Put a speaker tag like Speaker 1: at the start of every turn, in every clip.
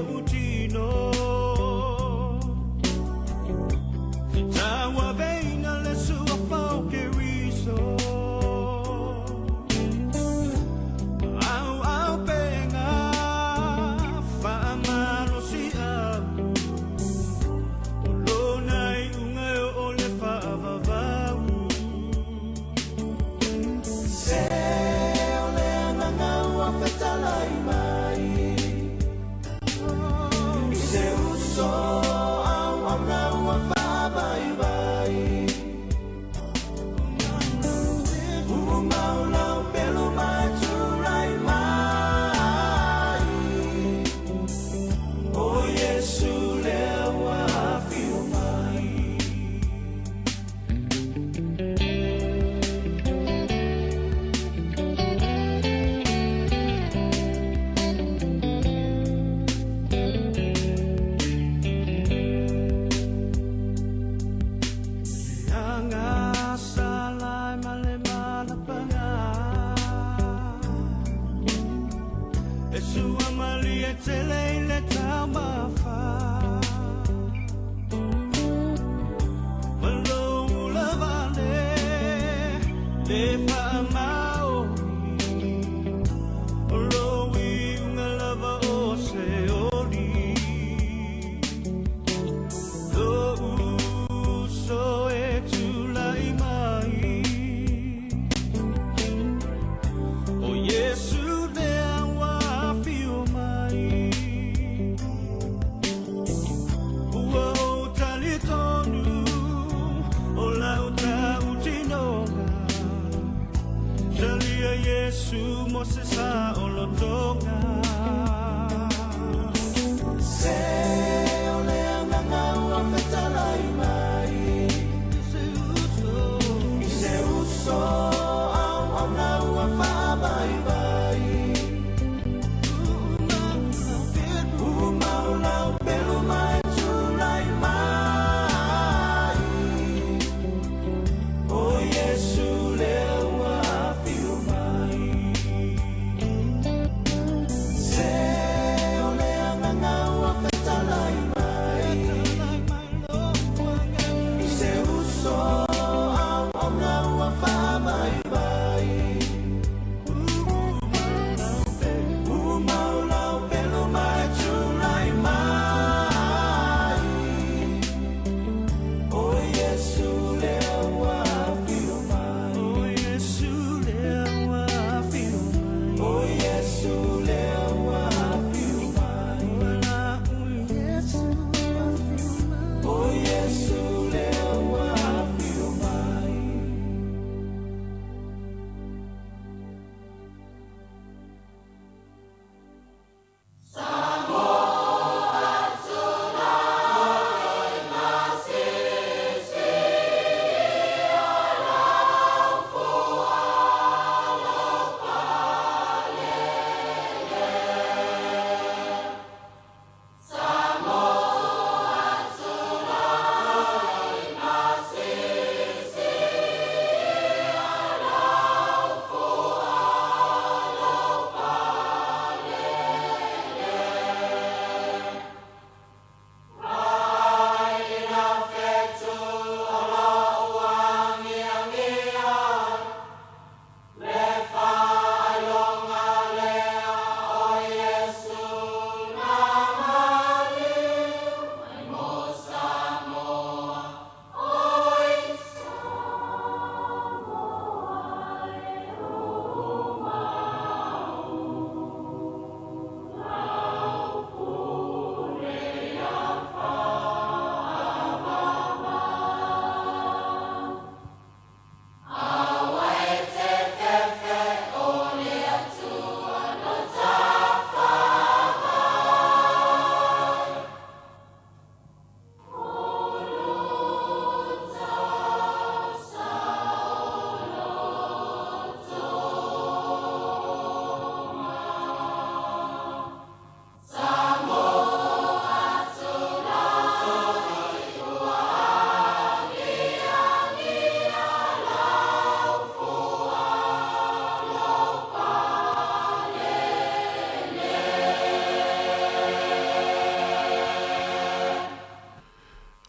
Speaker 1: Lou tino tauaveina le suafa o Keriso auaupega faamalosiau o lona iuga e oo i le faavavau. Se o le agaga ua fetalai mai. Se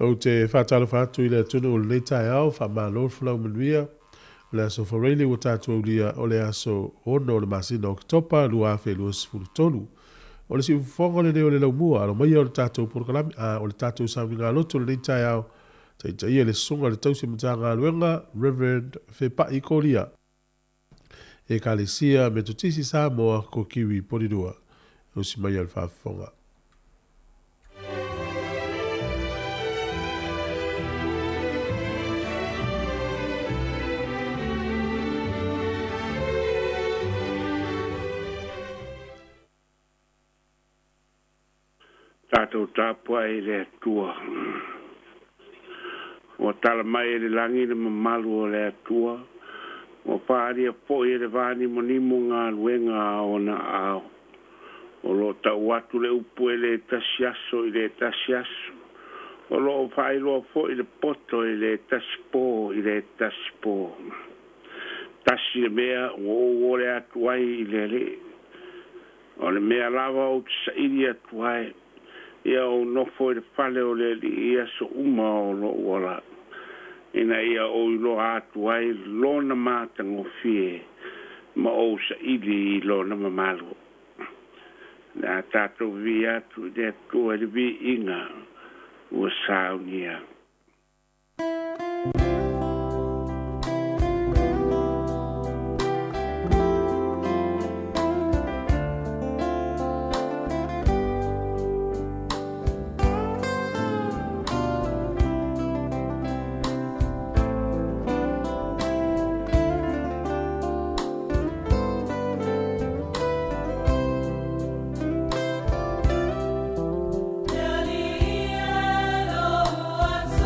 Speaker 2: Ou te faatalofa atu i le atunuu i lenei taeao, faamalo le folau manuia. O le aso Faraile ua tatou aulia o le aso 6 o le masina o Oketopa 2023. O le siufofoga lenei o le laumua, alo maia o le tatou polokalame, a o le tatou sauniga loto i lenei taeao, taitaia le Susuga i le Tausi Matagaluega, Reverend Fepai Kolia, Ekalesia Metotisi Samoa, Kokiwi Porirua. Usi maia le faafofoga.
Speaker 3: Tatou tapuai i le Atua. Ua tala mai e le lagi le mamalu o le Atua, ua faaalia foi e le vanimonimo galuega a ona aao. O lo o tau atu le upu e le tasi aso i le tasi aso, o lo o faailoa foi le poto i le tasi pō i le tasi pō. Tasi le mea ua ou ole atu ai i le Alii, o le mea lava ou te saili atu ai, ia ou nofo i le fale o le Alii i aso uma o lou ola, ina ia ou iloa atu ai lona matagofie ma ou saili i lona mamalu. Le a tatou vivii atu i le Atua i le viiga ua saunia.
Speaker 4: Le Alii e lou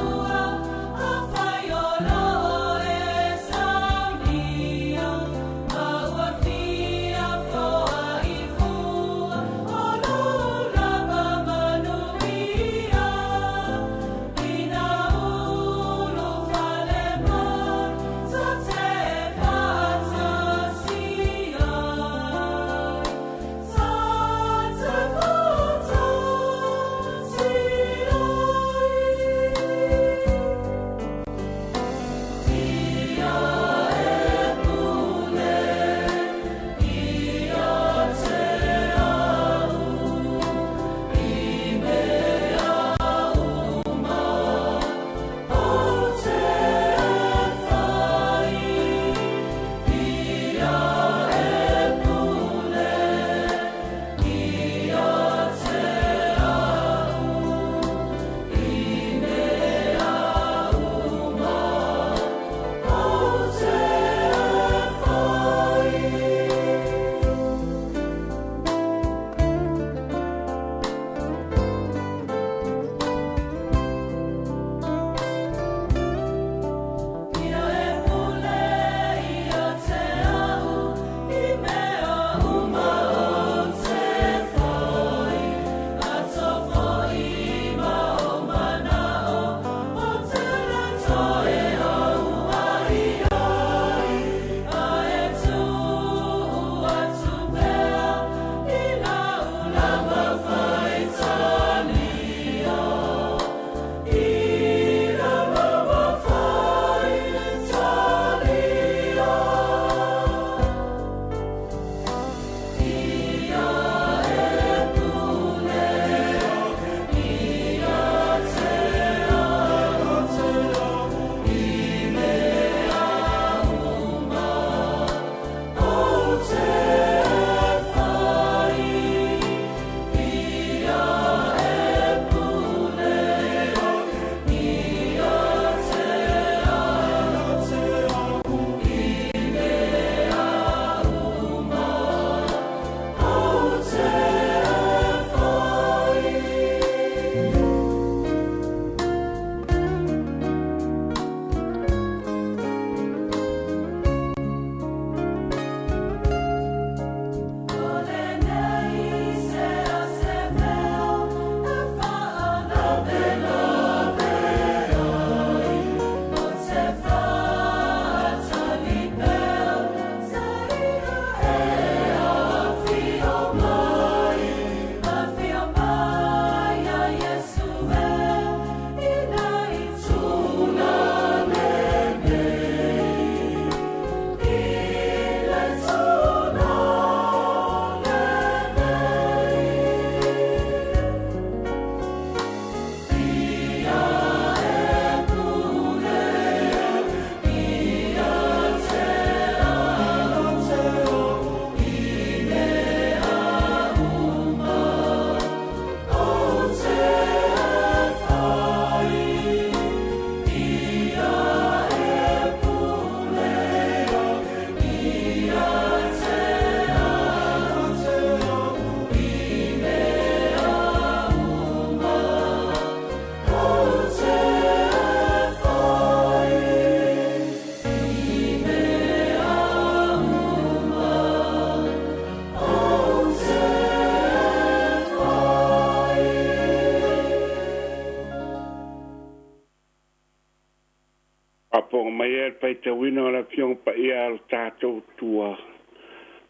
Speaker 3: Maia le faitauina o le Afioga Paia a lo tatou Atua.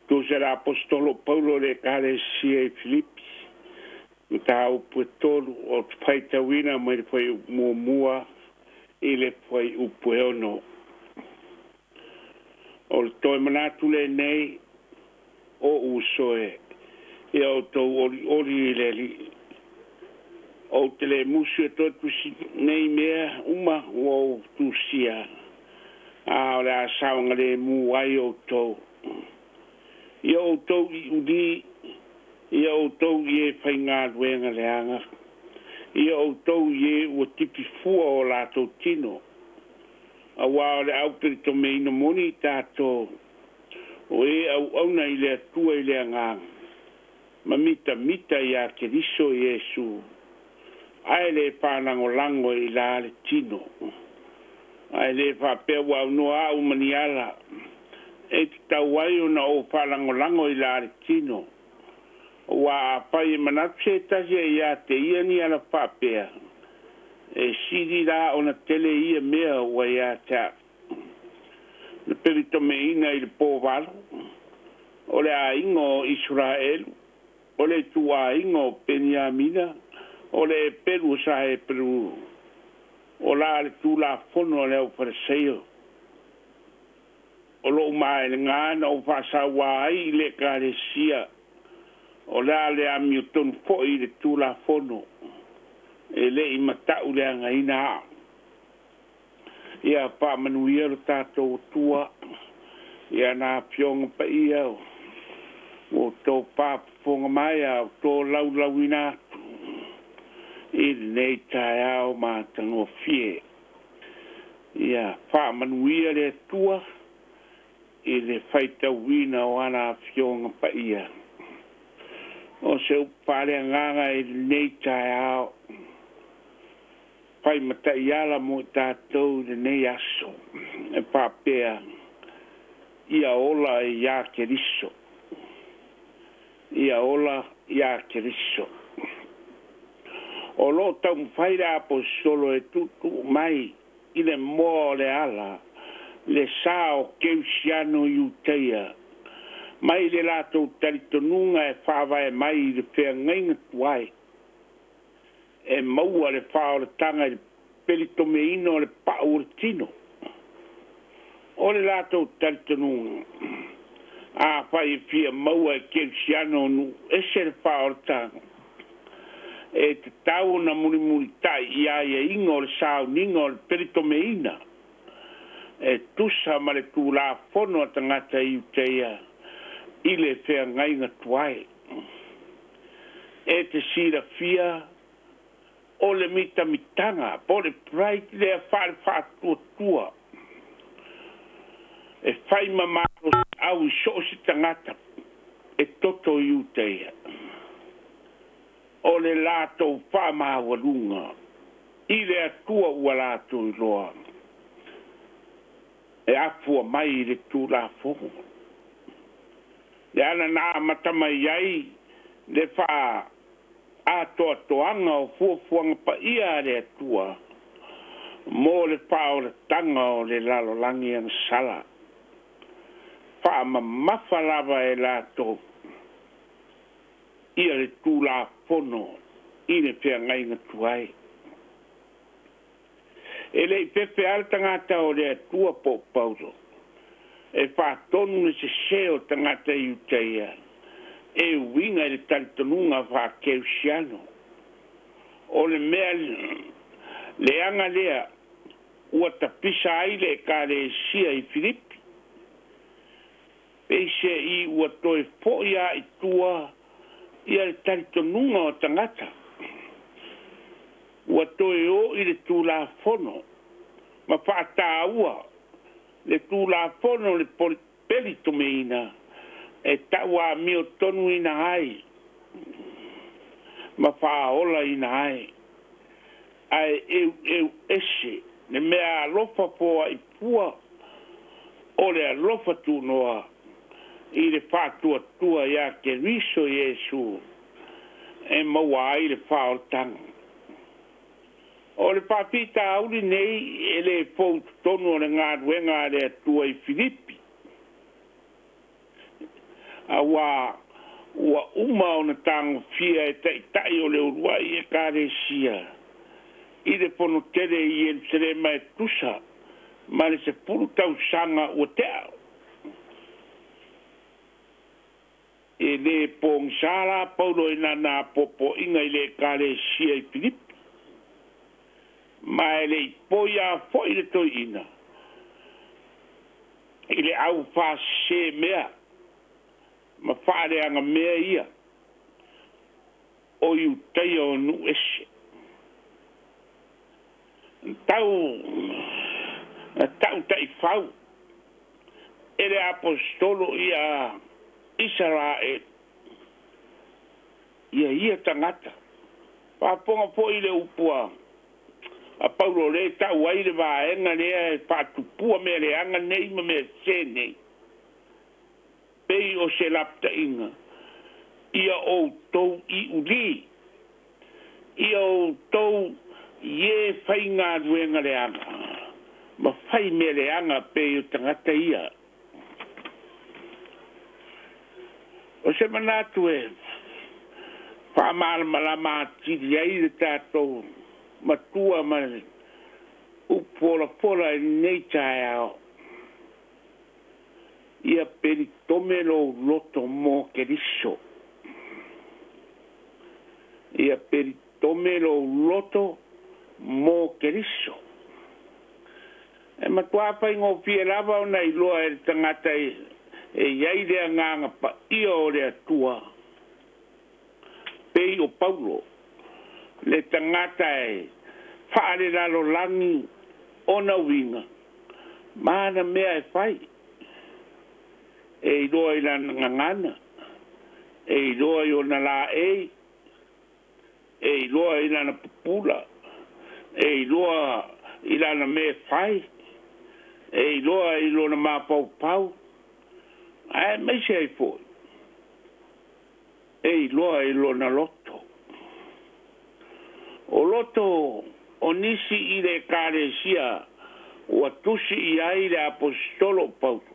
Speaker 3: Tusa le Aposetolo Paulo le Ekalesia i Filipi. Mataupu e tolu o te faitauina mai le fuaiupu muamua i le fuaiupu e 6. O le toe manatu lenei o uso e ia outou olioli i le Alii. Ou te le musu e toe tusi nei mea uma ua ou tusia, a o le a saogalemu ai outou. Ia outou i uli, ia outou i e faigaluega leaga, ia outou i e ua tipifua o latou tino, auā o le aupelitomeina moni i tatou, o e auauna i le Atua i le agaga, ma mitamita iā Keriso Iesu, ae le faalagolago i la le tino. Ae lē faapea ua aunoa a'u ma ni ala e tatau ai ona ou faalagolago i la le tino. Auā afai e manatu se tasi e iā te ia ni ala faapea, e sili la ona tele ia mea ua iā te a'u. Na pelitomeina i le pō 8, o le aiga o Isaraelu, o le ituaiga o Peniamina, o le epelu o sa Eperu, o la le Tulafono a le aufaleseio. O lo'u maelegā na ou faasauā ai i le Ekalesia, o le a le amiotonu fo'i i le Tulafono, e le'i mata'u leagaina a'u. Ia faamanuia lo tatou Atua i ana Afioga Paia ua outou faafofoga mai a o tolaulauina atu i lenei taeao matagofie. Ia faamanuia le Atua i le faitauina o ana Afioga Paia. O se upu faaleagaga i lenei taeao, fai mataiala mo i tatou i lenei aso, e faapea, ia ola iā Keriso. Ia ola iā Keriso. O loo taumafai le Aposetolo e tuutuu mai i le moa o le ala le sa o Keusiano Iutaia mai le latou talitonuga e faavae mai i le feagaiga tuai e maua le faaolataga i le pelitomeina o le pa'u o le tino. O le latou talitonuga, afai e fia maua e Keusiano o nuu ese le faaolataga, e tatau ona mulimulita'i i aiaiga o le sauniga o le pelitomeina e tusa ma le Tulafono a tagata Iutaia i le feagaiga tuai. E te silafia o le mitamitaga po o le pride lea faale-faatuatua e fai ma malosi'au i so o se tagata e toto Iutaia, o le latou faamaualuga i le Atua ua latou iloa e afua mai i le Tulafono. Le ala na amata mai ai le faaatoatoaga o fuafuaga paia a le Atua mo le faaolataga o le lalolagi agasala, faamamafa lava e latou ia le Tulafono i le feagaiga tuai. E le'i fefe a le tagata o le Atua po o Paulo e faatonu le sesē o tagata Iutaia e uiga i le talitonuga faakeusiano. O le mea leaga lea ua tapisa ai le Ekalesia i Filipi, peiseai ua toe fo'i a i tua ia le talitonuga o tagata, ua toe o i le Tulafono ma faataua le Tulafono le pelitomeina e tauamiotonuina ai ma faaolaina ai, ae eueu ese le mea alofa foaʻi fua o le alofa tunoa i le faatuatua iā Keriso Iesu e maua ai le faaolataga. O le faafitauli nei e lē fou totonu o le galuega a le Atua i Filipi, auā ua uma ona tagofia e taʻitaʻi o le uluaʻi Ekalesia i le fonotele i Ierusalema e tusa ma le 10 tausaga ua teʻa. E lē pogisā la Paulo i lana apoapoaiga i le Ekalesia i Filipi, ma e leʻi poi a foʻi le toeaina i le aufāsesē mea ma faaleaga mea ia o Iutaia o nuu ese. Tau na taʻutaʻifau e le aposetolo ia Isaraelu ia ia tagata. Faafofoga foʻi le upu a Paulo lē taʻu ai le vaega lea e faatupua mea leaga nei ma mea sesē nei pei o se lapataʻiga ia outou iʻulī, ia outou i e faigaluega leaga ma fai mea leaga pei o tagata ia. O se manatu e faamalamalama atili ai le tatou matua ma le upu olafola i lenei taeao, ia pelitome lou loto mo Keriso. Ia pelitome lou loto mo Keriso. E matuā faigofie lava ona iloa e le tagata e iai le agaga paia o le Atua pei o Paulo, le tagata e faalelalolagi ona uiga ma ana mea e fai, e iloa i lana gagana, e iloa i ona laei, e iloa i lana pupula, e iloa i lana mea e fai, e iloa i lona mafaufau, ae maise ai foʻi e iloa i lona loto. O loto o nisi i le Ekalesia ua tusi i ai le aposetolo o Paulo,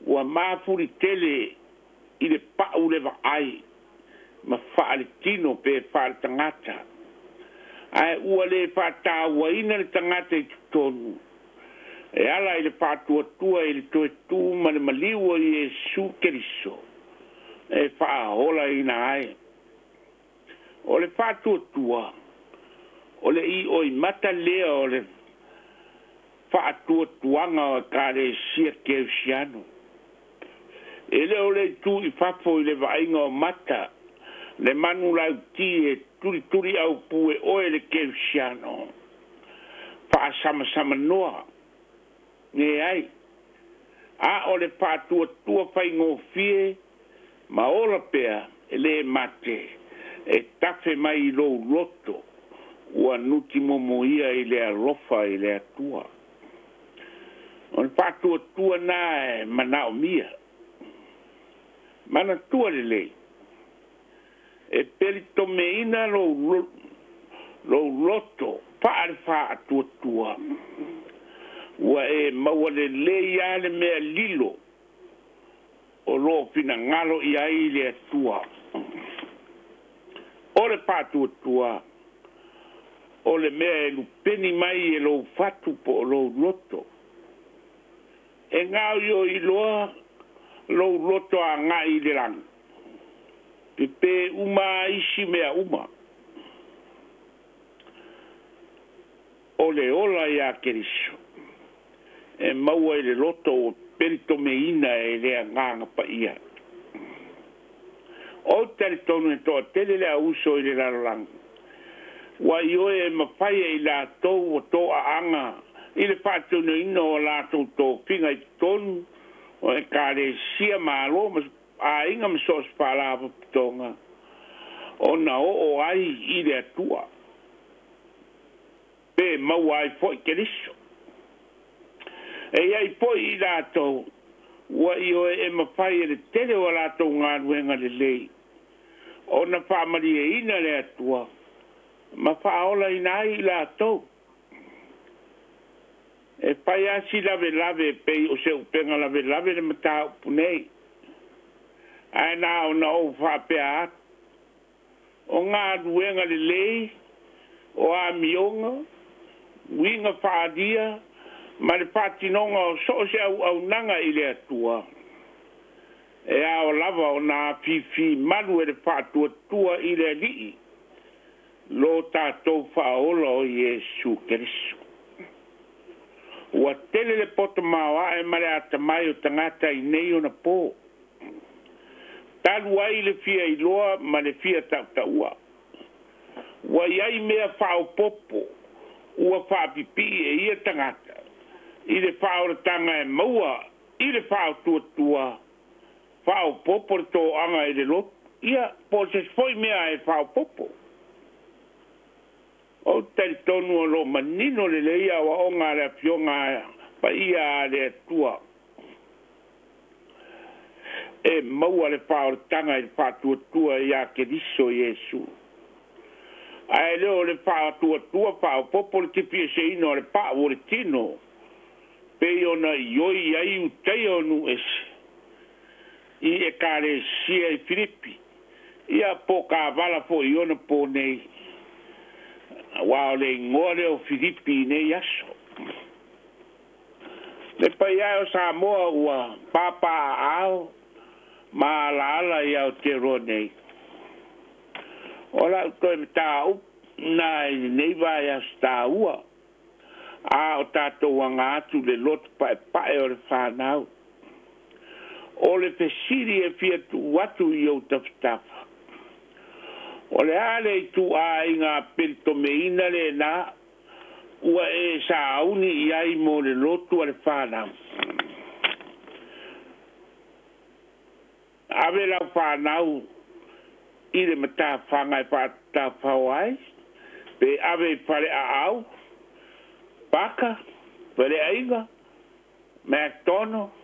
Speaker 3: ua mafuli tele i le paʻu le vaai ma faaletino pe faaletagata, ae ua lē faataauaina le tagata i totonu e ala i le faatuatua i le toe tū ma le maliu o Iesu Keriso e faaolaina ai. O le faatuatua o le ioimata lea o le faatuatuaga o Ekalesia Kerisiano. E lē o le itu i fafo i le vaaiga o mata le manu lautī e tulituli aupū e oe le Kerisiano faasamasamanoa leai, a o le faatuatua faigofie ma ola pea e lē mate e tafe mai i lou loto ua nutimomoia i le alofa i le Atua. O le faatuatua na e manaomia. Manatua lelei e pelitomeina lou loto faale faatuatua ua e maua lelei a le mea lilo o loo finagalo i ai le Atua. O le faatuatua o le mea e lupeni mai e lou fatu po o lou loto. E gaoioi loa lou loto agaʻi i le lagi, pepē uma isi mea uma. O le ola iā Keriso e maua i le loto ua pelitomeina e le agaga paia. O talitonu e toatele le auso i le lalolagi ua ioe e mafai e i latou ua toaaga i le faatinoina o latou tofiga i totonu o Ekalesia, malo ma aiga ma so o se faalapotopotoga ona oo ai i le Atua pe maua ai foʻi Keriso. E iai foʻi i latou ua ioe e mafai e le tele o latou galuega lelei ona faamalieina le Atua. Ma faaolaina ai i latou. E fai asi lavelave pei o se upega lavelave le mataupu nei. Ae na ona ou faapea atu. O galuega lelei, o amioga, uiga faaalia, ma le faatinoga o so o se auaunaga i le Atua, e ao lava ona afifi malu e le faatuatua i le Alii lo tatou Faaola o Iesu Keriso. Ua tele le poto maoae ma le atamai o tagata i nei ona po. Talu ai le fia iloa ma le fia tautaua. Ua i ai mea faaopoopo ua faapipii e ia tagata i le faaolataga e maua i le faatuatua faaopoopo le toaga i le lotu. Ia, po o se foi mea e faaopoopo. Ou te talitonu o lo o manino lelei aoaoga a le Afioga Paia a le Atua. E maua le faaolataga i le faatuatua ia Keriso Iesu. Ae le o le faatuatua faaopoopo le tipieseina o le pau o le tino, pei ona ioi ai utaia o nuu ese i ekalesia i Filipi. Ia po kavala foi i ona po nei. Aua o le igoa lea o Filipi i nei aso. Le paia o Samoa ua papaaao ma alaala i Aotearoa nei. O lau toe mataupu na i lenei vaiaso taua, a o tatou aga atu i le loto paepae o le fanau. O le fesili e fia tuu atu i ou tafatafa. O le a le ituaiga peletomeina lena ua e sauni i ai mo le lotu a le fanau. Ave lau fanau i le matafaga e faatafao ai, pe ave i faleaau, paka, faleaiga, McDonald,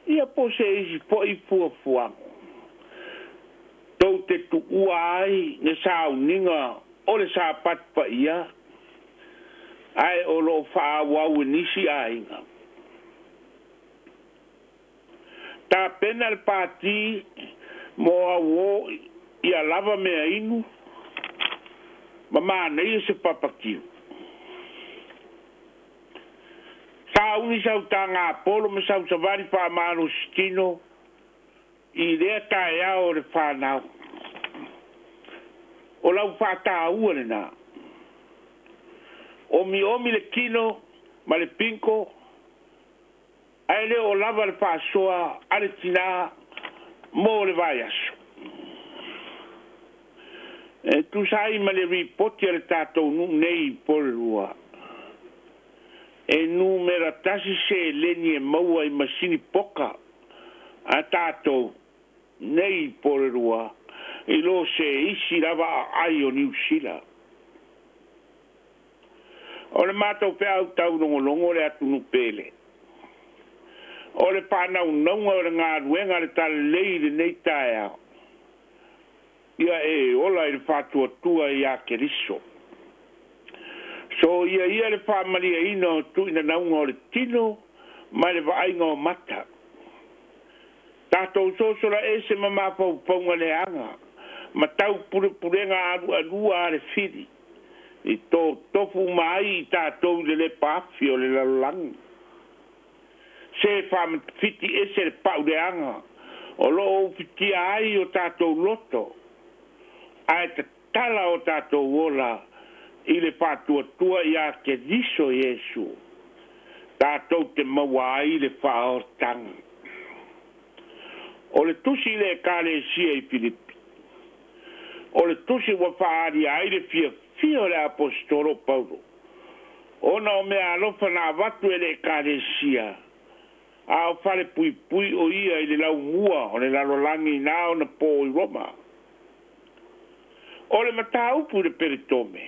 Speaker 3: ia po o se isi foi fuafuaga. Tou te tuua ai le sauniga o le Sapati paia, ae o lo o faaauau e nisi aiga. Tapena le pati mo auō ia lava mea inu ma manaia se papakiu. Sauni sau tagapolo ma sau savali faamalositino i lea taeao o le fanau. O lau faataua lena. Omiomi le kino ma le pinko, ae le o lava le faasoa a le tinā mo le vaiaso. E tusa ai ma le ripoti a le tatou nuu nei i Porirua. E numera 1 seleni e maua i masini poka a tatou nei i Porirua i lo se isi lava aai o Niu Sila. O le matou feau taulogologo le atunuu pele. O le faanaunauga o le galuega a le Talalelei i lenei taeao, ia e ola i le faatuatua ia Keriso. Soia ia le faamalieina o tuuinanauga o le tino ma le vaaiga o mata. Tatou sosola ese ma mafaufauga leaga ma taupulepulega alualua a le fili i totofu uma ai i tatou i le lepa afi o le lalolagi. Se faamatafiti ese le pau leaga o lo o ufitia ai o tatou loto, ae tatala o tatou ola i le faatuatua ia Keriso Iesu, tatou te maua ai le faaolataga. O le tusi i le ekalesia i Filipi, o le tusi ua faaalia ai le fiafia o le aposetolo o Paulo, ona o meaalofa na avatu e le ekalesia, a o falepuipui o ia i le laumua o le lalolagi na ona po i Roma. O le mataupu i le peretome,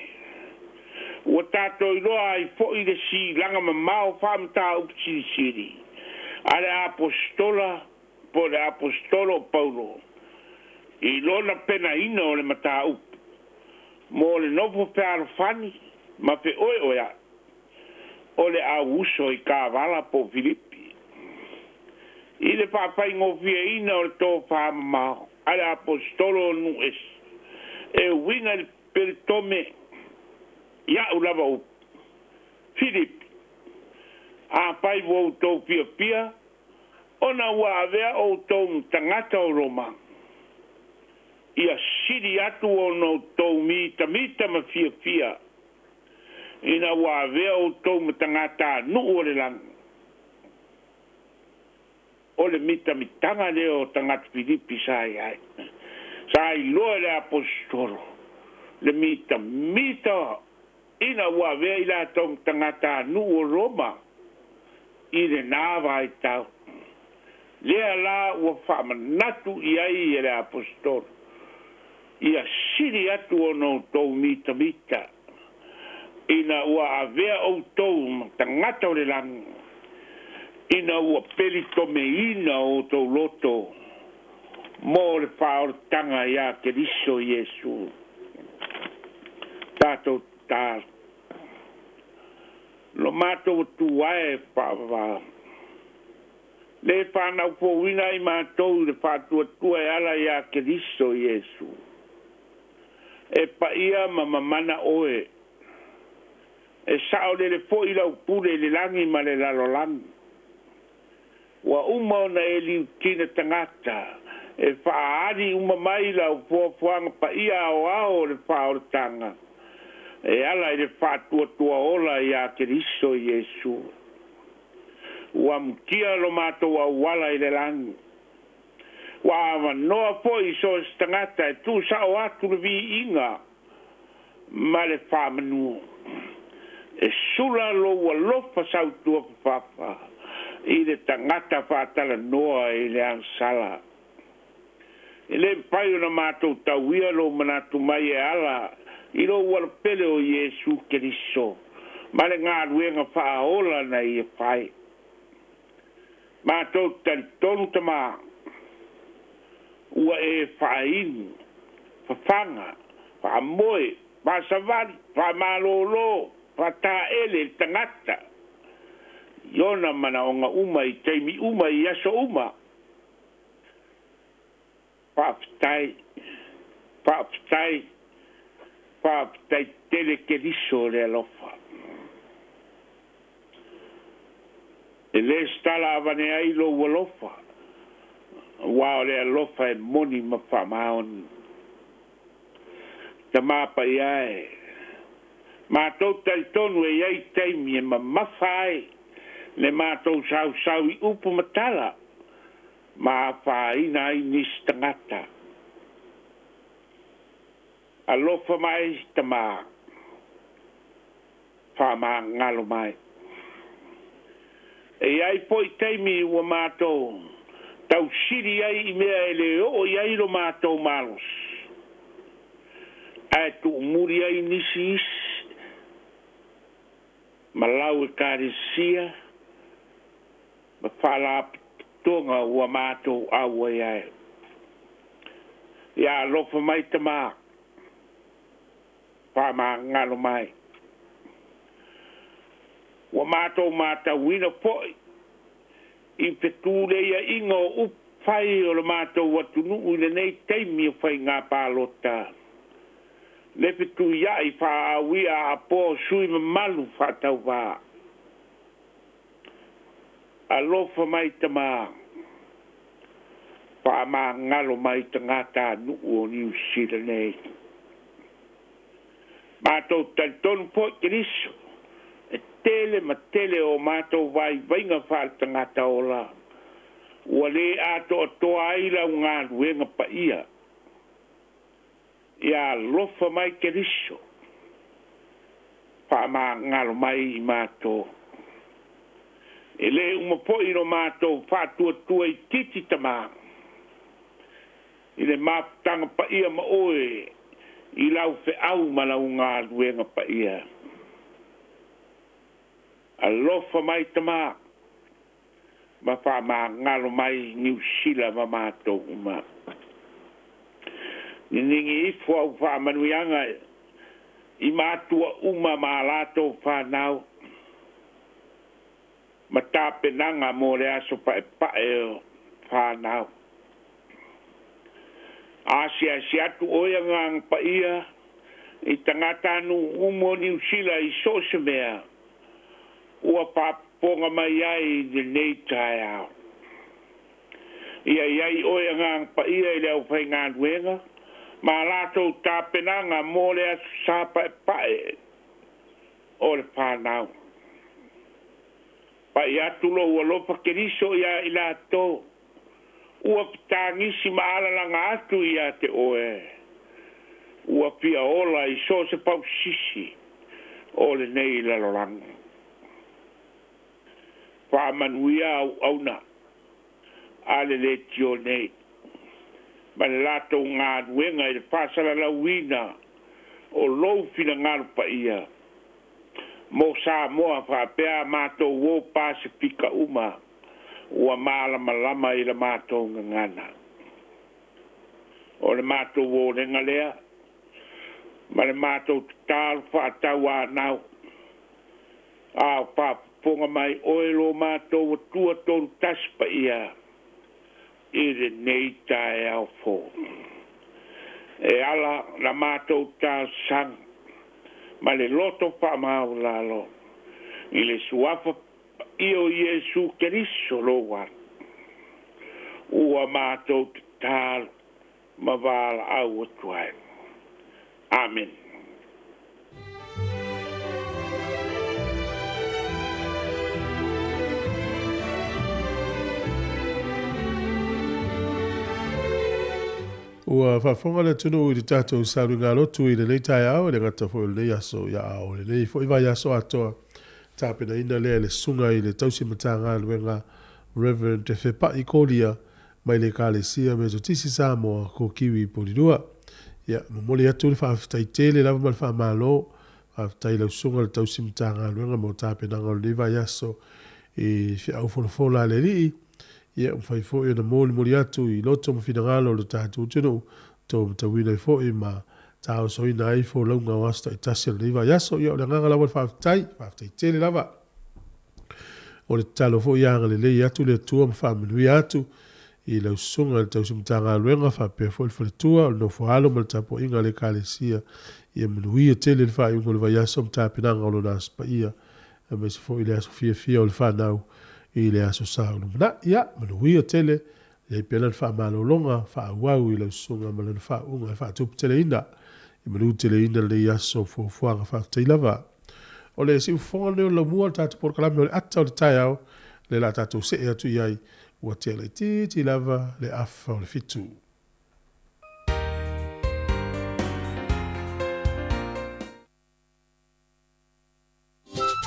Speaker 3: ua tatou iloa ai foi le silaga mamao faamataupu silisili a le apostola po o le aposetolo o Paulo i lona penaina o le mataupu Mo le nofo fealofani ma fe'oe'oea'i o le auuso i kavala po Filipi i le fa'afaigofieina o le tofamamao a le aposetolo o nu'u ese e uiga i le pelitome ia'u lava upu Filipi afai ua outou fiafia ona ua avea outou ma tagata o Roma ia sili atu ona outou mitamita ma fiafia ina ua avea outou ma tagatanu'u o le lagi. O le mitamitaga lea o tagata Filipi sa iai sa iloa e le aposetolo le mitamita ina ua avea i latou ma tagatanu'u o Roma i lenā vaitau lea la ua fa'amanatu i ai e le aposetolo ia sili atu ona outou mitamita ina ua avea outou ma tagata o le lagi ina ua pelitomeina outou loto mo le faaolataga iā Keriso Iesu. Tatou tatalo lo matou atu ae faavavao le fanau fouina ai matou i le faatuatua e ala iā Keriso Iesu e paia ma mamana oe e sa'o lele fo'i lau pule i le lagi ma le lalolagi ua uma ona e liutina tagata e faaali uma mai lau fuafuaga paia aoao o le faaolataga e ala i le faatuatua ola iā Keriso Iesu. Ua amutia lo matou auala i le lagi ua avanoa fo'i so o se tagata e tu'usa'o atu le vi'iga ma le faamanū e sula lou alofa sautua fafafa i le tagata fa'atalanoa i le agasala. E lē mafai ona matou tauia lou manatu mai e ala i lou alopele o Iesu Keriso ma le galuega fa'aola na ia fai. Matou talitonu tamā ua e fa'ainu fafaga fa'amoe fa'asavali fa'amalōlō fa'atā'ele le tagata i ona manaoga uma i taimi uma i aso uma. Fa'afetai fa'afetai fa'afetai tele Keriso le alofa. E lē setala avane ai lou alofa uā o le alofa e moni ma fa'amaoni tamā paia e matou talitonu e iai taimi e mamafa ai le matou sausau i upu ma tala ma afāina ai nisi tagata. Alofa mai tamā fa'amagalo mai. E iai fo'i taimi ua matou tausili ai i mea e lē o'o i ai lo matou malosi ae tu'umuli ai nisi isi ma lau ekalesia ma fa'alapotopotoga ua matou auai ai. Ia alofa mai tamā fa'amagalo mai. Ua matou matauina fo'i i fetuleia'iga o upu fai o le matou atunu'u i lenei taimi o faigā palota le fetuia'i fa'aauia a'apoa o sui mamalu fa'atauvā. Alofa mai tamā fa'amagalo mai tagatanu'u o Niusila nei. Matou talitonu fo'i Keriso e tele ma tele o matou vaivaiga fa'aletagata ola ua lē ato'atoa ai lau galuega paia. Ia alofa mai Keriso fa'amagalo mai i matou. E lē uma fo'i lo matou fa'atuatua i titi tamā i le mafutaga paia ma oe i lau fe'au ma lau galuega paia. Alofa mai tamā ma fa'amagalo mai Niusila ma matou uma. Ninigi ifo au fa'amanuiaga I matua uma ma a latou fanau ma tapenaga mo le aso paepae o fanau. Asiasi atu oe Agaga Paia i tagatanuu uma o Niusila i so o se mea ua faapopoga mai ai i lenei taeao. Ia i ai oe Agaga Paia i le aufaigaluega ma a latou tapenaga mo le aso sa paepae o le fanau. Pai atu lou alofa Keriso iā i latou ua fetagisi ma alalaga atu iā te oe ua fia ola i so o se pausisi o lenei lalolagi. Faamanuia auauna a le leitio nei ma le latou galuega i le faasalalauina o lou finagalo paia mo Samoa faapea a matou uo Pasefika uma ua malamalama i la matou gagana. O le matou uolega lea ma le matou tatalo faatauanau, a o faafofoga mai oe lo matou Atua Tolu Tasi Paia i lenei taeao fou. E ala la matou talosaga ma le loto faamaualalo i le suafa paia o Iesu Keriso lou Alii, ua matou tatalo ma valaau atu ai. Amene.
Speaker 2: Ua faafofoga le atunuu i le tatou sauniga lotu i lenei taeao, e le gata foi o lenei aso, ia a o lenei foi vaiaso atoa, tapenaina lea e le Susuga i le Tausi Matagaluega Rev. Fepai Kolia mai le Ekalesia Metotisi Samoa ko Kiwi Polilua. Ia, momoli atu le faafetai tele lava ma le faamalo. Faafetai i lau Susuga i le Tausi Matagaluega mo tapenaga o lenei vaiaso i feau folafola a le Alii. Ia, ua mafai foi ona molimoli atu i loto ma finagalo o le tatou atunuu, tou matauina ai foi ma taosoina ai folauga o aso taitasi o lenei vaiaso. Ia, o le agaga lava o le faafetai, faafetai tele lava. O le tatalo foi ia agalelei atu le Atua ma faamanuia atu i lau Susuga i le Tausi Matagaluega faapea foi le faletua o le nofo alo ma le tapuaiga a le Ekalesia. Ia manuia tele le faaiuga o le vaiaso ma tapenaga o lona Aso Paia aemaise foi le aso fiafia o le fanau i le Aso Sa o lumanai. Ia manuia tele, i ai pea lana faamalologa faaauau i lau susuga ma lana faauuga e faatuputeleina. Ia manuteleina lenei aso fuafuaga faafetai lava. O le siufofoga lenei o le laumua o le tatou polokalame o le ata o le taeao, lea o le a tatou see atu i ai, ua tea laitiiti lava le afa o le 7.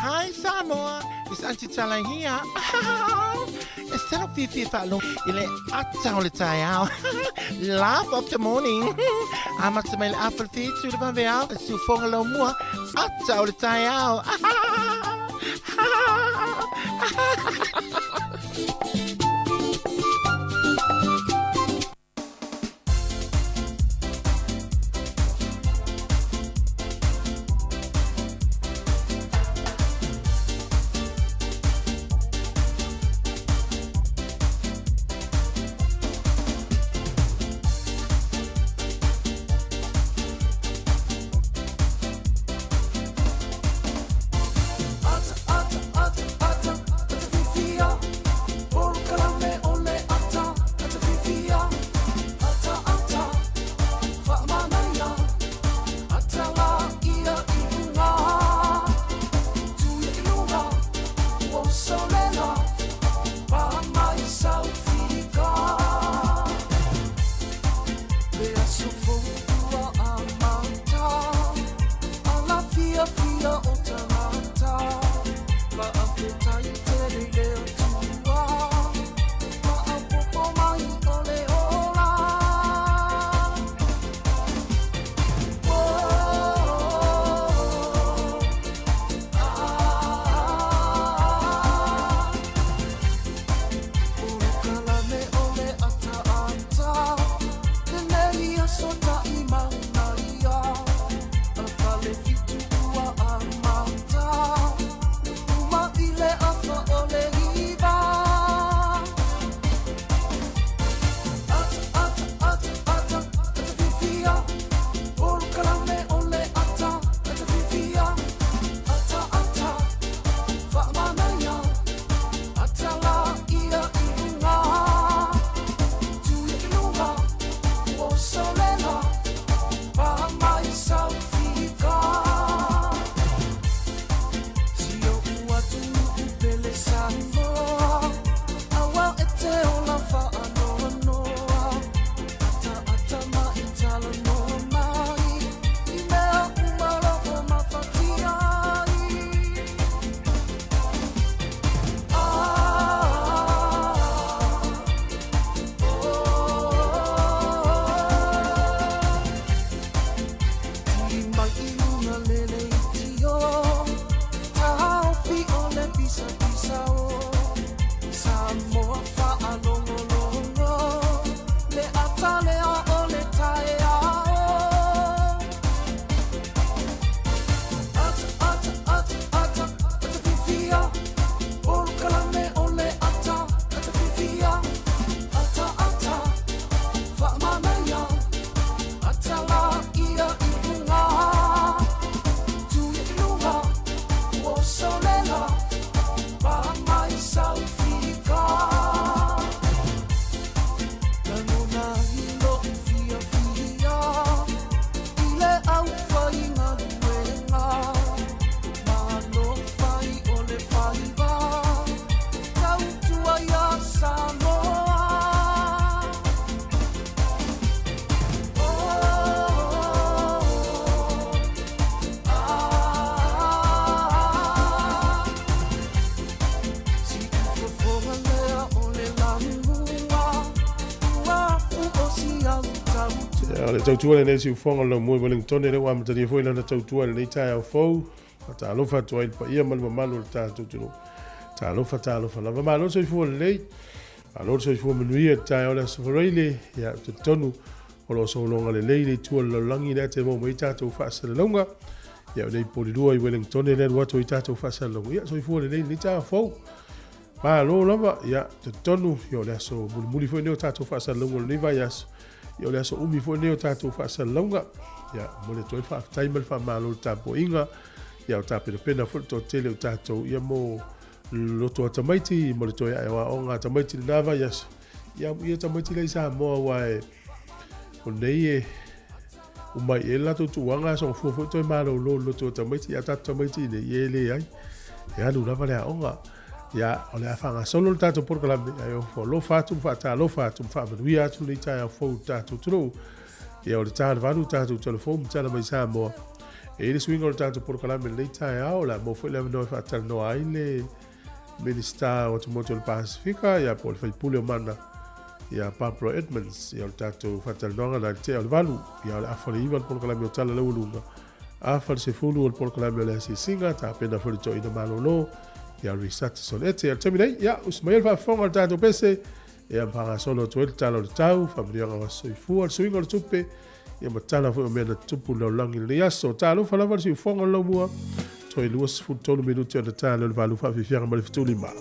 Speaker 4: Hi Samoa, it's Aunty Tala here. E selo fiafia faalogo i le ata o le taeao. Laugh of the morning. Amata mai le afa le 7 le vaveao, le siufoga laumua, ata o le taeao.
Speaker 2: O le tautua lenei siufofoga o le laumua i Wellingtone, lea ua amatalia foi lana tautua i lenei taeao fou. Faatalofa atu ai i le paia ma le mamalu o le tatou atunuu. Talofa, talofa lava. Malo le soifua lelei. Malo le soifua manuia i le taeao o le Aso Faraile. Ia, ou te talitonu o lo o sologa lelei le itu o le lalolagi lea te maua mai ai tatou faasalalauga. Ia, o nei polilua i Wellingtone lea alu atu ai tatou faasalalauga. Ia, soifua lelei i lenei taeao fou. Malo lava, ia, talitonu, ia, o le aso mulimuli foi lenei o tatou faasalalauga o lenei vaiaso. Ia, o le aso umi foi lenei o tatou faasalalauga. Ia, momoli atu ai le faafetai ma le faamalo i le tapuaiga. Ia, o tapenapena foi le toatele o tatou, ia, mo loto a tamaiti, mo le toe ae o aoga a tamaiti i lena vaiaso. Ia, amuia tamaiti la i Samoa, aua e, o nei e uma i ai le latou tuuaga, a soga fua foi toe malolo i le loto o tamaiti, ia tatou tamaiti i nei, ia e leai. E alu lava le aoga. Ia, o le a faagasolo le tatou polokalame, ae ofo alofa atu ma faatalofa atu ma faamanuia atu lenei taeao fou i le tatou atunuu. Ia, o le ta o le 8 tatou telefoni ma tala mai Samoa. E i ai le suiga o le tatou polokalame i lenei taeao, o le a maua foi le avanoa e faatalanoa ai le Minisita o Atumotu o le Pasefika, ia po o le faipule o Mana, ia Barbara Edmonds. Ia, o le tatou faatalanoaga na i le tea o le 8, ia o le afa o le 9 le polokalame o Tala Laualuga. Afa le 10 o le polokalame o le asiasiga, tapena foi le toeaina malolo ia Risati Solete. Ia le taimi nei, ia usi mai le faafofoga o le tatou pese, ia ma faagasolo atu ai le tala o le tau, faamanuiaga o aso soifua, le suiga o le tupe, ia ma tala foi o mea na tutupu i le lalolagi i lenei aso. Talofa lava le siufofoga o le laumua, toe 23 minute ona ta lea o le valu faafiafiaga ma le 75.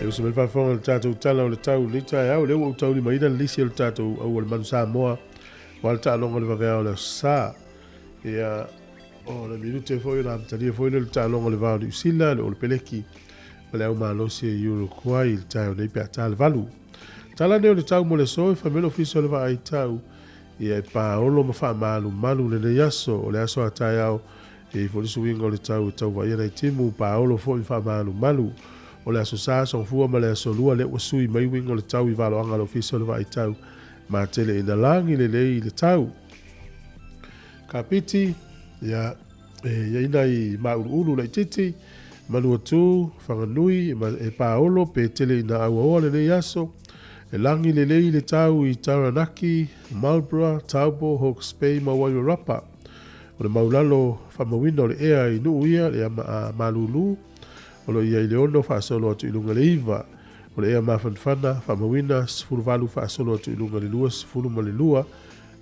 Speaker 2: E uso mai le faafofoga i le tatou tala o le tau i lenei taeao, lea ua ou taulimaina le lisi o le tatou auala manu Samoa aua le taaloga o le vaveao o le Aso Sa. Ia, o le minute foi ona amatalia foi lea o le taaloga o le va o Niu Sila, le Olepeleki ma le au malosi e Uruguay i le taeao nei pe a ta le 8. Tala nei o le tau mo le aso e fai mai le Ofisa o le Vaai Tau, ia e paolo ma faamalumalu lenei aso. O le aso a taeao, e i ai foi le suiga o le tau e tau vaaia nai timu, paolo foi ma faamalumalu. O le Aso Sa, Aso Gafua ma le Aso Lua lea ua sui mai uiga o le tau i valoaga a le Ofisa o le Vaai Tau matele ina lagi lelei i le tau. Kapiti, ia, e i ai nai māuluulu laitiiti, Manuatū, Whanganui, e paolo pe tele ina auaoa lenei aso, e lagi lelei le tau i Taranaki, Marlborough, Taupo, Hawke's Bay ma Wairarapa. O le maulalo faamauina o le ea i nuu ia, le malūlū, o lo o i ai le 6 faasolo atu i luga i le 9. O le ea mafanafana faamauina 18 faasolo atu i luga i le 22,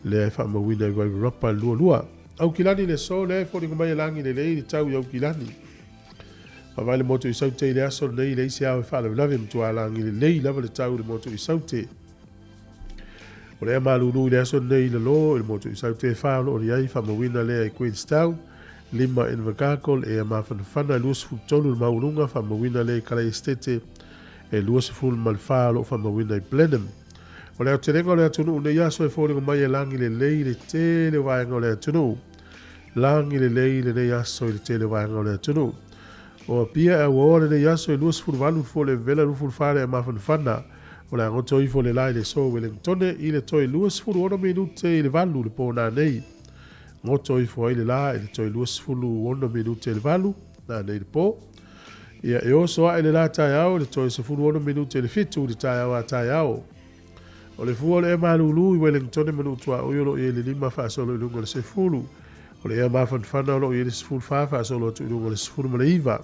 Speaker 2: lea e faamauina i Wairarapa le 22. Aukilani le aso lea e foliga mai e lagi lelei le tau i Aukilani. Faavae le motu i Saute i le aso lenei i le isi ao e faalavelave matua lagi lelei lava le tau i le motu i Saute. O le ea malūlū i le aso lenei i lalo i le motu i Saute e 4 o lo o i ai faamauina lea i Queenstown, 5 Invercargill, ea mafanafana e 23 le maualuga faamauina lea i Kalai Estate e 24 o lo o faamauina i Blenheim. O le aotelega o le atunuu nei aso e foliga mai e lagi lelei le tele o vaega o le atunuu. Lagi lelei lenei aso i le tele o vaega o le atunuu. O Apia e auaoa lenei aso e 28 fua le vela 24 le mafanafana. O le a goto ifo le la i le aso Wellingtone i le toe 26 minute i le 8 le pō nanei. Goto ifo ai le la i le toe 26 minute i le 8 nanei le pō. Ia e oso ae le la taeao i le toe 16 minute i le 7 i le taeao a taeao. O le fua o le ea malūlū i Wellingtone ma nuu tuaoi o lo o i ai le 5 faasolo i luga o le 10. O le ea mafanafana o lo o i ai le 14 faasolo atu i luga o le 19.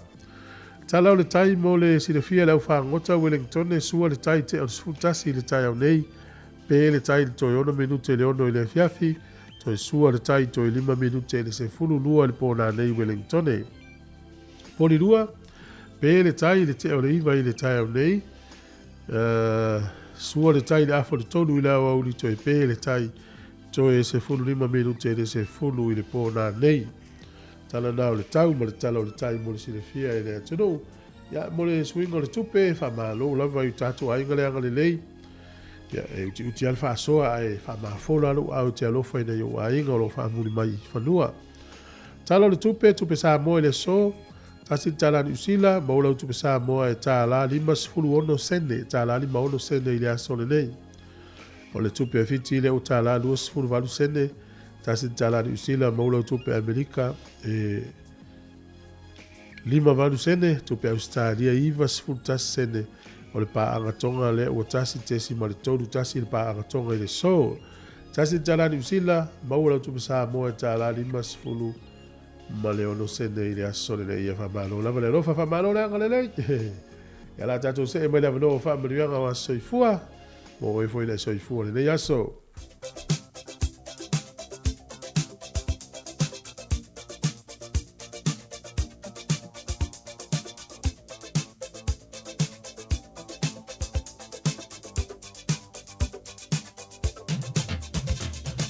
Speaker 2: Tala o le tai mo le silafia e le aufāgota Wellingtone sua le tai tea o le 11 i le taeao nei, pe le tai i le toe 6 minute i le 6 i le afiafi, toe sua le tai toe 5 minute i le 12 i le pō nanei Wellingtone. Porirua, pe le tai i le tea o le 9 i le taeao nei, sua le tai i le afa o le 3 i le aoauli toe pe le tai toe 15 minute i le 10 i le pō nanei. Tala na o le tau ma le tala o le tai mo le silafia e le atunuu. Ia, mo le suiga o le tupe, faamalo lava i o tatou aiga le agalelei. Ia, e utiuti lava le faasoa ae faamafola lou ao i te alofa i nai ou aiga o lo o faamuli mai i fanua. Tala o le tupe, tupe Samoa i le aso, tasi le tala Niu Sila, maua lau tupe Samoa e tālā 56 sene, tālā 56 sene i le aso lenei. O le tupe a Fiti lea ua tālā 28 sene, tasi le tala Niu Sila, maua lau tupe Amerika e 58 sene, tupe Ausetalia 91 sene. O le paaga Tonga lea ua 1.31 le paaga Tonga i le aso. Tasi le tala Niu Sila, maua lau tupe Samoa e tālā 56 sene i le aso lenei. Ia faamalo lava le alofa, faamalo le agalelei. Ia la tatou see mai le avanoa o faamanuiaga o aso soifua. Mo oe foi le soifua lenei aso.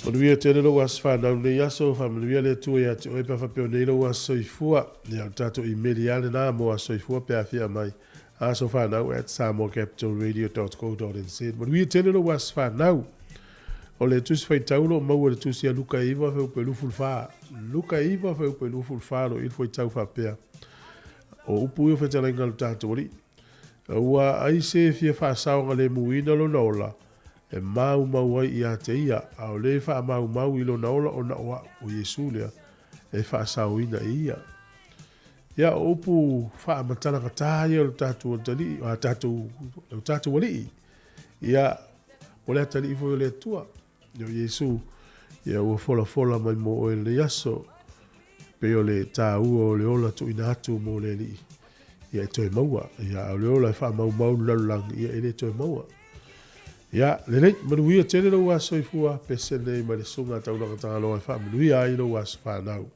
Speaker 2: Manuia tele lou aso whanau nei aso, whamanuia le Atua ia te oe pe a faapea nei lou aso soifua. Ia o le tatou email ia lena mo aso soifua pe afia mai aso whanau at samoacapitalradio.co.nz. Manuia tele lou aso whanau. O le tusi faitau lo o maua i le tusi a Luka 9 fuaiupu e 24. Luka 9 fuaiupu e 24 lo o i le fuaitau faapea. O upu ia o fetalaiga a lo tatou Alii. Ua ai se fia faasaogalemuina lona ola, e maumau ai ia te ia, a o le faamaumau i lona ola ona o a'u, o Iesu lea, e faasaoina e ia. Ia, o upu faamatalagata ia o le tatou atalii, o tatou, o tatou alii. Ia, o le atalii foi o le Atua, o Iesu, ia ua folafola mai mo oe lenei aso, pei o le tāua o le ola tuuina atu mo le alii, ia e toe maua. Ia, a o le ola e faamaumau le lalolagi, ia e le toe maua. Ia, lelei, manuia tele lou aso soifua, pese nei mai le susuga a Taulaga Tagaloa e faamanuia ai lou aso fanau.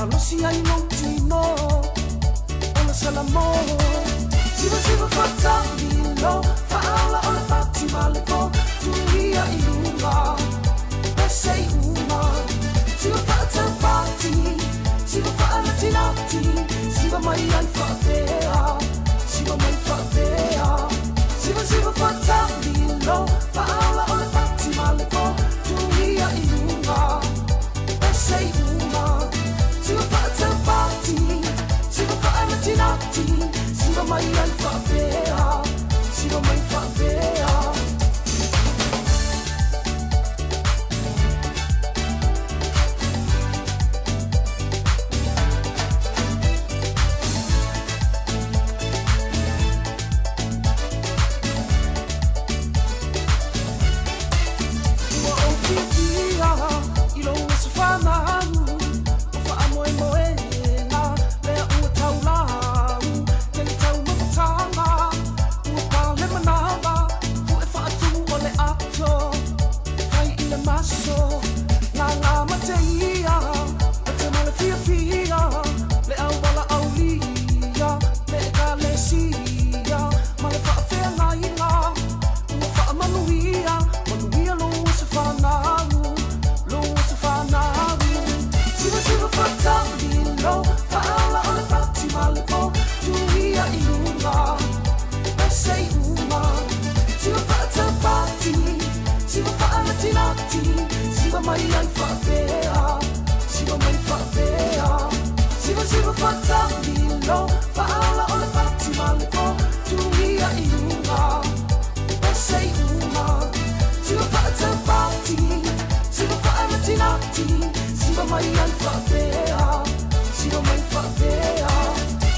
Speaker 1: malosi ai lou tino Ola Salamo Siva siva faatamilo Faaola o le pati ma le po Tuia i luga Pese i uma Siva faataupati Siva faanatinati Siva mai ai faapea Siva mai faapea Siva siva faatamilo Faaola o le pati ma le po Tuia i luga Pese i uma Siva faataupati Siva faanatinati Siva mai ai faapea Siva mai faapea. Ua ou fiafia i lou aso fanau, O faamoemoega lea ua taulau, Tele taumafataga ua pale manava, Pu'e faatumu o le ato, fai i le maso, Gaga ma te ia, ma te ma le fiafia, Le auala aulia, le ekalesia, Ma le faafeagaiga ua faamanuia, Manuia lou aso fanau, lou aso fanau. Siva siva faatamilo, Faaola o le pati ma le po, Tuia i luga, pese i uma. Siva faataupati, siva faanatinati, Siva mai ai faapea, siva mai faapea. Siva siva faatamilo, Faaola o le pati ma le po, Tuia i luga, pese i uma. Siva faataupati, siva faanatinati, Siva mai ai faapea, siva mai faapea.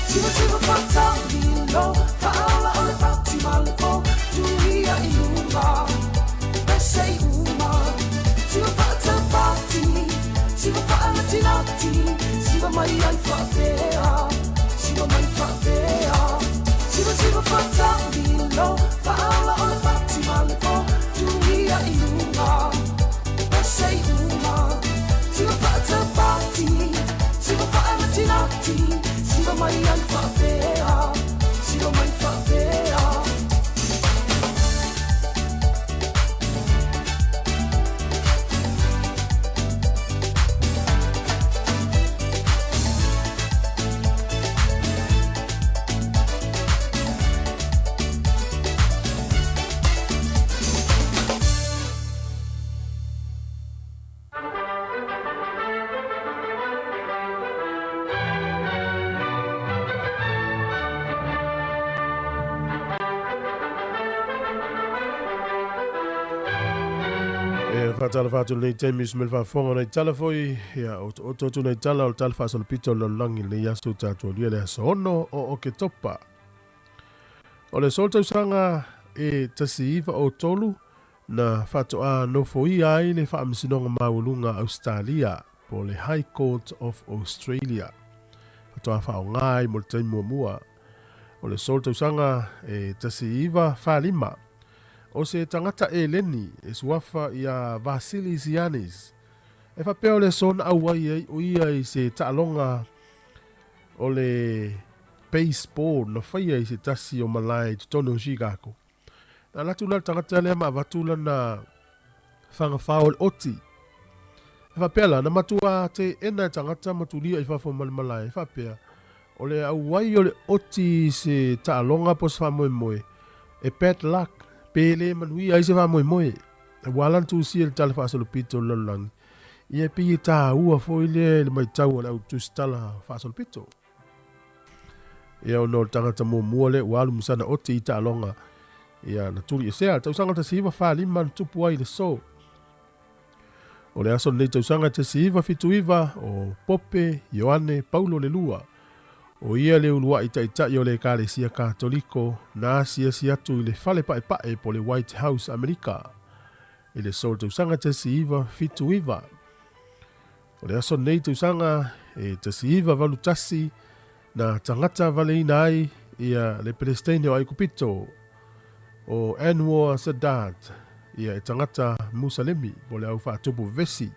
Speaker 1: Siva siva faatamilo, Faaola o le pati ma le po, Tuia i luga, pese i uma. Siva faataupati, siva faanatinati, Siva mai ai faapea, siva mai faapea. Siva siva faatamilo, Faaola o le pati ma le po, Tuia i luga, pese i uma. Siva faataupati, siva faanatinati, Siva mai ai faapea, siva mai faapea.
Speaker 2: E faatalofa atu lenei taimi i sumele faafofoga nai tala foi ia otooto atu nai tala o le tala faasolopito o le lalolagi lenei aso tatou alia le aso 6 o Oketopa. O le aso tausaga e 1903 na faatoa nofoia ai le Faamasinoga Maualuga a Ausetalia po o le High Court of Australia. Faatoa faaaoga ai mo le taimi muamua. O le aso tausaga e 1945, o se tagata eleni e suafa ia Vasilis Yannis, e faapea o le aso na auai ai o ia i se taaloga o le baseball na faia i se tasi o malae i totonu o Chicago. Na alu atu la le tagata lea ma avatu lana fagafao o le oti. E faapea la, na matua teena e tagata ma tulia i fafo ma le malae, e faapea, o le auai o le oti i se taaloga po o se faamoemoe, e bad luck, pe le manuia ai se faamoemoe. Ua ala ona tusia i le tala faasolopito o le lalolagi, ia e pei e taua foi lea i le matau a le au tusitala faasolopito. Ia ona o le tagata muamua lea ua alu ma sana oti i taaloga, ia na tuliesea. Tausaga 1945 na tupu ai le so. O le aso lenei tausaga 1979 o Pope Ioane Paulo le Lua. O ia le uluai taitai o le Ekalesia Katoliko na asiasi atu i le Fale Paepae po o le White House Amerika i le so tausaga 1979. O le aso lenei tausaga e 1981 na tagata valeina ai ia le Peresetene o Aikupito o Anwar Sadat ia e tagata Musalemi po o le au faatupu vevesi.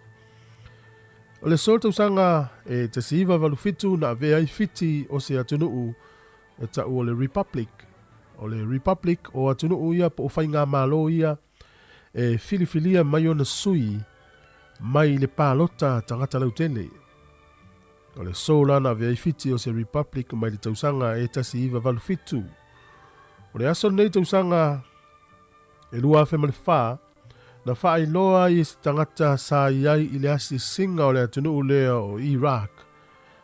Speaker 2: O le aso le tausaga e 1987 na avea ai Fiti o se atunuu e tau o le Republic. O le Republic o atunuu ia po o faigamalo ia e filifilia mai ona sui mai le palota tagata lautele. O le aso la na avea ai Fiti o se Republic mai le tausaga e 1987. O le aso lenei tausaga e 2004, na faailoa ai e se tagata sa i ai i le asiasiga o le atunuu lea o Iraq,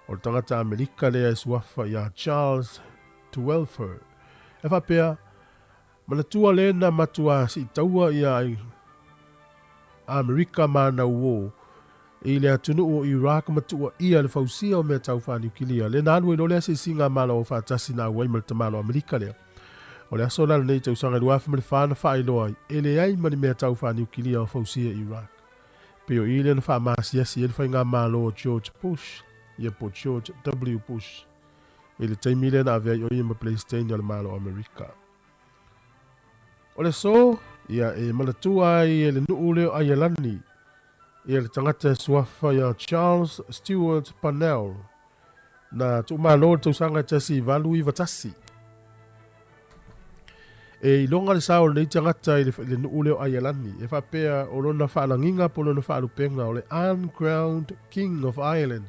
Speaker 2: o le tagata Amerika lea e suafa iā Charles Duelfer. E faapea, Manatua le na matuā siitaua ia Amerika ma ana uō i le atunuu o Iraq ma tuuaia le fausia o mea tau faaniukilia. Le na alu ai loa le asiasiga a Malo Aufaatasi na auai ma le tamaloa Amerika lea. O le aso la lenei tausaga 2004 na faailoa ai, e leai ma ni mea tau faaniukilia o fausia i Iraq. Pei o i lea na faamaasiasi ai le faigamalo o George Bush, ia po George W. Bush, i le taimi lea na avea ai o ia ma Peresetene o le Malo o Amerika. O le aso, ia e manatua ai e le nuu lea o Aialani, ia le tagata e suafa ia Charles Stewart Parnell, na tuumalo i le tausaga e 1891. E iloga le sa o lenei tagata i le, le nuu lea o Aialani, e faapea o lona faalagiga po o lona faalupega o le Uncrowned King of Ireland.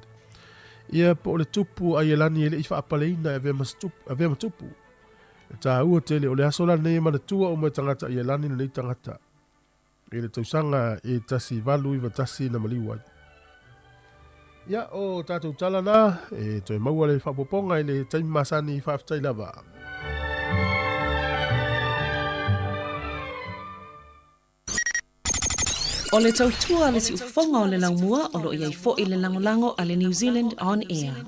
Speaker 2: Ia po o le tupu o Aialani e le i faapaleina e avea ma, avea ma tupu. E tāua tele, o le aso la lenei e manatua uma e tagata Aialani lenei tagata. I le tausaga e 1891 na maliu ai. Ia, o tātou tala nā, e toe maua le faaopoopoga i le taimi masani, faafetai lava.
Speaker 5: O le tautua a le siufofoga o le laumua o lo o i ai foi le lagolago a le New Zealand On Air.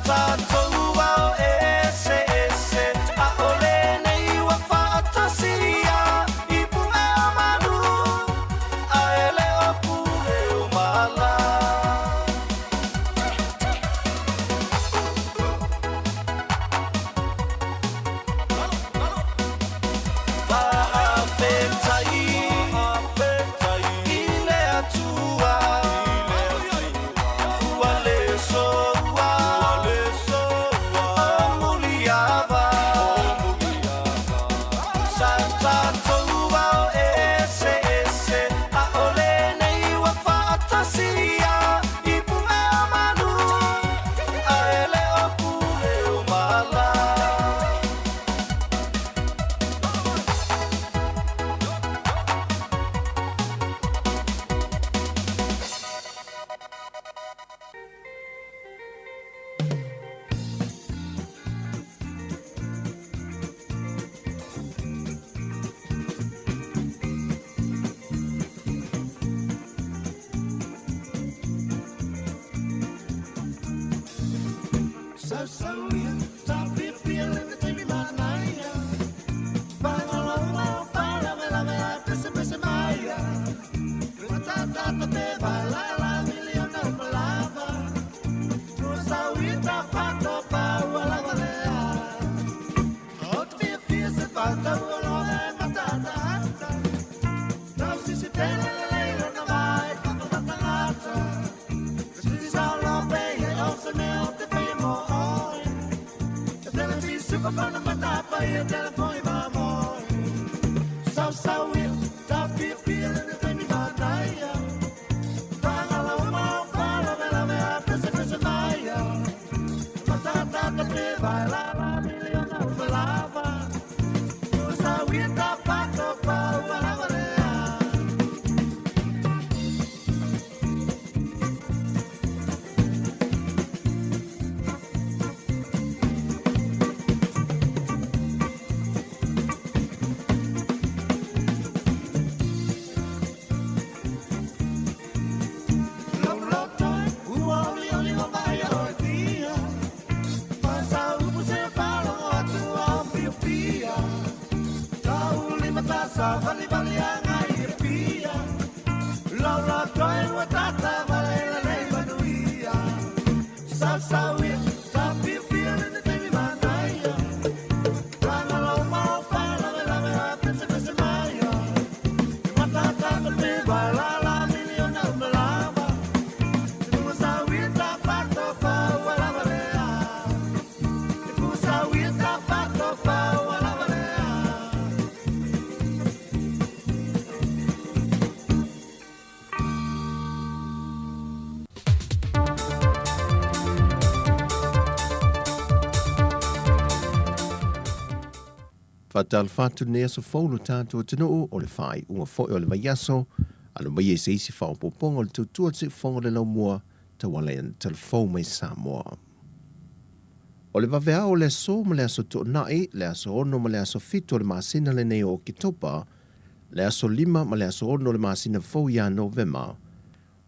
Speaker 1: tatou ao eseese, ʻaʻole nei ua faʻatasia i pue o manu, a e le o pule o mala. Faafetai i le Atua, ua le soua o Muliava. Sa tatou ao eseese, ʻaʻole nei ua faʻatasia i pue o manu, a e le o pule o mala.
Speaker 6: Faatalofa atu lenei aso fou lo tatou atunuu o le faaiuga foi o le vaiaso alo mai ai se isi faaopoopoga o le tautua le siufofoga o le laumua tauala i ana talafou mai Samoa. O le vaveao o le aso ma le aso Toonai, le aso 6 ma le aso 7 o le masina lenei o Oketopa, le aso 5 ma le aso 6 o le masina fou ia Novema,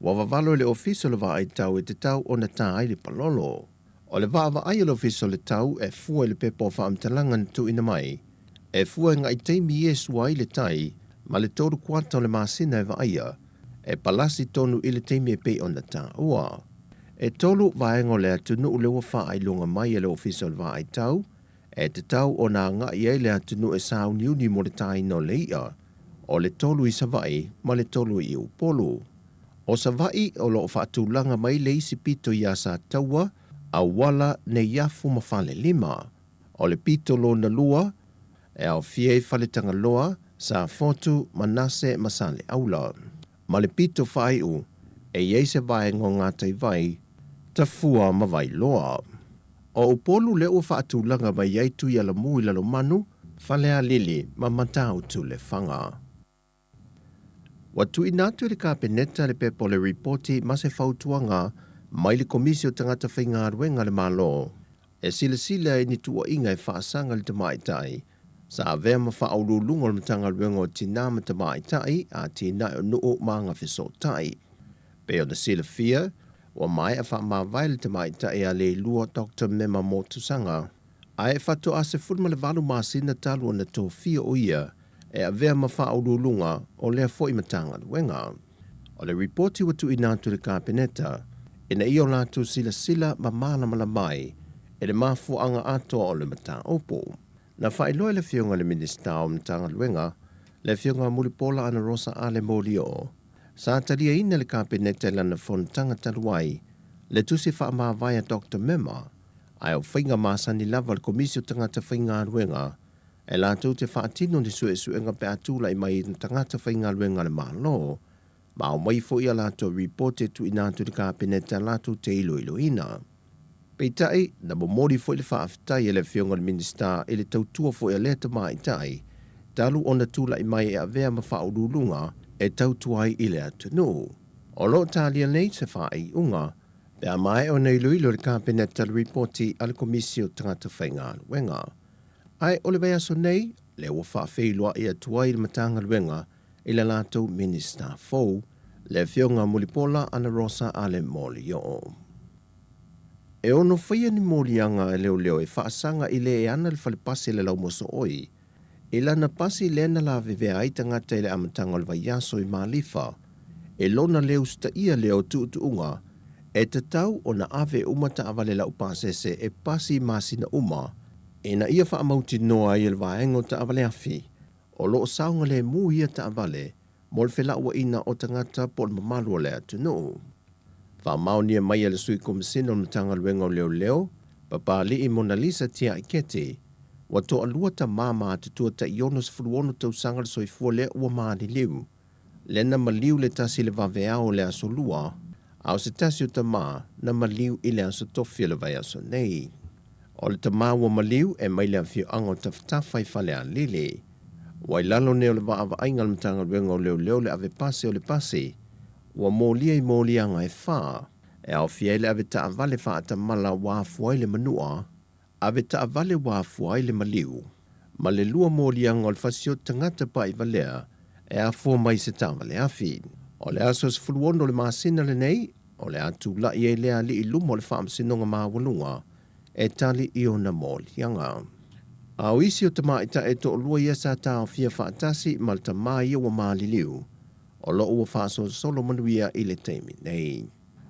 Speaker 6: ua vavalo i le Ofisa o le Vaai Tau e tatau ona tā ai le palolo. O le vaavaai a le Ofisa o le Tau e fua i le pepa o faamatalaga na tuuina mai, e fua i ngai taimi e sua ai le tai ma le tolu kuata o le masina e vaaia, e palasi tonu i le taimi e pei ona taua. E tolu vaega o le atunuu lea ua faailoga mai e le Ofisa o le Vaai Tau, e tatau ona agai ai le atunuu e sauniuni mo le tāina o le i'a, o le tolu i Savaii ma le tolu i Upolu. O Savaii o lo o faatulaga mai le isi pito iā Sataua, Auala, Neiafu ma Falelima. O le pito lona lua, e aofia ai Faletagaloa, Safotu, Manase ma Saleaula. Ma le pito faaiu, e i ai se vaega o Gataivai, Tafua ma Vailoa. O Upolu lea ua faatulaga mai ai Tuialamu i Lalomanu, Falealili ma Matautu Lefaga. Ua tuuina atu i le Kapeneta le pepa o le Ripoti ma se fautuaga mai le Komisi o Tagata Faigaluega a le Malo e silasila i ni tuuaiga e faasaga i le tamaitai sa avea ma faauluuluga o le Matagaluega o Tinā ma Tamaitai, Atinae o Nuu ma Agafesootai. Pei ona silafia, Ua maea faamavae le tamaitai a Leilua Doctor Mema Motusaga, ae faatoa 18 masina talu ona tofia o ia e avea ma faauluuluga o lea foi Matagaluega. O le ripoti ua tuuina atu i le Kapeneta ina ia o latou silasila ma malamalama ai i le mafuaaga atoa o le mataupu. Na faailoa e le Afioga i le Minisita o Matagaluega, le Afioga Mulipola Anarosa Ale Molioo, sa taliaina e le Kapeneta i lana fonotaga talu ai le tusi faamavae a Doctor Mema, ae o faiga masani lava a le Komisi o Tagata Faigaluega e latou te faatino ni suesuega pe a tulai mai i tagata faigaluega a le Malo, ma aumai foi a latou ripoti e tuuina atu i le Kapeneta latou te iloiloina. Peitai, na momoli foi le faafetai a le Afioga i le Minisita i le tautua foi a lea tamaitai talu ona tulai mai e avea ma faauluuluga e tautua ai i le atunuu. O lo o talia nei se faaiuga pe a maea ona iloilo e le Kapeneta le ripoti a le Komisi o Tagata Faigaluega. Ae o le vaiaso nei, lea ua faafeiloai atu ai le Matagaluega i le latou Minisita fou, le Afioga Mulipola Anarosa Ale Molioo. E ono faia ni moliaga a leoleo e faasaga i le e ana le fale pasi a le laumosooī i lana pasi lea na lavevea ai tagata i le amataga o le vaiaso i Malifa, e lona le usitaia lea o tuutuuga e tatau ona ave uma taavale laupasese e pasi i masina uma ina ia faamautinoa ai e le vaega o taavale afi o lo o saogalemu ia taavale mo le felauaiga o tagata po o le mamalu o le atunuu. Faamaonia mai e le Sui Komesina o le Matagaluega o Leoleo, Papali'i Monalisa Tiaiketi, ua toalua tama matutua tai 66 tausaga le soifua lea ua maliliu, lea na maliu le tasi i le vaveao o le Aso Lua, a o se tasi o tama na maliu i le Aso Tofi o le vaiaso nei. O le tama ua maliu e mai le afioaga o Tafatafa i Falealili. Ua i lalo nei o le vaavaaiga a le Matagaluega o Leoleo le ave pasi o le pasi ua molia i moliaga e fa, e aofia ai le ave taavale faatamala ua afua ai le manua, ave taavale ua afua ai le maliu, ma le lua moliaga o le fasioti tagata pa'ivalea e afua mai i se taavale afi. O le aso 16 o le masina lenei, o le a tula'i ai lea alii i luma o le Faamasinoga Maualuga e tali i ona moliaga. A o isi o tamaitai e toalua ia sa taofia faatasi ma le tama ia ua maliliu, o lo o ua faasolosolo manuia i le taimi nei.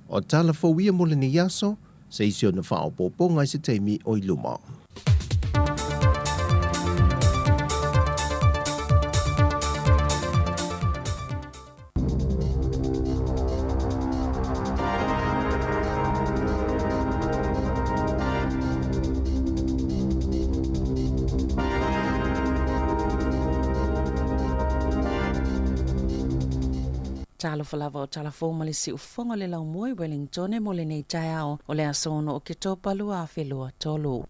Speaker 6: O tala fou ia mo lenei aso, se isi ona faaopoopoga i se taimi o i luma.
Speaker 5: Talofa lava o tala fou ma le siufofoga o le laumua i Wellingtone mo lenei taeao o le aso 6 Oketopa 2023.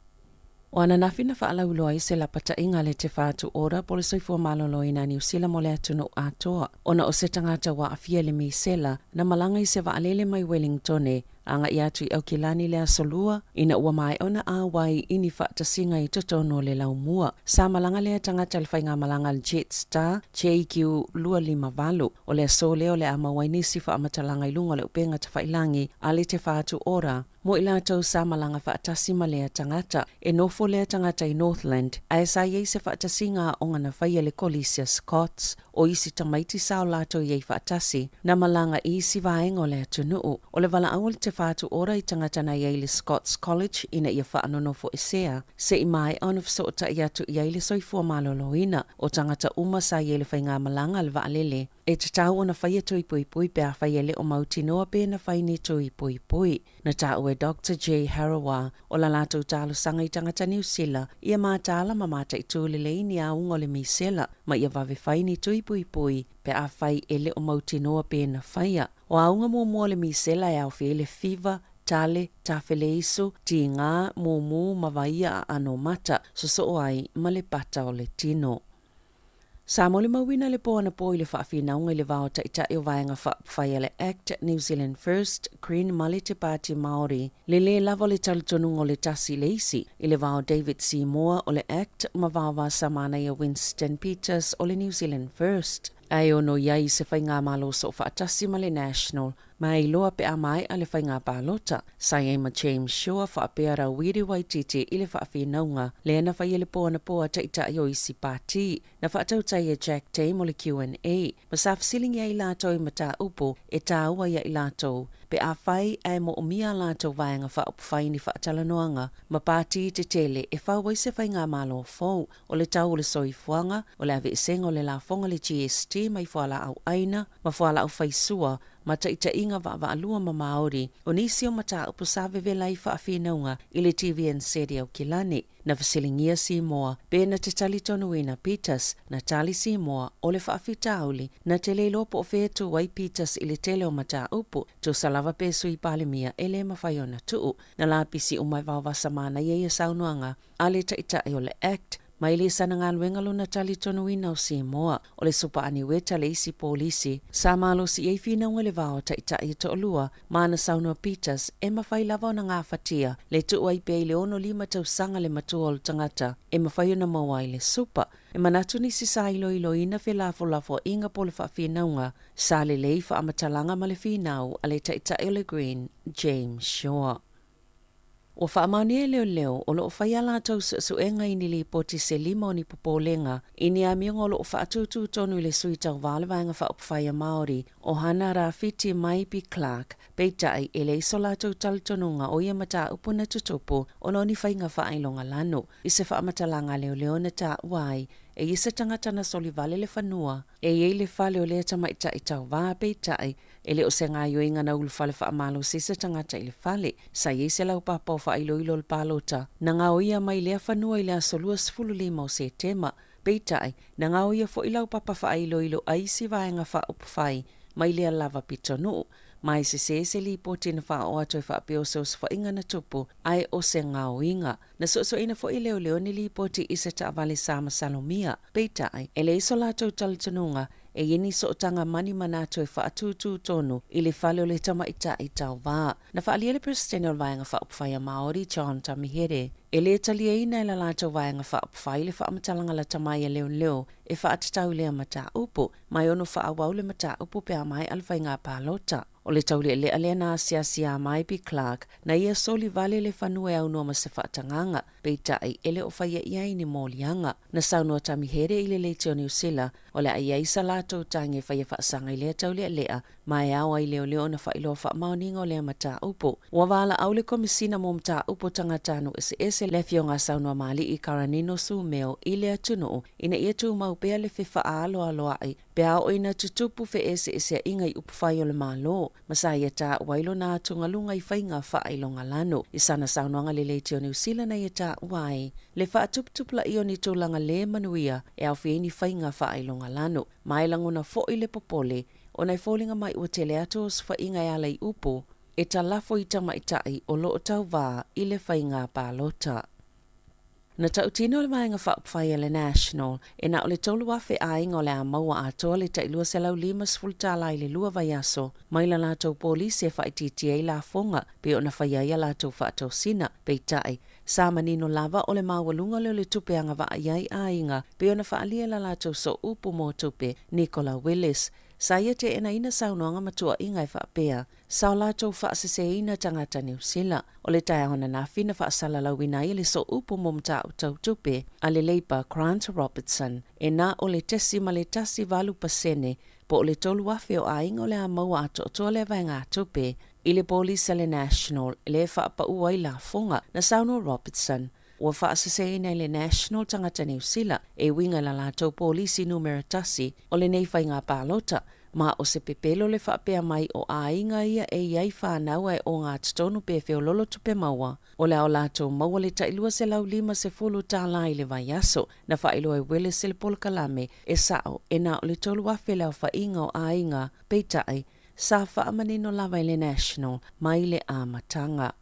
Speaker 5: O ananafi na faalauiloa ai se lapataiga a le Te Whatu Ora po o le Soifua Maloloina a Niu Sila mo le atunuu atoa ona o se tagata ua aafia i le misela na malaga i se vaalele mai Wellingtone agai atu i Aukilani i le Aso Lua ina ua maea ona auai i ni faatasiga i totonu o le laumua. Sa malaga lea tagata i le faigamalaga a le Jetstar JQ258. O le aso lea o le a maua ai nisi faamatalaga i luga o le upega tafailangi a le Te Whatu Ora. Mo i latou sa malaga faatasi ma lea tagata. E nofo lea tagata i Northland, ae sa i ai se faatasiga aoga na faia i le Kolisi a Scots. O isi tamaiti sa o latou i ai faatasi, na malaga i isi vaega o le atunuu. O le valaau a le Te Whatu Ora i tagata na i ai i le Scots College ina ia faanonofo-esea, se i maea ona fesootai atu i ai le soifua maloloina o tagata uma sa i ai i le faigamalaga a le vaalele. E tatau ona faia tui puipui pe afai e le o mautinoa pe na fai ni tui puipui. Na taua e Doctor Jay Harawa o la latou talosaga i tagata Niu Sila ia mataala ma mataitū lelei ni auga o le misela ma ia vave fai ni tui puipui pe afai e le o mautinoa pe na faia. O auga muamua o le misela e aofia ai le fiva, tale, tafeleiso, tigā, mumu ma vaia aano mata, sosoo ai ma le pata o le tino. Sa molimauina le po anapo i le faafinauga i le va o Taitai o Vaega Faaupufai a le Act, New Zealand First, Green ma le Te Pāti Māori, le lē lava o le talitonuga o le tasi i le isi, i le va o David Seymour o le Act ma Vaovasa Manaia Winston Peters o le New Zealand First. Ae ono i ai se faigamalo soofaatasi ma le National ma e iloa pe a maea le faiga palota. Sa i ai ma James Shaw faapea Rawiri Waititi i le faafinauga lea na faia i le po anapo a taitai o isi pati. Na faatautai e Jack Tame o le QNA ma sa fesiligia ai latou i mataupu e tāua ia i latou pe afai ae moomia a latou vaega faaupufai ni faatalanoaga ma pati tetele e fau ai se faigamalo fou. O le tau o le soifuaga, o le aveesega o le lafoga le GST mai fualaau aina ma fualaau faisua ma taitaiga vaavaalua ma Māori, o nisi o mataupu sa vevela ai faafinauga i le TVNZ i Aukilani. Na fesiligia Simoa pe na te talitonuina Peters, na tali Simoa o le faafitauli na te le iloa po o fea e tū ai Peters i le tele o mataupu, tusa lava pe Sui Palemia e le mafai ona tuu. Na lapisi uma e Vaovasa Manaia ia saunoaga a le Taitai o le Act mai le sana galuega lona talitonuina o Simoa o le Supa Aniueta le isi polisi sa malosi i ai finauga i le va o taitai e toalua ma ana saunoa Peters e mafai lava ona gafatia le tuu ai pea i le 65 tausaga le matua o le tagata e mafai ona maua ai le supa. E manatu nisi sa iloiloina felafolafoaiga po o le faafinauga sa lelei faamatalaga ma le finau a le Taitai o le Green, James Shaw. Ua faamaonia e leoleo o lo o fai a latou suesuega i ni lipoti se lima o ni popolega i ni amioga o lo o faatūtū tonu i le Sui Tauva o le Vaega Faaupufai a Māori o Hana Rāwhiti Maipi Clark, peitai e leai so latou talitonuga o ia mataupu na tutupu ona o ni faiga faailoga lanu. I se faamatalaga a leoleo na taua ai e ia se tagata na solivale le fanua e i ai le fale o lea tamaitai tauva, peitai E le o se gaoioiga na ulufale faamalosi se tagata i le fale. Sa i ai se laupapa o faailoilo o le palota na gaoia mai lea fanua i le aso 25 o Setema. Peitai, na gaoia foi laupapa faailoilo a isi vaega faaupufai mai lea lava pitonuu. Ma e sesē se lipoti na faaoo atu e faapea o se osofaiga na tupu ae o se gaoiga. Na suesueina foi e leoleo ni lipoti i se taavale sa masalomia. Peitai, e leai so latou talitonuga e i ai ni sootaga mani manatu e faatūtū tonu i le fale o le tamaitai tauva. Na faaalia le Peresetene o le Vaega Faaupufai a Māori, John Tamihere, e le taliaina e la latou Vaega Faaupufai le faamatalaga lata mai a leoleo e faatatau i lea mataupu, ma e ono faaauau le mataupu pe a maea le faiga palota. O le taulealea lea na asiasi iā Maipi Clark, na ia soli vale le fanua e aunoa ma se faatagaga, peitai e le o faia i ai ni moliaga. Na saunoa Tamihere i le Leitio Niu Sila, o le a i ai sa latou tagi e faia faasaga i lea taulealea, ma e ao ai leoleo ona faailoa faamaoniga o lea mataupu. Ua valaau le Komisina mo Mataupu o Tagatanuu Eseese le Afioga a Saunoamaalii Karanino Sumeo i le atunuu ina ia tumau pea le fefaaloaloa'i Pe a oo ina tutupu feeseeseaiga i upufai o le Malo, ma sa ia taua ai lona atugaluga i faiga faailogalanu. I sana saunoaga le Leitio Niu Sila na ia taua ai le faatuputupulaia o ni tulaga le manuia e aofia ai ni faiga faailogalanu, ma e lagona foi le popole ona e foliga mai ua tele atu osofaiga e ala i upu e talafo i tamaitai o lo o tauvā i le faiga palota. Na tautino le Vaega Faaupufai a le National, e na o le 3,000 aiga o le a maua atoa le tai $250 i le lua vaiaso mai la latou polisi e faaitiitia ai lafoga pei ona faia ai a latou faatosina. Peitai, sa manino lava o le maualuga lea o le tupe agavaa i ai aiga pei ona faaalia e la latou sooupu mo tupe, Nicola Willis. Sa ia teenaina saunoaga ma tuuaiga e faapea, Sa o latou faaseseina tagata Niu Sila. O le taeao ananafi na faasalalauina ai e le Sooupu mo Mataupu Tau Tupe a le Labour Grant Robertson e na o le 0.18% po o le 3,000 o aiga o le a maua atoatoa lea vaegatupe i le polisi a le National lea e faapau ai lafoga. Na saunoa Robertson, Ua faaseseina e le National tagata Niu Sila e uiga i la latou polisi numera tasi o lenei faiga palota, ma o se pepelo le faapea mai o aiga ia e i ai fanau ae ogatotonu pe feololo tupe maua, o le a o latou maua le tai $250 i le vaiaso. Na faailoa e Willis i le polokalame e sao e na o le 3,000 le aofaiga o aiga, peitai, sa faamanino lava e le National mai le amataga.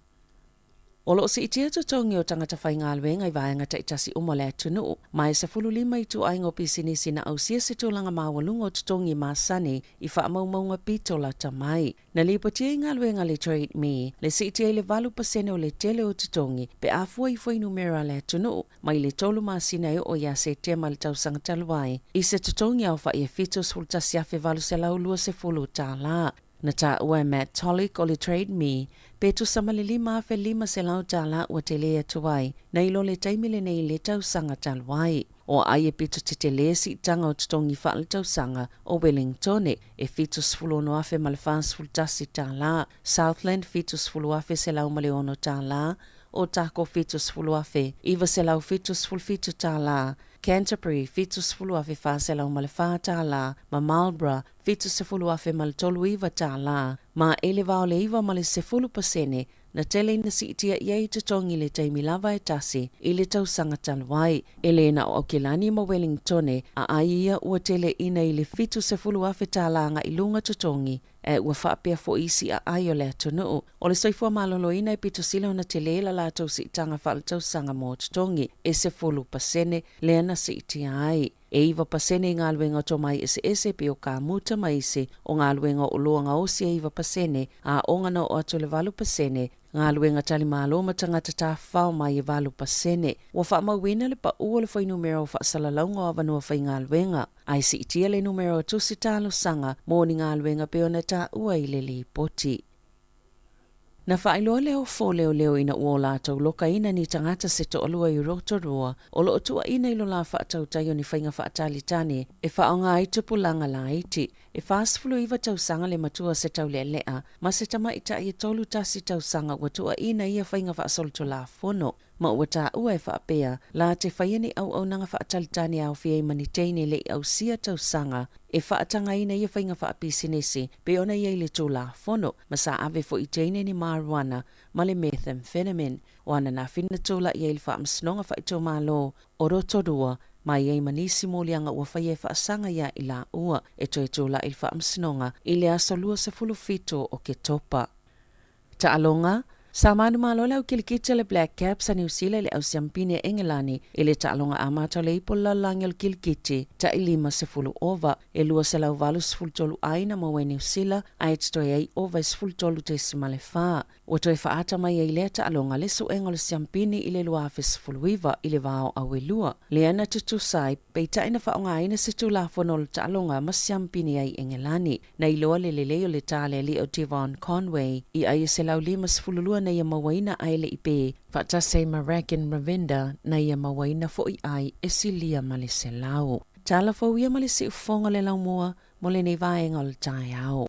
Speaker 5: O lo o siitia totogi o tagata faigaluega i vaega taitasi uma o le atunuu, ma e 15 ituaiga o pisinisi na ausia se tulaga maualuga o totogi masani i faamaumauga pito lata mai. Na lipotia i galuega a le Trade Me le siitia i le 8% o le tele o totogi pe a fua i fuainumera a le atunuu mai le tolu masina e oo ia Setema i le tausaga talu ai, i se totogi aofai e $71,820. Na taua e Matt Tulloch o le Trade Me, pe tusa ma le $5,500 ua tele atu ai, nai lo le taimi lenei i le tausaga talu ai. O ai e pito tetele siitaga o totogi faaletausaga o Wellingtone e $76,041, Southland $70,106, Otago $70,977, Canterbury $70,404 ma Marlborough $70,039, ma e le va o le 9 ma le 10% na tele ina siitia i ai totogi i le taimi lava e tasi i le tausaga talu ai. E le na o Aukilani ma Wellingtone a ai ia ua tele ina i le $70,000 agai luga totogi, ae ua faapea foi isi aai o le atunuu. O le soifua maloloina e pito sili ona tele la latou siitaga faaletausaga mo totogi e 10% lea na siitia ai. E 9% i galuega o tomai eseese pei o kamuta ma isi o galuega o oloa gaosi e 9%, aoga na oo atu i le 8%, galuega talimalo ma tagata tafafao mai e 8%. Ua faamauina le pau o le fuainumera o faasalalauga o avanoa faigaluega, ae siitia le numera o tusi talosaga mo ni galuega pei ona taua i le lipoti. Na faailoa le ofo leoleo ina ua o latou lokaina ni tagata se toalua i Rotorua o lo o tuuaina i lo la faatautai o ni faiga faatalitani e faaaoga ai tupulaga laiti. E 49 tausaga le matua se taulealea ma se tamaitai e 31 tausaga ua tuuaina ia faiga faasolitulafono ma ua taua e faapea la te faia ni auaunaga faatalitani e aofia ai ma ni teine le i ausia tausaga e faatagaina ia faiga faapisinisi pei ona i ai le Tulafono ma sa ave foi i teine ni marijuana ma le methamphetamine. O ananafi na tulai ai le Faamasinoga Faaitumalo o Rotorua ma i ai ma nisi moliaga ua faia e faasaga iā i laua e toe tulai i le Faamasinoga i le aso 27 o Oketopa. Taaloga, Sa manumalo le au kilikiti a le Black Caps a Niu Sila i le au siampine a Engelani i le taaloga amata o le ipu o le lalolagi o le kilikiti ta'i 50 ova e 283 ai na maua e Niu Sila ae totoe ai ova e 13.4. Ua toe faaata mai ai lea taaloga le suega o le siampini i le 2019 i le va o Auelua, lea na tutusa ai peitai na faaaogaina se tulafono o le taaloga ma siampini ai Engelani. Na iloa le lelei o le tā le alii o Devon Conway i ai e 152 na ia mauaina ae le i pe, faatasi ai ma Ragin Ravinda na ia mauaina foʻi ai e silia ma le 100. Tala fou ia ma le siufofoga o le laumua mo lenei vaega o le taeao.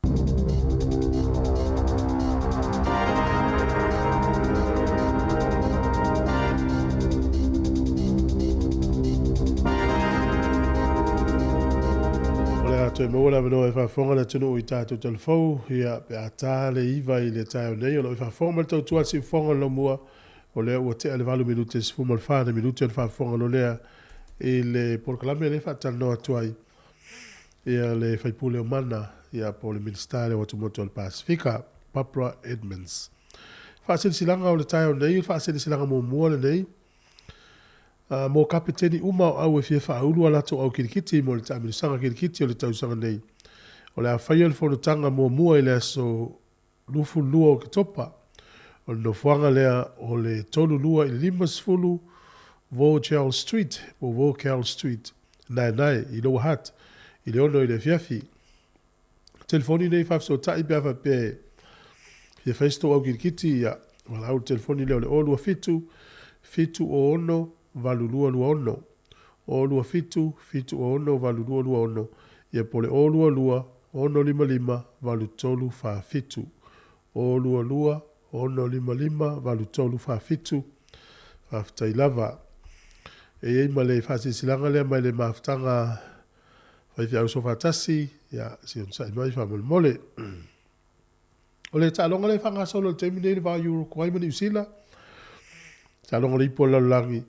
Speaker 2: O le a toe maua le avanoa e faafofoga le atunuu i tatou talafou, ia, pe a ta le 9 i le taeao nei, o lo o i faafofoga mai le tautua a le siufofoga o le laumua, o lea ua tea le 8 minute 14 na minute ona faafofoga loa lea i le polokalame lea e faatalanoa atu ai ia le faipule o Mana, ia po o le Minisita lea o Atumotu o le Pasifika, Barbara Edmonds. Faasilasilaga o le taeao nei, o le faasilasilaga muamua lenei, mo kapeteni uma o au e fia faaulu a latou au kilikiti mo le taamilosaga kilikiti o le tausaga nei. O le a faia le fonotaga muamua i le aso 22 o Oketopa. O le nofoaga lea o le 32 i le 50 Vauchel Street po o Vauchel Street, Naenae, i Lower Hutt, i le 6 i le afiafi. Telefoni nei faafesootai pe a faapea e fia fai se tou au kilikiti, ia, valaau i le telefoni lea o le 027 706 8226. 027 706 8226, ia po o le 022 655 8347. 022 655 8347. Faafetai lava. E i ai ma le faasilasilaga lea mai le mafutaga Faifeau Soofaatasi, ia, se i onosai mai faamolemole. O le taaloga lea e faagasolo i le taimi nei i le va o Uruguay ma Niu Sila, taaloga o le ipu o le lalolagi,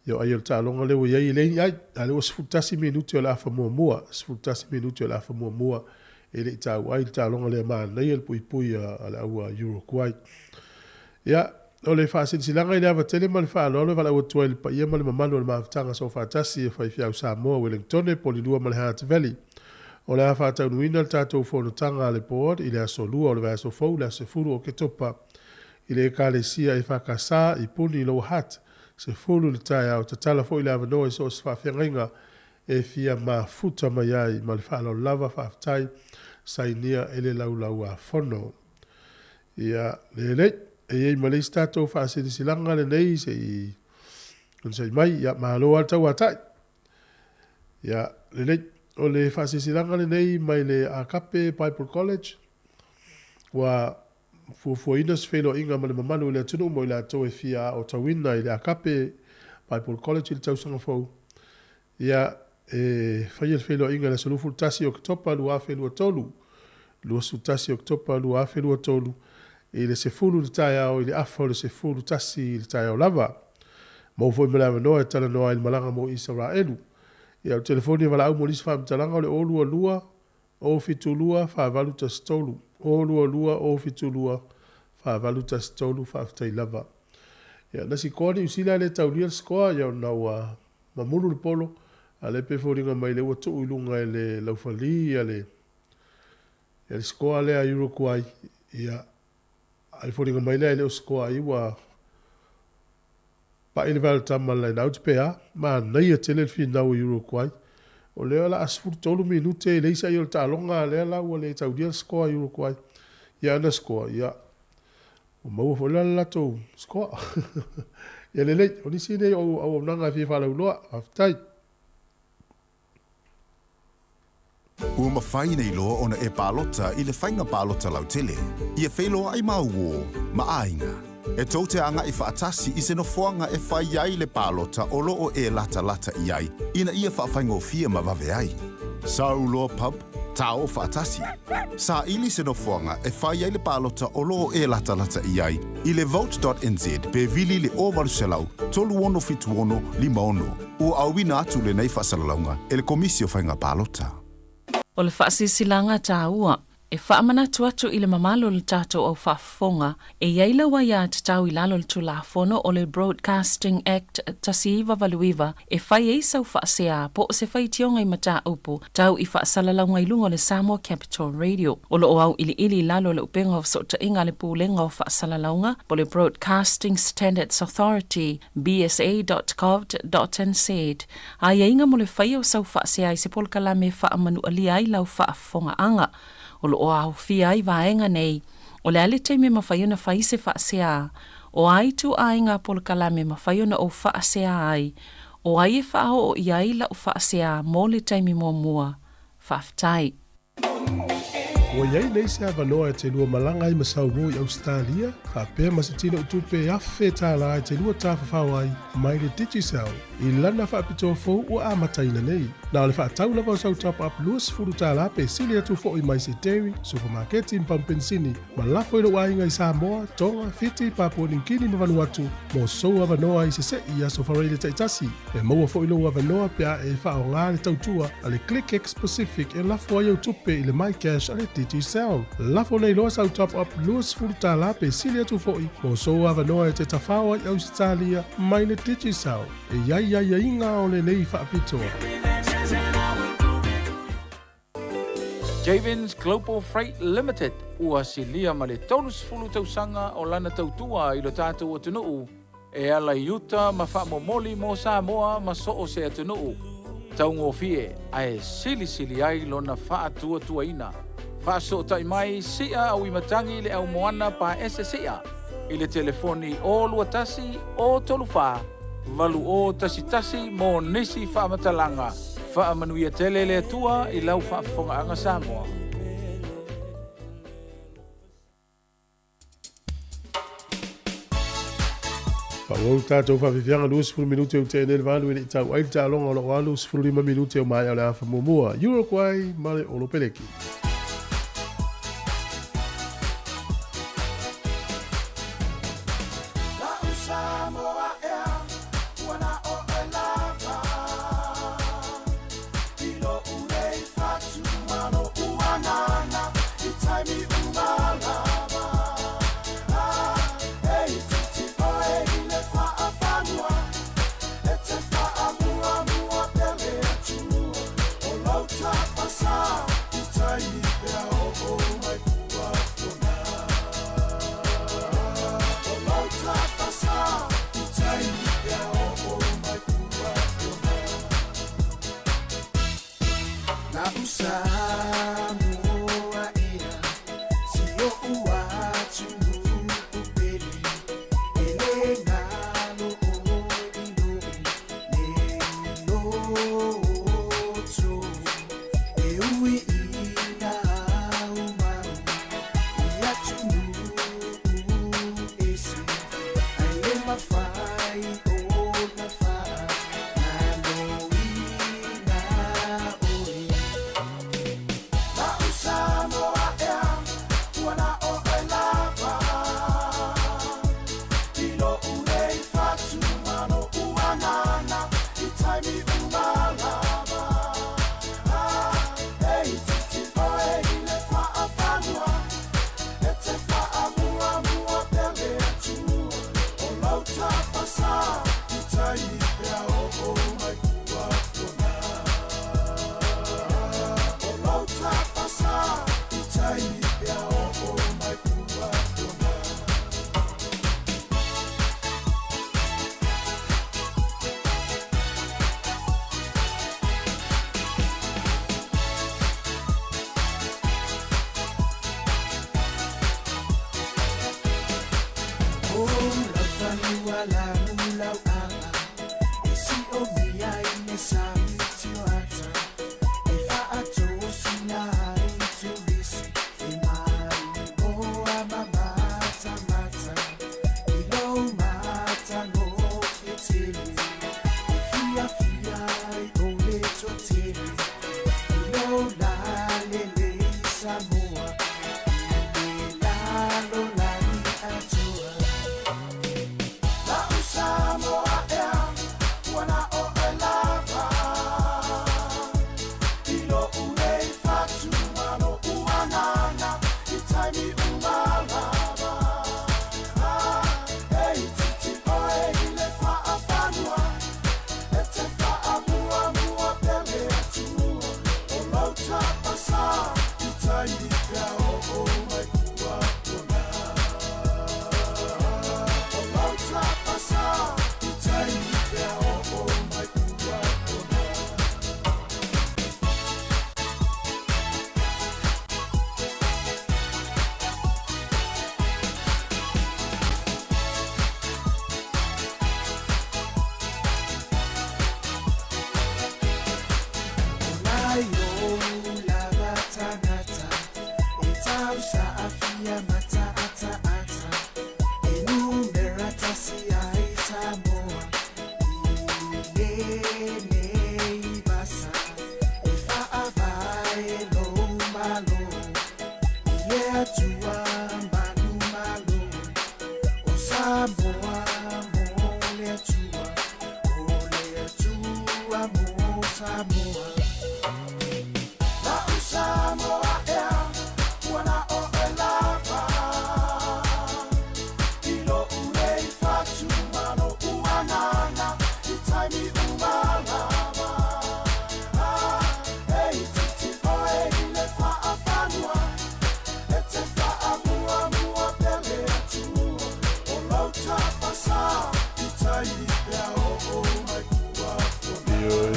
Speaker 2: ia o ai o le taaloga lea ua i ai e leai ni ai, a o lea ua 11 minute o le afa muamua, 11 minute o le afa muamua e le i taua ai le taaloga lea manaia le puipui a le au Uruguay. Ia, o le faasilasilaga i le ava tele ma le faaaloalo e valaau atu ai i le paia ma le mamalu o le mafutaga soofaatasi e faifeau Samoa Wellingtone Polilua ma le Hutt Valley. O le a faataunuuina le tatou fonotaga a le Board i le aso Lua o le vaiaso fou le aso 10 o Oketopa i le Ekalesia EFKS i Puni i Lower Hutt, 10 i le taeao. Tatala foi le avanoa i so o se faafeagaiga e fia mafuta mai ai. Ma le faaaloalo lava, faafetai. Sainia e le Laulau-a-Fono. Ia, lelei. E i ai ma le isi tatou faasilasilaga lenei se i onosai mai. Ia, malo lava le tauatai. Ia, lelei. O le faasilasilaga lenei mai le Agape Bible College, ua fuafuaina se feiloaiga ma le mamalu o le atunuu mo i latou e fia aotauina i le Agape Bible College i le tausaga fou. Ia, e faia le feiloaiga i le aso 21 Oketopa 2023, 21 Oketopa 2023, i le 10 i le taeao i le afa o le 11 i le taeao lava. Maua foi ma le avanoa e talanoa ai i le malaga mo Isaraelu. Ia, o le telefoni e valaau mo nisi faamatalaga o le 022 072 4813, 022 072 4813, faafetai lava. Ia, na sikoa Niu Sila e le taulia le sikoa, ia ona ua mamulu le polo, a lea pei e foliga mai lea ua tuu i luga e le laufali ia le ia le sikoa lea a Uruguay, ia ae foliga mai lea e le o sikoa ai ua pa'i le vaelatama i le lineout pe a. Manaia tele le finau a Uruguay. O lea o le a 13 minute e leai se ai o le taaloga, a lea la ua le taulia le sikoa a Uruguay. Ia ana sikoa, ia Ua maua foi la le latou scoa. Ia lelei, o nisi nei o auaunaga e fia faalauiloa. Faafetai.
Speaker 7: Ua mafai nei loa ona e palota i le faiga palota lautele, ia feiloai ma uō ma aiga. E tou te agai faatasi i se nofoaga e fai ai le palota o lo o e latalata i ai ina ia faafaigofie ma vave ai. Sau loa pub, Tao faatasi. Saili se nofoaga e fai ai le palota o lo o e latalata i ai i le vote.nz pe vili i le 0800 3676 56. Ua auina atu lenei faasalalauga e le Komisi o Faiga Palota.
Speaker 5: O le faasilasilaga taua e faamanatu atu i le mamalu o le tatou au faafofoga, e i ai lau aiatatau i lalo o le Tulafono o le Broadcasting Act 1989 e fai ai sau faasea po o se faitioga i mataupu tau i faasalalauga i luga o le Samoa Capital Radio. O lo o auiliili i lalo o le upega o fesootaiga a le Pulega o Faasalalauga po o le Broadcasting Standards Authority, bsa.govt.nz, aiaiga mo le faia o sau faasea i se polokalame e faamanualia ai lau faafofogaaga. O lo o aofia ai vaega nei, o le a le taimi e mafai ona fai se faasea? O a ituaiga polokalame e mafai ona ou faasea ai? O ai e faaoo i ai lau faasea mo le taimi muamua? Faafetai.
Speaker 2: Ua i ai nei se avanoa e te lua malaga ai ma Sauo i Ausetalia, faapea ma se tino tupe $1,000 e te lua tafafao ai mai le Digicel i lana faapitoa fou ua amataina nei. Na o le faatau lava o sau top-up $20 pe sili atu foi mai se dairy, supamaketi ma pamu penisini ma lafo i lou aiga i Samoa, Tonga, Fiti, Papua Niu Kini ma Vanuatu mo sou avanoa i sese'i i aso faraile taitasi. E maua foi lou avanoa pe a e faaaoga le tautua a le ClickX Pacific e lafo ai au tupe i le MyCash a le Digicel. Lafo nei loa sau top-up $20 pe sili atu foi mo sou avanoa e te tafao ai Ausetalia mai le Digicel. E i ai aiaiga o lenei faapitoa.
Speaker 8: Javens Global Freight Limited ua silia ma le 30 tausaga o lana tautua i lo tatou atunuu e ala i uta ma faamomoli mo Samoa ma so o se atunuu taugofie ae silisili ai lona faatuatuaina. Faasootai mai sia auimatagi i le au moana paese sia i le telefoni 021 034 8011 mo nisi faamatalaga. Faamanuia tele le Atua i lau faafofogaaga Samoa.
Speaker 2: Faaauau le tatou faafiafiaga 20 minute ua tea nei le valu e le i tau ai le taaloga o lo o alu 15 minute o maea o le afa muamua. Uruguay ma le Olopeleki.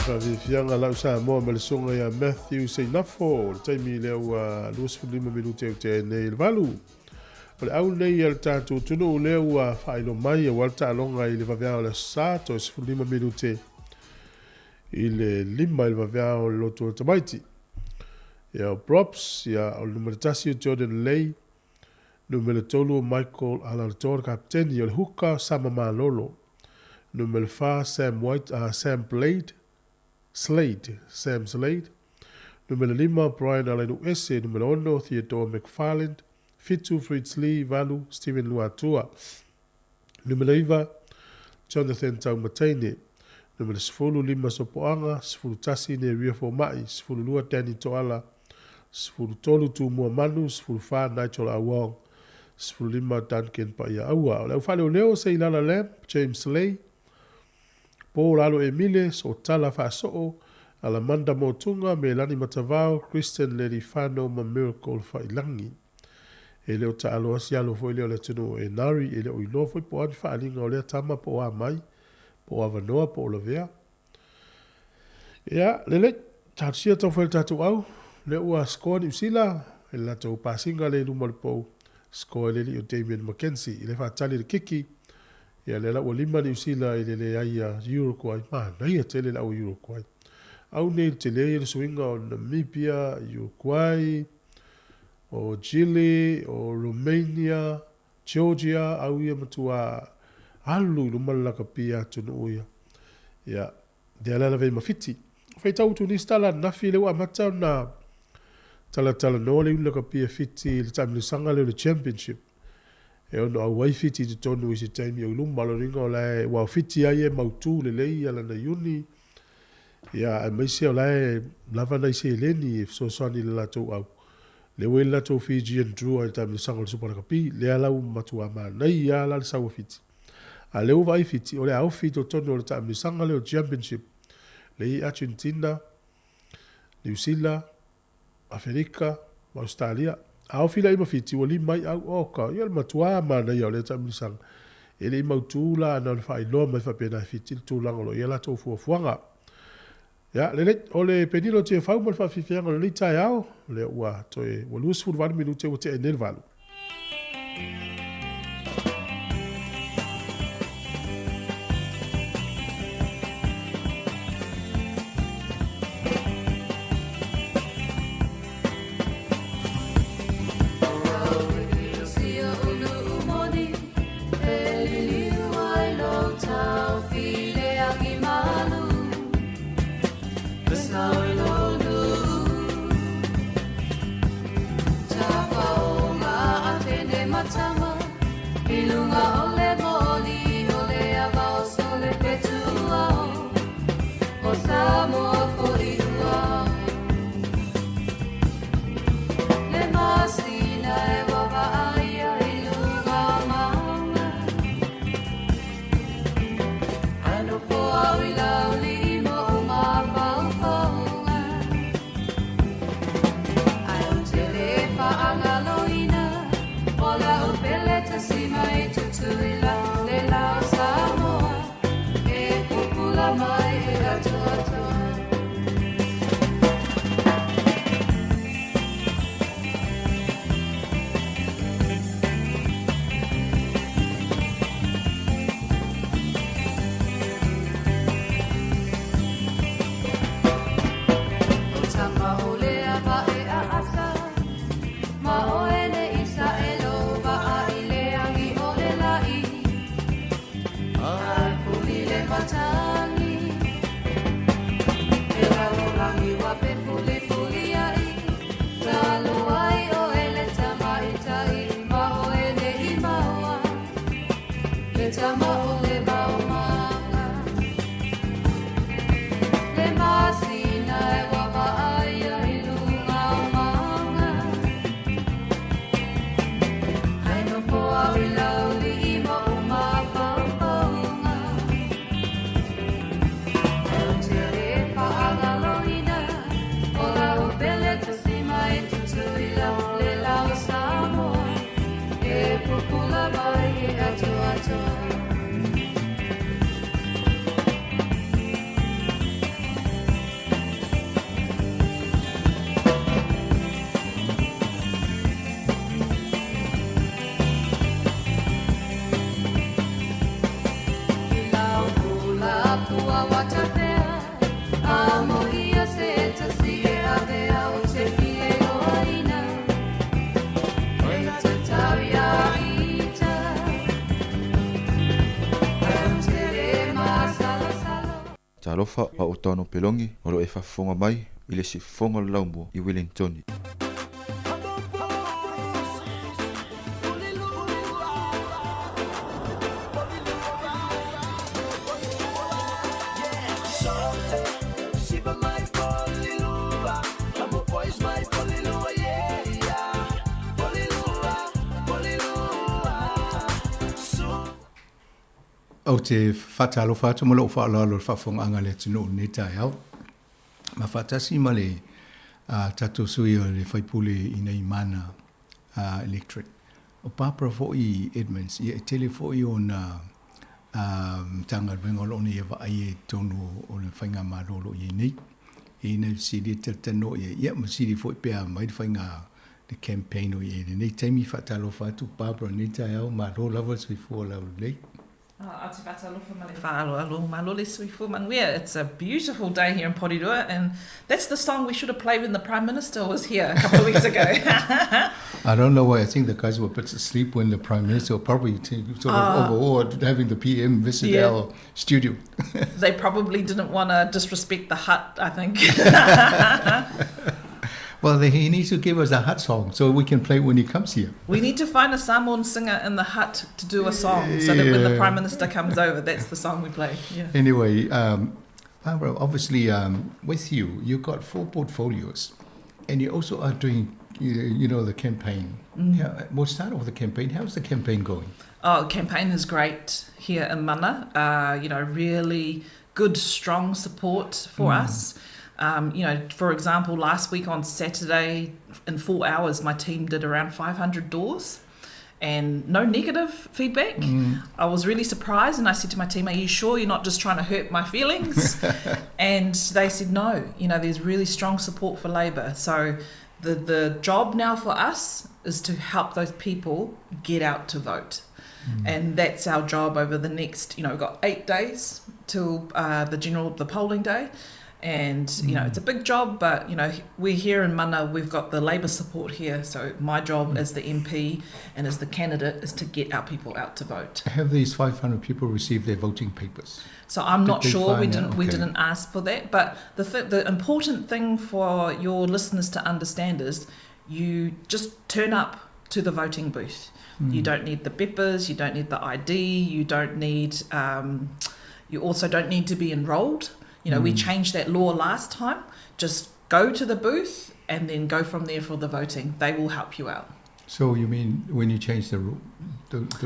Speaker 2: Faafiafiaga lau Samoa ma le susuga ia Matthew Seinafo o le taimi lea ua 25 minute o tea nei i le 8. O le au nei a le tatou atunuu lea ua faailoa mai aua le taaloga i le vaveao o le Aso Sa toe 15 minute i le 5 i le vaveao o le lotu o tamaiti. Ia o props, ia o le numera 1 o Jordan Lay, numera 3 o Michael Alalatoa le kapiteni, o le huka Sama Malolo, numera 4 Sam White, Sam Blade, Slade, Sam Slade, numera 5 Brian Alainu'uese, numera 6 Theodore McFarland, 7 Fritz Lee, 8 Steven Luatua, numera 9 Jonathan Taumateine, numera 10 Lima Sopoaga, 11 Neria Foma'i, 12 Danny Toala, 13 Tumua Manu, 14 Nigel Awong, 15 Duncan Paia'aua. O le aufaleoleo Seilala Lamb, James Lay, Paul Alo Emile, Sotala Faaso'o, Alamanda Motuga, Melani Matavao, Christian Lerifano ma Miracle Faiilagi. E le o taalo asi alo foi lea o le atunuu e Nari, e le o iloa foi po o a ni faaaliga o lea tama po o a mai, po o avanoa po o lavea. Ia, lelei, talosia taufai le tatou au, lea ua score Niu Sila, i le latou pasiga lea i luma o le pou, score e le alii o Damien McKenzie i le faatali i le kiki. Ia lea la ua 5 Niu Sila i le leai a Uruguay, manaia tele le au Uruguay. Au nei i le tele ia le suiga o Namibia, Uruguay, o Chile, o Romania, Georgia, au ia matua alu i luma le lakapi a atunuu ia. Ia, lea la lavea ai ma Fiti. Faitau atu nisi tala ananafi lea ua amata ona talatalanoa le iuni lakapi a Fiti i le taamilosaga lea o le Championship. E ono auai Fiti i totonu i se taimi o i luma. O lona uiga o la e, aua o Fiti lava ia e mautu lelei ia lana iuni, ia aemaise o la e lava nai seleni e fesoasoani i le latou au. Lea ua i ai le latou Fijian Drua i le taamilosaga o le Supa Lakapi. Lea la ua matua manaia lava la le sau a Fiti. A o lea ua vaai Fiti, o le a ofi i totonu o le taamilosaga lea o le Championship, lea e i ai Argentina, Niu Sila, Aferika ma Ausetalia. A ofi la i ma Fiti, ua lima ai au. Oka, ia o le matua manaia o lea taamilosaga. E le i mautu la na ona faailoa mai faapena e Fiti le tulaga o lo o i ai a latou fuafuaga. Ia, lelei, o le penina o Tiafau ma le faafiafiaga o lenei taeao, lea ua toe, ua 28 minute ua tea ai nei le valu.
Speaker 9: Talofa, o au o Tano Pelongi, o lo o e faafofoga mai i le siufofoga o le laumua i Wellingtoni.
Speaker 10: Ou te faatalofa atu ma lou faaaloalo i le faafofogaaga a le atunuu i lenei taeao. Ma faatasi ma le tatou sui o le faipule i nei mana electric. O Barbara foi Edmonds, ia e tele foi ona Matagaluega o lo o nei vaaia i totonu o le Faigamalo o lo o i ai nei. E i ai nai fesili e talatalanoa i ai, ia ma fesili foi pe a mai le faiga le campaign o i ai i lenei taimi. Faatalofa atu Barbara i lenei taeao, malo lava le soifua laulelei.
Speaker 11: It's a beautiful day here in Porirua, and that's the song we should have played when the Prime Minister was here a couple of weeks ago.
Speaker 10: I don't know why. I think the guys were a bit asleep when the Prime Minister probably sort of overawed having the PM visit
Speaker 11: Yeah.
Speaker 10: our studio.
Speaker 11: They probably didn't want to disrespect the hut, I think.
Speaker 10: Well, he needs to give us a hut song so we can play when he comes here.
Speaker 11: We need to find a Samoan singer in the hut to do a song so that when the
Speaker 10: Yeah.
Speaker 11: Prime Minister comes over, that's the song we play. Yeah.
Speaker 10: Anyway, Barbara, obviously, with you, you've got 4 portfolios, and you also are doing, the campaign. Yeah, we'll start off with the campaign. How's the campaign going?
Speaker 11: Oh, the campaign is great here in Mana. Really good, strong support for us. For example, last week on Saturday, in 4 hours, my team did around 500 doors and no negative feedback. I was really surprised, and I said to my team, are you sure you're not just trying to hurt my feelings? And they said, no, there's really strong support for Labour. So the job now for us is to help those people get out to vote. And that's our job over the next, we've got 8 days till the polling day. And it's a big job, but we're here in Mana, we've got the Labour support here. So my job as the MP and as the candidate is to get our people out to vote.
Speaker 10: Have these 500 people received their voting papers?
Speaker 11: So I'm
Speaker 10: Did
Speaker 11: not
Speaker 10: they
Speaker 11: sure. We
Speaker 10: find out? Okay.
Speaker 11: didn't ask for that. But the important thing for your listeners to understand is you just turn up to the voting booth. You don't need the peppers, you don't need the ID, you don't need... You also don't need to be enrolled. We changed that law last time. Just go to the booth and then go from there for the voting. They will help you out.
Speaker 10: So you mean when you changed the law?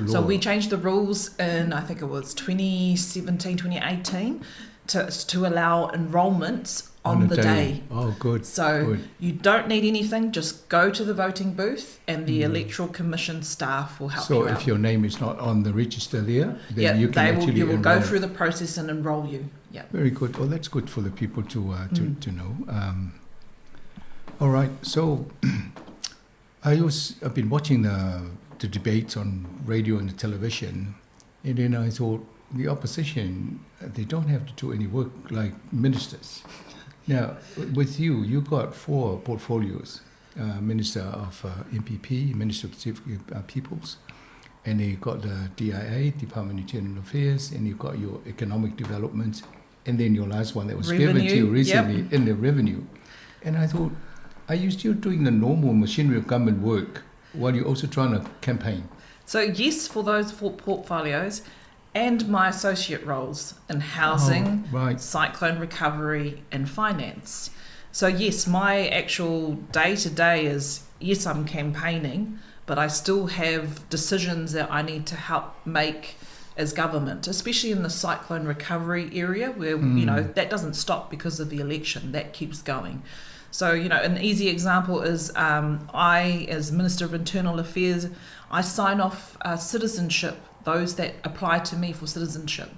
Speaker 11: So we changed the rules in, I think it was 2017, 2018, to allow enrolments on
Speaker 10: On
Speaker 11: the
Speaker 10: the day.
Speaker 11: day.
Speaker 10: Oh, good.
Speaker 11: So
Speaker 10: good.
Speaker 11: you don't need anything. Just go to the voting booth and the Electoral Commission staff will help
Speaker 10: So
Speaker 11: you
Speaker 10: if
Speaker 11: out.
Speaker 10: your name is not on the register there, then
Speaker 11: Yeah,
Speaker 10: you can actually
Speaker 11: you will go
Speaker 10: enroll.
Speaker 11: through the process and enrol you. Yeah.
Speaker 10: Very good. Well, that's good for the people to know. All right. So I've been watching the debates on radio and the television, and then I thought the opposition, they don't have to do any work like ministers. Now, with you, you got 4 portfolios: Minister of MPP, Minister of Pacific Peoples, and you got the DIA, Department of Internal Affairs, and you got your economic development, and then your last one that was given to you
Speaker 11: Revenue, yep.
Speaker 10: recently in the revenue. And I thought, are you still doing the normal machinery of government work while you're also trying to campaign?
Speaker 11: So yes, for those 4 portfolios, and my associate roles in housing,
Speaker 10: Oh, right.
Speaker 11: cyclone recovery and finance. So yes, my actual day-to-day is, yes, I'm campaigning, but I still have decisions that I need to help make as government, especially in the cyclone recovery area where, that doesn't stop because of the election, that keeps going. So an easy example is I, as Minister of Internal Affairs, I sign off citizenship, those that apply to me for citizenship.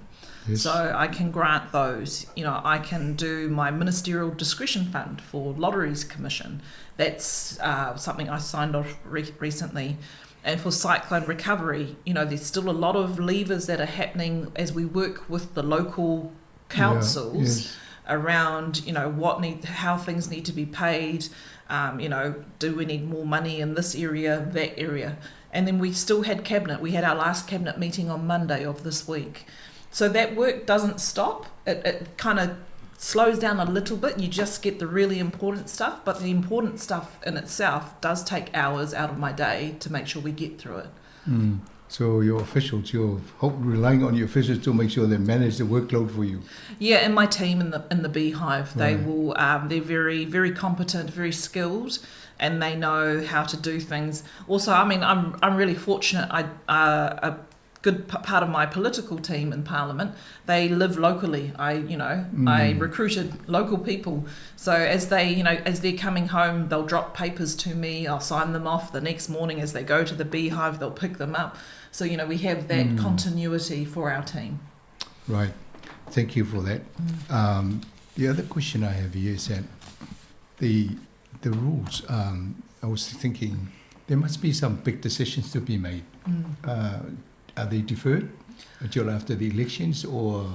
Speaker 11: So I can grant those. I can do my ministerial discretion fund for Lotteries Commission. That's something I signed off recently. And for cyclone recovery, there's still a lot of levers that are happening as we work with the local councils around how things need to be paid. Do we need more money in this area, that area? And then we still had cabinet. We had our last cabinet meeting on Monday of this week. So that work doesn't stop. It kind of slows down a little bit. You just get the really important stuff, but the important stuff in itself does take hours out of my day to make sure we get through it.
Speaker 10: So your officials, you're relying on your officials to make sure they manage the workload for you.
Speaker 11: Yeah, and my team in the Beehive, they're very, very competent, very skilled, and they know how to do things. Also, I'm really fortunate. A good part of my political team in Parliament, they live locally. I recruited local people. So as they're coming home, they'll drop papers to me. I'll sign them off the next morning as they go to the Beehive. They'll pick them up. So we have that continuity for our team.
Speaker 10: Right. Thank you for that. The other question I have here is that the rules, I was thinking there must be some big decisions to be made. Are they deferred until after the elections or?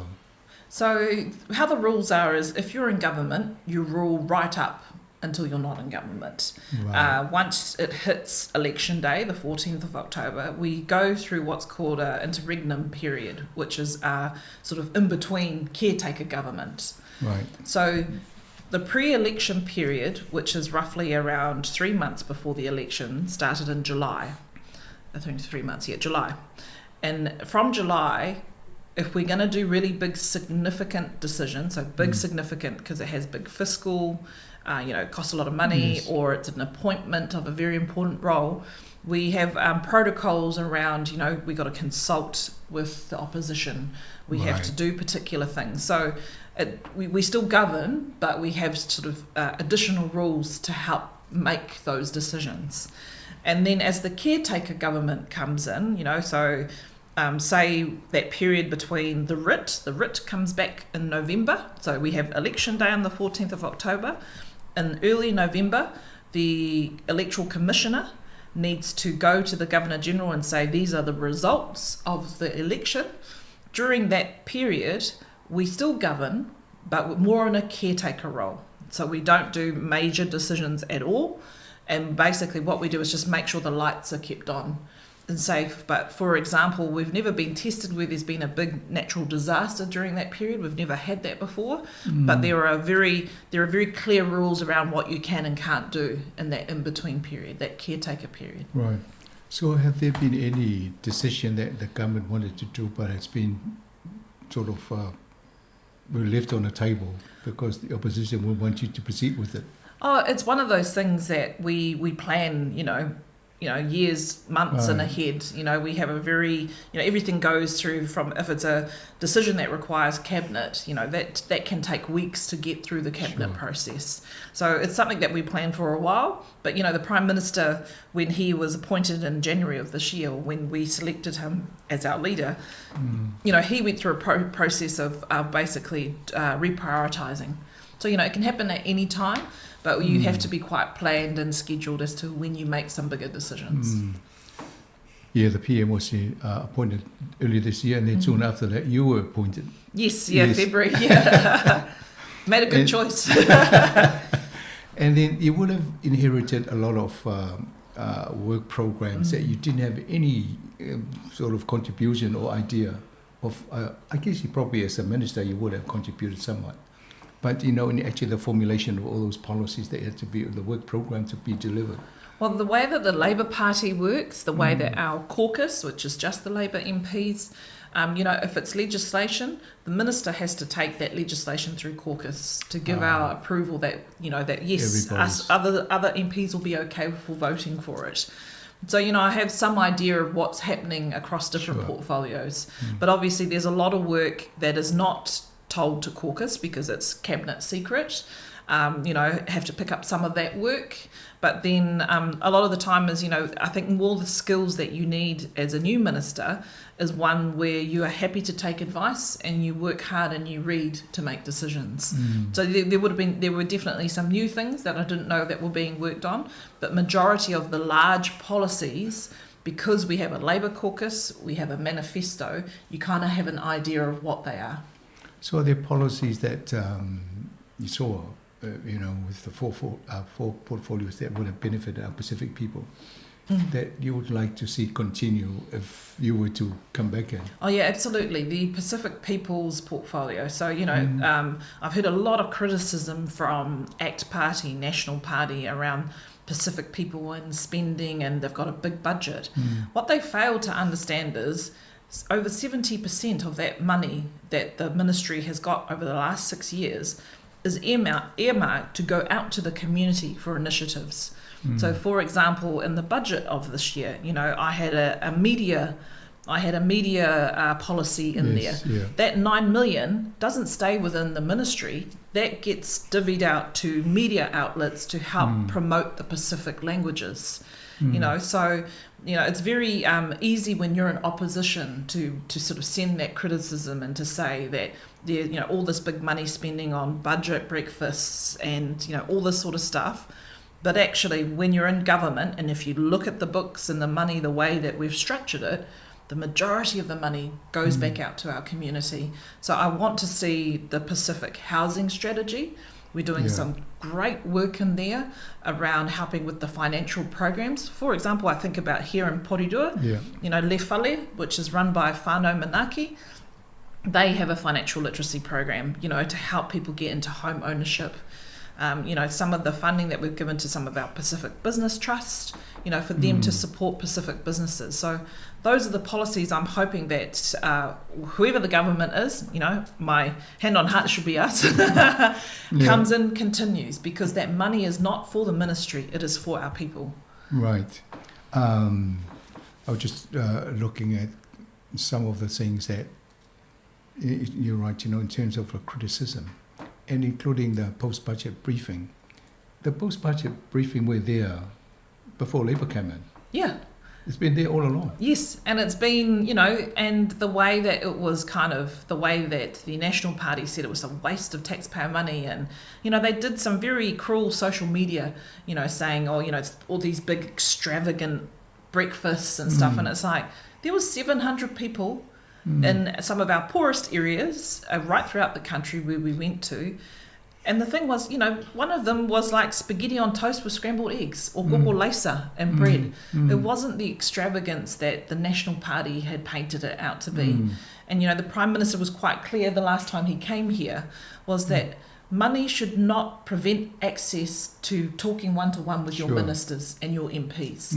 Speaker 11: So how the rules are is if you're in government, you rule right up until you're not in government.
Speaker 10: Right.
Speaker 11: Once it hits election day, the 14th of October, we go through what's called an interregnum period, which is a sort of in-between caretaker government.
Speaker 10: Right.
Speaker 11: So the pre-election period, which is roughly around 3 months before the election, started in July. I think 3 months, yeah, July. And from July, if we're going to do really big significant decisions, so big significant because it has big fiscal, it costs a lot of money, or it's an appointment of a very important role, we have protocols around, we got to consult with the opposition. We have to do particular things. So we still govern, but we have sort of additional rules to help make those decisions. And then as the caretaker government comes in, say that period between the writ comes back in November. So we have election day on the 14th of October. In early November, the electoral commissioner needs to go to the Governor General and say, these are the results of the election. During that period, we still govern, but more in a caretaker role. So we don't do major decisions at all. And basically what we do is just make sure the lights are kept on and safe. But for example, we've never been tested where there's been a big natural disaster during that period. We've never had that before. But there are very clear rules around what you can and can't do in that in-between period, that caretaker period.
Speaker 10: Right. So have there been any decision that the government wanted to do but has been sort of left on the table because the opposition will want you to proceed with it?
Speaker 11: Oh, it's one of those things that we plan, years, months and ahead. You know, we have a very, you know, everything goes through from, if it's a decision that requires cabinet, that can take weeks to get through the cabinet process. So it's something that we plan for a while. But, the Prime Minister, when he was appointed in January of this year, when we selected him as our leader, he went through a process of basically reprioritising. So, it can happen at any time, but you have to be quite planned and scheduled as to when you make some bigger decisions.
Speaker 10: Yeah, the PM was appointed earlier this year, and then soon after that you were appointed.
Speaker 11: Yes, yeah, February. Yeah. Made a good choice.
Speaker 10: And then you would have inherited a lot of work programs that you didn't have any sort of contribution or idea of. I guess you probably, as a minister, you would have contributed somewhat. But, in actually the formulation of all those policies that had to be, the work program to be delivered.
Speaker 11: Well, the way that the Labour Party works, the way that our caucus, which is just the Labour MPs, if it's legislation, the minister has to take that legislation through caucus to give our approval that yes, us,
Speaker 10: Everybody's
Speaker 11: other MPs will be okay for voting for it. So, I have some idea of what's happening across different portfolios. But obviously there's a lot of work that is not told to caucus because it's cabinet secret. Have to pick up some of that work. But then a lot of the time is, I think more the skills that you need as a new minister is one where you are happy to take advice and you work hard and you read to make decisions. So there would have been, there were definitely some new things that I didn't know that were being worked on, but majority of the large policies, because we have a Labour caucus, we have a manifesto, you kind of have an idea of what they are.
Speaker 10: So are there policies that you saw, with the four portfolios that would have benefited our Pacific people that you would like to see continue if you were to come back in?
Speaker 11: Oh, yeah, absolutely. The Pacific Peoples portfolio. I've heard a lot of criticism from ACT Party, National Party around Pacific people and spending, and they've got a big budget. What they fail to understand is over 70% of that money that the ministry has got over the last 6 years is earmarked to go out to the community for initiatives. So, for example, in the budget of this year, I had a media policy in there. That 9 million doesn't stay within the ministry. That gets divvied out to media outlets to help promote the Pacific languages. So it's very easy when you're in opposition to sort of send that criticism and to say that all this big money spending on budget breakfasts and all this sort of stuff. But actually, when you're in government, and if you look at the books and the money, the way that we've structured it, The majority of the money goes back out to our community. So I want to see the Pacific Housing Strategy. We're doing some great work in there around helping with the financial programs. For example, I think about here in Porirua, you know, Le Fale, which is run by Whānau Manaaki, they have a financial literacy program, you know, to help people get into home ownership. You know, some of the funding that we've given to some of our Pacific Business Trust, you know, for them to support Pacific businesses. So those are the policies I'm hoping that whoever the government is, you know, my hand on heart should be us, comes in, continues, because that money is not for the ministry, it is for our people.
Speaker 10: Right. I was just looking at some of the things that you're right, you know, in terms of criticism, and including the post-budget briefing. The post-budget briefing were there before Labour came in. It's been there all along.
Speaker 11: Yes, and it's been, you know, and the way that it was kind of, the way that the National Party said it was a waste of taxpayer money, and, you know, they did some very cruel social media, you know, saying, oh, you know, it's all these big extravagant breakfasts and stuff, and it's like, there was 700 people in some of our poorest areas, right throughout the country where we went to. And the thing was, you know, one of them was like spaghetti on toast with scrambled eggs or koko leisa and bread. It wasn't the extravagance that the National Party had painted it out to be. And, you know, the Prime Minister was quite clear the last time he came here was that money should not prevent access to talking one-to-one with your ministers and your MPs.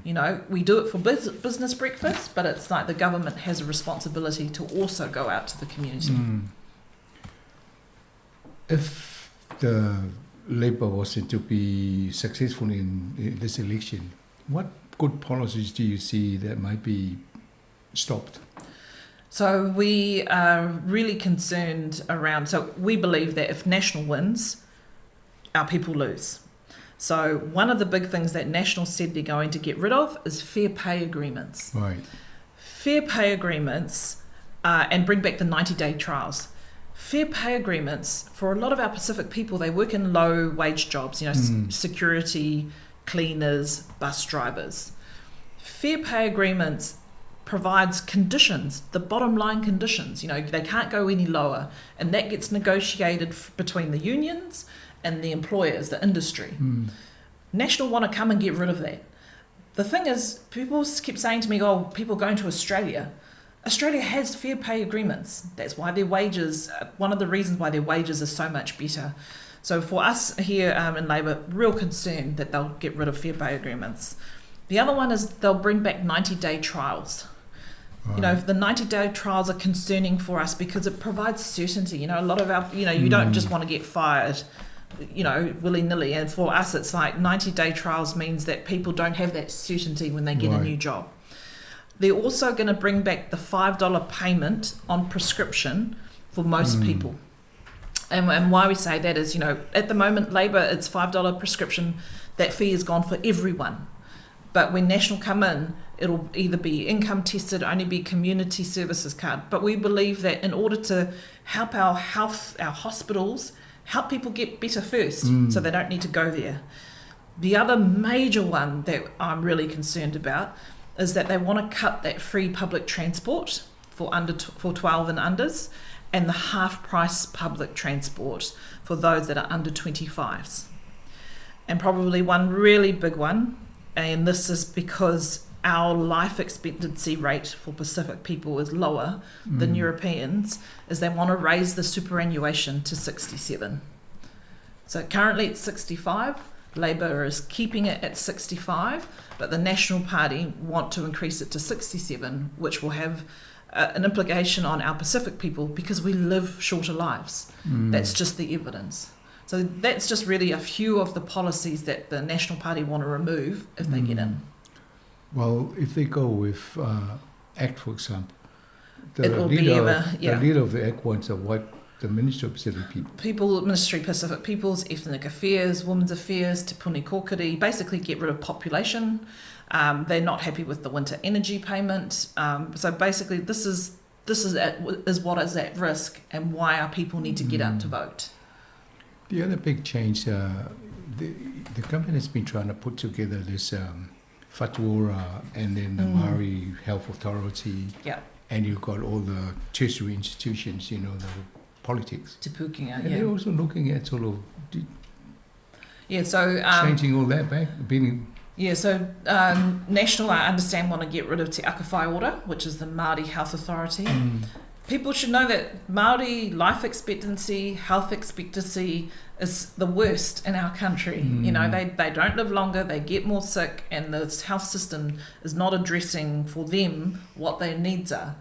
Speaker 11: You know, we do it for business breakfast, but it's like the government has a responsibility to also go out to the community.
Speaker 10: If the Labour was to be successful in this election, what good policies do you see that might be stopped?
Speaker 11: So we are really concerned around, so we believe that if National wins, our people lose. So one of the big things that National said they're going to get rid of is fair pay agreements. Fair pay agreements and bring back the 90-day trials. Fair pay agreements, for a lot of our Pacific people, they work in low-wage jobs, you know, security, cleaners, bus drivers. Fair pay agreements provides conditions, the bottom line conditions, you know, they can't go any lower, and that gets negotiated between the unions and the employers, the industry. National want to come and get rid of that. The thing is, people keep saying to me, oh, people going to Australia. Australia has fair pay agreements. That's why their wages, one of the reasons why their wages are so much better. So for us here in Labour, real concern that they'll get rid of fair pay agreements. The other one is they'll bring back 90-day trials. You know, the 90-day trials are concerning for us because it provides certainty. You know, a lot of our, you know, you don't just want to get fired, you know, willy-nilly. And for us, it's like 90-day trials means that people don't have that certainty when they get a new job. They're also going to bring back the $5 payment on prescription for most people. And why we say that is, you know, at the moment, Labour, it's $5 prescription. That fee is gone for everyone. But when National come in, it'll either be income tested, only be community services card. But we believe that in order to help our health, our hospitals, help people get better first, so they don't need to go there. The other major one that I'm really concerned about is that they want to cut that free public transport for under for 12 and unders, and the half price public transport for those that are under twenty-fives. And probably one really big one, and this is because our life expectancy rate for Pacific people is lower than Europeans, is they want to raise the superannuation to 67. So currently it's 65. Labour is keeping it at 65, but the National Party want to increase it to 67, which will have an implication on our Pacific people because we live shorter lives. That's just the evidence. So that's just really a few of the policies that the National Party want to remove if they get in.
Speaker 10: Well, if they go with ACT, for example,
Speaker 11: It will be either,
Speaker 10: the
Speaker 11: yeah.
Speaker 10: leader of the ACT wants a white, the Ministry of Pacific People.
Speaker 11: People, Ministry of Pacific Peoples, Ethnic Affairs, Women's Affairs, Te Puni Kōkiri, basically get rid of population. They're not happy with the winter energy payment. So basically this is what is at risk and why our people need to get out to vote.
Speaker 10: The other big change, the government has been trying to put together this Whatu Ora and then the Māori Health Authority.
Speaker 11: Yeah.
Speaker 10: And you've got all the tertiary institutions, you know, the politics.
Speaker 11: Te Pūkenga,
Speaker 10: And
Speaker 11: yeah.
Speaker 10: they're also looking at sort of
Speaker 11: Yeah, so...
Speaker 10: changing all that back, being...
Speaker 11: Yeah, so National, I understand, want to get rid of Te Aka Whai Ora, which is the Māori Health Authority. People should know that Māori life expectancy, health expectancy is the worst in our country. You know, they don't live longer, they get more sick, and the health system is not addressing for them what their needs are.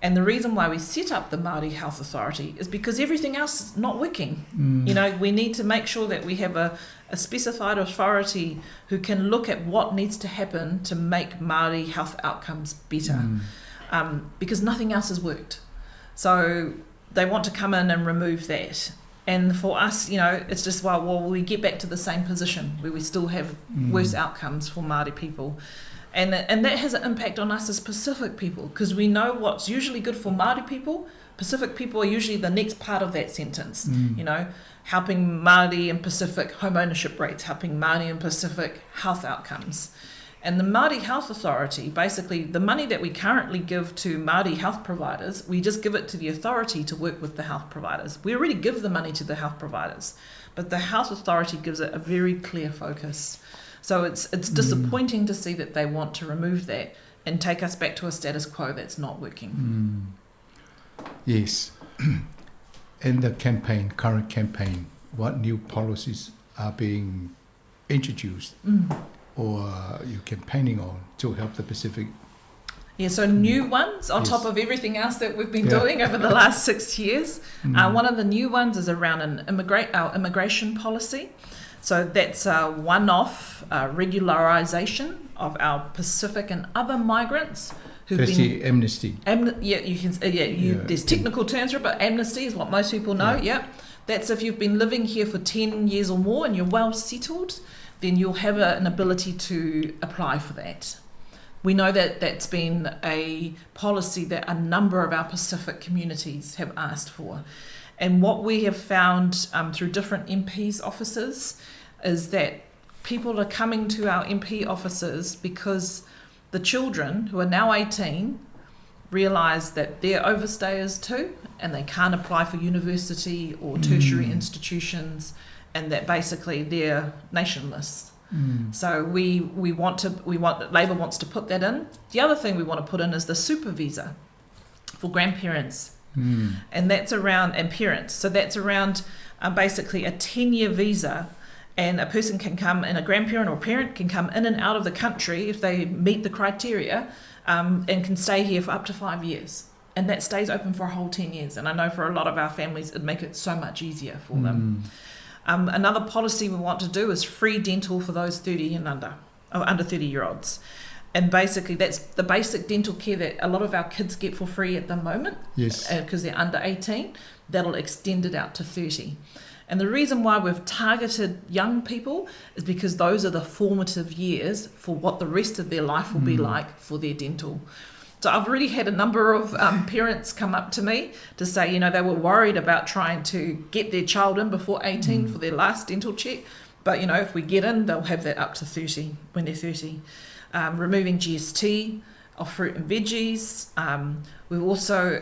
Speaker 11: And the reason why we set up the Māori Health Authority is because everything else is not working. You know, we need to make sure that we have a specified authority who can look at what needs to happen to make Māori health outcomes better, because nothing else has worked. So they want to come in and remove that. And for us, you know, it's just, well, we get back to the same position where we still have worse outcomes for Māori people. And that has an impact on us as Pacific people, because we know what's usually good for Māori people. Pacific people are usually the next part of that sentence, you know, helping Māori and Pacific home ownership rates, helping Māori and Pacific health outcomes. And the Māori Health Authority, basically the money that we currently give to Māori health providers, we just give it to the authority to work with the health providers. We already give the money to the health providers, but the health authority gives it a very clear focus. So it's disappointing to see that they want to remove that and take us back to a status quo that's not working.
Speaker 10: Yes. In the campaign, current campaign, what new policies are being introduced or you're campaigning on to help the Pacific?
Speaker 11: Yeah, so new ones on top of everything else that we've been doing over the last 6 years. One of the new ones is around our immigration policy. So that's a one-off regularisation of our Pacific and other migrants who've
Speaker 10: That's
Speaker 11: been...
Speaker 10: the amnesty.
Speaker 11: Yeah, you can. There's technical terms for it, but amnesty is what most people know. Yeah. That's if you've been living here for 10 years or more and you're well settled, then you'll have an ability to apply for that. We know that that's been a policy that a number of our Pacific communities have asked for. And what we have found through different MPs' offices is that people are coming to our MP offices because the children who are now 18 realise that they're overstayers too, and they can't apply for university or tertiary institutions, and that basically they're nationless. So we want Labor wants to put that in. The other thing we want to put in is the super visa for grandparents. And that's around, and parents. So that's around basically a 10-year visa, and a person can come, and a grandparent or parent can come in and out of the country if they meet the criteria, and can stay here for up to 5 years. And that stays open for a whole 10 years. And I know for a lot of our families, it'd make it so much easier for them. Another policy we want to do is free dental for those 30 and under, or under 30-year-olds. And basically, that's the basic dental care that a lot of our kids get for free at the moment.
Speaker 10: Yes.
Speaker 11: Because they're under 18. That'll extend it out to 30. And the reason why we've targeted young people is because those are the formative years for what the rest of their life will be like for their dental. So I've already had a number of parents come up to me to say, you know, they were worried about trying to get their child in before 18 for their last dental check. But, you know, if we get in, they'll have that up to 30 when they're 30. Removing GST off fruit and veggies. We're also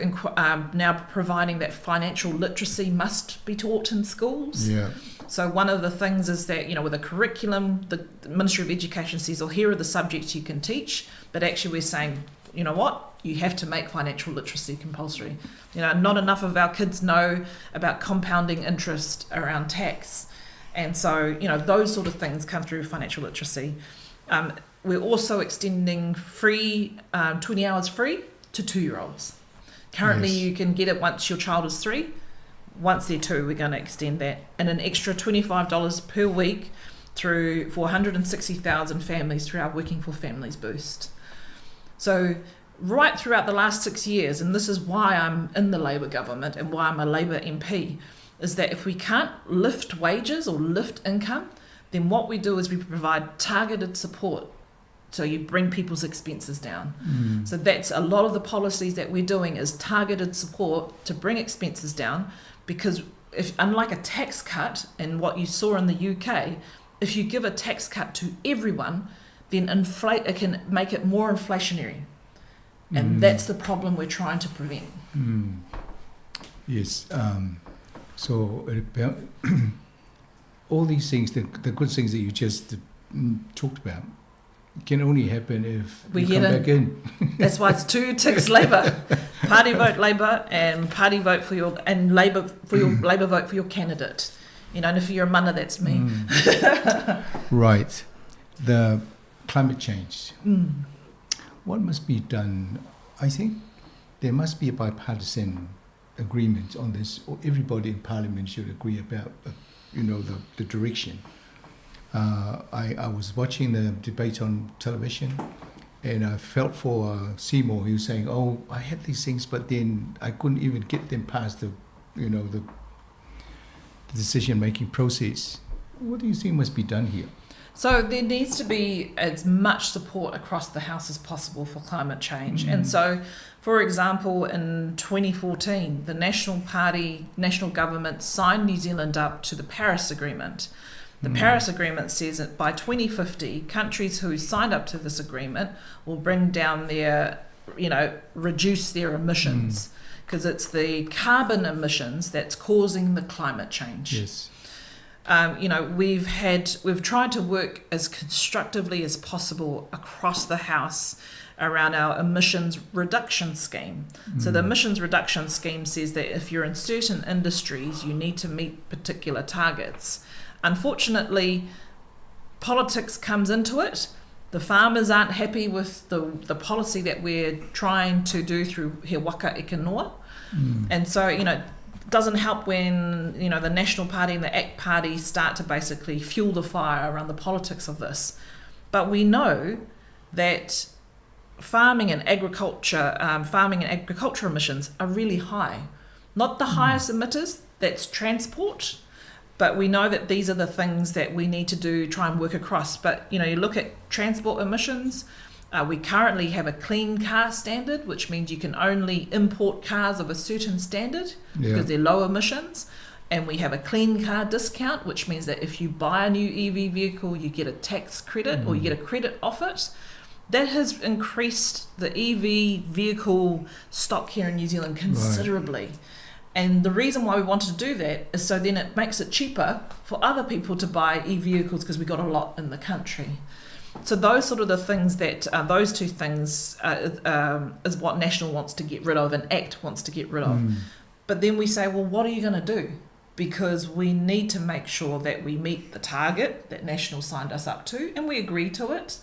Speaker 11: now providing that financial literacy must be taught in schools.
Speaker 10: Yeah.
Speaker 11: So one of the things is that, you know, with a curriculum, the Ministry of Education says, well, here are the subjects you can teach. But actually we're saying, you know what? You have to make financial literacy compulsory. You know, not enough of our kids know about compounding interest around tax. And so, you know, those sort of things come through financial literacy. We're also extending free 20 hours free to 2-year-olds. Currently,
Speaker 10: Yes.
Speaker 11: you can get it once your child is 3. Once they're 2, we're going to extend that. And an extra $25 per week through for 160,000 families through our Working for Families boost. So right throughout the last 6 years, and this is why I'm in the Labor government and why I'm a Labor MP, is that if we can't lift wages or lift income, then what we do is we provide targeted support. So you bring people's expenses down. So that's a lot of the policies that we're doing is targeted support to bring expenses down, because if, unlike a tax cut and what you saw in the UK, if you give a tax cut to everyone, then inflate it can make it more inflationary. And that's the problem we're trying to prevent.
Speaker 10: Yes. So all these things, the good things that you just talked about, can only happen if
Speaker 11: We
Speaker 10: you
Speaker 11: get
Speaker 10: come
Speaker 11: in.
Speaker 10: back in.
Speaker 11: That's why it's 2 ticks Labour. Party vote Labour and party vote for your and Labour for your Labour vote for your candidate. You know, and if you're a mana, that's me.
Speaker 10: Right. The climate change. What must be done? I think there must be a bipartisan agreement on this, or everybody in Parliament should agree about, you know, the direction. I was watching the debate on television, and I felt for Seymour. He was saying, oh, I had these things, but then I couldn't even get them past the decision-making process. What do you think must be done here?
Speaker 11: So there needs to be as much support across the House as possible for climate change. And so, for example, in 2014, the National Party, National Government signed New Zealand up to the Paris Agreement. The Paris Agreement says that by 2050, countries who signed up to this agreement will bring down their, you know, reduce their emissions, because it's the carbon emissions that's causing the climate change. You know, we've tried to work as constructively as possible across the House around our emissions reduction scheme. So the emissions reduction scheme says that if you're in certain industries, you need to meet particular targets. Unfortunately, politics comes into it. The farmers aren't happy with the policy that we're trying to do through He Waka Eke Noa. And so, you know, it doesn't help when, you know, the National Party and the ACT Party start to basically fuel the fire around the politics of this. But we know that farming and agriculture, farming and agriculture emissions are really high. Not the highest emitters, that's transport, but we know that these are the things that we need to do, try and work across. But, you know, you look at transport emissions, we currently have a clean car standard, which means you can only import cars of a certain standard because they're low emissions. And we have a clean car discount, which means that if you buy a new EV vehicle, you get a tax credit or you get a credit off it. That has increased the EV vehicle stock here in New Zealand considerably. And the reason why we wanted to do that is so then it makes it cheaper for other people to buy e-vehicles, because we got a lot in the country. So those sort of the things that, those two things is what National wants to get rid of and ACT wants to get rid of. But then we say, well, what are you going to do? Because we need to make sure that we meet the target that National signed us up to, and we agree to it.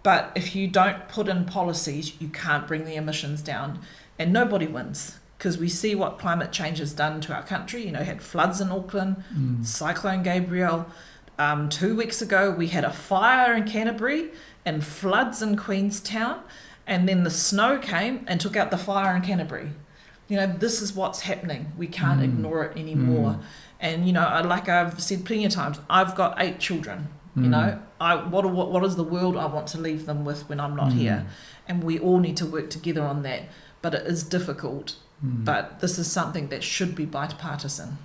Speaker 11: But if you don't put in policies, you can't bring the emissions down, and nobody wins. Because we see what climate change has done to our country. You know, had floods in Auckland, Cyclone Gabrielle. 2 weeks ago, we had a fire in Canterbury and floods in Queenstown. And then the snow came and took out the fire in Canterbury. You know, this is what's happening. We can't ignore it anymore. And, you know, like I've said plenty of times, I've got 8 children. You know, what is the world I want to leave them with when I'm not here? And we all need to work together on that. But it is difficult. But this is something that should be bipartisan.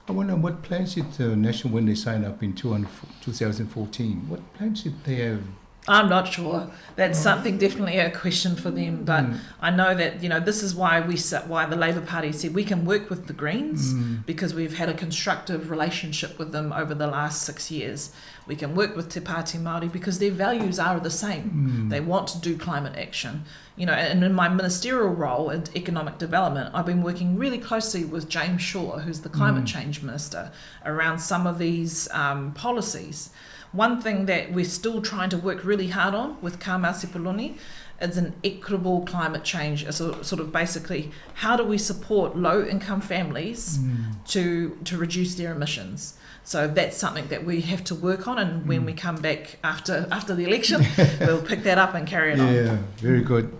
Speaker 10: I wonder what plans did the National, when they signed up in 2014, what plans did they have?
Speaker 11: I'm not sure. That's something definitely a question for them. But I know that, you know, this is why we why the Labour Party said we can work with the Greens, because we've had a constructive relationship with them over the last 6 years. We can work with Te Pāti Māori because their values are the same. They want to do climate action. You know, and in my ministerial role in economic development, I've been working really closely with James Shaw, who's the climate change minister, around some of these policies. One thing that we're still trying to work really hard on with Carmel Sepuloni is an equitable climate change. So sort of basically, how do we support low-income families to reduce their emissions? So that's something that we have to work on, and when we come back after the election, we'll pick that up and carry it on.
Speaker 10: Yeah, very good.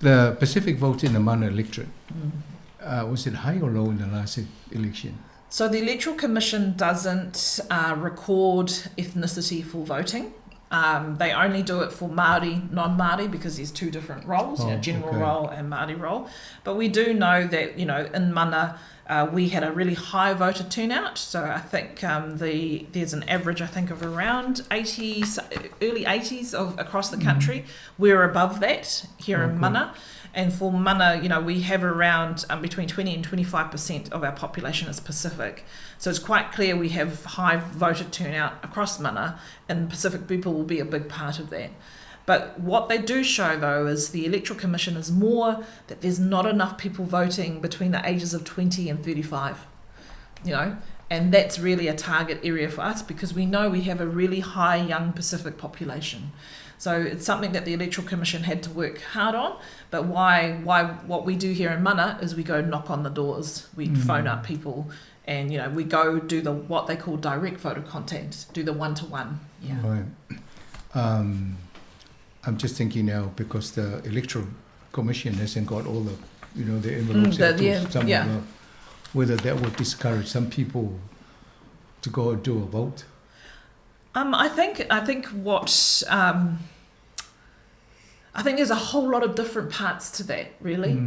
Speaker 10: The Pacific vote in the Mana electorate, was it high or low in the last election?
Speaker 11: So the Electoral Commission doesn't record ethnicity for voting. They only do it for Māori, non-Māori, because there's two different roles, you know,
Speaker 10: Oh,
Speaker 11: general
Speaker 10: okay.
Speaker 11: role and Māori role. But we do know that, you know, in Mana, we had a really high voter turnout. So I think there's an average, I think, of around 80, early 80s of across the country. We're above that here in Mana. And for Mana, you know, we have around between 20 and 25% of our population is Pacific. So it's quite clear we have high voter turnout across Mana, and Pacific people will be a big part of that. But what they do show, though, is the Electoral Commission is more that there's not enough people voting between the ages of 20 and 35, you know, and that's really a target area for us because we know we have a really high young Pacific population. So it's something that the Electoral Commission had to work hard on. But what we do here in Mana is we go knock on the doors, we phone up people, and, you know, we go do the what they call direct voter contact, do the one-to-one. Yeah.
Speaker 10: Right. I'm just thinking now, because the Electoral Commission hasn't got all the, you know, the envelopes out to some of the, whether that would discourage some people to go and do a vote.
Speaker 11: I think there's a whole lot of different parts to that, really.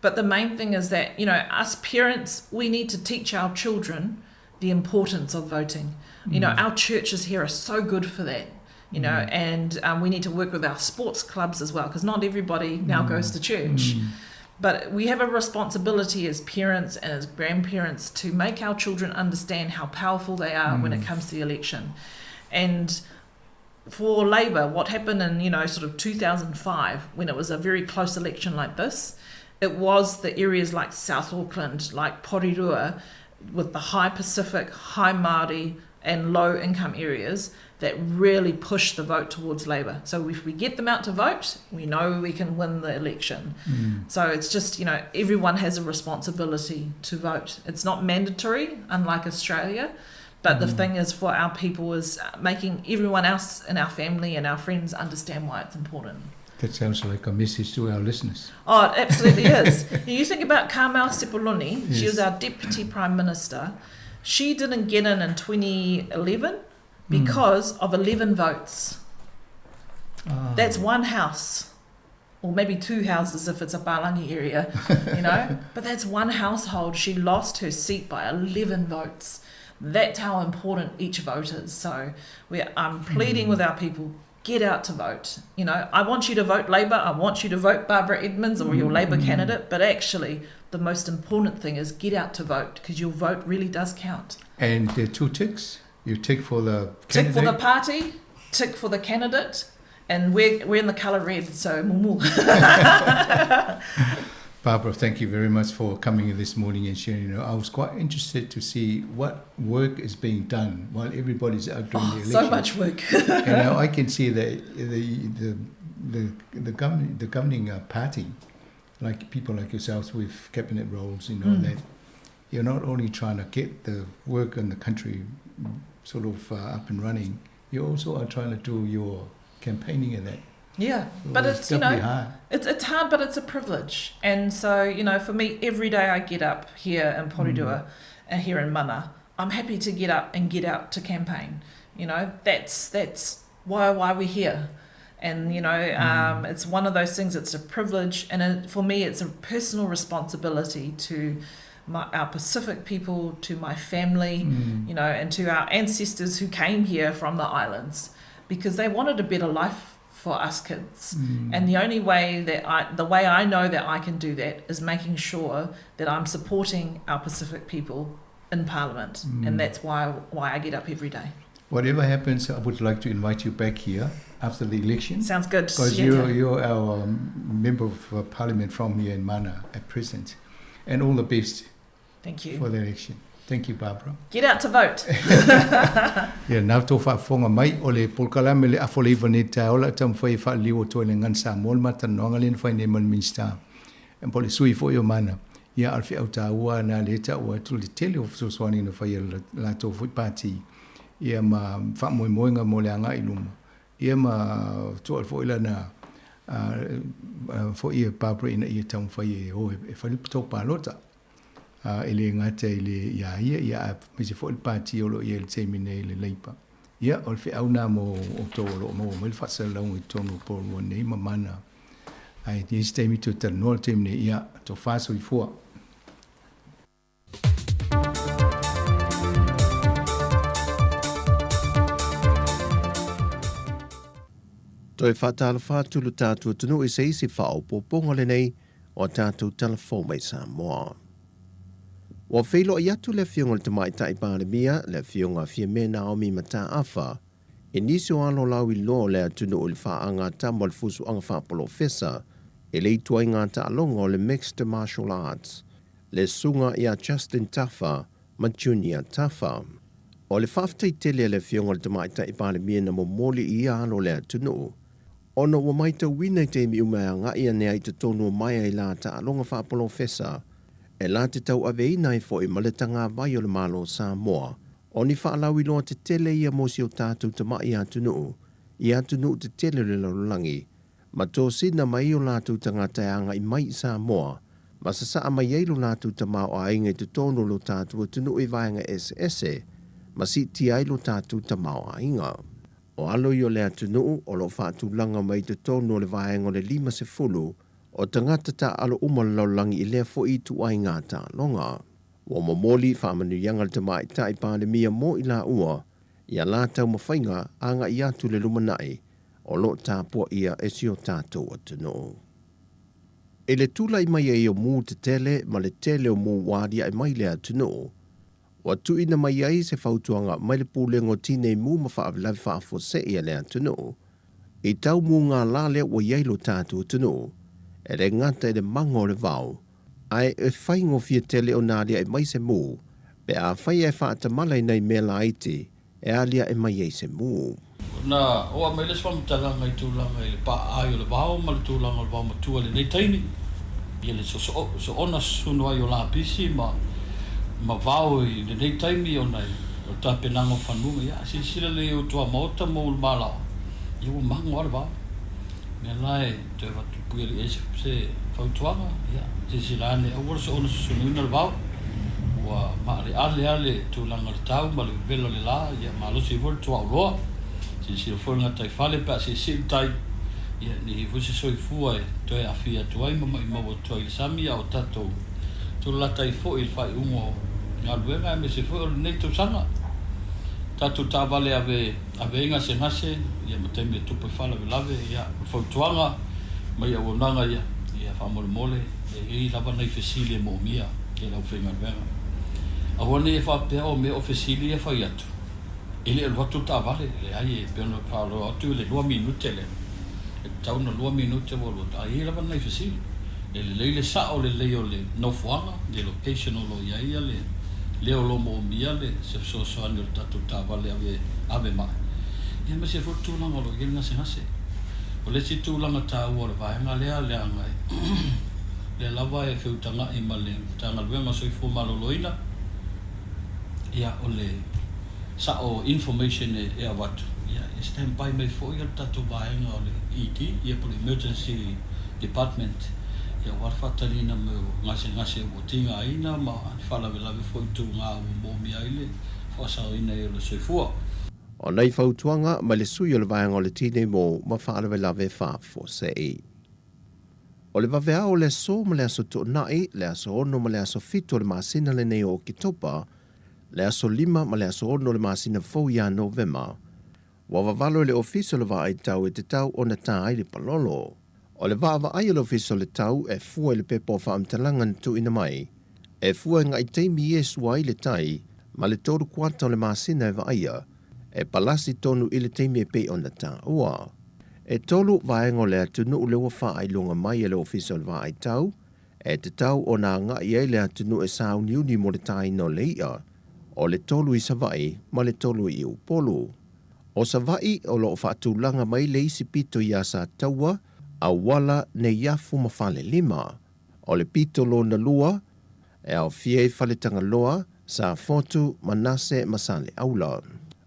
Speaker 11: But the main thing is that, you know, us parents, we need to teach our children the importance of voting. You know, our churches here are so good for that, you know, and we need to work with our sports clubs as well, because not everybody now goes to church. But we have a responsibility as parents and as grandparents to make our children understand how powerful they are when it comes to the election. And for Labour, what happened in, you know, sort of 2005, when it was a very close election like this, it was the areas like South Auckland, like Porirua, with the high Pacific, high Māori and low income areas that really pushed the vote towards Labour. So if we get them out to vote, we know we can win the election. So it's just, you know, everyone has a responsibility to vote. It's not mandatory, unlike Australia. But the thing is for our people is making everyone else in our family and our friends understand why it's important.
Speaker 10: That sounds like a message to our listeners.
Speaker 11: Oh, it absolutely is. You think about Carmel Sepuloni, she was
Speaker 10: Yes.
Speaker 11: our Deputy Prime Minister. She didn't get in 2011 because of 11 votes. That's one house, or maybe two houses if it's a Palangi area, you know. But that's one household. She lost her seat by 11 votes. That's how important each vote is. So I'm pleading with our people, get out to vote. You know, I want you to vote Labour. I want you to vote Barbara Edmonds or your Labour candidate. But actually, the most important thing is get out to vote, because your vote really does count.
Speaker 10: And the two ticks, you tick for the
Speaker 11: Tick for the
Speaker 10: candidate.
Speaker 11: party, tick for the candidate, and we're in the colour red, so mumu.
Speaker 10: Barbara, thank you very much for coming in this morning and sharing. I was quite interested to see what work is being done while everybody's out doing
Speaker 11: Oh,
Speaker 10: the
Speaker 11: so
Speaker 10: election.
Speaker 11: much work.
Speaker 10: And now I can see that the governing party, like people like yourselves with cabinet roles, you know, that you're not only trying to get the work in the country sort of up and running, you also are trying to do your campaigning and that.
Speaker 11: Yeah,
Speaker 10: So
Speaker 11: but
Speaker 10: it's
Speaker 11: it's, you know,
Speaker 10: doubly hard.
Speaker 11: it's hard, but it's a privilege. And so, you know, for me, every day I get up here in Porirua and here in Mana, I'm happy to get up and get out to campaign. You know, that's why we're here. And, you know, it's one of those things, it's a privilege. And for me, it's a personal responsibility to our Pacific people, to my family, you know, and to our ancestors who came here from the islands, because they wanted a better life for us kids. And the only way that I, the way I know that I can do that is making sure that I'm supporting our Pacific people in Parliament. And that's why I get up every day.
Speaker 10: Whatever happens, I would like to invite you back here after the election.
Speaker 11: Sounds good.
Speaker 10: Because
Speaker 11: Yeah.
Speaker 10: you're our member of Parliament from here in Mana at present. And all the best.
Speaker 11: Thank you.
Speaker 10: For the election. Thank you, Barbara.
Speaker 11: Get out to vote.
Speaker 10: Yeah, nā tō whaafonga mai o le polkalame le afo le iwa nei tā ola tam whai wha liwa tō le ngan sa mol mata noanga le whai nei man minista. E po le sui fo i o mana. Ia alfi au tā ua nā le tā ua tu le tele o fusoswani na whai la tō fui pāti. Ia ma wha moe moenga mo le anga i luma. Ia ma tō al fo ila nā fo ia Barbara ina ia tam whai e o e whai tō pālota. E le ngata i le ia ia, ia a mese fo le pāti o lo ia le teimi nei le leipa. Ia, o le feau lena mo outou o lo o maua mai le faasalalauga i totonu o Porirua nei ma Mana. Ae i ai se taimi toe talanoa le taimi nei, ia, tofa soifua.
Speaker 6: Toe faatalofa atu lo tatou atunuu i se isi faaopoopoga lenei o a tatou tala fou mai Samoa. Ua feiloai atu le Afioga i le Tamaitai Palemia, le Afioga Fiame Naomi Mataafa, i nisi o alo lauiloa o le atunuu i le faagatama o le fusuaga faapolofesa i le ituaiga taaloga o le Mixed Martial Arts, le susuga ia Justin Tafa ma Junior Tafa. O le faafetai tele a le Afioga i le Tamaitai Palemia na momoli i ia alo o le atunuu, ona ua maitauina i taimi uma e agai ane ai i totonu o maea i la taaloga faapolofesa, e la te tauaveina ai foi ma le tagavai o le Malo o Samoa, o ni faalauiloa tetele ia mo si o tatou tamai atunuu i atunuu tetele o le lalolagi, ma tosina mai o latou tagata e agai mai i Samoa, ma sasaa mai ai lo latou tamaoaiga i totonu o lo tatou atunuu i vaega eseese, ma siitia ai lo tatou tamaoaiga. O alo ia o le atunuu o lo o faatulaga mai i totonu o le vaega o le 50 o tagata taaalo uma o le lalolagi i lea foi ituaiga taaloga. Ua momoli faamanuiaga a le Tamaitai Palemia mo i laua i a la taumafaiga agai atu i le lumanai o lo o tapuaia e si o tatou atunuu. I le tulai mai ai o mu tetele ma le tele o mu ua aliae mai le atunuu, ua tuuina mai ai se fautuaga mai le Pulega o Tinei Mu ma Faalavelave Faafuasei a le atunuu i tau mugala lea ua i ai lo tatou atunuu, e le gata i le maga o le vao, ae e faigofie tele ona aliae mai se mu pe afai ae faatamala i nai mea laiti e aliae mai ai se mu.
Speaker 12: Na oo mai le isi faamatalaga i tulaga i le paaai o le vao ma le tulaga o le vao matua i lenei taimi, ia le soona susunu ai o lapisi ma ma vao i lenei taimi ona o le tapenaga o fanua. Ia, a silasila lelei i tuamaota ma ulumalao, ia ua mago lava le vao. O le mea la e toe avatu puialii ai se fautuaga, ia, silasila ane aua le soona susunuina le vao, ua maaleale lava le tulaga o le tau ma le vevela o le la, ia malosi ai foi le tuaauloa. Silasila foi le gataifale pe a siisii le tai, ia, ne i i ai foi se soifua e toe aafia atu ai ma maimau atu ai i le sami, a o tatou tulalata ai foi i le faaiuga o galuega aemaise foi o lenei tausaga. Tatou taavale ave Ave ai gasegase, ia ma taimi e tupu ai faalavelave, ia, o le fautuaga mai auaunaga ia, ia faamolemole, e i ai lava nai fesili e moomia e le aufaigaluega. Aua ne i e faapea o mea o fesili ia fai atu, e le alu atu le taavale, leai, e pei ona faaloa atu i le lua minute lea, e tatau ona lua minute ua alu atu, ae i ai lava nai fesili. E lelei le sao lelei o le nofoaga, le location o lo o i ai le lea o lo o moomia le se fesoasoani o le tatou taavale ave ave mai, ia aemaise foi le tulaga o lo o i ai le gasegase. O le isi tulaga taua o le vaega lea leaga e lea lava e feutaga'i ma le Matagaluega o Soifua Maloloina, ia o le sa'o information e avatu, ia e stand by mai foi le tatou vaega o le ED, ia po o le Emergency Department, ia aua le faataliina mai o gasegase ua tigaina ma ni faalavelave foi tuga ua moomia ai le faasaoina ai o le soifua.
Speaker 6: O nai fautuaga mai le sui o le vaega o le Tinei Mu ma Faalavelave Faafuasei. O le vaveao o le aso ma le aso Toonai, le aso 6 ma le aso 7 o le masina lenei o Oketopa, le aso 5 ma le aso 6 o le masina fou ia Novema. Ua vavalo e le Ofisa o le Vaai Tau e tatau ona tā ai le palolo. O le vaavaai a le Ofisa o le Tau e fua i le pepa o faamatalaga na tuuina mai, e fua i ngai taimi e sua ai le tai ma le tolu kuata o le masina e vaaia, e palasi tonu i le taimi e pei ona taua. E tolu vaega o le atunuu lea ua faailoga mai e le Ofisa o le Vaai Tau, e tatau ona agai ai le atunuu e sauniuni mo le tāina o le i'a, o le tolu i Savaii ma le tolu i Upolu. O Savaii o lo o faatulaga mai le isi pito iā Sataua, Auala, Neiafu ma Falelima. O le pito lona lua, e aofia ai Faletagaloa, Safotu, Manase ma Saleaula.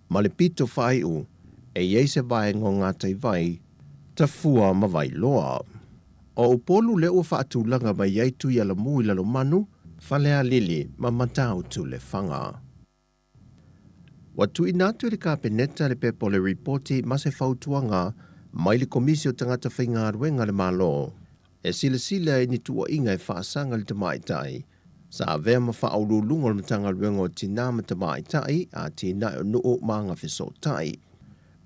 Speaker 6: Ma le pito faaiu, e i ai se vaega o Gataivai, Tafua ma Vailoa. O Upolu lea ua faatulaga mai ai Tuialamu i Lalomanu, Falealili ma Matautu Lefaga. Ua tuuina atu e le Kapeneta le pepa o le Ripoti ma se fautuaga mai le Komisi o Tagata Faigaluega a le Malo e silasila i ni tuuaiga e faasaga i le tamaitai sa avea ma faauluuluga o le Matagaluega o Tina ma Tamaitai, Atinae o Nuu ma Agafesootai.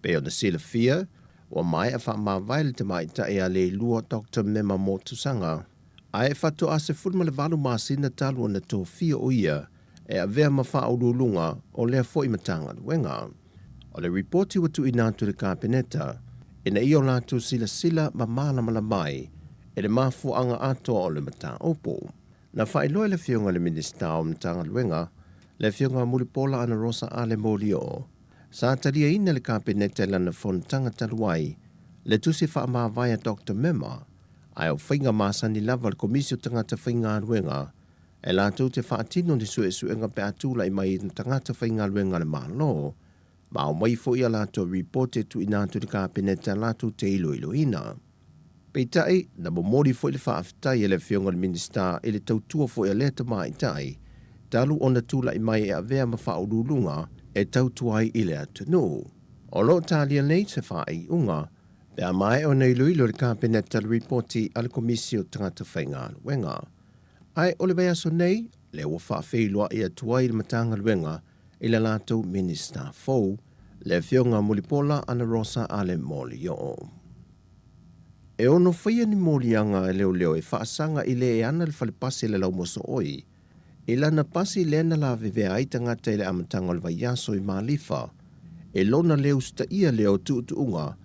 Speaker 6: Pei ona silafia, ua maea faamavae le tamaitai a Leilua Doctor Mema Motusaga, ae faatoa 18 masina talu ona tofia o ia e avea ma faauluuluga o lea foi Matagaluega. O le ripoti ua tuuina atu i le Kapeneta ina ia o latou silasila ma malamalama ai i le mafuaaga atoa o le mataupu. Na faailoa e le Afioga i le Minisita o Matagaluega, le Afioga Mulipola Anarosa Ale Molioo, sa taliaina e le Kapeneta i lana fonotaga talu ai le tusi faamavae a Doctor Mema, ae o faiga masani lava a le Komisi o Tagata Faigaluega e latou te faatino ni suesuega pe a tulai mai i tagata faigaluega a le Malo, ma aumai foi a latou ripoti e tuuina atu i le Kapeneta latou te iloiloina. Peitai, na momoli foi le faafetai a le Afioga i le Minisita i le tautua foi a lea tamaitai talu ona tulai mai e avea ma faauluuluga e tautua ai i le atunuu. O lo o talia nei se faaiuga pe a maea ona iloilo e le Kapeneta le ripoti a le Komisi o Tagata Faigaluega. Ae o le vaiaso nei, lea ua faafeiloai atu ai le Matagaluega i le latou Minisita fou, le Afioga Mulipola Anarosa Ale Molioo. E ono faia ni moliaga e leoleo e faasaga i le e ana le fale pasi a le laumosooi, i lana pasi lea na lavevea ai tagata i le amataga o le vaiaso i Malifa, e lona le usitaia lea o tuutuuga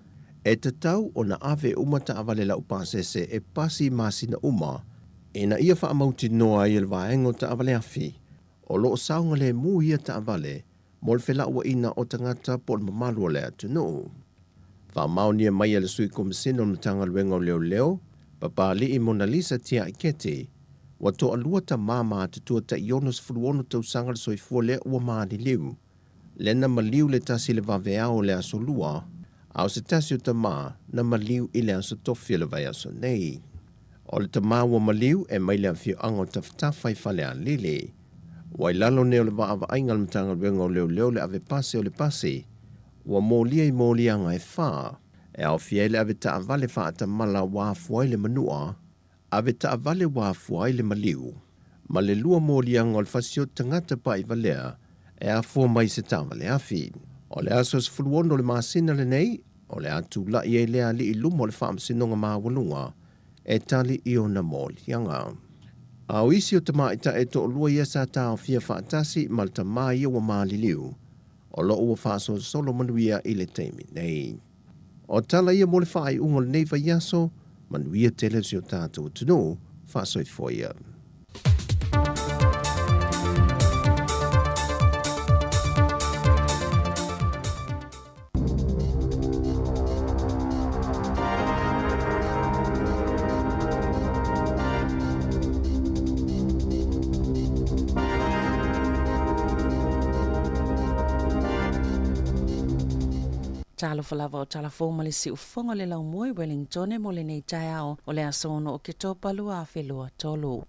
Speaker 6: e tatau ona ave uma taavale laupasese e pasi i masina uma ina ia faamautinoa ai e le vaega o taavale afi o lo o saogalemu ia taavale mo le felauaiga o tagata po o le mamalu o le atunuu. Faamaonia mai e le Sui Komisina o le Matagaluega o Leoleo, Papali'i Monalisa Tiaiketi, ua toalua tama matutua tai 66 tausaga le soifua lea ua maliliu, lea na maliu le tasi i le vaveao o le aso Lua, a o se tasi o tama na maliu i le aso Tofi o le vaiaso nei. O le tama ua maliu e mai le afioaga o Tafatafa i Falealili. Ua i lalo nei o le vaavaaiga a le Matagaluega o Leoleo le ave pasi o le pasi ua molia i moliaga e fa, e aofia ai le ave taavale faatamala ua afua ai le manua, ave taavale ua afua ai le maliu, ma le lua moliaga o le fasioti tagata paʻivalea e afua mai i se taavale afi. O le aso 16 o le masina lenei, o le a tulai ai lea alii i luma o le Faamasinoga Maualuga e tali i ona moliaga. A o isi o tamaitai e toalua ia sa taofia faatasi ma le tama ia ua maliliu, o lo o ua faasolosolo manuia i le taimi nei. O tala ia mo le faaiuga o lenei vaiaso, manuia tele si o tatou atunuu, faasoifua ia.
Speaker 5: Talofa lava o Talafou ma le siufofoga o le laumua i Wellingtone mo lenei taeao o le aso 6 Oketopa 2023.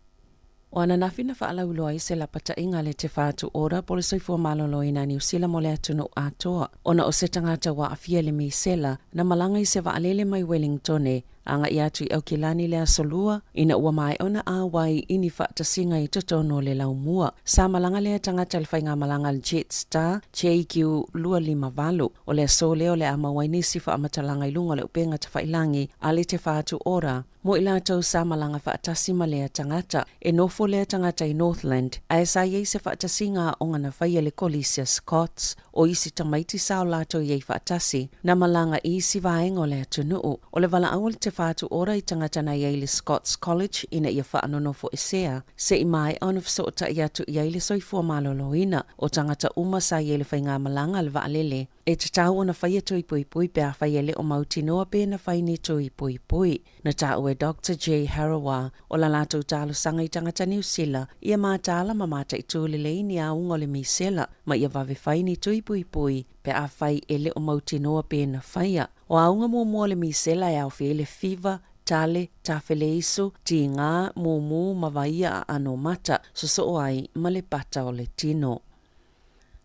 Speaker 5: O ananafi na faalauiloa ai se lapataiga a le Te Whatu Ora po o le Soifua Maloloina a Niu Sila mo le atunuu atoa ona o se tagata ua aafia i le misela na malaga i se vaalele mai Wellingtone agai atu i Aukilani i le aso Lua ina ua maea ona auai i ni faatasiga i totonu o le laumua. Sa malaga lea tagata i le faigamalaga a le Jetstar JQ258. O le aso lea o le a maua ai nisi faamatalaga i luga o le upega tafailangi a le Te Whatu Ora Mo i latou sa malaga faatasi ma lea tagata, e nofo lea tagata i Northland, ae sa i ai se faatasiga aoga na faia i le Kolisi a Scots. O isi tamaiti sa o latou i ai faatasi, na malaga i isi vaega o le atunuu. O le valaau a le Te Whatu Ora i tagata na i ai i le Scots College ina ia faanonofo-esea, se i maea ona fesootai atu i ai le soifua maloloina o tagata uma sa i ai i le faigamalaga a le vaalele. E tatau ona faia tui puipui pe afai e le o mautinoa pe na fai ni tui puipui. Na taua e Doctor Jay Harawa o la latou talosaga i tagata Niu Sila ia mataala ma mataitū lelei ni auga o le misela ma ia vave fai ni tui puipui pe afai e le o mautinoa pe na faia. O auga muamua o le misela e aofia ai le fiva, tale, tafeleiso, tigā, mumu ma vaia aano mata, sosoo ai ma le pata o le tino.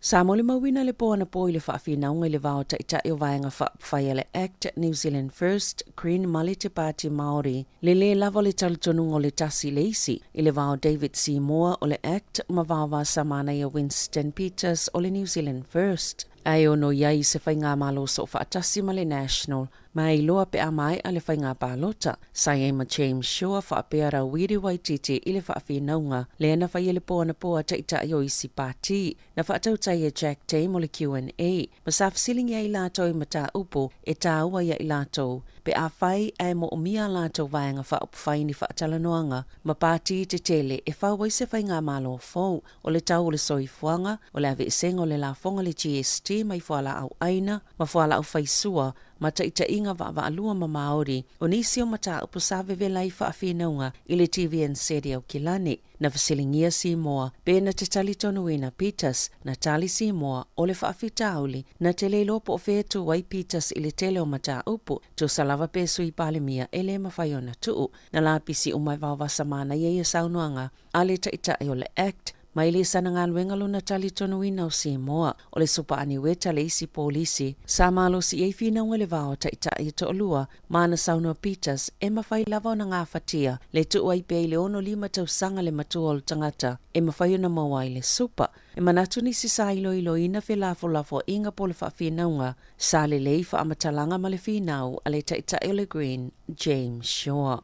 Speaker 5: Sa molimauina le po anapo i le faafinauga i le va o Taitai o Vaega Faaupufai a le Act, New Zealand First, Green ma le Te Pāti Māori, le lē lava o le talitonuga o le tasi i le isi, i le va o David Seymour o le Act ma Vaovasamanaia Winston Peters o le New Zealand First. Ae ono i ai se faigamalo soofaatasi ma le National, ma e iloa pe a maea le faiga palota. Sa i ai ma James Shaw faapea Rawiri Waititi i le faafinauga lea na faia le po anapo a Taitai o isi pati. Na faatautai e Jack Tame o le QNA, ma sa fesiligia ai latou i mataupu e tāua ia i latou, pe afai ae moomia a latou vaega faaupufai ni faatalanoaga ma pati tetele e fau ai se faigamalo fou. O le tau o le soifuaga, o le aveesega o le lafoga le GST mai fualaau aina ma fualaau faisua ma taitaiga vaavaalua ma Māori, o nisi o mataupu sa vevela ai faafinauga i le TVNZ i Aukilani. Na fesiligia Simoa pe na te talitonuina Peters, na tali Simoa o le faafitauli, na te le iloa po o fea e tū ai Peters i le tele o mataupu, tusa lava pe Sui Palemia e le mafai ona tuu. Na lapisi uma e Vaovasa Manaia ia saunoaga a le Taitai o le Act, mai le sana galuega lona talitonuina o Simoa, o le Supa Aniueta le isi polisi sa malosi i ai finauga i le va o Taitai e toalua, ma ana saunoa Peters, e mafai lava ona gafatia le tuu ai pea i le 65 tausaga le matua o le tagata e mafai ona maua ai le supa. E manatu nisi sa iloiloina felafolafoaiga po o le faafinauga sa lelei faamatalaga ma le finau a le Taitai o le Green, James Shaw.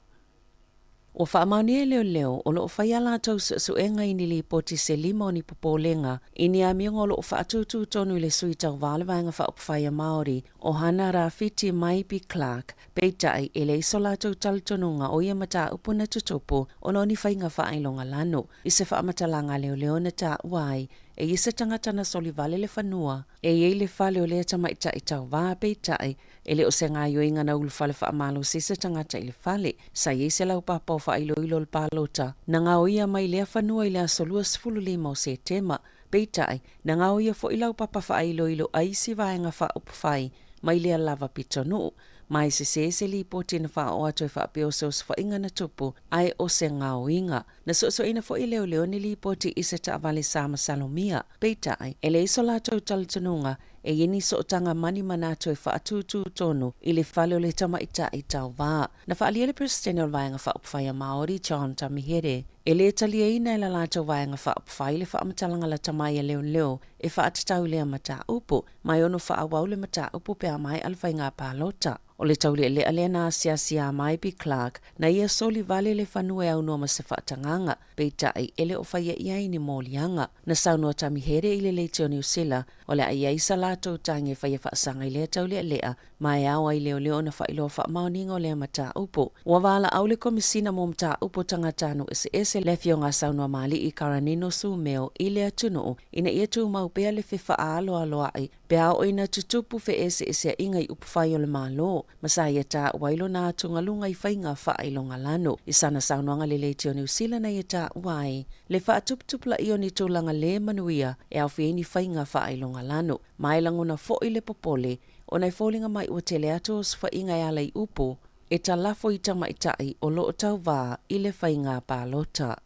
Speaker 5: Ua faamaonia e leoleo o lo o fai a latou suesuega i ni lipoti se lima o ni popolega i ni amioga o lo o faatūtū tonu i le Sui Tauva o le Vaega Faaupufai a Māori o Hana Rāwhiti Maipi Clark, peitai e leai so latou talitonuga o ia mataupu na tutupu ona o ni faiga faailoga lanu. I se faamatalaga a leoleo na taua ai e ia se tagata na soli vale le fanua e i ai le fale o lea tamaitai tauva, peitai E le o se gaoioiga na ulufale faamalosi se tagata i le fale. Sa i ai se laupapa o faailoilo o le palota na gaoia mai lea fanua i le aso 25 o Setema. Peitai, na gaoia foi laupapa faailoilo a isi vaega faaupufai mai lea lava pitonuu. Ma e sesē se lipoti na faaoo atu e faapea o se osofaiga na tupu ae o se gaoiga. Na suesueina foi e leoleo ni lipoti i se taavale sa masalomia. Peitai, e leai so latou talitonuga e i ai ni sootaga mani manatu e faatūtū tonu i le fale o le tamaitai tauva. Na faaalia le Peresetene o le Vaega Faaupufai a Māori, John Tamihere, e lē taliaina e la latou Vaega Faaupufai le faamatalaga lata mai a leoleo e faatatau i lea mataupu, ma e ono faaauau le mataupu pe a maea le faiga palota. O le taulealea lea na asiasi mai P. Clark, na ia soli vale le fanua e aunoa ma se faatagaga, peitai e le o faia i ai ni moliaga. Na saunoa Tamihere i le leitio Niu Sila, o le a i ai sa latou tagi e faia faasaga i lea taulealea, ma e ao ai leoleo ona faailoa faamaoniga o lea mataupu. Ua valaau le Komisina mo Mataupu o Tagatanuu Eseese le Afioga a Saunoamaalii Karanino Sumeo i le atunuu ina ia tumau pea le fefaaloaloai Pe a oo ina tutupu feeseeseaiga i upufai o le Malo, ma sa ia taua ai lona atugaluga i faiga faailogalanu. I sana saunoaga lelei ti o Niu Sila na ia taua ai le faatuputupulaia o ni tulaga lē manuia e aofia ai ni faiga faailogalanu. Ma e lagona foi le popole ona e foliga mai ua tele atu osofaiga e ala i upu e talafo i tamaitai o lo o tauvā i le faiga palota.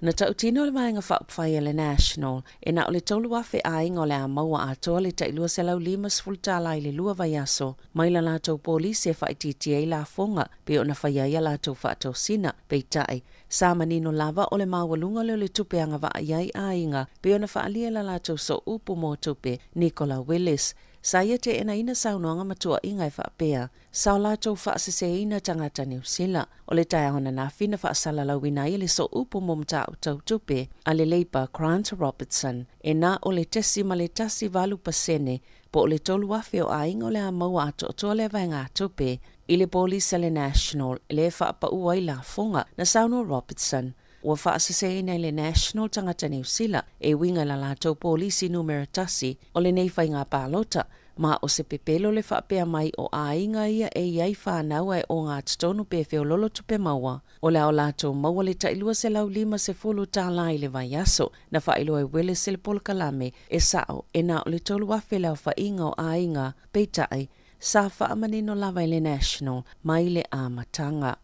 Speaker 5: Na tautino le Vaega Faaupufai a le National, e na o le 3,000 aiga o le a maua atoa le tai $250 i le lua vaiaso mai la latou polisi e faaitiitia ai lafoga pei ona faia ai a latou faatosina. Peitai, sa manino lava o le maualuga lea o le tupe agavaa i ai aiga pei ona faaalia e la latou sooupu mo tupe, Nicola Willis. Sa ia teenaina saunoaga ma tuuaiga e faapea, Sa o latou faaseseina tagata Niu Sila. O le taeao ananafi na faasalalauina ai e le Sooupu mo Mataupu Tau Tupe a le Labour Grant Robertson e na o le 0.18% po o le 3,000 o aiga o le a maua atoatoa lea vaegatupe i le polisi a le National lea e faapaua ai lafoga. Na saunoa Robertson, ua faaseseina e le National tagata Niu Sila e uiga i la latou polisi numera tasi o lenei faiga palota, Ma o se pepelo le faapea mai o aiga ia e i ai whanau ae o ngā totonu pe feololo tupe maua. O le a o latou maua le tai $250 i le vaiaso, na faailoa e Willis i le polokalame e sao e na o le 3,000 le aofaiga o aiga, peitai, sa faamanino lava e le National mai le amataga.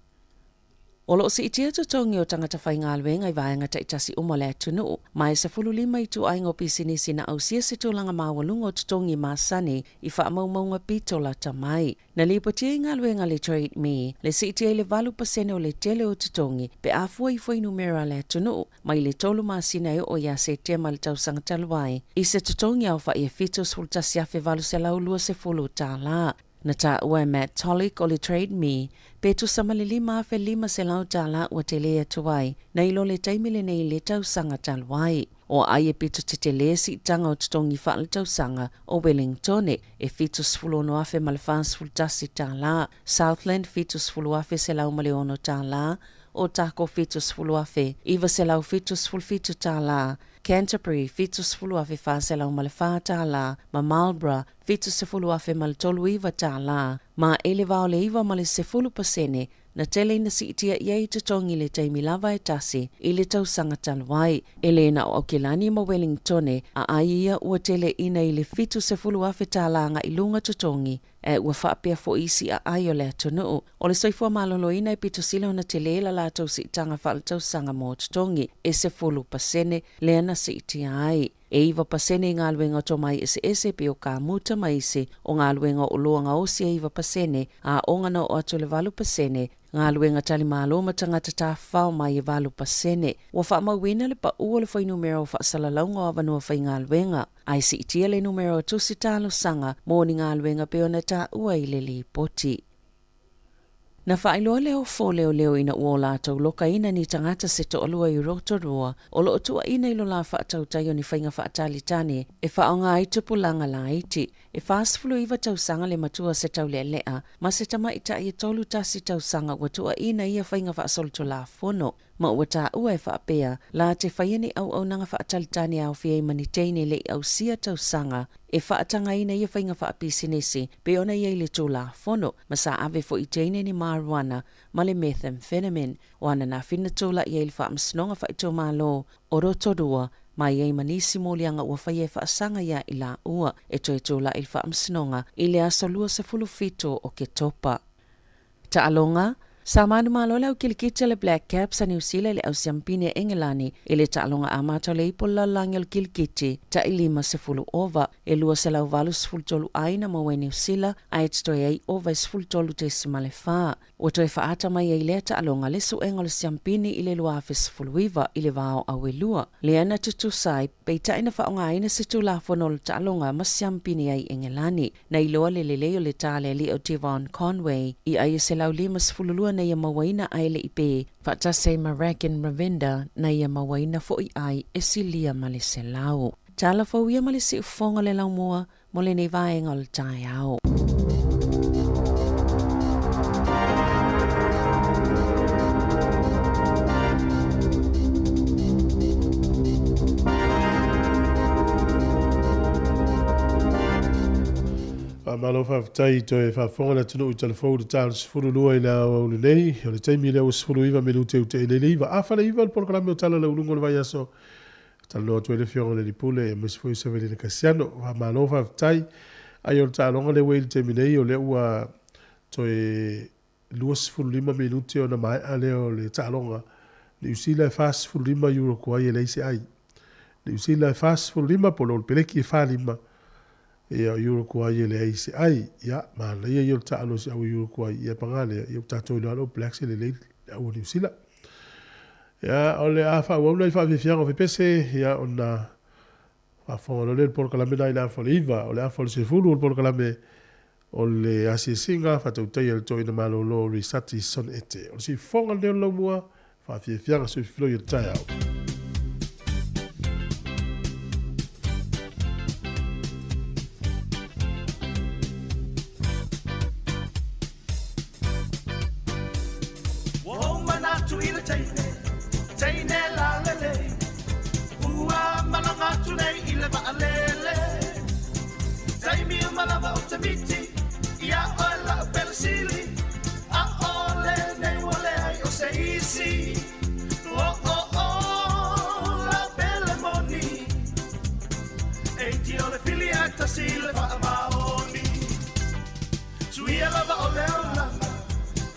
Speaker 5: O lo o siitia totogi o tagata faigaluega i vaega taitasi uma o le atunuu, ma e 15 ituaiga o pisinisi na ausia se tulaga maualuga o totogi masani i faamaumauga pito lata mai. Na lipotia i galuega a le Trade Me le siitia i le 8% o le tele o totogi pe a fua i fuainumera a le atunuu mai le tolu masina e oo ia Setema i le tausaga talu ai, i se totogi aofai e $71,820. Na taua e Matt Tulloch o le Trade Me pe tusa ma le $5,500 ua tele atu ai nai lo le taimi lenei i le tausaga talu ai. O ai e pito tetele siitaga o totogi faaletausaga o Wellingtone e $76,041, Southland $70,106, Otago $70,977, Canterbury $70,404 ma Marlborough $70,039, ma e le va o le 9 ma le 10% na tele ina siitia i ai totogi i le taimi lava e tasi i le tausaga talu ai. E le na o Aukilani ma Wellingtone a ai ia ua tele ina i le $70,000 agai luga totogi ae ua faapea foi isi aai o le atunuu. O le soifua maloloina e pito sili ona tele la latou siitaga faaletausaga mo totogi e 10% lea na siitia ai. E 9% i galuega o tomai eseese e pei o kamuta ma isi o galuega o oloa gaosi e 9%, aoga na oo atu i le 8%, galuega talimalo ma tagata tafafao mai e 8%. Ua faamauina le pau o le fuainumera o faasalalauga o avanoa faigaluega, ae siitia le numera o tusi talosaga mo ni galuega pei ona taua i le lipoti. Na faailoa le ofo leoleo ina ua o latou lokaina ni tagata se toalua i Rotorua o lo o tuuaina i lo la faatautai o ni faiga faatalitani e faaaoga ai tupulaga laiti. E 49 tausaga le matua se taulealea ma se tamaitai e 31 tausaga ua tuuaina i ia faiga faasolitulafono ma ua taua e faapea la te faia ni auaunaga faatalitani e aofia ai ma ni teine le i ausia tausaga e faatagaina ia faiga faapisinisi pei ona i ai le Tulafono ma sa ave foi i teine ni marijuana ma le methamphetamine. O ananafi na tula'i ai le Faamasinoga Faaitumalo o Rotorua ma i ai ma nisi moliaga ua faia e faasaga iā i laua e toe tula'i i le Faamasinoga i le aso 27 o Oketopa. Taaloga, Sa manumalo le au kilikiti a le Black Caps a Niu Sila i le au siampini a Engelani i le taaloga amata o le ipu o le lalolagi o le kilikiti ta'i 50 ova e 283 ai na maua e Niu Sila ae totoe ai ova e 13.4. Ua toe faaata mai ai lea taaloga le suega o le siampini i le 2019 i le va o Auelua lea na tutusa ai peitai na faaaogaina se tulafono o le taaloga ma siampini ai Engelani. Na iloa le lelei o le tā le alii o Devon Conway i ai e 152 na ia mauaina ae le i pē faatasi ai ma Ragin Ravinda na ia mauaina foʻi ai e silia ma le 100. Tala fou ia ma le siufofoga o le laumua mo lenei vaega o le taeao.
Speaker 2: Faamalo faafetai i toe faafofoga le atunuu i Talafou i le ta o le 12 i le aoauli nei. O le taimi lea ua 19 minute ua tea i le 9. Afa le 9 le polokalame o Tala Lauuluga o le Vaiaso. Talanoa atu ai le Afioga i le Alii Pule aemaise foi o Savelina Kasiano. Faamalo faafetai. Ai o le taaloga lea ua i le taimi nei o lea ua toe 25 minute ona maea lea o le taaloga. Niu Sila e 45, Uruguay e leai se ai. Niu Sila e 45, po o le Peleki e 45, ia Uruguay e leai se ai. Ia, manaia ia o le taalo i se au Uruguay, ia paga lea, ia ua tatou iloa lava o Blacks e lelei le au o Niu Sila. Ia, o le a faaauau nai faafiafiaga o fepese, ia, ona faafofoga loa lea i le polokalame lena i le afa o le 9, o le afa o le 10 o le polokalame o le asiasiga faatautaia a le toeaina malolo Risati Sonete. O le siufofoga lenei o le laumua, faafiafiaga soifiloi o le taeao.
Speaker 1: Ua ou manatu i le teine, teine lalelei, Ua malaga atu nei i le vaalele. Taimi uma lava ou te miti ia oe la'u pele sili, ʻAʻole nei ua leai o se isi. Oh oh oh la'u pele moni, E iti o le fili ae tasi le faamaoni. Suia lava o le olaga,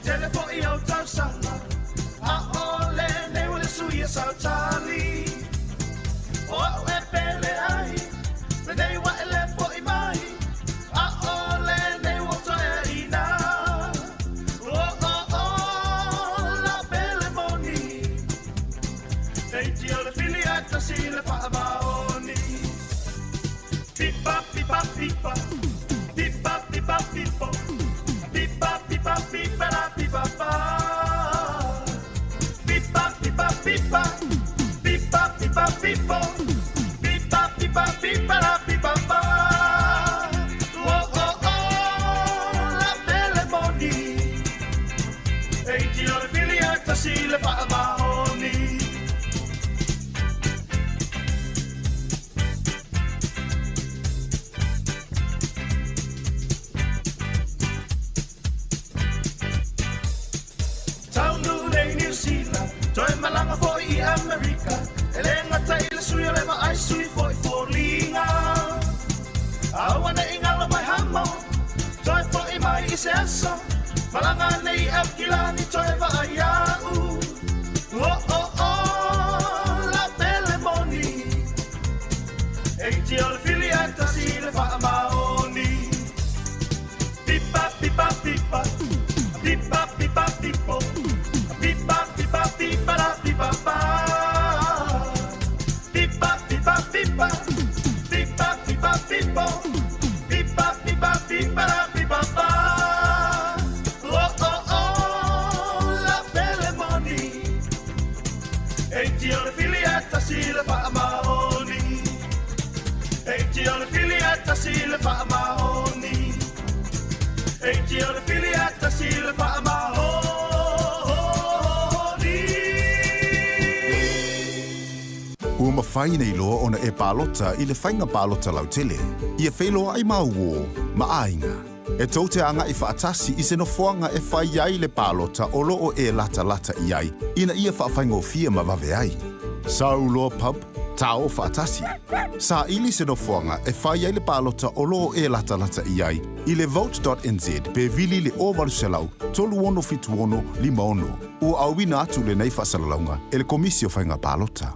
Speaker 1: tele foi ou tausaga, ia sautali. O au e pele ai, lenei wa ele fo'i mai, a o lenei ua toe ina. O o o, la pele moni, teiti o le fili a tasi le whaamaoni. Pipa, pipa, pipa, pipa, pipa, pipo, pipa, pipa, pipa, la pipa, pa. Pipa, pipa, pipa, pipa, pipa, pipo, pipa, pipa, pipa, la pipa, pa. Oh, oh, oh, la pele moni, eiti o le fili a tasi le whaamaoni. Taunu nei New Zealand, toe malanga foi i Amerika. E le ngata i le sui o le vaai sui foi foliga. Aua ne i ngalo mai hamo, toe foi mai i se aso. Malanga nei Afkilani toe vaai au. Oh, oh, oh, la pele moni, eiti o le fili a tasi le whaamaoni. Pipa, pipa, pipa, pipa, pipa, pipo, pipa, pipa, pipa, la pipa, pa. Pipa, pipa, pipa, pipa, pipa, pipo, pipa, pipa, pipa, la pipa, pa. Oh, oh, oh, la pele moni, eiti o le fili a tasi le whaamaoni. Eiti o le fili a tasi le whaamaoni. Eiti o le fili a tasi le whaamaoni.
Speaker 7: Ua mafai nei loa ona e palota i le faiga palota lautele. Ia feiloa'i ma uō, ma aiga. E tou te aga'i fa'atasi i se nofoaga e fai ai le palota o loo e latalata i ai, ina ia fa'afaigofie ma vave ai. Sau loa pub, tao fa'atasi. Sa'ili se nofoaga e fai ai le palota o loo e latalata i ai, i le vote.nz pe vili le 0800 3676 56. Ua auina atu lenei fa'asalalauga e le Komisi o Faiga Palota.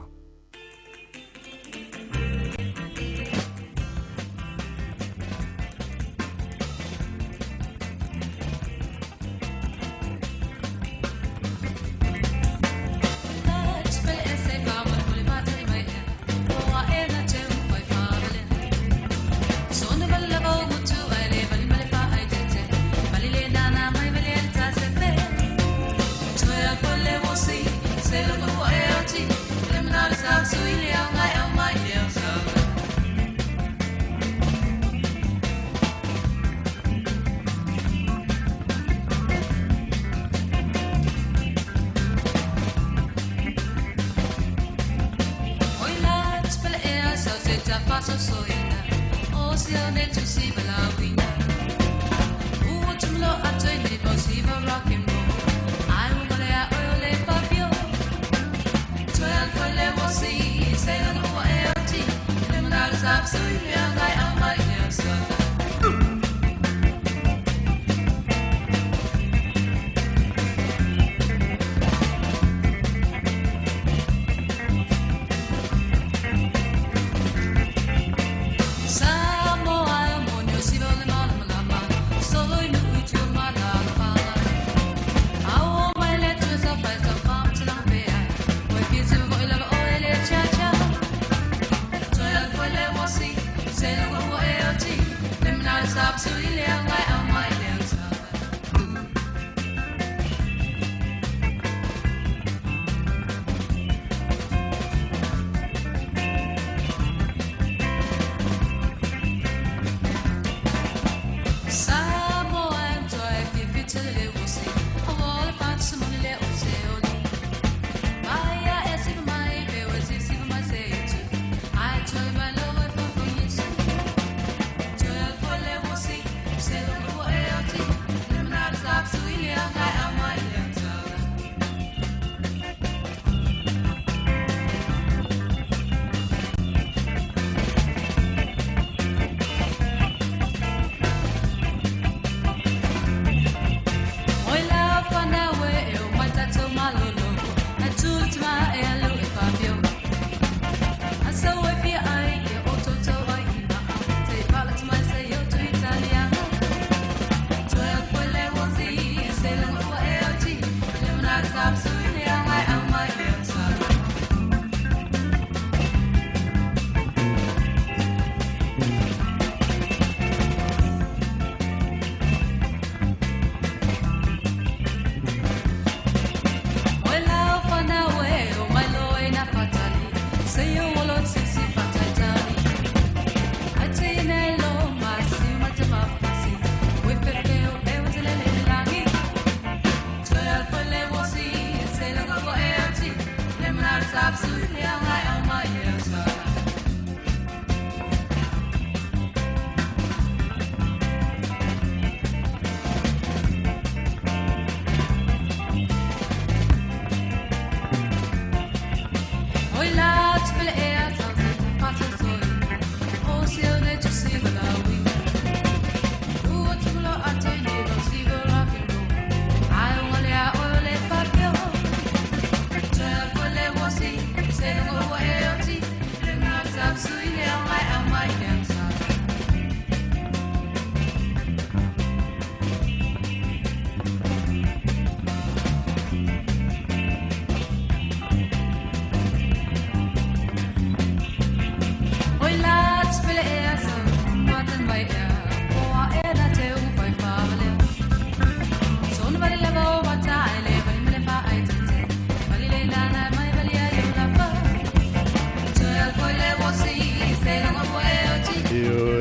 Speaker 13: I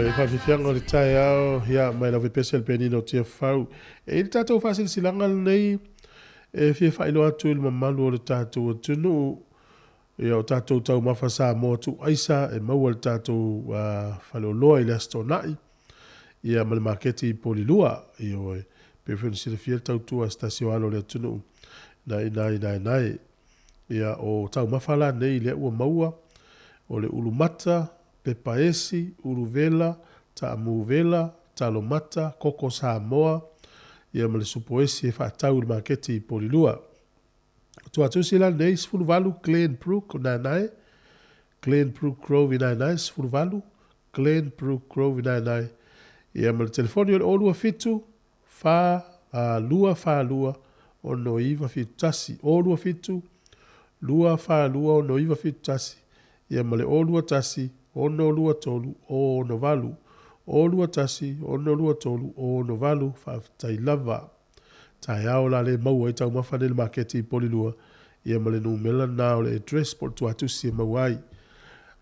Speaker 2: E faafiafiaga o le taeao ia mai lau fepese le penina o Tiafau. E i le tatou faasilasilaga lenei e fia faailoa atu i le mamalu o le tatou atunuu ia o tatou taumafa Samoa tuuaisa e maua i le tatou faleoloa i le Aso Toonai ia ma le maketi i Polilua. Ioe, pei foi ona silafia le tautua a se tasi o alo o le atunuu na i ina i Naenae. Ia o taumafa la nei lea ua maua o le ulumata, pepaesi, uluvela, taamuvela, talomata, koko Samoa, ia ma le supoesi e faatau i le maketi i Polilua. O tuatusi la nei 18 Glenbrook o Naenae, Glenbrook Grove i Naenae 18, Glenbrook Grove i Naenae. Ia ma le telefoni o le 027 4 2 4 2 6 9 7 1, 027 2 4 2 6 9 7 1, ia ma le 021 6 2 3 6 8, 021 6 2 3 6 8, faafetai lava. Taeao la le maua ai taumafa nei i le maketi i Polilua, ia ma le numera lena o le address po o le tuatusi e maua ai.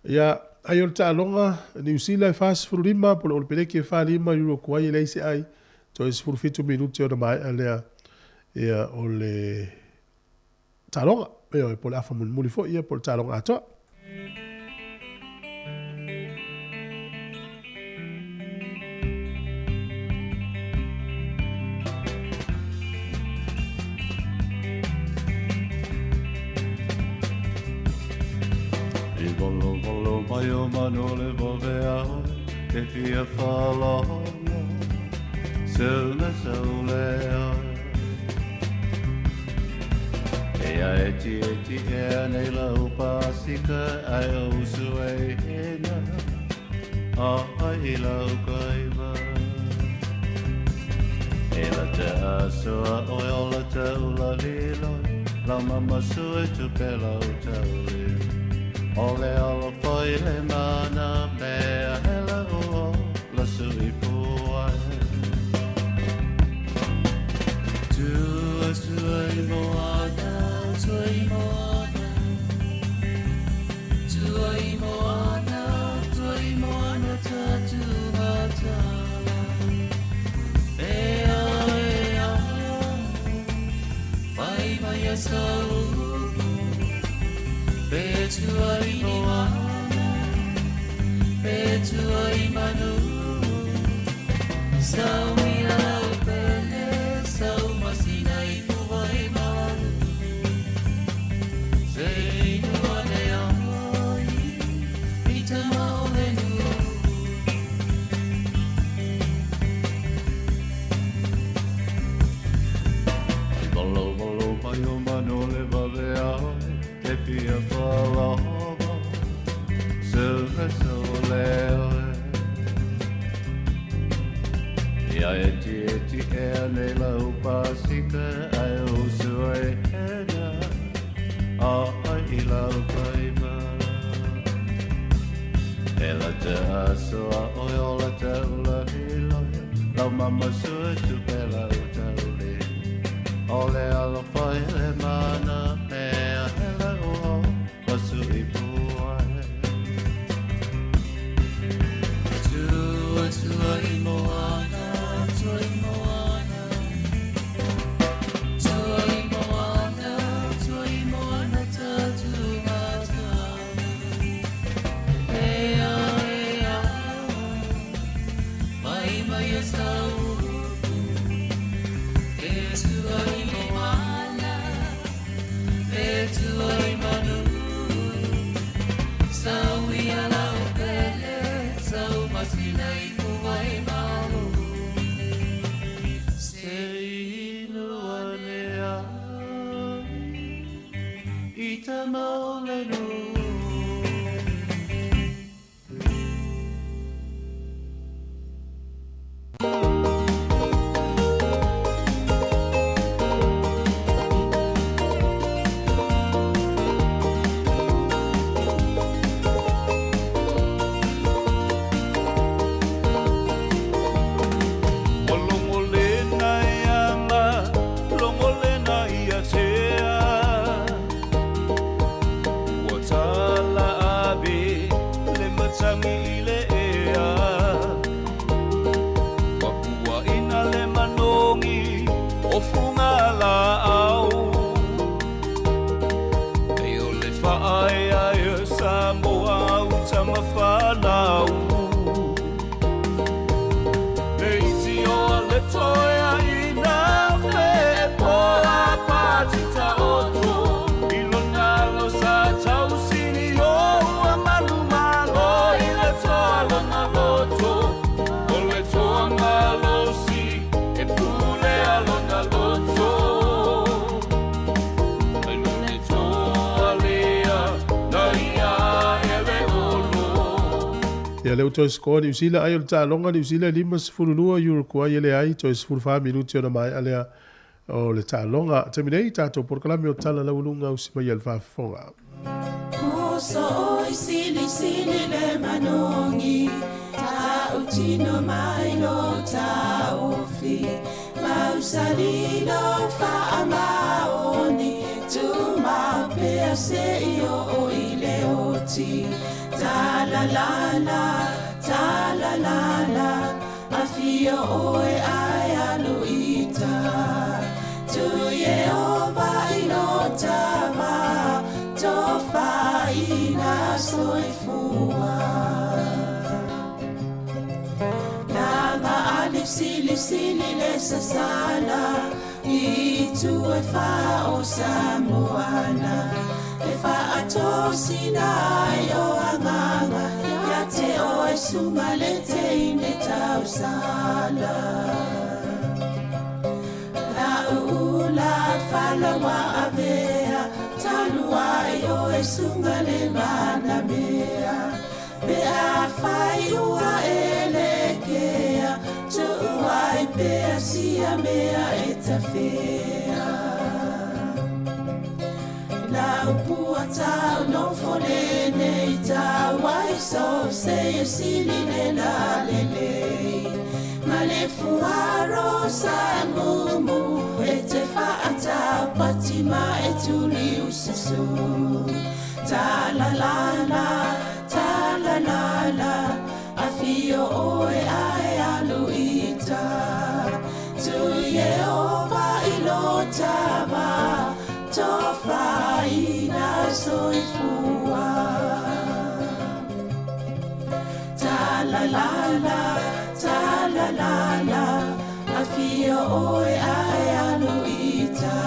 Speaker 2: Ia, ai o le taaloga, Niu Sila e 45, po o le Olepeleki e 45, Uruguay e leai se ai, toe 17 minute ona maea lea ia o le taaloga, ioe, po o le afa mulimuli foi ia po o le taaloga atoa.
Speaker 13: I volovolo mai o manu le vavea Te fia whalono Suna saulea E a e ti e ti e a nei lau pasika Ai o usu e hena A ai lau kaiva E la te asoa oe o la te ula liloi Lau mama sui tu pe lau tauli O le ala fai le mana mea hela o la sui puai Tua sui moana, sui moana Tua moana, tua moana tatu matala Ea, ea, fai mai a sau Pe tua i moana, pe tua i manu Sau mia lau pele, sau masina i puai malu Se inu ane ai, i tama o le nu I valo valo mai o manu le vavea Te fia whalono Suna saulea Ia e ti e ti e nei lau pasika Ai o sui hena A ai i lau kaiva E la te asoa oe o la te ula hiloi Lau mama sui tu pe lau tauli O le ala fai le mana mea hela o la sui puai Tua tua i moana, tua i moana Tua i moana, tua i moana tatu matala Ea, ea, mai mai a sau E tua i moana, e tua i manu Sau ia lau pele, sau masina i puai malu Se inu ane ai, i tama o le nu.
Speaker 14: loto, o le toa malosi e pule a lona loto. Ai lo le toa lea, na ia e le olo.
Speaker 2: Ia lea ua toe sikoa Niu Sila ai o le taaloga Niu Sila e 52 Uruguay e leai toe 14 minute ona maea lea o le taaloga. Taimi nei tatou polokalame o Tala Laualuga usi mai le faafofoga.
Speaker 1: Oso oi sili sili le manongi Ta utino mai lo taufi Mausali lo faamaoni Tu maupea se i o i le oti Ta la la la, ta la la la Afio oe ai alu ita Tu Yehova i lo tama Tofaina soifua Lava ali sili sili le sasala I tu e wha o Samoana E wha atosina ai o anganga Ia te o e sunga le te ine tausala La uula falawa avea Talu ai o e sunga le mana mea Pe a whai ua e le kea Tu ai pea sia mea e tawhea La upua tau no fone nei tau ai so se e sili le la le le Ma le fuaro sa mumu e te whaata pati ma e tuli ususu Ta la la la, ta la la la Afio oe ai alu ita Tu Yehova i lo tava Tofaina soifua Ta la la la, ta la la la Afio oe ai alu ita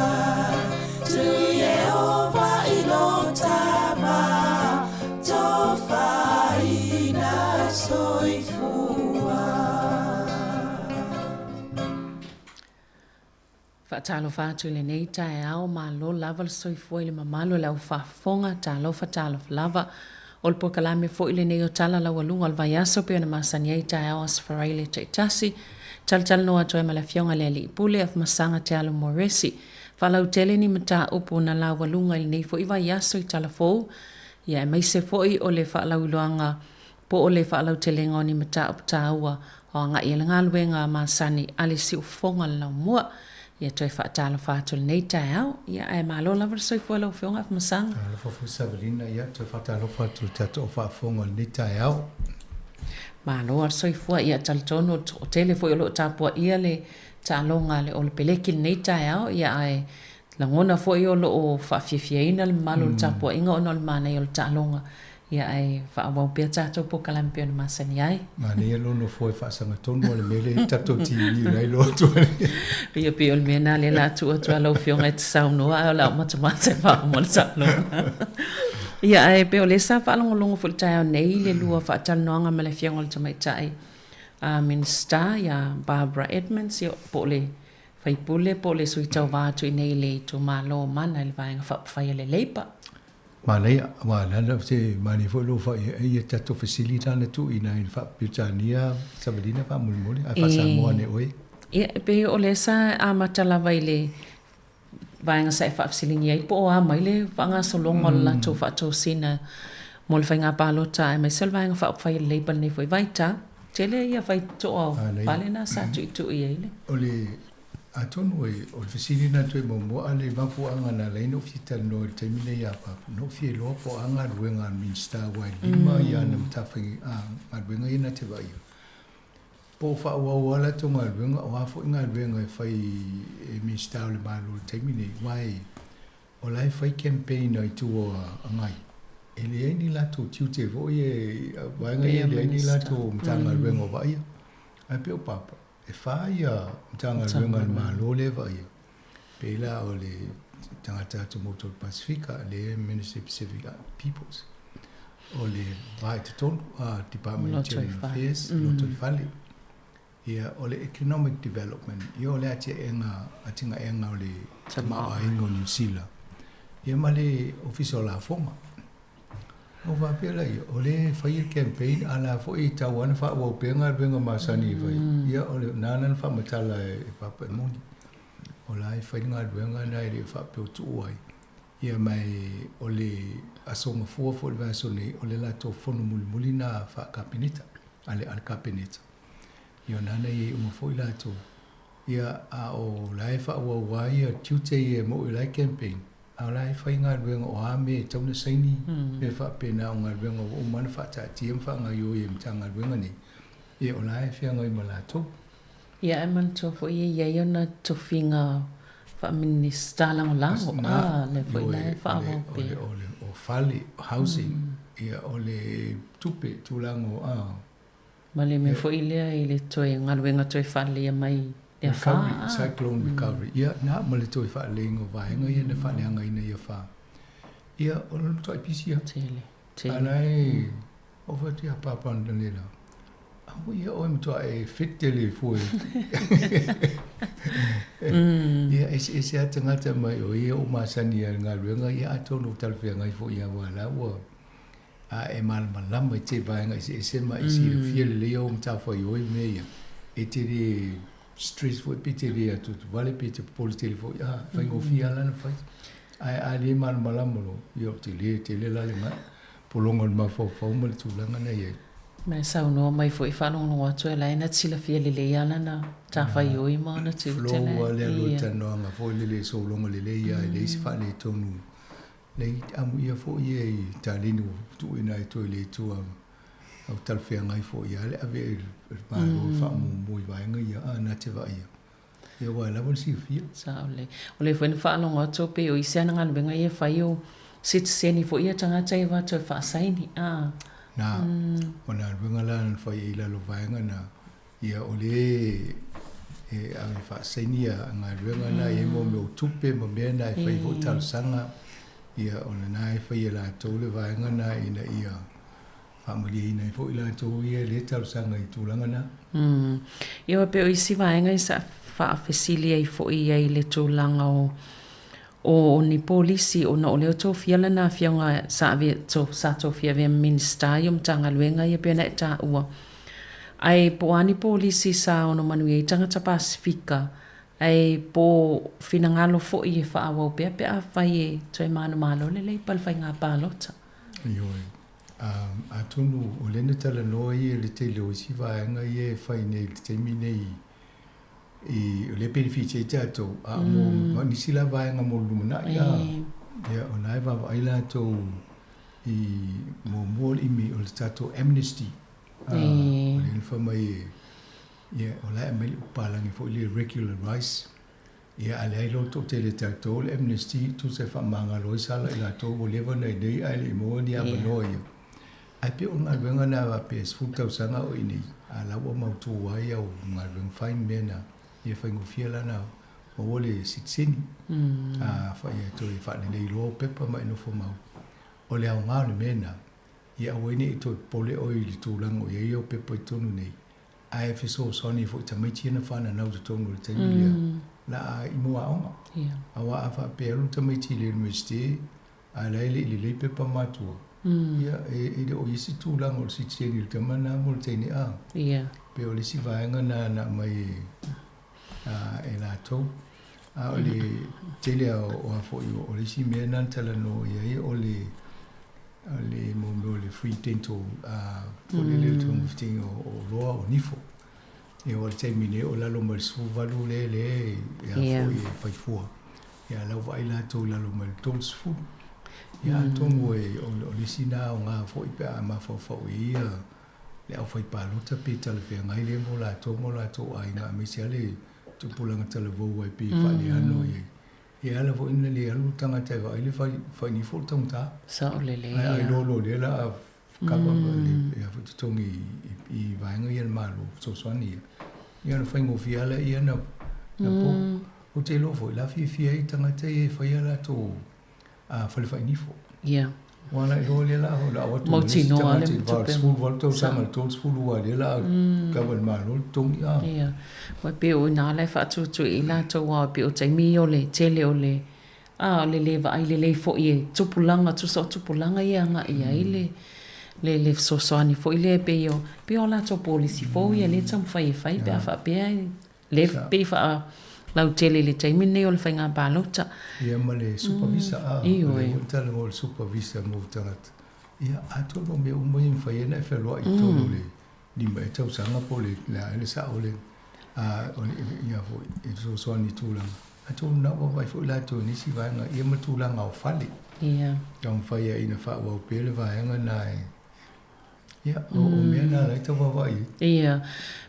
Speaker 1: Tu Yehova i lo tava Tofaina soifua
Speaker 5: Faatalofa atu i lenei taeao, malo lava le soifua i le mamalu o le au faafofoga, talofa talofa lava. O le polokalame foi lenei o Tala Laualuga o le vaiaso pei ona masani ai taeao Aso Faraile taitasi. Talatalanoa atu ai ma le afioga i le Alii Pule Afamasaga Te Alo Moresi. Faalautele ni mataupu na laualuga i lenei foi vaiaso i Talafou, ia aemaise foi o le faalauiloaga po o le faalautelega o ni mataupu taua o agai i le galuega masani a le siufofoga o le laumua. Ia toe faatalofa atu i lenei taeao. Ia ae malo lava le soifua i lau Afioga Afamasaga.
Speaker 10: Alofa foi Savelina, ia toe faatalofa atu i le tatou faafofoga o lenei taeao.
Speaker 5: Malo le soifua, ia talitonu o tele foi o loo tapuaia le taaloga a le Olepeleki i lenei taeao, ia ae lagona foi o loo faafiafiaina le mamalu o le tapuaiga ona o le manaia o le taaloga. Ia ae faaauau pea tatou polokalame pei ona masani ai.
Speaker 10: Manaia lou nofo e faasagatonu o le mea lea i le tatou TV o la e iloa atu ai.
Speaker 5: Ia pei o le mea lena lea o le a tuu atu lava lau Afioga e te saunoa ae o le a ou matamata e faauma le taaloga. Ia ae pei o lea sa faalogologo foi i le taeao nei i le lua faatalanoaga ma le Afioga i le Tamaitai Minisita ia Barbara Edmonds, ia po o le faipule po o le sui tauva atu i inei i le itumalo o Mana i le Vaega Faaupufai a le Labour.
Speaker 10: Manaia, aua o le ala se manaia foi lou fai ai ia tatou fesili la na tuuina i le faa-Peretania Savalina faamolemole ae faa-Samoa ane oe.
Speaker 5: Ia, e pei o lea sa amata lava i le vaega sa e faafesiligia ai po o a mai le faagasologa o le latou faatosina mo le faiga palota aemaise o le Vaega Faaupufai a le Labour i lenei foi vaitau. Tele ia faitotoa o pale na sa tuitui ai le.
Speaker 10: O le Atonu e, o le fesili lena toe muamua, a le mafuaaga na ala ai ona ou fia talanoa i le taimi lenei ia Papu, na ou fia iloa po o a galuega a le Minisita aua e lima ia ana matafai, a, galuega ia na te vaaia. Po o faaauau lava latou galuega, o a foi galuega e fai e Minisita o le Malo i le taimi lenei, aua e, o la e fai campaign i tua agai, e leai ni latou tiute foi e, vaega ia e leai ni latou Matagaluega o vaaia. Ae pei o Papa, E whā ia Matagaluega a le Malo lea e vaaia, pei la o le tagata atu mo tolu Pasifika, le Ministry of Pacific Peoples. O le va i totonu, Department of Internal Affairs, Lotoifale. Ia, o le Economic Development, ia o le atiaega, atigaega o le tamaoaiga o Niu Sila, ia ma le Ofisa o Lafoga. Ou faapea laia, o lea e fai le campaign, a o la foi e tatau lava ona faaauau pea galuega masani e fai. Ia, o lena na faamatala e Papa e moni. O la e fai le galuega lena e le faapea o tuu ai. Ia ma e o le Aso Gafua foi o le vaiaso nei, o le latou fono mulimuli lena faa-Kapeneta, a le Kapeneta. Ia o lena na i ai uma foi latou. Ia, a o la e faaauau lava ia tiute ia e moni o la e campaign, a o la e fai galuega o a mea e tatau ona saini, mea faapena o galuega ua uma ona faataatia ma faagaoioi e Matagaluega nei, ia o la e feagai ma latou.
Speaker 5: Ia, ae manatua foi e i ai ona tofiga faa-Minisita Lagolago, a, lea foi la e faaauau pea.
Speaker 10: O le fale, housing, ia o le tupe, tulaga o, a.
Speaker 5: Ma le mea foi lea i le toe galuega toe faaleleia mai le afa.
Speaker 10: Recovery, cyclone recovery. Ia, na ma le toe faaleleiga o vaega ia na faaleagaina i afa. Ia, o le matuai pisi lava.
Speaker 5: Tele, tele.
Speaker 10: A la e oo foi atu ia Papa analeila, aua ia oe matua e fit tele fua. Ia, eseese lava tagata mai o ia ua masani i le galuega, ia atonu ua talafeagai foi ia aua o la ua a e malamalama i te vaega eseese ma e silafia lelei au matafaioi ma mea ia, e te le stress foi pe te le atuatuvale pe te popole tele foi, a faigofie lava la ona fai. Ae a le malamalama loa, ia ou te le tele la le pologa o le mafaufau ma le tulaga na i ai.
Speaker 5: Ma e saunoa mai foi faalogologo atu e la e na te silafia lelei lava lana matafaioi ma ona tiute.
Speaker 10: Flow lava le alu o le talanoaga foi lele e sologa lelei lava e leai se faaletonu. Nei amuia foi ia i taleni ua tuuina ai toe le Atua au talafeagai foi ia le ave i le Malo le faamuamua i vaega ia a na te vaaia ia aua e lava le silafia.
Speaker 5: Sao lelei. O lea foi na faalogo atu pei o isi ana galuega ia e fai o sitiseni foi ia tagata ia va toe faasaini a.
Speaker 10: Na, o na galuega la na fai ai i lalo o vaega na. Ia, o lea e ave faasaini ia galuega na e i ai mo mea o tupe ma mea na e fai foi talosaga. Ia, o lena e fai e latou le vaega na ina ia faamalieina ai foi latou ia e le talosaga i tulaga na.
Speaker 5: Ia, pei o isi vaega i sa faafesili ai foi i ai i le tulaga o o ni polisi ona o lea ua tofia lana afioga sa avea to sa tofia avea ma Minisita ia o Matagaluega ia pei ona e taua. Ae po o a ni polisi sa ono manuia ai tagata Pasefika ae po o finagalo foi e faaauau pea pe afai e toe manumalo le Leipa i le faiga palota.
Speaker 10: Ioe. Atonu o lea na talanoa ia i le tele o isi vaega ia e fai nei i le taimi nei i o lea e benefit ai tatou, a o mo nisi la vaega mo le lumanai a, ia o la e vaavaai latou i muamua o le imi o le tatou amnesty, a, o lea na fai mai e, ia o la e aumai le upu palagi foi lea regularize, ia a leai loa le toatele o tatou o le amnesty tusa e faamagalo ai sala i latou ua leva ona i inei ae le i maua ni avanoa ia. Ae pei o le galuega lena faapea e 10 tausaga o i inei, a la ua mautu ai au galuega fai ma mea na, ia faigofie la ona maua le sitiseni. A fai e toe faalelei loa au pepa ma e nofo mau. O le aoga o le mea lena, ia aua ai ne i toe popole oe i le tulaga o i ai au pepa i totonu nei, ae fesoasoani foi i tamaiti ia na fananau i totonu o le taimi lea, la a i mua aoga. Aua a faapea e alu le tamaiti i le Iunivesite, A la e le i lelei pepa matua, ia, e le o i ai se tulaga o le sitiseni i le tama lena mo le teine a. Pei o le isi vaega lena na aumai e latou. A o le tele lava o a foi o le isi mea lena na talanoa i ai o le o le mea o le free dental foi lele le togafitiga o oloa o nifo. Ia aua o le taimi nei o lalo mai le 18 lea lea e a foi e fai fua. Ia la ua vaai latou i lalo mai le 30. Ia atonu e o le isi na aoga foi pe a mafaufau i ai ia le aufaipalota pe talafeagai lea mo latou ma o latou aiga aemaise lava le tupulaga talavou ai pei e faaleano i ai. E ala foi ona le alu le tagata e vaai le fai nifo o le taugata.
Speaker 5: Sao lelei.
Speaker 10: Ae a iloa loa o lea o le a kava le totogi i vaega ia a le Malo, fesoasoani ia, ia ona faigofie lava lea ona po. Ou te iloa foi, o la e fiafia ai tagata ia e fai a latou fale fainifo. Ua ala iloa lea la o le au atu ma le isi tagata i le 88 tausaga i le 30 aua lea la kava i le Malo le totogi a.
Speaker 5: Ia. Ua pei o i ina la e faatuatuai ai latou aua pei o taimi ia o le tele o le a o le le vaai lelei foi e tupulaga tusa o tupulaga ia e agai i ai le le le fesoasoani foi lea pei o pei o latou polisi fou ia lea e taumafai e fai pe a faapea e Lea pei faalautele i le taimi lenei o le faiga palota.
Speaker 10: Ia ma le super visa a. Ioe. O lea foi na talanoa i le super visa mo tagata. Ia atonu o mea uma ia e mafai ai ona e feloai i totonu o le 5 ea tausaga po o le a ea le sao le a o le ia foi e fesoasoani i tulaga. Atonu na ua vaai foi latou i nisi vaega ia ma tulaga o fale.
Speaker 5: Ia.
Speaker 10: Taumafai ai ina faaauau pea le vaega na e Ia, o mea na la e tau vaavaai i
Speaker 5: ai. Ia,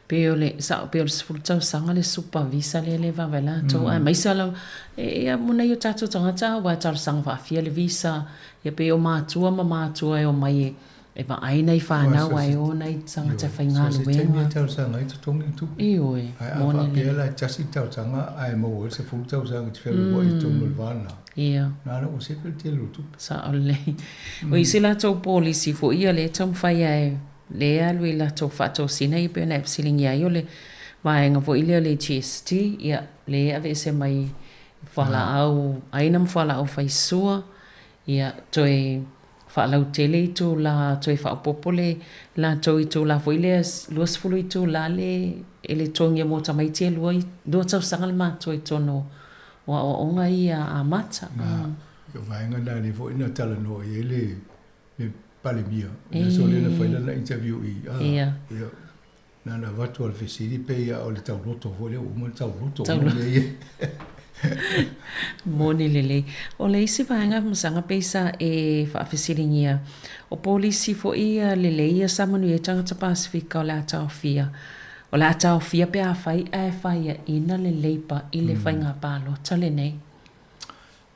Speaker 5: pei o le sao pei o le 10 tausaga le super visa lea le vaavaai latou aemaise lava ia mo nai o tatou tagata aua e talosaga faafia le visa ia pei o matua ma matua e omai e vaai nai fanau ae o nai tagata e faigaluega.
Speaker 10: So se taimi e talosaga ai totogi le tupe.
Speaker 5: Ioe.
Speaker 10: Ae a faapea la e tasi le talosaga ae maua ai le 10 tausaga e te fealuai i totonu o le va lena.
Speaker 5: Ia.
Speaker 10: Na la ua sefe le tele o tupe.
Speaker 5: Sao lelei. O isi latou polisi foi ia lea e taumafai lava e lea e alu i latou faatosina ia pei ona e fesiligia ai o le vaega foi lea o le GST, ia lea e aveese mai fualaau aina ma fualaau faisua, ia toe faalautele itula, toe faaopoopo le latou itula foi lea 20 itula le e le totogia mo tamaiti e lua tausaga le matua i totonu o aoaoga ia amata.
Speaker 10: Na, o vaega na lea foi na talanoa i ai le le Palemia, le aso lea na fai lana interview i a, ia, na ona avatu lava o le fesili pei lava o le tauloto foi lea ua uma le tauloto uma mea ia.
Speaker 5: Moni lelei. O le isi vaega Masaga pei sa e faafesiligia, o polisi foi ia lelei ia sa manuia ai tagata Pasefika o le a taofia O le a taofia pe afai ae faiaina le Labour i le faiga palota lenei.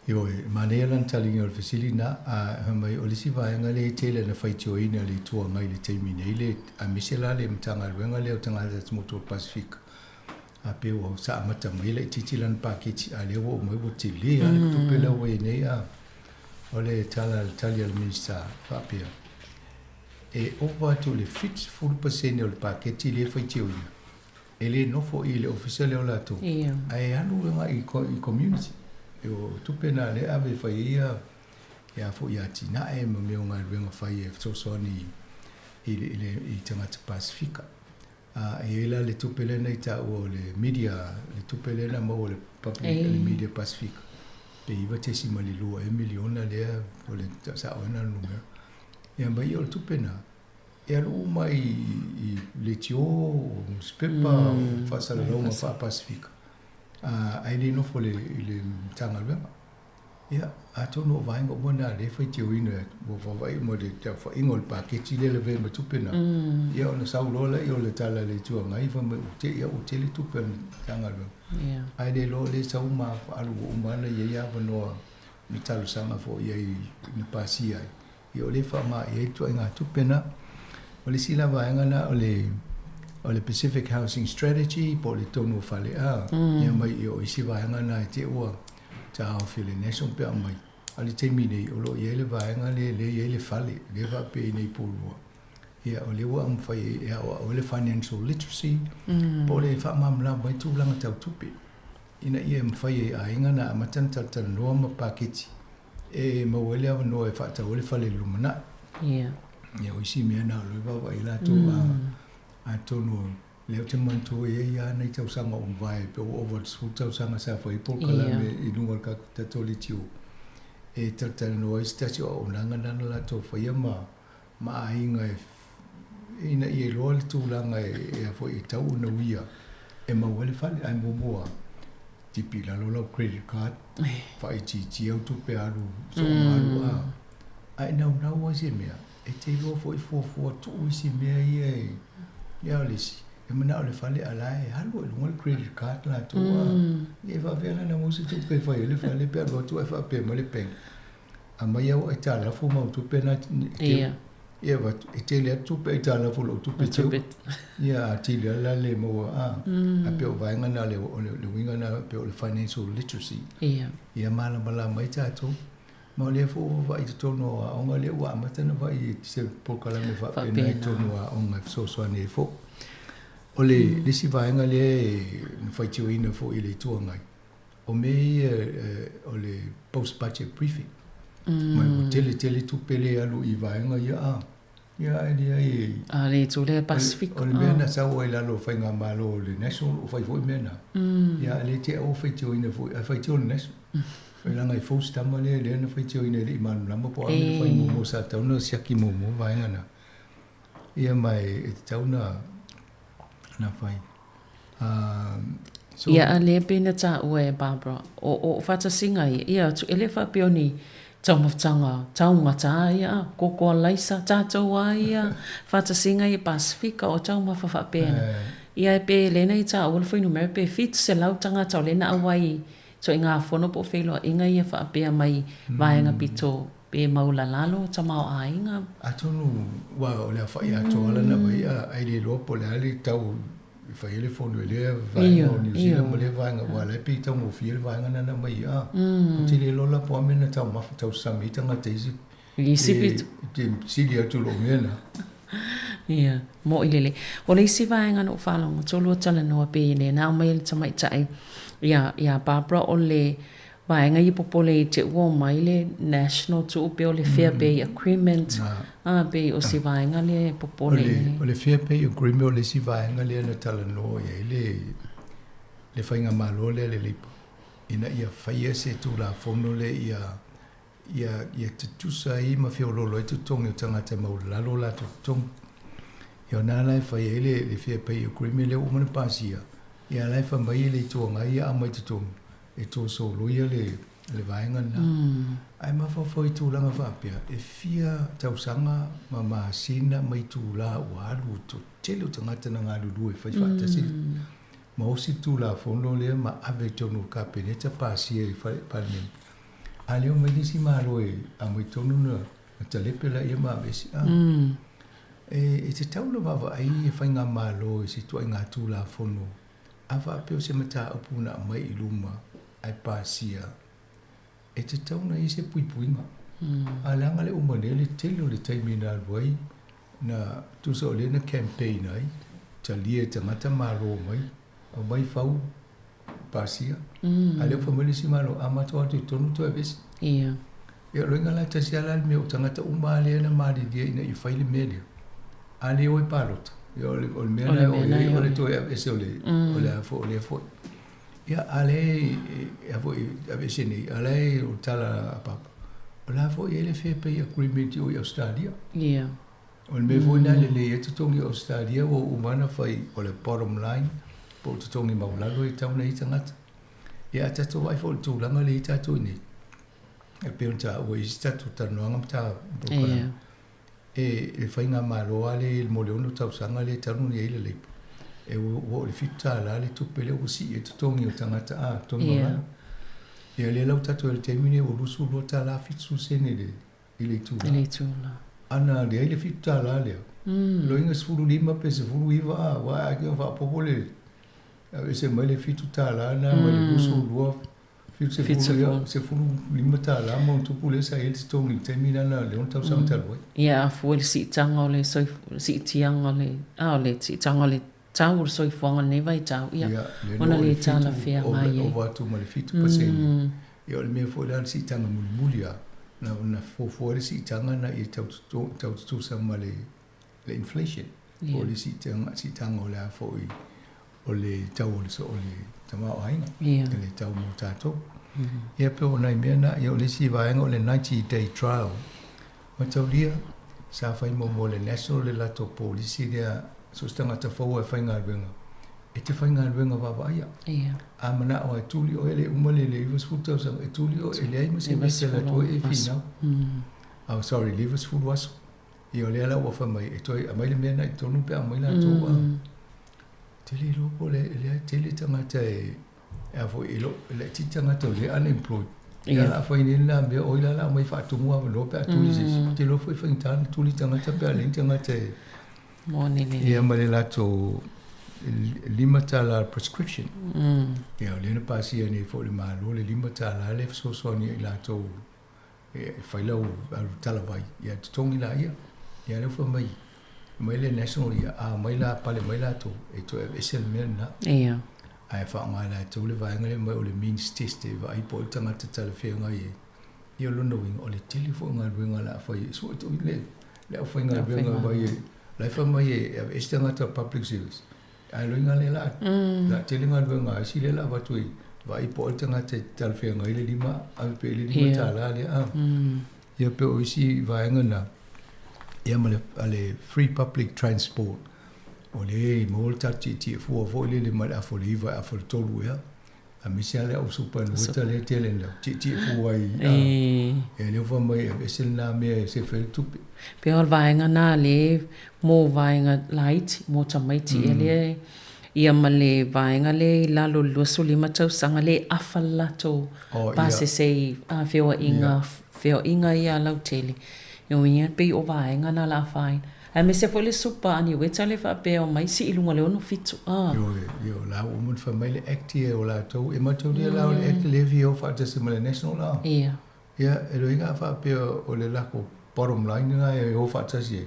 Speaker 10: Ioe, e manaia lana taliga o le fesili na, a fai mai o le isi vaega lea e tele ina faitioina e le Itu Agai i le taimi nei, le, aemaise la le Matagaluega lea o Tagata Atumotu o le Pasefika, a pei ua sa amata mai laitiiti lana paketi, a lea ua oo mai ua tele lava le tupe lea ua i ai nei, a o le tala, le tali a le Minisita faapea, E ova atu i le 70% o le paketi lea e faitioina, e le nofo i le ofisa lea o latou, ae alu agai i community. O tupe na lea e ave e fai ai ia ia foi atinae ma mea o galuega fai e fesoasoani i le i tagata Pasefika. A e i ai la le tupe lea na i taua o le media, le tupe lea na maua e le public, le media Pasefika, pe 9.2 ea miliona lea o le sao ai na o le numera. Ia ma ia o le tupe na, e alu uma i, i leitio, o nusipepa, mm. faasalalauga faa-Pasefika, ae le nofo le, i le Matagaluega. Ia, atonu o vaega uma na lea e faitioina ua vaavaai uma i le taufaaiga o le paketi lea e lavea ma tupe na. Ia ona sau loa lea o le tala a le Itu Agai fai mai ua te i ua tele tupe a le Matagaluega. Ae le iloa o lea e sau ma alu ua uma ona i ai avanoa na talosaga foi i ai na pasia ai. Ia o lea e faaaoga i ai le ituaiga tupe na. O le isi la vaega na o le o le Pacific Housing Strategy po o le tonu o fale a. Ia mai ia o isi vaega na e te ua taofi e le National pe aumai. A o le taimi nei o lo o i ai le vaega lea lea e i ai le fale lea e faapea i nei Porirua. Ia o lea ua mafai e aoao ai le financial literacy po o le faamalamalama ai tulaga tau tupe ina ia mafai ai e aiga ona amata ona talatalanoa ma paketi e maua ai le avanoa e faatau ai le fale i le lumanai.
Speaker 5: Ia.
Speaker 10: Ia o isi mea na o lea e vaavaai ai latou atonu o lea ou te manatua e i ai lava nai tausaga ua mavae pe ua ova i le 10 tausaga sa fai ai polokalame i luga o le tatou leitio e talatalanoa ai se tasi o auaunaga na na latou faia ma ma aiga e ina ia iloa le tulaga e a foi e tatau ona uia e maua ai le fale. Ae muamua tipi i lalo lau credit card, faaitiitia au tupe alu, soona alu a. Ae naunau ai se mea, e te iloa foi fuafua tuu isi mea ia e, ia o le isi, e manao i le fale a la e alu i luga le credit card latou a. Ia e faapefea la ona maua se tupe e fai ai le fale pe a alu atu ae faapea mai le bank, Aumai au aitalafu ma au tupe na e Ia avatu, e tele atu tupe aitalafu i lou tupe teu. Ia atili ai la le maua a. Ae pei o vaega na o le uiga na pei o le financial literacy.
Speaker 5: Ia.
Speaker 10: Ia malamalama ai tatou. Ma o lea foi ua vaai i totonu o aoga lea ua amata ona vaai i se polokalame faapena i totonu o aoga e fesoasoani ai foi. O le isi vaega lea na faitioina foi e le Itu Agai, o mea ia o le post budget briefing. Ma ua tele tele tupe lea e alu i vaega ia a. Ia ae leai e.
Speaker 5: A le itu lea Pasifika.
Speaker 10: O le mea na sau ai lalo o Faigamalo o le National o fai foi mea na. Ia ae le tea ua faitioina foi, ae faitio le National. Leaga e fou si tama lea, lea na faitioina e le i malamalama po o a mea na fai muamua sa tatau ona siaki muamua vaega na. Ia ma e tatau ona na fai.
Speaker 5: So. Ia a lea pei na taua e Barbara, o faatasiga ia, ia atu, e le faapea o ni taumafataga taugata ia a, koko alaisa, tatou a ia faatasiga ia Pasifika o taumafa faapena. Ia e pe lea na i taua le fuainumera pe 700 tagata o lea na auai i ituaiga fono po o feiloaiga ia faapea mai vaega pito pe maulalalo tamaoaiga.
Speaker 10: Atonu ua o le aofai atoa lana vai a ai le iloa po o le a le tau e fai ai le fono i lea vaega o Niu Sila ma lea vaega aua o la e pei e taugofie le vaega lena na aumai a. Ou te le iloa la po o a mea na taumafa tausami ai tagata i isi pito. E sili atu i lou mea lena.
Speaker 5: Ia, moʻi lelei. O le isi vaega na ou faalogo tolu o talanoa pei lea na aumai e le tamaitai iā Barbara o le vaega ia popole i te ua omai le National tuu pea o le Fair Pay Agreement, a pei o si vaega lea e popole i ai.
Speaker 10: O le Fair Pay Agreement o le isi vaega lea na talanoa i ai le le faigamalo lea le Labour ina ia faia se Tulafono lea ia ia ia tutusa ai ma feoloolo ai totogi o tagata e maualalo o latou totogi. Ia o na la e fai ai le le Fair Pay Agreement lea ua uma ona pasia, ia la e fai mai le Itu Agai ia aumai totonu e toasoloia le le vaega lena. Ae mafaufau i tulaga faapea, e fia tausaga ma masina ma itula ua alu o tele o tagata na galulue e fai faatasi ma osi le Tulafono lea ma ave i totonu o le Kapeneta pasia i le Palemene. A lea omai le isi Malo e aumai tonu na talepe laia ma aveese. A e tatau ona vaavaai e Faigamalo i se ituaiga Tulafono a faapea o se mataupu na aumai i luma ae pasia, e tatau ona i ai se puipuiga. A leaga le uma nei le tele o le taimi na alu ai, na tusa o lea na campaign ai, talia e tagata malo mai, aumai fau, pasia. A lea ua fai mai le isi malo, a matou atu i totonu toe aveese.
Speaker 5: Ia.
Speaker 10: Ia o le uiga la, tasi lava la le mea o tagata uma lava lea na malilie ina ia fai le mea lea, a le o e palota, ia o le, o le mea la e o i ai o le toe aveese o le, o le a foi, o lea foi. Ia, a lea e, a foi, aveese nei, a la e o le tala a Papa, o la foi e i ai le Fair Pay Agreement i o i Ausetalia.
Speaker 5: Ia.
Speaker 10: O le mea foi lena e lelei ai totogi o Ausetalia ua uma ona fai o le bottom line po o totogi maualalo e tatau ona i ai tagata. Ia a tatou vaai foi i le tulaga lea e i ai tatou i inei, e pei ona taua i isi tatou talanoaga ma ta polokalame, e le faigamalo lava lea mo le 6 tausaga lea talu ona i ai le Labour, e ua oo i le $7 le tupe lea ua sii ai totogi o tagata a totogi maualalo. Ia lea la ua tatou i ai i le taimi lenei ua $22.70 i le i le itula.
Speaker 5: I le itula.
Speaker 10: Ana leai le $7 lea, loiga 15 pe 19 a, aua a ake faaopoopo le aveese mai le $7 lena mai le 22, $75 ma ona tupu lea sa i ai le totogi i le taimi lena i le 6 tausaga talu ai.
Speaker 5: Ia, a fua i le siitaga o le siitiaga o le, a o le siitaga o le tau o le soifuaga i lenei vaitau, ia, ona le talafeagai ai.
Speaker 10: Ova atu ma le 7%. Ia, o le mea foi la le siitaga mulimuli lava, na fuafua ai le siitaga ina ia tau tutusa ma le inflation, po o le siitaga o le a foi, o le tau o le tamaoaiga, le tau mo tatou. Ia, pei o nai mea na, ia o le isi vaega o le 90 day trial. Mataulia, sa fai muamua e le National le latou polisi lea, so o se tagata fou lava e faigaluega, e te faigaluega vaavaaia. A manao lava e tuli oe, e le uma le 90 tausaga, e tuli oe, e leai ma se mea e te alu atu ai e finau. Oh, sorry, 50 aso. Ia o lea la ua fai mai, e toe aumai le mea lena i totonu pe a omai latou a. Te le iloa po o le a tele tagata e a foi e lo e laitiiti tagata o lea unemployed. Ia la fai nei lena mea o ai la la aumai faatumu avanoa pe a tuli se isi. Ou te iloa foi e faigata ona tuli tagata pe a leai ni tagata e
Speaker 5: Moni lelei.
Speaker 10: Ia ma le latou $5 prescription. Ia o lea na pasia nei foi e le Malo le $5 lea e fesoasoani ai i latou. E fai lau alu talavai, ia e totogi laia. Ia lea ua fai mai, mai le National ia, a omai la pale mai latou, e toe aveese le mea lena.
Speaker 5: Ia.
Speaker 10: Ae faaaoga e latou le vaega lea mai o le means test e vaai po o le tagata talafeagai e. Ia o lona uiga, o le tele foi o galuega o le a fai e sue toi le le aufaigaluega mai e la e fai mai e aveese tagata o le public service. Ae loiga lea la la tele galuega a isi lea la avatu e vaai po o ai le tagata e talafeagai le lima ave pea i le $5 lea a. Ia pe o isi vaega na ia ma le, a le free public transport o lea e maua le tatou tietie fua foi lele mai le afa o le 9 i le afa o le 3 ea. Aemaise lava le au superannuator lea e tele ina tietie fua ai a. Ia lea ua fai mai e aveese lena mea e sefe ai le tupe.
Speaker 5: Pei o le vaega na lea mo vaega laiti, mo tamaiti ea lea ia ma le vaega lea i lalo o le 25 tausaga lea e afa le latou pasese i feoaiga, feoaiga ia lautele. Ia pei o vaega na o le a afaina. Aemaise foi le supa aniueta lea faapea omai sii i luga o le 67 a.
Speaker 10: Ioe, ioe, la ua uma ona fai mai le Act ia o latou, e mataulia la o le Act lea e fia o faatasi ma le National la.
Speaker 5: Ia.
Speaker 10: Ia, e loiga a faapea o le lako bottom line lena e o faatasi ai.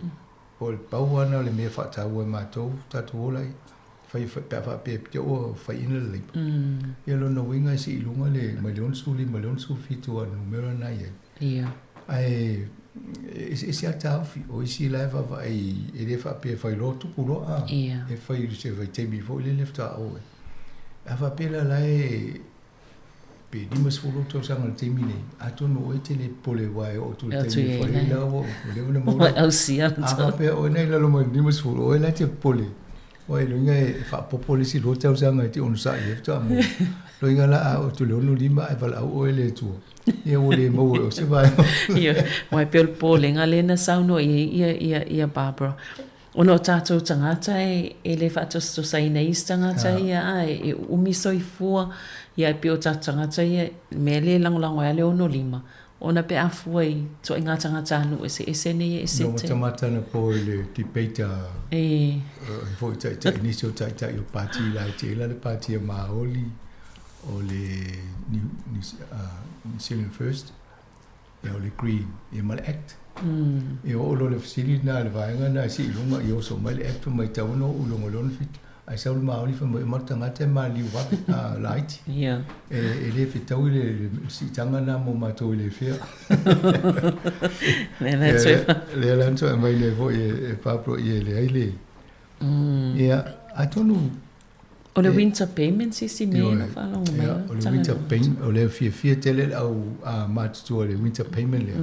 Speaker 10: O le pau lava lena o le mea e faataua e matou, tatou ola ia. Fai, pe a faapea e pito ua faiina le Labour. Ia lona uiga e sii i luga le mai le 65 i le 67 aua o le numera lena e i ai.
Speaker 5: Ia.
Speaker 10: Ae e eseese lava taofi. O isi la e vaavaai e le faapea e fai loa tupu loa a.
Speaker 5: Ia.
Speaker 10: E fai i se vaitaimi foi lele faatoa oo ai. A faapea la la e pe 50 ou tausaga i le taimi nei, atonu o oe e te le popole aua e oo atu i le taimi e fai ai la ua leva ona maua.
Speaker 5: Ausia.
Speaker 10: A faapea o oe na i lalo mai le 50, o oe la e te popole. Ua e loiga e faaopoopo le isi 2 tausaga e te onosai ai faatoa maua. Loiga la a oo atu i le 65 ae valaau oe e le Atua, ia ua le maua e oe se vaega.
Speaker 5: Ioe, aua e pei o le popolega lea na saunoa i ai ia, ia, ia Barbara, ona o tatou tagata e, e le faatosatosaina isi tagata ia, a e umi soifua, ia e pei o tatou tagata ia, le mea lea e lagolago ai lava le 65, Ona pe a fua i ituaiga tagatanuu eseese nei e ese
Speaker 10: te. No matamata ana po i le debate a e foi taitai nisi o taitai o pati la e te la le pati a Maoli o le New, New, New Zealand First ia o le Green ia ma le Act. E oo loa le fesili lena i le vaega lena e sii i luga ia oso mai le Act ma matau ona oo i luga o le 67. Ae sau le Maori fai mai, o tagata e maliu vave, a laiti.
Speaker 5: Yeah.
Speaker 10: E, e le fetaui le, le siitaga na mo matou e le fea.
Speaker 5: Le la toe.
Speaker 10: Le la toe mai le foi e, e Pablo i e le ai le. Ia, atonu
Speaker 5: O le winter payment sisi mea na faalogo mai.
Speaker 10: O le winter payment, o le fiafia tele le au a matutua le winter payment lea.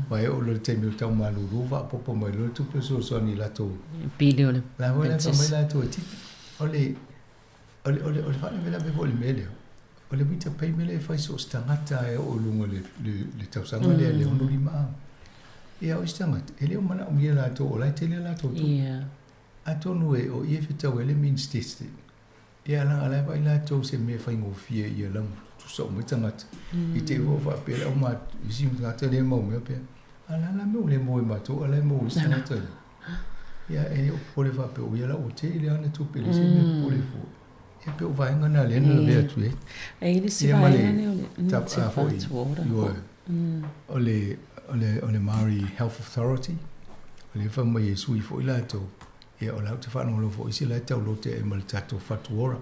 Speaker 10: Vai o le taimi o tau malulu faaopoopo mai loa le tupe fesoasoani i latou.
Speaker 5: Pili o le
Speaker 10: La foi la fai mai latou e tipi. O le o le o le o le faalavelave foi o le mea lea, o le winter payment lea e fai so o se tagata e oo i luga o le le le tausaga lea le 65 a. Ia o isi tagata, e le o manaomia latou o la e tele a latou tupe. Atonu e o i e fetau ai le means testing. Ia leaga la e vaai latou se mea faigofie ia lagu tutusa uma ai tagata. I te i ua faapea le au ma isi tagata le mau mea pea. A la la mea ua le maua e matou a la e maua e isi tagata ia. Ia e le o popole faapea o ia la ua tele lava ana tupe leai se mea e popole fua. Ia pei o vaega na lea na lavea atu ai.
Speaker 5: E i le isi vaega lea o le Te Whatu Ora.
Speaker 10: O le o le o le Māori Health Authority, o lea fai mai e sui foi latou, ia o la ou te faalogologo foi isi la e tau lote ai ma le tatou Whatu Ora.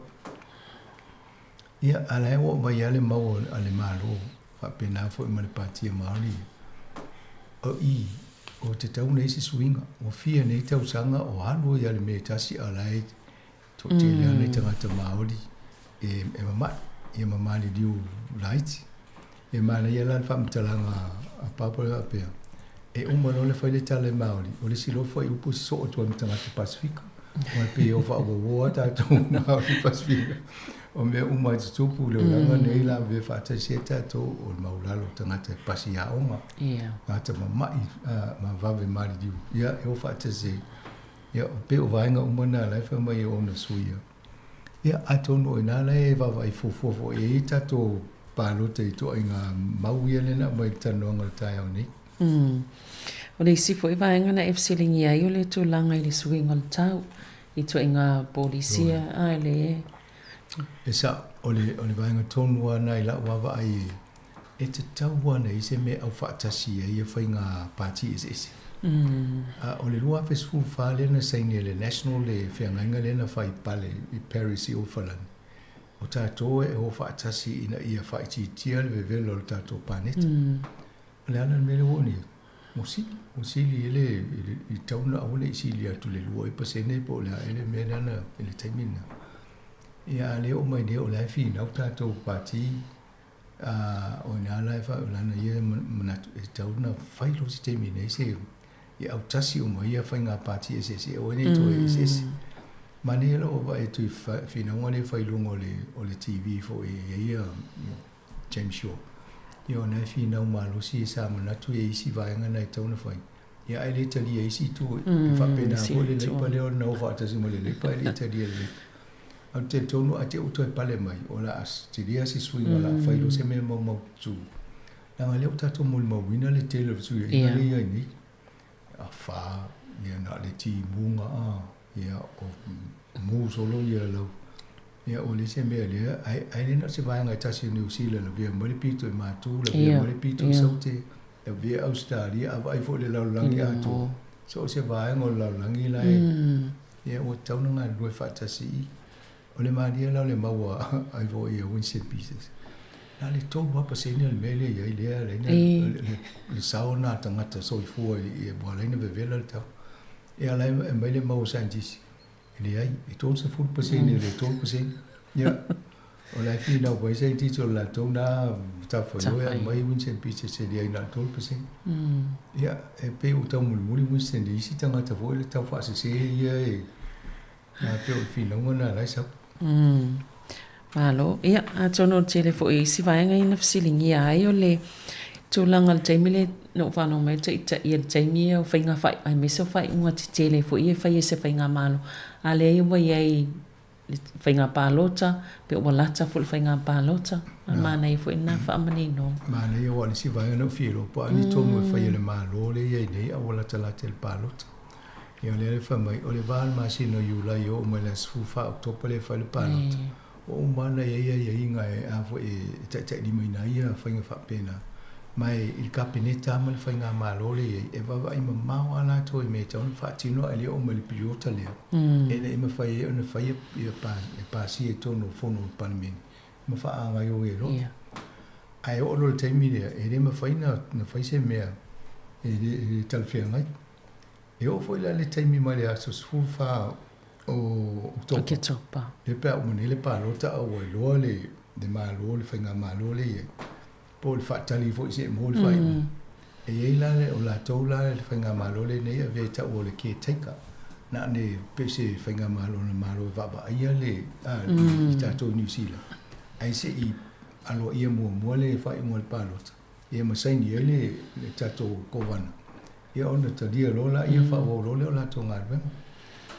Speaker 10: Ia, a la e oo mai lava le mau a le Malo, faapena foi ma le Pātia Māori. O i, o te tau nei se suiga, ua fia nei tausaga o alu ai lava le mea e tasi a o la e Toatele lava nai tagata Māori e mama'i, ia ma maliliu laiti. E manaia la le faamatalaga a Papa e faapea, e uma loa le fai le tala i Māori, o le isi loa fuaiupu e sosoo atu ai ma tagata Pasifika. Aua e pei e o faaauauo lava tatou Māori Pasifika. O mea uma e tutupu i le olaga nei la avea faatasi ai tatou o le maulalo o tagata e pasi aoga, tagata mama'i ma vave maliliu, ia e o faatasi ai. Ia, pei o vaega uma na la e fai mai e ona suia. Ia, atonu o ina la e vaavaai fuafua foi i ai tatou palota i ituaiga mau ia lea na aumai i le talanoaga o le taeao nei.
Speaker 5: O le isi foi vaega na e fesiligia ai o le tulaga i le suiga o le tau, i ituaiga polisi ia, a e le.
Speaker 10: E sao, o le, o le vaega tonu lava na i lau vaavaai E tatau ana i se mea aufaatasi ai ia faiga pati eseese. A o le 2014 lea na saini e le National le feagaiga lea na fai i Pale i Paris i o Falani, o tatou e o faatasi ina ia faaitiitia le vevela o le tatou paneta. O le a la le mea lea ua oo nei? Ua sili, ua sili i le, i tau na aua ne i sili atu i le 2% po o le a ea le mea lea na i le taimi lena. Ia a lea oo mai nei o la e finau tatou pati A o ina la e fa, o lana ia manatu e tatau ona fai loa se taimi nei se i autasi uma ia faiga pati eseese e aua nei toe eseese. Manaia lou vaai atu i finauga lea e fai i luga o le o le TV foi e i ai ia James Shaw. Ia ona e finau malosi sa manatu e isi vaega na e tatau ona fai. Ia ae le talia e isi itu e faapena foi le Leipa lea ona o faatasi ma le Leipa e le i talia e le Leipa. Ae ou te talitonu a te i ua toe pale mai, o le a silia se suiga o le a fai loa se mea maumaututu. Leaga lea ua tatou molimauina le tele o fesuiaiga lea e i ai nei. Afa, ia na o le timuga, a, ia o mu solo ia lau. Ia ua leai se mea lea, ae, ae le na o se vaega e tasi o Niu Sila, lavea mai le pito i Matu, lavea mai le pito i Saute, lavea Ausetalia, a vaai foi i le lalolagi atoa, so o se vaega o le lalolagi la e, Ia, ua tatau ona galulue faatasi i i. O le malie la o le mau a Ivor ia Winston Peters, na o le 3% o le mea lea e i ai lea e ala ai ona le sao lena a tagata soifua i ua ala ai ona vevela le tau. Ia a la e aumai le mau a saienitisi, e leai, e 30% o le 3%. Ia, o la e finau mai saienitisi o le latou na matafaioi e aumai Winston Peters e leai na o le 3%. Ia, e pei ua taumulimuli Winston i isi tagata foi le tau faasese ia e a pei o le finauga na la e sau.
Speaker 5: Malo. Ia, atonu o le tele foi o isi vaega ia na fesiligia ai o le tulaga o le taimi lea na ou faalogo mai ai o taitai i le taimi ia o faiga faaiuga aemaise o faaiuga tetele foi ia e fai e se faigamalo. A lea ua i ai le faiga palota, pe ua lata foi le faiga palota, a manaia foi lena faamaninoga.
Speaker 10: Manaia aua o le isi vaega na ou fia iloa po o a ni tonu e fai e le Malo lea e i ai nei a ua latalata i le palota. Ia o lea e fai mai, o le va o le masina o Iulai e oo mai i le aso 14 Oketopa lea e fai le palota, ua uma lava ona i ai aiaiga e a foi e taitailimaina ai ia faiga faapena. Ma e i le Kapeneta lava ma le faigamalo lea e i ai, e vaavaai mamao lava latou i mea e tatau ona faatino ae le oo mai i le piliota lea, e le i mafai ai ona fai ia e pasia i totonu o fono o le Palemene ma faaagaioi ai loa. Ae oo loa i le taimi lea, e le mafai ona fai se mea e le talafeagai. E oo foi la i le taimi mai le aso 14 o Oketopa, lea pe a uma nei le palota a ua iloa le Malo, le faigamalo lea e i ai, po o le faatali foi se i maua le faaiuga. E i ai la le, o latou la le faigamalo lenei e avea i tau o le caretaker, na o le pei se faigamalo na Malo e vaavaaia le, a, i tatou i Niu Sila, ae se i aloaia muamua le faaiuga o le palota, ia ma saini ai le, le tatou Kovana, ia ona talia loa laia, faaauau loa lea o latou galuega.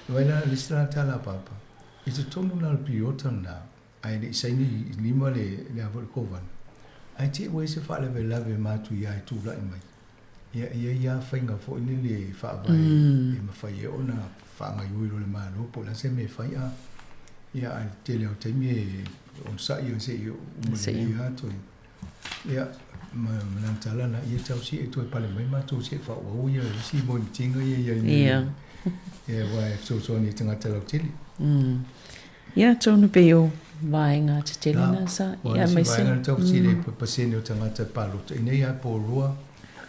Speaker 10: Vaai la, le isi la tala a Papa, i totonu la o le piliota lena, ae le i saini i lima le le a foi le kovana, ae te i ua i ai se faalavelave matuia e tulai mai, ia e i ai lava faiga foi lele faavae e mafai ai ona faagaoioi loa le Malo po o le a se mea e fai a ia ae le tele lava o taimi e onosai lava se i uma lelei lava toe ia ma lana tala na ia tau se i toe pale mai matou se i faaauau ia isi moemitiga ia i ai nei ia aua e fesoasoani i tagata lautele.
Speaker 5: Ia, atonu pei o vaega tetele na sa,
Speaker 10: ia aemaise. Vaega na tau fesili ai pasene o tagata palota. I nei Aporua,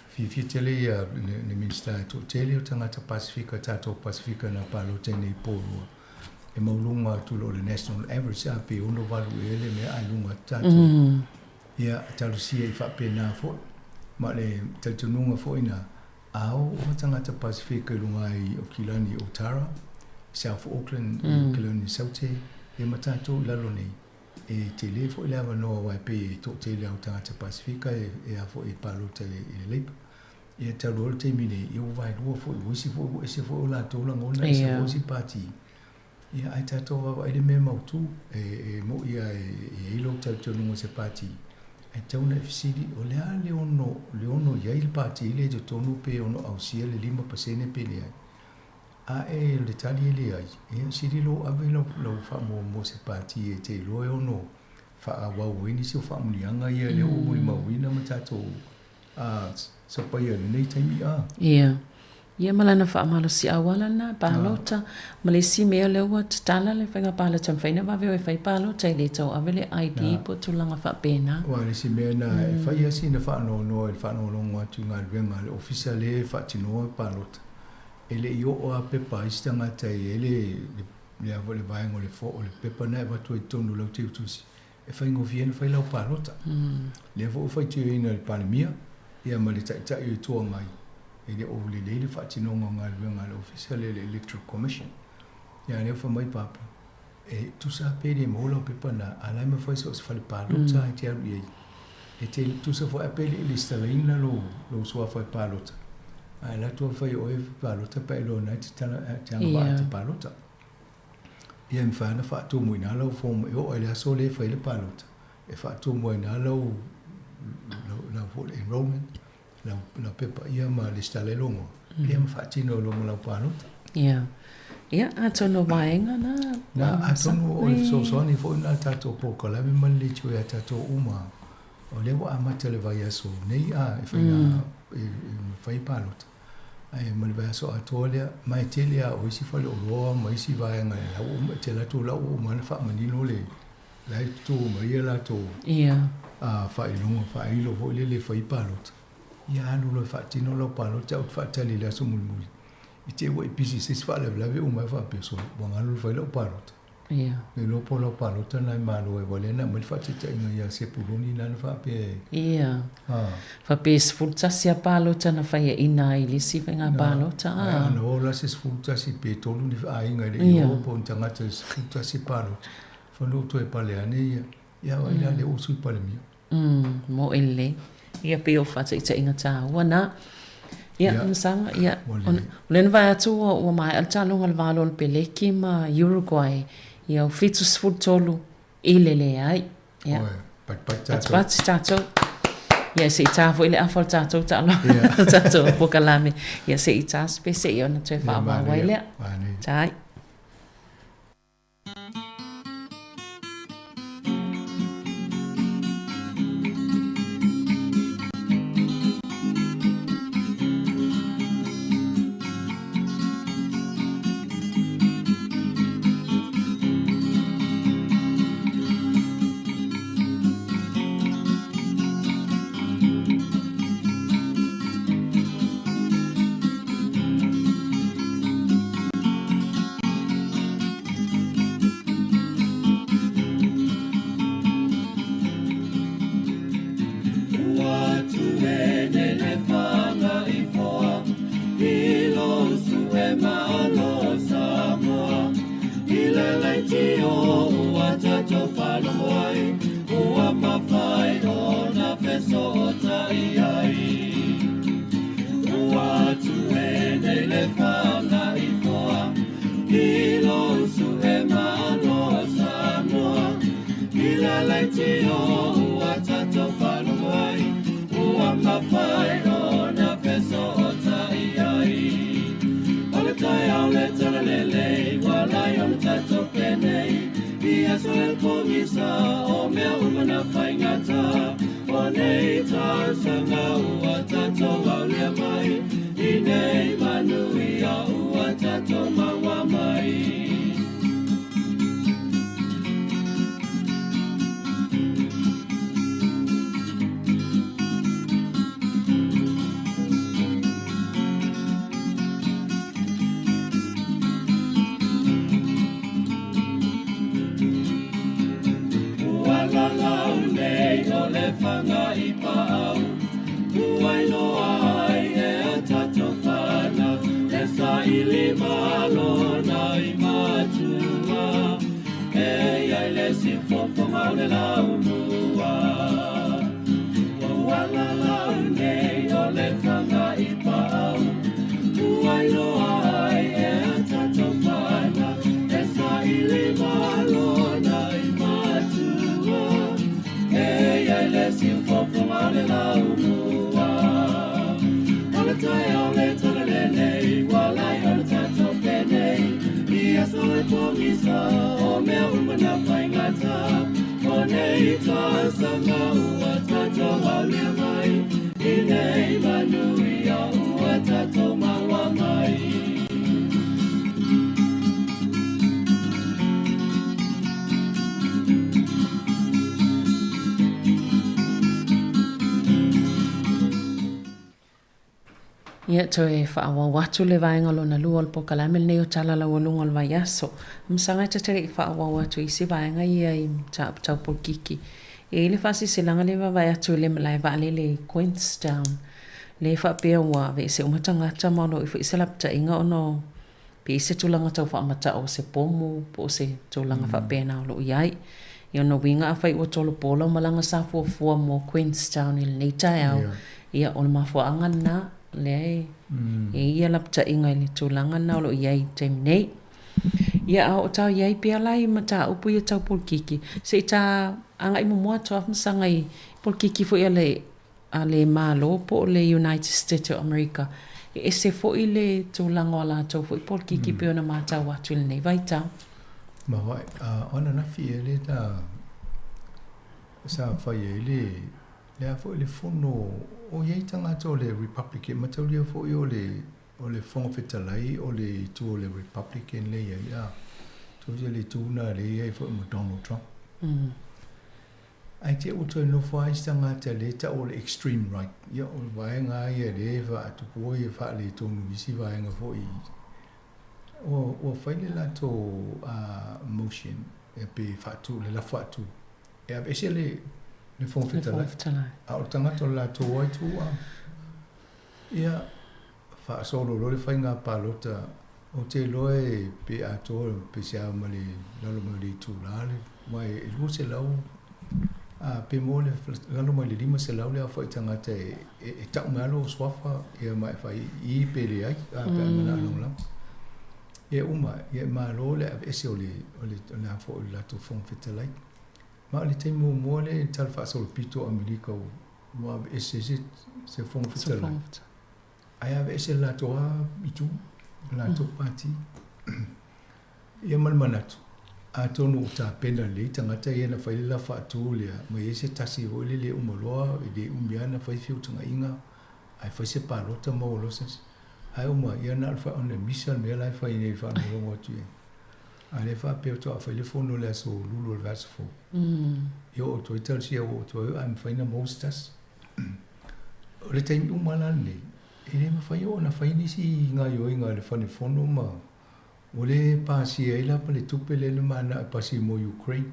Speaker 10: fiafia tele ia le Minisita e toatele o tagata Pasifika, tatou Pasifika na palota i nei Porua. E maualuga atu i lo le national average, a pe 68 ea le mea ae luga atu tatou. Ia, talosia i faapena foi. Ma le talitonuga foi na, A oo uma tagata Pasifika i luga i Okilani i Otara, South Auckland i Okilani i Saute, ia ma tatou i lalo nei, e tele foi le avanoa aua e pei e toatele lava o tagata Pasifika e a foi e palota i le Labour. Ia talu ai le taimi nei, ia ua vaelua foi, ua isi foi ua ese foi o latou lagona, ese foi isi pati. Ia ae tatou vaavaai le mea mautu, e mo'i lava e i ai lou talitonuga i se pati, ae tatau ona e fesili, o le a le ono, le ono i ai le pati lea i totonu pe ono ausia le 5% pe leai? A e o le tali e leai, ia sili lou ave lau, lau faamuamua i se pati e te iloa e ono. faaauau ai nisi o faamuniaga ia lea ua molimauina ma tatou sapaia i lenei taimi a.
Speaker 5: Ia. Ia ma lana faamalosiau auala lena, palota. Ma le isi mea lea ua tatala le faiga palota e mafai ona vave o e fai palota e le tau ave le ID po o tulaga faapena.
Speaker 10: Aua o le isi mea lena e fai lava sina faanoanoa i le faalogologo atu i galuega a le Ofisa lea e faatinoa palota, e le i oo lava pepa a isi tagata e i ai le le a foi le vaega o le o le pepa lena e avatu ai i totonu o lau teutusi e faigofie ai ona fai lau palota. Lea foi ua faitioina e le Palemia ia ma le Taitai o le Itu Agai e le o lelei le faatinoga o galuega a le Ofisa lea le Electoral Commission. Ia a o lea ua fai mai Papa, e tusa lava pe le maua lau pepa lena, a o la e mafai so o se fale palota lava e te alu i ai. E te tusa foi lava pe le i lesitalaina lou lou suafa e palota, ae alu atu lava fai e oe e palota pe a iloa o lena e te tala e te agavaa e te palota. Ia e mafai lava ona faatumu i ina lau form e oo lava i le aso lea e fai ai le palota, e faatumu ai i ina lau lau foi le enrollment, lau lau pepa ia ma lesitala ai lou igoa, ia ma faatino ai loa ma lau palota.
Speaker 5: Ia. Ia, atonu o vaega na.
Speaker 10: Na, atonu o le fesoasoani foi lena a le tatou polokalame ma le leitio ia tatou uma, o lea ua amata le vaiaso nei a e faiga e fai palota. Ae ma le vaiaso atoa lea, ma e tele lava o isi faleoloa ma isi vaega e lau uma, e te alu atu la ua uma ona faamanino le la e tutu mai ia latou faailoga faailo foi lele e fai palota. Ia alu loa e faatino lau palota ae ou te faatali i le aso mulimuli i te i ua e pisi i se isi faalavelave uma ai faapea, sole, ua galo le fai lau palota.
Speaker 5: Ia.
Speaker 10: Le iloa po o lau palota lena e malo ai, aua o lea na aumai le faataitaiga ia Sepuloni lena na faapea e.
Speaker 5: Ia. Faapea e 11 lava palota na faiaina ai i le isi faiga palota, a.
Speaker 10: Ae ana o la se 11 pe tolu ni aiga e le i o po o ni tagata e 11 palota, fanua toe pale ane ia, ia vaai la lea ua Sui Palemia.
Speaker 5: Moe lelei. Ia pei o faataitaiga taua na. Ia, Masaga, ia, o lea na vaai atu ua maea le taaloga a le valo o le Peleki ma Uruguay, ia ua 73 i le leai. Ia, patipati tatou. Ia, se i ta foi le afa o le tatou taaloga, tatou polokalame. Ia, se i ta se pese ia ona toe faaauau ai lea. Tai.
Speaker 1: tausaga ua tatou aulia mai, i nei manuia ua tatou maua mai.
Speaker 5: Ia toe faaauau atu le vaega lona lua o le polokalame lenei o Tala Laualuga o le Vaiaso. Masaga e ta te le i faaauau atu i isi vaega ia i mataupu tau polokiki. E i ai le faasilasilaga lea e vaavaai atu i le malae vaalele i Queenstown, lea e faapea ua aveese uma tagata ma o lo o i foi se lapataiga ona o pe i ai se tulaga tau faamatao o se pomu po o se tulaga faapena o lo o i ai. Ia o lona uiga afai ua tolopo lau malaga sa fuafua mo Queenstown i lenei taeao, ia o le mafuaaga lena lea e i ai ia lapataiga i le tulaga lena o lo o i ai i le taimi nei. Ia a o ta i ai pea la i mataupu ia tau polokiki, se i ta agai muamua atu lava Masaga i polokiki foi a le a le Malo po o le United States o Amerika, e ese foi le tulaga o a latou foi polokiki pei ona matau atu i lenei vaitau.
Speaker 10: Ma hoʻi, o ananafi ea lea na sa fai ai le le a foi le fono o i ai tagata o le Republican, mataulia foi o le o le Fofoga Fetalai o le itu o le Republican lea i ai, a, tusa le itu lena lea i ai foi ma Donald Trump. Ae te ua toe nofo ai se tagata lea e tau o le extreme right, ia o le vaega lava ia lea e faatupu ai e faaletonu i isi vaega foi. Ua, ua fai le latou motion e pe faatu, le lafo faatu e aveese le, le Fofoga Fetalai. A o le tagata o le latou ai itu, ia, faasolo loa le faiga palota, ou te iloa e pe atoa pe se a ma le lalo mai o le itula le, aua e 200 a pe maua le lalo mai le 500 le aofai tagata e, e, e tau mai lou suafa ia ma e fai i pe leai a pe a manao lagolago. Ia uma, ia e malo le aveese o le, o le, o le a foi o le latou Fofoga Fetalai. Ma o le taimi muamua lea i le tala faasolopito o Amerika ua aveese ai se, se Fofoga Fetalai. Ae aveese le latou lava itu, le latou pati. Ia ma le manatu, atonu ua tapena lelei tagata ia na fai le lafo faatu lea, ma i ai se tasi foi lele e uma loa, e le umi lava ona fai feutagaiga, ae fai se palota maua loa se isi. Ae uma, ia na o le ona misa le mea la e fai nei i le faalogologo atu i ai. A o lea e faapea faatoa fai le fono i le aso Lulu o le vaiaso fou. Ia ua ou toe talosia ua ou toe ae mafai ona maua se tasi. O le taimi uma la lenei, e le mafai ona fai nisi gaoioiga a le Fale Fono ma ua le pasia ai la ma le tupe lea na manao e pasi mo Ukraine.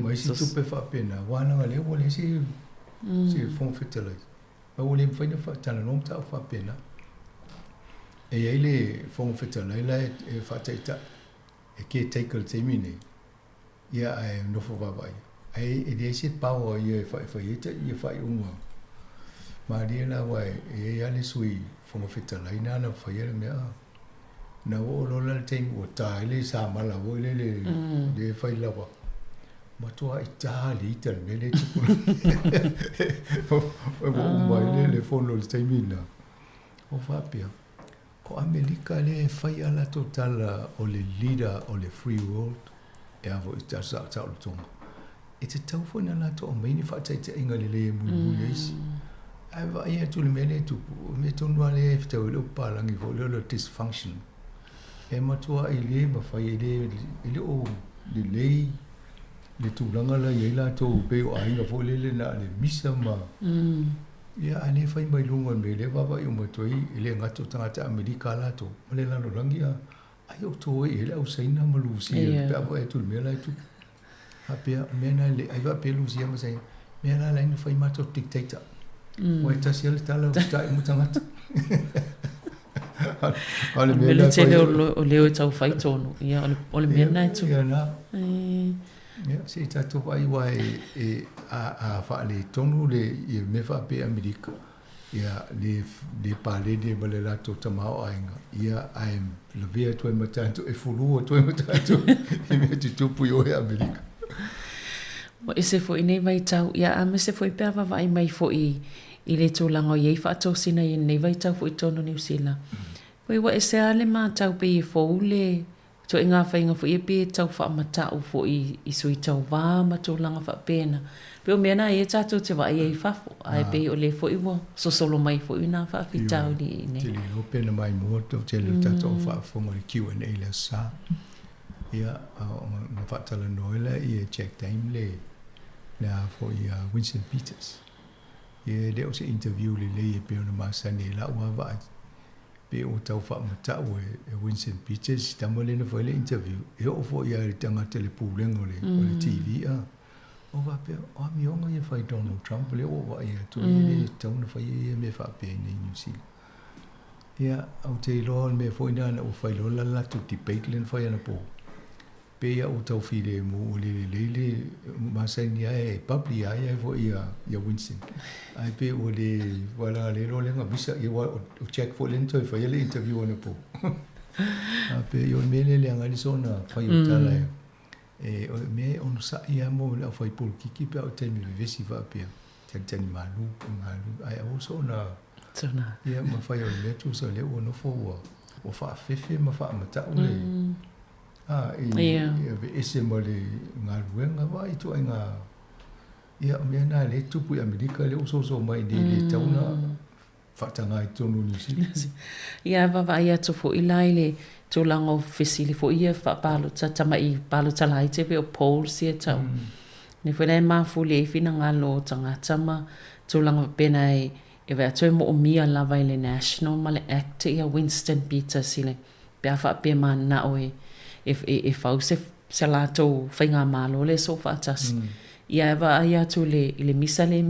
Speaker 10: Ma isi tupe faapena, aua leaga o lea ua leai se se Fofoga Fetalai. Ma ua le mafai ona faatalanoa mataupu faapena. E i ai le Fofoga Fetalai la e faataitai, e caretaker i le taimi lenei. Ia ae nofo vaavaai. Ae e leai se power ia e fai ai ia faaiuga. Malie la aua e i ai lava le sui Fofoga Fetalai na faia le mea. Na oo loa la le taimi ua ta ai le samala foi lele lea e fai lawa. Matuai ta le ita i le mea lea e tupu nei. Ua uma ai le fono i le taimi lena. Ua faapea, O Amelika lea e fai a latou tala o le leader o le free world e a foi ta saolotoga. E tatau foi ona latou aumai ni faataitaiga lelei e mulimuli ai isi. Ae vaai atu i le mea lea e tupu, o le mea tonu lava lea e fetau ai le upu palagi foi lea o le dysfunction. E matuai le mafai, e le, e le o lelei le tulaga la e i ai latou pei o aiga foi lele na o le misa ma Ia, a le fai mai luga o le mea lea e vaavaai uma atu ai, e le gata o tagata Amerika a latou, ma le lalolagi, a ai outou e i ai le au Saina ma Lusia pe a vaai atu i le mea la e tupu. Faapea, o le mea lena e le ai faapea Lusia ma Saina, mea la la na fai matou dictator. Ua e tasi lava le tala ua ta'i uma tagata.
Speaker 5: O le mea la tele o leo e tau fai tonu, ia, o le mea lena e tupu.
Speaker 10: Ia na. Ia, se i tatou vaai aua e, a, a faaletonu le ia mea faapea i Amerika, ia le, le paleni ai ma le latou tamaoaiga, ia ae lavea atu ai ma tatou, e fulu atu ai ma tatou i mea tutupu i o i Amerika.
Speaker 5: Ua ese foi nei vaitau, ia aemaise foi pe a vaavaai mai foi i le tulaga o i ai faatosina i lenei vaitau foi i totonu o Niu Sila. Oi ua ese lava le matau pei e fou le. Ituaiga faiga foi ia pe tau faamata'u foi i sui tauvā ma tulaga faapena. Pei o mea na ia tatou te vaai ai i fafo, ae pei o lea foi ua sosolo mai foi na faafitauli i inei.
Speaker 10: Te le iloa pe na maimoa tou tele o tatou au faafofoga i le Q&A i le Aso Sa. Ia, na faatalanoa ai lea i Jack Dame le, le a foi a Winston Peters. Ia e le o se interview lelei e pei ona masani ai lau lava vaai. Pe ua tau faamata'u e Winston Peters si tama lea na fai le interview, e oo foi lava i le tagata i le pulega o le, o le TV a. O faapea, o amioga ia fai Donald Trump lea ua ou vaai atu ai, e le tatau ona faia ia mea faapea i inei i Niu Sila. Ia, ou te iloa o le mea foi lena na ua fai loa le latou debate lea na fai anapo. Pei a ua tau filemu ua le lelei le masani lava e bubbly lava ia foi ia Winston. Ae pei ua le ua leaga le iloa lea na misa ia aua o Jack foi lea na toe faia le interview anapo. A pei o le mea lea e leaga ai le soona fai o tala e e o le mea e onosai lava mo le aufai polokiki pe a oo i taimi vevesi faapea, talitali malu, malu ae aua soona
Speaker 5: Soona.
Speaker 10: Ia ma fai o le mea tusa o lea ua nofo ua ua faafefe ma faamata'u le A, i aveese ma le galuega, vaai ituaiga, ia, o mea na lea e tupu i Amerika, lea ua soso mai i inei, e le tatau ona faataga i totonu o Niu Sila.
Speaker 5: Ia, vaavaai atu foi la i le tulaga o fesili foi ia faapalota, tamai palota laiti pei o polls ia e tau. Lea foi la e mafuli ai finagalo o tagata ma tulaga faapena e vaai atu e moomia lava e le National ma le Act ia Winston Peters i le pe a faapea mananao e e fau se se latou faigamalo lea soofaatasi. Ia ae vaai atu i le i le misa le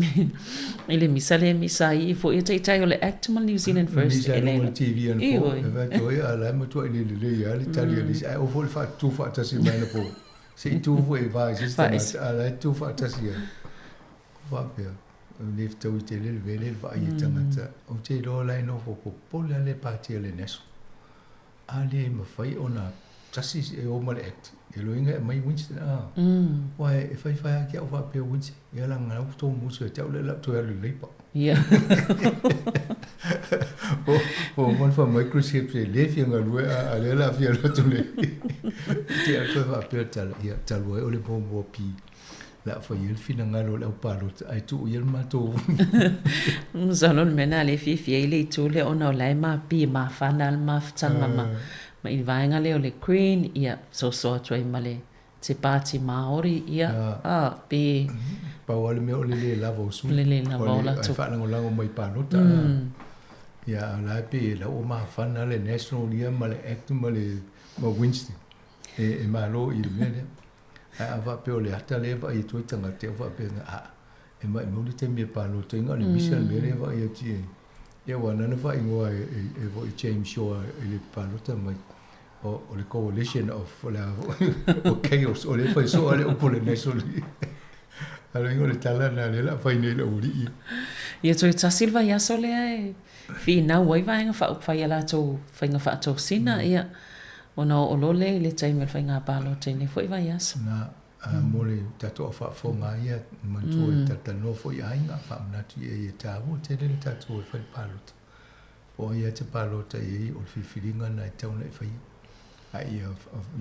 Speaker 5: i le misa le misa ai foi e taitai o le Act ma le New Zealand First
Speaker 10: e le. Misa i luga o le TV anapo e vaai atu ai a la e matuai le lelei lava le tali a le isi ae oo foi i le faatutu faatasi mai anapo se i tu foi e va i se isi tagata a la e tutu faatasi lava. Faapea, e le fetaui tele le vele le vaai e tagata. Ou te iloa la e nofo popole lava le Pati a le National. A le mafai ona tasi e o ma le Act, e loiga e aumai Winston a. Aua e faifai lava ki au faapea Winston, ia leaga la ua tou musu ia te au lea o le a ou toe alu i le Labour.
Speaker 5: Ia.
Speaker 10: Ua uma ona fai mai Chris Hibbs e le fia galue a, a lea o le a fia alu atu nei. Te au toe faapea le tala, ia talu ai o le muamua pi. Le a fai ai le finagalo o le au palota ae tuu ia le matou.
Speaker 5: Masalo o le mea lena lea e fiafia ai le itu lea ona o la e mapi e mafana le mafutaga ma ma i le vaega lea o le Green ia soso atu ai ma le te Pāti Māori ia a pe
Speaker 10: Pau lava le mea o le le lava o sui.
Speaker 5: Le le lava o latou.
Speaker 10: Ae faalagolago mai i palota. Ia a o la e pei o la ua mafana le National ia ma le Act ma le ma Winston e malo i le mea lea. Ae a faapea o le ata lea e vaai atu ai tagata, e faapea na, a, e maumau le taimi e palota ai, na o le misa le mea lea e vaai atu i ai. Ia aua na na faaigoa e, e, e foi James Shaw i le palota mai, o, o le coalition of, o le a foi, o chaos, o lea e fai soo lava le upu o le National. A lona uiga o le tala lena lea o le a fai nei i le aualii.
Speaker 5: Ia toe tasi le vaiaso lea e finau ai Vaega Faaupufai i a latou faiga faatosina, ia, Ona oo loa lea i le taimi o le faiga palota i lenei foi vaiaso.
Speaker 10: Na, a mo le tatou au faafofoga lava ia, manatua e talatalanoa foi i aiga, faamanatu i ai e taua tele le tatou e fai le palota. Po o ai lava e te palota i ai, o le filifiliga lena e tatau ona e faia. A ia,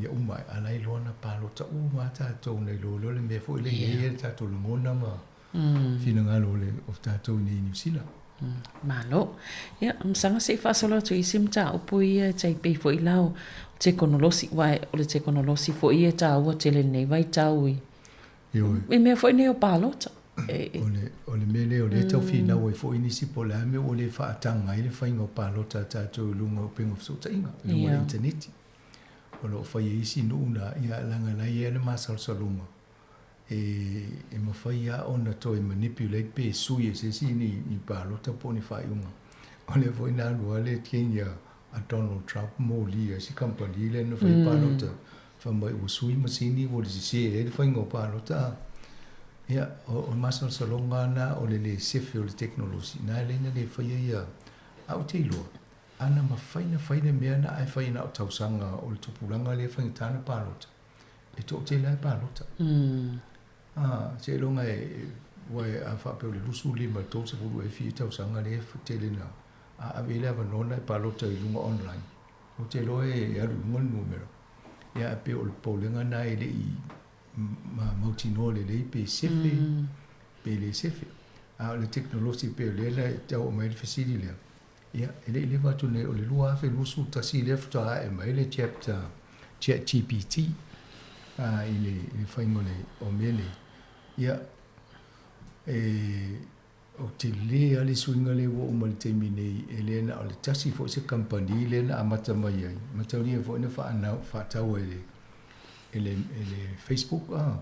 Speaker 10: ia uma ae, a la e iloa na palota uma lava tatou ona iloa loa le mea foi lea e i ai le tatou lagona ma finagalo o le o tatou i nei i Niu Sila.
Speaker 5: Malo. Ia, masaga se i faasolo atu i isi mataupu ia e tai pei foi la o tekonolosi, aua o le tekonolosi foi ia e taua tele i lenei vaitau i i mea foi nei o palota.
Speaker 10: O le, o le mea lea o lea e tau finau ai foi nisi po o le a le mea ua le faataga ai le faiga o palota a tatou i luga o upega o fesootaiga, i luga o le initaneti. O lo o fai e isi nuu na, ia leaga la e i ai le masalosaloga e mafai lava ona toe manipulate pe sui e se isi ni palota po o ni faaiuga. O lea foi na alu lava le king ia a Donald Trump moli ai si kamupani lea na faia palota, fai mai ua sui masini ua sese ai le faiga o palota. Ia, o le masalosaloga lava lena o le le sefe o le tekonolosi, na e ala ai ona le faia ia, ae ou te iloa, ana mafai ona fai le mea lena ae fai na o tausaga o le tupulaga lea e faigata ona palota. E toatele lava e palota. A, seiloga e, ua e, a faapea o le 25 i le 30 ea fia tausaga lea e tele na a ave i ai le avanoa na e palota i luga online, ou te iloa e alu i luga le numera. Ia ae pei o le popolega lena e le i mautinoa lelei pe sefe pe le sefe. A o le tekonolosi pei o lea la e tau aumai ai le fesili lea, ia e le i leva atu nei, o le 2021 lea faatoa ae mai le chat ChatGPT i le faiga o le o mea nei. Ia e o tele lava le suiga lea ua oo mai i le taimi nei, e le na o le tasi foi se kamupani lea na amata mai ai, mataulia foi na faatau e le, e le Facebook a.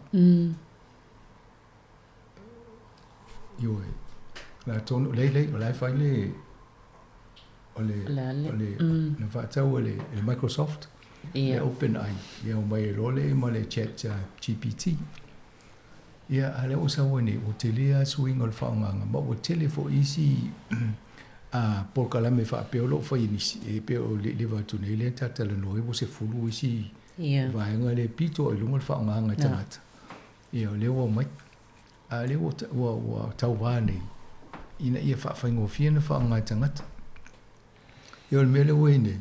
Speaker 10: Ioe. Latou, lei, lei, o la e fai le, o le, o le, na faatau e le Microsoft, le OpenAI, ia omai ai loa lea ma le chat GPT. Ia, a o lea ua sau ai nei, ua tele lava suiga o le faaaogaga, ma ua tele foi isi polokalame faapea o lo o fai e nisi, e pei o le leva atu nei lea ta talanoa ai, ua 10 isi vaega lea e pito i luga le faaaogaga e tagata. Ia, o lea ua omai, a o lea ua, ua, ua tauva nei ina ia faafaigofie ona faaaoga e tagata. Ia, o le mea lea ua i ai nei,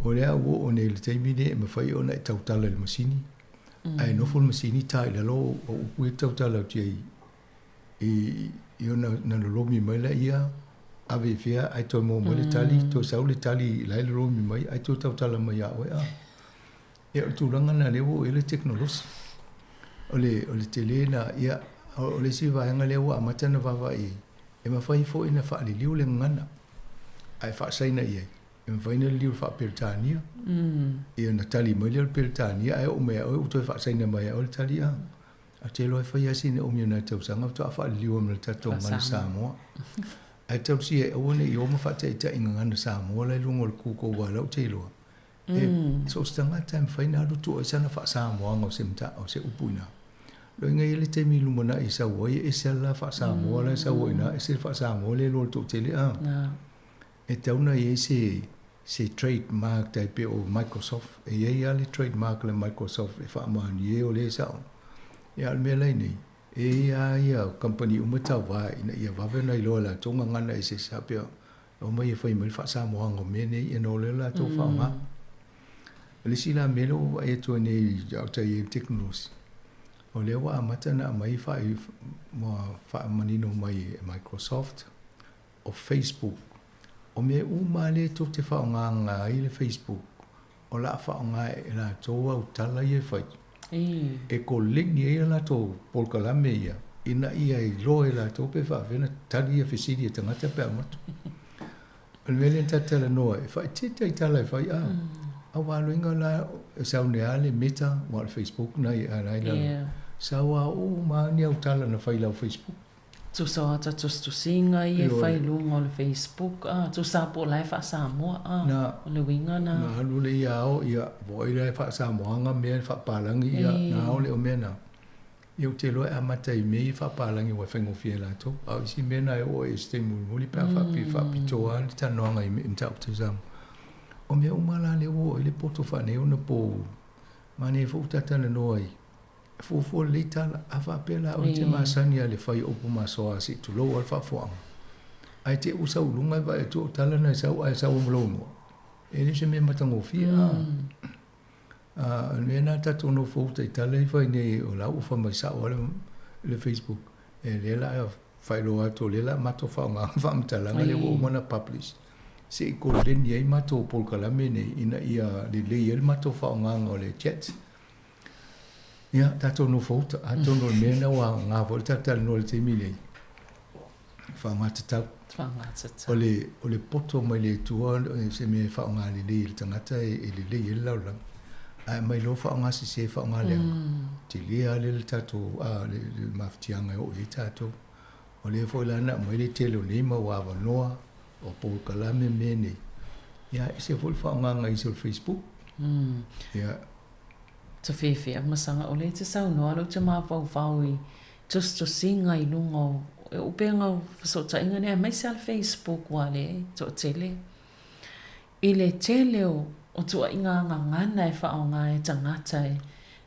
Speaker 10: o lea ua oo nei i le taimi lenei e mafai ona e tautala i le masini, ae nofo le masini ta i lalo o upu ia e tautala atu i ai i, i ona na lolomi mai laia, ave i fea ae toe maua mai le tali, toe sau le tali la e lolomi mai ae toe tautala mai ia oe. A ia, o le tulaga lena lea ua oo i ai le tekonolosi. O le, o le tele lena, ia, o le isi vaega lea ua amata ona vaavaai i ai, e mafai foi ona faaliliu le gagana ae faasaina i ai. E mafai ona liliu i le faa-Peretania, ia ona tali mai lea o le Peretania ae oo mai ia oe ua toe faasaina mai ia oe le tali. A ou te iloa e fai lava sina umi o nai tausaga faatoa faaliliu ai ma le tatou gagana Samoa. Ae tausia e aua ne i o ma faataitai i gagana Samoa la i luga o le Google aua o la ou te iloa E so o se tagata e mafai ona alu atu ai sana faa-Samoaga o se o se upu i ina. Loiga e i ai le taimi i lumanai e sau ai, e ese lava le la faa-Samoa la e sau ai i ina, ese le faa-Samoa lea e iloa e le toatele. A e tatau ona i ai se se trademark tai pei o Microsoft. E i ai lava le trademark a le Microsoft e faamaonia ai o lea e sao. Ia a o le mea la i nei, e i ai lava ia kamupani uma e tauva ina ia vave ona iloa e latou gagana eseese faapea Omai e fai mai le faasamoaga o mea nei ona o lea latou faaaoga. O le isi la mea lea ua vaai atu ai nei a o tai i ai le tekonolosi, o lea ua amata ona aumai faamanino mai e Microsoft, o Facebook, o mea uma lava lea tou te faaaogaina ai le Facebook, o le a faaaoga e latou au tala ia e fai, e koleni ai a latou polokalame ia, ina ia iloa e latou pe faapefea ona tali ia fesili a tagata pe a avatu. O le mea lea na tatou talanoa ai, e faaeteete i tala e fai, a, aua loiga la e sau nei lava le Meta, aua o le Facebook lena e la i lalo, sau lava uma lava ni au tala na fai i lau Facebook.
Speaker 5: Tusa o ata tusitusiga ia e fai i luga o le Facebook a, tusa po o la e faa-Samoa a, o le uiga na.
Speaker 10: Na alu le ia ao ia, voi la e faa-Samoaga mea e faapalagi ia, na ao le o mea na. Ia ou te iloa e amata i mea ia faapalagi aua e faigofie e latou. A o isi mea na e oo ai i se taimi mulimuli pe a faapitoa lava le talanoaga i mataupu tau Samoa. O mea uma la lea ua oo i ai le poto faaneionapo, manaia foi ua ta talanoa i Fuafua lelei tala, a faapea la oe e te masani lava i le fai o upu masoa se i tulou lava le faafofoga, ae te i ua sau i luga e vaai atu o tala na e sau ae sau ai ma lou igoa, e le o se mea matagofie. A o le mea lena tatou nofo uta i tala ia e fai nei o la ua fai mai sao lava le Facebook, e lea la a faailoa atu o lea la a matou faaaoga faamatalaga lea ua uma ona publish se i koleni ai matou polokalame nei ina ia lelei ai le matou faaaogaga o le chat. Ia, tatou nofo uta, atonu o le mea lena ua aoga foi le tatou talanoa i le taimi lenei, faaaoga tatau.
Speaker 5: Faaaoga tatau.
Speaker 10: O le, o le poto mai le Atua se mea e faaaoga lelei e le tagata e lelei ai le lalolagi. Ae aumai loa faaaoga sese, faaaoga leaga, tele lava lea le tatou, a, le, le mafatiaga e oo i ai tatou. O lea foi la na aumai le tele o nei mau avanoa, o polokalame mea nei, ia, e ese foi le faaaogaga i isi o le Facebook. Ia.
Speaker 5: Tafeafea ma saga ʻole i te saunoa le ou te mafaufau i tusitusiga i luga o e upega o fesootaiga nei aemaise lava le Facebook ua le toatele i le tele o o tuuaiga gagana e faaaoga e tagata e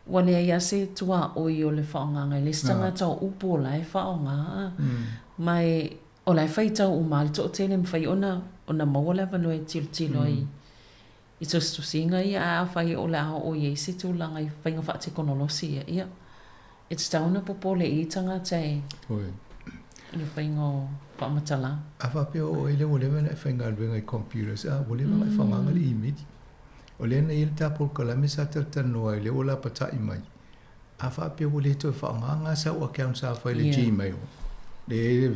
Speaker 5: ua leai lava se tuaoi o le faaaogaga e le isi tagata o upu o la e faaaoga ma e o la e faitau uma lava le toatele e mafai ona ona maua le avanoa e tilotilo ai. i tusitusiga ia, ae afai o le a oo i ai se tulaga i faiga faatekonolosi ia, ia, e tatau ona popole i ai tagata e i le faiga o faamatalaga.
Speaker 10: A faapea o oe lea ua leva ona e faigaluega i computers, a ua leva ona e faagaga le imeli. O lea na i ai le ta polokalame sa talatalanoa ai lea ua lapatai mai. A faapea ua le toe faaaogaga sau account sa fai i le Gmail, le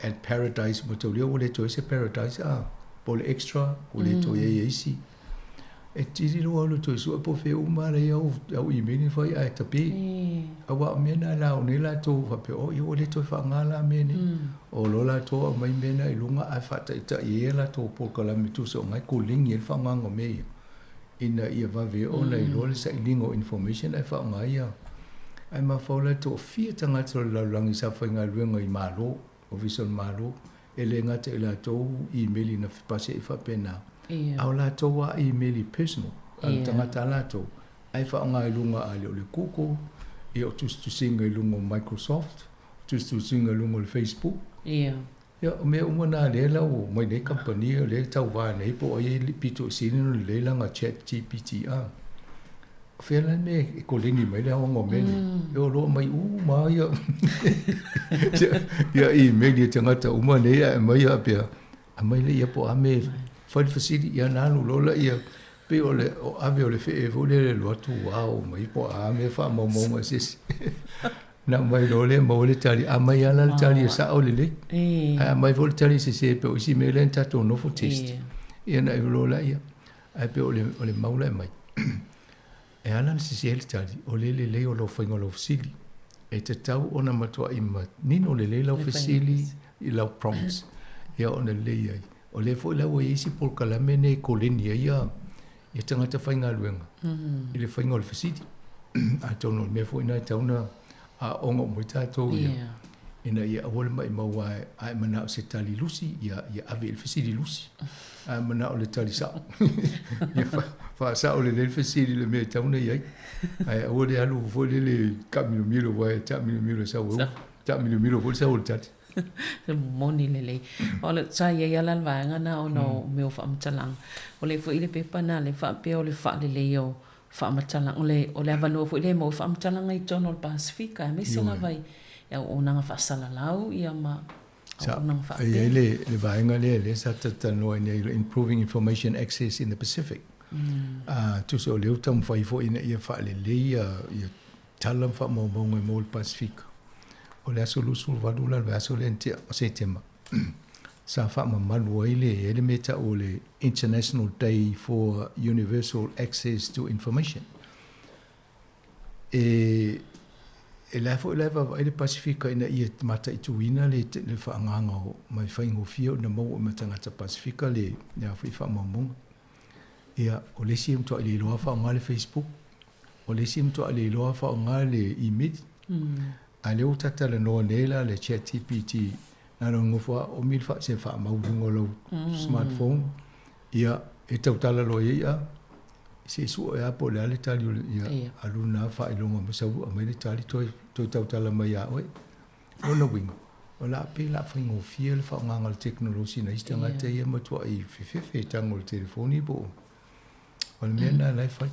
Speaker 10: at paradise ma taulia ua le toe i ai se paradise a, po o le extra ua le toe i ai isi. E tili loa le toe sue po o fea uma lava au, au email na fai ae tape. Aua o mea na la o nei latou faapea, oh ia ua le toe faaaoga la mea nei. O loa latou aumai mea na i luga ae faataitai ai a latou polokalame tusa o na e koleni ai le faaaogaina o mea ia. Ina ia vave ona iloa le sailiga o information ae faaaoga ia. Ae mafaufau la e toafia tagata o le lalolagi sa faigaluega i Malo, Ofisa o le Malo, e le gata i latou imeli na fepasia'i faapena, a o latou lava imeli personal, a le tagata lava latou, ae faaaoga i luga a le o le Google, ia o tusitusiga i luga o Microsoft, tusitusiga i luga o le Facebook. Ia, o mea uma na lea la ua omai nei kamupani o lea e tauva nei po o ai e pito i sili ona lelei lana chat GPT a. O fea la le mea e koleni mai le aoga o mea nei? E o loa aumai uma lava ia ia email i tagata uma nei ae aumai faapea, aumai laia po o a mea e fai le fesili, ia ona alu loa laia pei o le o ave o le fee foi lele e alu atu ao mai po o a mea faamaumauga a se isi. Na aumai loa lea maua le tali, a aumai lava la le tali e sao lelei. Ae aumai foi le tali sese pei o isi mea lea na tatou nofo test. Ia ona ave loa laia. Ae pei o le, o le mau la e aumai. E ala ona sese le tali, o le lelei o lau faiga o lau fesili. E tatau ona matuai manino lelei lau fesili i lau prompts ia ona lelei ai. O lea foi la ua i ai isi polokalame nei e koleni ai ia ia tagata faigaluega i le faiga o le fesili. Atonu o le mea foi lena e tatau ona aooga uma ai tatou ia, ina ia aua le maimau a e manao i se tali lusi, ia, ia ave i le fesili lusi. A e manao i le tali sao, ia faasao lelei le fesili i le mea e tatau ona i ai. Ae aua le alu foi lele taamilomilo, aua e taamilomilo e sau ai, taamilomilo foi le sau o le tali.
Speaker 5: E moni lelei. O le, sa i ai lava la le vaega lena ona o mea o faamatalaga. O lea foi i le pepa lena lea faapea o le faaleleia o faamatalaga, o le, o le avanoa foi lea e maua ai faamatalaga i totonu o le Pasefika, aemaise lava i auaunaga faasalalau ia ma auaunaga
Speaker 10: faapea. Sa i ai le, le vaega lea lea sa talatalanoa ai nei, Improving Information Access in the Pacific. Tusa o lea ua taumafai foi ina ia faalelei ia, ia tala ma faamaumauga e maua i le Pasefika. O le aso 28 la o le vaiaso lea na tea o Setema, sa faamamalu ai le, e i ai le mea e tau o le International Day for Universal Access to Information. E, e la foi la e vaavaai le Pasefika ina ia mataituina le, le faaagaga o ma e faigofie ona maua ma tagata Pasefika le, le a foi faamaumauga. Ia, o le isi e matuai le iloa faaaoga le Facebook, O le isi matuai le iloa faaaoga le email. A lea ua ta talanoa nei la le chat GPT, na ona nofo lava omi le se faamau i luga o lau smartphone, ia, e tautala loa i ai, a, se i sue lava po o le a le tali o le, ia, alu lena faailoga mai sau aumai le tali toe, toe tautala mai ia oe. O lona uiga, o le a pei o le a faigofie le faaaogaina o le tekonolosi nai isi tagata ia e matuai fefefe e tago i le telefoni po o, o le mea lena la e fai.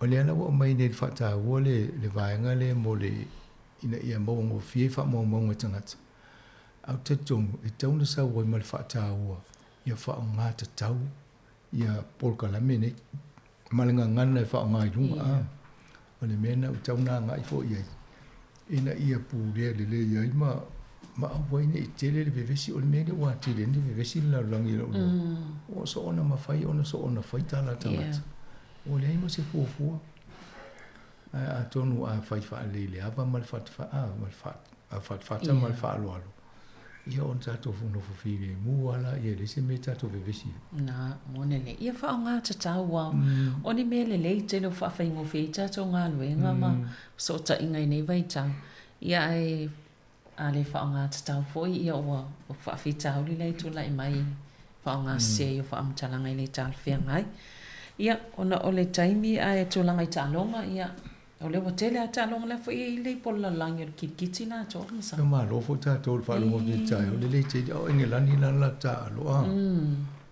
Speaker 10: O lea la ua aumai nei i le faataua le, le vaega lea mo le, ina ia mauagofie faamaumauga a tagata. Ae ou te talitonu, e tatau ona sau ai ma le faataua ia faaaoga tatau ia polokalame nei ma le gagana e faaaoga i luga. A, o le mea lena ua tatau ona agai foi i ai, ina ia pulea lelei ai ma, ma aua ai ne i tele le vevesi. O le mea lea ua atili ai ona vevesi le lalolagi i lou iloa, ua soona mafai ona soona fai tala a tagata. Ua leai ma se fuafua. Ae atonu a fai faalelei i le ava ma le fatafata ma le faaaloalo, ia ona tatou nofo filemu lava lea, e leai se mea e tatou vevesi
Speaker 5: ai. Na, moni lelei. Ia faaaoga tatau lava. O ni mea lelei tele o faafaigofie ai tatou galuega ma fesootaiga i nei vaitau. Ia ae a le faaaoga tatau foi, ia ua faafitauli lea e tulai mai i faaaoga sese ai o faamatalaga e le talafeagai. Ia, ona o le taimi ae tulaga i taaloga, ia, o lea ua tele lava taaloga, lea foi e i ai le ipu o le lalolagi o le kilikiti la atoa ma
Speaker 10: sa. Ia malo foi tatou i le faalogo atu i le taeao lelei tele, a o Engelani la le latou taaalo, a.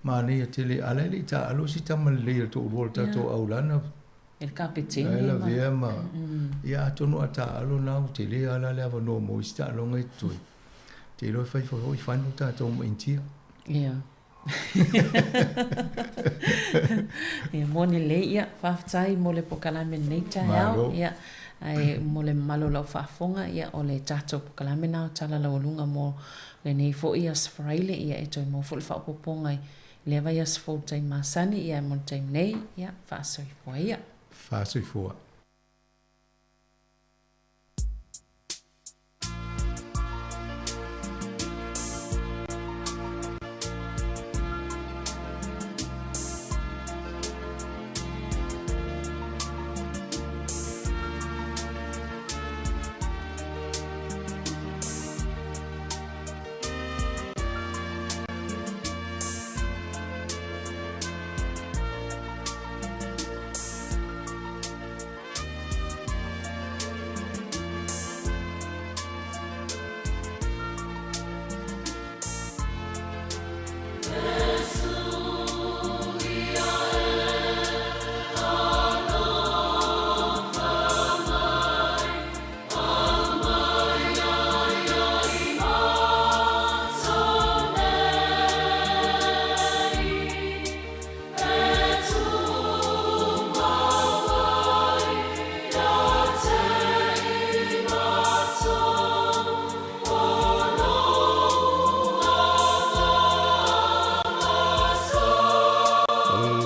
Speaker 10: Manaia tele, a la e le i taaalo si tama lelei a le toalua o le tatou aulana.
Speaker 5: E le kapeteni
Speaker 10: ma. E lavea ma, ia atonu a taaalo na ua tele lava la le avanoa mo isi taaloga e totoe. Ou te iloa e fai foi final tatou ma Initia.
Speaker 5: Ia. Ia moni lelei, ia faafetai mo le polokalame i lenei taeao. Ia ae mo le mamalu o lau faafofoga, ia o le tatou polokalame lena o Tala Laualuga mo lenei foi Aso Faraile, ia e toe maua foi le faaopoopoga i lea vaiaso fou i le taimi masani, ia ae mo le taimi nei, ia faasoifua ia.
Speaker 10: Faasoifua.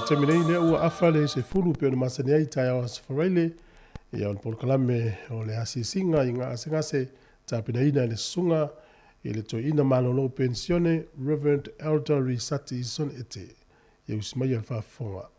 Speaker 2: Taimi nei lea ua afa le 10 pei ona masani ai taeao Aso Faraile, ia o le polokalame o le asiasiga i gasegase tapenaina e le susuga i le toeaina malolo penisione Rev. Elder Risati Ison Ete. Ia usi maia le faafofoga.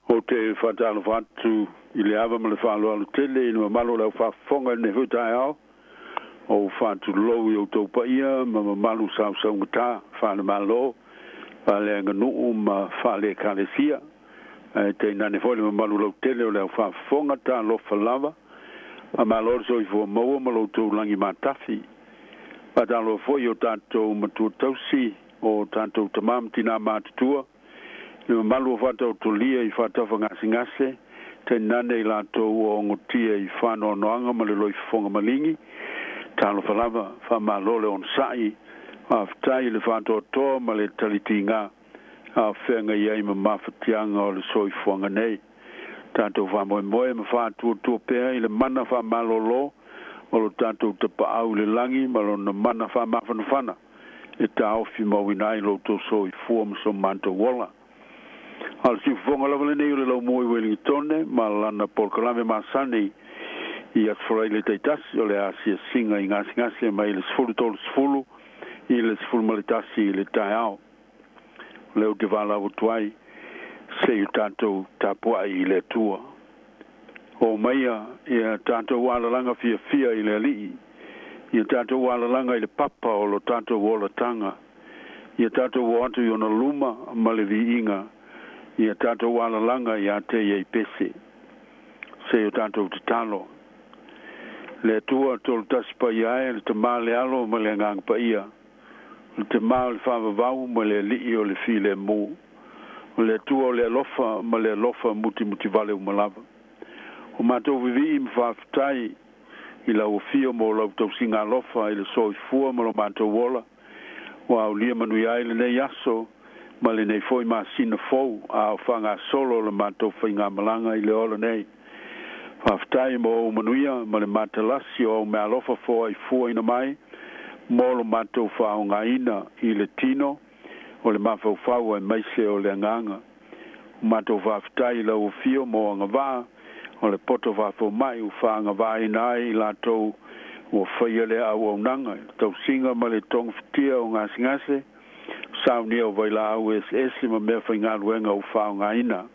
Speaker 3: Ou te faatalofa atu i le ava ma le faaaloalo tele i le mamalu o le au faafofoga i lenei foi taeao. Ou faatulou i outou paia ma mamalu sausaugata faale-Malo, faaleaganuu ma faale-Ekalesia, ae tainane foi le mamalu lautele o le au faafofoga. Talofa lava, faamalo le soifua maua ma lo outou lagi matafi. Faatalofa foi i o tatou matua tausi, o tatou tama ma tinā matutua, le mamalu o faataotolia i faatafagasegase, tainane i latou ua ogotia i faanoanoaga ma le loifofoga maligi. Talofa lava, faamalo le onosai, faafetai i le faatoatoa ma le talitiga a o feagai ai ma mafatiaga o le soifuaga nei. Tatou faamoemoe ma faatuatua pea i le mana faamalolo o lo tatou Tapaau i le lagi ma lona mana faamafanafana e taofi mauina ai lo outou soifua ma so matou ola. A o le siufofoga lava lenei o le laumua i Ueligitone ma lana polokalame masani i Aso Faraile taitasi o le asiasiga i gasegase mai le 13:30 i le 11 i le taeao. O lea ou te valaau atu ai se i o tatou tapuai i le Atua. Oo maia ia tatou alalaga fiafia i le Alii, ia tatou alalaga i le papa o lo tatou olataga, ia tatou o atu i ona luma ma le viiga, ia tatou alalaga ia te ia i pese. Se i o tatou tatalo. Le Atua tolu tasi paia e, le Tama le Alo ma le Agaga Paia. O le Temā o le faavavau ma le Alii o le filemu. O le Atua o le alofa ma le alofa mutimutivale uma lava. Ua matou vivii ma faafetai i lau Afio mo lau tausiga alofa i le soifua ma lo matou ola, ua aulia manuia ai lenei aso ma lenei foi masina fou a o faagasolo le matou faigamalaga i le ola nei. Faafetai mo ou manuia ma le matalasi o au meaalofa foaifuaina mai mo lo matou faaaogaina i le tino, o le mafaufau aemaise o le agaga. Ua matou faafetai i lau Afio mo agavaa o le poto faafomai ua faagavaaina ai i latou ua faia lea auaunaga i le tausiga ma le togafitia o gasegase, saunia o vailaau eseese ma mea faigaluega ua faaaogaina.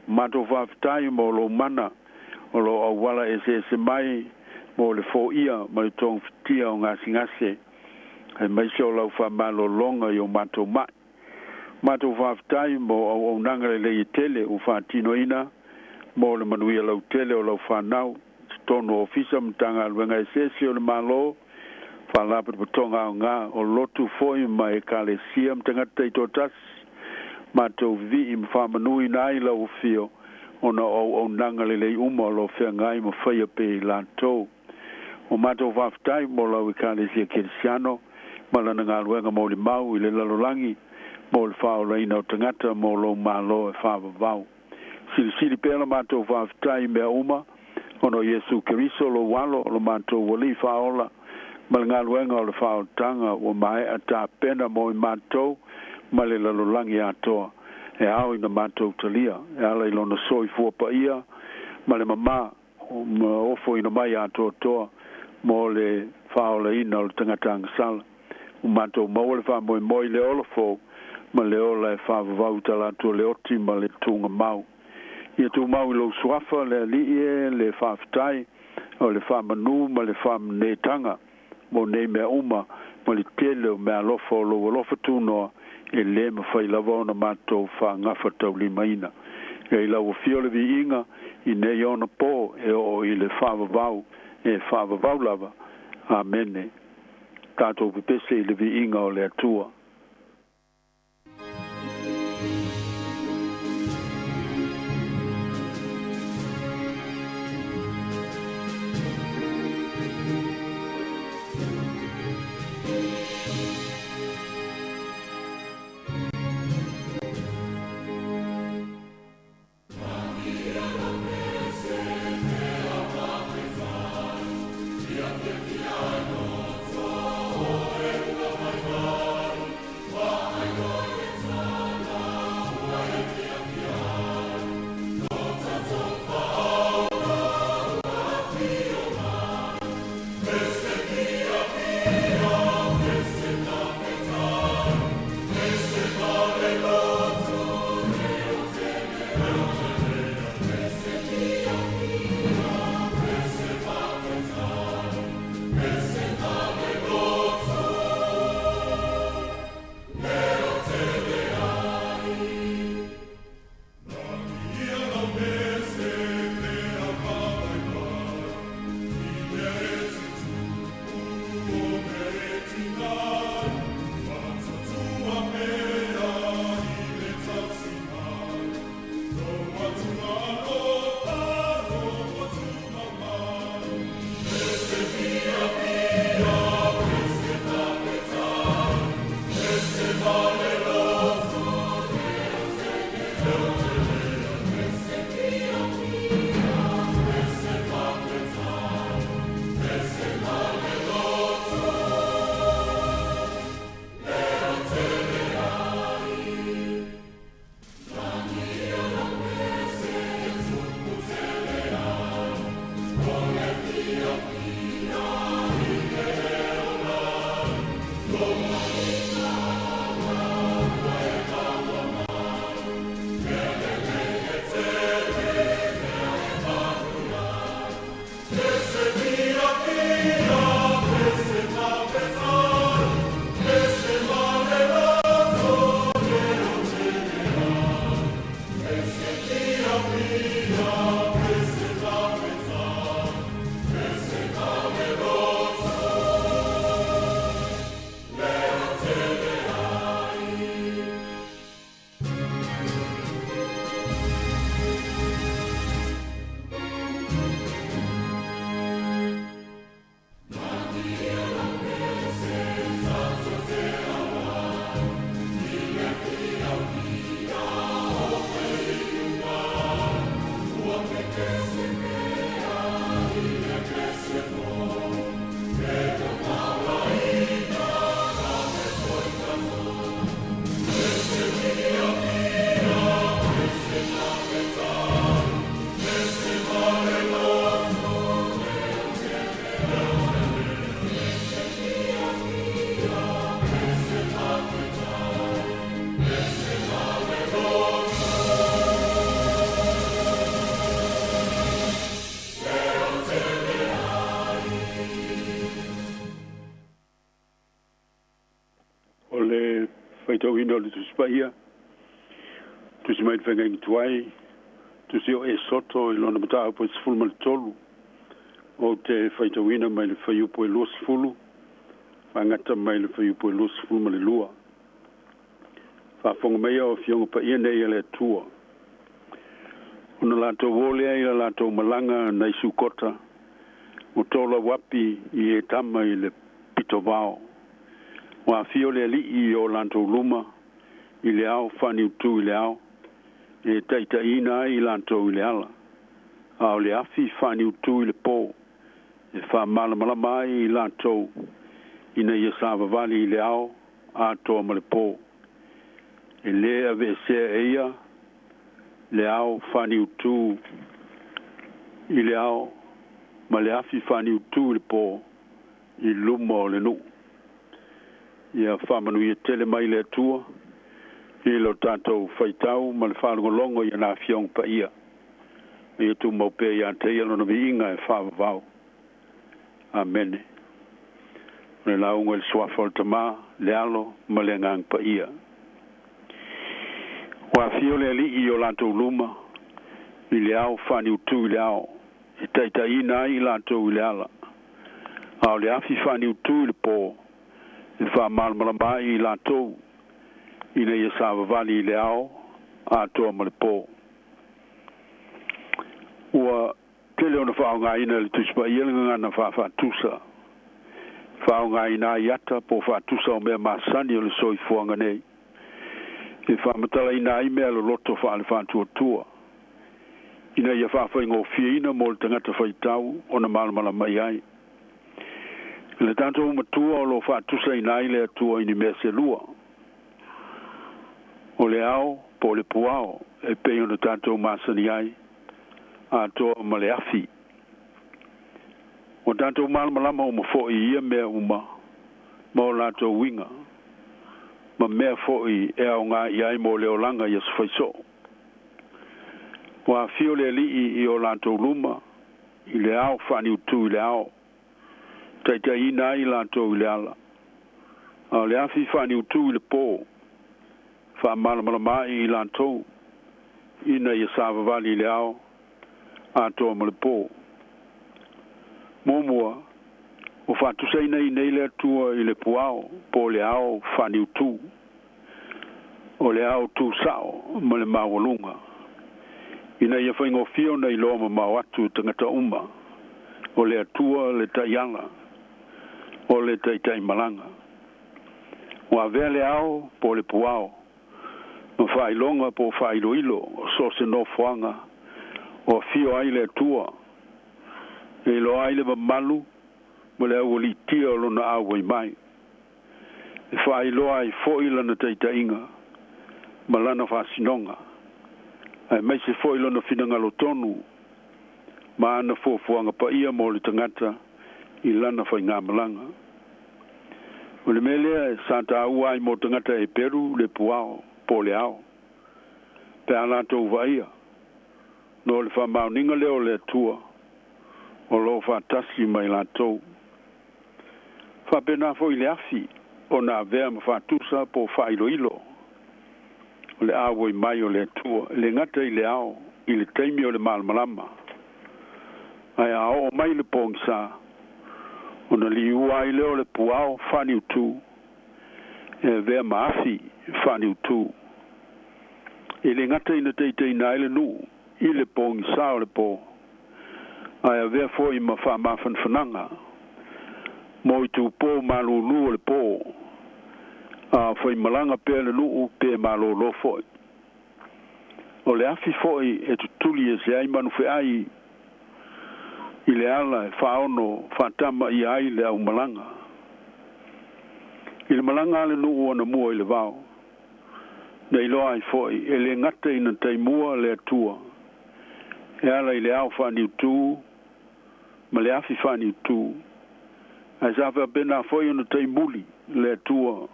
Speaker 3: Ua matou faafetai mo lou mana o lo o auala eseese mai mo le foia ma le togafitia o gasegase, aemaise o lau faamalologa i o matou mai. Matou faafetai mo auaunaga lelei e tele ua faatinoina mo le manuia lautele o lau fanau i totonu o ofisa ma Matagaluega eseese o le Malo, faalapotopotoga aoga o lotu foi ma ekalesia ma tagata taitoatasi. Matou vivii ma faamanuina ai lau Afio ona o auaunaga lelei uma o lo o feagai ma faia pea i latou. Ua matou faafetai mo lau Ekalesia Kerisiano ma lana galuega molimau i le lalolagi mo le faaolaina o tagata mo lou Malo e faavavau. Silisili pea la matou faafetai i mea uma ona o Iesu Keriso lou Alo, lo matou Alii Faaola, ma le galuega o le faaolataga ua maea tapena mo i matou ma le lalolagi atoa e ao ina matou talia e ala i lona soifua paia ma le mamā ma ofoina mai atoatoa mo le faaolaina o le tagata agasala. Ua matou maua le faamoemoe i le ola fou ma le ola e faavavau i talaatu o le oti ma le tugamau. Ia tumau i lou suafa le Alii e le faafetai o le faamanu ma le faamanetaga mo nei mea uma ma le tele o meaalofa o lou alofa tunoa e lē mafai lava ona matou faagafataulimaina. Ia i lau Afio le viiga i nei ona pō e oo i le faavavau e faavavau lava. Amene. Tatou pepese i le viiga o le Atua.
Speaker 15: Faitauina o le Tusi Paia, Tusi mai le Feagaiga Tuai, Tusi o Esoto i lona mataupu e 13. Ou te faitauina mai le fuaiupu e 20, faagata mai le fuaiupu e 22. Faafofoga maia o Afioga Paia nei a le Atua. Ona latou o lea i la latou malaga nai Sukota, ua tolauapi i Etama i le pitovao. Ua afio le Alii i o latou luma i le ao faaniutu i le ao, e taitaiina ai i latou i le ala, a o le afi faaniutu i le po, e faamalamalama ai i latou ina ia savavali i le ao atoa ma le po. E lē aveesea e ia le ao faaniutū i le ao ma le afi faaniutū i le po i luma o le nuu. Ia faamanuia tele mai le Atua i lo tatou faitau ma le faalogologo i ana Afioga Paia. Ia tumau pea ia te ia lona viiga e faavavau. Amene. O le lauga i le suafa o le Tamā, le Alo ma le Agaga Paia. Ua afio le Alii i o latou luma i le ao faaniutū i le ao, e taitaiina ai i latou i le ala, a o le afi faaniutū i le po, e faamalamalama ai i latou ina ia savavali i le ao atoa ma le po. Ua tele ona faaaogaina e le Tusi Paia le gagana faafaatusa, faaaogaina ai ata po o faatusa o mea masani o le soifuaga nei, e faamatalaina ai mea loloto faale-faatuatua, ina ia faafaigofieina mo le tagata faitau ona malamalama i ai. I le tatou Matua o lo o faatusaina ai le Atua i ni mea se lua, o le ao po o le puao e pei ona tatou masani ai, atoa ma le afi. Ua tatou malamalama uma foi i ia mea uma ma o latou uiga, ma mea foi e aoga i ai mo le olaga i aso faisoo. Ua afio le Alii i o latou luma i le ao faaniutū i le ao, taitaiina ai i latou i le ala, a o le afi faaniutū i le po, faamalamalama ai i latou ina ia savavali i le ao atoa ma le po. Muamua, ua faatusaina i nei le Atua i le puao po o le ao faaniutū, o le ao tu sao ma le maualuga, ina ia faigofie ona iloa mamao atu e tagata uma, o le Atua le taiala, o le taitaimalaga. Ua avea le ao po o le puao ma faailoga po o faailoilo o so o se nofoaga o afio ai le Atua, e iloa ai le mamalu ma le aualiitia o lona auai mai, e faailoa ai foi lana taitaiga ma lana faasinoga, aemaise foi lona finagalo tonu ma ana fuafuaga paia mo le tagata i lana faigamalaga. O le mea lea sa taua ai mo tagata Heperu le puao po o le ao, pe a latou vaaia, no le faamaoniga lea o le Atua o lo o faatasi ma i latou. Faapena foi le afi ona avea ma faatusa po o faailoilo o le auai mai o le Atua, e le gata i le ao i le taimi o le malamalama, ae a oo mai le pogisa, ona liua ai lea o le puao faaniutū, e avea ma afi faaniutū. E le gata ina taitaiina ai le nuu i le pogisa o le po, ae avea foi ma faamafanafanaga mo itupō malūlū o le po, a faimalaga pea le nuu pe malōlō foi. O le afi foi e tutuli ese ai manufeai i le ala e faaono faatama ia ai le aumalaga. I le malaga a le nuu anamua i le vao, na iloa ai foi e le gata ina taimua le Atua e ala i le ao faaniutū ma le afi faaniutū, ae sa faapena foi ona taimuli le Atua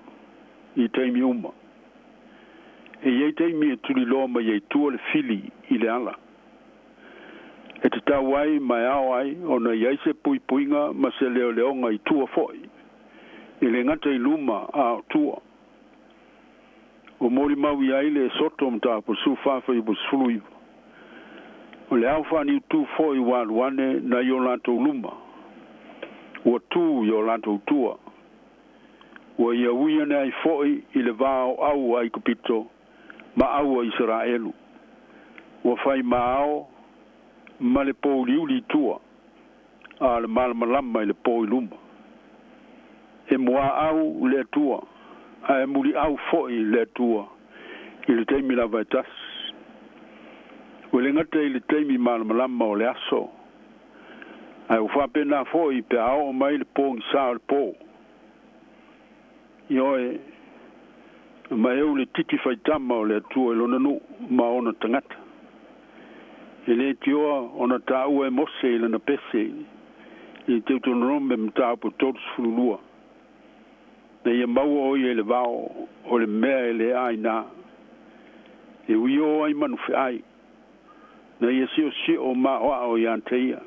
Speaker 15: i taimi uma. E i ai taimi e tuliloa mai ai tua le fili i le ala, e tatau ai ma e ao ai ona i ai se puipuiga ma se leoleoga i tua foi, e le gata i luma a o tua. Ua molimau i ai le Esoto mataupu 14 fuaiupu 19. O le ao faaniutū foi ua alu ane nai o latou luma, ua tu i o latou tua. Ua ia ui ane ai foi i le va o au a Aikupito ma au a Isaraelu. Ua fai ma ao ma le pouliuli i tua, a o le malamalama i le po i luma. E muaau le Atua, ae muliau foi le Atua i le taimi lava e tasi. Ua le gata i le taimi malamalama o le aso, ae ua faapena foi pe a oo mai le pogisa o le po. Ioe, ma e ou le titi faitama o le Atua i lona nuu ma ona tagata. E le tioa ona taua e Mose i lana pese i Teutononome mataupu 32. Na ia maua o ia i le vao o le mea e le aiga. E uio ai manu feai. Na ia siosio ma oao ia te ia.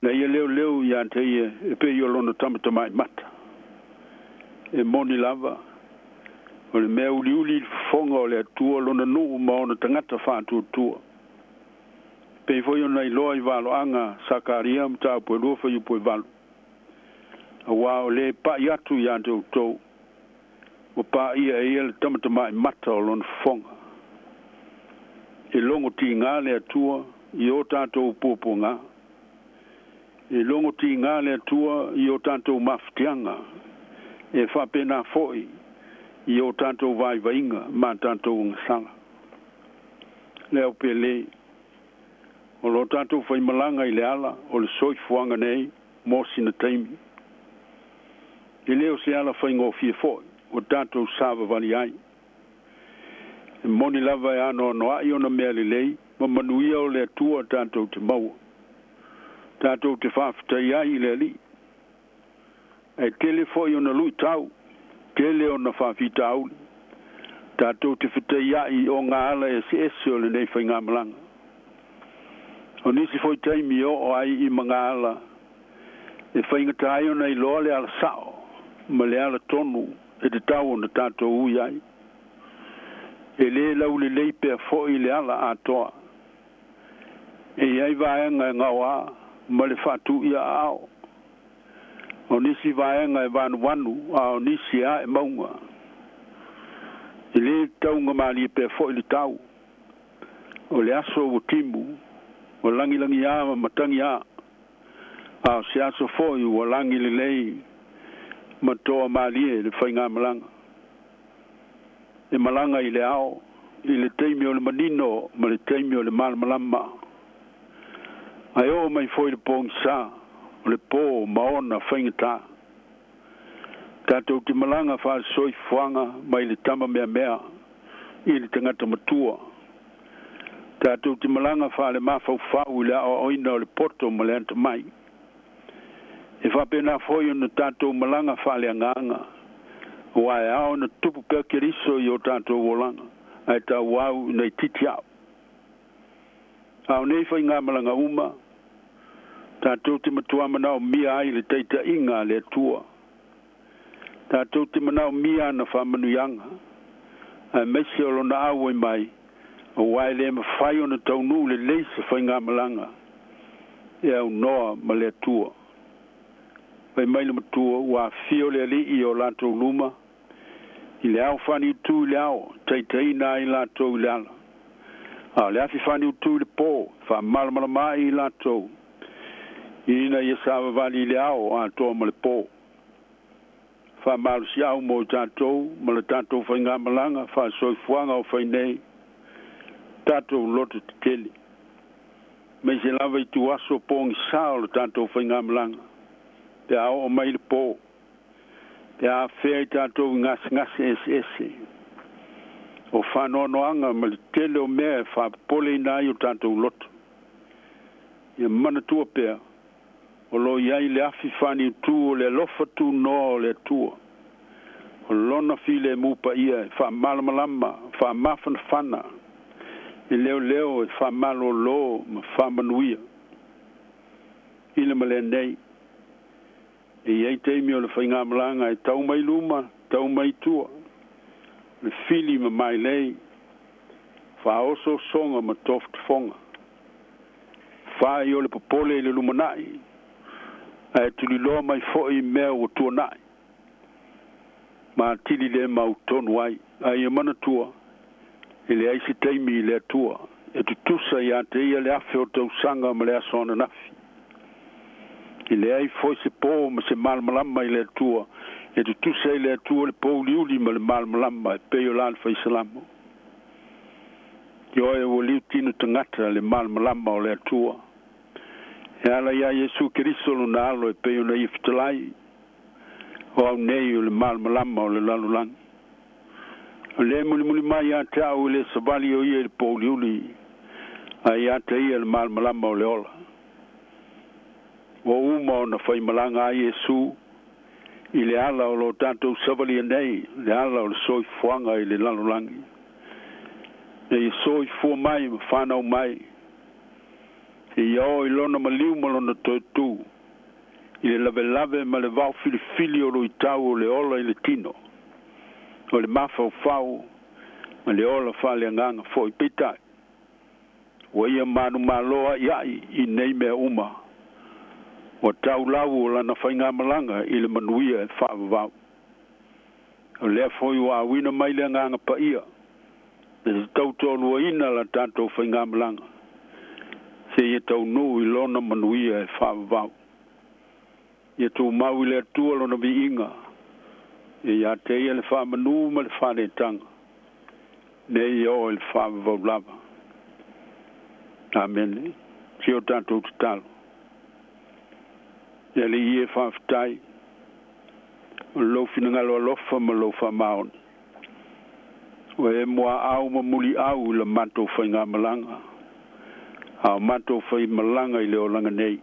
Speaker 15: Na ia leo leo ia te ia e pe i o lona tamatamai mata. E moni lava. O le mea uliuli i le fofoga o le Atua lona nuu ma ona tagata faatuatua. Pei foi ona iloa i valoaga Sakaria mataupu e 2 fuaiupu e 8. Auā o lē pa'i atu iā te outou, ua paʻia e ia le tamatama'i mata o lona fofoga. E logo tigā le Atua i o tatou puapuagā. E logo tigā le Atua i o tatou mafatiaga, e faapena foi i o tatou vaivaiga ma tatou agasala. Le au pelē, o lo tatou faimalaga i le ala o le soifuaga nei mo sina taimi. E le o se ala faigofie foi ua tatou savavali ai. E moni lava e anoanoa'i ona mea lelei ma manuia o le Atua tatou te maua. Tatou te faafetai ai i le Alii. Ae tele foi ona luitau, tele ona faafitauli. Tatou te fetaia'i i ogaala eseese o lenei faigamalaga. O nisi foi taimi e oo ai i magaala e faigata ai ona iloa le ala sa'o ma le ala tonu e tatau ona tatou ui ai. E lē laulelei pea foi le ala atoa. E i ai vaega e gaoā ma le faatūia aao. O nisi vaega e vanuvanu a o nisi e ae mauga. E lē taugamalie pea foi le tau. O le aso ua timu, ua lagilagiā ma matagiā, a o se aso foi ua lagi lelei ma toa malie le faigamalaga. E malaga i le ao, i le taimi o le manino ma le taimi o le malamalama. Ae oo mai foi le pogisā, o le pō ma ona faigata. Tatou te malaga faalesoifuaga mai le tama meamea i le tagata matua. Tatou te malaga faalemafaufau i le aoaoina o le poto ma le atamai. E faapena foi ona tatou malaga faaleagaga, auā e ao ona tupu pea Keriso i o tatou olaga, ae tauau ina itiiti a'u. A o nei faigamalaga uma, tatou te matuā manaomia ai le taitaʻiga a le Atua. Tatou te manaomia ana faamanuiaga, aemaise o lona auai mai, auā e le mafai ona taunuu lelei se faigamalaga e aunoa ma le Atua. Fai mai le matua, ua afifio le Alii i o latou luma, i le ao faaniutū i le ao, taitaiina ai latou i le ala. A o le afi faaniutū i le pō, e faamalamalama ai i latou, ina ia savavali i le ao atoa ma le pō. Faamalosiau mo i tatou ma le tatou faigamalaga faalesoifuaga o fai nei, tatou loto tetele. Aemaise lava i ituaso pogisā o le tatou faigamalaga, pe a oo mai le pō, pe a afea i tatou i gasegase eseese. O faanoanoaga ma le tele o mea e faapopoleina ai o tatou loto. Ia manatua pea, o lo o i ai le afi faaniutū o le alofa tunoa o le Atua. O lona filemu paia e faamalamalama, faamafanafana, e leoleo, e faamalōlō ma faamanuia. I le ma lenei, e i ai taimi o le faigamalaga e tau mai luma, tau mai tua. Le fili ma mailei, faaosoosoga ma tofotofoga. Fai o le popole i le lumanaʻi, ae tuliloa mai foʻi i mea ua tuanaʻi, ma atili lē mautonu ai. Ae ia manatua, e leai se taimi i le Atua, e tutusa iā te ia le afe o tausaga ma le aso ananafi. E leai foi se pō ma se malamalama i le Atua, e tutusa i le Atua le pouliuli ma le malamalama, e pei o la le Faisalamo. Ioe, ua liutino tagata le malamalama o le Atua, e ala iā Iesu Keriso lona Alo, e pei ona ia fetalai, O au nei o le malamalama o le lalolagi. O le mulimuli mai ia te au e le savali o ia i le pouliuli, ae ia te ia le malamalama o le ola. Ua uma ona faimalaga ai Iesu i le ala o lo tatou savalia nei, le ala o le soifuaga i le lalolagi. Na ia soifua mai ma fanau mai, seia oo i lona maliu ma lona toe tu, i le lavelave ma le vaofilifili o luitau o le ola i le tino, o le mafaufau ma le ola faaleagaga foi. Peitai, ua ia manumalo aʻiaʻi i nei mea uma, ua tau lau o lana faigamalaga i le manuia e faavavau. O lea foi ua auina mai le Agaga Paia na te tautoaluaina la tatou faigamalaga, seia taunuu i lona manuia e faavavau. Ia tumau i le Atua lona viiga, ia iā te ia le faamanū ma le faaletaga, nei ia oo i le faavavau lava. Amene. Si o tatou tatalo. Le Alii e, faafetai o lou finagalo alofa ma lou faamaoni, ua e muaau ma muliau i la matou faigamalaga, a o matou faimalaga i le olaga nei.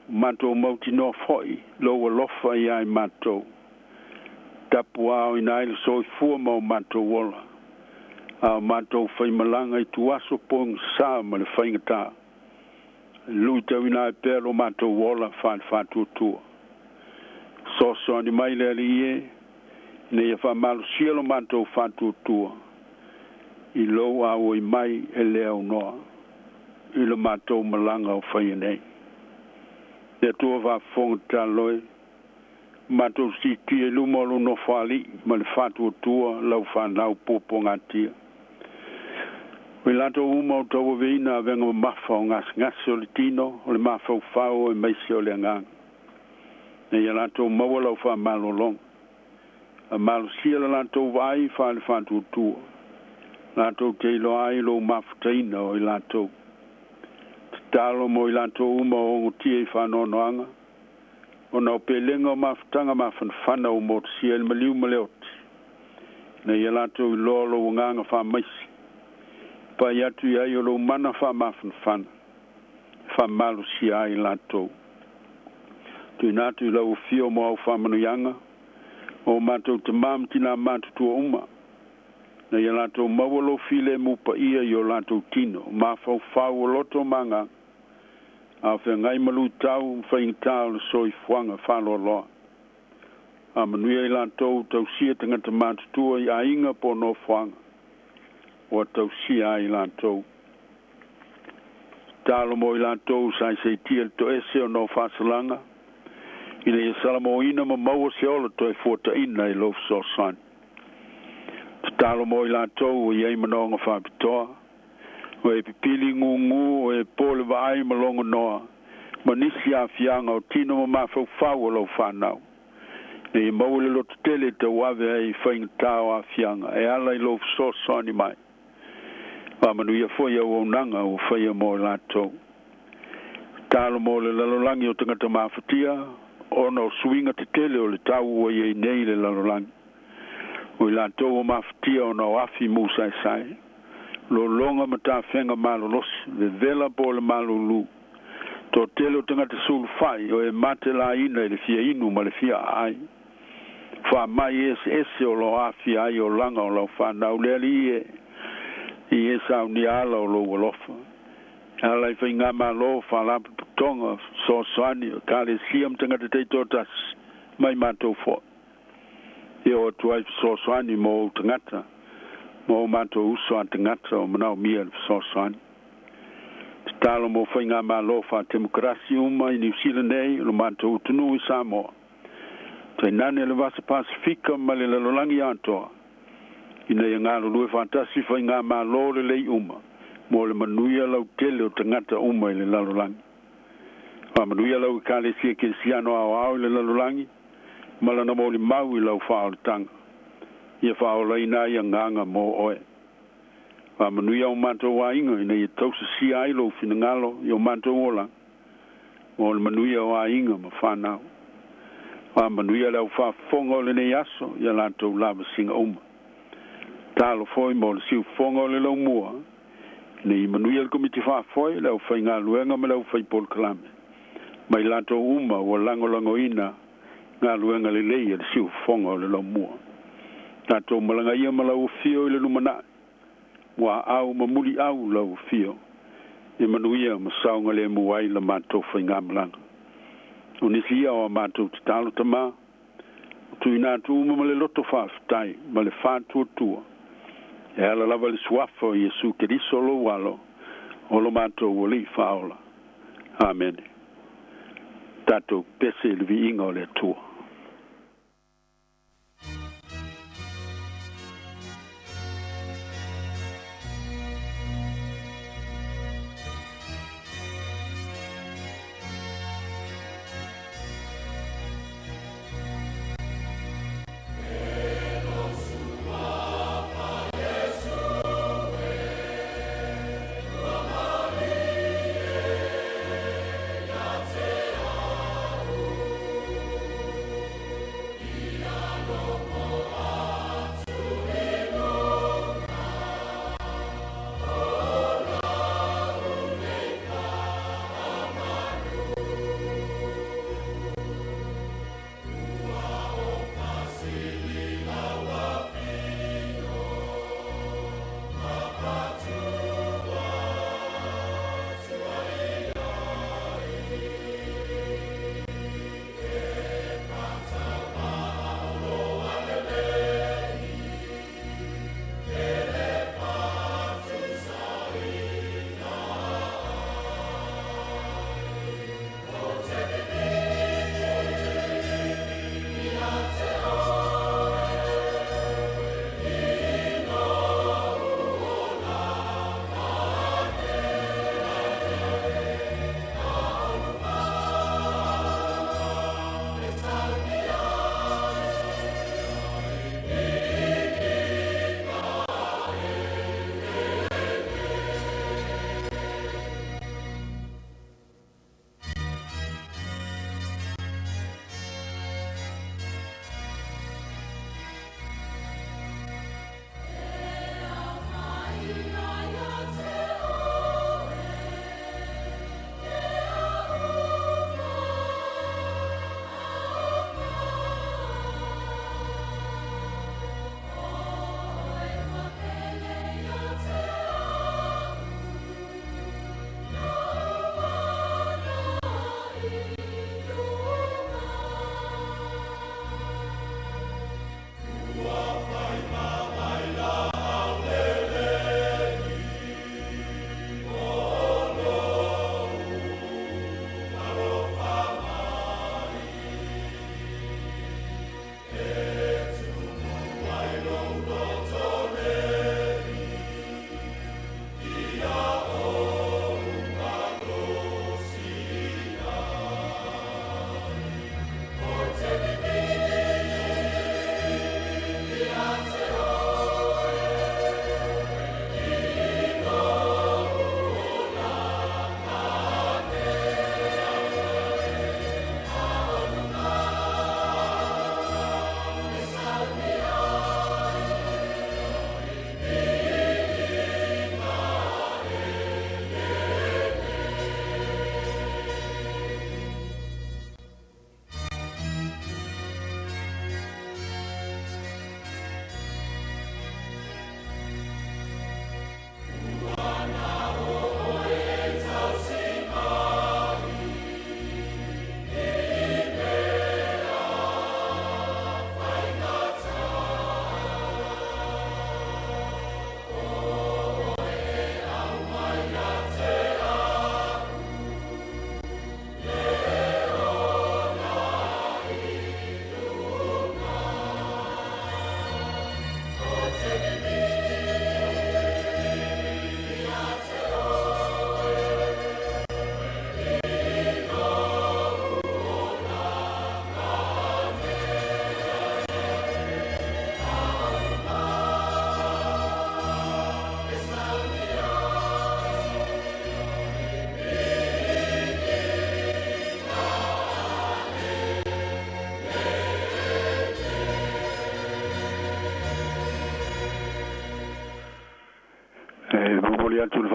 Speaker 15: Ua matou mautinoa foi lou alofa iā i matou, tapuaaoina ai le soifua ma o matou ola, a o matou faimalaga i tuaso pogasā ma le faigatā. E luitauina ai pea lo matou ola faale-faatuatua. Fesoasoani mai le Alii e, ina ia faamalosia lo matou faatuatua i lou auai mai e le aunoa i lo matou malaga o faia nei. Le Atua faafofoga tatalo e, matou siitia i luma o lou nofoalii ma le faatuatua lau fanau puapuagatia. O i latou uma o tauaveina avega mamafa o gasegase o le tino, o le mafaufau aemaise o le agaga, ina ia latou maua lau faamalologa. Faamalosia la latou vaai faale-faatuatua, latou te iloa ai lou mafutaina o i latou. Tatalo mo i latou uma o ogotia i faanoanoaga, ona o pelega o mafutaga mafanafana ua motusia i le maliu ma le oti, ina ia latou iloa lou agaga faamaisi, e pai atu i ai o lou mana faamafanafana, e faamalosia ai latou. Tuuina atu i lau afio mo au faamanuiaga, o matou tamā ma tinā matutua uma, ina ia latou maua lou filemu paia i o latou tino, mafaufau o loto ma agaga, a o feagai ma luitau ma faigata o le soifuaga faaloaloa. Faamanuia i latou tausia tagata matutua i aiga po o nofoaga ua tausia ai latou. Tatalo mo i latou sa isaitia le toese ona o faasalaga, ina ia salamoina ma maua se ola toe fuataina i lou fesoasoani. Tatalo mo i latou ua i ai manaoga faapitoa, o e pipili gugū, o e po le vaai ma logonoa, ma nisi aafiaga o tino ma mafaufau o lau fanau, ina ia maua le lototele e tauave ai i faigata o aafiaga e ala i lou fesoasoani mai. Faamanuia foi auaunaga ua faia mo i latou. Tatalo mo le lalolagi o tagata mafatia, ona o suiga tetele o le tau ua i ai nei le lalolagi. O i latou ua mafatia ona o afi musaesae, lologa ma tafega malolosi, vevela po o le malulu, toatele o tagata sulufai o e matelaina i le fia inu ma le fia aai, faamai eseese o lo o aafia ai olaga o lau fanau. Le Alii e, i e saunia ala o lou alofa, e ala i faigamalo, faalapotopotoga, fesoasoani, ekalesia ma tagata taitoatasi, mai matou foi. E o atu ai fesoasoani mo ou tagata ma o matou uso a tagata o manaomia le fesoasoani. Tatalo mo faigamālō faatemokarasi uma i Niusila nei, o lo matou atunuu i Samoa, tainane le Vasa Pasifika ma le lalolagi atoa, ina ia galulue faatasi faigamālō lelei uma mo le manuia lautele o tagata uma i le lalolagi. Faamanuia lau Ekalesia Kerisiano aoao i le lalolagi ma lana molimau i lau faaolataga, ia faaolaina ai agaga mo oe. Faamanuia o matou aiga ina ia tausisia ai lou finagalo i o matou olaga mo le manuia o aiga ma fanau. Faamanuia le aufaafofoga o lenei aso ia latou lavasiga uma. Tatalo foi mo le siufofoga o le laumua, ina ia manuia le Komiti Faafoe, le aufaigaluega ma le aufaipolokalame, ma i latou uma ua lagolagoina galuega lelei a le siufofoga o le laumua. Tatou malaga ia ma lau afio i le lumanai, ua aau ma muliau lau afio, e manuia ma saogalemu ai la matou faigamalaga. O nisi ia o a matou tatalo Tamā, ua tuuina atu uma ma le loto faafetai ma le faatuatua, e ala lava i le suafa o Iesu Keriso lou Alo, o lo matou Alii Faaola. Amene. Tatou pese i le viiga o le Atua.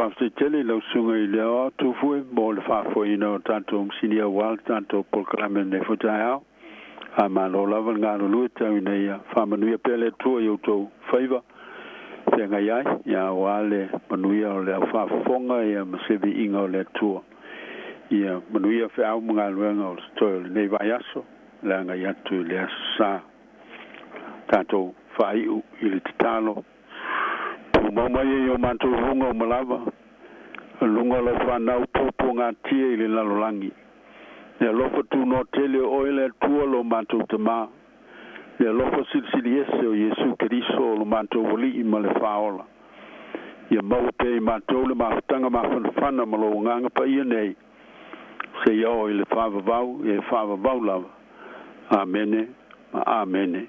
Speaker 15: Faafetai tele i lau susuga i le Aoao Tufue mo le faafoeina o tatou masini aua le tatou polokalame i lenei foi taeao. Ae malo lava le galulue tau ina ia faamanuia pea le Atua i outou faiva feagai ai, ia aua le manuia o le aufaafofoga ia ma se viiga o le Atua. Ia manuia feau ma galuega o totoe o lenei vaiaso le agai atu i le Aso Sa. Tatou faaiu i le tatalo. Tumau mai e i o matou luga uma lava, luga o lau fanau puapuagatia i le lalolagi. Le alofa tunoa tele o oe le Atua lo matou Tamā, le alofa silisili ese o Iesu Keriso o lo matou Alii ma le Faaola. Ia maua pea i matou le mafutaga mafanafana ma lou Agaga Paia nei, seia oo i le faavavau e faavavau lava. Amene ma Amene.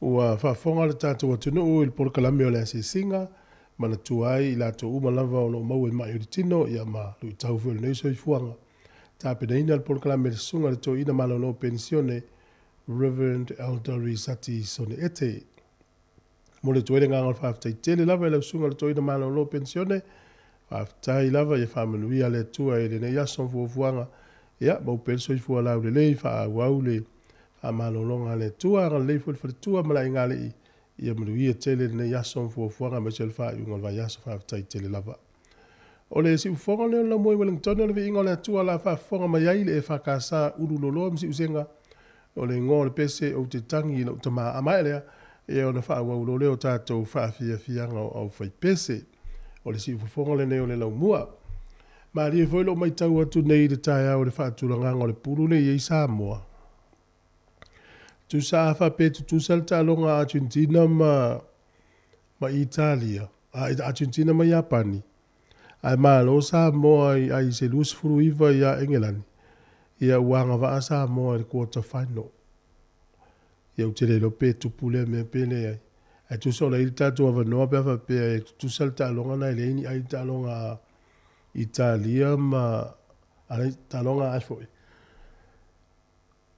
Speaker 2: Ua faafofoga le tatou atunuu i le polokalame o le asiasiga, manatua ai i latou uma lava o lo o maua i mai o le tino ia ma luitau foi o lenei soifuaga. Tapenaina le polokalame e le Susuga i le Toeaina Malolo Penisione, Rev. Elder Risati Sone Ete. Momoli atu ai le agaga o le faafetai tele lava i lau Susuga i le Toeaina Malolo Penisione. Faafetai lava ia faamanuia le Atua i lenei aso ma fuafuaga. Ia, maua pea le soifua laulelei, faaauau le faamalologa a le Atua, agalelei foi le faletua ma le aigalii, ia manuia tele lenei aso ma fuafuaga aemaise o le faaiuga o le vaiaso. Faafetai tele lava. O le siufofoga lea o le laumua i Wellington o le viiga o le Atua o le a faafofoga mai ai le EFKS Ululoloa ma Siusega. O le igoa o le pese ou te tagi i lou tama. A maea lea, ia ona faaauau loa lea o tatou faafiafiaga o aufaipese. O le siufofoga lenei o le laumua. Malie foi lou matau atu nei i le taeao i le faatulagaga o le pulu lea e i ai Samoa. Tusa a faapea e tutusa le taaloga a Argentina ma ma Italia, a Argentina ma Iapani, ae malo Samoa i ai se 29 ia Engelani, ia ua agavaa Samoa i le quarter final. Ia ou te le iloa pe tupu lea mea pe leai. Ae tusa o la e i ai le tatou avanoa pe a faapea e tutusa le taaloga lena e leai ni ai le taaloga a Italia ma a taaloga a ai foi.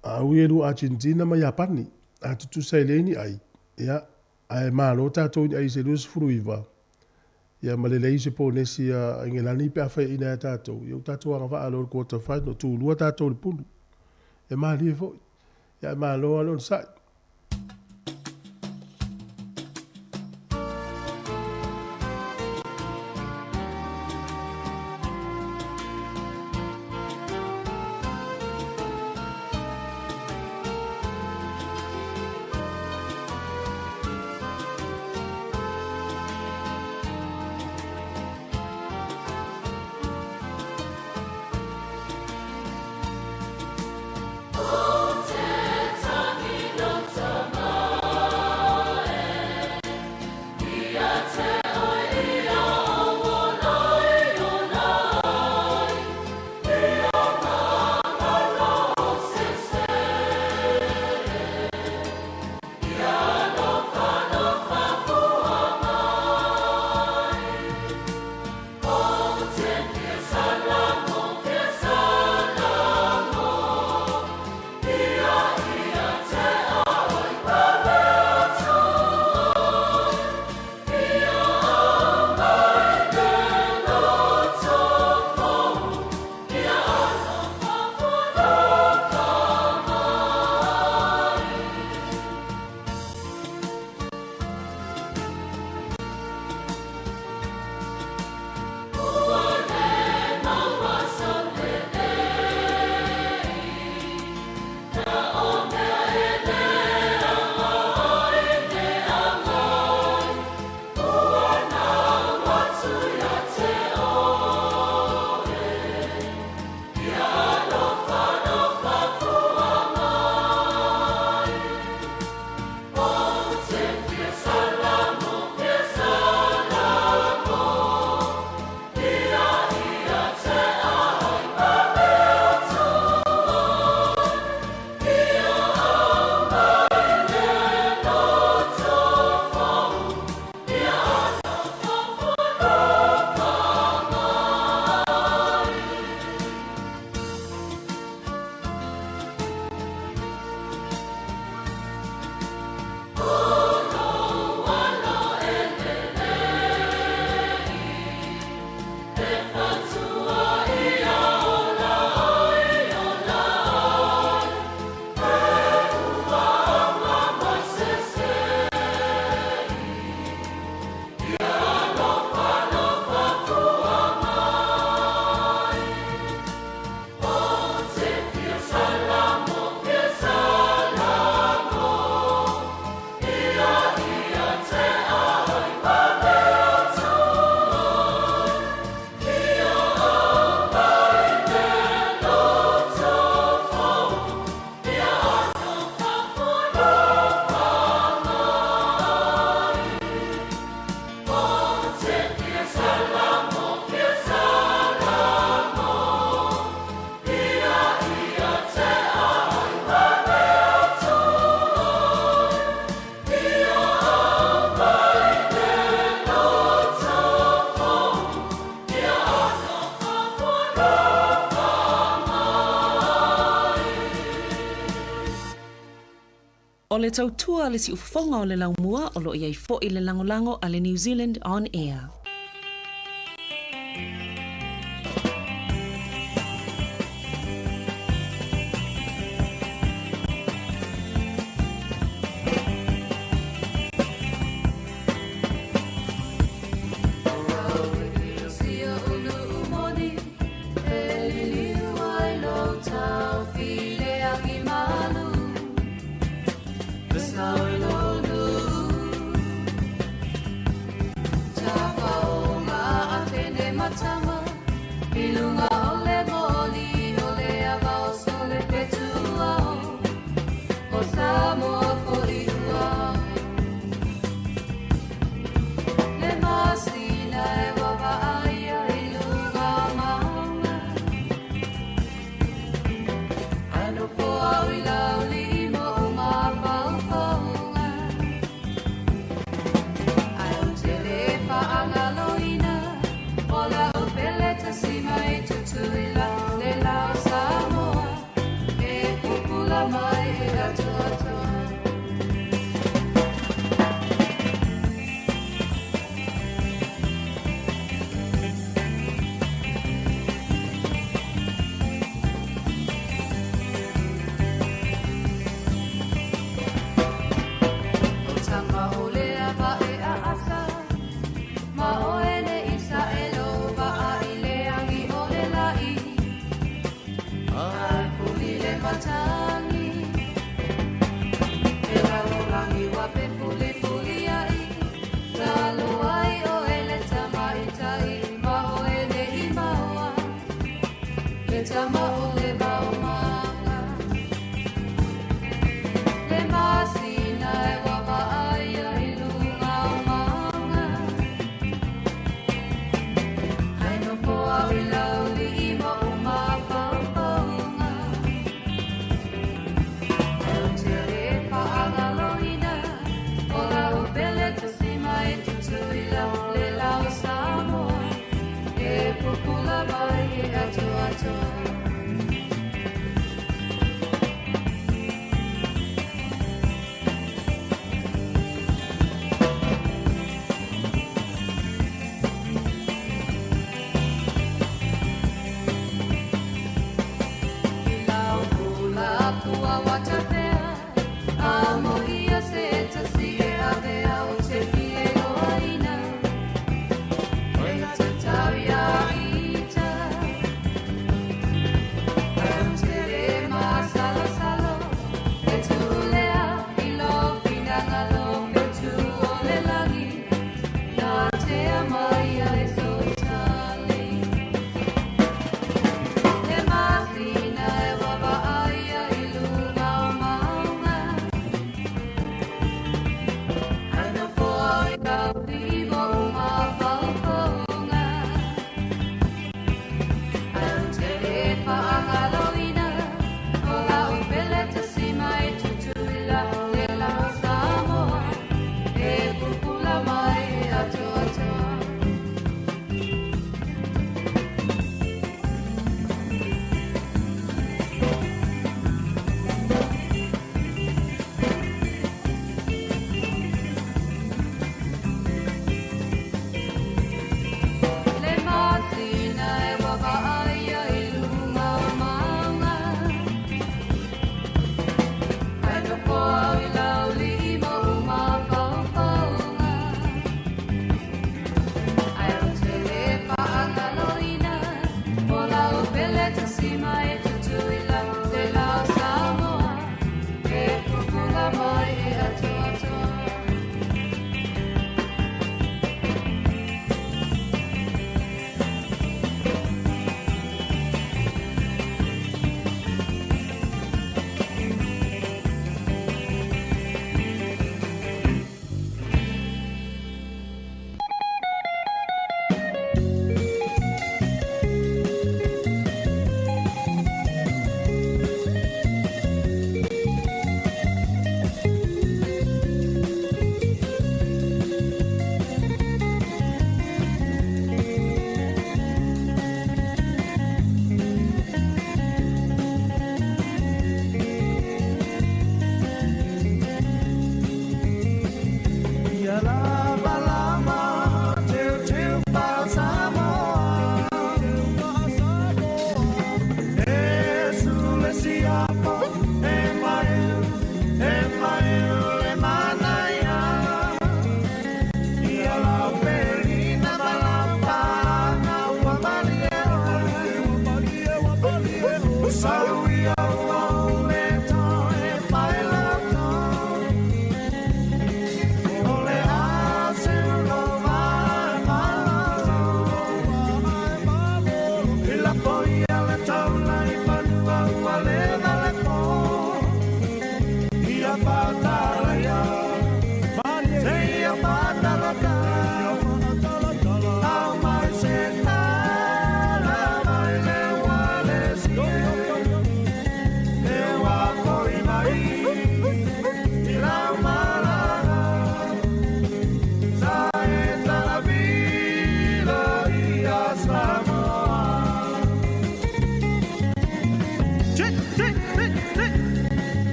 Speaker 2: A ui e lua Argentina ma Iapani, a tutusa e leai ni ai, ia, ae malo tatou i ni ai se 29, ia ma le leai o se ponesi a Engelani pe a faiaina ai a tatou, ia ua tatou agavaa loa i le quarter final, tulua tatou i le pulu. E malie foi. Ia ae malo lava le onosai.
Speaker 5: O le tautua a le siufofoga o le laumua o lo o i ai foi le lagolago a le New Zealand On Air.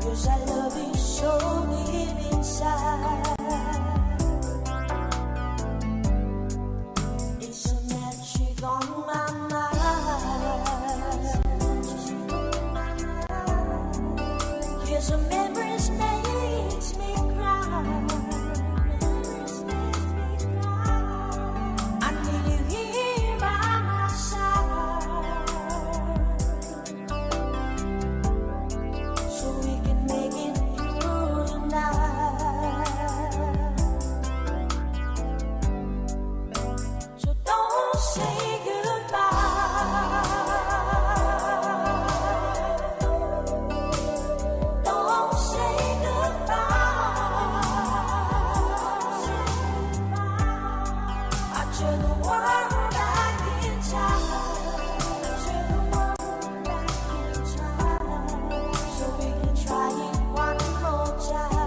Speaker 16: 'Cause I love you so deep inside. It's a magic on my mind. Here's the memories makes me cry. I need you here by my side, so we can make it through the night. So don't say goodbye. Don't say goodbye. I turn the world back in time. Turn the world back in time, so we can try it one more time.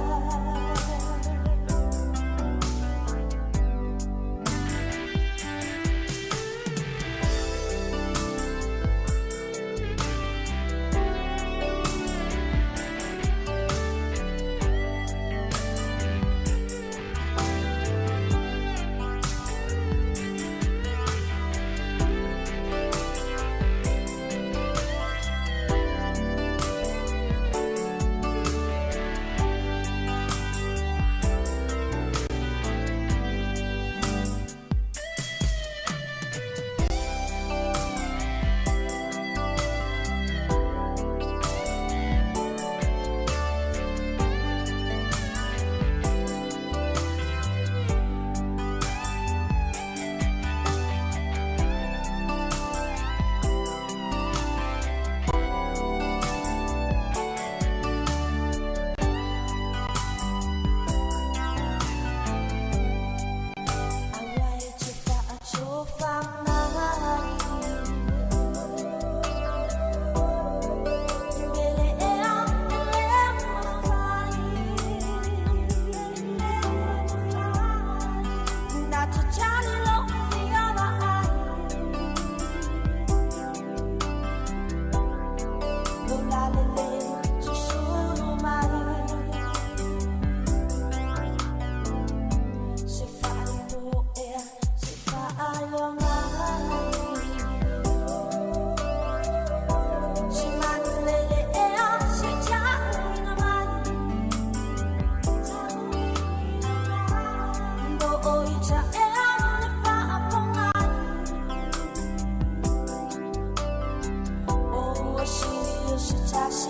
Speaker 16: Se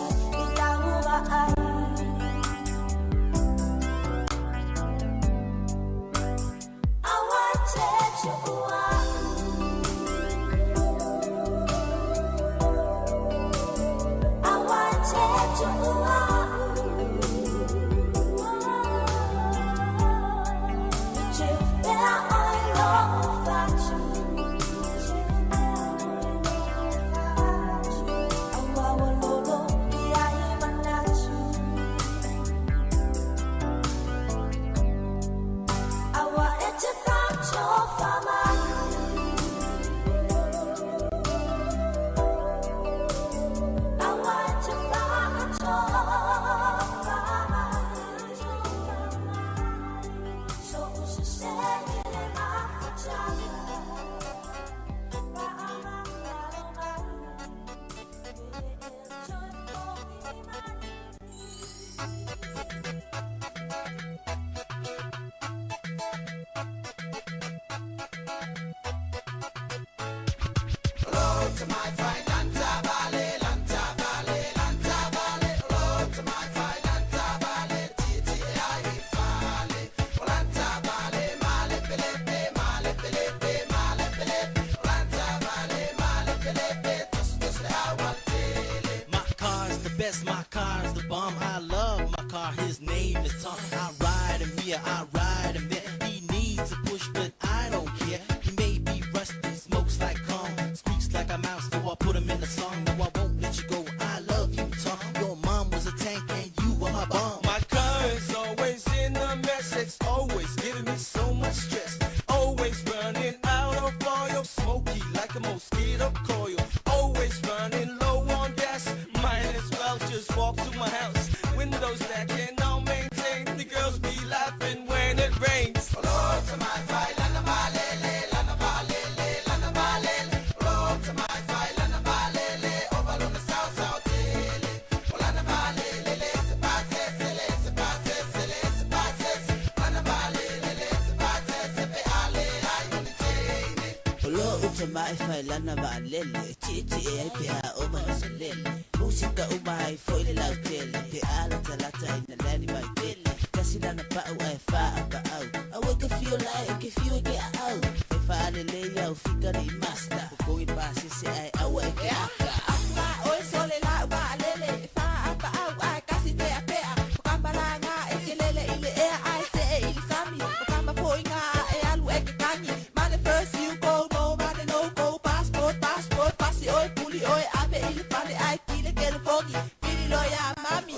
Speaker 17: My car's the best, my car's the bomb. I love my car, his name is Tom. I ride him here, I ride him there. He needs a push, but I don't care. He may be rusty, smokes like corn, squeaks like a mouse, so I put him in a song. No, I won't let you go. I love you, Tom. Your mom was a tank and you were my bomb.
Speaker 18: My car is always in a mess. It's always giving me so much stress. Always running out of oil, smoky like a mosquito coil. Always running low on gas. Might as well just walk to my house. When those that cannot maintain. The girls be laughing when it rains.
Speaker 17: Olo uta mai fai lana va lele Ti ti e ai pe ha o ma sa lele Musika o mai foi le lau tele Pe ala talata ina lani mai tele Kasi lana pa au ai fa a pa au Au e ke fio lai e ke fio e ke a au Fai fa ale le iau fika ni master Kokongi pa sese ai au e ke aka
Speaker 16: Apa oi sole la va lele fa apa au ai kasi te apea O kamba la nga e ke lele i le ea ai se e i le sami O kamba po i nga e alu e ke kangi Mane first you go no mane no go passport passport pasi oi puli oi ave i le fale ai kile ke le fogi Pili lo ya mami.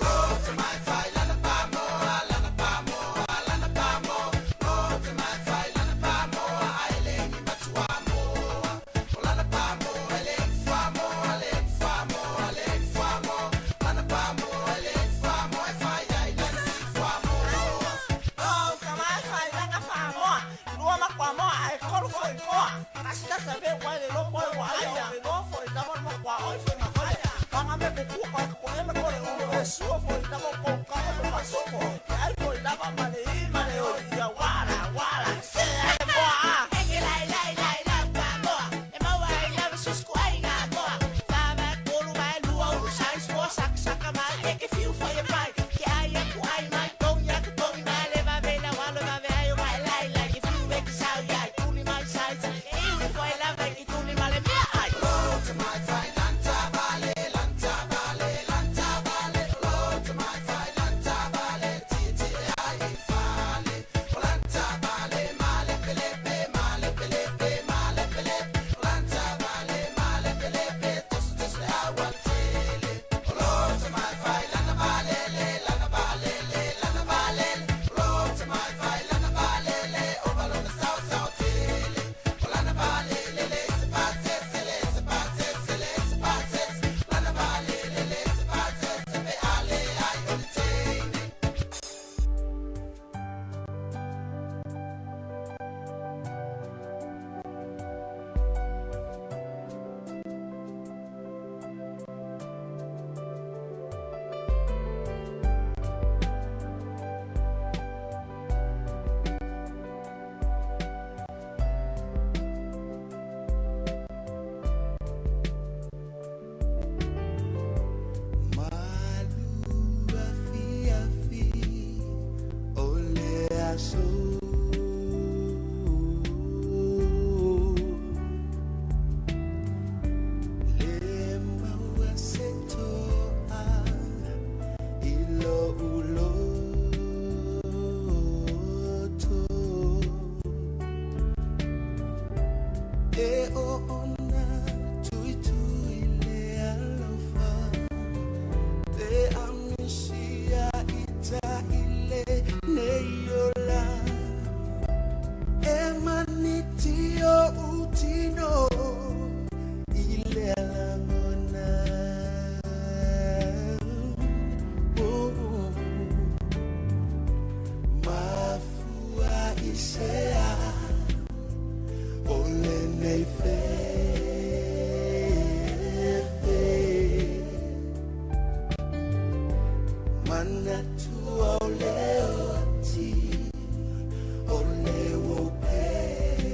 Speaker 1: E o ona tui tui le alofa Te amisia ita ile nei ola E maniti o utino ile alangona Oh, oh. Mafua isea o lenei fefe Manatua o le oti o le wopele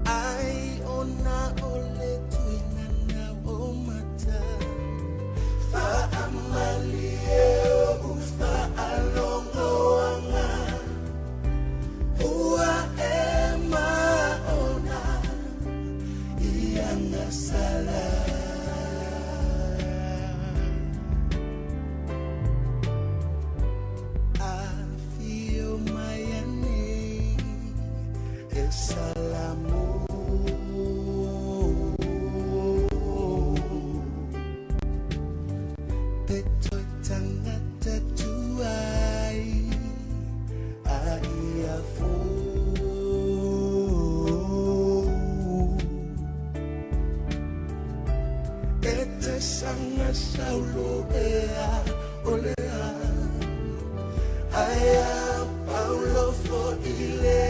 Speaker 1: Ai ona o le tuinana o mata Faamalie o uwhaalongoanga Ua e maona i angasala. te sanga saulo ea o lea Aia paulo fo i le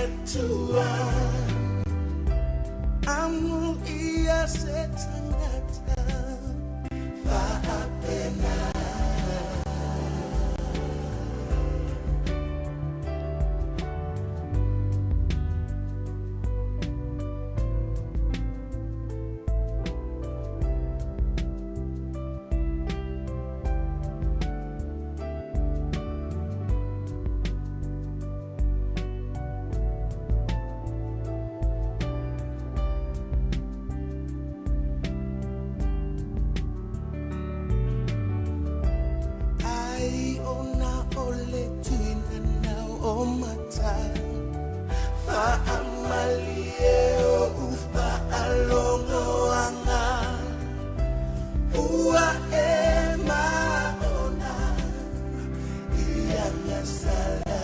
Speaker 1: atua Amu ia se tangata Faapena. Ai ona o le tuina nau o mata Faamalie o ufa alongoanga Ua e maona ia ngasala.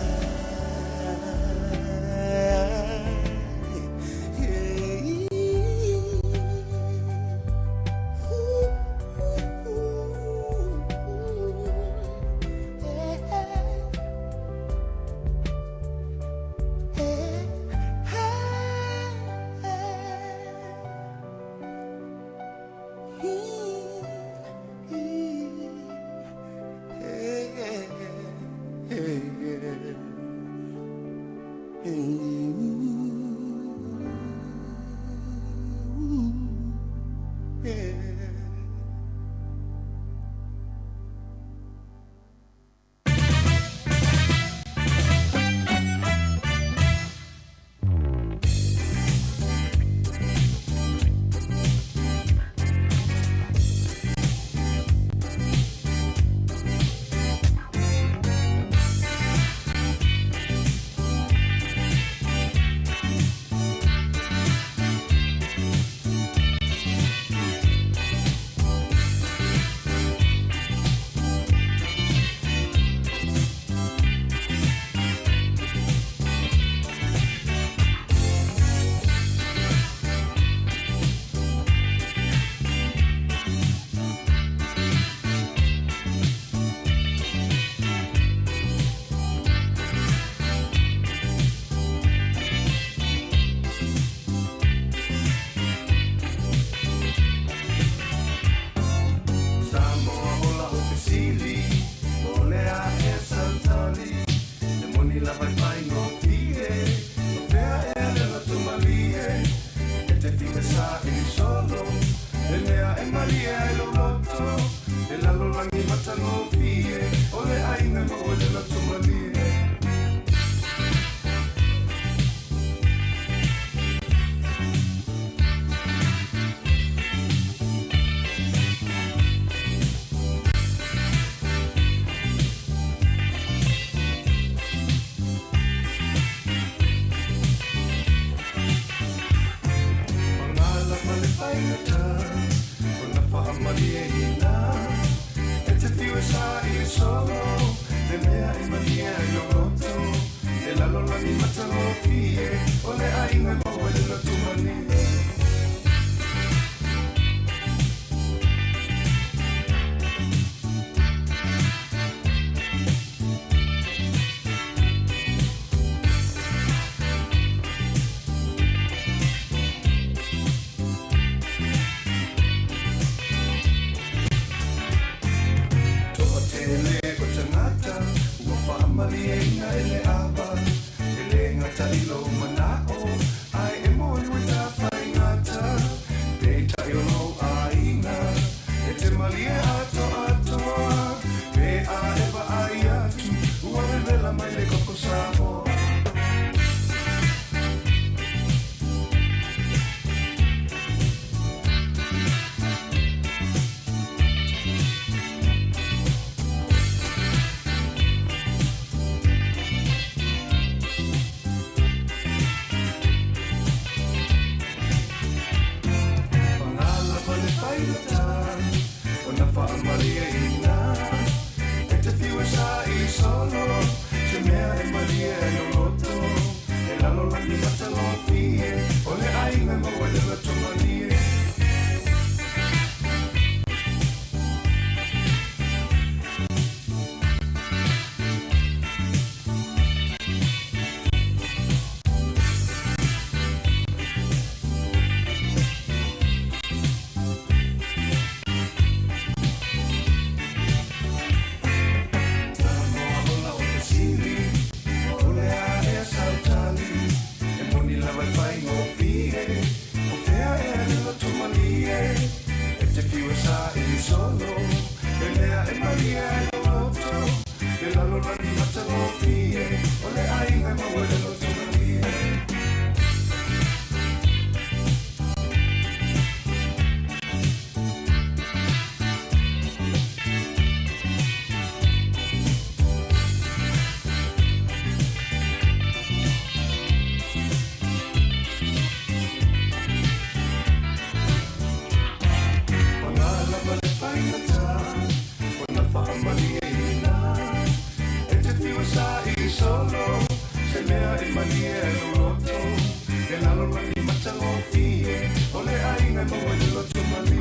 Speaker 13: Samoa ola o fesili o le a e sautali Le moni la vai fai ngō fie O fea e le lotu malie E te fika sa ili solo Le mea e malie ai lo loto E lalo langi mata ngō fie O le ainga mo o le lotu malie. Mangala ma le faigata o na faamalie ina E te fiu e sa i solo Le mea e malie ai lo loto E lalolagi matagofie O le aiga maua i le lotu malie. Toatele o tagata ua faamalieina e le ava e lē gata i lou manao ae e moni ua tafaigata peitai o lou aiga e te malie atoatoa pe a e vaai atu ua vevela mai le koko Samoa. Pagalapa le faigata o na faamalieina E te fiu e sa i solo Se mea e malie ai lou loto E lalolagi matagofie O le aiga maua i le loto malie.
Speaker 19: sa'i solo E mea e malie ai lou loto Le lalolagi matagofie O le aiga e maua i le loto malie. Paga lava le faigata ona faamalieina e te fiu e sa'i solo se mea e malie ai lou loto le lalolagi matagofie o le aiga e maua i le loto malie.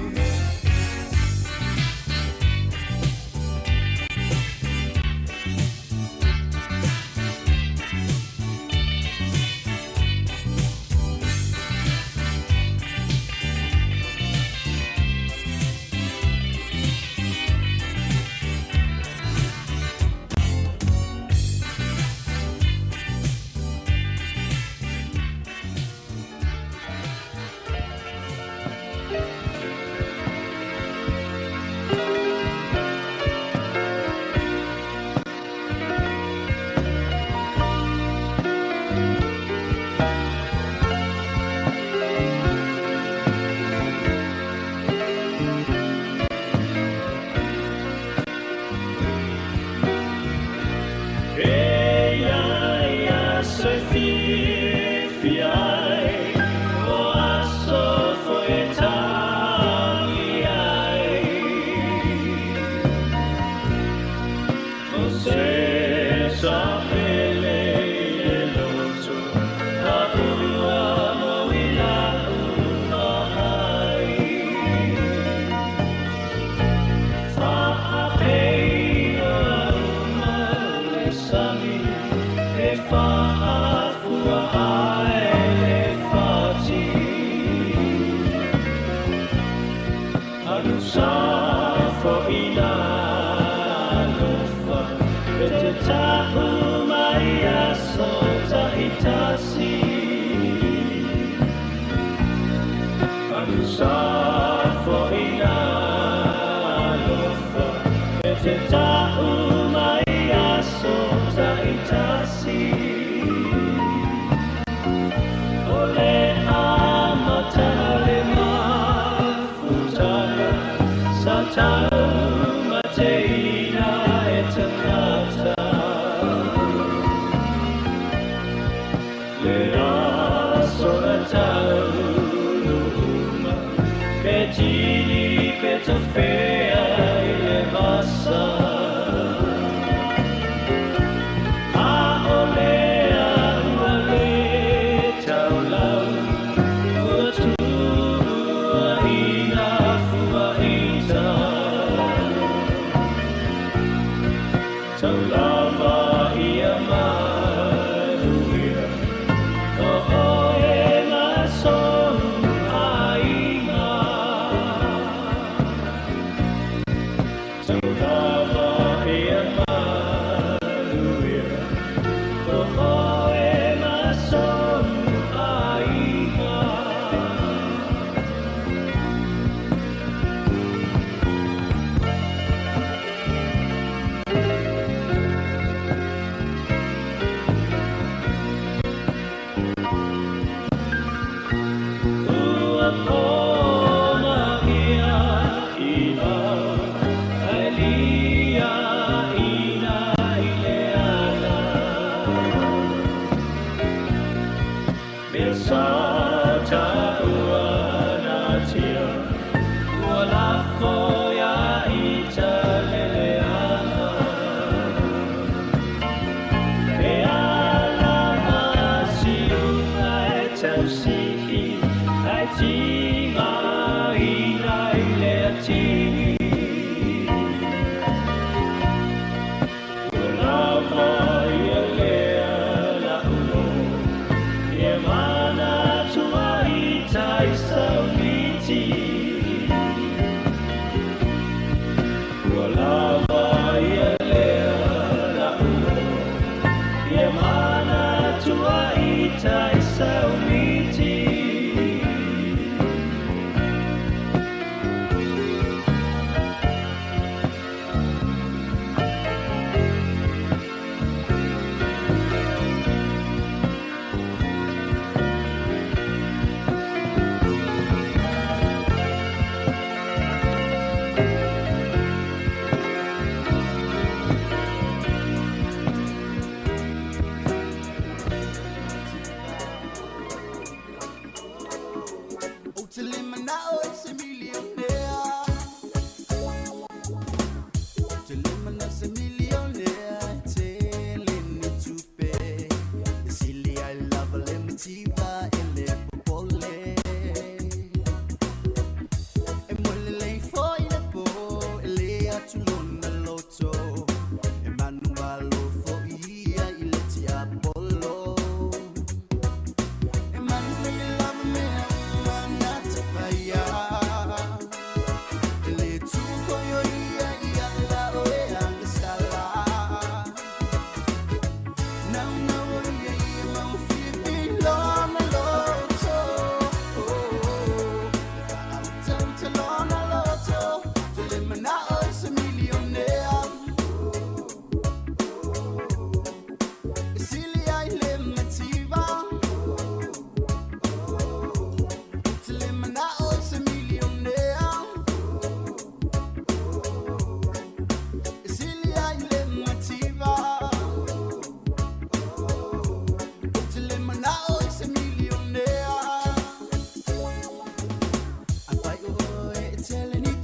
Speaker 14: E ia ia se fiafia ai, o aso foi e tagi ai. O se sa pele i le loto, a ua mo i la uma ai. Fa'apei o uma le sami, e fa'afua ai le fati. Alu sa fo'ina alofa, e te ta'u mai aso ta'itasi. Alu sa fo'ina alofa, e te ta'u mai aso ta'itasi. O le amataga o le mafutaga, sa taumateina e tagata. Le aso na tauluuma, pe tini pe tafea i le vasa. A o lea ua le taulau, ua tuua i ngā fuaita.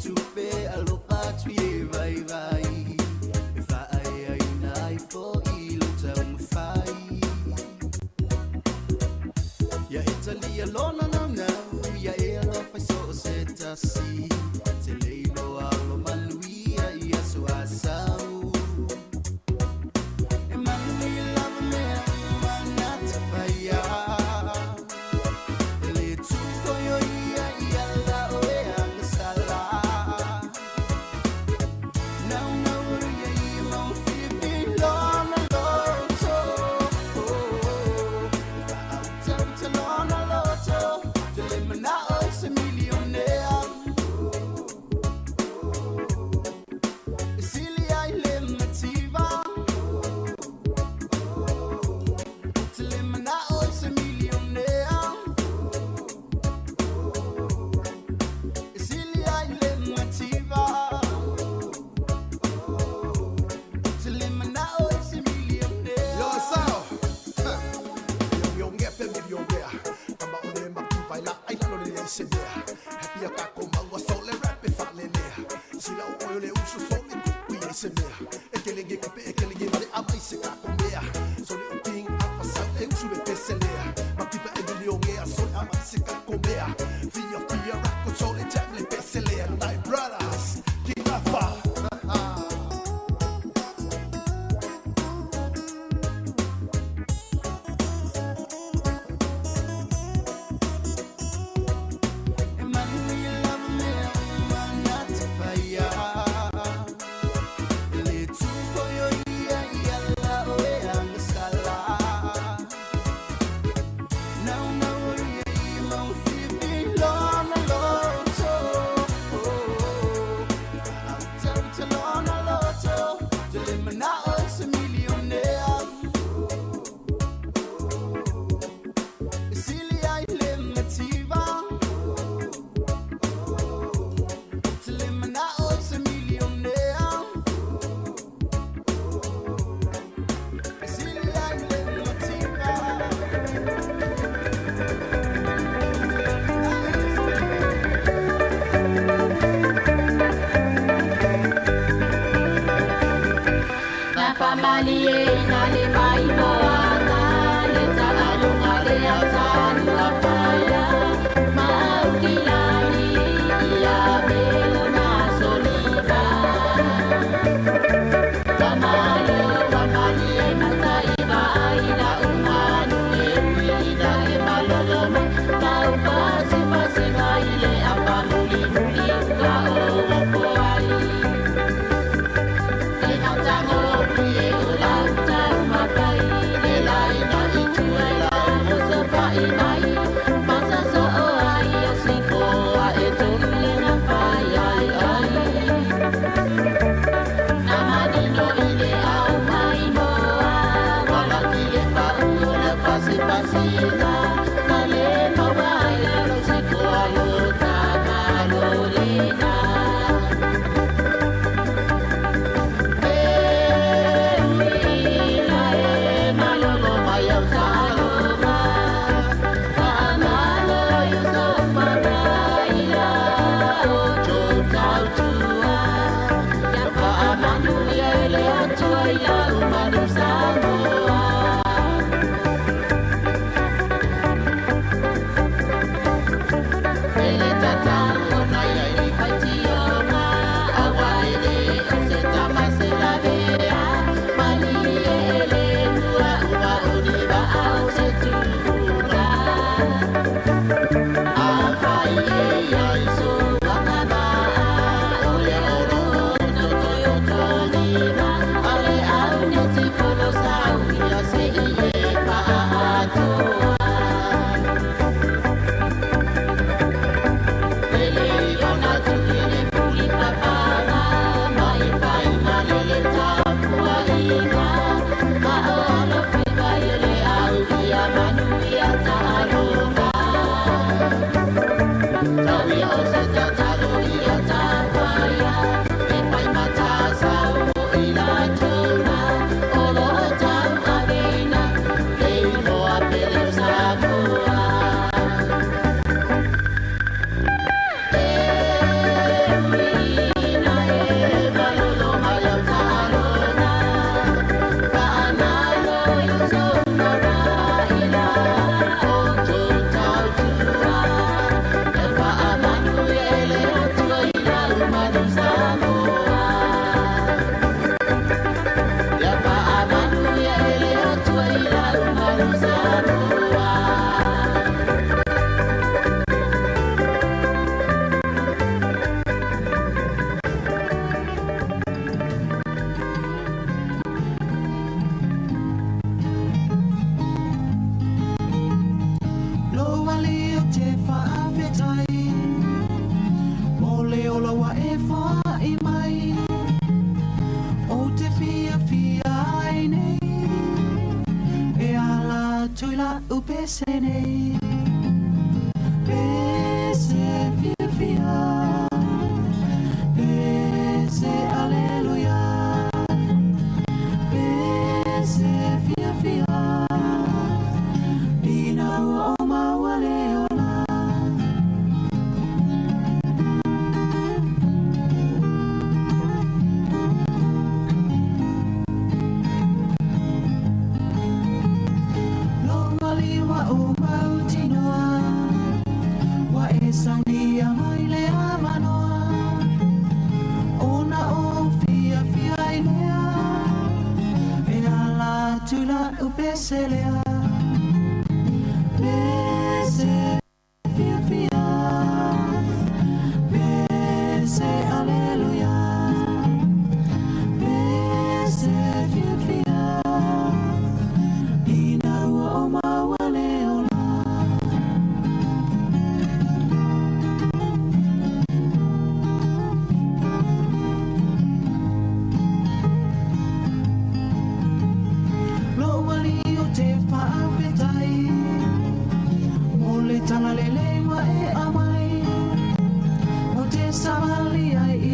Speaker 17: tupe alofa atu i e vaivai e faaeaina ai foʻi lou taumafai ia e talia lona naunau ia e alofa i so o se tasi te leiloa lo manuia i aso asau e manuia lava mea uma na te faia e le tufoio ia ia la o e agasala nau nau ia ia mau filifili lona loto e faautautalono loto te le manao i se milionea e sili ai le mativa te le manao i se milionea e sili ai le mativa te le manao i se milionea.
Speaker 20: Yo, sao? Millionaire, pe millionaire. Kama ole makiva ila ai lalo le se mea. Happy a kako maua sole rap e whalelea. Sila o oyo le usu sole kuku i se mea. E kelenge kupe e kelenge mare ama i se kako mea. Sole o king apa sau e usu le peselea. Makiva e millionaire sole ama i se kako mea. Fia fia rap sole jam le peselea. Nine brothers, King Alpha.
Speaker 17: E manuia lava mea uma na te faia E le tufoio ia ia la o e agasala Nau nau ia ia mau filifili lona loto E faautautalono loto te le manao i se milionea E sili ai le mativa te le manao i se milionea E sili ai le mativa.
Speaker 16: Na famalie na le maimoaga le tagaluga le atanu afaia maukilani ia melona soliva kamalo wamalie mataiva aina umanu e uina e maloloma taupasipasiga ile afamulimuli ka oofoai.
Speaker 1: pese nei. Pese fiafia, pese aleluia, pese fiafia, ina ua o maua le ola. Longa liwa o mautinoa, wa e saunia mai le amanoa. Ona o fia fia i lea, e ala atu la upese lea. Pese fia fia, pese aleluia, pese fia fia, ina ua o maua le ola. Lo ali o te whaafetai, mo le tala lele wa e amai, o te savali ai i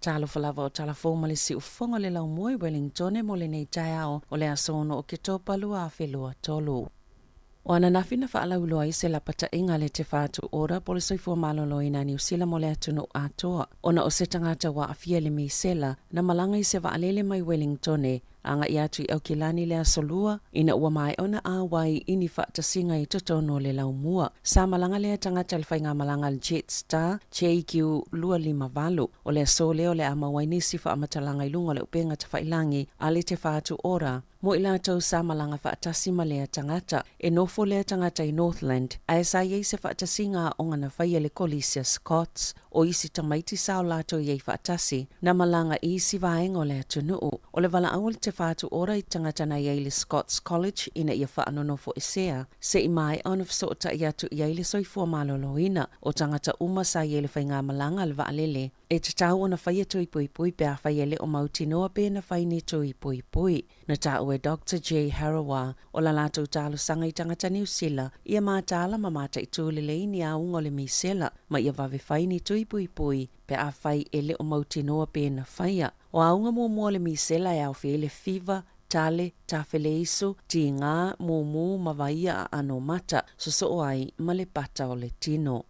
Speaker 5: Talofa lava o Talafou ma le siufofoga o le laumua i Wellingtone mo lenei taeao o le aso 6 Oketopa 2023. O ananafi na faalauiloa ai se lapataiga a le Te Whatu Ora po o le Soifua Maloloina a Niu Sila mo le atunuu atoa ona o se tagata ua aafia i le misela na malaga i se vaalele mai Wellingtone agai atu i Aukilani i le aso Lua ina ua maea ona auai i ni faatasiga i totonu o le laumua. Sa malaga lea tagata i le faigamalaga a le Jetstar JQ258. O le aso lea o le a maua ai nisi faamatalaga i luga o le upega tafailangi a le Te Whatu Ora mo i latou sa malaga faatasi ma lea tagata. E nofo lea tagata i Northland, ae sa i ai se faatasiga aoga na faia i le Kolisi a Scots. O isi tamaiti sa o latou i ai faatasi, na malaga i isi vaega o le atunuu. O le valaau a le Te Whatu Ora i tagata na i ai i le Scots College ina ia faanonofoesea, se i maea ona fesootai atu i ai le soifua maloloina o tagata uma sa i ai i le faigamalaga a le vaalele. E tatau ona faia tui puipui pe afai e le o mautinoa pe na fai ni tui puipui. Na taua e Doctor Jay Harawa o la latou talosaga i tagata Niu Sila ia mataala ma mataitū lelei ni auga o le misela ma ia vave fai ni tui puipui pe afai e le o mautinoa pe na faia. O auga muamua o le misela e aofia ai le fiva, tale, tafeleiso, tigā, mumu ma vaia aano mata, sosoo ai ma le pata o le tino.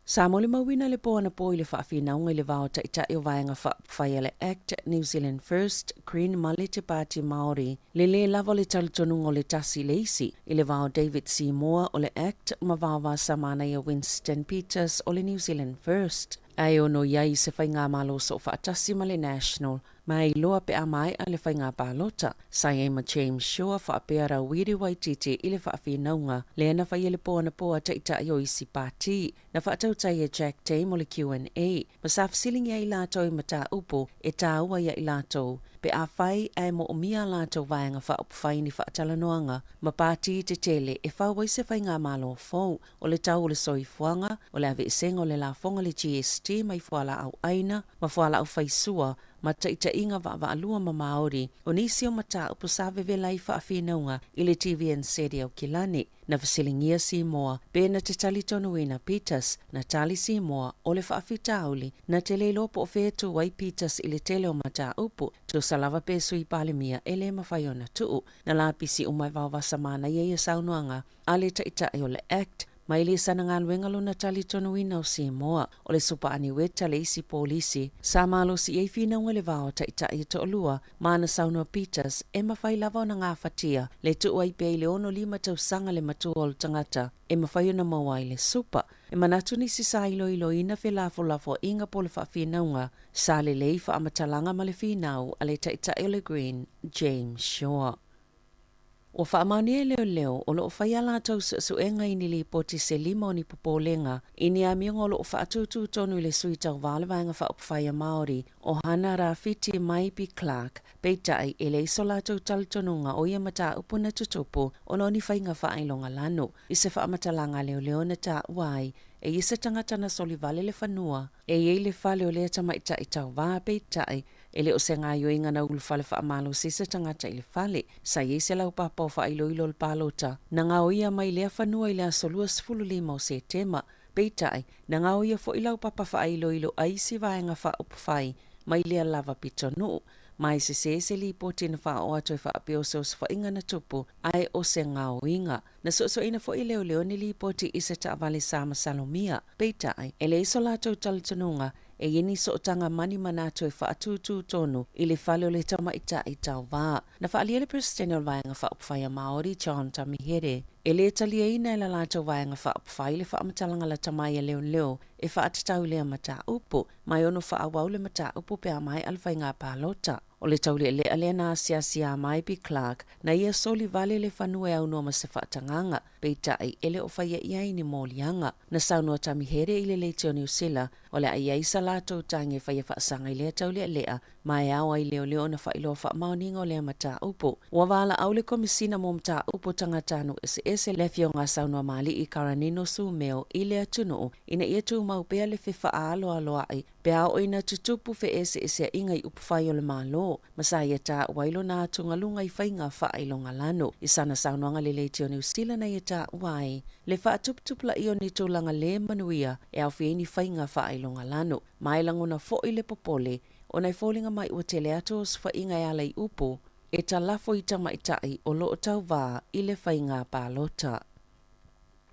Speaker 5: Sa molimauina le po anapo i le faafinauga i le va o Taitai o Vaega Faaupufai a le Act, New Zealand First, Green ma le Te Pāti Māori, le lē lava o le talitonuga o le tasi i le isi, i le va o David Seymour o le Act ma Vaovasamanaia Winston Peters o le New Zealand First, ae ono i ai i se faigamalo soofaatasi ma le National Ma e iloa pe a maea le faiga palota, sa i ai ma James Shaw faapea Rawiri Waititi i le faafinauga lea na faia le po anapo a Taitai o isi pati. Na faatautai e Jack Day mo le QNA, ma sa fesiligia ai latou i mataupu e tāua ia i latou, pe afai ae moomia a latou vaega faaupufai ni faatalanoaga ma pati tetele e fau ai se faigamalo fou. O le tau o le soifuaga, o le aveesega o le lafoga le GST mai fualaau aina ma fualaau faisua ma taitaiga vaavaalua ma Māori, o nisi o mataupu sa vevela ai faafinauga i le TVNZ i Aukilani. Na fesiligia Simoa pe na te talitonuina Peters, na tali Simoa o le faafitauli na te le iloa po o fea e tū ai Peters i le tele o mataupu, tusa lava pe Sui Palemia e le mafai ona tuu. Na lapisi uma e Vaovasa Manaia ia saunoaga a le Taitai o le Act, mai le sana galuega lona talitonuina o Simoa, o le Supa Aniueta le isi polisi sa malosi i ai finauga i le va o Taitai e toalua, ma ana saunoa Peters, e mafai lava ona gafatia le tuu ai pea i le 65 tausaga le matua o le tagata e mafai ona maua ai le supa. E manatu nisi sa iloiloina felafolafoaiga po o le faafinauga sa lelei faamatalaga ma le finau a le Taitai o le Green, James Shaw. Ua faamaonia e leoleo o lo o fai a latou suesuega i ni lipoti se lima o ni popolega i ni amioga o lo o faatūtū tonu i le Sui Tauva o le Vaega Faaupufai a Māori o Hana Rawhiti Maipi Clark, peitai e leai so latou talitonuga o ia mataupu na tutupu ona o ni faiga faailoga lanu. I se faamatalaga a leoleo na taua ai e ia se tagata na solivale le fanua e i ai le fale o lea tamaitai tauva, peitai E le o se gaoioiga na ulufale faamalosi i se tagata i le fale. Sa i ai se laupapa o faailoilo o le palota na gaoia mai lea fanua i le aso 25 o Setema. Peitai, na gaoia foi laupapa faailoilo a isi vaega faaupufai mai lea lava pitonuu. Ma e sesē se lipoti na faaoo atu e faapea o se osofaiga na tupu ae o se gaoiga. Na suesueina foi e leoleo ni lipoti i se taavale sa masalomia. Peitai, e leai so latou talitonuga e i ai ni sootaga ma ni manatu e faatūtū tonu i le fale o le tamaitai tauva. Na faaalia le Peresetene o le Vaega Faaupufai a Māori, John Tamihere, e lē taliaina e la latou Vaega Faaupufai le faamatalaga lata mai a leoleo e faatatau i lea mataupu, ma e ono faaauau le mataupu pe a maea le faiga palota. O le taulealea lea na asiasi mai P. Clark, na ia soli vale le fanua e aunoa ma se faatagaga, peitai e le o faia i ai ni moliaga. Na saunoa Tamihere i le leitio Niu Sila, o le a i ai sa latou tagi e faia faasaga i lea taulealea, ma e ao ai leoleo ona faailoa faamaoniga o lea mataupu. Ua valaau le Komisina mo Mataupu Tagata-nu Eseese le Afioga a Saunoa Mali'i Karanino Sumeo i le atunuu ina ia tumau pea le fefaaloaloa'i pe a oo ina tutupu fe'ese'esea'iga i upufai o le Malo, ma sa ia tāua ai lona atugaluga i faiga fa'ailogalano. I sana saunoaga le Leitio Niu Sila na ia tāua ai le fa'atuputupula'i o ni tulaga lē manuia e aofia ai ni faiga fa'ailogalano, ma e lagona fo'i le popole ona e foliga mai ua tele atu osofa'iga e ala i upu e talafo i tamaita'i o lo'o tauvā i le faiga palota.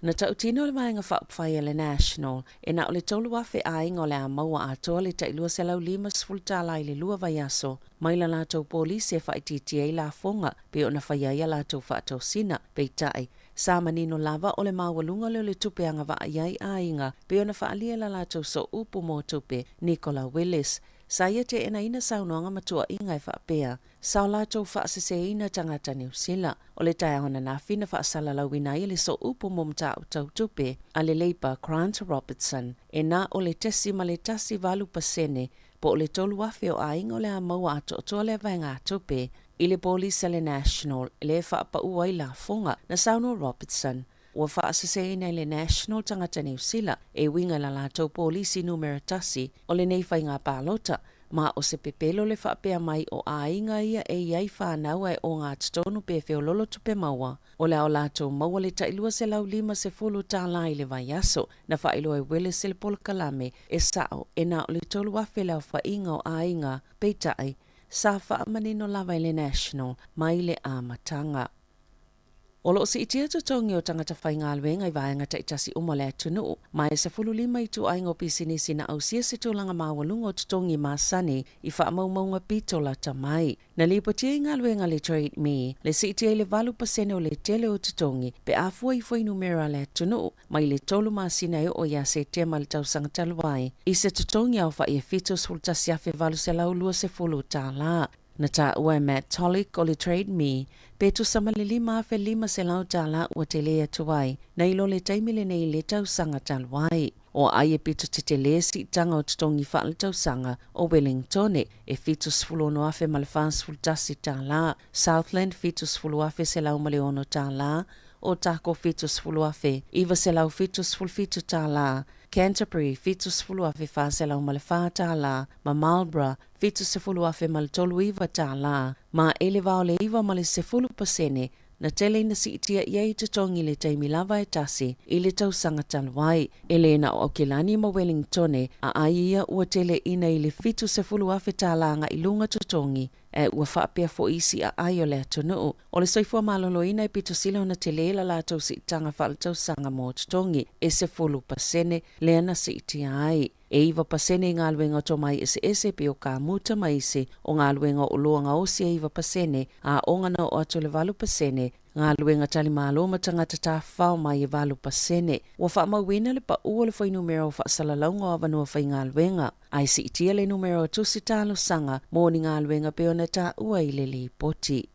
Speaker 5: Na ta'utino le Vaega Faaupufai a le National e na o le 3,000 aiga o le a maua atoa le ta'i $250 tālā i le 2 vaiaso mai la latou polisi e faaitiitia ai lafoga pei ona faia ai a latou faatosina. Peitai, sa manino lava o le maualuga lea o le tupe agavaa i ai aiga pei ona faaalia e la latou sooupu mo tupe Nicola Willis. Sa ia teenaina saunoaga ma tuuaiga e faapea sa o latou faaseseina tagata Niu Sila. O le taeao ananafi na faasalalauina ai e le sooupu mo mataupu tau tupe a le Labour Grant Robertson e na o le 0.18% po o le 3,000 o aiga o le a maua atoatoa lea vaegatupe i le polisi a le National lea e faapaū ai lafoga. Na saunoa Robertson ua faaseseina e le National tagata Niu Sila e uiga i la latou polisi numera 1 o lenei faiga palota, ma o se pepelo le faapea mai o aiga ia e i ai fanau ae ogatotonu pe feoloolo tupe maua o le a o latou maua le ta'i $250 tālā i le vaiaso. Na faailoa e Willis i le polokalame e sa'o e na o le 3,000 le aofa'iga o aiga, peitai, sa faamanino lava e le National mai le amataga. O loo siitia totogi o tagata faigaluega i vaega taitasi uma o le atunuu, ma e 15 ituaiga o pisinisi na ausia se tulaga maualuga o totogi masani i faamaumauga pito lata mai. Na lipotia i galuega a le Trade Me le siitia i le 8% o le tele o totogi pe a fua i fuainumera a le atunuu mai le 3 masina e oo ia Setema i le tausaga talu ai, i se totogi aofa'i e $71,820 tālā. Na taua e Matt Tulloch o le Trade Me pe tusa ma le $5,500 tālā ua telē atu ai nai lo le taimi lenei i le tausaga talu ai. O aai e pito tetelē siitaga o totogi faaletausaga o Wellingtone e $76,041 tālā, Southland $70,106 tālā, Ōtākou $70,977 tālā, Canterbury $70,404 tālā, ma Marlborough $70,039 tālā, ma e le va o le 9 ma le 10% na tele ina siitia i ai totogi i le taimi lava e tasi i le tausaga talu ai. E lē na o Aokelani ma Wellingtone a ai ia ua tele ina i le $70,000 tālā agai luga totogi, ae ua faapea fo'i isi aai o le atunuu. O le soifua maloloina e pito sili ona telē la latou siitaga faaletausaga mo totogi e 10% lea na siitia ai. E 9% i galuega o tomai eseese pei o kamuta ma isi o galuega o oloa gaosi e 9%, aoga na oo atu i le 8%, galuega talimalo ma tagata tafafao mai e 8%. Ua faamauina le paū o le fuainumera o faasalalauga o avanoa faigaluega, ae siitia le numera o tusi talosaga mo ni galuega pei ona taua i le lipoti.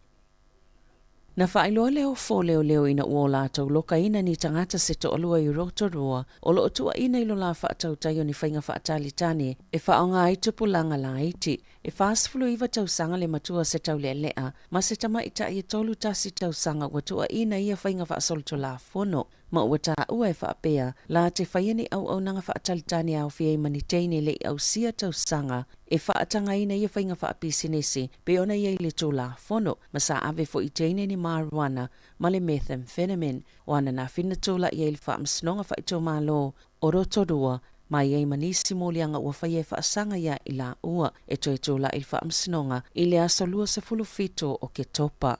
Speaker 5: Na faailoa le ofo leoleo ina ua o latou lokaina ni tagata se toalua i Rotorua o loo tuuaina i lo la faatautai o ni faiga faatalitani e faaaoga ai tupulaga laiti. E 49 tausaga le matua se taulealea ma se tamaitai e 31 tausaga ua tuuaina i ia faiga faasolitulafono, ma ua taua e faapea la te faia ni auaunaga faatalitani e aofia ai ma ni teine le i ausia tausaga e faatagaina ia faiga faapisinisi pei ona i ai le Tulafono, ma sa ave fo'i i teine ni marijuana ma le methamphetamine. O ananafi na tula'i ai le Faamasinoga Faaitumalo o Rotorua ma i ai ma nisi moliaga ua faia e faasaga iā i laua e toe tula'i i le Faamasinoga i le aso 27 o Oketopa.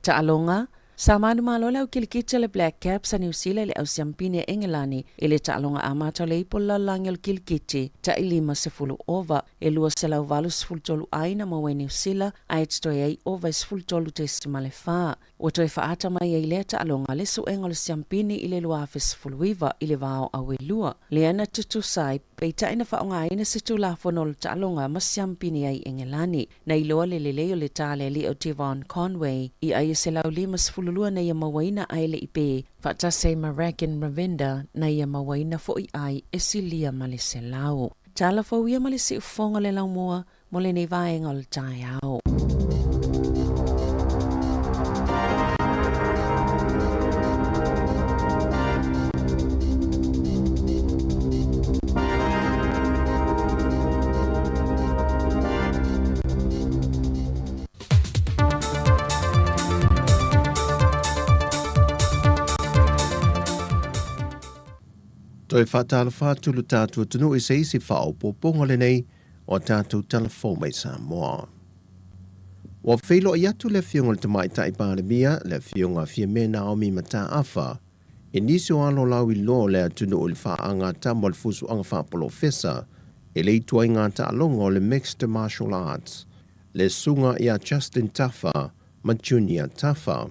Speaker 5: Taaloga, Sa manumalo le au kilikiti a le Black Caps a Niu Sila i le au siampini a Engelani i le taaloga amata o le ipu o le lalolagi o le kilikiti ta'i 50 ova. E 283 ai na maua e Niu Sila ae totoe ai ova e 13.4. Ua toe faaata mai ai lea taaloga le suega o le siampini i le 2019 i le va o Auelua lea na tutusa ai, peitai na faaaogaina se tulafono o le taaloga ma siampini ai Engelani. Na iloa le lelei o le tā le alii o Devon Conway i ai e 152 na ia mauaina ae le i pē faatasi ai ma Ragin Ravinda na ia mauaina fo'i ai e silia ma le 100. Tala fou ia ma le siufofoga o le laumua mo lenei vaega o le taeao.
Speaker 6: Toe faatalofa atu lo tatou atunuu i se isi faaopoopoga lenei o a tatou tala fou mai Samoa. Ua feiloai atu le Afioga i le Tamaitai Palemia, le Afioga Fiame Naomi Mataafa, i nisi o alo lauiloa o le atunuu i le faagatama o le fusuaga faapolofesa i le ituaiga taaloga o le Mixed Martial Arts, le susuga ia Justin Tafa ma Junior Tafa.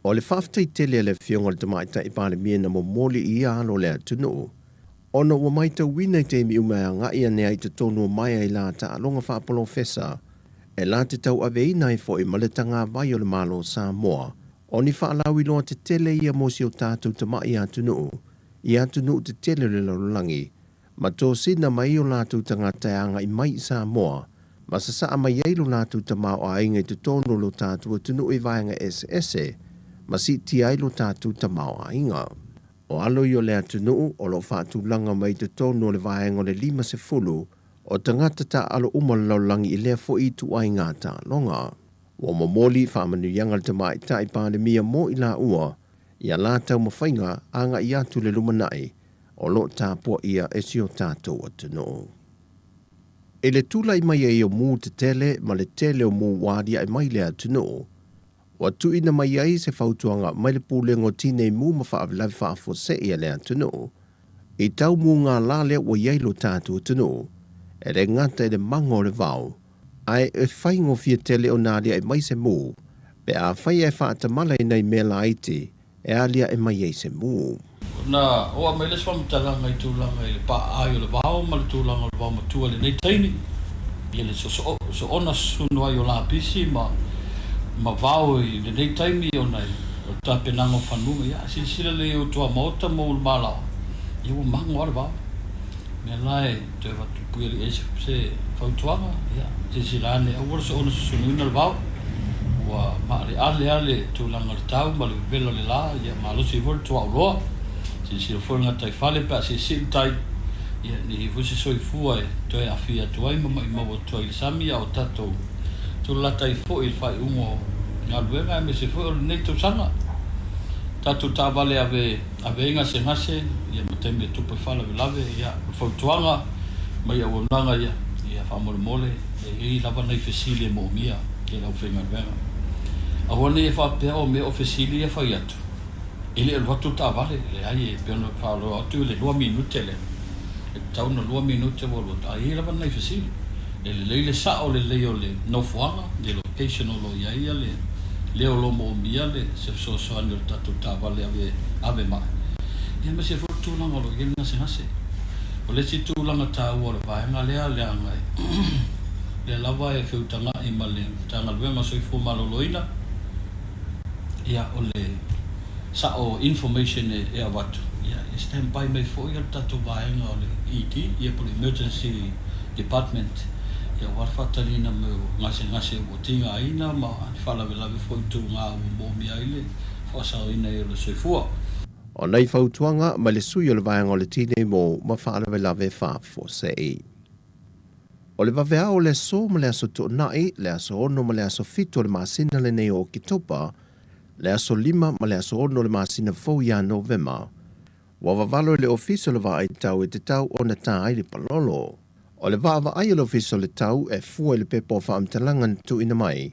Speaker 6: O le faafetai tele a le Afioga i le Tamaitai Palemia na momoli i ia alo o le atunuu, ona ua maitauina i taimi uma e agai ane ai i totonu o maea i la taaloga faapolofesa e la te tauaveina ai foi ma le tagavai o le Malo o Samoa, o ni faalauiloa tetele ia mo si o tatou tamai atunuu i atunuu tetele o le lalolagi, ma tosina mai o latou tagata e agai mai i Samoa ma sasaa mai ai lo latou tamaoaiga i totonu o lo tatou atunuu i vaega eseese ma siitia ai lo tatou tamaoaiga. O alo ia o le atunuu o lo o faatulaga mai i totonu o le vaega o le 50 o tagata taaalo uma o le lalolagi i lea foi ituaiga taaloga. Ua momoli faamanuiaga a le Tamaitai Palemia mo i laua i a la taumafaiga agai atu i le lumanai o lo o tapuaia e si o tatou atunuu. I le tulai mai ai o mū tetele ma le tele o mū ua aliae mai i le atunuu, ua tuuina mai ai se fautuaga mai le Pulega o Tinei Mū ma Faalavelave Faafuasei a le atunuu i tau mūgālā lea ua i ai lo tatou atunuu, e le gata i le mago o le vao, ae e faigofie tele ona aliae mai se mū pe afai e faatamala i nai mea laiti e aliae mai ai se mū.
Speaker 12: Na oo mai le isi faamatalaga i tulaga i le paaai o le vao ma le tulaga o le vaomatua i lenei taimi, ia le soona susunu ai o lapisi ma ma vao i lenei taimi ona o le tapenaga o fanua. Ia, a silasila lelei i ou tuamaota ma ou malao, ia ua mago lava le vao. O le mea la e toe avatu puialii ai se fautuaga, ia, silasila ane, aua le soona susunuina le vao, ua maaleale lava le tulaga o le tau ma le vevela o le la, ia malosi ai foi le tuaauloa. Silasila foi le gataifale pe a siisii le tai, ia, ne i i ai foi se soifua e toe aafia atu ai ma maimau atu ai i le sami, a o tatou tulalata ai foi i le faaiuga o galuega aemaise foi o lenei tausaga. Tatou taavale ave Ave ai gasegase, ia ma taimi e tupu ai faalavelave, ia, o le fautuaga mai auaunaga ia, ia faamolemole, e i ai lava nai fesili e moomia e le aufaigaluega. Aua ne i e faapea o mea o fesili ia fai atu, e le alu atu le taavale, leai, e pei ona faaloa atu i le lua minute lea, e tatau ona lua minute ua alu atu, ae i ai lava nai fesili. E lelei le sao lelei o le nofoaga, le location o lo o i ai le lea o lo o moomia le se fesoasoani o le tatou taavale ave ave mai, ia aemaise foi le tulaga o lo o i ai le gasegase. O le isi tulaga taua o le vaega lea leaga lea lava e feutaga'i ma le Matagaluega o Soifua Maloloina, ia o le sao information e avatu, ia e stand by mai foi le tatou vaega o le ED, ia po o le Emergency Department, ia aua le faataliina mai o gasegase ua tigaina ma ni faalavelave foi tuga ua moomia ai le faasaoina ai o le soifua.
Speaker 6: O nai fautuaga mai le sui o le vaega o le Tinei Mu ma Faalavelave Faafuasei. O le vaveao o le aso ma le aso Toonai, le aso 6 ma le aso 7 o le masina lenei o Oketopa, le aso 5 ma le aso 6 o le masina fou ia Novema, ua vavalo i le Ofisa o le Vaai Tau e tatau ona tā ai le palolo. O le vaavaai a le Ofisa o le Tau e fua i le pepa o faamatalaga na tuuina mai,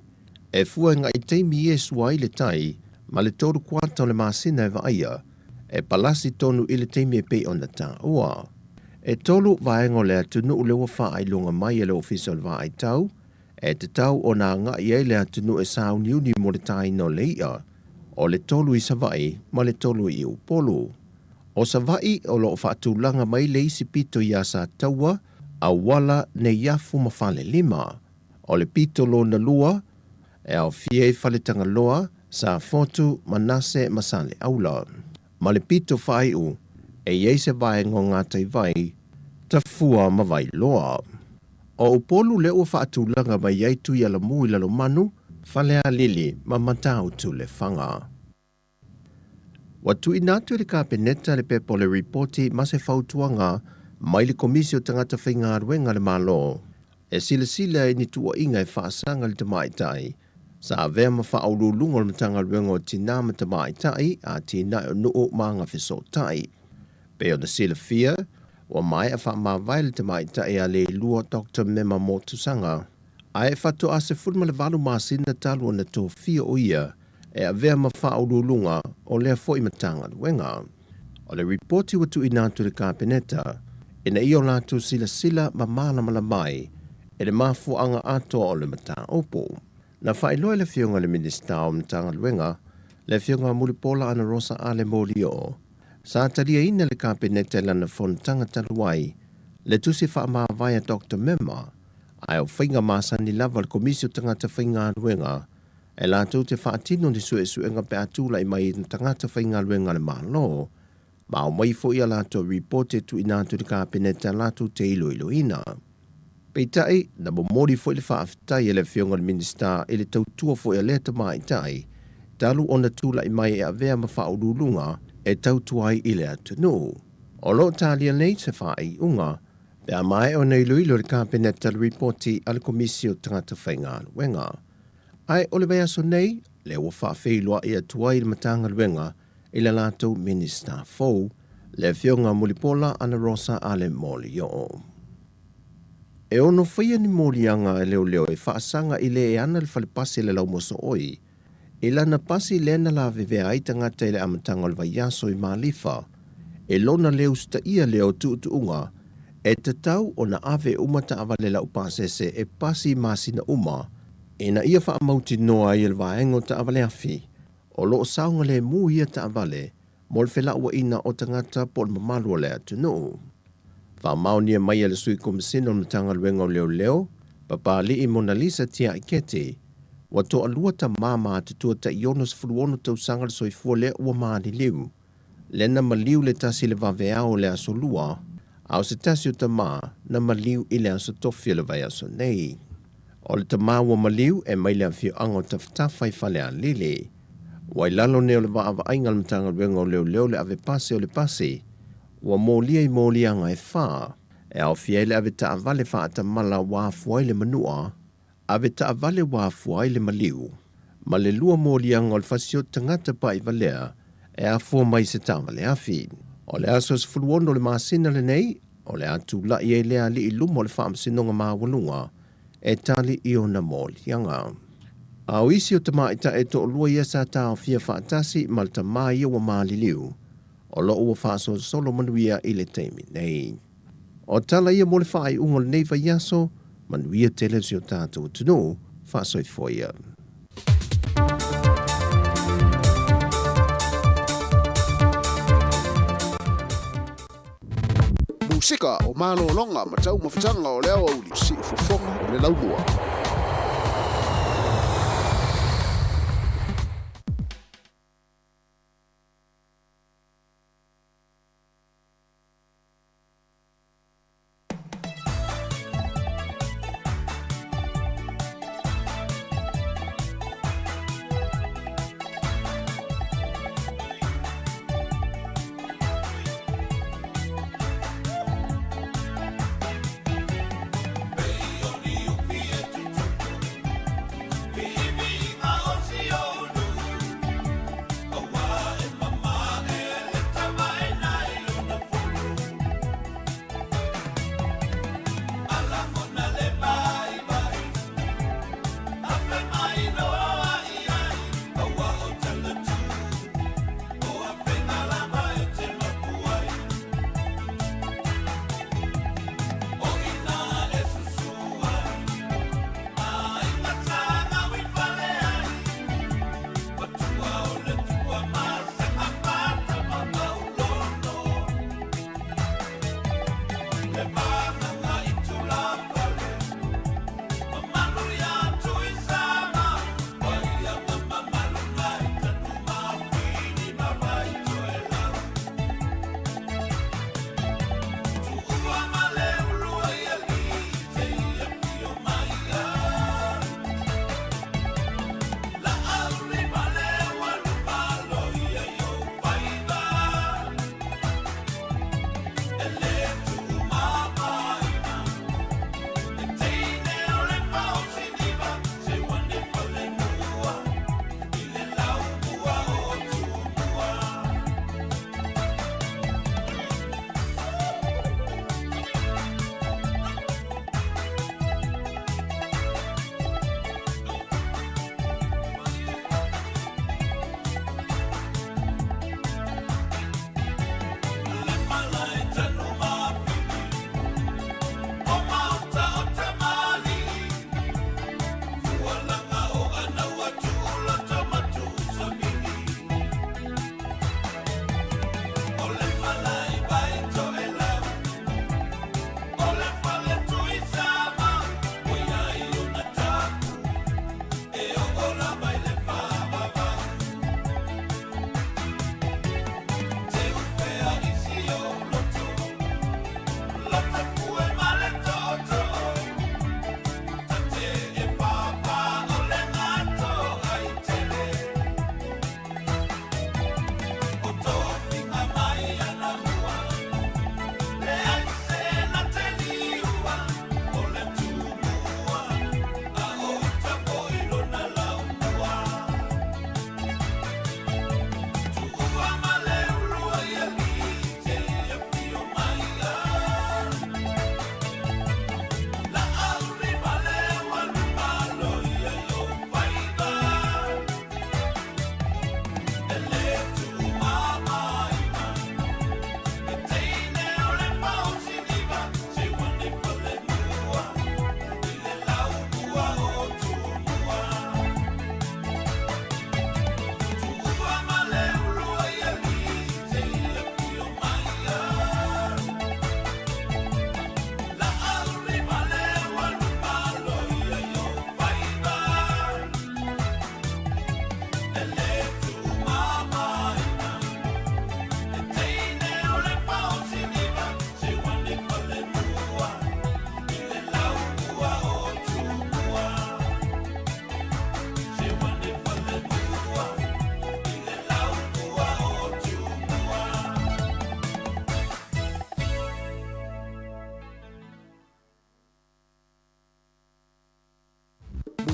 Speaker 6: e fua i ngai taimi e sua ai le tai ma le tolu kuata o le masina e vaaia, e palasi tonu i le taimi e pei ona taua. E tolu vaega o le atunuu lea ua faailoga mai e le Ofisa o le Vaai Tau, e tatau ona agai ai le atunuu e sauniuni mo le tāina o le i'a, o le tolu i Savaii ma le tolu i Upolu. O Savaii o lo o faatulaga mai le isi pito iā Sataua, Auala, Neiafu ma Falelima. O le pito lona lua, e aofia ai Faletagaloa, Safotu, Manase ma Saleaula. Ma le pito faaiu, e i ai se vaega o Gataivai, Tafua ma Vailoa. O Upolu lea ua faatulaga mai ai Tuialamu i Lalomanu, Falealili ma Matautu Lefaga. Ua tuuina atu e le Kapeneta le pepa o le Ripoti ma se fautuaga mai le Komisi o Tagata Faigaluega a le Malo e silasila i ni tuuaiga e faasaga i le tamaitai sa avea ma faauluuluga o le Matagaluega o Tinā ma Tamaitai, Atinae o Nuu ma Agafesootai. Pei ona silafia, ua maea faamavae le tamaitai a Leilua Doctor Mema Motusaga, ae faatoa 18 masina talu ona tofia o ia e avea ma faauluuluga o lea foi Matagaluega. O le ripoti ua tuuina atu i le Kapeneta ina ia o latou silasila ma malamalama ai i le mafuaaga atoa o le mataupu. Na faailoa e le Afioga i le Minisita o Matagaluega, le Afioga Mulipola Anarosa Ale Molioo, sa taliaina e le Kapeneta i lana fonotaga talu ai le tusi faamavae a Doctor Mema, ae o faiga masani lava a le Komisi o Tagata Faigaluega e latou te faatino ni suesuega pe a tulai mai tagata faigaluega a le Malo, ma aumai foi a latou ripoti e tuuina atu i le Kapeneta latou te iloiloina. Peitai, na momoli foi le faafetai a le Afioga i le Minisita i le tautua foi a lea tamaitai talu ona tulai mai e avea ma faauluuluga e tautua ai i le atunuu. O lo o talia nei se faaiuga pe a maea ona iloilo e le Kapeneta le ripoti a le Komisi o Tagata Faigaluega. Ae o le vaiaso nei, lea ua faafeiloai atu ai le Matagaluega i le latou Minisita fou, le Afioga Mulipola Anarosa Ale Molioo. E ono faia ni moliaga a leoleo e faasaga i le e ana le fale pasi a le laumosooi, i lana pasi lea na lavevea ai tagata i le amataga o le vaiaso i Malifa, e lona le usitaia lea o tuutuuga e tatau ona ave uma taavale laupasese e pasi i masina uma ina ia faamautinoa ai e le vaega o taavale afi o lo o saogalemu ia taavale mo le felauaiga o tagata po o le mamalu o le atunuu. Faamaonia mai e le Sui Komasina o le Matagaluega o Leoleo, Papali'i Monalisa Tiaiketi, ua toalua tama matutua tai 66 tausaga le soifua lea ua maliliu. Lea na maliu le tasi i le vaveao o le aso Lua, a o se tasi o tama na maliu i le aso Tofi o le vaiaso nei. O le tama ua maliu e mai le afioaga o Tafatafa i Falealili. Ua i lalo nei o le vaavaaiga a le Matagaluega o Leoleo le ave pasi o le pasi ua molia i moliaga e fa, e aofia ai le ave taavale faatamala ua afua ai le manua, ave taavale ua afua ai le maliu, ma le lua moliaga o le fasioti tagata pa'ivalea e afua mai i se taavale afi. O le aso 16 o le masina lenei, o le a tula'i ai lea alii i luma o le Faamasinoga Maualuga e tali i ona moliaga. A o isi o tamaitai e toalua ia sa taofia faatasi ma le tamā ia ua maliliu, o lo o ua faasolosolo manuia i le taimi nei. O tala ia mo le faaiuga o lenei vaiaso, manuia tele si o tatou atunuu, faasoifua ia.
Speaker 21: Musika o malologa ma taumafataga o le aoauli siufofoga o le laumua.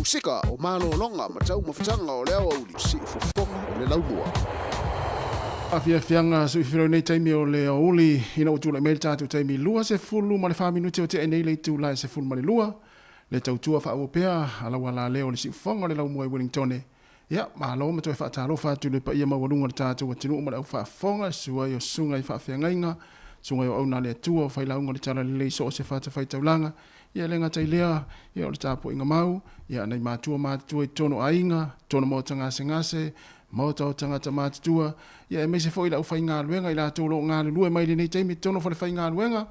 Speaker 21: Musika o malologa ma taumafataga o le aoauli siufofoga o le laumua.
Speaker 2: Afiafiaga suifilo nei taimi o le aoauli ina ua tulai mai le tatou taimi 24 minute o tea nei le itula e 12 le tautua faaauau pea a lau alaleo o le siufofoga o le laumua i Wellingtone. Ia, malo ma toe faatalofa atu i le paia maualuga o le tatou atunuu ma le au faafofoga, susu ai o susuga i faafeagaiga, susuga i auauna a le Atua, o failauga o le Talalelei i so o se fatafaitaulaga, ia e le gata i lea, ia o le tapuaiga mau, ia nai matua matutua i totonu o aiga, totonu o maota gasegase, maota o tagata matutua, ia aemaise foi le aufaigaluega i latou o lo o galulue mai i lenei taimi i totonu o falefaigaluega,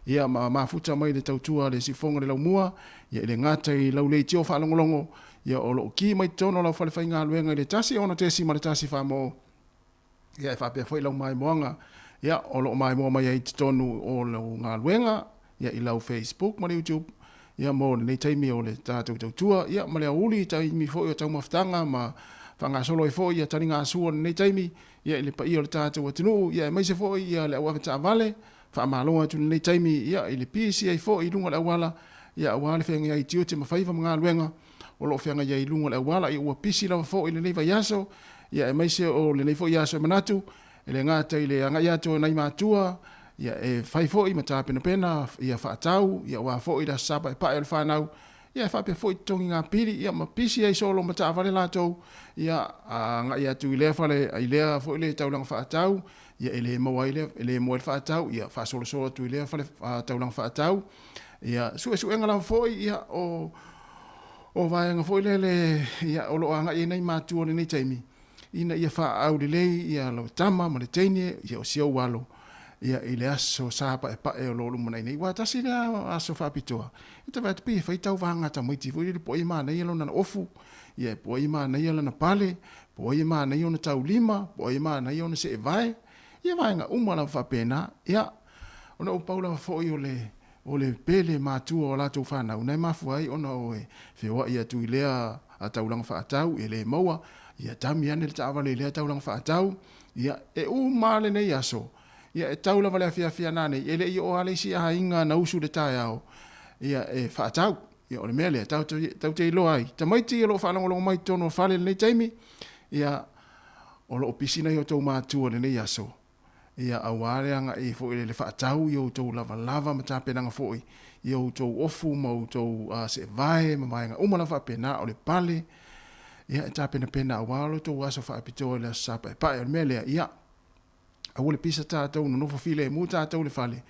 Speaker 2: ia ma mafuta mai le tautua a le Siufofoga o le Laumua, ia e le gata i lau leitio faalogologo, Ia o lo o ki mai totonu o lau falefaigaluega i le 1 6 1 faamoo, ia e faapea foi lau maimoaga, ia o lo o maimoa mai ai i totonu o lau galuega, ia i lau Facebook ma le YouTube, ia mo lenei taimi o le tatou tautua, ia ma le aoauli taimi foi o taumafataga ma faagasolo ai foi ia taligasua o lenei taimi, ia i le paia o le tatou atunuu, ia aemaise foi ia le au avetaavale, faamalo atu i lenei taimi ia i le pisi ai foi i luga o le auala, ia aua le feagai ai i tiute ma faiva ma galuega o lo o feagai ai i luga o le auala. Ia ua pisi lava foi lenei vaiaso, ia aemaise o lenei foi aso e manatu, e le gata i le agai atu o nai matua, ia e fai foi ma tapenapena ia faatau, ia aua foi le Aso Sa Paepae o le fanau, ia e faapea foi totogi pili, ia ma pisi ai solo ma taavale latou, ia agai atu i lea fale, i lea foi le taulaga faatau, ia e le maua ai lea, e le maua ai le faatau, ia faasolosolo atu i lea fale taulaga faatau, ia suesuega lava foi ia o o vaega foi lele ia o lo o agai ai nai matua o lenei taimi ina ia faaau lelei ia lau tama ma le teine ia o si ou alo ia i le aso sa paepae o lo o lumanai nei. Ua tasi lea aso faapitoa e te vaai atu pei e fai tauvaga tamaiti foi lele po o ai e manaia lona ofu, ia po o ai e manaia lana pale, po o ai e manaia ona taulima, po o ai e manaia ona seevae, ia vaega uma lava faapena. Ia, ona ua pau lava foi o le, o le pele matua o latou fanau, na e mafua ai ona o e feoai atu i lea taulaga faatau, e le maua, ia tami ane le taavale i lea taulaga faatau, ia, e uma lava lenei aso, ia e tau lava le afiafi a nanei, e le i oo lava le isi aiga na usu i le taeao, ia e faatau. Ia o le mea lea, tatou te iloa ai, tamaiti o lo o faalogologo mai i totonu o le fale i lenei taimi, ia, o lo o pisi nai o outou matua i lenei aso, ia aua le agai foi i le faatau i outou lavalava ma tapenaga foi i outou ofu ma outou seevae ma vaega uma lava faapena, o le pale, ia e tapenapena aua lo outou aso faapitoa i le Aso Sa Paepae. O le mea lea, ia, aua le pisa tatou, nonofo filemu tatou i le fale,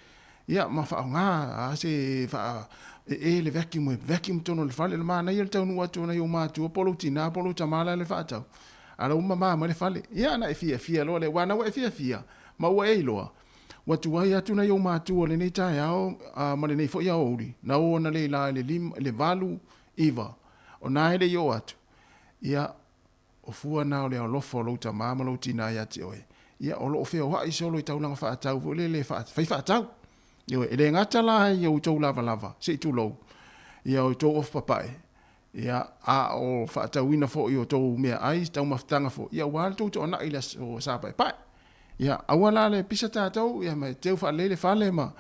Speaker 2: ia ma faaaoga a se faa ee le vacuum e vacuum totonu o le fale. O le manaia le taunuu atu o nai ou matua po o lou tina po o lou tama la e faatau, a o la ua mama mai le fale. Ia na e fiafia loa lea, aua na ua e fiafia ma ua e iloa ua tuai atu nai ou matua i lenei taeao ma lenei foi aoauli, na o analeila i le 5, i le 8, 9, o na e le i oo atu. Ia, O fua na o le alofa o lou tama ma lou tina ia te oe, ia o lo o feoai solo i taulaga faatau foi lele fai faatau. Ioe, e le gata la i outou lavalava, se i tulou, ia outou ofu papae, ia a o faatauina foi o tou meaai, taumafataga foi, ia aua le tou toanai i le aso sa paepae. Ia, aua la le pisa tatou, ia ma teu faalelei le fale ma,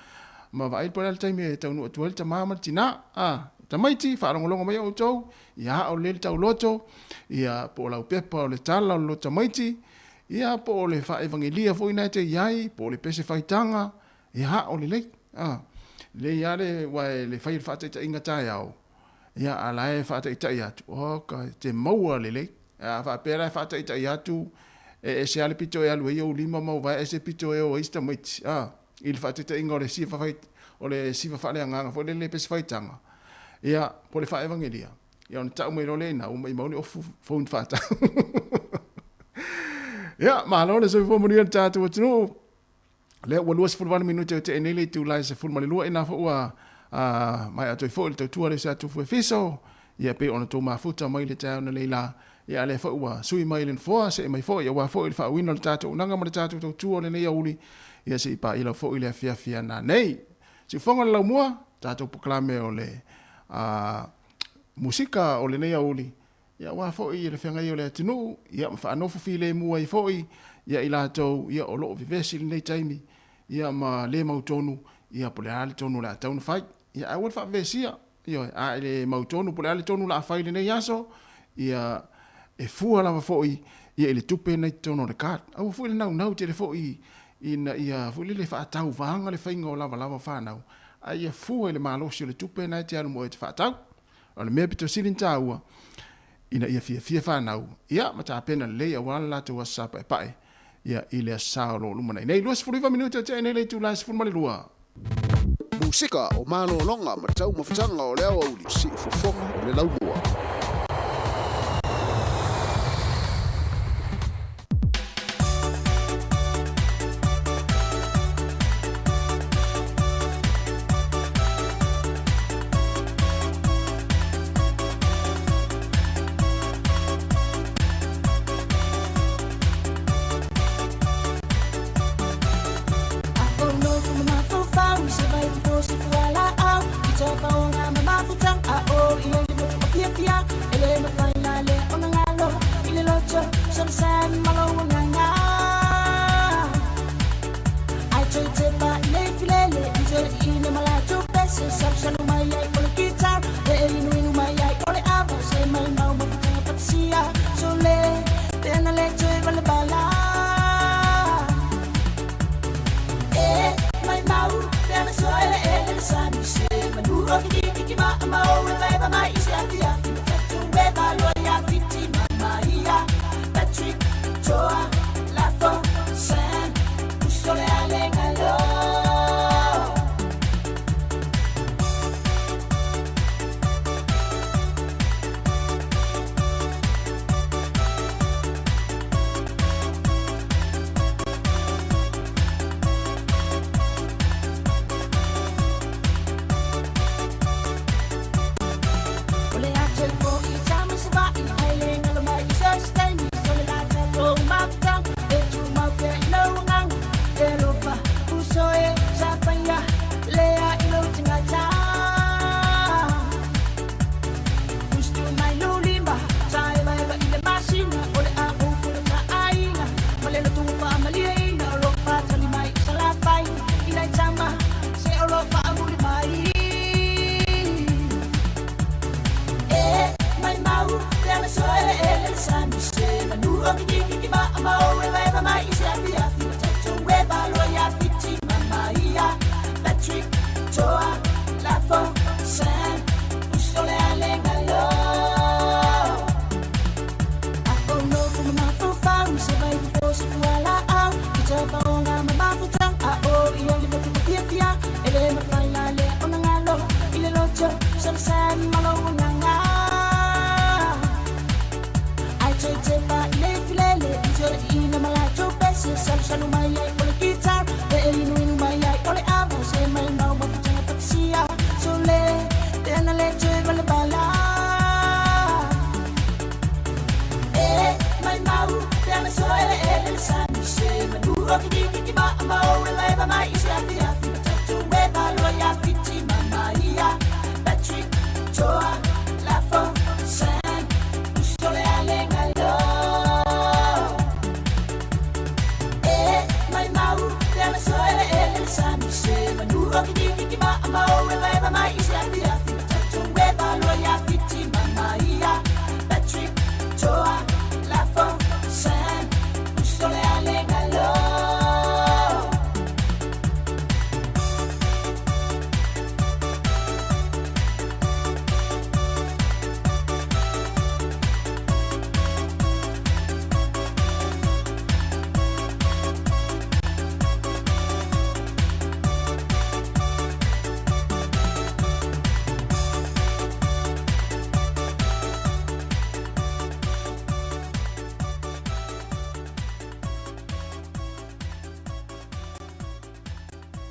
Speaker 2: ma vaai po o le a le taimi e taunuu atu ai le tama ma le tina. A, tamaiti, faalogologo mai outou, ia ao lelei le tauloto, ia po o lau pepa o le tala o le loto tamaiti, ia po o le faaevagelia foi na e te i ai, po o le pese faitaga, ia ao lelei. A, lelei lava le, aua e le fai le faataitaiga taeao, ia a la e faataitai atu, oka, e te maua lelei. A faapea la e faataitai atu, e ese lava le pito e alu ai ou lima ma ou vae, ese pito e o ai isi tamaiti, a, i le faataitaiga o le siva fai, o le siva faaleagaga foi lele pese faitaga, ia, po o le faaevagelia, ia ona tau mai loa lea i ina, ua maimau le ofu phone faatau. Ia, malo le soifua manuia le tatou atunuu. Lea ua 28 minute o tea nei le itula e 12, ina foi ua maea atu ai foi le tautua lea o se atu fuefiso, ia pei ona tou mafuta mai le taeao nei la, ia a lea foi ua sui mai le nofoa, see mai foi aua foi le faauuina o le tatou auaunaga ma le tatou tautua o lenei aoauli, ia se i paila foi le afiafi a nanei. Siufofoga le laumua, tatou polokalame o le musika o lenei aoauli, Ia aua foi le feagai o le atunuu, ia ma faanofo filemu ai foi ia i latou ia o lo o vevesi i lenei taimi, ia ma le mautonu, ia po o le a le tonu o le a tatau ona fai. Ia ae aua le faavevesia.
Speaker 4: Ioe, a e le mautonu po o le a le tonu o le a fai i lenei aso, ia, e fua lava foi ia i le tupe na i totonu o le card. Aua foi le naunau tele foi ina ia foi lele faatauvaga le faiga o lavalava o fanau, a ia fua i le malosi o le tupe na e te alu ma oe e te faatau. O le mea pito sili ona taua, ina ia fiafia fanau, ia, ma tapena lelei aua le latou Aso Sa Paepae, ia, i le Aso Sa o lo o lumanai nei. 29 minute o tea nei le itula e 12.
Speaker 21: Musika o malologa ma taumafataga o le aoauli siufofoga o le laumua.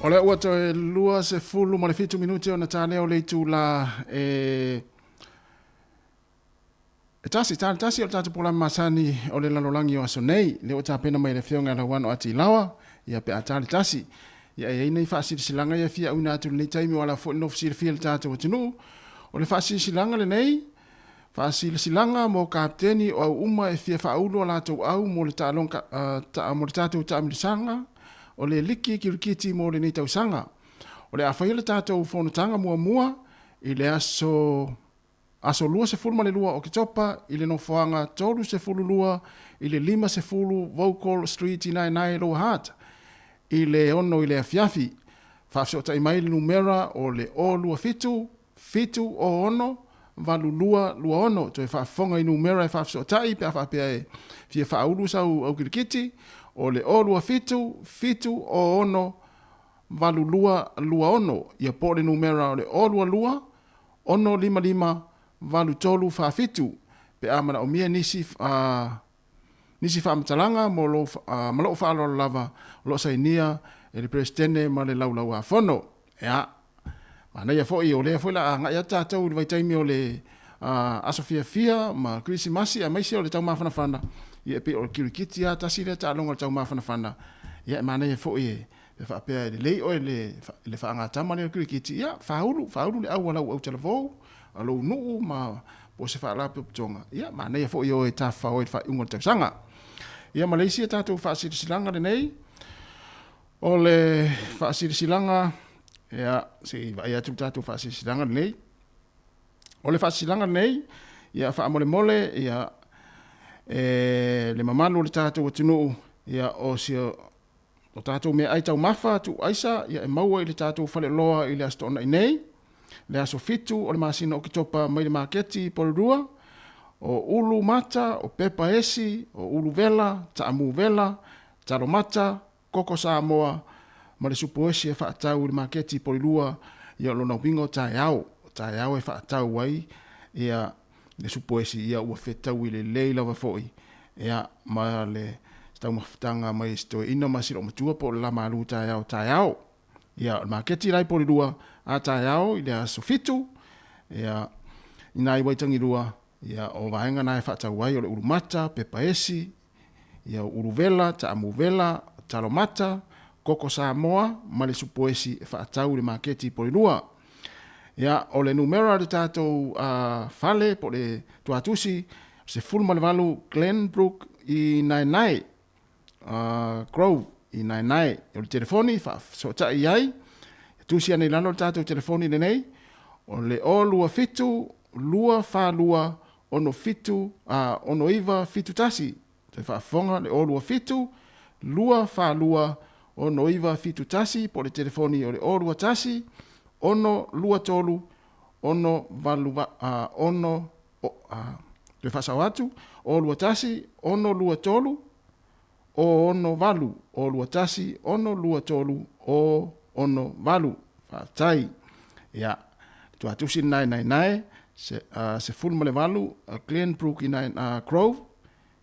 Speaker 4: O lea ua toe 27 minute ona talea o le itula e E tasi, tali tasi o le tatou polokalame masani o le lalolagi o aso nei, lea ua tapena mai e le Afioga ia Lauano Atilawa, ia pe a tali tasi. Ia e i ai nei faasilasilaga ia e fia auina atu i lenei taimi ua ala foi le nofo silafia i le tatou atunuu. O le faasilasilaga lenei, faasilasilaga mo kapeteni o au uma e fia faaulu a latou au mo le taaloga, mo le tatou taamilisaga o le liki kirikiti mo lenei tausaga. O le a faia le tatou fonotaga muamua. i le aso aso 22 o Oketopa i le nofoaga 32 i le 50 Vocal Street i Naenae, Lower Hutt, i le 6 i le afiafi. Faafesootai mai le numera o le 027 706 8226. Toe faafofoga i numera e faafesootai pe a faapea e fia faaulu sau aukilikiti, o le 027 706 8226 ia po o le numera o le 022 655 8347 pe a manaomia nisi nisi faamatalaga mo lou ma lou faaaloalo lava o lo o sainia e le Peresetene ma le Laulau-a-Fono. Ia, manaia foi o lea foi la agai atu tatou i le vaitaimi o le aso fiafia ma Kerisimasi aemaise o le taumafanafana, ia e pei o le kirikiti lava tasi lea taaloga o le taumafanafana, ia e manaia foi e Pe faapea e lelei oe i le faagatama lea o le kirikiti, ia, faaulu, faaulu le au a lau autalavou, a lou nuu ma po o se faalapotopotoga, ia, manaia foi e o e tafafao ai i le faaiuga o le tausaga. Ia ma le isi a tatou faasilasilaga lenei, o le faasilasilaga, ia, se i vaai atu le tatou faasilasilaga lenei. O le faasilasilaga lenei, ia, faamolemole, ia, e le mamalu o le tatou atunuu, ia, o si O tatou meaai taumafa tuuaisa ia e maua i le tatou faleoloa i le Aso Toonai nei, le aso 7 o le masina o Oketopa mai le maketi i Porirua, o ulu mata, o pepa esi, o ulu vela, taamu vela, talo mata, koko Samoa ma le supo esi e faatau i le maketi i Porirua, ia o lona uiga o taeao, o taeao e faatau ai ia le supo esi ia ua fetaui lelei lava foi ia ma le taumafataga mai si toeaina ma si loomatua po o le lamalu taeao taeao. Ia o le maketi la i Porirua a taeao i le aso 7 ia i nai Waitangirua ia o vaega na e faatau ai o le ulumata, pepa esi, ia uluvela, taamuvela, talo mata, koko Samoa ma le supoesi e faatau i le maketi i Porirua. Ia, o le numera o le tatou fale po o le tuatusi, 18 Glenbrook i Naenae, Grove i Naenae. O le telefoni faafesootai i ai, tusi ane i lalo le tatou telefoni lenei, o le 027 242 67 69 71. Toe faafofoga le 027 242 6971 po o le telefoni o le 021 623 68 6 toe faasao atu 021 623 068 021 623 068. Faafetai. Ia, tuatusi lena e naenae, se, 18 Glenbrook i Grove,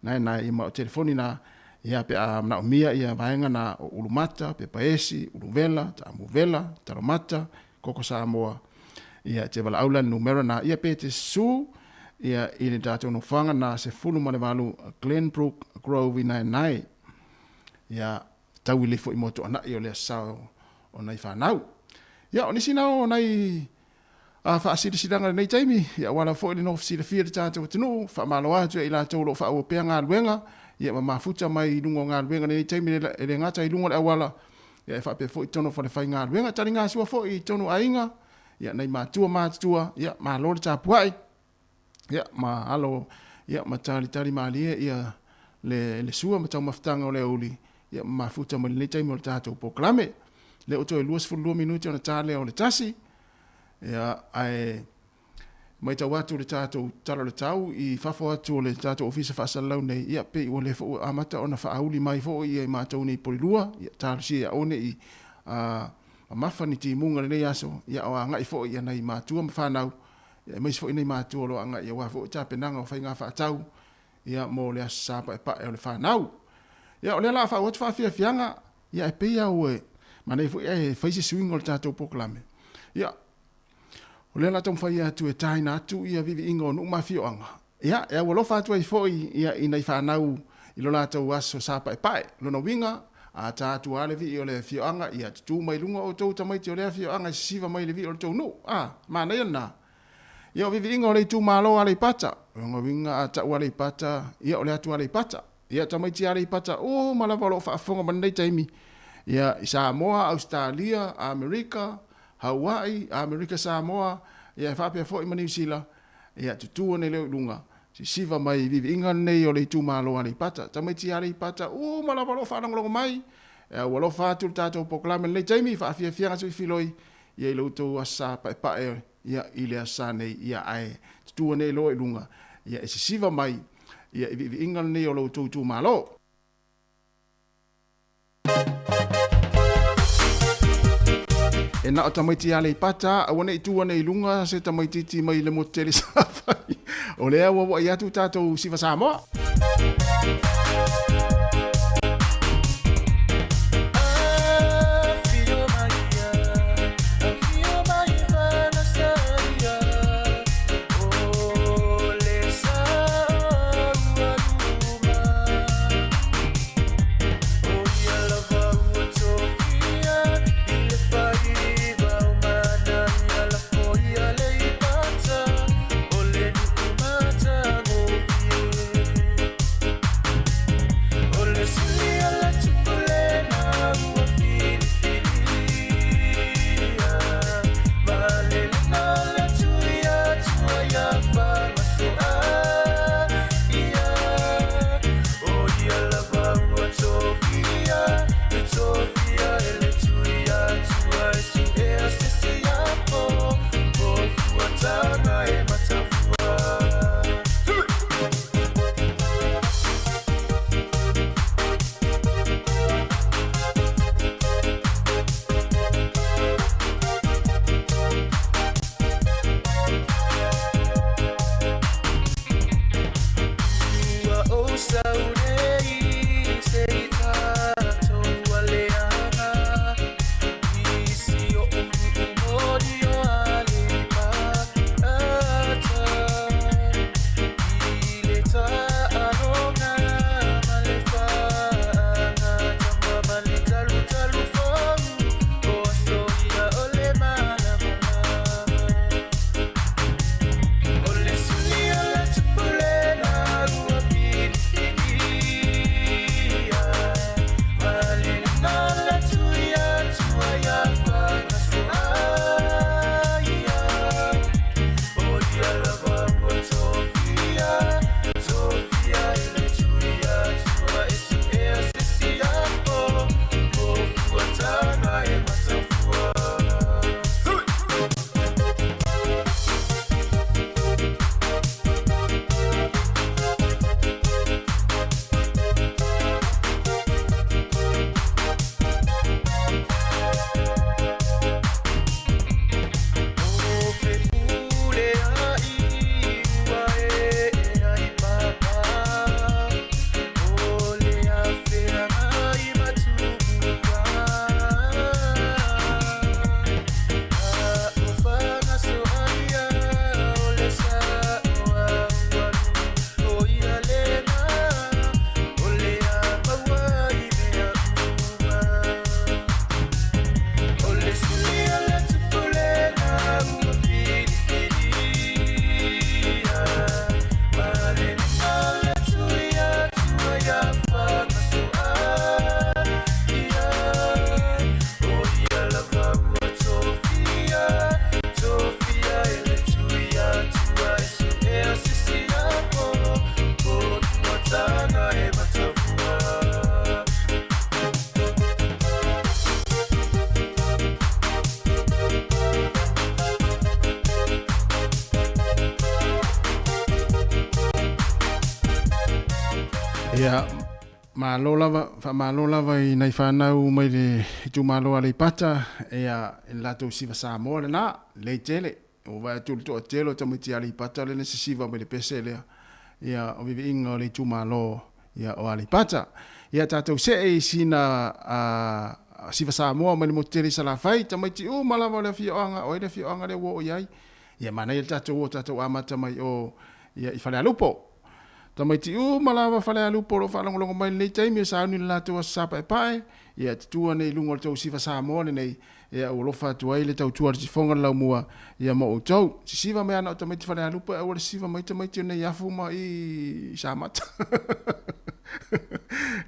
Speaker 4: naenae ia ma o telefoni na, ia pe a manaomia ia vaega na o Ulumata, Pepaesi, Uluvela, Taamuvela, Talomata, Koko Samoa, ia e te valaau la i le numera na, ia pe te susu ia i le tatou nofoaga na 18 Glenbrook Grove i Naenae. Ia, tau i le foi mo toanai o le aso sao o nai fanau. Ia, o nisi na o nai a faasilasilaga i lenei taimi, ia aua lava foi le nofo silafia i le tatou atunuu, faamalo atu ia i latou o lo o faaauau pea galuega, ia ma mafuta mai i luga o galuega i lenei taimi, e le gata i luga o le auala, ia e faapea foi i totonu o falefaigaluega, taligasua foi i totonu o aiga, ia nai matua matutua, ia malo le tapuai. Ia, ma alo, ia, ma talitali malie ia le, le sua ma taumafataga o le aoauli, ia, ma mafuta mai lenei taimi o le tatou polokalame. Lea ua toe 22 minute ona ta lea o le tasi, ia, ae matau atu le tatou tala o le tau i fafo atu o le tatou ofisa faasalalau nei, ia, pei ua lea foi ua amata ona faauli mai foi ia i matou nei i Polilua, ia, talosia ia aua ne i mamafa ni timuga i lenei aso, ia, o agai foi ia nai matua ma fanau, aemaise foi nai matua o lo o agai aua foi tapenaga o faiga faatau ia mo le Aso Sa Paepae o le fanau. Ia o lea la a faauu atu faafiafiaga, ia e pei lava ua manaia foi ae fai se suiga o le tatou polokalame. Ia o lea la taumafai atu e taina atu ia viiviiga o nuu ma afioaga, ia e aualofa atu ai foi ia i nai fanau i lo latou Aso Sa Paepae. O lona uiga, a ta atu lava le vii o le afioaga, ia tutū mai luga outou tamaiti o lea afioaga e sisiva mai i le vii o le tou nuu. A, manaia lena. Ia o viviiga o le itumalo o Aleipata, o lona uiga a tau Aleipata, ia o le atu Aleipata. Ia tamaiti Aleipata uma lava o lo o faafofoga mai lenei taimi, ia i Samoa, Ausetalia, Amerika, Hawaii, Amerika Samoa, Ia, e faapea foi ma Niu Sila, ia, tutū ane lea i luga, sisiva mai i viiviiga lenei o le itumalo o Aleipata. Tamaiti Aleipata uma lava o lo o faalogologo mai, ia, ua alofa atu le tatou polokalame i lenei taimi, faafiafiaga suifiloi, ia i lo outou Aso Sa paepae, ia, i le Aso Sa nei, ia, ae tutū ane loa i luga, ia, e sisiva mai, ia, i viiviiga lenei o lo outou itumalo. E na o tamaiti Aleipata, aua ne i tu ane i luga se tamaititi mai le motu tele Safai. O lea ua ua'i atu tatou siva Samoa. Ia, malo lava, faamalo lava i nai fanau mai le itumalo Aleipata, ia, i le latou siva Samoa lena, lelei tele. Ua vaai atu i le toatele o tamaiti Aleipata lea na sisiva mai le pese lea, ia, o viviiga o le itumalo ia, o Aleipata. Ia, tatou see i sina a, siva Samoa mai le motu tele i Salafai, tamaiti uma lava o le afioaga, o ai le afioaga lea ua oo i ai? Ia, manaia le tatou o tatou amata mai o, ia, i Falealupo. Tamaiti uma lava Falealupo o lo o faalogologo mai i lenei taimi e sauni i le latou Aso Sa Paepae, ia tutu ane i luga o le tou siva Samoa lenei, ia ua alofa atu ai le tautua a le sifoga le laumua, ia ma outou. Sisiva mai ana o tamaiti Falealupo e aua le sisiva mai tamaiti o Neiafu ma i Samata.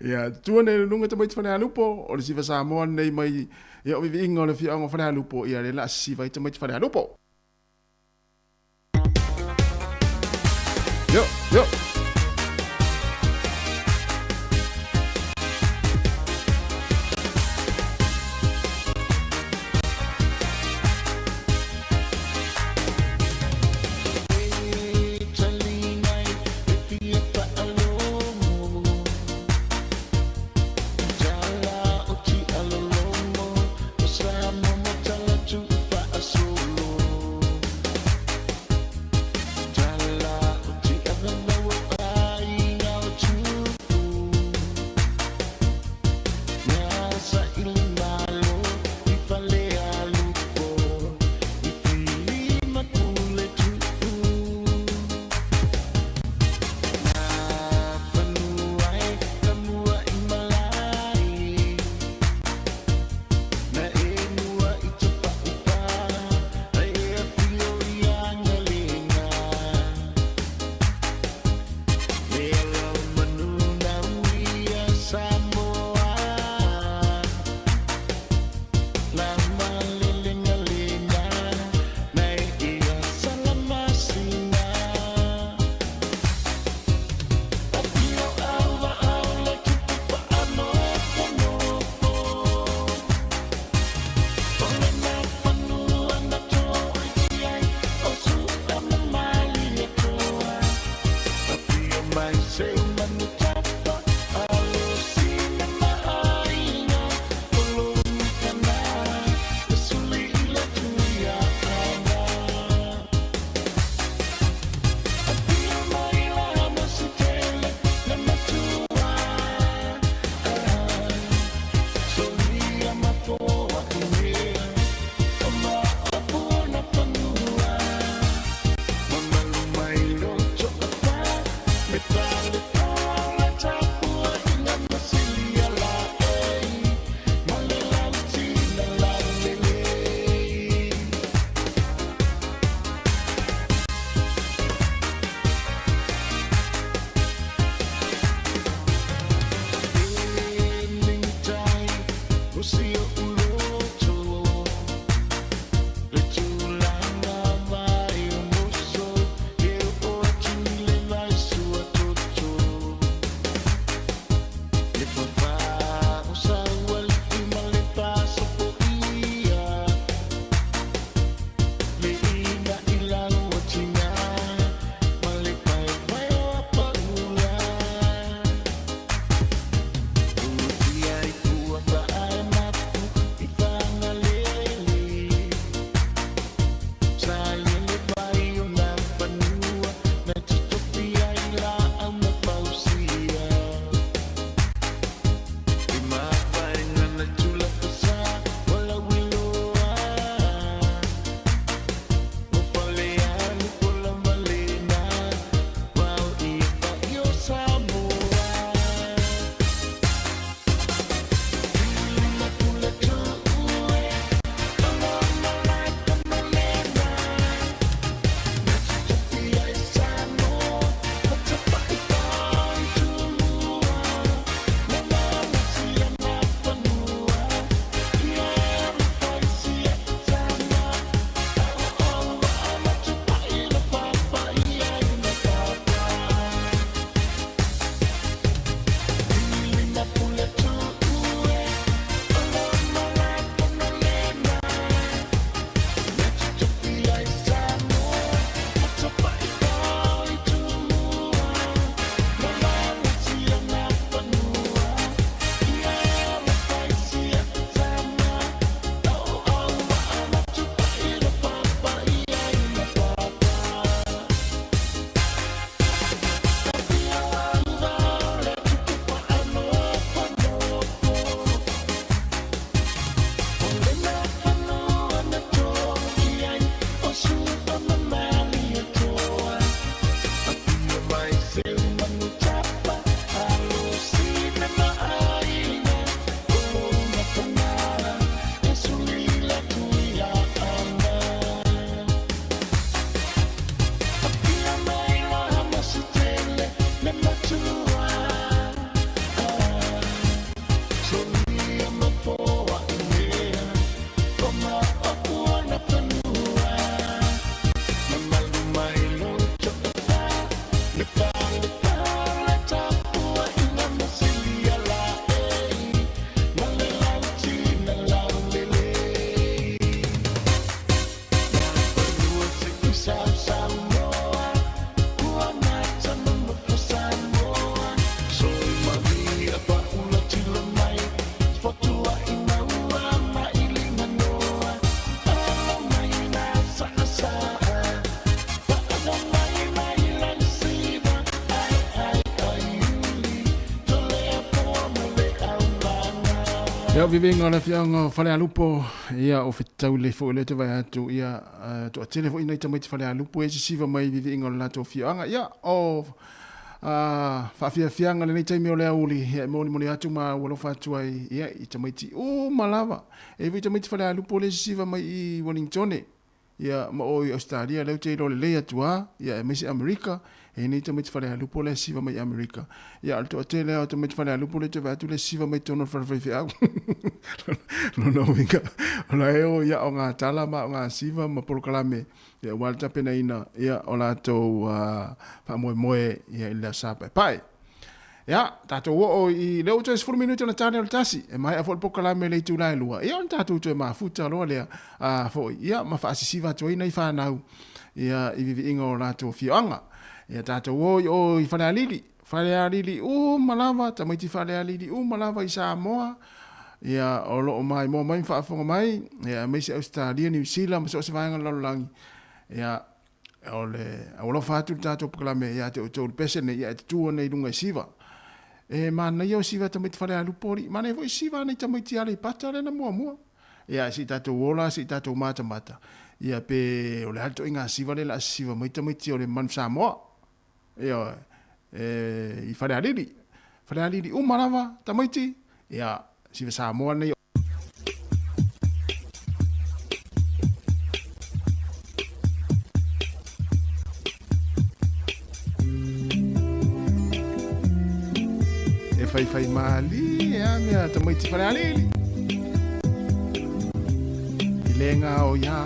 Speaker 4: Ia tutu ane i luga tamaiti Falealupo, o le siva Samoa lenei mai ia o viviiga o le afioaga o Falealupo, ia lea o le a sisiva ai tamaiti Falealupo. Yo, yo. Ia, o viviga o le afioaga o Falealupo, ia, o fetau lelei foi lea te vaai atu, ia, toatele foi nai tamaiti Falealupo e sisiva mai i viviga o le latou afioaga. Ia, o faafiafiaga lenei taimi o le aoauli, ia, e molimoli atu ma ua alofa atu ai, ia, i tamaiti uma lava. E i ai foi tamaiti Falealupo lea e sisiva mai i Wellingtone, Ia, ma o i Ausetalia lea ou te iloa lelei atu a, ia aemaise Amerika, e i ai nei tamaiti falealupo la e siva mai i Amerika. Ia, a o le toatele lava o tamaiti falealupo lea ou te vaai atu la e siva mai totonu o le fale faifeau. Lona uiga, o la e o i aoga tala ma aoga siva ma polokalame, ia aua le tapenaina, ia, o latou faamoemoe, ia, i le Aso Sa Paepae. Ia, tatou oo i lea ua toe 10 minute ona tane o le tasi, e maea foi le polokalame i le itula e 2, ia ona tatou toe mafuta loa lea a, foi, ia, ma faasisiva atu ai nai fanau, ia, i viviiga o latou afioaga. Ia, tatou o i o i Falealili, Falealili uma lava, tamaiti Falealili uma lava i Samoa, ia, o lo o maimoa mai ma faafofoga mai, ia, aemaise Ausetalia, Niu Sila ma so o se vaega o le lalolagi, ia, O le alofa atu le tatou polokalame ia te outou le pese nei, ia e tutu nei i luga i siva. E manaia o siva tamaiti Falealupo alii, manaia foi siva nei tamaiti Aleipata lea na muamua. Ia se i tatou ola, se i tatou matamata, ia pe o le a le toaiga siva lea o le a sisiva mai tamaiti o le Manu Samoa. Ioe, e, i Falealili. Falealili uma lava tamaiti, ia siva Samoa nei. E whaiwhai mālie a mea tamaiti Falealili. I le ngā o ia.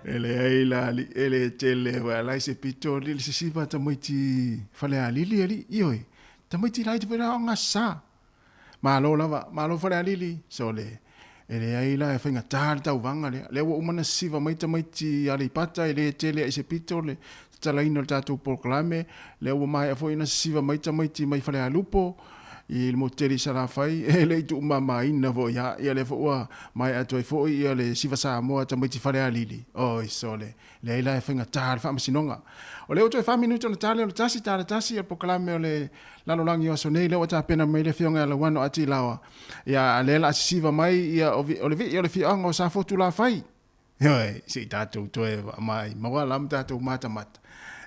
Speaker 4: E leai la alii, e le tele foi a lai se pito alii le sisiva tamaiti Falealili alii, ioe, tamaiti laiti foi la o Gasa. Malo lava, malo Falealili, sole, e leai la e faigata le tauvaga lea. Lea ua uma ona sisiva mai tamaiti Aleipata e le tele ai se pito le tatalaina o le tatou polokalame, lea ua maea foi ona sisiva mai tamaiti mai Falealupo, i le motu tele i Salafai, e le i tuumamaina foi lava, ia lea foi ua maea atu ai foi ia le Siva Samoa tamaiti Falealili. Oi sole, leai la e faigata le faamasinoga. O lea ua toe fa minute ona tali o le tasi, tala tasi ia le polokalame o le lalolagi o aso nei, lea ua tapena mai le Afioga ia Lauano Atilaoa, ia a lea la a sisiva mai ia o le vii o le afioaga o Safotulafai. Ioe, se i tatou toe mai maua la ma tatou matamata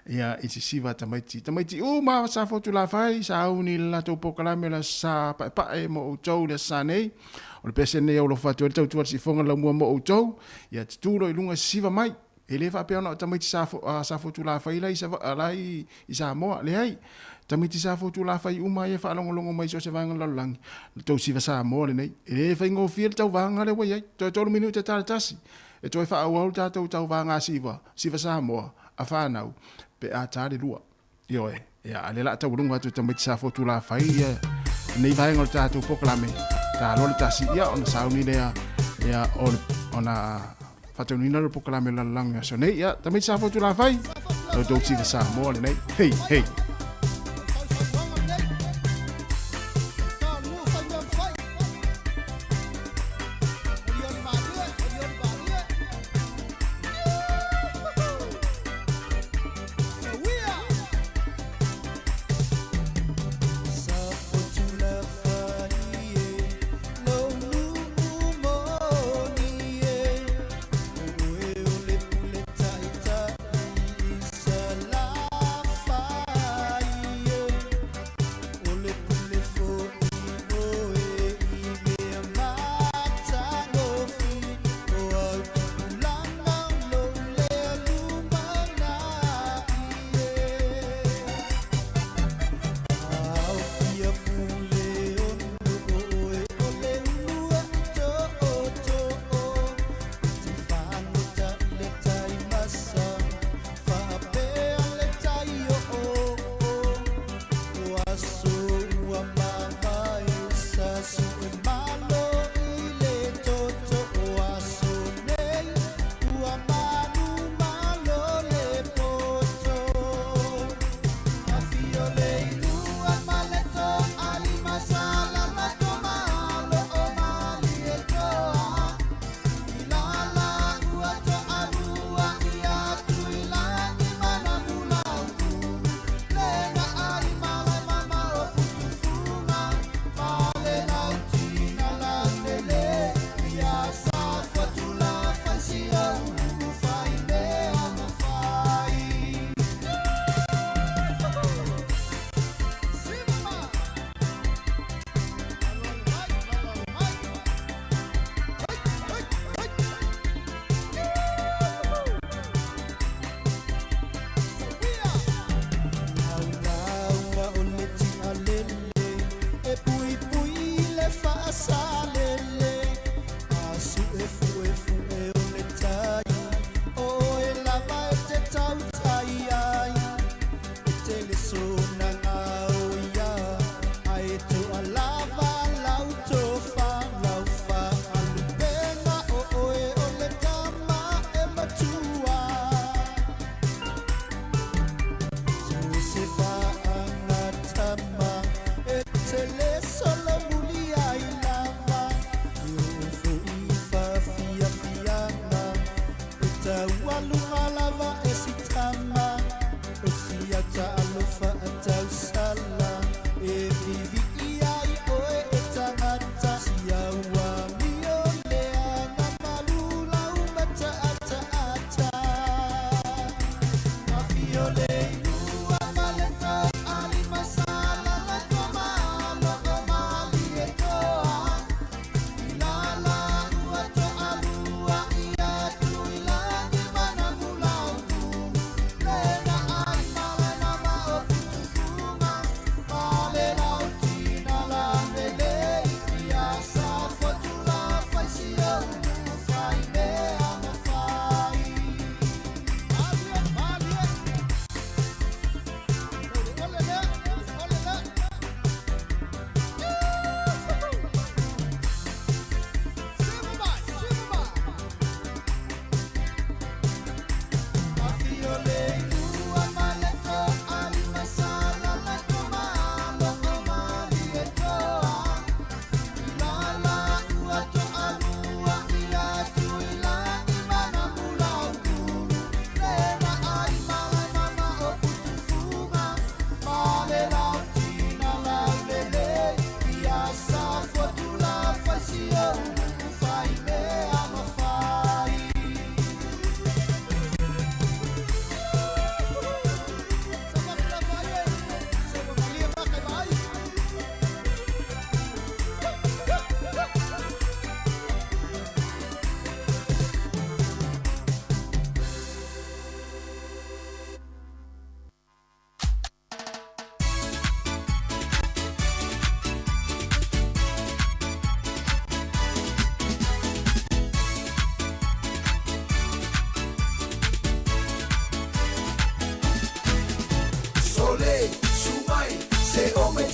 Speaker 4: ia i sisiva tamaiti. Tamaiti uma sa fotu la fai, sa auni le latou polokalame la sa paepae mo outou le sa nei. O le pese nei au lofa atu ai le tautua le sifoga la mua mo outou, ia tutulo i luga sisiva mai. E le faapea ona o tamaiti sa, sa fotu la fai la i, la i, i Samoa, leai. Tamaiti sa fotu la fai uma ia faalogologo mai so o se vaega o le lalolagi, le tou siva Samoa lenei. E le faigofie le tauvaga lea ua i ai. Toe tolu minute tala tasi e toe faaauau le tatou tauvaga siva, siva Samoa a fanau pe a ta le lua. Ioe, ia, a lea la a taualuga atu e tamaiti sa fotu la fai ia nei vaega o le tatou polokalame, ta loa le tasi, ia, ona sauni lea, ia, o le, ona faataunuina le polokalame o le lalolagi aso nei. Ia, tamaiti sa fotu la fai, lo tou siva Samoa lenei. Hei, hei.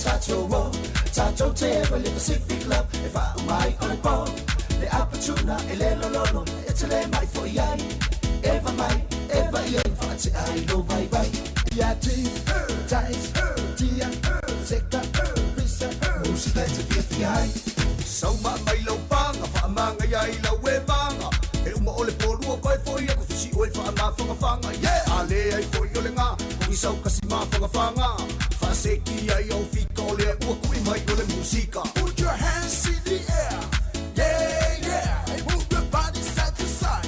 Speaker 8: tātou o Tātou te ewa le Pacific Love E wha umai o le pō Le apatuna e le lololo E te le mai fo i ai Eva mai, eva i ai Wha te ai lo vai vai Ia ti, tais, tia, seka, pisa Musika e te fia fia ai
Speaker 22: Sauma mai lau panga, whaamanga ia i lau e vanga. E uma o le pōlua koe foi aku fisi oe whaamawhangawhanga. Yeah! A le ai foi o le ngā, kongi sau kasi mawhangawhanga. Whaaseki ai au fika o le ua kui mai o le musika.
Speaker 8: Put your hands in the air. Yeah, yeah. And move your body side to side.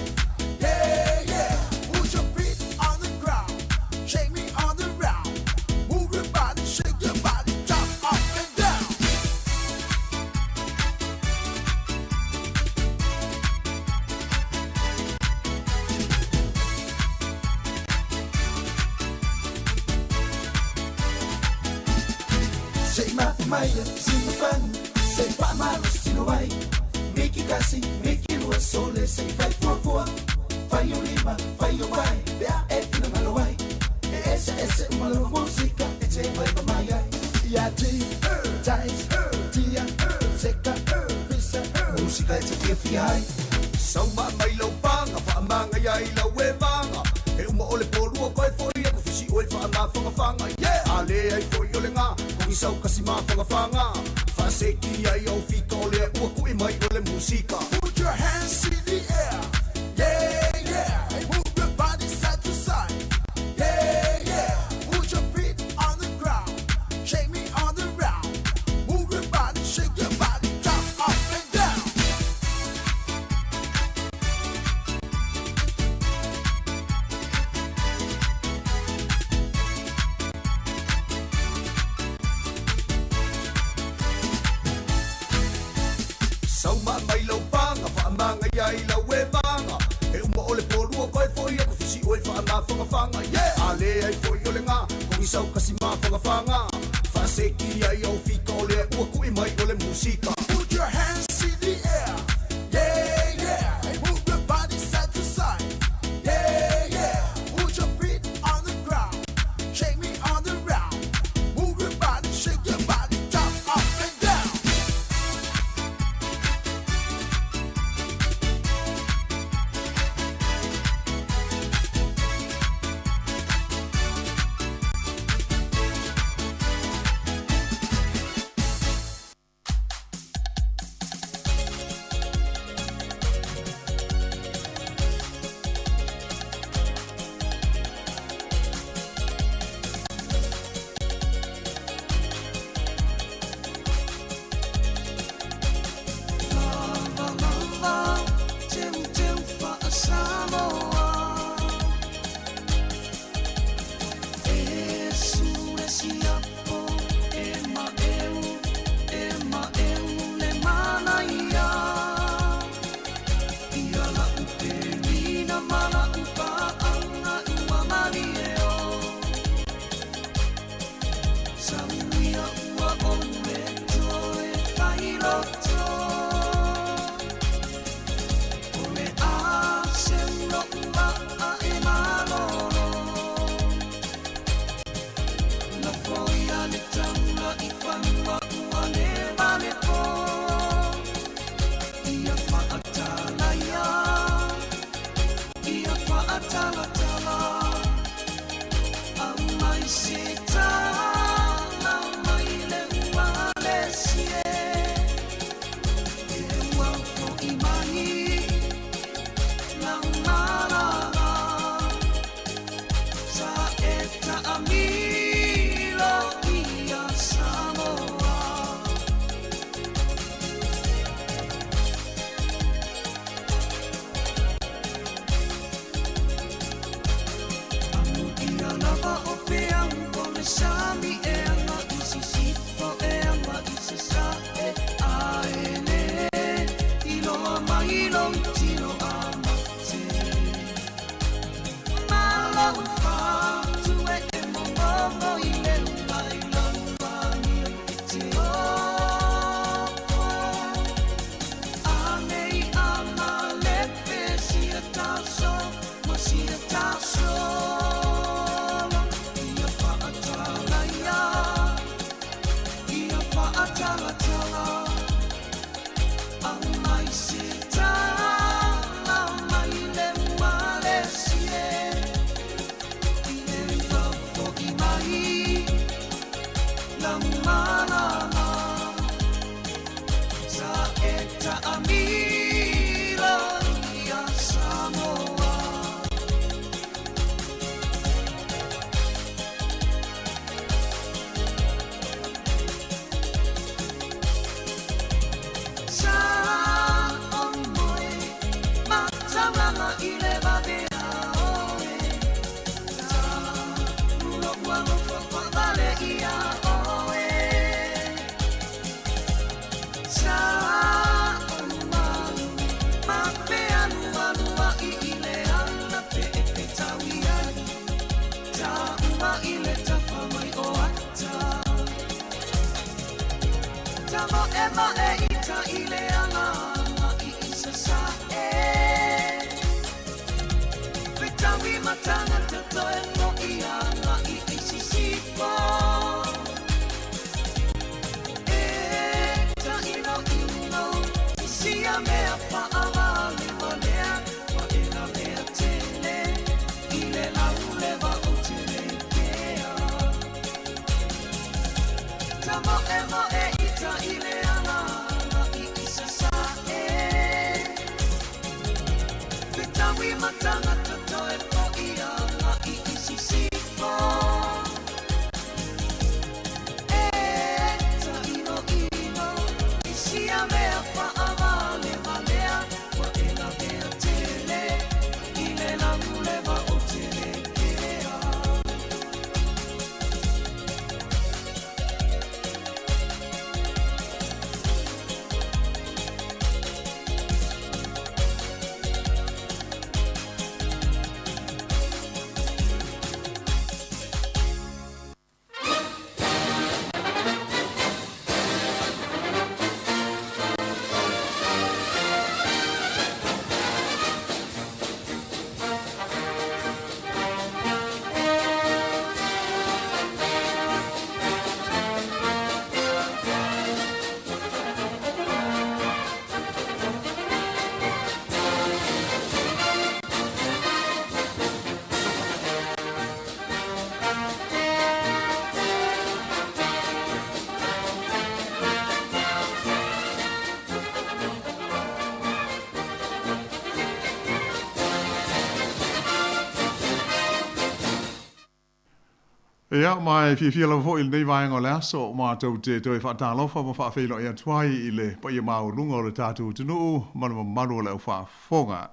Speaker 8: Yeah, yeah. Put your feet on the ground. Shake me on the round. Move your body, shake your body, jump up and down. Sei mapu maia, sino fanu, sei whaamaru sino ai. Miki kasi, miki lua, sole, sei fai fua fua. Fai o lima, fai o vai, bea e fina malo ai. E ese ese umalo musika, e te vai pa mai ai. Ia ti, tais, tia, seka, pisa, musika e te fia fia ai.
Speaker 22: Sauma mai lau panga, whaamanga ia i lau e vanga. E uma o le pōlua koe foi aku fisi oe whaamawhangawhanga. Yeah! A le ai foi o le ngā, kongi sau kasi mawhangawhanga. Whaaseki ai au fika o le ua kui mai o le musika.
Speaker 8: Put your hands in the air. Yeah, yeah. And move your body side to side. Yeah, yeah. Put your feet on the ground. Shake me on the round. Move your body, shake your body, jump up and down.
Speaker 22: Sauma mai lau panga, whaamanga ia i lau e vanga. E uma o le pōlua koe foi aku fisi oe whaamawhangawhanga. Yeah! A le ai foi o le ngā, kongi sau kasi mawhangawhanga. Whaaseki ai au fika o le ua kui mai o le musika.
Speaker 8: Put your hands in the air. Yeah, yeah. And move your body side to side. Yeah, yeah. Put your feet on the ground. Shake me on the round. Move your body, shake your body, jump up and down.
Speaker 1: taumalala. Sa e ta'amilo ia Samoa. Sa o moe mataulanga i le vavea oe. Ta mulo ua lofo whaavale ia oe. Sa o malu ma pe alu alu a i i le ala pe e pe tau i ai. Ta uma i le tafa mai o ata. Ta mo e ma e i ta i le ala i i sa sa e. Pe tau i matanga te toe mo i ala i i si si po. E ta ino ino i sia mea whaavale walea wa e la mea tele i le laule wa o tele kea. Ta mo e mo e i ta i le ala i i sa sa e. Pe tau i matanga te toe mo i ala i i si si po. E ta ino ino i sia mea whaavale walea wa e la mea tele i le laule wa o tele kea.
Speaker 4: Ia, ma e fiafia lava foi i lenei vaega o le aso, matou te toe faatalofa ma faafeiloai atu ai i le paia maualuga o le tatou atunuu ma le mamalu o le aufaafofoga.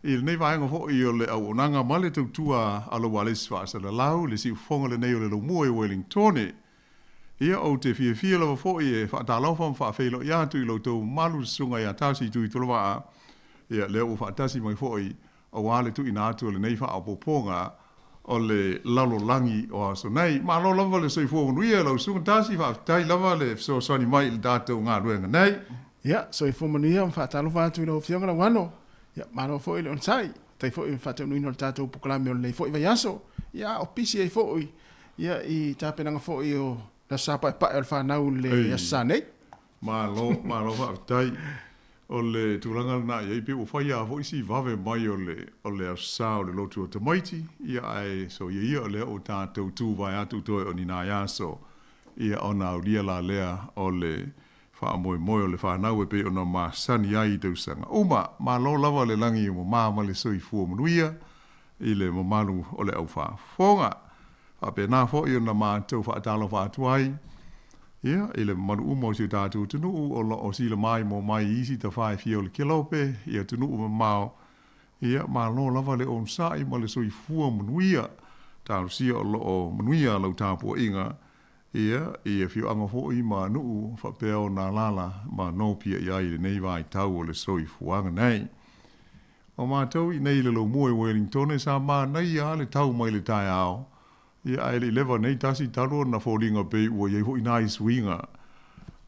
Speaker 4: I lenei vaega foi o le auaunaga ma le tautua a lou alesi faasalalau, le siufofoga lenei o le Laumua i Wellingtone. Ia, ou te fiafia lava foi e faatalofa ma faafeiloai atu i lo outou mamalu le Susuga ia Tasi Tuitolovaa, ia, lea ua faatasi mai foi aua le tuuina atu o lenei faaopoopoga o le lalolagi o aso nei. Malo lava le soifua manuia lau Susuga Tasi, faafetai lava le fesoasoani mai i le tatou galuega nei.
Speaker 9: Ia, soifua manuia ma faatalofa atu i lau Afioga Lauano. Ia, malo foi le onosai. Faafetai foi i le faataunuuina o le tatou polokalame o lenei foi vaiaso. Ia, a o pisi ai foi ia i tapenaga foi o le Aso Sa Paepae o le fanau i le Aso Sa nei.
Speaker 4: Malo, malo faafetai. O le tulaga lena i ai, pei ua fai lava foi si vave mai o le, o le Aso Sa o le lotu o tamaiti, ia ae soia ia o lea ua tatou tuvae atu toe o ni nai aso, ia ona aulia la lea o le faamoemoe o le fanau e pei ona masani ai i tausaga uma. Malo lava le lagi ua mama ma le soifua manuia i le mamalu o le aufaafofoga. Faapena foi ona matou faatalofa atu ai, ia, i le mamalu uma o si o tatou atunuu o lo o silamaimoa mai i isi tafa e fia o le kelope, i atunuu mamao, ia, malo lava le onosai ma le soifua manuia. Talosia o lo o manuia lau tapuaiga, ia, i afioaga foi ma nuu faapea ona alaala ma nopia i ai i lenei vaitau o le soifuaga nei. O matou i nei i le Laumua i Wellingtone sa manaia a le tau mai le taeao, ia ae le i leva nei tasi talu ona foliga pei ua i ai foi nai suiga,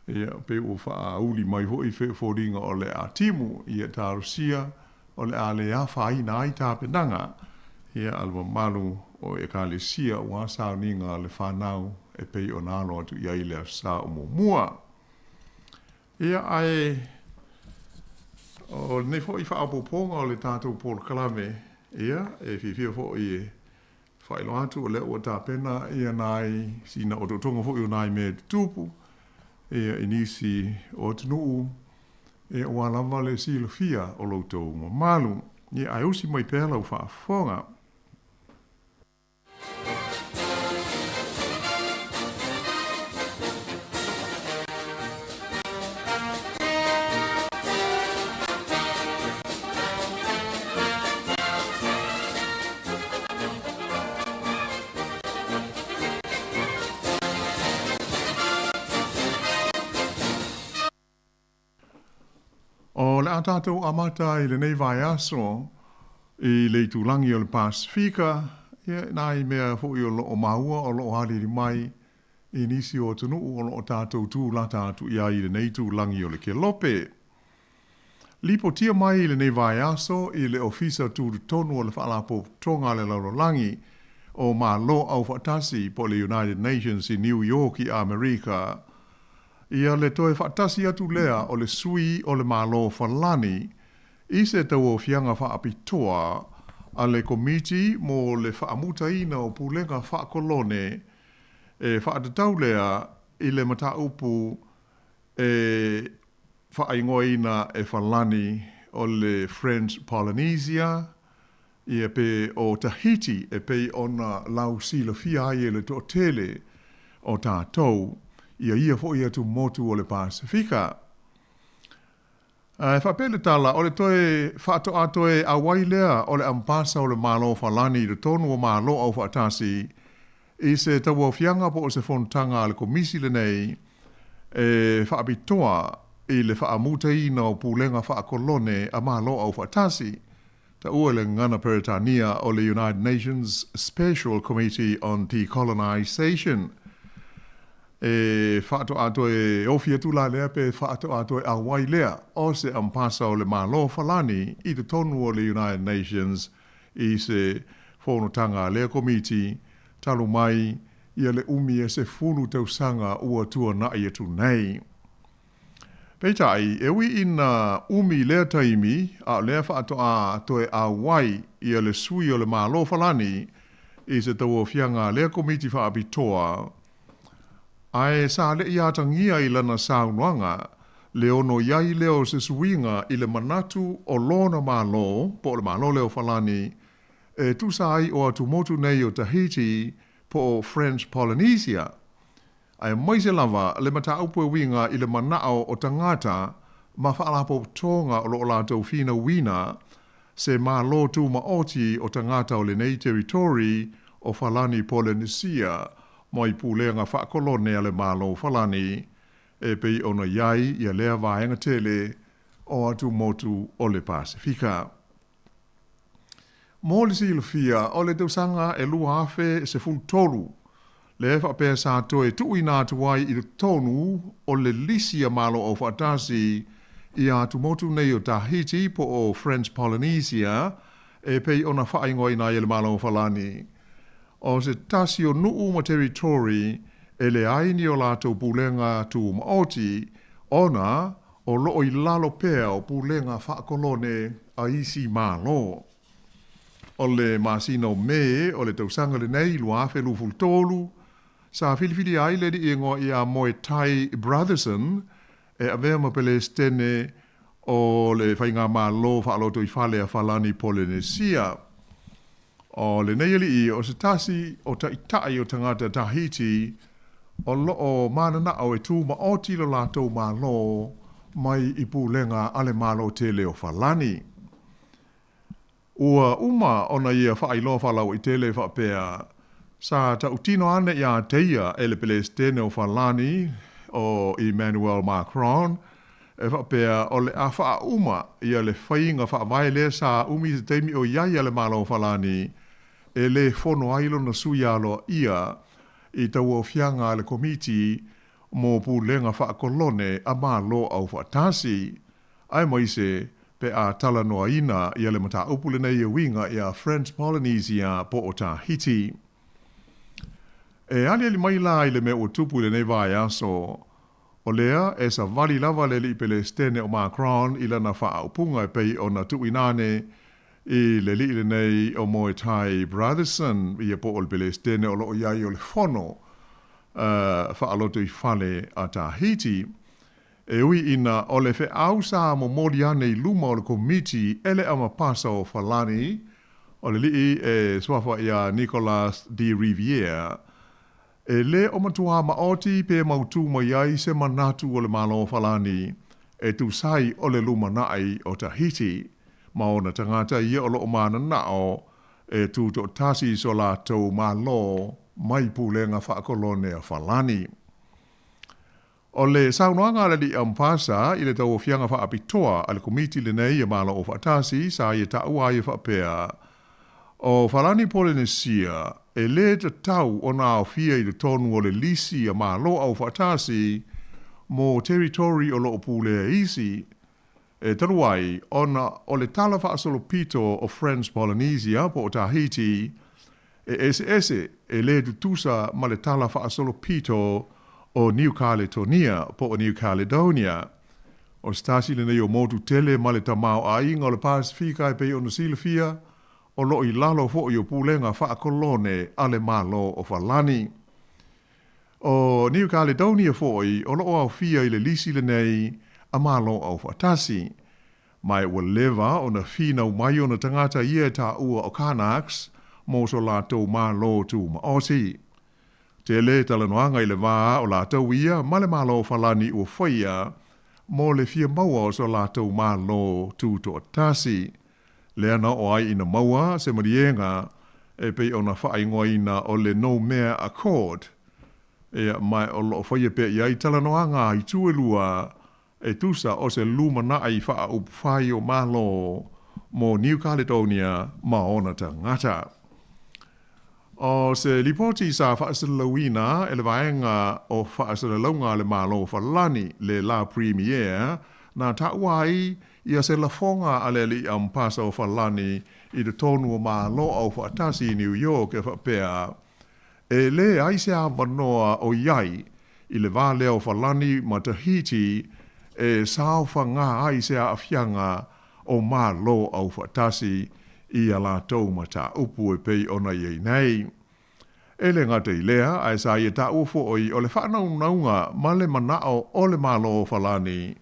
Speaker 4: ia pei ua faauli mai foi foliga o le a timu, ia talosia o le a le afaina ai tapenaga, ia a le mamalu o Ekalesia aua sauniga a le fanau e pei ona alo atu i ai le Aso Sa o muamua. Ia, ae o lenei foi faaopoopoga o le tatou polokalame, ia, e fiafia foi e
Speaker 7: Faailoa atu o lea ua tapena ia nai sina otootoga foi o nai mea e tutupu ia i nisi o atunuu ia aua lava le silafia o lo outou mamalu. Ia ae usi mai pea lau faafofoga. O le a tatou amata i lenei vaiaso i le itulagi o le Pasefika, ia, nai mea foi o lo o maua o lo o aliali mai i nisi o atunuu o lo o tatou tulata atu i ai i lenei itulagi o le Kelope. Lipotia mai i lenei vaiaso i le Ofisa Tutotonu o le Faalapotopotoga a le Lalolagi o Malo Aufaatasi po o le United Nations i New York i Amerika ia le toe faatasi atu lea o le sui o le Malo Falani i se tauaofiaga faapitoa a le Komiti mo le Faamutaina o Pulega Faakolone e faatatau lea i le mataupu e faaigoaina e Falani o le French Polynesia, ia pe o Tahiti e pei ona lausilafia ai e le toatele o tatou, ia ia foi atumotu o le Pasefika. Ae faapea le tala, o le toe faatoa toe auai lea o le Ambasa o le Malo Falani i totonu o Malo Aufaatasi i se tauaofiaga po o se fonotaga a le Komisi lenei e faapitoa i le faamutaina o pulega faakolone a Malo Aufaatasi, taua i le gagana Peretania o le United Nations Special Committee on Decolonisation. E faatoa toe ofi atu la lea pe faatoa toe auai lea o se Ambasa o le Malo Falani i totonu o le United Nations i se fonotaga a lea Komiti talu mai ia le umi e 10 tausaga ua tuanai atu nei. Peitai, e ui ina umi lea taimi, a o lea faatoa toe auai ia le sui o le Malo Falani i se tauaofiaga a lea Komiti Faapitoa, ae sa le i atagia i lana saunoaga le ono i ai lea o se suiga i le manatu o lona Malo, po o le Malo lea o Falani, e tusa ai o atumotu nei o Tahiti po o French Polynesia, aemaise lava le mataupu e uiga i le manao o tagata ma faalapotopotoga o lo o latou finauina se Malo Tumaoti o tagata o lenei Territory o Falani Polenesia mai pulega faakolone a le Malo Falani e pei ona i ai ia lea vaega tele o atumotu o le Pasefika. Mo le silafia, o le tausaga e 2013, lea faapea sa toe tuuina atu ai i totonu o le lisi a Malo Aufaatasi ia atumotu nei o Tahiti po o French Polynesia e pei ona faaigoaina ai e le Malo o Falani. O se tasi o nuu ma territory e leai ni o latou pulega tumaoti ona o loo i lalo pea o pulega faakolone a isi Malo. O le masina o Me o le tausaga lenei 2023, sa filifilia ai le alii igoa ia Moetai Brotherson e avea ma Pelesitene o le Faigamalo Faalotoifale a Falani Polenesia. O lenei alii o se tasi o taitai o tagata Tahiti o loo mananao e tumaoti lo latou Malo mai i pulega a le Malo tele o Falani. Ua uma ona ia faailoa faalauaitele faapea, sa tautino ane iā te ia e le Pelesitene o Falani, o Emmanuel Macron, e faapea o le a faauma ia le faiga faavae lea sa umi i se taimi o i ai a le Malo o Falani e lē fono ai lona sui aloaia i tauaofiaga a le Komiti mo Pulega Faakolone a Malo Aufaatasi, aemaise pe a talanoaina ia le mataupu lenei e uiga iā French Polynesia po o Tahiti. E aliali mai la i le mea ua tupu i lenei vaiaso, o lea e savali lava le alii Pelesitene o Macron i lana faaupuga e pei ona tuuina ane i le aliʻi lenei o Moetai Brotherson, ia po o le Pelesitene o lo o i ai o le Fono Faalotoifale a Tahiti. E ui ina o le feau sa momoli ane i luma o le Komiti e le Amapasa o Falani, o le aliʻi e suafa iā Nicolas de Riviere, e lē o matuā maoti pe mautū mai ai se manatu o le Malo o Falani e tusa ai o le lumanaʻi o Tahiti ma ona tagata ia o loʻo mananao e tutoʻatasi i so latou Malo mai pulega faakolone a Falani. O le saunoaga a le Alii Ampasa i le tauaofiaga faapitoa a le Komiti lenei a Malo Aufaatasi sa ia taua ai e faapea, O Falani Polenesia e lē tatau ona aofia i totonu o le lisi a Malo Aufaatasi mo territory o loo pulea isi, e talu ai ona o le tala faasolopito o French Polynesia po o Tahiti e eseese e lē tutusa ma le tala faasolopito o Niu Kaletonia po o New Caledonia. O se tasi lenei o motu tele ma le tamaoaiga o le Pasefika e pei ona silafia, o loo i lalo foʻi o pulega faakolone a le Malo o Falani. ʻO New Caledonia foʻi o loʻo aofia i le lisi lenei a Malo Aufaatasi. Ma e ua leva ona finau mai ona tagata ia e taua o Kanaks mo so latou Malo Tumaoti. Tele talanoaga i le va o latou ia ma le Malo o Falani ua faia mo le fia maua o so latou Malo Tutoatasi. Lea na oo ai ina maua se maliega e pei ona faaigoaina o le Noumea Accord. Ia, ma o lo o faia pea i ai talanoaga a itu e lua e tusa o se lumanaʻi faaupufai o Malo mo New Caledonia ma ona tagata. O se lipoti sa faasalalauina e le Vaega o Faasalalauga a le Malo o Falani, le La Premiere, na taua ai ia se lafoga a le Alii Ampasa o Falani i totonu o Malo Aufaatasi i New York e faapea, E leai se avanoa o i ai i le va lea o Falani ma Tahiti e saofagā ai se aafiaga o Malo Aufaatasi i a latou mataupu e pei ona i ai nei. E le gata i lea, ae sa ia taua foʻi o le faanaunauga ma le manaʻo o le Malo o Falani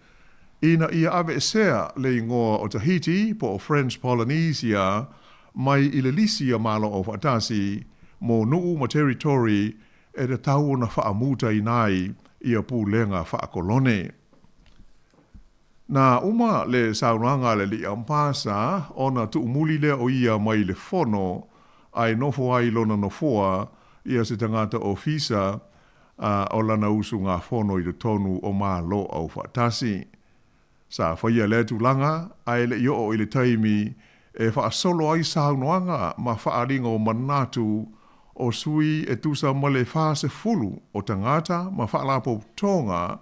Speaker 7: ina ia aveesea le igoa o Tahiti po o French Polynesia mai i le lisi a Malo Aufaatasi mo nuu ma territory e tatau ona faamutaina ai ia pulega faakolone. Na uma le saunoaga a le Alii Ampasa ona tuumuli lea o ia mai le fono ae nofo ai lona nofoa ia se tagata ofisa o lana usugafono i totonu o Malo Aufaatasi. Sa faia lea tulaga ae le i oo i le taimi e faasolo ai saunoaga ma faaaliga o manatu o sui e tusa ma le 40 o tagata ma faalapotopotoga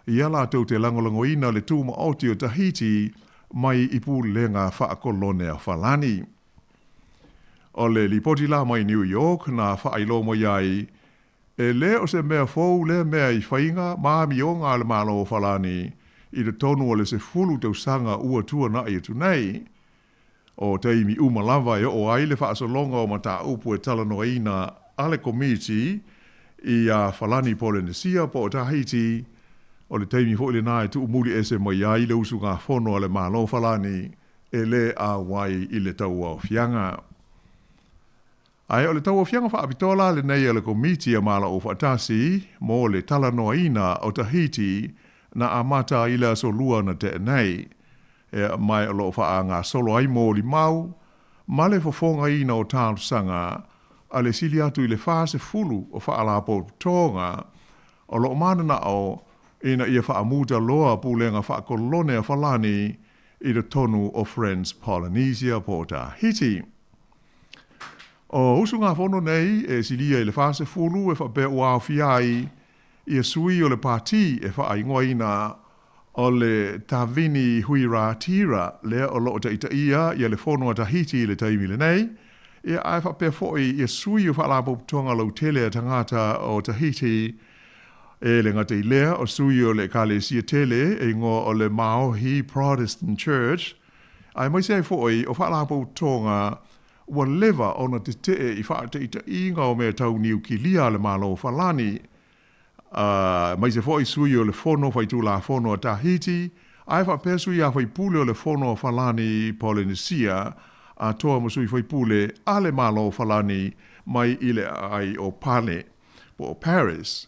Speaker 7: ia latou te lagolagoina le tumaoti o Tahiti mai i pulega faakolone a Falani. O le lipoti la mai New York na faailoa mai ai, e lē o se mea fou lea mea i faiga ma amioga a le Malo o Falani i totonu o le 10 tausaga ua tuanaʻi atu nei. O taimi uma lava e oo ai le faasologa o mataupu e talanoaina a le Komiti iā Falani Polenesia po o Tahiti, o le taimi foi lenā e tuumuli ese mai ai le usugafono a le Malo Falani e lē auai i le tauaofiaga. Ae o le tauaofiaga faapitoa la lenei a le Komiti a Malo Aufaatasi mo le talanoaina o Tahiti na amata ai i le aso Lua na tea nei. Ea mai o lo o faagasolo ai molimau ma le fofogaina o talosaga a le sili atu i le 40 o faalapotopotoga o lo o mananao ina ia faamuta loa pulega faakolone a Falani i totonu o French Polynesia po o Tahiti. O usugafono nei e silia i le 40 e faapea ua aofia ai ia sui o le pati e faaigoaina o le Tavini Huiraatira lea o lo o taitaia ia le Fono a Tahiti i le taimi lenei, ia ae faapea foi ia sui o Faalapotopotoga Lautele a Tagata o Tahiti, e le gata i lea o sui o le Ekalesia tele e igoa o le Maohi Protestant Church. Aemaise ai foʻi o faalapotopotoga ua leva ona teteʻe i faataitaiga o mea tau niukilia a le Malo o Falani, aemaise foʻi sui o le Fono Faitulafono a Tahiti, ae faapea sui a faipule o le Fono a Falani Polenesia atoa ma sui faipule a le Malo o Falani mai i le aai o Pale po o Paris.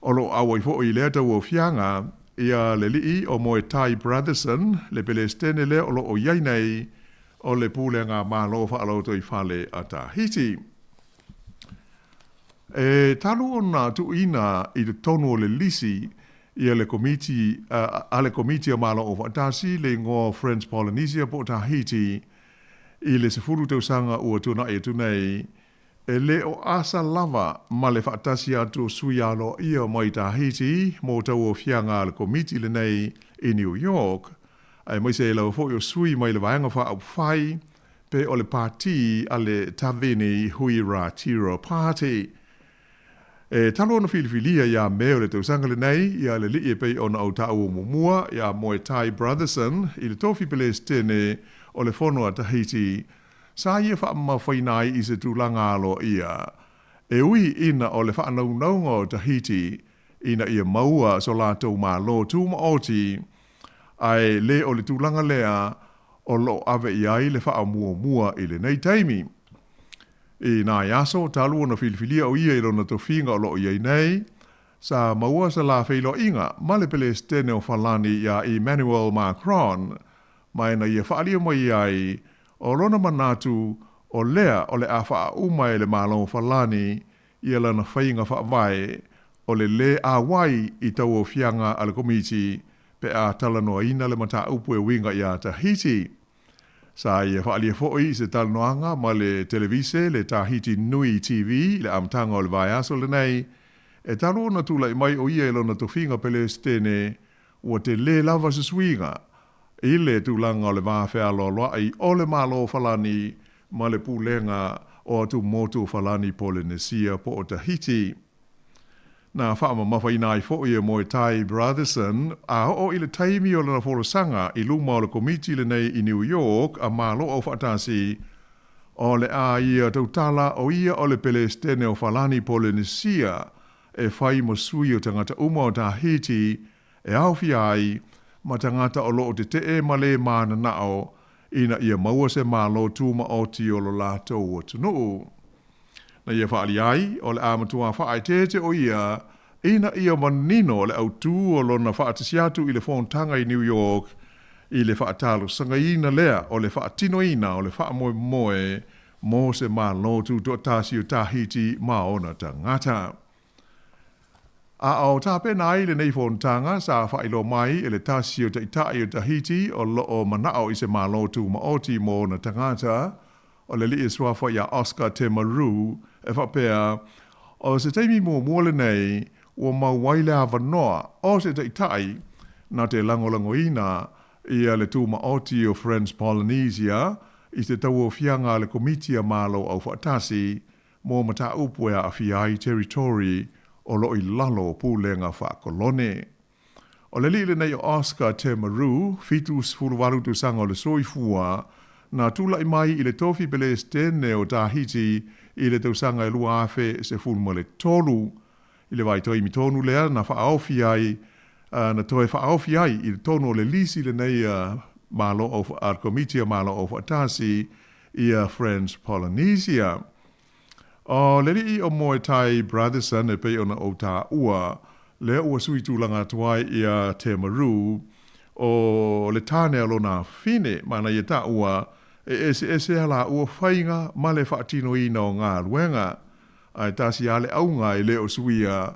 Speaker 7: O lo o ʻauai foʻi i lea tauaofiaga ia le liʻi o Moetai Brotherson, le Pelesitene lea o lo o i ai nei o le Pulega Malo Faalotoifale a Tahiti. E talu ona tuuina i totonu o le lisi ia le Komiti a le Komiti o Malo Aufaatasi le igoa o French Polynesia po o Tahiti i le 10 tausaga ua tuanai atu nei, e le o asa lava ma le faatasi atu o sui aloaia mai Tahiti mo tauaofiaga a le Komiti lenei i New York, aemaise ai lava foi o sui mai le Vaega Faaupufai pe o le pātī a le Tavini Huiraatira Party. E talu ona filifilia iā Me o le tausaga lenei, ia le liʻi e pei ona ou taua muamua iā Moetai Brotherson i le tofi Pelesitene o le Fono a Tahiti, sa ia faamamafaina ai i se tulaga aloaia e ui ina o le faanaunauga o Tahiti ina ia maua so latou malo tumaoti, ae le o le tulaga lea o lo o ave i ai le faamuamua i lenei taimi. I nai aso talu ona filifilia o ia i lona tofiga o lo o i ai nei, sa maua se la feiloaiga ma le Pelesitene o Falani iā Emmanuel Macron, ma ina ia faaalia mai ai o lona manatu o lea o le a faauma e le Malo o Falani ia lana faiga faavae o le lē ʻauai i tauaofiaga a le Komiti pe a talanoaina le mataupu e uiga iā Tahiti. Sa ia faaalia foʻi i se talanoaga ma le televise le Tahiti Nui TV i le amataga o le vaiaso lenei, e talu ona tulai mai o ia i lona tofiga Pelesitene, ua telē lava se suiga i le tulaga o le va fealoaloaʻi o le Malo o Falani ma le Pulega o Atumotu o Falani Polenesia po o Tahiti. Na faamamafaina ai foʻi e Moetai Brotherson a oo i le taimi o lana folasaga i luma o le Komiti lenei i New York a Malo Aufaatasi o le a ia tautala o ia o le Pelesitene o Falani Polenesia e fai ma sui o tagata uma o Tahiti e aofia ai ma tagata o lo o teteʻe ma lē mananao ina ia maua se Malo tumaoti o lo latou atunuu. Na ia faaali ai, o le a matua faaeteete o ia ina ia manino le autū o lona faatasi atu i le fonotaga i New York i le faatalosagaina lea o le faatinoina o le faamoemoe mo se Malo tutoatasi o Tahiti ma ona tagata. A o tapena ai lenei fonotaga, sa faailoa mai e le tasi o Taitai o Tahiti o lo o manao i se Malo tumaoti mo ona tagata, o le alii suafa iā Oscar Temaru, e faapea, o se taimi muamua lenei ua mau ai le avanoa o se Taitai na te lagolagoina ia le tumaoti o French Polynesia i se tauaofiaga a le Komiti a Malo Aufaatasi mo mataupu e aafia ai territory o lo o i lalo o pulega faakolone. O le alii lenei o Oscar Te Maru, 78 tausaga o le soifua, na tulai mai i le tofi Pelesitene o Tahiti i le tausaga e 2013. I le vaitaimi tonu lea na faaofi ai, na toe faaofi ai i totonu o le lisi lenei a Malo a le Komiti a Malo Aufaatasi ia French Polynesia. O le alii o Moetai Brotherson e pei ona ou taua, lea ua sui tulaga atu ai ia Te Maru, o le tane a lona afafine, ma na ia taua, e eseese a laua faiga ma le faatinoina o galuega. Ae tasi a le auga e le o suia,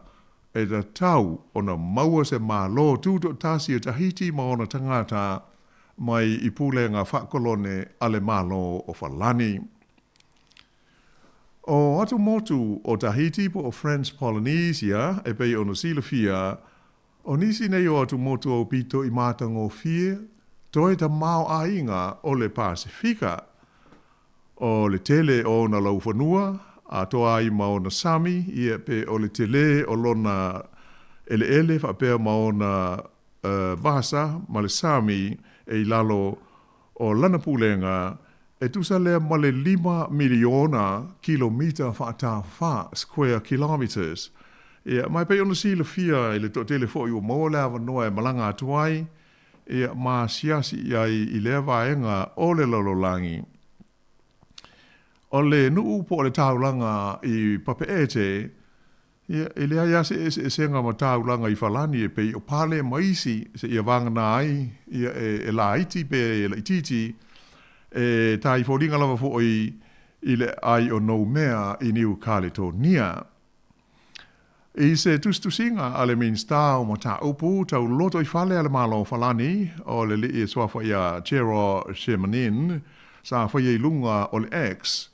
Speaker 7: e tatau ona maua se Malo tutoatasi o Tahiti ma ona tagata mai i pulega faakolone a le Malo o Falani. O atumotu o Tahiti po o French Polynesia e pei ona silafia, o nisi nei o atumotu aupito i matagofie toe tamaoaiga o le Pasefika. O le tele o ona laufanua, atoa ai ma ona sami, ia pe o le telē o lona eleele faapea ma ona vasa ma le sami e i lalo o lana pulega, e tusa lea ma le 5 miliona kilomita faatafā, square kilometres. Ia, ma e pei ona silafia i le toatele foi ua maua le avanoa e malaga atu ai, ia, ma asiasi i ai i lea vaega o le lalolagi. O le nuu po o le taulaga i Papeete, ia, e leai lava se eseesega ma taulaga i Falani e pei o Pale ma isi, seia vagana ai ia e laiti pe e laitiiti, e ta i foliga lava foi i le aai o Noumea i Niu Kaletonia. I se tusitusiga a le Minisita o Mataupu Tau Lotoifale a le Malo o Falani, o le alii e suafa ia Gérard Darmanin, sa faia i luga o le X,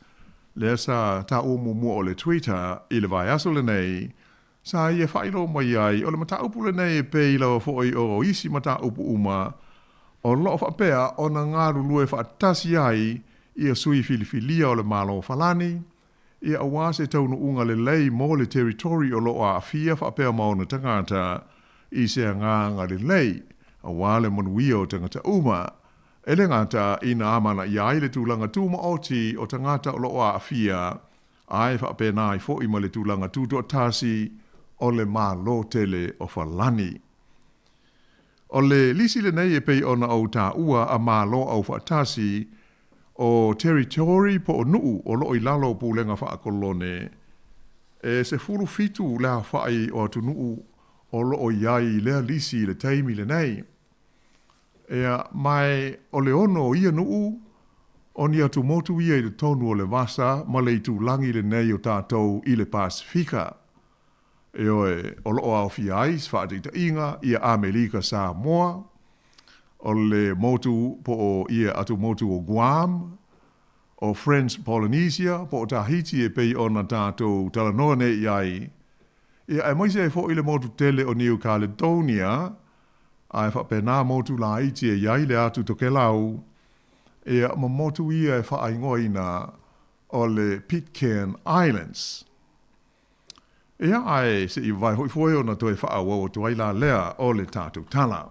Speaker 7: lea sa taua muamua o le Twitter, i le vaiaso lenei, sa ia faailoa mai ai o le mataupu lenei e pei lava foi o isi mataupu uma o loo faapea ona galulue faatasi ai ia sui filifilia o le Malo o Falani, ia aua se taunuuga lelei mo le territory o loo aafia faapea ma ona tagata i se agaga lelei aua le manuia o tagata uma, e le gata ina amanaia ai le tulaga tumaoti o tagata o loo aafia, ae faapena ai foi ma le tulaga tutoatasi o le Malo tele o Falani. O le lisi lenei e pei ona ou taua a Malo Aufaatasi o territory po o nuu o loo i lalo o pulega faakolone, e 17 le aofai o atunuu o loo i ai i lea lisi i le taimi lenei. Ia, ma o le 6 o ia nuu, o ni atumotu ia i totonu o le vasa ma le itulagi lenei o tatou i le Pasifika. Ioe, o loo aofia ai, se faataitaiga, ia Amerika Samoa, o le motu po o ia atumotu o Guam, o French Polynesia po o Tahiti e pei ona tatou talanoa nei i ai, ia aemaise ai foi le motu tele o New Caledonia, ae faapena motu laiti e i ai le atu Tokelau, ia ma motu ia e faaigoaina o le Pitcairn Islands. Ia, ae se i vavae foi foe ona toe faaauau atu ai la lea o le tatou tala.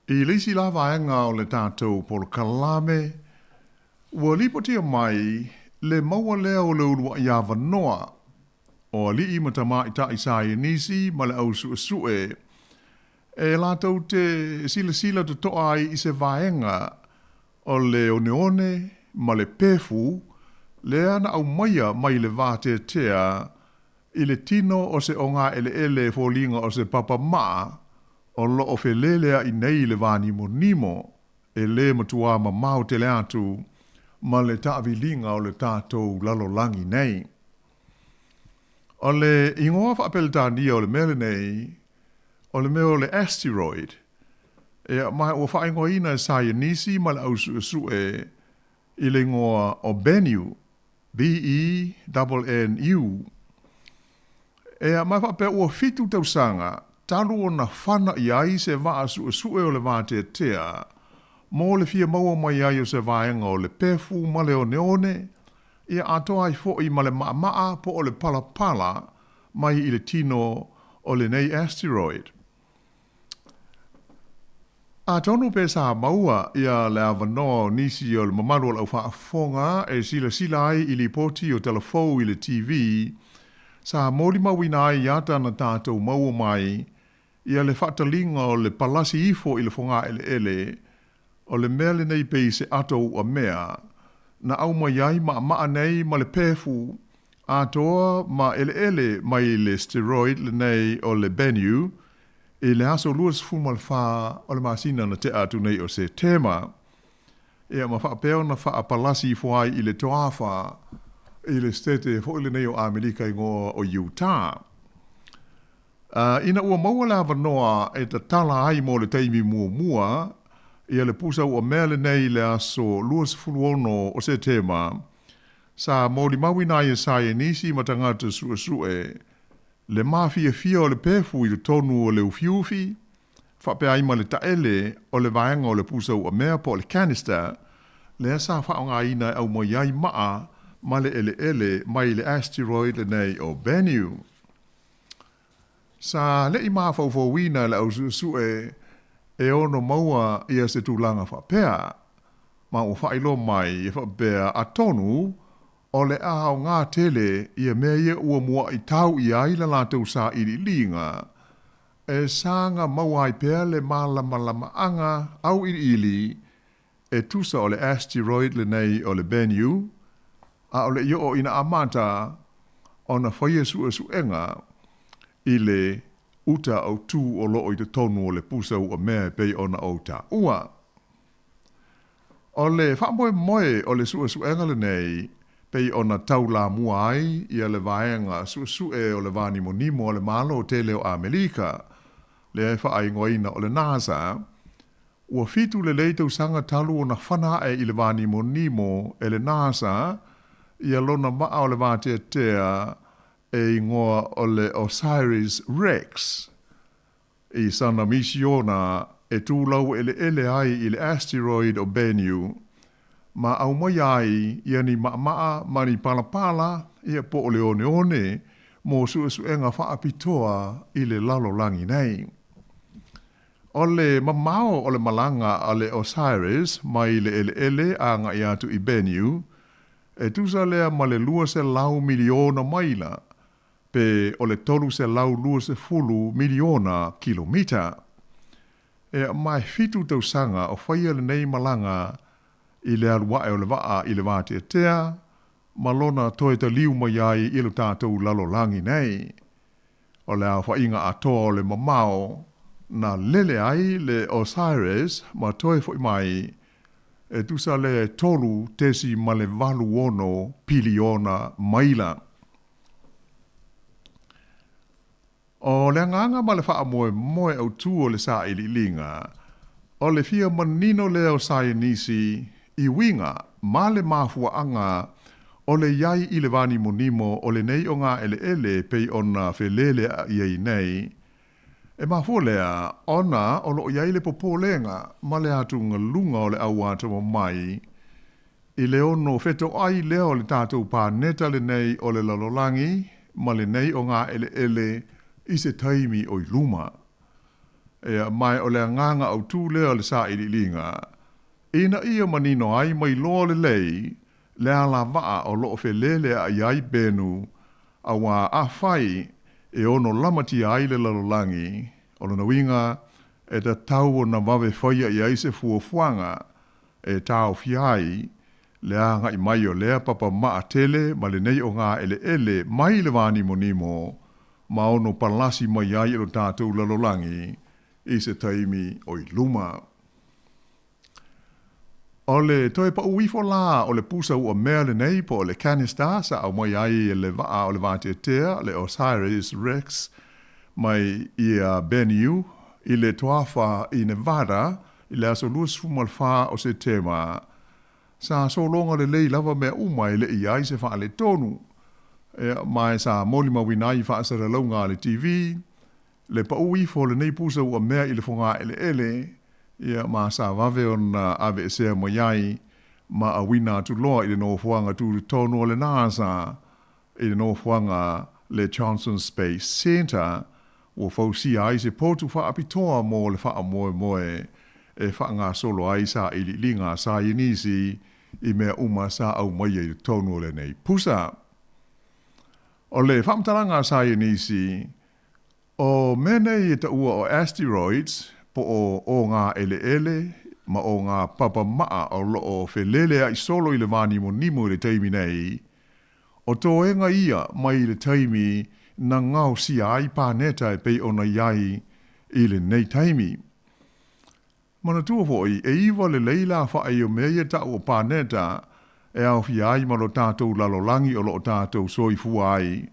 Speaker 7: I le isi la vaega o le tatou polokalame, ua lipotia mai le maua lea o le uluai avanoa o alii ma tamaitai saienisi ma le au suesue e latou te silasila totoa ai i se vaega o le oneone ma le pefu lea na aumaia mai le vateatea i le tino o se ogaeleele e foliga o se papa maa o loo feleleai nei i le vanimonimo e le matuā mamao tele atu ma le taaviliga o le tatou lalolagi nei. O le igoa faapeletania o le mea lenei, o le mea o le asteroid. Ia, ma ua faaigoaina e saienisi ma le au suesue i le igoa o Bennu, B-E-N-N-U. Ia, ma faapea ua 7 tausaga talu ona fana i ai se vaa suesue o le vateatea mo le fia maua mai ai o se vaega o le pefu ma le oneone, ia atoa ai foi ma le maamaa po o le palapala mai i le tino o lenei asteroid. Atonu pe sa maua ia le avanoa o nisi o le mamalu o le aufaafofoga e silasila ai i lipoti o talafou i le TV sa molimauina ai ata na tatou maua mai ia le faataliga o le palasi ifo i le fogaeleele o le mea lenei pei se ato uamea na aumai ai maamaa nei ma le pefu atoa ma eleele mai le asteroid lenei o le Bennu i le aso 24 o le masina na tea atu nei o Setema. Ia ma faapea ona faapalasi ifo ai i le toafa i le sitete foi lenei o Amerika igoa o Utah. Ina ua maua le avanoa e tatala ai mo le taimi muamua ia le pusa uamea lenei i le aso 26 o Setema, sa molimauina ai e saienisi ma tagata suesue le mafiafia o le pefu i totonu o le ufiufi, faapea ai ma le taele o le vaega o le pusa uamea po o le canister, lea sa faaaogaina e aumai ai maa ma le eleele mai le asteroid lenei o Bennu. Sa le i mafaufauina e le ausuesue e ono maua ia se tulaga faapea, ma ua faailoa mai e faapea atonu o le a aoga tele ia mea ia ua muaʻi tau i ai la latou sailiiliga e saga maua ai pea le malamalamaaga auiliili e tusa o le asteroid lenei o le Bennu, a o le i oo ina amata ona faia suesuega i le uta autū o loo i totonu o le pusa uamea e pei ona ou taua. O le faamoemoe o le suesuega lenei pei ona taulamua ai ia le vaega suesue o le vānimonimo a le Malo tele o Amelika, lea e faaigoaina o le NASA, Ua fitu lelei tausaga talu ona fana ae i le vānimonimo e le NASA ia lona vaa o le vateatea e igoa o le OSIRIS-REx i sana misiona e tūlau eleele ai i le asteroid o Bennu ma aumaia ai ia ni maamaa ma ni palapala ia po o le oneone mo suesuega faapitoa i le lalolagi nei. O le mamao o le malaga a le Osiris mai le eleele agai atu i Bennu, e tusa lea ma le 200 miliona maila, pe o le 320 miliona kilomita. Ea, ma e fitu tausaga o faia lenei malaga i le alu ae o le vaa i le vateatea ma lona toe taliu mai ai i lo tatou lalolagi nei. O le aofaiga atoa o le mamao na lele ai le Osiris ma toe foi mai, e tusa lea e 3.86 piliona maila. O le agaga ma le faamoemoe autū o le sailiiliga, o le fia manino lea o saienisi i uiga ma le mafuaaga o le i ai i le vānimonimo o lenei ogaeleele pei ona feleleaʻi ai nei. E mafua lea ona o lo o i ai le popolega ma le atugaluga o le auatamamai i le ono fetoai lea o le tatou paneta lenei o le lalolagi ma lenei ogaeleele i se taimi o i luma. Ea, ma o le agaga autū lea o le sailiiliga, ina ia manino ai ma iloa lelei le alavaa o loo feleleaʻi ai Bennu, auā afai e ono lamatia ai le lalolagi, o lona uiga e tatau ona vave faia i ai se fuafuaga e taofia ai le agai mai o lea papa maa tele ma lenei ogaeleele mai le vānimonimo ma ono palasi mai ai i lo tatou lalolagi i se taimi o i luma. O le toe paʻu ifo la o le pusa uamea lenei po o le canister sa aumai ai e le vaa o le vateatea le OSIRIS-REx mai ia Bennu i le toafa i Nevada i le aso 24 o Setema. Sa sologa lelei lava mea uma e le i ai se faaletonu. Ea, ma e sa molimauina ai i faasalalauga a le TV, le paʻu ifo o lenei pusa uamea i le fogaeleele, ia, ma sa vave ona aveesea mai ai ma auina atu loa i le nofoaga tutotonu o le NASA i le nofoaga le Johnson Space Center, ua fausia ai se potu faapitoa mo le faamoemoe e faagasolo ai sailiiliga a saienisi i mea uma sa aumaia i totonu o lenei pusa. O le faamatalaga a saienisi, o mea nei e taua o asteroids po o ogaeleele ma ogapapa maa o loo feleleaʻi solo i le vānimonimo i le taimi nei, o toega ia mai i le taimi na gaosia ai paneta e pei ona i ai i lenei taimi. Manatua foi, e iva lelei le afaʻi o mea ia taʻu o paneta e aofia ai ma lo tatou lalolagi o loo tatou soifua ai.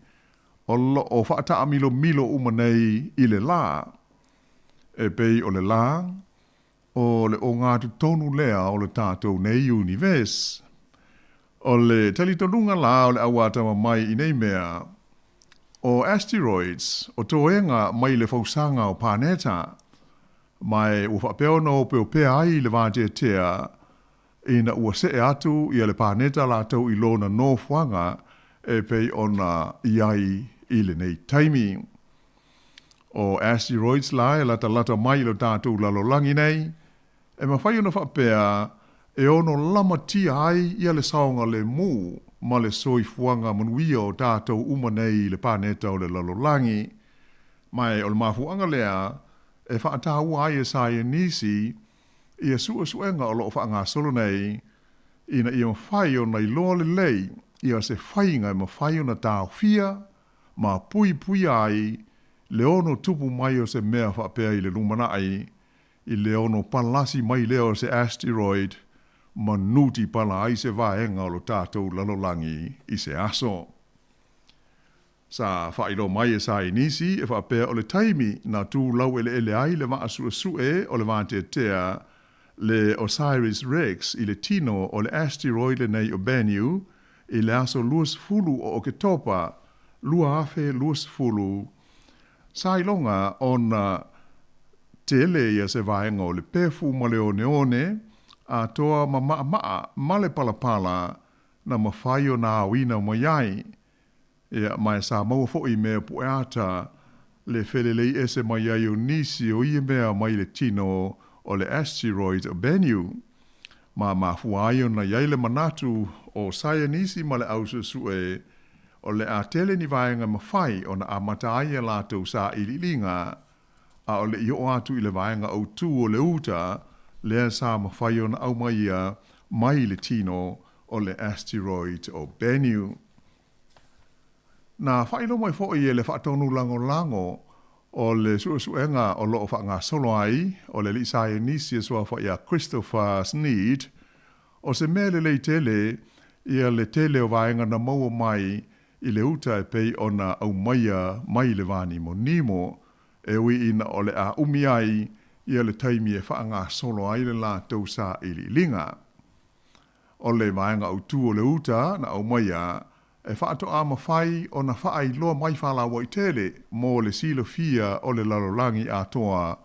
Speaker 7: o loo faataamilomilo uma nei i le lā. E pei o le lā, o le ogatotonu lea o le tatou nei universe. O le talitonuga la o le au atamamai i nei mea, o asteroids, o toega mai le fausaga o paneta, ma e ua faapea ona opeopea ai le vateatea ina ua see atu ia le paneta latou i lona nofoaga e pei ona i ai i lenei taimi. O asteroids la e latalata mai i lo tatou lalolagi nei, e mafai ona faapea e ono lamatia ai ia le saogalemu ma le soifuaga manuia o tatou uma nei i le paneta o le lalolagi. Ma e o le mafuaaga lea e faataua ai e saienisi ia suesuega o loo faagasolo nei ina ia mafai ona iloa lelei ia se faiga e mafai ona taofia ma puipuia ai le ono tupu mai o se mea faapea i le lumanai, i le ono palasi mai lea o se asteroid ma nuti pala ai se vaega o lo tatou lalolagi i se aso. Sa faailoa mai e saienisi e faapea o le taimi na tu laueleele ai le vaa suesue o le vateatea le OSIRIS-REx i le tino o le asteroid lenei o Bennu i le aso 20 o Oketopa 2020, sa iloga ona tele ia se vaega o le pefu ma le oneone atoa ma maamaa ma le palapala na mafai ona aoina mai ai. Ia, ma e sa maua foi i mea pueata le felelei ese mai ai o nisi o ia mea mai le tino o le asteroid o Bennu. Ma mafua ai ona i ai le manatu o saienisi ma le au suesue o le a tele ni vaega mafai ona amata ai a latou sailiiliga a o le i oo atu i le vaega autū o le uta lea sa mafai ona aumaia mai le tino o le asteroid o Bennu. Na faailoa mai foi e le faatonu lagolago o le suesuega o loo faagasolo ai o le alii saienisi e suafa ia Christopher Sneed, o se mea lelei tele ia le tele o vaega na maua mai i le uta e pei ona aumaia mai le vānimonimo, e ui ina o le a umi ai ia le taimi e faagasolo ai le latou sailiiliga. O le vaega autū o le uta na aumaia e faatoa mafai ona faailoa mai faalauaitele mo le silafia o le lalolagi atoa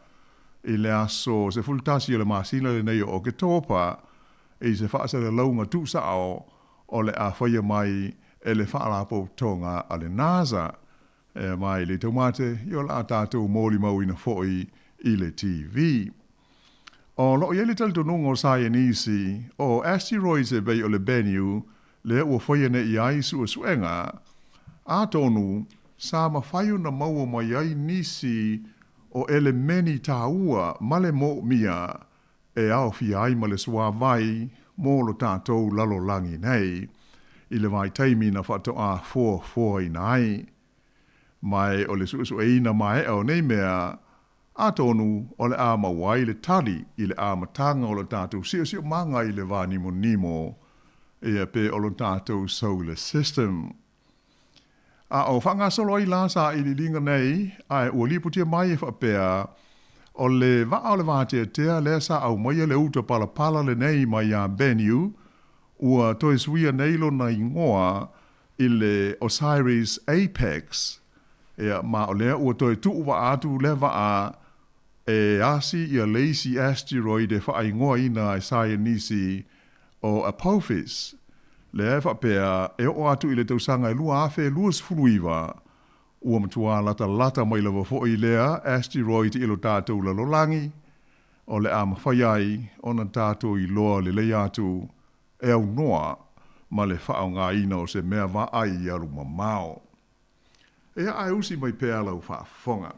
Speaker 7: i le aso 11 o le masina lenei o Oketopa i se faasalalauga tuusao o le a faia mai e le Faalapotopotoga a le NASA. E mai le taumate, i o le a tatou molimauina foi i le TV. O loo i ai le talitonuga o saienisi, o asteroids e pei o le Bennu lea ua faia nei i ai suesuega, atonu sa mafai ona maua mai ai nisi o elemeni taua ma le moomia e aofia ai ma le suavai mo lo tatou lalolagi nei i le vaitaimi na faatoa foafoaina ai. Ma e o le suesueina maea o nei mea, atonu o le a maua ai le tali i le amataga o lo tatou siosiomaga i le vānimonimo, ia pe o lo tatou solar system. A o faagasolo ai la sailiiliga nei, ae ua lipotia mai e faapea, o le vaa o le vateatea lea sa aumaia le uta palapala lenei mai iā Bennu, ua toe suia nei lona igoa i le Osiris Apex, ia, ma o lea ua toe tuuvaa atu lea vaa e asi ia le isi asteroid e faaigoaina e saienisi o Apophis, lea e faapea e oo atu i le tausaga e 2029, ua matuā latalata mai lava foi lea asteroid i lo tatou lalolagi, o le a mafai ai ona tatou iloa lelei atu e aunoa ma le faaaogaina o se mea vaai i alu mamao. Ia ae usi mai pea lau faafofoga.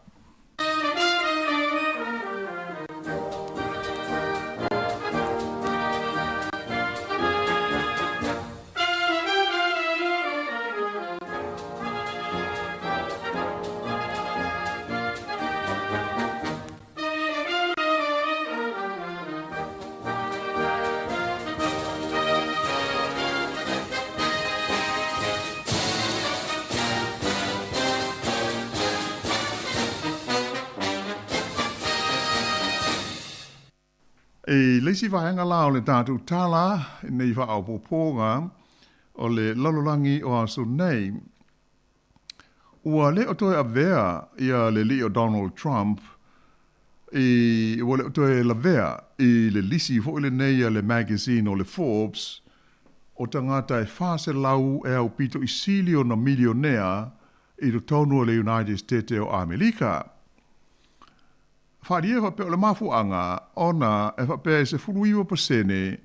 Speaker 7: I le isi vaega la o le tatou tala i nei faaopoopoga o le lalolagi o aso nei, ua le o toe avea ia le alii o Donald Trump i, ua le o toe lavea i le lisi foi lenei a le magazine o le Forbes o tagata e 400 e aupito i sili ona milionea i totonu o le United State o Amelika. Faaalia e faapea o le mafuaaga ona e faapea e 19%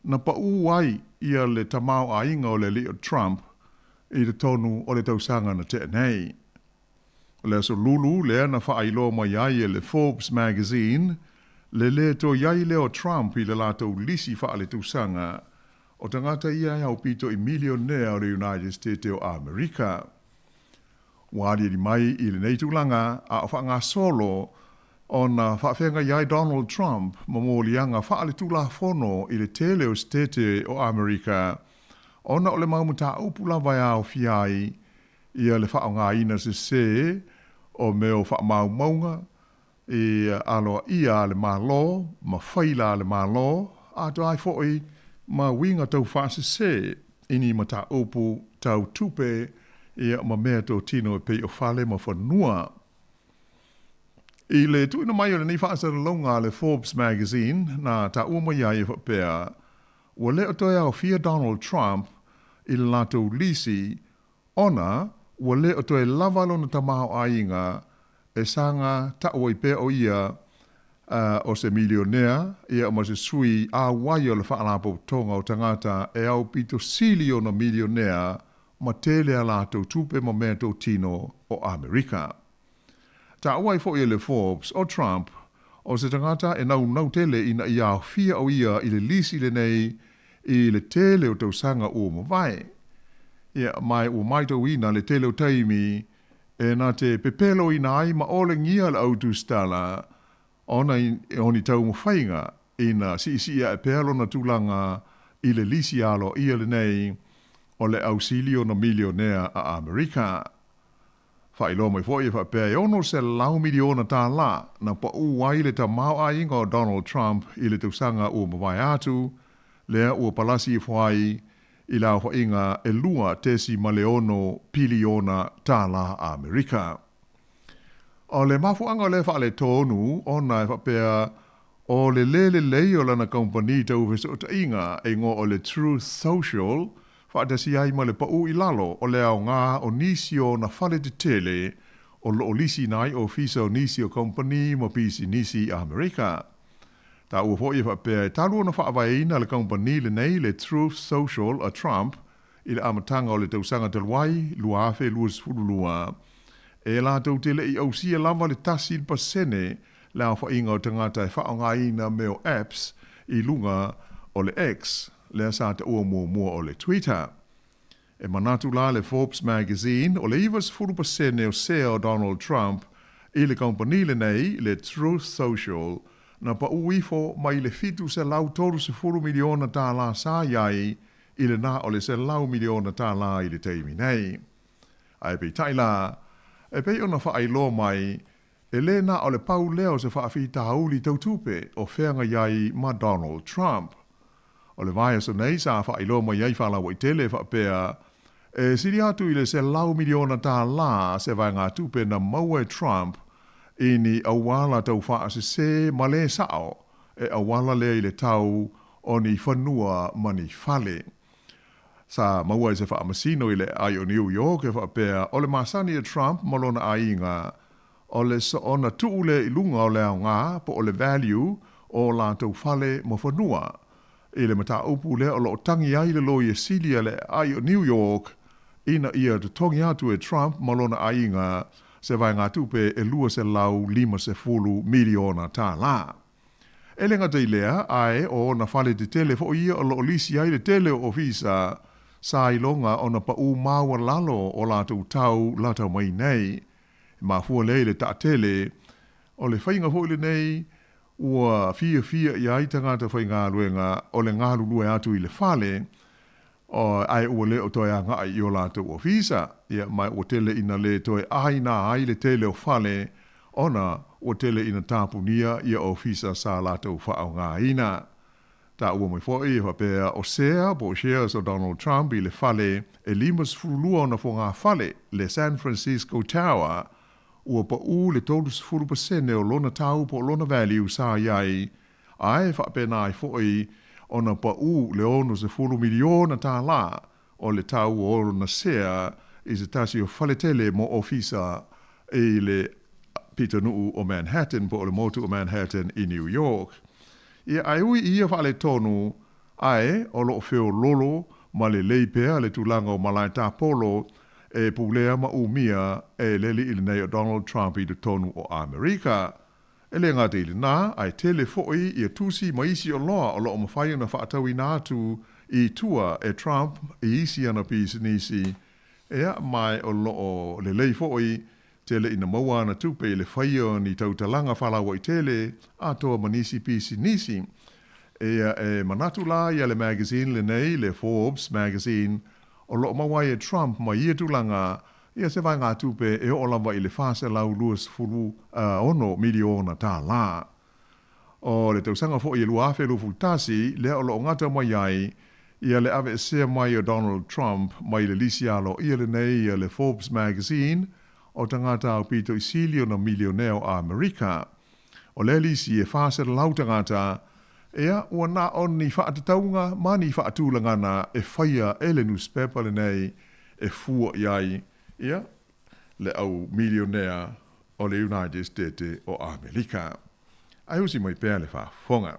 Speaker 7: na paū ai ia le tamaoaiga o le alii o Trump i totonu o le tausaga na tea nei. O le aso Lulu lea na faailoa mai ai e le Forbes Magazine le lē toe i ai lea o Trump i le latou lisi faaletausaga o tagata ia e aupito i milionea o le United State o Amerika. Ua aliali mai i lenei tulaga a o faagasolo ona faafeagai ai Donald Trump ma moliaga faaletulafono i le tele o Setete o Amerika ona o le mau mataupu lava e aofia ai ia le faaaogaina sesē o mea o faamaumauga i aloaia a le Malo ma faila a le Malo, atoa ai foi ma uiga taufaasese i ni mataupu tau tupe ia ma mea totino e pei o fale ma fanua. I le tuuina mai o lenei faasalalauga a le Forbes Magazine, na taua mai ai e faapea, ua le o toe aofia Donald Trump i le latou lisi ona ua le o toe lava lona tamaoaiga e saga taʻu ai pea ʻo ia o se milionea ia ma se sui auai o le Faalapotopotoga o Tagata e aupito sili ona milionea ma tele a latou tupe ma mea totino o Amerika. Taua ai foi e le Forbes, ʻo Trump, o se tagata e naunau tele ina ia aofia ʻo ia i le lisi lenei i le tele o tausaga ua mavae. Ia, ma ua matauina le tele o taimi e na te pepeloina ai ma olegia le au tusitala ona o ni taumafaiga ina siisii aʻe pea lona tulaga i le lisi aloaia lenei o le au sili ona milionea a Amerika. Faailoa mai foi e faapea e $600 miliona tālā na paʻū ai le tamaoaiga o Donald Trump i le tausaga ua mavae atu, lea ua palasi ifo ai i le aofaiga e $2.6 piliona tālā Amerika. O le mafuaaga o lea faaletonu ona e faapea o le lē lelei o lana kamupani tau fesootaiga e igoa o le Truth Social faatasi ai ma le paʻū i lalo o le aoga o nisi o ona fale tetele o loo lisiina ai ofisa o nisi o kamupani ma pisinisi i Amerika. Taua foi e faapea e talu ona faavaeina le kamupani lenei le Truth Social a Trump i le amataga o le tausaga talu ai 2022, e latou te le i ausia lava le 1% le aofaiga o tagata e faaaogaina mea o apps i luga o le X, lea sa taua muamua o le Twitter. E manatu la le Forbes Magazine o le 90% o sea o Donald Trump i le kamupani lenei, le Truth Social, na paʻū ifo mai le $730 miliona tālā sa i ai i le na o le $100 miliona tālā i le taimi nei. Ae peitai la, e pei ona faailoa mai, e lē na o le pau lea o se faafitauli tau tupe o feagai ai ma Donald Trump. O le vaiaso nei sa faailoa mai ai faalauaitele e faapea, e sili atu i le $100 miliona tālā se vaegatupe na maua e Trump i ni auala tau faasesē ma lē saʻo e auala lea i le tau o ni fanua ma ni fale. Sa maua e se faamasino i le aai o New York e faapea o le masani a Trump ma lona aiga o le soona tuu lea i luga o le aoga po o le value o latou fale ma fanua. I le mataupu lea o loo tagi ai le loia sili a le aai o New York ina ia totogi atu e Trump ma lona aiga se vaegatupe e $250 miliona tālā. E le gata i lea, ae o ona fale tetele foi ia o loo lisi ai le tele o ofisa sa iloga ona paʻū maualalo o latou tau lata mai nei. E mafua lea i le taatele o le faiga foi lenei ua fiafia i ai tagata faigaluega o le galulue atu i le fale, ae ua le o toe agaʻi i o latou ofisa, ia, ma ua tele ina le toe ʻāina ai le tele o fale ona ua tele ina tapunia ia ofisa sa latou faaaogaina. Taua mai foi e faapea o sea po o shares o Donald Trump i le fale e 52 ona fogafale, le San Francisco Tower, ua paʻū le 30% o lona tau po o lona value sa i ai, ae faapena ai foi ona paʻū le 60 miliona tālā o le tau o lona sea i se tasi o faletele mo ofisa i le pitonuu o Manhattan po o le motu o Manhattan i New York. Ia, ae ui i ia faaletonu, ae o lo o feoloolo ma lelei pea le tulaga o malae tapolo e pulea ma umia e le alii lenei o Donald Trump i totonu o Amerika. E le gata i lenā, ae tele foi ia tusi ma isi oloa o lo o mafai ona faatauina atu i tua e Trump i isi ana pisinisi, ea, ma o lo o lelei foi tele ina maua ana tupe i le faia o ni tautalaga faalauaitele atoa ma nisi pisinisi. Ia, e manatu la ia le magazine lenei, le Forbes magazine, o lo o maua ai e Trump mai ia tulaga, ia se vaegatupe e oo lava i le $426 miliona tālā. O le tausaga foi e 2021, lea o lo o gata mai ai ia le aveesea mai o Donald Trump mai le lisi aloaia lenei a le Forbes Magazine o tagata aupito i sili ona milionea o Amerika. O lea lisi e 400 tagata, ea, ua na o ni faatatauga ma ni faatulagana e faia e le nusipepa lenei e fua i ai ia le au milionea o le United States o Amerika. Ae usi mai pea le faafofoga.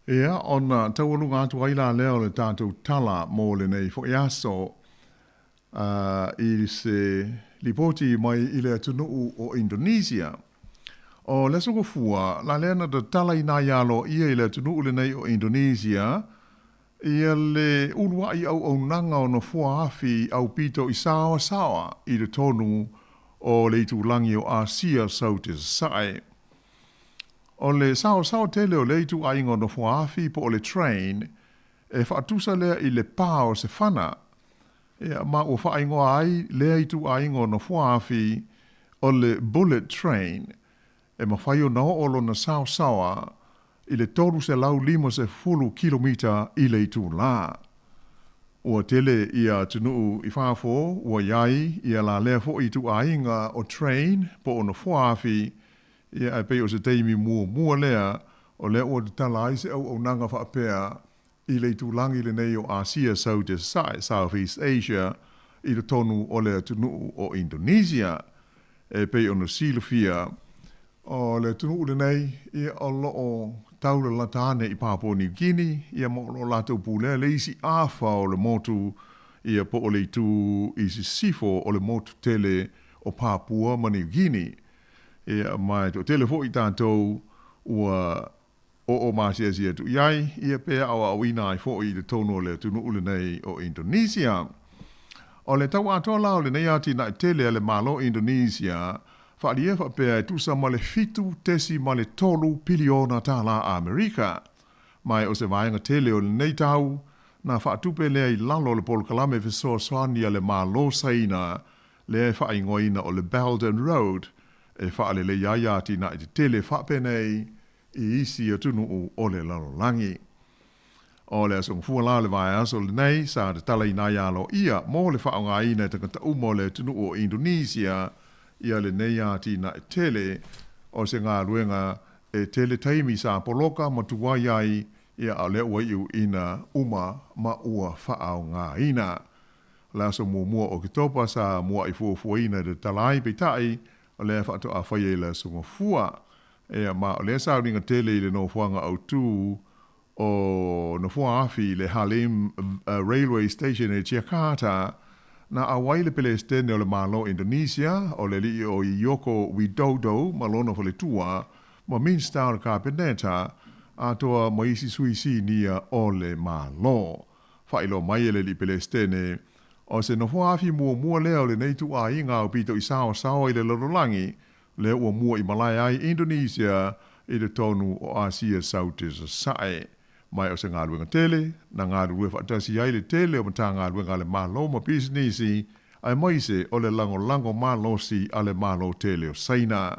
Speaker 7: Ia, ona taualuga atu ai la lea o le tatou tala mo lenei foi aso i se lipoti mai i le atunuu o Indonesia. O le Aso Gafua, la lea na tatalaina ai aloaia i le atunuu lenei o Indonesia ia le uluai auaunaga o nofoa afi aupito i saoasaoa i totonu o le itulagi o Asia Saute Sasae. O le saoasaoa tele o lea ituaiga o nofoa afi po o le train, e faatusa lea i le pā o se fana, ia, ma ua faaigoa ai lea ituaiga o nofoa afi o le bullet train, e mafai ona oo lona saosaoa i le 350 kilomita i le itulā. Ua tele ia atunuu i fafo ua i ai ia la lea foi ituaiga o train po o nofoa afi, ia ae pei o se taimi muamua lea o lea ua tatala ai se auaunaga faapea i le itulagi lenei o Asia Saute Sasae, Southeast Asia, i totonu o le atunuu o Indonesia. E pei ona silafia, o le atunuu lenei, ia, o lo o taulalata ane i Papua New Guinea, ia, ma o lo o latou pulea le isi afa o le motu, ia, po o le itu i sisifo o le motu tele o Papua ma New Guinea. Ia, ma e toatele foi tatou ua oo maasiasi atu i ai, ia pe aoaoina ai foi i totonu o le atunuu lenei o Indonesia. O le tau atoa la o lenei atinae tele a le Malo Indonesia, faaalia faapea e tusa ma le 7.3 piliona tālā Amerika. Ma e o se vaega tele o lenei tau, na faatupe lea i lalo o le polokalame fesoasoani a le Malo Saina lea e faaigoaina o le Belt and Road, e faaleleia ai atinae tetele faapenei i isi atunuu o le lalolagi. O le Aso Gafua la o le vaiaso lenei sa tatalaina ai aloaia mo le faaaogaina e tagata uma o le atunuu o Indonesia ia lenei atinae tele o se galuega e tele taimi sa poloka ma tuai ai ia a o lea ua iu ina uma ma ua faaaogaina. O le aso muamua o Oketopa sa muaʻi fuafuaina e tatala ai peitai o lea faatoa faia i le Aso Gafua. Ea, ma o lea sauniga tele i le nofoaga autū o Nofoa Afi i le Halim Railway Station i Jakarta, Na auai le Pelesitene o le Malo o Indonesia, o le Alii o Joko Widodo ma lona faletua, ma Minista o le Kapeneta, atoa ma isi sui sinia o le Malo. Faailoa mai e le Alii Pelesitene, o se nofoa afi muamua lea o lenei ituaiga aupito i saosaoa i le lalolagi, lea ua mua i malae ai Indonesia i totonu o Asia Saute Sasae. Ma o se galuega tele, na galulue faatasi ai le tele o Matagaluega a le Malo ma pisinisi, aemaise o le lagolago malosi a le Malo tele o Saina.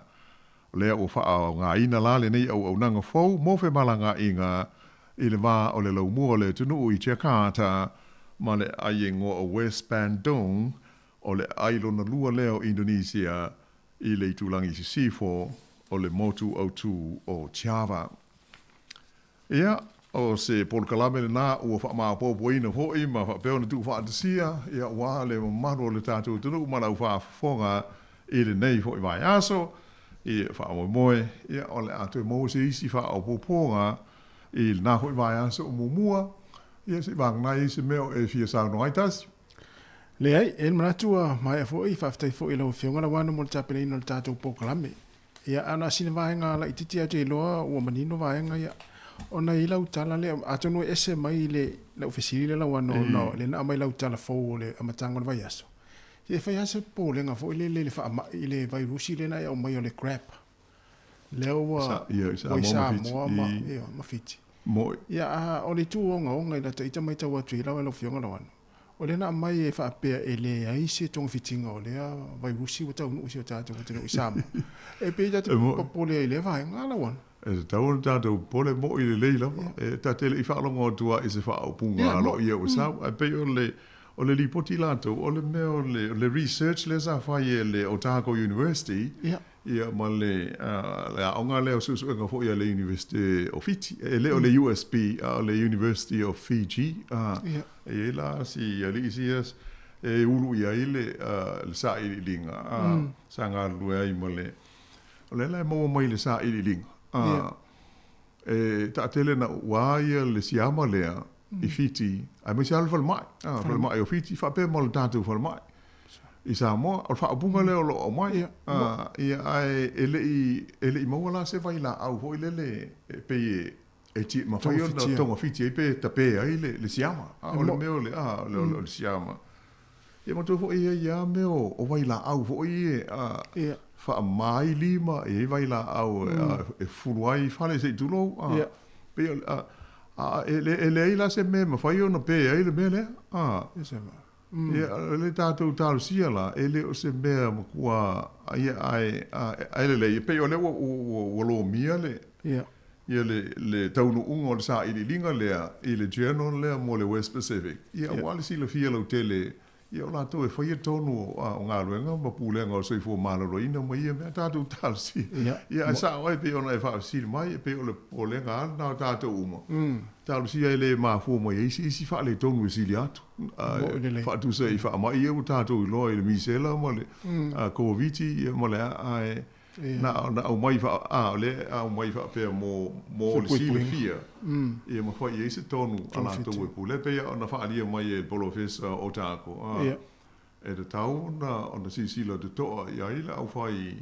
Speaker 7: O lea ua faaaogaina la lenei auaunaga fou mo femalagaaiga i le va o le laumua o le atunuu i Jakarta ma le aai igoa o West Bandung, o le aai lona lua lea o Indonesia i le itulagi i sisifo o le motu autū o Java. Ia, o se polokalame lenā ua faamaopoopoina foi ma faapea ona tuufaatasia, ia, aua le mamalu o le tatou atunuu ma lau faafofoga i lenei foi vaiaso. Ia, faamoemoe, ia, o le a toe maua se isi faaopoopoga i lenā foi vaiaso o muamua, ia, se i vagana ai se mea o e fia saunoa ai tasi.
Speaker 9: Leai, e i ai le manatu ua maea foi, faafetai foi i lau Afioga Lauano mo le tapenaina o le tatou polokalame. Ia, a na o sina vaega laitiiti lava ou te iloa ua manino vaega ia, ona e i ai lau tala lea, atonu e ese mai i le lau fesili lea Lauano ona o lea na aumai lau tala fou o le amataga o le vaiaso. Ia e fai lava se popolega foi lele i le faamai i le vairusi lea na e aumaia o le grap lea ua ua i Samoa ma ma Fiti. Ia, a o le itu ogaoga i lata ita matau atu i ai lau Afioga Lauano, O lea na aumai e faapea e leai se togafitiga o lea vairusi ua taunuu i si o tatou atunuu i Samoa. E pei ta te popole ai i lea vaega, Lauana.
Speaker 7: E tatau ona tatou popole moʻi lelei lava. E ta te le i faalogo atu lava i se faaupuga aloaia ua sau, ae pei o le o le lipoti latou, o le mea o le o le research lea sa fai e le Otago University, Ia, ma le aoga lea o suesuega foi a le Iunivesite o Fiti. E le o le USP, a o le University of Fiji. E i ai la si alii sia e ulu i ai le sailiiliga, sa galulue ai ma le... O lea la e maua mai i le sailiiliga. E taatele na ua ia le siama lea i Fiti, aemaise lava le falemai, falemai o Fiti faapea ma le tatou falemai i Samoa. O le faaupuga lea o lo o aumai, ia, ae e le i, e le i maua la se vailaau foi lele e pei e mafai ona togafiti ai pe tape ai le siama. O le mea o le, o le siama. Ia manatua foi e i ai lava mea o vailaau foi ia e faamama ai lima, e i ai vailaau e fufulu ai fale se i tulou. Pei o, e leai la se mea e mafai ona pe ai le mea lea. Ia, o le tatou talosia la, e le o se mea matua, ia, ae lelei, e pei o lea ua lomia le, ia le taunuuga o le sailiiliga lea i le journal lea mo le West Pacific, ia aua le silafia lautele, ia o latou e faia tonu o galuega ma pulega o le soifua maloloina ma ia mea tatou talosia. Ia ae sao ai pei ona e faafesili mai, e pei o le popolega lava lena o tatou uma, talosia e le mafua mai ai se isi faaletonu e sili atu. Faatusa i faamai ia ua tatou iloa i le misela ma le Koviti ia ma le a, ae Na ona aumai faa, a, o lea e aumai faapea mo, mo le silafia, ia ma fai i ai se tonu a latou e pule. E pei ona faaalia mai e le Polofesa o Otago, a, e tatau ona, ona silasila totoa i ai le aufai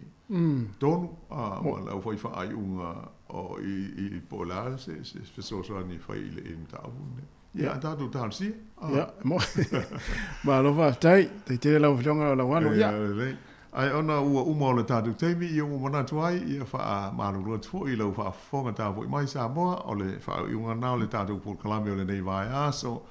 Speaker 7: tonu, a, ma le aufai faaiuga o, i, i, po o le a se, se fesoasoani e fai i le, i le mataupu lenei. Ia, a tatou talosia.
Speaker 9: Ia, malo faafetai. Faafetai tele lau Afioga Lauano. Ia,
Speaker 7: lelei. Ae ona ua uma o le tatou taimi, ia ua manatu ai, ia faamalulu atu foi i lau faafofoga tapuai mai Samoa, o le faaiuga lena o le tatou polokalame o lenei vaiaso.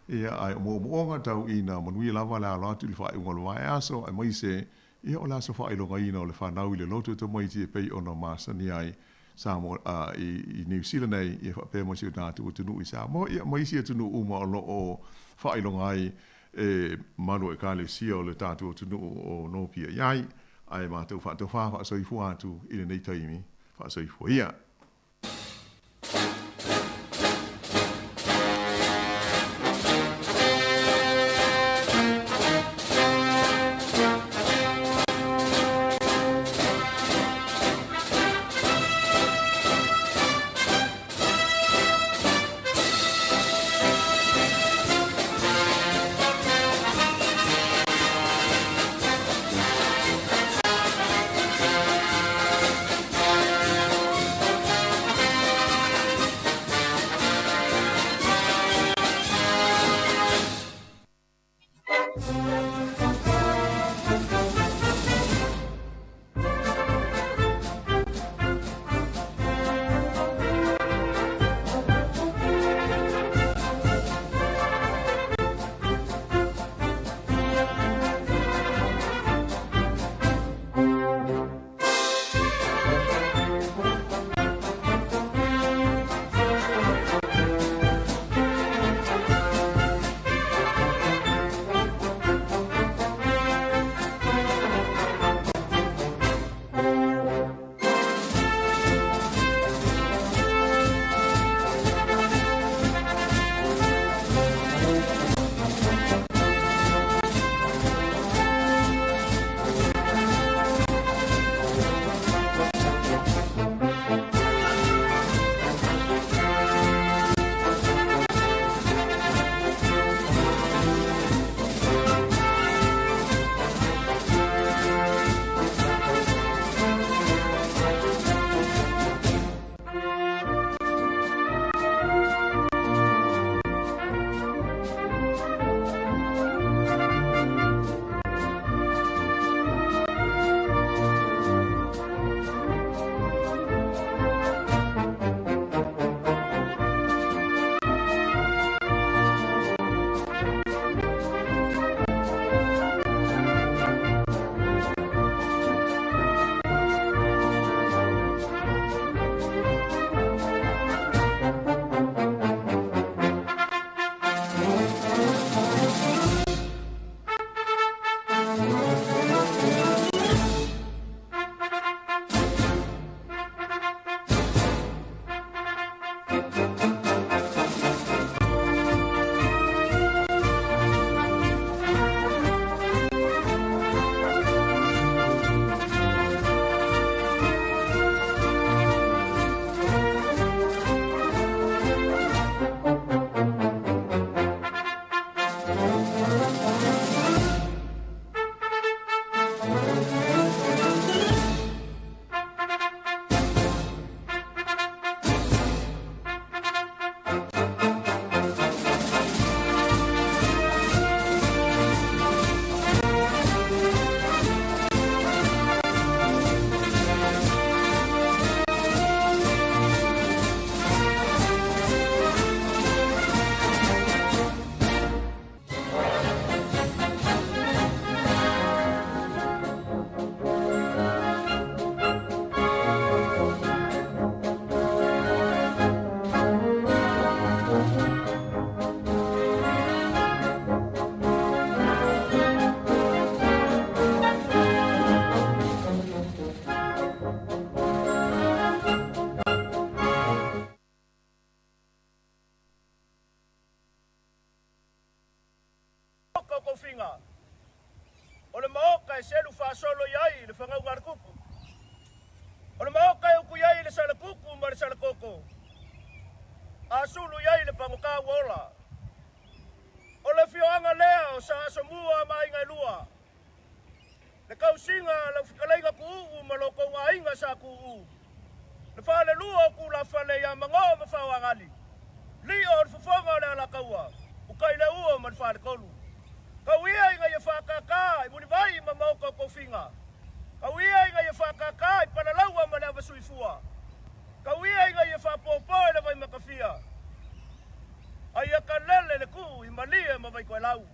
Speaker 7: Ia, ae o moomooga tau ina manuia lava le alo atu i le faaiuga o le vaiaso, aemaise ia o le aso faailogaina o le fanau i le loto tamaiti e pei ona masani ai Samoa, i Niu Sila nei, ia faapea ma si o tatou atunuu i Samoa, ia ma isi atunuu uma o lo o faailoga ai e malu o Ekalesia o le tatou atunuu o nopia i ai, ae matou faatofā faasoifua atu i lenei taimi, faasoifua ia.
Speaker 10: tofiga. O le maoka e selu faasolo i ai le fagauga a le kuku. O le maoka e uku i ai le salakuku ma le salakoko. A sulu i ai le pagokā ua ola. O le afioaga lea o Sa Asomua ma aiga e lua. Le kausiga a lau fetalaiga Tuuu ma lo tou aiga Sa Tuuu. Le falelua o Tulafale ia Magoo ma Faoagali. Lio o le fofoga o le Alataua, Utaileuo ma le Faletolu. Tau ia ina ia faatata i Mulivai ma Maota o Tofiga. Tau ia ina ia faatata i Palalaua ma le Avasuifua. Tau ia ina ia faapopo i le Vaimatafia. A ia kalele le tuu i Malie ma Vaitoelau.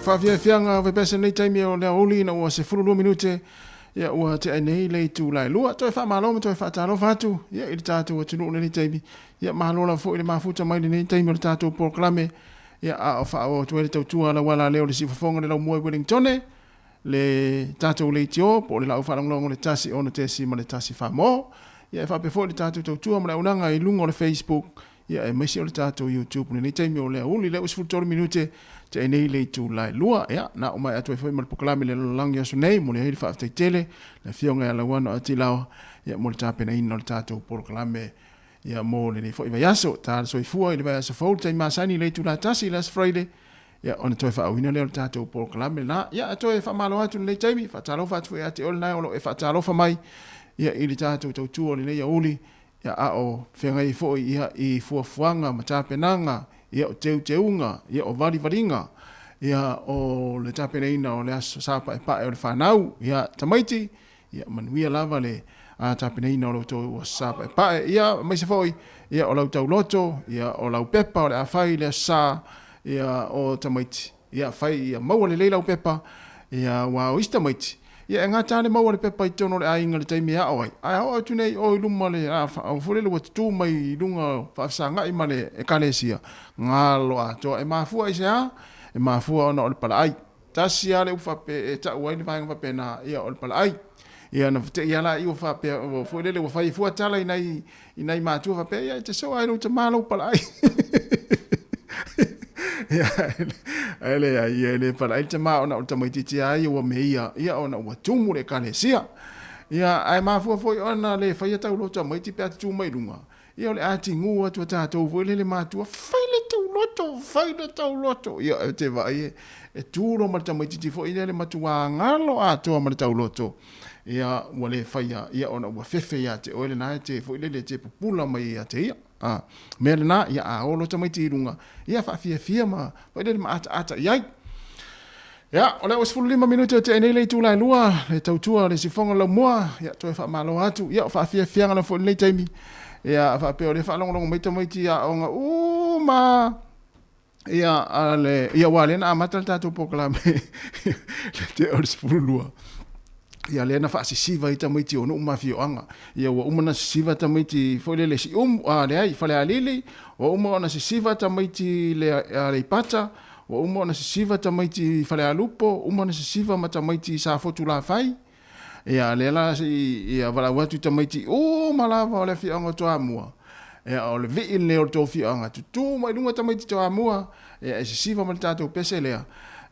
Speaker 9: Faafiafiaga vepese lenei taimi o le aoauli ina ua 12 minute ia ua tea nei le itula e 2. Toe faamalo ma toe faatalofa atu ia i le tatou atunuu i lenei taimi. Ia malo lava foi le mafuta mai lenei taimi o le tatou polokalame. Ia a o faaauau atu ai le tautua a lau ala lea o le siufofoga o le laumua i Wellingtone, le tatou leitio po o le laau faalagolago le 1 6.1 Famo. Ia e faapea foi le tatou tautua ma le auaunaga i luga o le Facebook Ia, aemaise o le tatou YouTube i lenei taimi o le aoauli, lea ua 13 minute tea nei le itula e 2. Ia, na o maea atu ai foi ma le polokalame i le lalolagi aso nei, momoli ai le faafetai tele le Afioga ia Lauano Atilaoa, ia, mo le tapenaina o le tatou polokalame, ia, mo lenei foi vaiaso. Ta le soifua i le vaiaso fou, le taimi masani i le itula e 1 i le aso Friday, ia, ona toe faaauina lea o le tatou polokalame lena. Ia, e toe faamalo atu i lenei taimi, faatalofa atu foi ia te oe lena o lo o e faatalofa mai, ia, i le tatou tautua o lenei aoauli, ia, a o feagai ai foi ia, i fuafuaga ma tapenaga, ia, o teuteuga, ia, o valivaliga, ia, o le tapenaina o le aso sa paepae o le fanau, ia, tamaiti, ia, manuia lava le tapenaina o lo outou aso sa paepae, ia, aemaise foi, ia, o lau tauloto, ia, o lau pepa o le a fai i le aso sa, ia, o tamaiti. Ia fai ia maua lelei lau pepa, ia aua o isi tamaiti, ia e gata lava le maua o le pepa i totonu o le aiga i le taimi e ao ai, ae a oo atu nei o i luma le a foi lele ua tutu mai i luga faafesagai ma le ekalesia, galo atoa. E mafua i se a? E mafua ona o le palaai. Tasi lava le upu faapea e tau ai le vaega faapena, ia o le palaai. Ia ona te i lava laia ua faapea foi lele ua fai fua tala i nai i nai matua faapea, ia e te soa ai lou tama lou palaai. Ia, ae leai, ia e le palaai le tama ona o le tamaitiiti lava ia ua meia, ia ona ua tumu le ekalesia. Ia, ae mafua foi ona le faia tauloto tamaiti pe a tutū mai i luga, ia o le a tigū atu a tatou foi lele matua, fai le tauloto, fai le tauloto. Ia, e te vaai e, e tu loa ma le tamaitiiti foi lea le matua galo atoa ma le tauloto. Ia, ua le faia, ia, ona ua fefe ia te oe lena e te foi lele e te pupula mai ia te ia. A, mea lena, ia, a o loa tamaiti i luga, ia, faafiafia ma, foi lele ma ataata i ai. Ia, o lea ua 15 minute o tea nei le itula e 2, le tautua le sifoga o le laumua, ia, toe faamalo atu, ia, o faafiafiaga lava foi i lenei taimi, ia, faapea o lea faalogologo mai tamaiti aoga uma, Ia, a le, ia aua lea na amata le tatou polokalame le tea o le 12. Ia lea na faasisiva ai tamaiti o nuu ma afioaga. Ia ua uma ona sisiva tamaiti foi lele Siumu, a leai, Falealili, ua uma ona sisiva tamaiti le Aleipata, ua uma ona sisiva tamaiti Falealupo, uma ona sisiva ma tamaiti Safotulafai. Ia, lea la se i, ia valaau atu i tamaiti uma lava o le afioaga o Toamua, ia, o le vii lenei o le tou afioaga, tutū mai luga tamaiti Toamua, ia, e sisiva ma le tatou pese lea,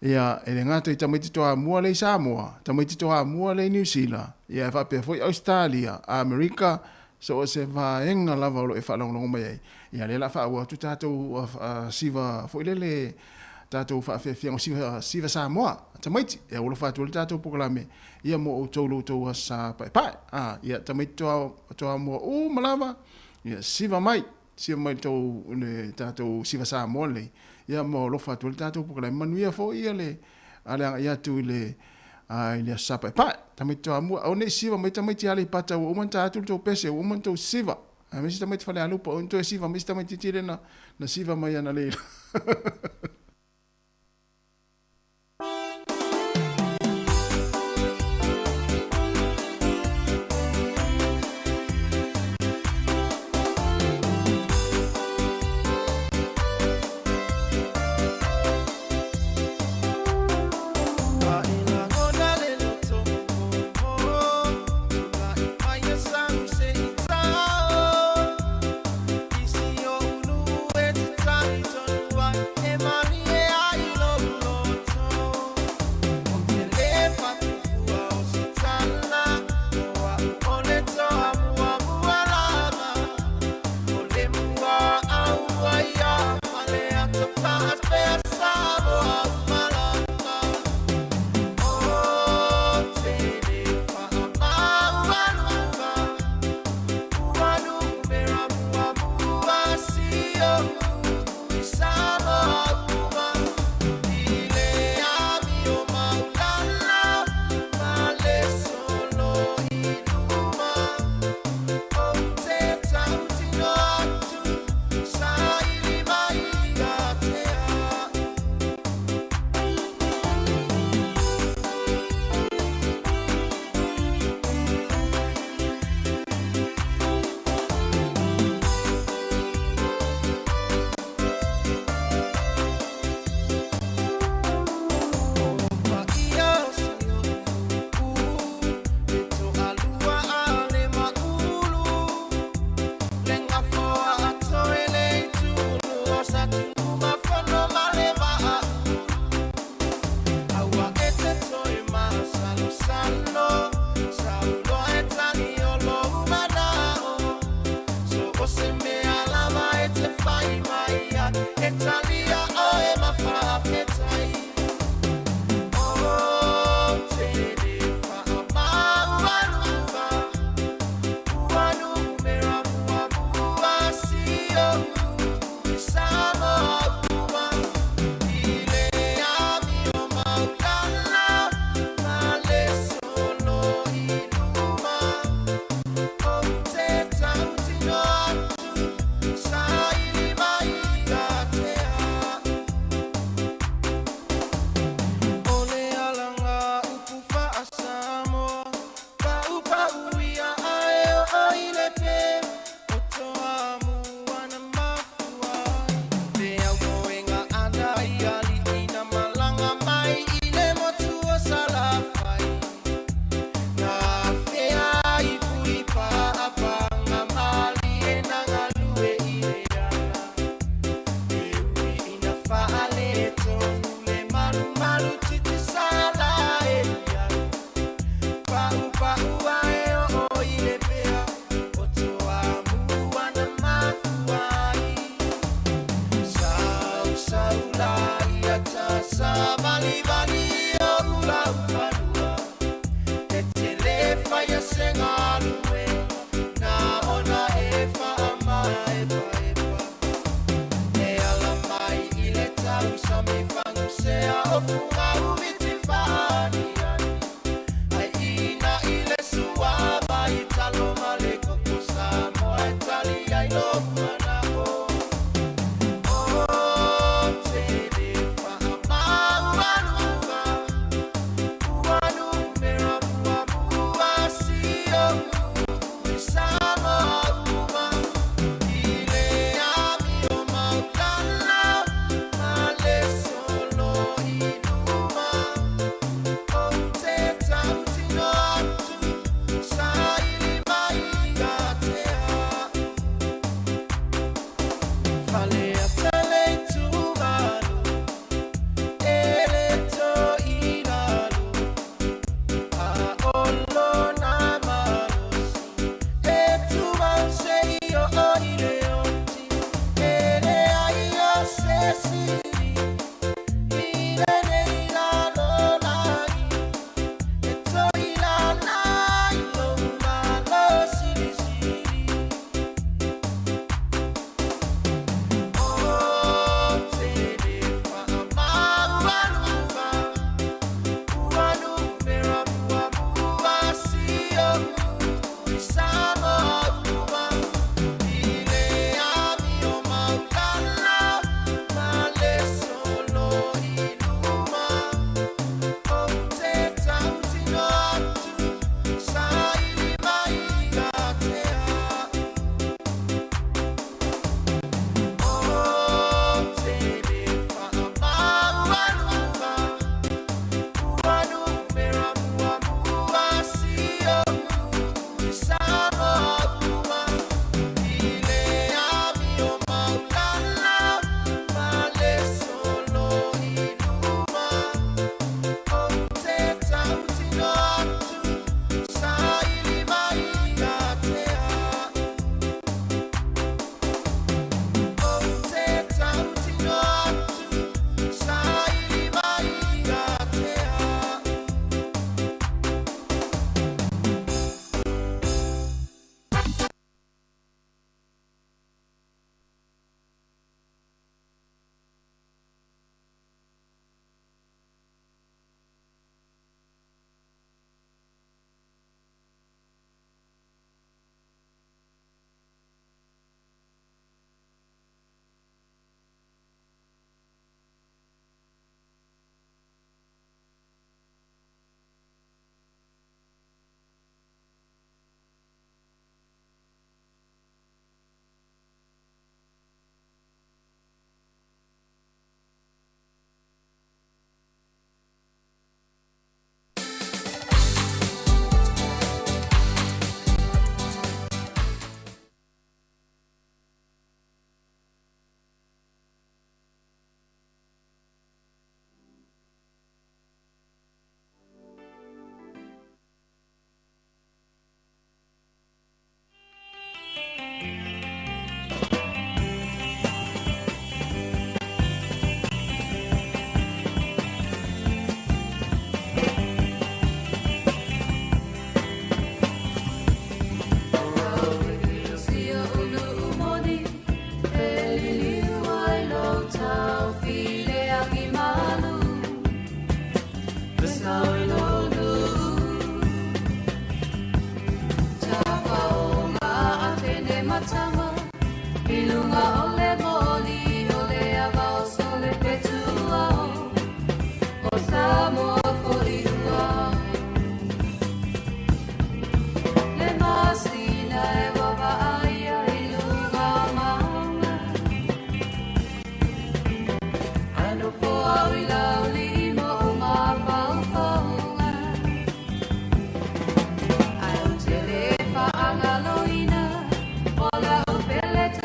Speaker 9: ia, e le gata i tamaiti Toamua lea i Samoa, tamaiti Toamua lea i Niu Sila, ia, e faapea foi Ausetalia, Amerika, so o se vaega lava o lo o e faalogologo mai ai, ia, lea o le a faaauau atu tatou siva foi lele, tatou faafiafiaga o siva, siva Samoa, tamaiti, e alofa atu ai le tatou polokalame, ia mo outou lo outou aso sa paepae. A, ia tamaiti toa, Toamua uma lava, ia siva mai, siva mai le tou, le tatou siva Samoa lenei, ia mo alofa atu ai le tatou polokalame. Manuia foi ia le, a le agai atu i le, a, i le aso sa paepae. Tamaiti Toamua, aua ne i siva mai tamaiti Aleipata ua uma ona ta atu le tou pese, ua uma ona tou siva. Aemaise tamaiti Falealupo, aua ne i toe siva mai se tamaitiiti lea na, na siva mai analeila.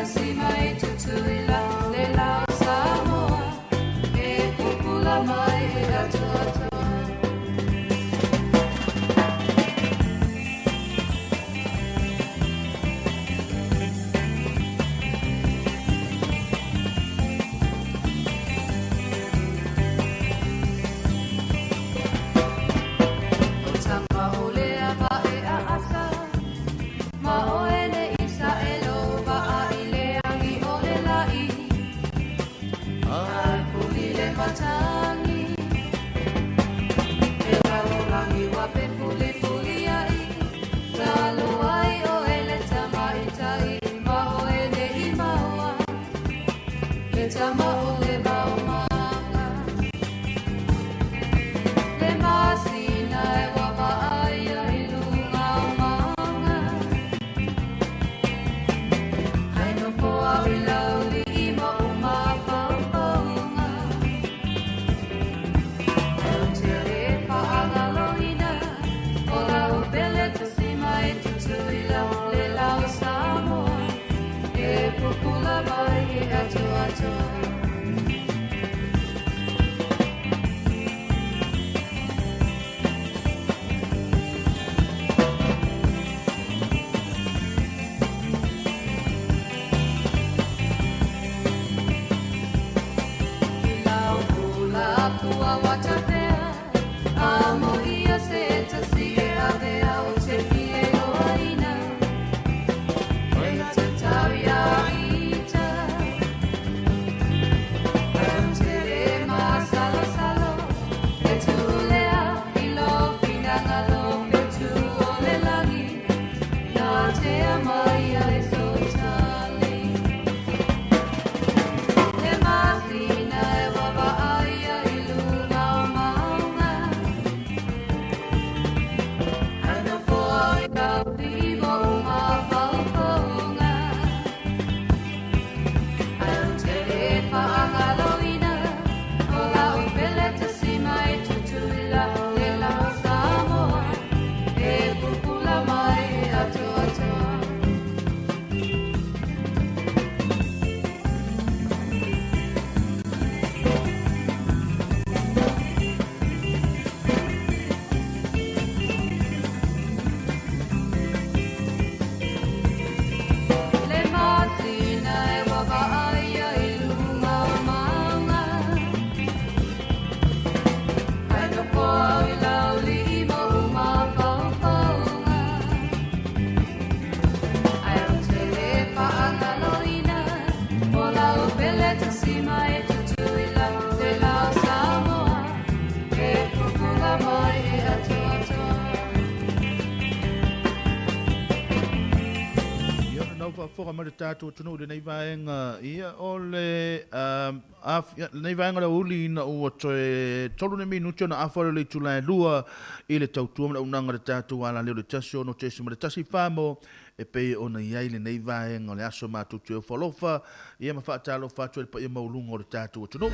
Speaker 16: Si mai tutu.
Speaker 3: Ia, o lenau faafofoga mai le tatou atunuu i lenei vaega, ia, o le, af, ia, lenei vaega o le aoauli ina ua toe tolu nei minute ona afa lea o le itula e lua i le tautua ma le auaunaga a le tatou alaleo i le 16.1 mo e pei ona i ai lenei vaega o le aso matou te ofo alofa ia ma faatalofa atu ai i le paia maualuga o le tatou atunuu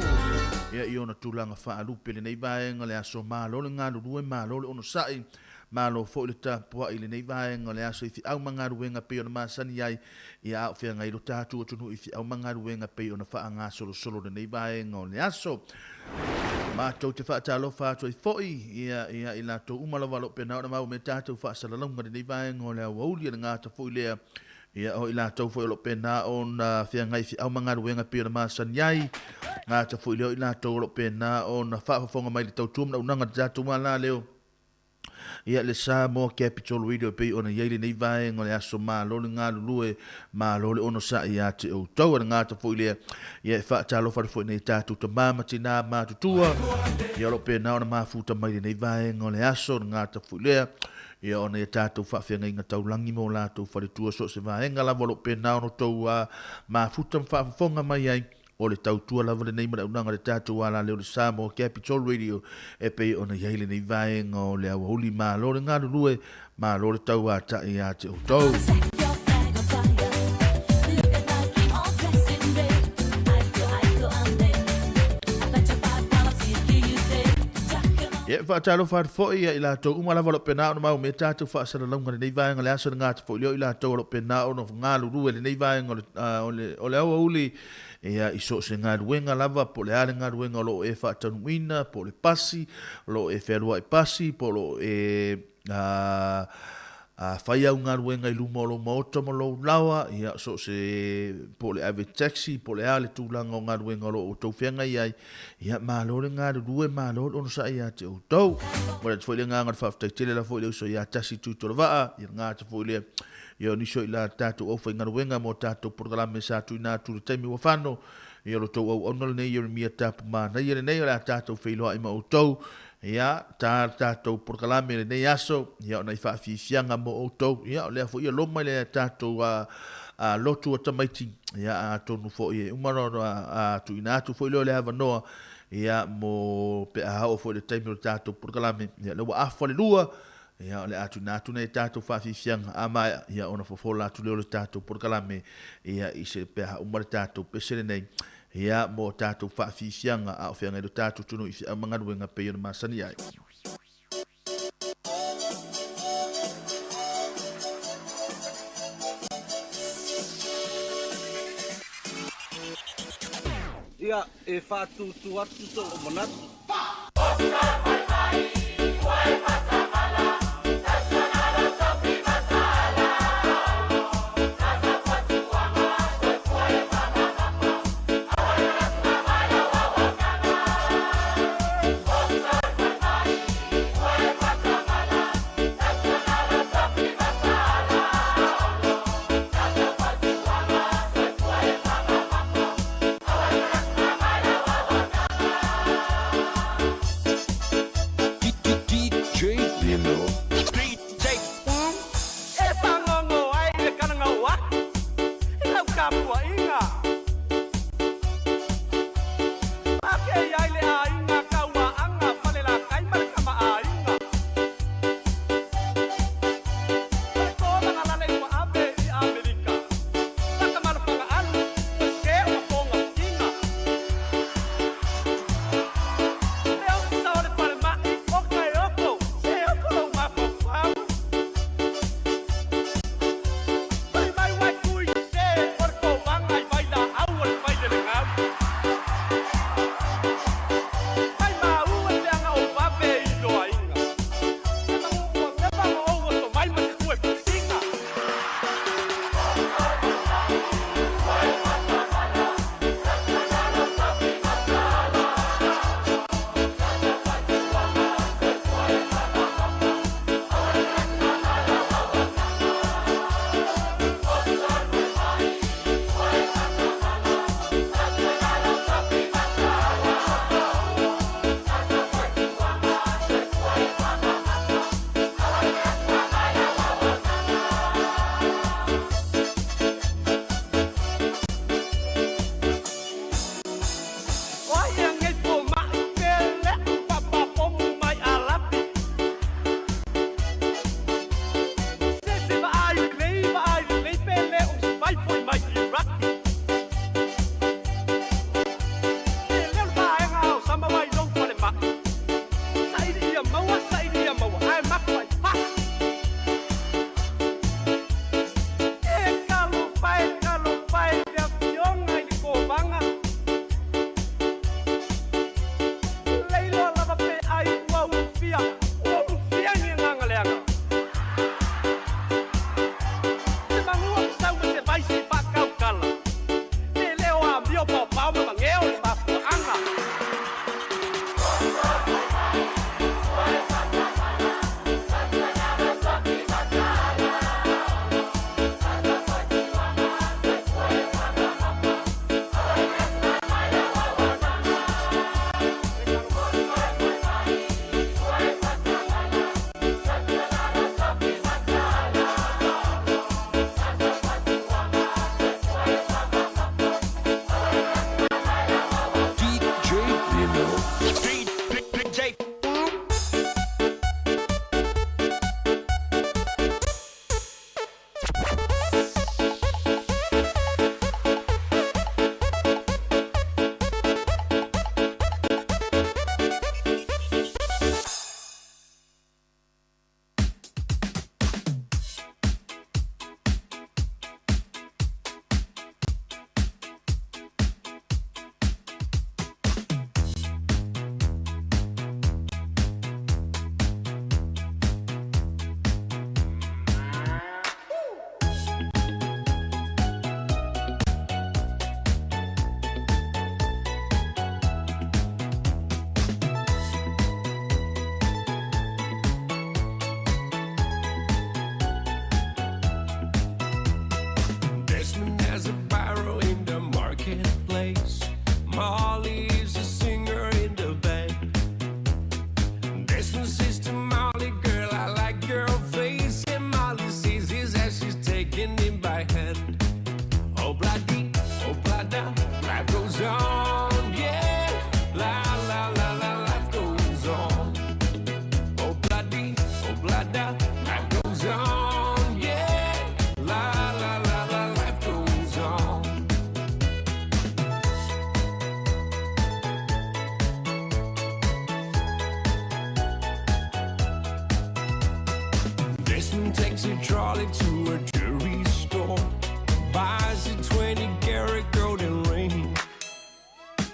Speaker 3: ia i ona tulaga faalupe lenei vaega o le aso. Malo le galulue, malo le onosai, malo foi le tapuai i lenei vaega o le aso i feau ma galuega pei ona masani ai ia a o feagai lo tatou atunuu i feau ma galuega pei ona faagasolosolo lenei vaega o le aso. Matou te faatalofa atu ai foi ia ia i latou uma lava o lo o pena ona maua mai tatou faasalalauga i lenei vaega o le aoauli e le gata foi lea ia o i latou foi o lo o pena ona feagai feau ma galuega pei ona masani ai gata foi lea o i latou o lo o pena ona faafofoga mai i le tautua ma le auaunaga a le tatou alaleo Ia, le Samoa Capital Radio e pei ona i ai lenei vaega o le aso malo le galulue, malo le onosai ia te outou. A le gata foi lea, ia e faatalofa atu foi i nai tatou tama ma tina matutua, ia o lo o pena ona mafuta mai lenei vaega o le aso, le gata foi lea, ia ona ia tatou faafeagaiga taulagi ma o latou faletua so o se vaega lava o lo o pena ona outou mafuta ma faafofoga mai ai. O le tautua lava lenei ma le auaunaga a le tatou alaleo le Samoa Capital Radio e pei ona i ai lenei vaega o le aoauli. Malo le galulue, malo le tauatai ia te outou. Ia, e faatalofa atu foi ia i latou uma lava o lo o pena ona mau me tatou faasalalauga lenei vaega o le aso le gata foi lea o i latou o lo o pena ona galulue lenei vaega o le, o le, o le aoauli Ia, i so o se galuega lava, po o le a le galuega o lo o e faataunuuina, po o le pasi, o lo o e fealuai pasi, po o lo o e fai au galuega i luma o lou maota ma lou laoa, ia, so o se, po o le ave taxi, po o le a le tulaga o galuega o lo o outou feagai ai, ia, malo le galulue, malo le onosai ia te outou. Momoli atu foi le agaga o le faafetai tele lava foi i le uso ia Tasi Tuitolovaa, ia le gata foi lea Ia o nisi o i la tatou aufaigaluega mo tatou polokalame sa tuuina atu i le taimi ua fano, ia o lo tou auauna lenei Ieremia Tapu Manaia lenei o le a tatou feiloai ma outou, ia ta le tatou polokalame lenei aso, ia o nai faafiafiaga mo outou, ia o lea foi ia loma i le tatou a, a lotu a tamaiti, ia atonu foi e uma ona a, tuuina atu foi lea o le avanoa, ia mo pe a oo foi i le taimi o le tatou polokalame, ia lea ua afa le lua, Ia, o le a tuuina atu nei tatou faafiafiaga a maea, ia ona fofola atu lea o le tatou polokalame, ia, i se pe a uma le tatou pese lenei, ia, mo tatou faafiafiaga a o feagai lo tatou atunuu i feau ma galuega pei ona masani ai.
Speaker 10: Ia, e faatūtū atu sou manatu.
Speaker 11: taking him by hand. Oh bloody, oh blada, life goes on, yeah. La la la la, life goes on. Oh bloody, oh blada, life goes on, yeah. La la la la, life goes on. Desmond takes a trolley to a jewelry store, buys a 20 karat golden ring,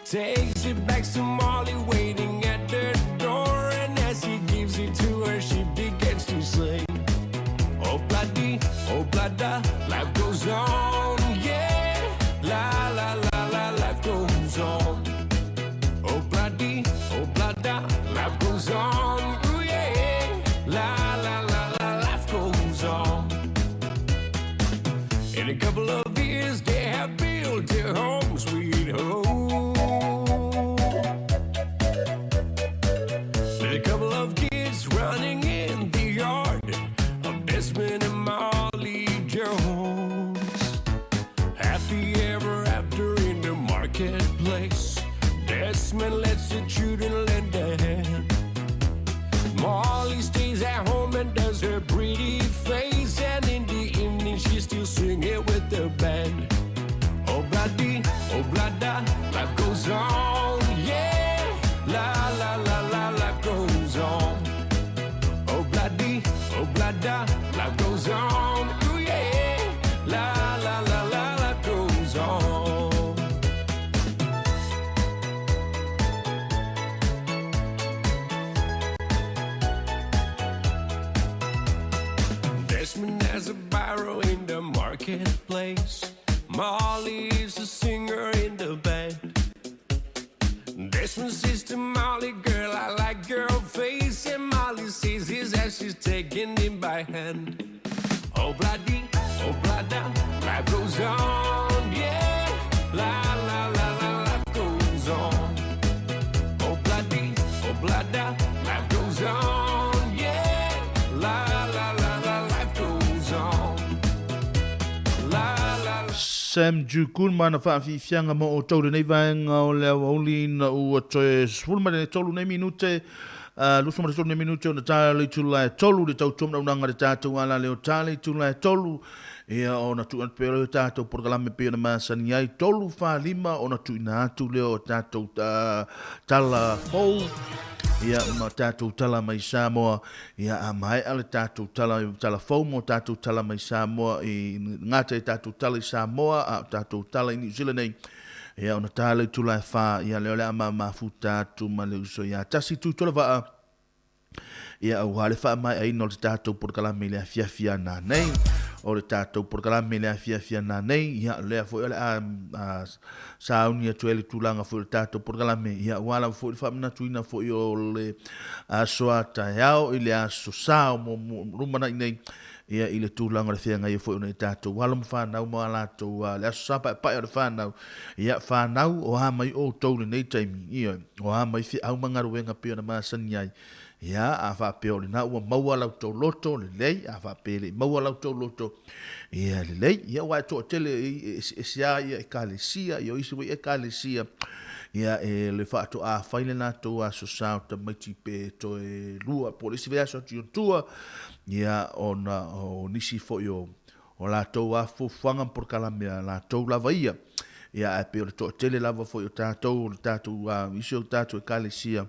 Speaker 11: takes it back to Molly waiting at the door, and as he gives it to her, she begins to sing. Oh bloody, oh blada, life goes on, yeah. La la la la, life goes on. Oh bloody, oh blada, life goes on, ooh yeah. La la la la, life goes on. In a couple of years, they have built a home, sweet home. With a couple of kids running in the yard of Desmond and Molly Jones. Happy ever after in the marketplace. Desmond lets the children lend a hand. Molly stays at home and does her pretty face, and in the evening she's still singing with the band. Oh bloody, oh blada, life goes on, yeah. La la la la, life goes on. Oh bloody, oh blada, life goes on, ooh yeah. La la la la, life goes on. Desmond has a barrow in the marketplace. Molly is a singer in the band. Desmond says to Molly, girl, I like your face. And Molly says his as she's taking him by hand. Oh bloody, oh blada, life goes on, yeah. La la la la, life goes on. Oh bloody, oh blada, life goes on, yeah. La la la la, life goes on. La la la.
Speaker 3: Sam Jukun ma na faafiafiaga mo outou lenei vaega o le aoauli ina ua toe 13 nei minute, 23 nei minute ona taea le itula e tolu le tautua manaunaga le tatou ala leo tale itula e tolu ia ona tuu atu pea lea o tatou polokalame pei ona masani ai 3 4 5 ona tuuina atu lea o tatou tala fou ia ma tatou tala mai Samoa ia a maea le tatou tala tala fou mo tatou tala mai Samoa i gata i tatou tala i Samoa a o tatou tala i New Zealand nei ia ona ta le itula e 4 ia lea o le a mamafuta atu ma le uso ia tasi tu tola vaa ia aua le faamaeaina o le tatou polokalame i le afiafi ana nei. O le tatou polokalame i le afiafi ana nei, ia lea foi o le a, a sauni atu ai le tulaga foi o le tatou polokalame, ia aua lava foi le faamanatuina foi o le aso a taeao i le aso sa o mo, mo lumanai nei, ia i le tulaga o le feagaia foi o nai tatou alo ma fanau ma latou le aso sa paepae o le fanau, ia fanau o a mai outou lenei taimi, ia o a mai feau ma galuega pei ona masani ai, ia a faapea o lena ua maua lau tou loto lelei, a faapea e le i maua lau tou loto, ia lelei, ia ua e toatele e eseese a ia ekalesia, ia o isi foi ekalesia, ia e le faatoa fai le latou aso sa o tamaiti pe toe lua po o le isi vaiaso atu i ona tua, ia ona o nisi foi o o latou a fuafuaga ma polokalame a latou lava ia. Ia ae pei o le toatele lava foi o tatou o le tatou a isi o tatou ekalesia,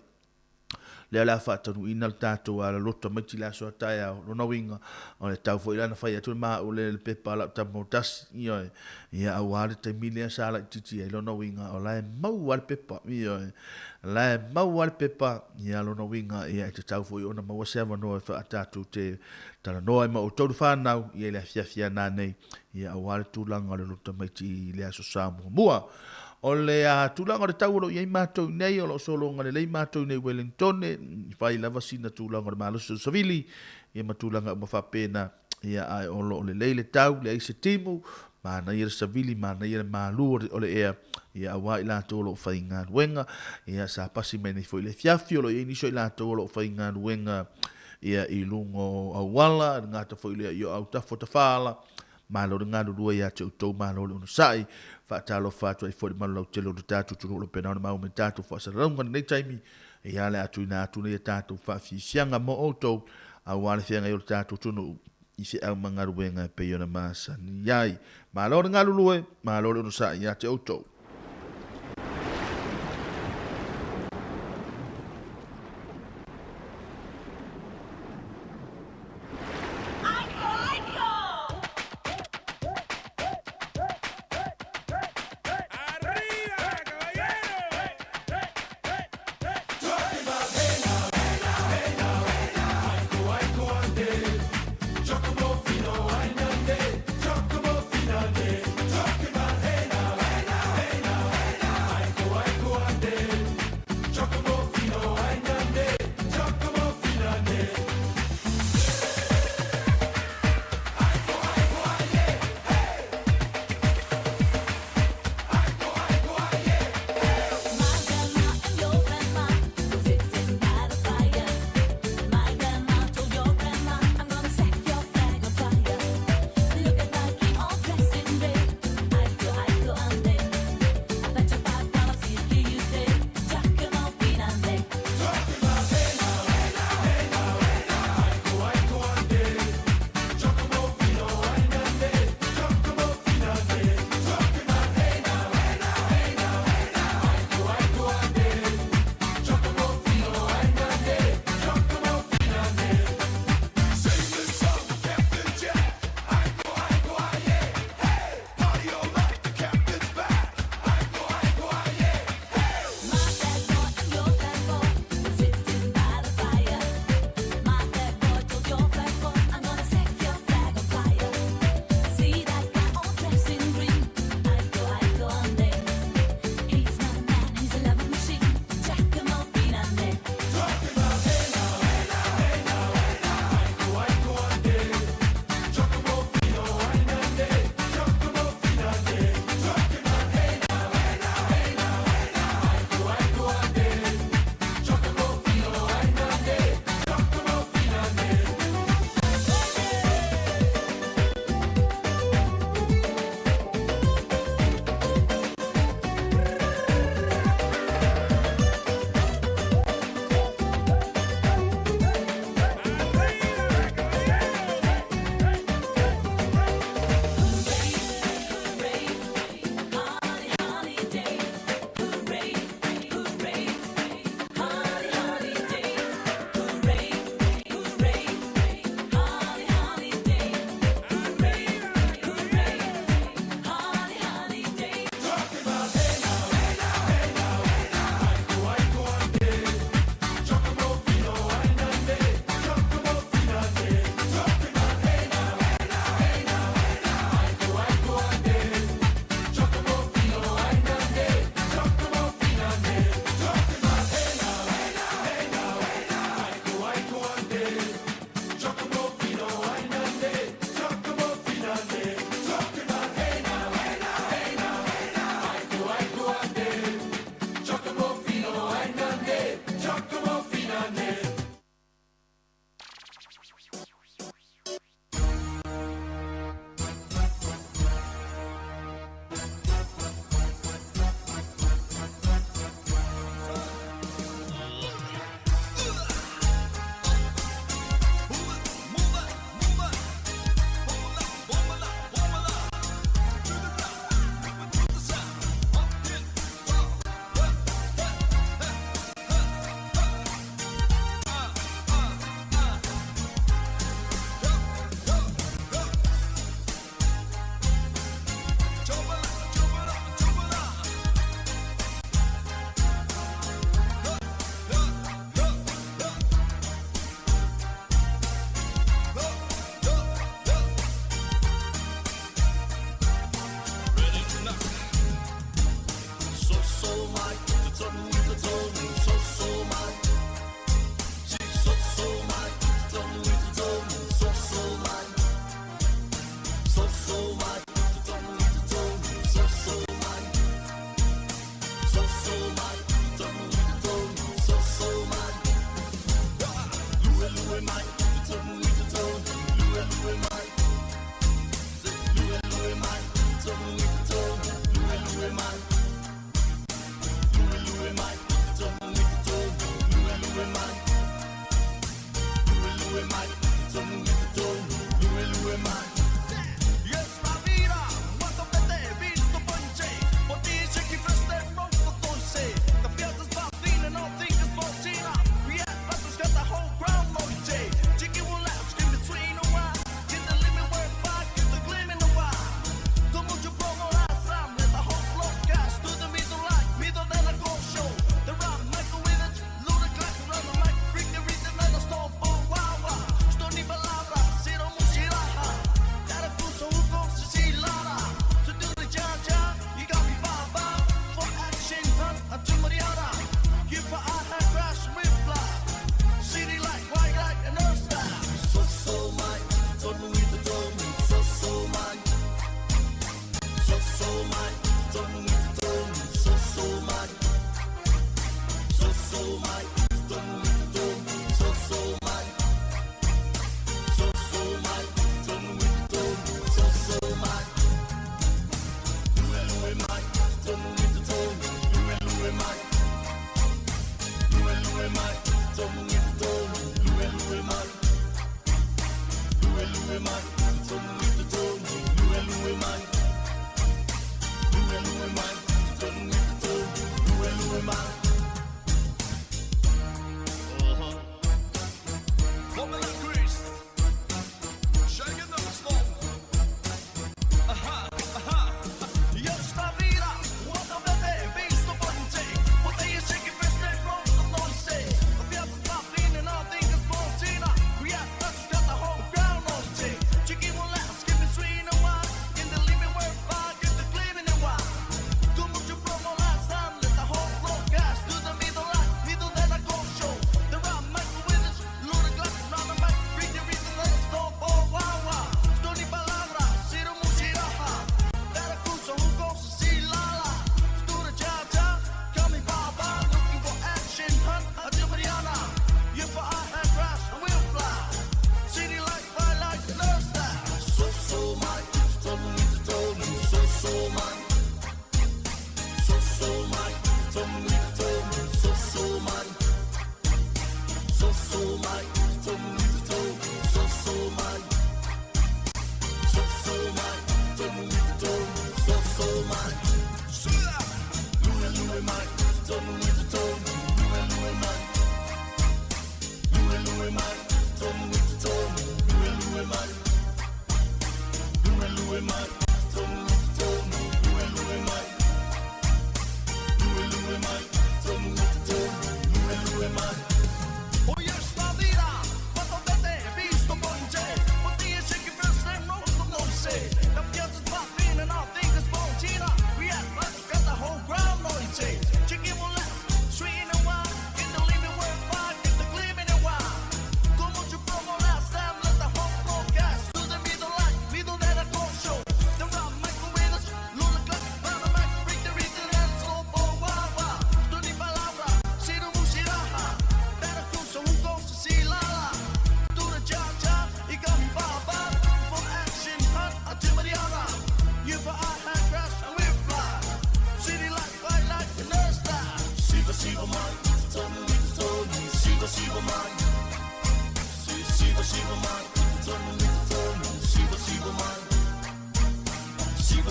Speaker 3: lea o le a faataunuuina le tatou alaloto tamaiti i le aso a taeao. Lona uiga, o le tau foi la na fai atu le maule le pepa a lau tama o tasi, ioe, ia aua le taimi lea sa laitiiti ai. Lona uiga, o la e mau lava le pepa, ioe, o la e mau lava le pepa, ia lona uiga, ia e tatau foi ona maua se avanoa e faatatou te talanoa ai ma outou le whanau, ia i le afiafi ana nei, ia aua le tulaga o le loto tamaiti i le aso sa muamua. O le tulaga o le tau o lo o i ai matou i nei, o lo o sologa lelei matou i nei Wellingtone, i whai lava sina tulaga o le malosi o savili, ia ma tulaga uma faapena, ia ae o lo o lelei le tau, leai se timu, manaia le savili, manaia le malu o le ea, ia aua i latou o lo o faigaluega, ia sa pasi mai nei foi le afiafi, o lo o i ai nisi o i latou o lo o faigaluega, ia i luga o auala, le gata foi lea i o autafa o tafaala, Malo le galulue ia te outou, malo le onosai. Faatalofa atu ai foi i le malu lautele o le tatou atunuu o lo o pena ona maua mai tatou faasalalauga i lenei taimi. Ia le a tuuina atu nei a tatou faafiafiaga mo outou aua le feagai o le tatou atunuu i feau ma galuega e pei ona masani ai. Malo le galulue, malo le onosai ia te outou.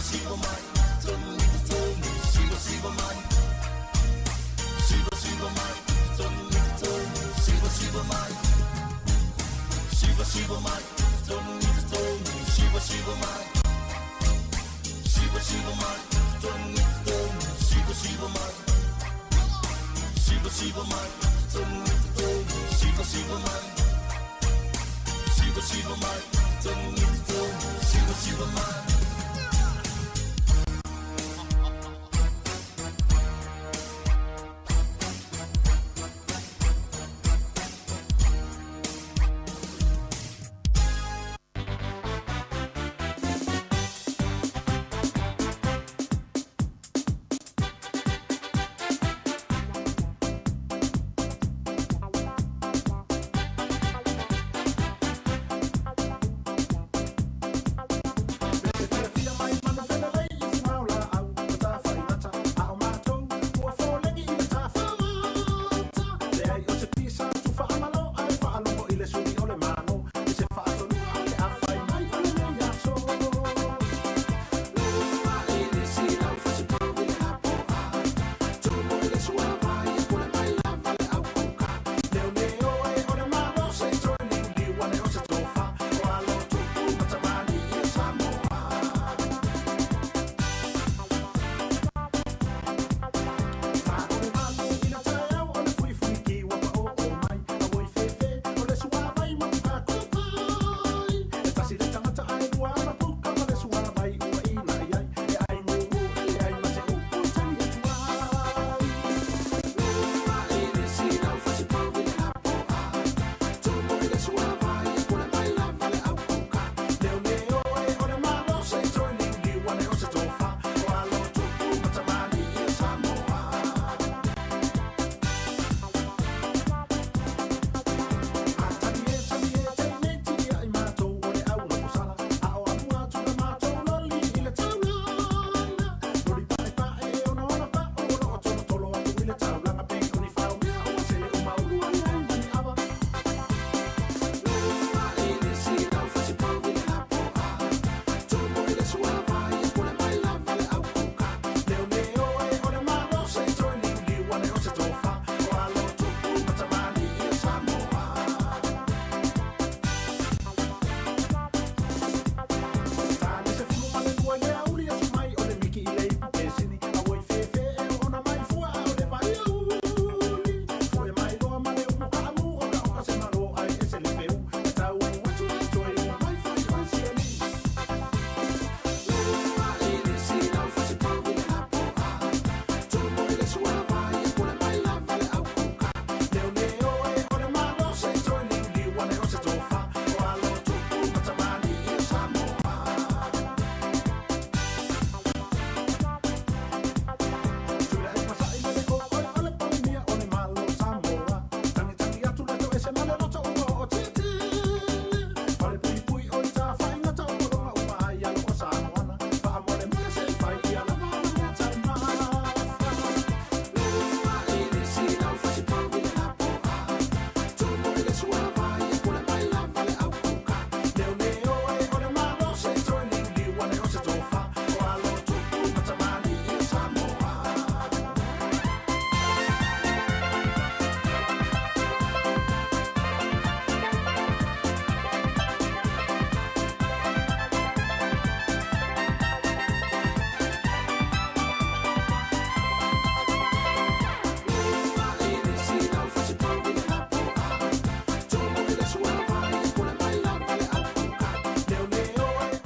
Speaker 8: siva mai tonu i totonu siva siva mai siva siva mai tonu i totonu siva siva mai siva siva mai tonu i totonu siva siva mai siva siva mai tonu i totonu siva siva mai siva siva mai tonu i totonu siva siva mai siva siva mai tonu i totonu siva siva mai.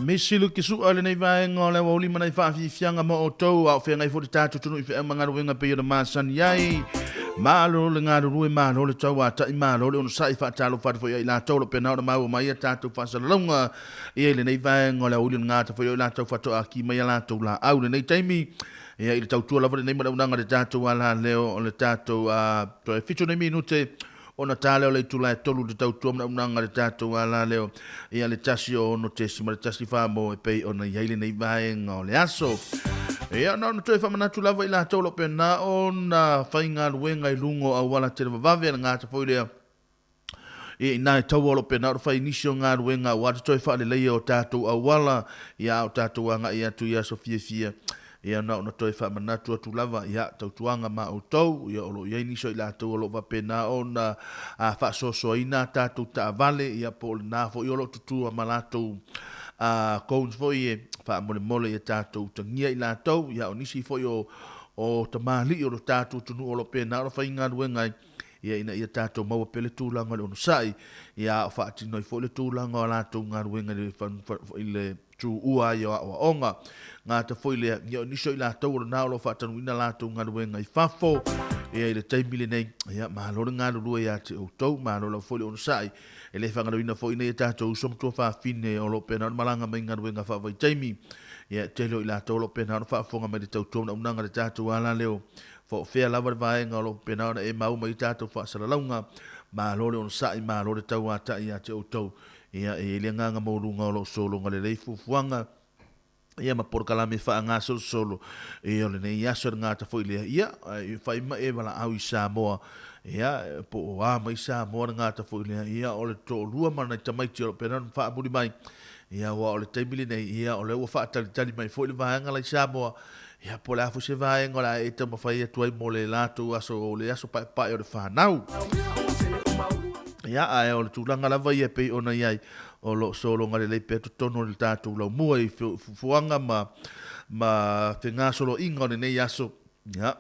Speaker 3: Misi luki sua lenei vaega o le aoauli ma nai faafiafiaga ma outou a o feagai foi le tatou atunuu i feau ma galuega e pei ona masani ai. Malo le galulue, malo le tauata'i, malo le onosa'i, faatalofa atu foi ia i latou o lo o pena ona maua mai a tatou faasalalauga ia i lenei vaega o le aoauli o le gata foi o i latou faatoa aki mai a latou laau i lenei taimi. Ia i le tautua lava lenei manaunauga i le tatou alaleo o le tatou toe 7 nei minute ona ta lea o le itula e 3 i le tautua manaunauga i le tatou alaleo ia le 1 6.1 mo e pei ona i ai lenei vaega o le aso. Ia, na ona toe faamanatu lava i latou o lo o pena ona faigaluega i luga o auala televavave, le gata foi lea. Ia inā e taua o lo o pena ona fai nisi o galuega aua le toe faaleleia o tatou auala, ia a o tatou agai atu i aso fiafia, ia na ona toe faamanatu atu lava, ia, tautuaga ma outou, ia o lo o i ai nisi o i latou o lo o faapena ona faasoasoaina a tatou taavale, ia po o lena foi o lo o tutua ma latou cones foi e faamolemole ia tatou utagia i latou, ia o nisi foi o o tamalii o lo tatou atunuu o lo o pena ona faigaluega ai, ia ina ia tatou maua pea le tulaga o le onosai, ia a o faatino ai foi le tulaga o a latou galuega i le tuua ai o aoaoga. Gata foi lea, ia o nisi o i latou o lena o lo o faatanuina latou galuega i fafo, ia i le taimi lenei, ia malo le galulue ia te outou, malo lava foi le onosai. E le faagaloina foi nei a tatou uso ma tuafafine o lo o pena ona malaga mai i galuega faavaitaimi, ia e tele o i latou o lo o pena ona faafofoga mai i le tautua naunaga i le tatou alaleo. Po o fea lava le vaega o lo o faapena ona e mau mai ai tatou faasalalauga, malo le onosai, malo le tauatai ia te outou. Ia, e i ai le agaga maualuga o lo o sologa lelei fuafuaga, ia ma polokalame faagasolosolo, ia o lenei aso le gata foi lea, ia, e fai ma e valaau i Samoa, ia, po o a mai Samoa le gata foi lea, ia, o le toalua ma nai tamaiti o lo o faapena ona faamuli mai, ia, aua o le taimi lenei, ia, o lea ua faatalitali mai foi le vaega la i Samoa, Ia, po o le a foi se vaega o le a e taumafai atu ai mo le latou aso, o le aso paepae o le fanau. Ia, ae o le tulaga lava ia e pei ona i ai, o lo o sologa lelei pea totonu o le tatou laumua i fuafuaga ma fegasoloaiga o lenei aso. Ia,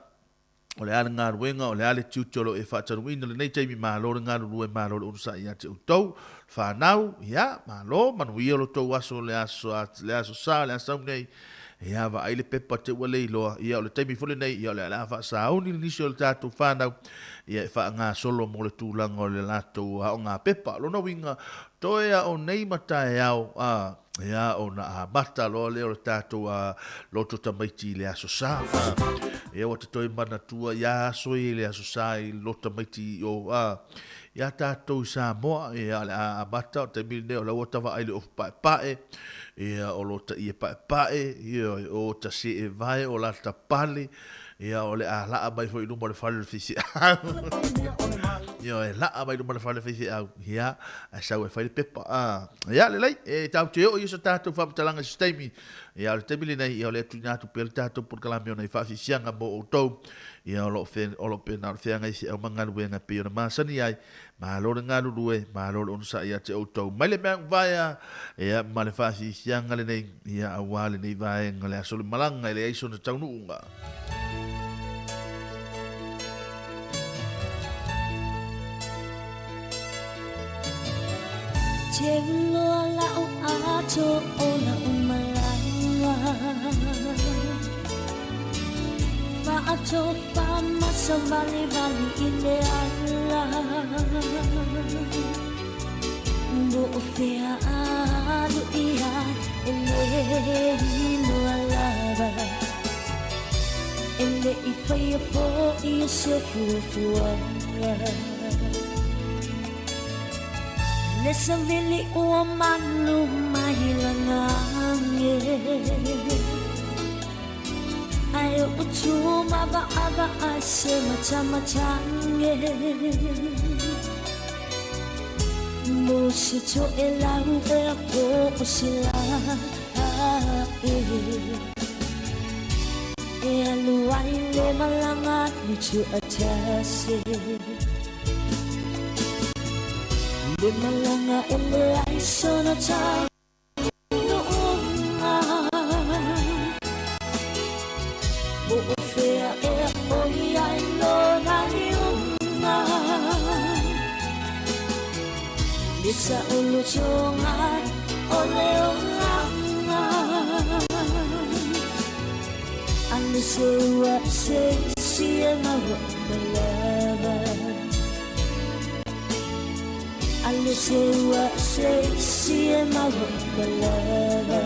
Speaker 3: o le a le galuega, o le a le tiute o lo o e faatanuuina i lenei taimi, malo le galulue, malo le onosai ia te outou, le fanau, ia, malo, manuia lo outou aso, le aso, le aso sa, le aso sau nei, ia, vaai le pepa te ua le iloa, ia, o le taimi foi lenei, ia, o le a faasauni le nisi o le tatou fanau, ia, e faagasolo mo le tulaga o le latou aoga pepa. O lona uiga, toe a o nei ma taeao, a, Ia, ona amata loa lea o le tatou loto tamaiti i le Aso Sa. Ia, ua ta toe manatua ia aso ia i le Aso Sa i le loto tamaiti i o, iā tatou i Samoa, ia, o le a amata, o le taimi lenei o la ua ta vaai i le ofu paepae, ia, o lo ta ie paepae, ia, o ta see vae, o la ta pale, Ia, o le a laa mai foi i luma o le fale o le faifeau. Ia, e laa mai luma o le fale o le faifeau. Ia, ae sau e fai le pepa. Ah, ia, lelei, e tatou te oo i so tatou faamatalaga i se taimi. Ia, o le taimi lenei, ia, o le a tuuina atu pea le tatou polokalame ona i faafiafiaga mo outou. Ia, o lo o fe, o lo o pena o le feagai feau ma galuega e pei ona masani ai. Malo le galulue, malo le onosai ia te outou. Mai le mea uvaea, ia, ma le faafiafiaga lenei, ia, aua lenei vaega, le aso le malaga e leai sona taunuuga.
Speaker 16: Teuloa la'u ato o la'u malaga Fa'atofa ma savalivali i le ala Po o fea alu i ai e le iloa lava E le'i faia fo'i se fuafuaga Le savili ua malu mai laga e Ae oʻu tu maavaavaai se matamataga Mo se toelau ea po o se laʻi E alu ai le malaga i tuatasi Le malaga e leai sona taunuuga Po o fea ea o i ai lona iuga Le saolotoga o le olaga A le seua i se isi e maua uma lava A le seua i se isi e maua uma lava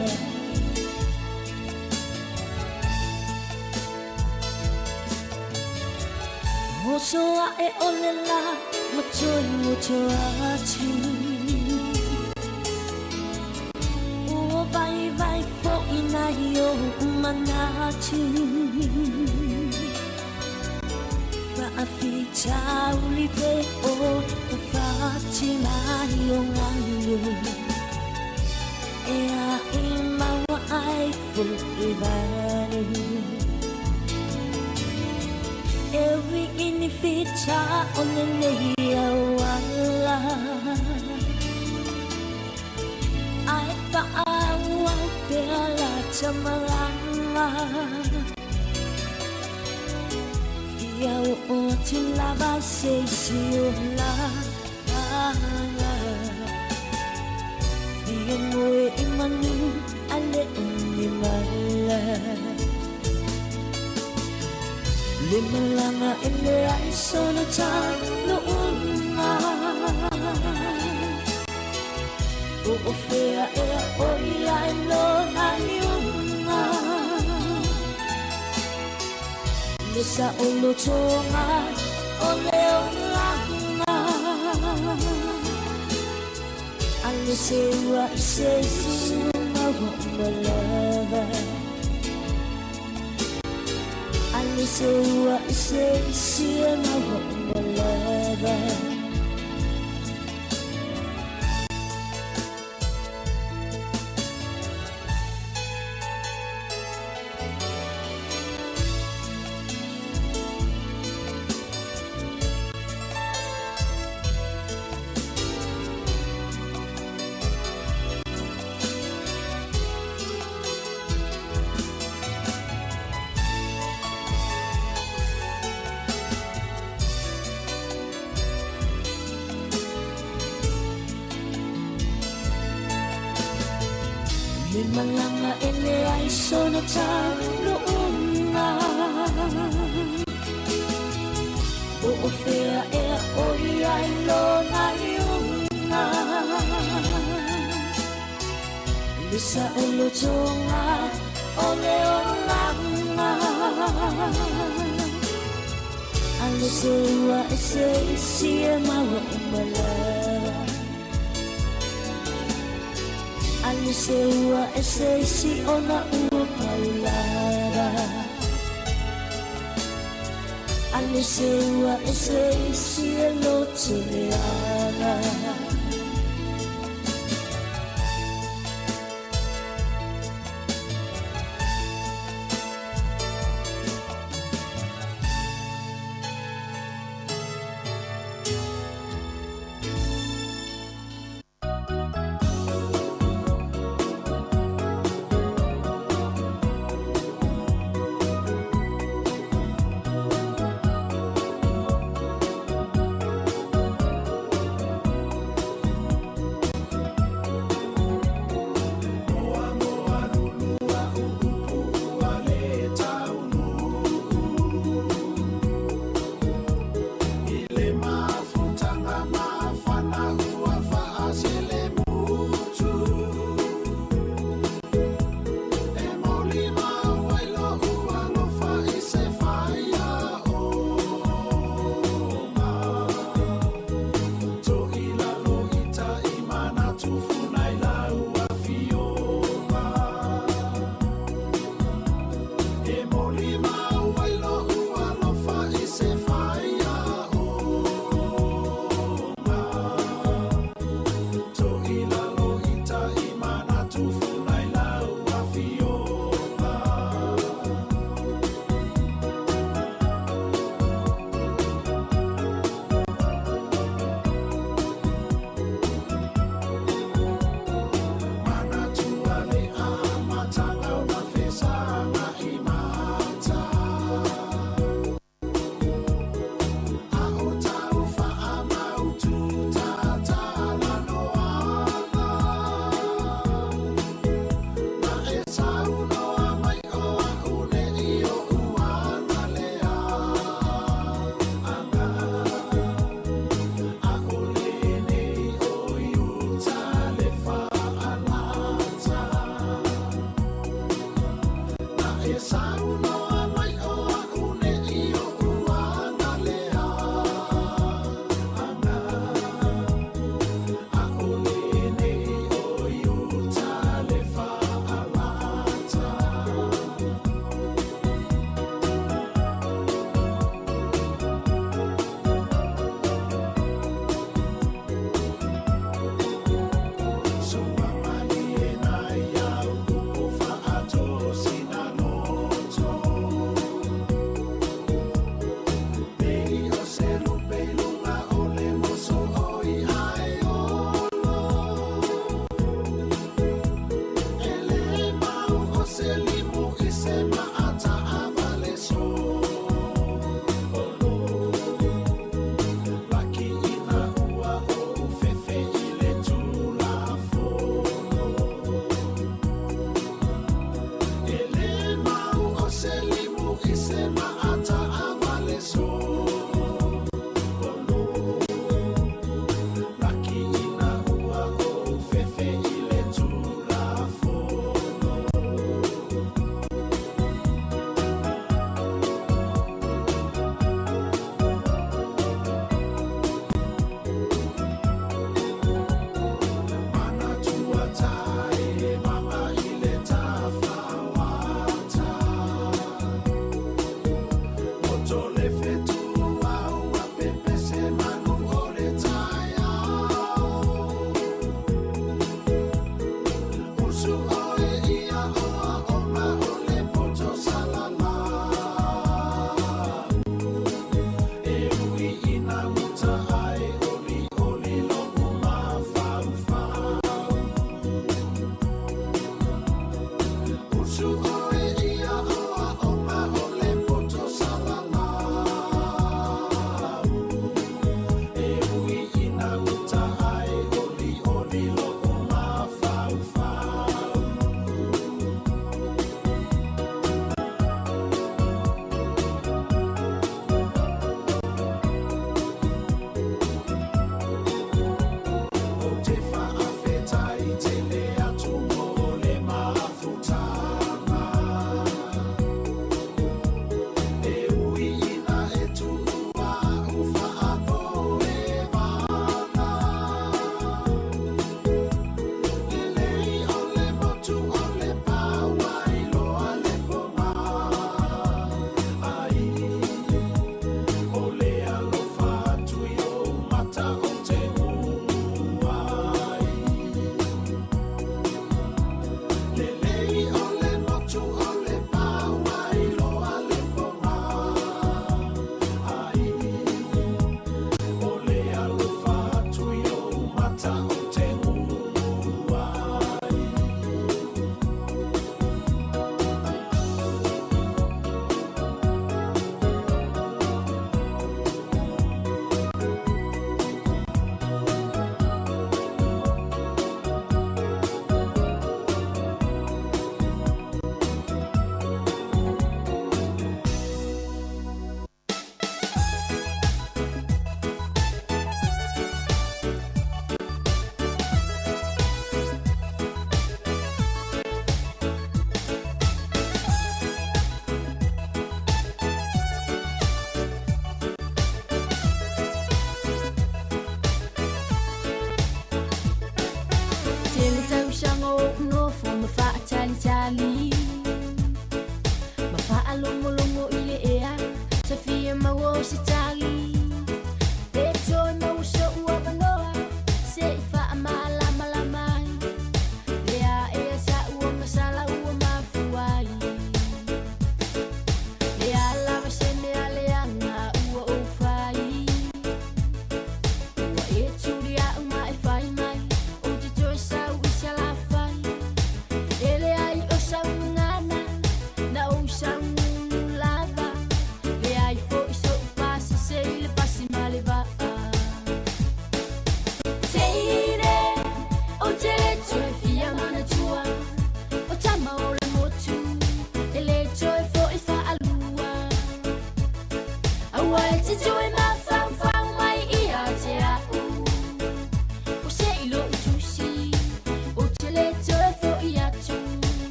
Speaker 16: Oso aʻe o le lā ma toe moto atu Ua vaivai foʻi nai oʻu manatu Faafitauli pe o fafatu ati mai o ngalu E a i maua ai fu i valu E wi ini fita o le nei au ala Ai fa au au pe ala tamalanga Fia o o tu lava se si o la la Fia moe i manu ale o ni mala Le malanga e le ai sona ta no unga O o fea e o ia e lo na liunga Le sa o lo tonga o le o langa Ale se ua i se si ma wa malava Ale se ua i se si ma wa malava Le malanga e le ai sona ta no unga O o fea e o ia i lo na liunga Le sa o lo tonga o le o langa Ale se ua e se si e maua o malava Ale se ua e se si o na ua paulava Ale se ua e se si e loto le aga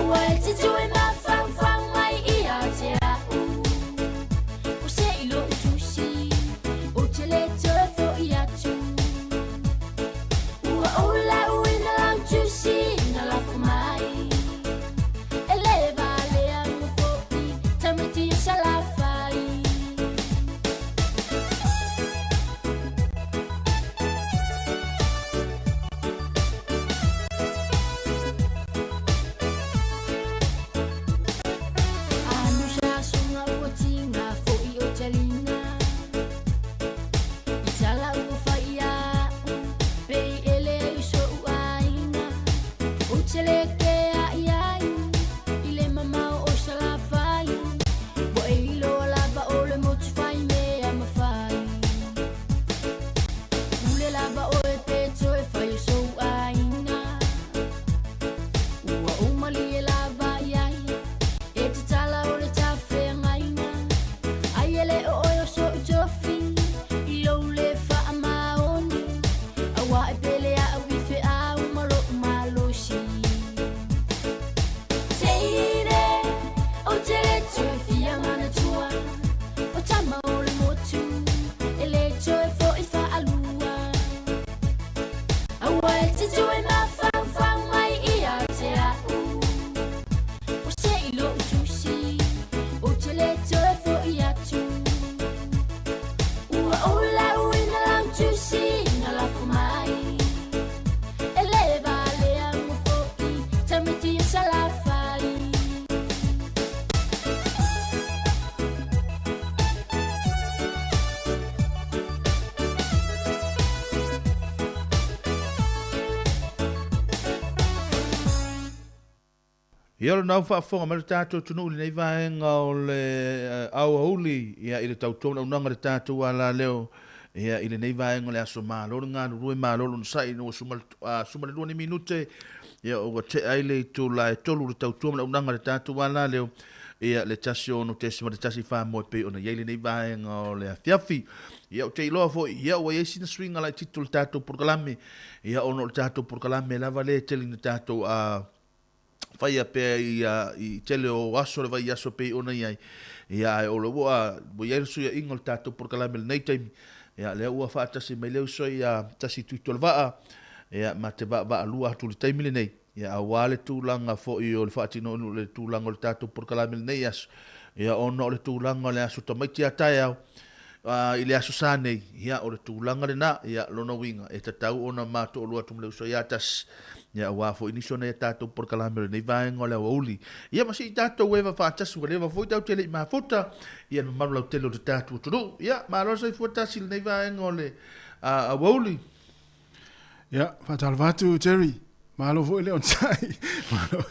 Speaker 16: Aua e te toe mafaufau mai ia te a'u O se i lo'u tusi Ou te le toe fo'i atu Ua ou lauina lau tusi na lafo mai E le valea ma fo'i tamaiti o Salafai. Anusa sunga ua tiga fo'i o taliga I tala ua fai a'u pei e leai o so'u aiga Ou te le kea i ai i le mamao o Salafai Ua e iloa lava o le motu fai mea mafai Pule lava oe pe toe fai o sou aiga Ua ou malie lava iai e tatala o le tafeagaiga Ai e le o oe o so'u tofi i lou le faamaoni Auā e pele a'u i feau ma lo'u malosi Teine ou te le toe fia manatua O tama o le motu e le toe fo'i faalua Aua e te toe mafaufau mai ia te a'u O se i lo'u tusi ou te le toe fo'i atu Ua ou lauina lau tusi na lafo mai E le valea ma fo'i tamaiti o Salafai.
Speaker 3: Ia o lena ua faafofoga mai lo tatou atunuu i lenei vaega o le aoauli ia i le tautua naunautauga i le tatou alaleo ia i lenei vaega o le aso malo le galulue malo lona sai ina ua suma suma le 2 ni minute ia ua tea ai le itula e 3 le tautua ma naunautauga i le tatou alaleo ia le 1.6.1 moe pei ona i ai lenei vaega o le afiafi. Ia ou te iloa foi ia ua i ai sina suiga laitiiti o le tatou polokalame ia ona o le tatou polokalame lava lea e tele ina tatou faia pea i tele o aso le vaiaso pei ona i ai. Ia ae o le ua i ai le suiaiga o le tatou polokalame i lenei taimi. Ia lea ua faatasi mai le uso ia Tasi Tuitolovaa ia ma te vaavaalua atu i le taimi lenei. Ia aua le tulaga foi o le faatinoina o le tulaga o le tatou polokalame i lenei aso. Ia ona o le tulaga o le aso tamaiti a taeao i le aso Sa nei, ia o le tulaga lena, ia lona uiga e tatau ona ma toalua atu ma le uso ia Tasi, ia aua foi nisi o nai a tatou polokalame o lenei vaega o le aoauli. Ia ma sii tatou eva faatasi ua leva foi tatou te le i mafuta, ia le mamalu lautele o le tatou atunuu. Ia malo le soifua Tasi i lenei vaega o le aoauli.
Speaker 9: Ia, faatalofa atu Jerry. Malo foi le onosai. Malo,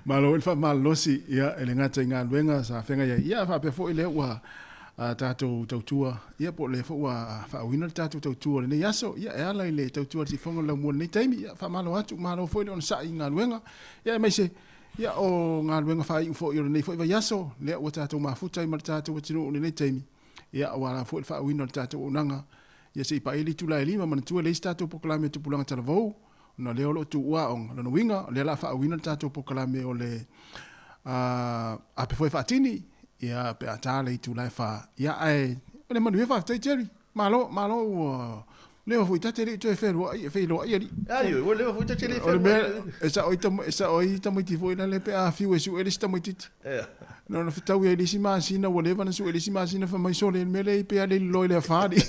Speaker 9: malo foi le faamalolosi, ia, e le gata i galuega sa feagai ai. Ia, faapea foi lea ua a tatou tautua, ia, po o lea foi ua faauuina le tatou tautua o lenei aso, ia, e ala i le tautua a le Siufofoga o le Laumua i lenei taimi. Ia, faamalo atu, malo foi le onosai i galuega, ia, aemaise, ia, o galuega faaiu foi o lenei foi vaiaso, lea ua tatou mafuta ai ma le tatou atunuu i lenei taimi, ia, aua lava foi le faauuina o le tatou auaunaga, ia, se i paia le itula e 5, manatua e leai se tatou polokalame Tupulaga Talavou, Ona o lea o lo o tuua aoga, lona uiga, o lea o le a faauuina le tatou polokalame o le ape foi e faatini, ia, pe a ta le itula e 4. Ia, ae o le manuia faafetai Jerry. Malo, malo ua leva foi ta te le i toe feluai, feiloai alii.
Speaker 3: Ai, ua leva foi ta te le i
Speaker 9: feluai. O le mea, e sao ai, e sao ai tamaiti foi lale pe a fiu e sue le isi tamaititi. Yeah. Na ona fetau ai le isi masina, ua leva na sue le isi masina, fai mai sole, le mea lea i pea le liloi le afa alii.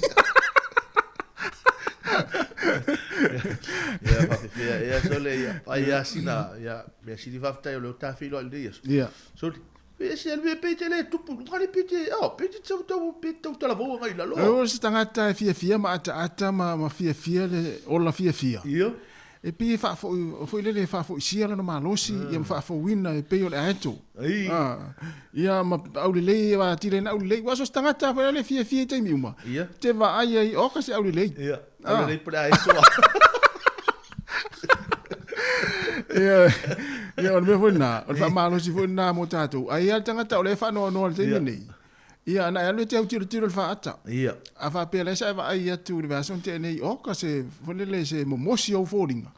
Speaker 3: Ia, faafefea ea sole, ia, ai a sina, ia, mea sili faafetai o lea ua ta feiloai i lenei aso.
Speaker 9: Ia.
Speaker 3: Sole, pe se le pe te le tupu, luga le pe te, oh, pe te tau tau, pe te tau talavou agai i lalo.
Speaker 9: O se tagata e fiafia ma ataata ma fiafia le ola fiafia.
Speaker 3: Ia.
Speaker 9: E pei e faafoi, foi lele e faafoisia lona malosi, ia ma faafouina e pei o le aeto.
Speaker 3: Ah,
Speaker 9: ia ma aulelei e atili ai na aulelei. Ua so se tagata foi lele e fiafia i taimi uma.
Speaker 3: Ia.
Speaker 9: Te vaai ai, oka se aulelei.
Speaker 3: Ia. Aulelei po le aeto.
Speaker 9: Ia, ia o le mea foi lena, o le faamalosi foi lena mo tatou. Ai lava le tagata o lea e faanoanoa i le taimi lenei. Ia, ana e alu e te autilotilo i le faata.
Speaker 3: Ia.
Speaker 9: A faapea lea sa e vaai atu i le vaiaso na tea nei, oka se, foi lele, se momosi ou foliga.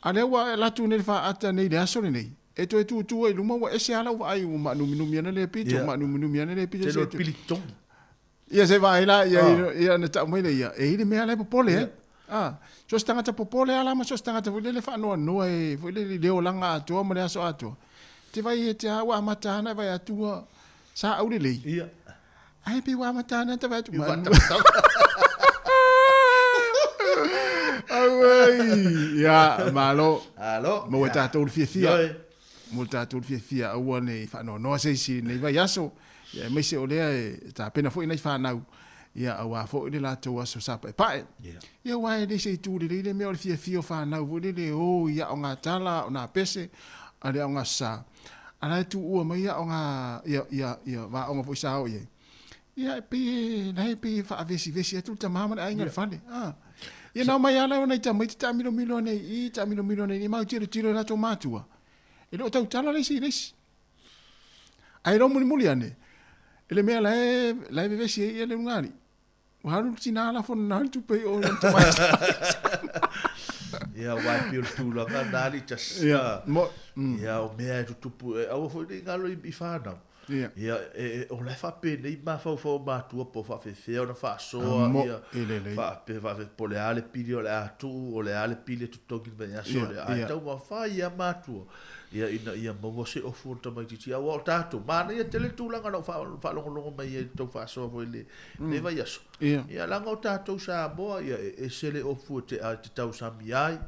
Speaker 9: A lea ua alu atu nei le faata nei i le aso lenei. E toe tūtū ai i luma ua ese lava lau vaai ua maanuminumi ana lea pito, maanuminumi ana lea pito.
Speaker 3: Tele o le pili totogi.
Speaker 9: Ia se vaai la, ia, ia na tau mai lea ia, e i ai le mea la e popole ai. Ah, so o se tagata popole lava la ma so o se tagata foi lele faanoanoa e foi lele i le olaga atoa ma le aso atoa. Te vaai e te a ua amata ana e vaai atu ua sa aulelei.
Speaker 3: Ia.
Speaker 9: Ae pei ua amata ana ta vaai atu. Auai! Ia, malo.
Speaker 3: Malo.
Speaker 9: Maua e tatou le fiafia. Maua e tatou le fiafia aua ne i faanoanoa se isi i lenei vaiaso. Ia, aemaise o lea e tapena foi nai fanau, ia, aua foi le latou aso sapaepae. Ia, aua e le se itu lelei le mea o le fiafia o fanau foi lele e o i aoga tala, aoga pese, a le aoga sa. A la e tuua mai aoga, ia, ia, ia aoga foi sa o i ai. Ia, e pei e, la e pei e faavesivesi atu le tama ma le aiga i le fale. A. Ia, na omai lava la nai tamaiti taamilomilo ane i i, taamilomilo ane i i, mau tilotilo i latou matua. E le o tautala le isi i le isi. Ae lou mulimuli ane, i le mea la e, la e vevesi ai ia le ulugalii, ua alu le tina lafo nana le tupe i o i lona tamaitai.
Speaker 3: Ia, aua e pei o le tulaga na alii tasi.
Speaker 9: Ia, mo,
Speaker 3: mm. Ia, o mea e tutupu, e aua foi ne i galo i, i whānau.
Speaker 9: Ia.
Speaker 3: Ia, e, e, o la e faapenei mafaufau o matua po o faafefea ona faasoa,
Speaker 9: Mo,
Speaker 3: ia,
Speaker 9: e lelei.
Speaker 3: faape, faafe, po o le a le pili o le a tuu, o le a le pili e totogi i le vaiaso
Speaker 9: Ia,
Speaker 3: lea. Ae
Speaker 9: ia.
Speaker 3: taumafai lava matua, ia ina ia maua se ofu o le tamaitiiti aua o tatou manaia tele le tulaga na ou faalogologo mai ai i le tou faasoa foi i lenei vaiaso. Ia leaga o tatou Samoa ia e ese le ofu e te e te tausami ai,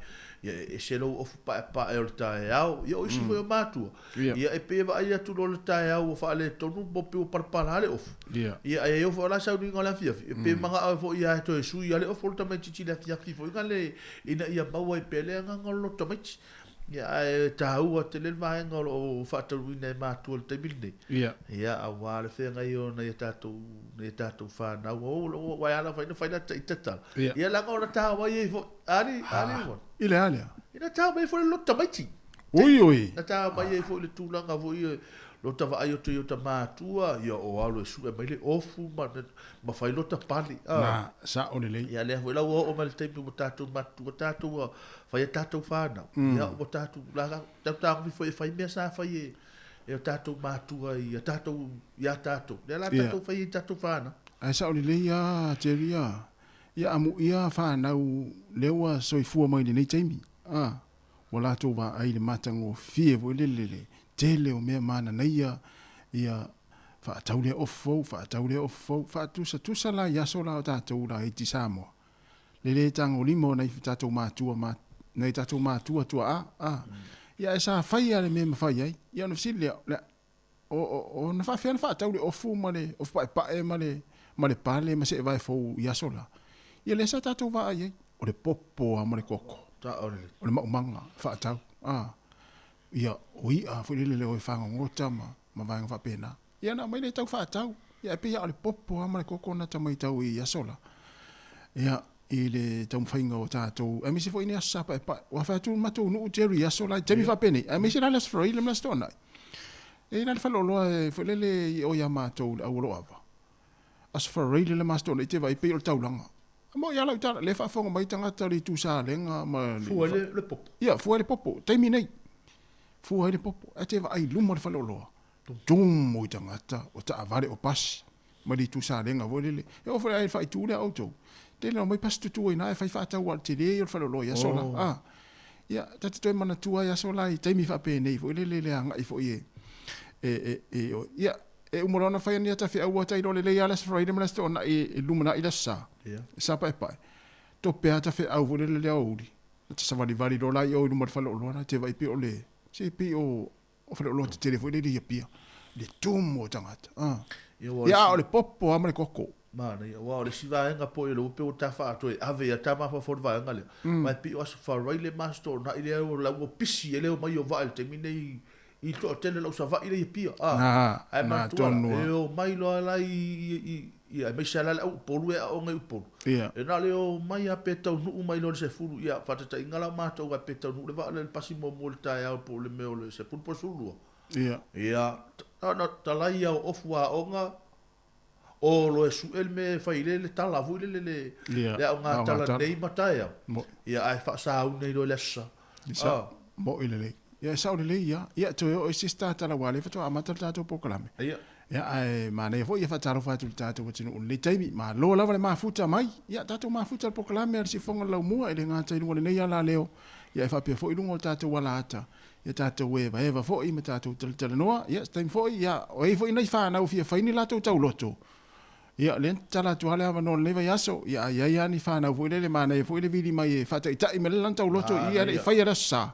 Speaker 3: ia e ese lou ofu paepae o le taeao, ia o isi foi o matua, ia e pei e vaai atu loa le taeao ua faaletonu po pei ua palapala le ofu. Ia ae oo foi la sauniga o le afiafi, e pei e manao ai foi ia e toe sui lava le ofu o le tamaitiiti i le afiafi foi lea ina ia maua ai pea le agaga o le loto tamaiti. Ia, ae taua tele le vaega o lo o faataunuuina e matua i le taimi lenei.
Speaker 9: Ia.
Speaker 3: Ia, aua le feagai o nai a tatou, nai a tatou whanau. O, o, o, ala whai na whai na ta tatala.
Speaker 9: Ia.
Speaker 3: Ia, langa ona tāua i fo, ali, ali
Speaker 9: Ah,
Speaker 3: ua.
Speaker 9: I le a lea?
Speaker 3: Ina tāua mai foi le loto tamaiti.
Speaker 9: Ui, ui.
Speaker 3: Na tāua mai ai foi le tulaga foi e, lota vaai atu i ota matua, ia o alo e sue mai le ofu ma, ma whai lota pali.
Speaker 9: Ah. Na, sa o lelei.
Speaker 3: Ia lea foi la ua oo mai le taimi ua tatou matua, tatou ua fai a tatou whanau. Ia ua tatou, la, tatou tagofi foi e whai mea sa whai e, e o tatou matua i a tatou, ia tatou. Lea la tatou whai i tatou whanau.
Speaker 9: Ae sao lelei a Jerry a. Ia amuia whanau lea ua soifua mai lenei taimi. A. Ua latou vaai i le matagofie foi lele le tele o mea mananaia ia faatau lea ofu fou, faatau lea ofu fou, faatusatusa la i aso la o tatou laiti Samoa. Le le tagolima o nai tatou matua ma nai tatou matua tuaa, a. Ia ae sa fai lava le mea e mafai ai. Ia ona fesili lea, o le o, o, o na faafefea ona faatau le ofu ma le ofu paepae ma le, ma le pale ma seevae fou i aso la? Ia lea sa tatou vaai ai, o le popo lava ma le koko, o le maumaga faatau, a, ia, o i'a foi lele le o e fagogota ma, ma vaega faapena. Ia na aumai lea tau faatau, ia ae pei lava o le popo lava ma le koko na ta matau i aso la. Ia, i le taumafaiga o tatou, aemaise foi nei aso sa paepae. Ua fai atu le matou nuu Jerry i aso la, i taimi faapenei, aemaise la le Aso Faraile ma le Aso Toonai. E i ai la le faleoloa e foi lele i o ia matou i le Aualoava. Aso Faraile le ma Aso Toonai te vaai pei o le taulaga. A moi lava lau tala, lea e faafofoga mai tagata o le Itu Salega ma le.
Speaker 3: Fua ai le popo.
Speaker 9: Ia, fua ai le popo, taimi nei. Fua ai le popo. Ae te vaai i luma o le faleoloa, tumu i tagata, o taavale, o pasi, ma le Itu Salega foi lele. E oo foi la i le faaitu lea a outou, tele na omai pasi tutu ai i ina e fai faatau aua o le tele ia o le faleoloa i aso la. A, ia, ta te toe manatua ai aso la i taimi faapenei foi lele le agai foi e, e, e, e, ia, e uma loa ona fai ane ata feau ata iloa lelei lava le Aso Faraile ma le Aso Toonai e lumanai le Aso Sa, e sa paepae. Tope ata feau foi lele le aoauli, ta savalivali loa la i o i luma o le faleoloa la, te vaai pei o le, se pei o, o faleoloa tetele foi lele i Apia, le tumu o tagata. Ah. Ia, a o le popo lava ma le koko.
Speaker 3: Manaia, aua o le isi vaega poi o le upe ua ta faatoe ave ia ta mafaufau i le vaega lea. Aua e pei o Aso Faraile ma Aso Toonai lea la ua pisi ai le omai o vaa i le taimi nei i toatele lau Savaii lea i Apia.
Speaker 9: Ah,
Speaker 3: ae
Speaker 9: na
Speaker 3: manatua la,
Speaker 9: tonu
Speaker 3: e
Speaker 9: lava.
Speaker 3: omai loa la i, i, aemaise lava la le au Upolu e aoga i Upolu.
Speaker 9: Ia.
Speaker 3: E na o le omai lava pe taunuu mai loa i le 10, ia faataitaiga la matou ae pe taunuu le vaa lea i le pasi muamua i le taeao po o le mea o le 10 po o le 12.
Speaker 9: Ia.
Speaker 3: Ia, na talai au ofu aoga, o loa e sue le mea e fai le le tala foi lele le
Speaker 9: Ia,
Speaker 3: le aoga
Speaker 9: aoga
Speaker 3: tala
Speaker 9: tala.
Speaker 3: nei ma taeao.
Speaker 9: Mo.
Speaker 3: Ia, ae faasauna ai loa i le aso Sa.
Speaker 9: Sa, mo'i lelei. Ia, e sao lelei ia. Ia, toe oo i se isi tatala aua o lea faatoa amata le tatou polokalame.
Speaker 3: Ia.
Speaker 9: Ia, ae manaia foi ia faatalofa atu i le tatou atunuu i lenei taimi. Malo lava le mafuta mai. Ia, tatou mafuta i le polokalame a le Siufofoga o le Laumua e le gata i luga o lenei alaleo, ia ae faapea foi i luga o le tatou alaata. Ia tatou evaeva foi ma tatou talatalanoa. Ia, se taimi foi, ia, o i ai foi nai fanau e fia fai ni latou tauloto. Ia, lea na tatala atu lava le avanoa o lenei vaiaso, ia a i ai lava ni fanau foi lele manaia foi le vili mai e faataitai mai le lana tauloto i i ae le i faia le Aso Sa.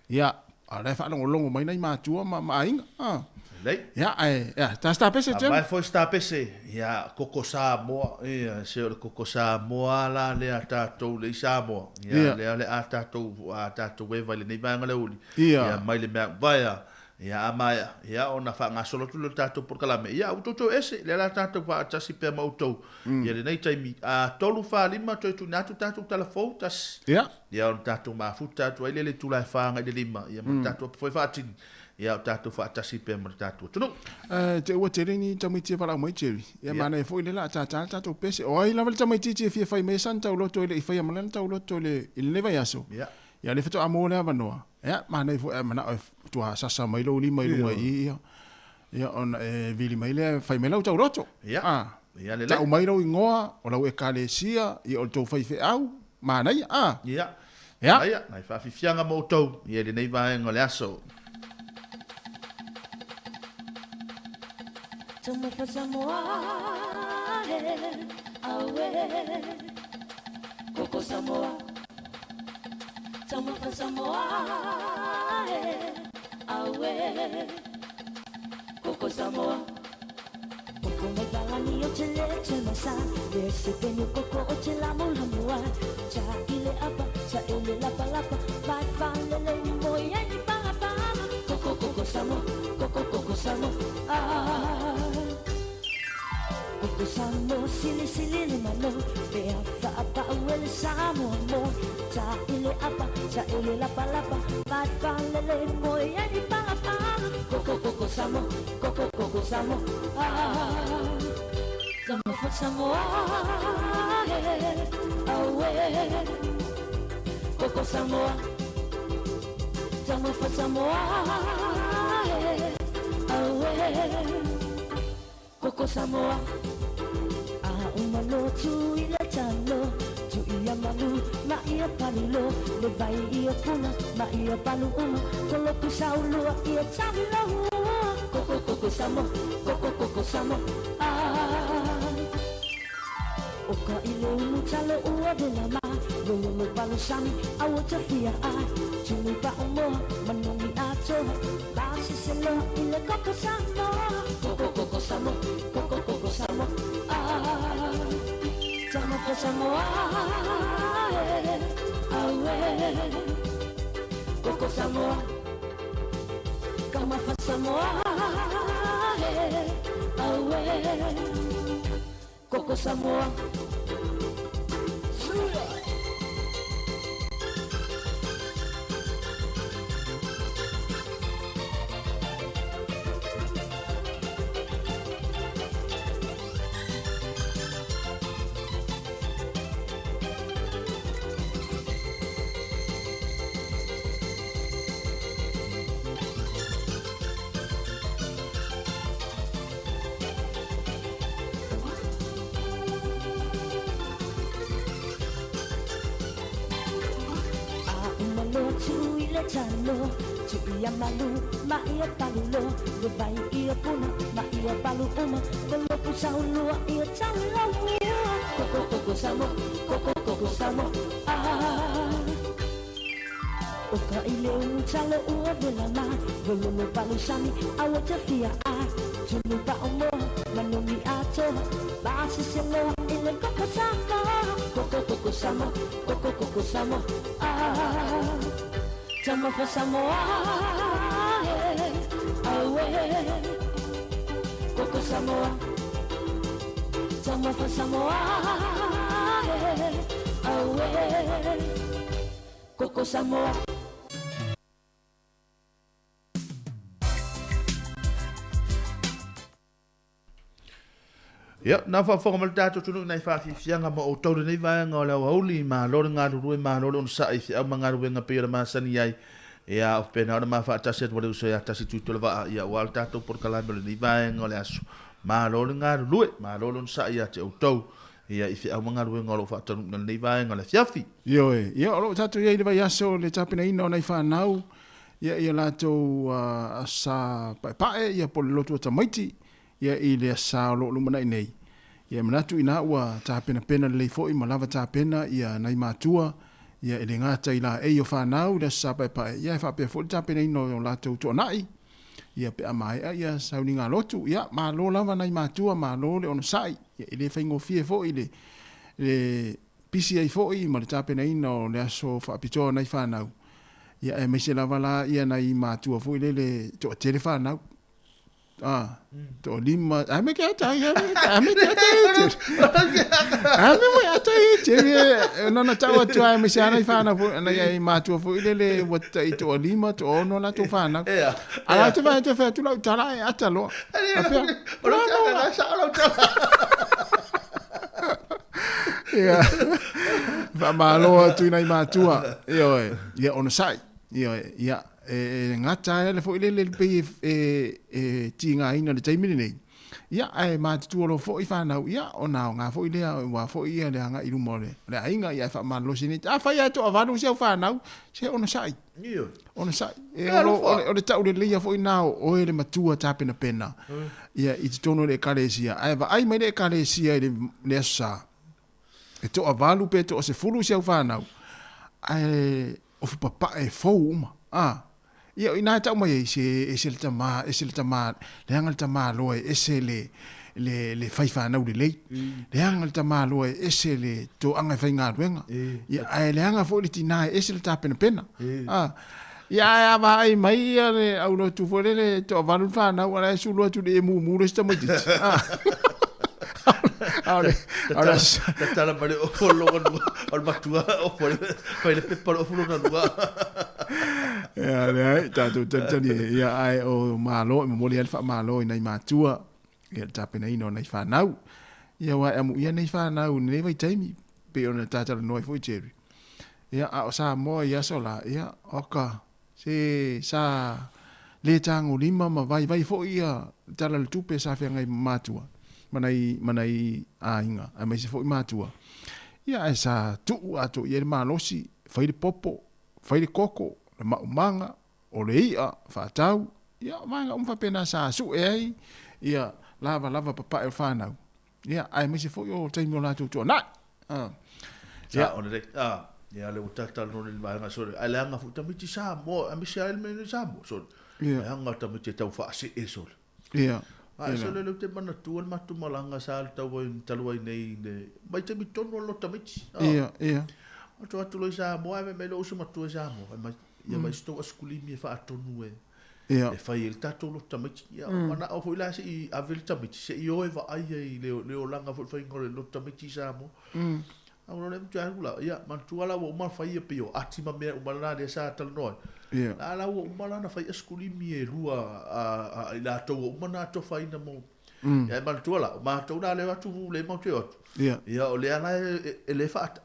Speaker 9: Ia, a o la e faalogologo mai nai matua ma, ma aiga. Ah.
Speaker 3: Lelei.
Speaker 9: Ia, ae, ia, ta se tapese, Jerry.
Speaker 3: Aumai foi se tapese, ia, koko Samoa, ia, se o le koko Samoa la lea a tatou le i Samoa. Ia,
Speaker 9: Ia.
Speaker 3: lea o le a tatou, a tatou eva i lenei vaega le uli.
Speaker 9: Ia.
Speaker 3: Ia, mai le mea vaea, Ia, a maea, ia, ona faagasolo atu lea o le tatou polokalame. Ia, ua toutou ese, lea la tatou faatasi pea ma outou. Ia lenei taimi, a 3, 4, 5, toe tuuina atu tatou tala fou, tasi.
Speaker 9: Ia.
Speaker 3: Ia, ona tatou mafuta atu ai lea i le itula e 4 agai i le 5, ia, ma le tatou apu foi faatini. Ia, o tatou faatasi pea ma le tatou atunuu.
Speaker 9: Ae te ua tele ni tamaiti e valaau mai Jerry. Ia manaia foi lea la a tātā le tatou pese. O ai lava le tamaitiiti e fia fai mai sana tauloto e le i faia ma lana tauloto i le i lenei vaiaso.
Speaker 3: Ia.
Speaker 9: Ia lea faatoa maua le avanoa. Ia manaia foi ae manao e matua sasa mai lou lima i luga i i ia. Ia ona e vili mai lea fai mai lau tauloto.
Speaker 3: Ia.
Speaker 9: Ah.
Speaker 3: Ia lelei.
Speaker 9: Tau mai lou igoa, o lau ekalesia, ia o le tou faifeau, manaia, ah.
Speaker 3: Ia.
Speaker 9: Ia.
Speaker 3: Manaia, nai faafifiaga mo outou ia i lenei vaega o le aso.
Speaker 16: Taumafa Samoa, he, aue, koko Samoa. Taumafa Samoa, he, aue, koko Samoa. Koko mai palani o te le te masa, le se penu koko o te lamu lamua. Ta ile apa, ta ile lapa lapa, vai fa le le ni moi ai ni panga panga. Koko koko Samoa, koko koko Samoa, ah. Koko Samoa, sili sili le malo, pe a fa pa uele Samoa mo. Ta ile apa, ta ile lapa lapa, vai fa le le moi ai ni panga panga. Koko koko Samoa, koko koko Samoa, ah. Taumafa Samoa, he, aue, koko Samoa. Taumafa Samoa, he, aue, koko Samoa. A umalo tu i le talo, tu ia malu, ma ia palulo, le vai ia puna, ma ia palu uma, koloku saulua ia talo. Koko koko Samoa, koko koko Samoa, ah. O ka ile ulu talo ua de la ma, lolo lo palu sami, aua te fia ai, tunu pa umoa, manungi atoa, ba se se lo ile koko Samoa. Koko koko Samoa, koko koko Samoa, ah. Taumafa Samoa, eh, aue, koko Samoa. Taumafa Samoa, eh, aue, koko Samoa. A umalo tu i le talo, tu ia malu, ma ia palulo, le vai ia puna, ma ia palu uma, koloku saulua ia talo. Koko koko Samoa, koko koko Samoa, ah. O ka ile ulu talo ua vela ma, lolo palu sami, aua te fia ai, tunu pa umoa, manungi atoa, ba se se loa ile koko Samoa. Koko koko Samoa, koko koko Samoa, ah. Taumafa Samoa, eh, aue, koko Samoa. Taumafa Samoa, eh, aue, koko Samoa.
Speaker 3: Ia, na faafofoga mai le tatou atunuu i nai faafiafiaga ma outou lenei vaega o le aoauli, malo le galulue, malo le onosai i feau ma galuega pei ona masani ai. Ia, o faapena ona ma faatasi atu ma le uso ia Tasi Tuitolovaa, ia aua le tatou polokalame o lenei vaega o le aso. Malo le galulue, malo le onosai ia te outou, ia i feau ma galuega o lo o faataunuuina i lenei vaega o le afiafi.
Speaker 9: Ioe, ia o lo o tatou i ai i le vaiaso le tapenaina o nai fanau ia i a latou asa paepae ia po o le lotu a tamaiti ia i le asa o lo o lumanai nei. Ia e manatu inā ua tapenapena lelei foi ma lava tapena ia nai matua ia e le gata i laei o fanau i le Aso Sa Paepae ia ae faapea foi le tapenaina o latou toanai ia pe a maea ia sauniga lotu. Ia malo lava nai matua, malo le onosai. Ia e le faigofie foi le le pisi ai foi ma le tapenaina o le aso faapitoa o nai fanau ia aemaise lava la ia nai matua foi lele toatele fanau. Ah, toalima. Ai me ke ata ai, ai me ke ata ai. Ai me ata ai te no na tau atu ai me se ana i whanau fo ana i mātua fo i lele ua tai toalima toaono la tō whanau. Ala te whai te whai atu lau tala e ata loa. Apea.
Speaker 3: O lau tala na sa o lau tala.
Speaker 9: Ia. Whamalo atu i nai mātua. Ioe. Ia ona sai. Ioe. Ia. E gata ai le foi lele le pei e tigaina i le taimi lenei. Ia, ae matutua loa foi fanau, ia, ona aoga foi lea, aua foi ia le agai i luma o le aiga, ia, ae faamalolosi nei. Afai lava e toavalu si au fanau, se onosai. Onosai. E o le tauleleia foi lena o oe le matua tapenapena, ia, i totonu o le Ekalesia. Ae vaai mai le Ekalesia i le Aso Sa, e toavalu pe toasefulu si au fanau, ae ofu papae fou uma. A, ia, o ina e tau mai ai, se ese le tama, ese le tama, leaga le tama loa e ese le, le, le fai fanau lelei. Leaga le tama loa e ese le toaga e faigaluega. Ia, ae leaga foi le tina e ese le tapenapena. A, ia, ae a vaai mai ia le aulotu foi lele toavalu le fanau, a la e sulu atu i le emumu le isi tamaitiiti. A.
Speaker 3: Tatala mai le ofo lona lua, o le matua ofo le, fai le pepa le ofo lona lua.
Speaker 9: Ia, leai, tatou talitali e, ia, ae o malo, e momoli ai le faamalo i nai matua, ia le tapenaina o nai fanau. Ia, aua e amuia nei fanau i lenei vaitaimi, pei ona ta talanoa ai foi Jerry. Ia, a o Samoa i aso la, ia, oka, se sa le tagolima ma vaivai foi ia le Tala o le Tupe sa feagai ma matua, ma nai, ma nai aiga, aemaise foi matua. Ia, ae sa tuu atoa i ai le malosi, fai le popo, fai le koko, le maumaga, o le i'a, faatau, ia, o vaega uma faapena sa sue ai ia lavalava papae o fanau. Ia, aemaise foi o taimi o latou tuanai. Ah.
Speaker 3: Ia. Sa, o lelei. Ah, ia le ua talanoa nei i le vaega sole. Ae leaga foi tamaiti Samoa, aemaise lava le mea nei Samoa sole.
Speaker 9: Ia.
Speaker 3: Leaga tamaiti e tau faasee sole.
Speaker 9: Ia.
Speaker 3: Ae sole lea ou te manatua le matou malaga sa alu tau ai talu ai nei i le vaitaimi tonu o le loto tamaiti.
Speaker 9: Ah. Ia, ia.
Speaker 3: Matou atu loa i Samoa, ae fai mai lou uso matua i Samoa, fai mai, ia vaai se tou asikulimi e faatonu e
Speaker 9: Ia.
Speaker 3: e fai ai le tatou loto tamaiti. Ia, manao foi la se i ave le tamaiti, se i o e vaai ai i le olaga foi le faiga o le loto tamaiti i Samoa. A ua le matua alu la, ia, manatua la ua uma ona fai ia pei o ati ma mea uma na lea sa talanoa ai.
Speaker 9: Ia.
Speaker 3: La la ua uma la ona fai asikulimi e lua a i latou ua uma ona atofaina mo. Ia, e manatua la, o matou la lea o atu lea matou te o atu.
Speaker 9: Ia.
Speaker 3: Ia, o lea la e le faata,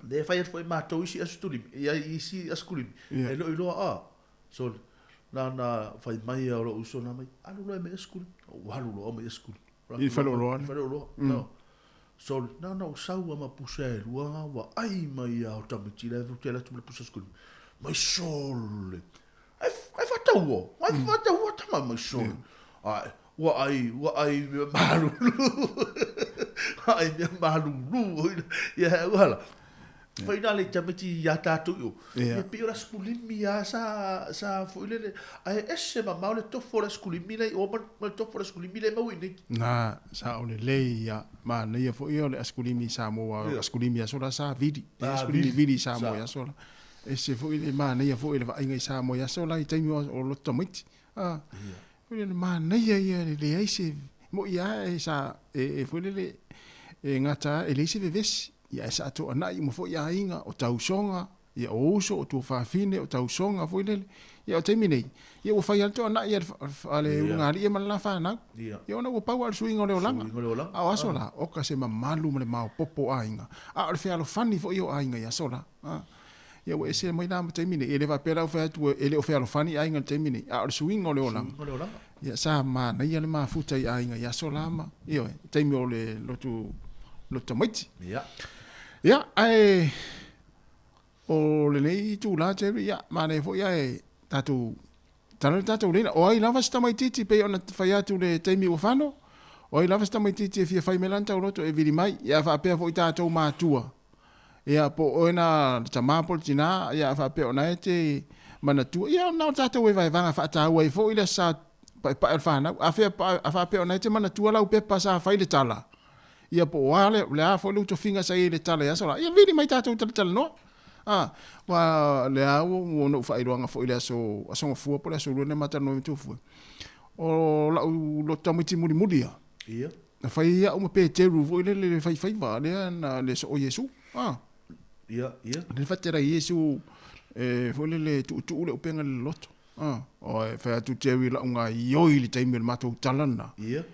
Speaker 3: lea e fai atu foi e matou isi asikulimi, ia isi asikulimi,
Speaker 9: Ia.
Speaker 3: e le o iloa, a, sole, na ona fai mai lava o lou uso na mai, alu loa e aumai asikulimi. Ou alu loa aumai asikulimi.
Speaker 9: I le faleoloa
Speaker 3: lea. I le faleoloa. Sole, na ona ou sau lava ma pusa e lua, ua ai mai lava o tamaiti la e te alu atu ma le pusa asikulimi. Mai sole, ai, ai faataua, ai faataua tama mai sole. Ai, ua ai, ua ai mea malulu. Ai mea malulu. Ia, ua hala. Fai nā le tamaiti iā tātou i o.
Speaker 9: Ia.
Speaker 3: Ia pei o le asikulimi lava sa, sa foi lele. Ae ese mamao le tofu o le asikulimi la i o ma le tofu o le asikulimi lea e maua i inei.
Speaker 9: Na, sa o lelei ia. Manaia foi ia o le asikulimi i Samoa, o le asikulimi i aso la sa vili. E asikulimi vili i Samoa i aso la. Ese foi le manaia foi le vaaiga i Samoa i aso la i taimi o loto tamaiti. A, foi lele manaia ia le leai se, moi lava e sa, e foi lele, e gata e leai se vevesi. Ia ae sa toanai uma foi aiga, o tausoga, ia o uso, o tuafafine, o tausoga foi lele. Ia o taimi nei, ia ua fai lava le toanai a le ulugalii ma le la fanau. Ia ona ua pau lava o le suiga o le olaga. A o aso la, oka se mamalu ma le maopoopo o aiga, a o le fealofani foi o aiga i aso la. Ia ua ese mai la ma taimi nei. E le faapea la ua fai atu e le o fealofani aiga i le taimi nei, a o le suiga o le olaga.
Speaker 3: Suiga o le olaga.
Speaker 9: Ia sa manaia le mafuta i aiga i aso la ma, ioe, taimi o le lotu, lotu tamaiti.
Speaker 3: Ia.
Speaker 9: Ia, ae o lenei itula Jerry, ia, manaia foi ae tatou tala le tatou leina. O ai lava se tamaitiiti pei ona fai atu le taimi ua fano, o ai lava se tamaitiiti e fia fai mai lana tauloto e vili mai. Ia faapea foi tatou matua, ia po o oe na le tama po o le tina, ia faapea o na e te manatua, ia na o tatou e vaevaga faataua ai foi le aso sa paepae o le fanau. A fea, a faapea o na e te manatua lau pepa sa fai le tala, ia po o a le, le a foi lou tofiga sa i ai i le tala i aso la, ia vili mai tatou talatalanoa. A, ua lea ua ua ona ou faailoaga foi i le aso, aso Gafua po o le aso Lua lea ma talanoa ai ma Tofua. O la'u loto tamaiti mulimuli ia,
Speaker 3: Ia.
Speaker 9: na fai au ma Peteru foi lele le faifaiva lea na le soo Iesu. A.
Speaker 3: Ia, ia.
Speaker 9: Le fatela Iesu e foi lele tuutuu le upega i le loloto. A, o e fai atu Jerry la'u gaioi i le taimi o le matou tala lena.
Speaker 3: Ia.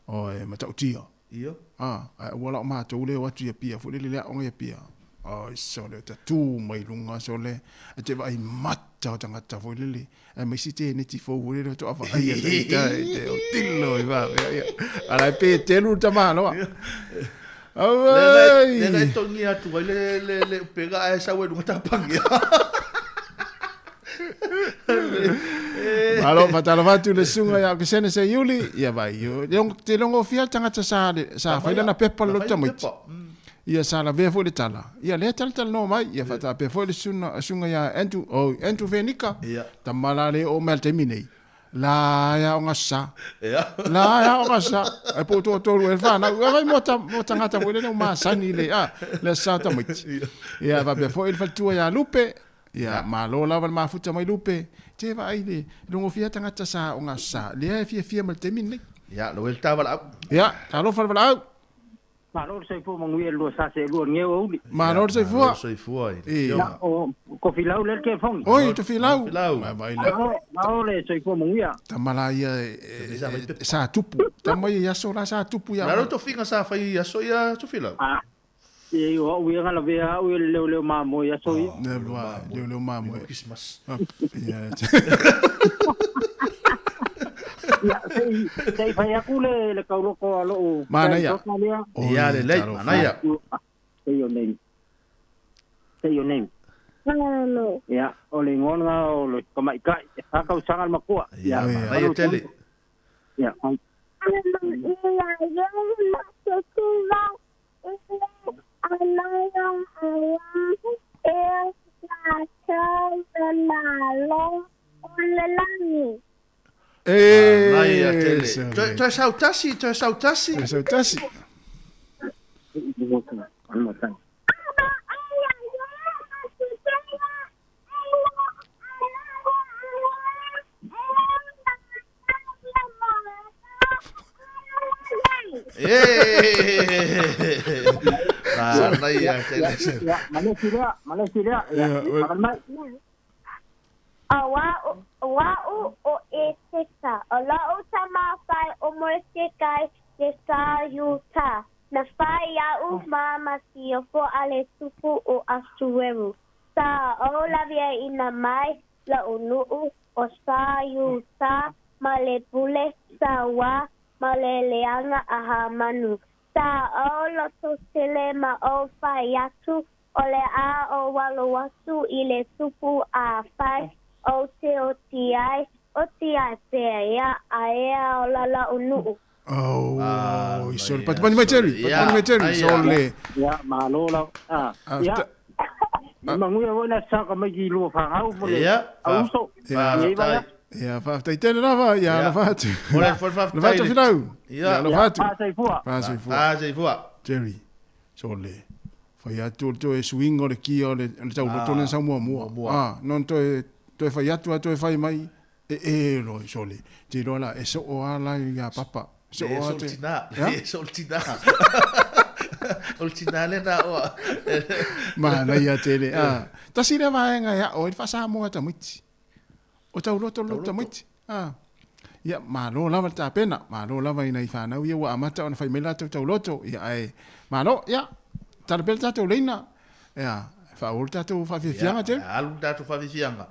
Speaker 9: O e matautia.
Speaker 3: Ia.
Speaker 9: A, ae aua la o matou lea o atu i Apia foi lele i le aoga i Apia. Oi sole, ta tu mai luga sole, e te vaai mata o tagata foi lele, aemaise teneti fou foi lele faatoa vaai atu i ta i te autilo i faapea ia. A la e Petelu le tamaloa. Auai!
Speaker 3: Lea na e togia atu ai le, le, le upega ae sau ai luga tapagia.
Speaker 9: Malo, faatalofa atu i le susuga ia Okesene Seiuli, ia vai, te logofia le tagata sa, sa fai lana pepa le loto tamaiti. Ia sa lavea foi le tala. Ia lea talatalanoa mai, ia faatapea foi le susuga, susuga ia Andrew, oh, Andrew Venika, tama la le oo mai i le taimi nei. La e aoga sa. La e aoga sa. Ai po toatolu e whanau. Ia vai mo ta, mo tangata foi lele o masani le, a, le sa tamaiti. Ia faapea foi le faletua ia Lupe. Ia malo lava le mafuta mai Lupe. Te vaai le logofia tagata sa aoga sa. Lea e fiafia ma le taimi lenei.
Speaker 3: Ia, lo el ta valaau.
Speaker 9: Ia, talofa le valaau.
Speaker 15: Malo le soifua manuia i le lua sase e lua nieu auli.
Speaker 9: Malo le soifua.
Speaker 3: Malo le soifua i le
Speaker 15: Ia, o Tofilau lea le telefoni.
Speaker 9: Oi, Tofilau. Vai la.
Speaker 15: Malo le soifua manuia.
Speaker 9: Tama la ia sa tupu. Tama ia i aso la sa tupu ia.
Speaker 3: Malo tofiga sa fai i aso ia Tofilau.
Speaker 15: Ah. Ia o au ia lavea au ia le leoleo mamoe i aso ia.
Speaker 9: Leoleo mamoe.
Speaker 3: Christmas.
Speaker 9: Ia.
Speaker 15: Ia, se i fai atu le, le tauloko a lou
Speaker 9: Manaia.
Speaker 15: lea.
Speaker 3: Ia, lelei, manaia.
Speaker 15: Say your name. Say your name.
Speaker 18: Hello.
Speaker 15: Ia, o le igoa lena o le tamaitai, e fa tausaga le matua.
Speaker 3: Ia, manaia tele.
Speaker 15: Ia.
Speaker 3: Manaia tele. Toe, toe sautasi, toe sautasi.
Speaker 9: Toe sautasi.
Speaker 3: Manaia tele.
Speaker 15: Ia, malesi lea, malesi lea. Ia, mai.
Speaker 18: O a'u o Eseta, o la'u tama fai o Moretekai le sa Iuta, na fai ia'u ma masiofo a le tupu o Asueru. Sa ou laveaina mai la'u nu'u o sa Iuta ma le pule sa wa ma le leaga a Hamanu. Sa ou loto tele ma ou fai atu, o le a ou alo atu i le tupu afai ou te oti ai, oti ai pea ia, a ea ola la'u nu'u.
Speaker 9: Oh, sole. Patupani mai Terry, patupani mai Terry. Sole.
Speaker 15: Ia, malo la. Ah, ia. Manuia foi na saka mai ki lua whangau mo le auso.
Speaker 9: Ia, ia, faafetai tele lava, ia alofa atu.
Speaker 3: Ora foi faafetai.
Speaker 9: Alofa atu Filau.
Speaker 3: Ia,
Speaker 9: alofa atu.
Speaker 15: Faasoifua.
Speaker 9: Faasoifua.
Speaker 3: Faasoifua.
Speaker 9: Jerry, sole. Fai atu o le toe suiga o le kia o le tauloto lena sa muamua. Ah, non toe toe fai atu a toe fai mai. E e loa sole. Te iloa la e soo a la ia papa. Soo
Speaker 3: a
Speaker 9: te.
Speaker 3: Tina. E soo le tina. O le tina lena oa.
Speaker 9: Manaia tele. Ah, tasi lea vaega e ao ai le faa-Samoa tamaiti. O tauloto loto tamaiti. Ah. Ia, malo lava le tapena, malo lava i nai fanau ia ua amata ona fai mai latou tauloto, ia ae malo, ia, tala pea le tatou leina, ia, Faaauau le tatou faafiafiaga
Speaker 3: tele. Ia, alu le tatou faafiafiaga.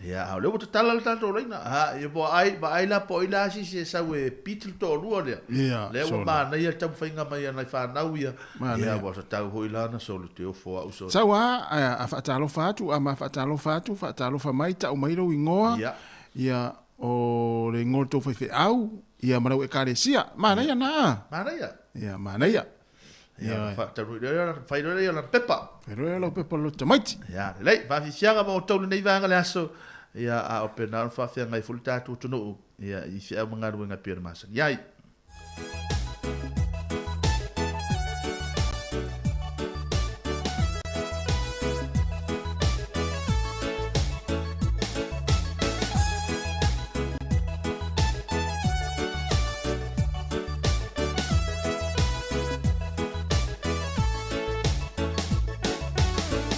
Speaker 3: Ia, a o lea ua tatala le tatou laina. A, ia po ai, vaai la po o ai la se isi e sau e beat le toalua lea.
Speaker 9: Ia,
Speaker 3: Lea ua manaia le taumafaiga mai a nai fanau ia. Ia, ua tatau foi la ona solo te ofo au solo.
Speaker 9: Sau a, a faatalofa atu, a ma faatalofa atu, faatalofa mai, tau mai lou igoa.
Speaker 3: Ia.
Speaker 9: Ia, o le igoa o le tou faifeau, ia ma lau ekalesia. Manaia na.
Speaker 3: Manaia.
Speaker 9: Ia, manaia.
Speaker 3: Ia, faataunuu lea, fai loa lea o lana pepa.
Speaker 9: Fai loa lea o lau pepa loto tamaiti.
Speaker 3: Ia, lelei, faafisiaga ma outou lenei vaega le aso. Ia, a o pena ona faafeagai foi le tatou atunuu, ia, i feau ma galuega e pei ona masani ai.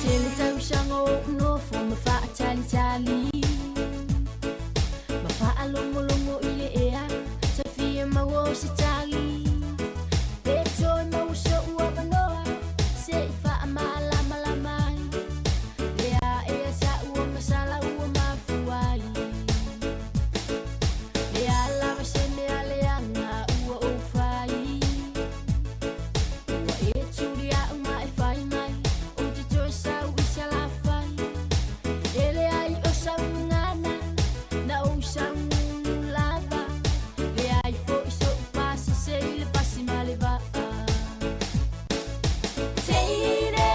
Speaker 16: Tele tausaga o ou nofo ma faatalitali Ma faalogologo i le ea Sa fia maua o se tali Pe toe maua so'u avanoa Se i faamalamalama ai Lea ea sa'u ogasala ua mafua ai Lea lava se mea leaga ua ou fai Ua e tulia'u ma e fai mai Ou te toe sau i Salafai E leai o sau gagana Na ou saugunu lava Leai fo'i so'u pasese i le pasi ma le vaa Teine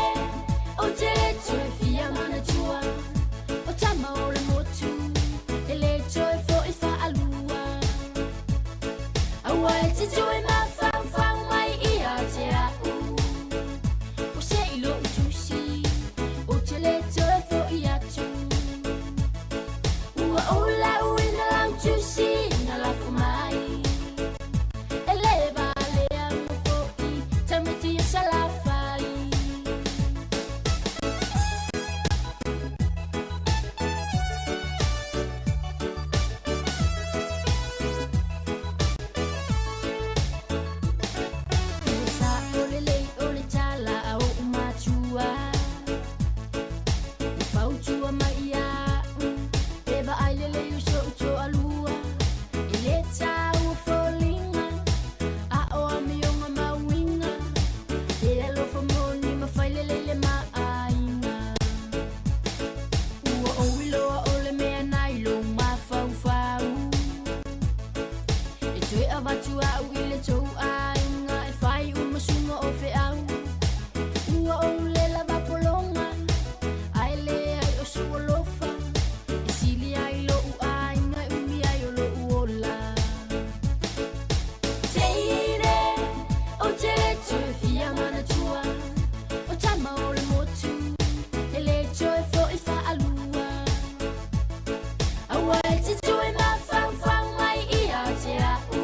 Speaker 16: ou te le toe fia manatua O tama o le motu E le toe fo'i faalua Aua e te toe mafaufau mai ia te a'u O se i lo'u tusi Ou te le toe fo'i atu Ua ou lauina lau tusi na lafo mai E le valea ua fo'i tamaiti o Salafai. Ua sa'o lelei o le tala a o'u matua Ua fautua mai iaʻu E vaai lelei o so'u toalua E le taua foliga A o amioga ma uiga E alofa moni ma fai lelei le ma aiga Ua ou iloa o le mea nai lou mafaufau E toe avatu a'u i le tou aiga E fai uma suga o feau Ua ou le lava pologa Ae leai o sou alofa E sili ai lo'u aiga e umi ai o lo'u ola Teine ou te le toe fia manatua O tama o le motu E le toe fo'i faalua Aua e te toe mafaufau mai ia te a'u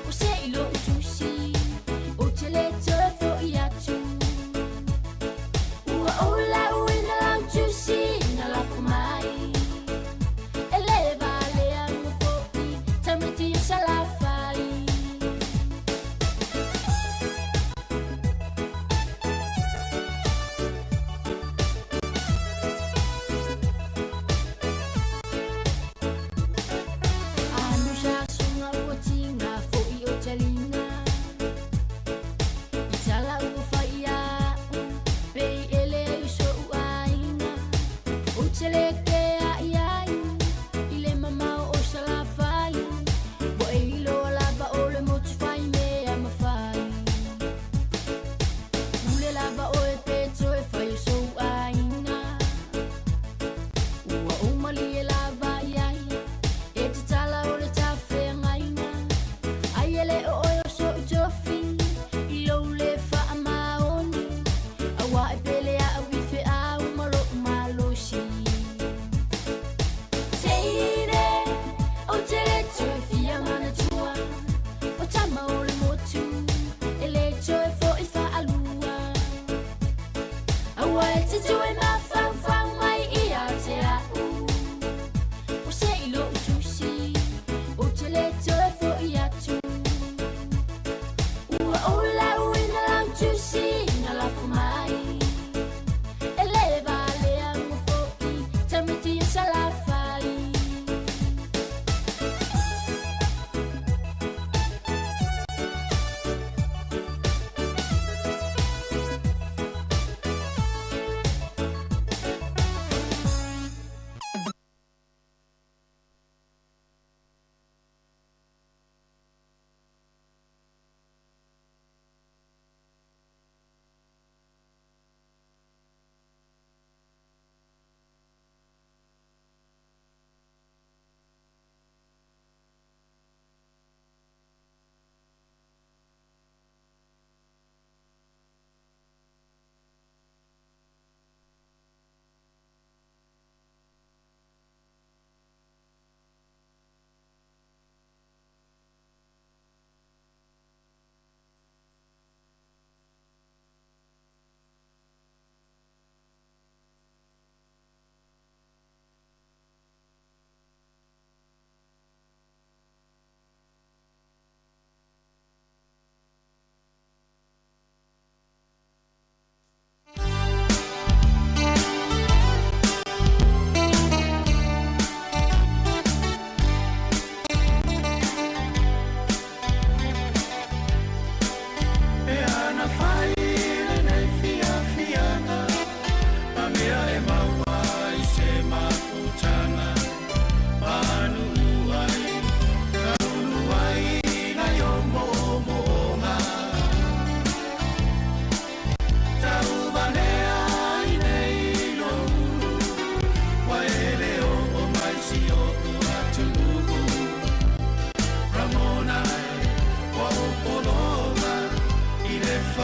Speaker 16: O se i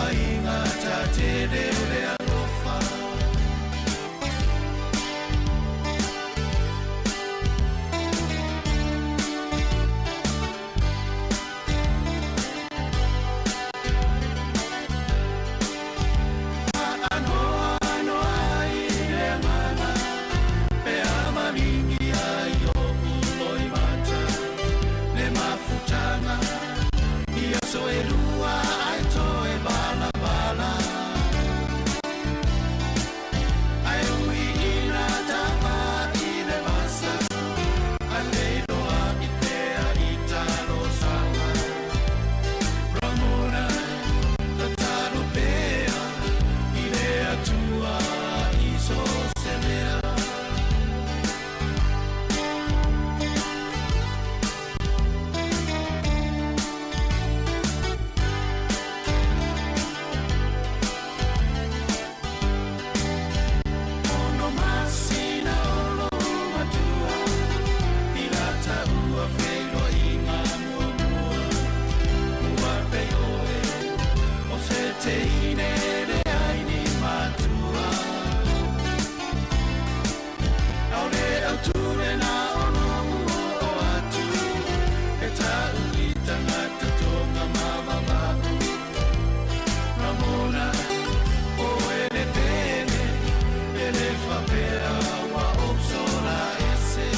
Speaker 8: Faigata tele o le alofa. Faanoanoa ai le agaga, pe a malingi ai oʻu loimata, le mafutaga i aso e lua ae toe valavala. Ae ui ina taga i le vasa, ae feiloai pea i talosaga. Ramona, tatalo pea i le Atua i so se mea. Ono masina o lou matua, i lata ua feiloaiga muamua. Ua pei oe o se teine leai ni matua. Aole autule na ono ua o atu, e ta'u i tagata toga mavava'u. Ramona, o ele pele, e le faapea ua ou sola ese.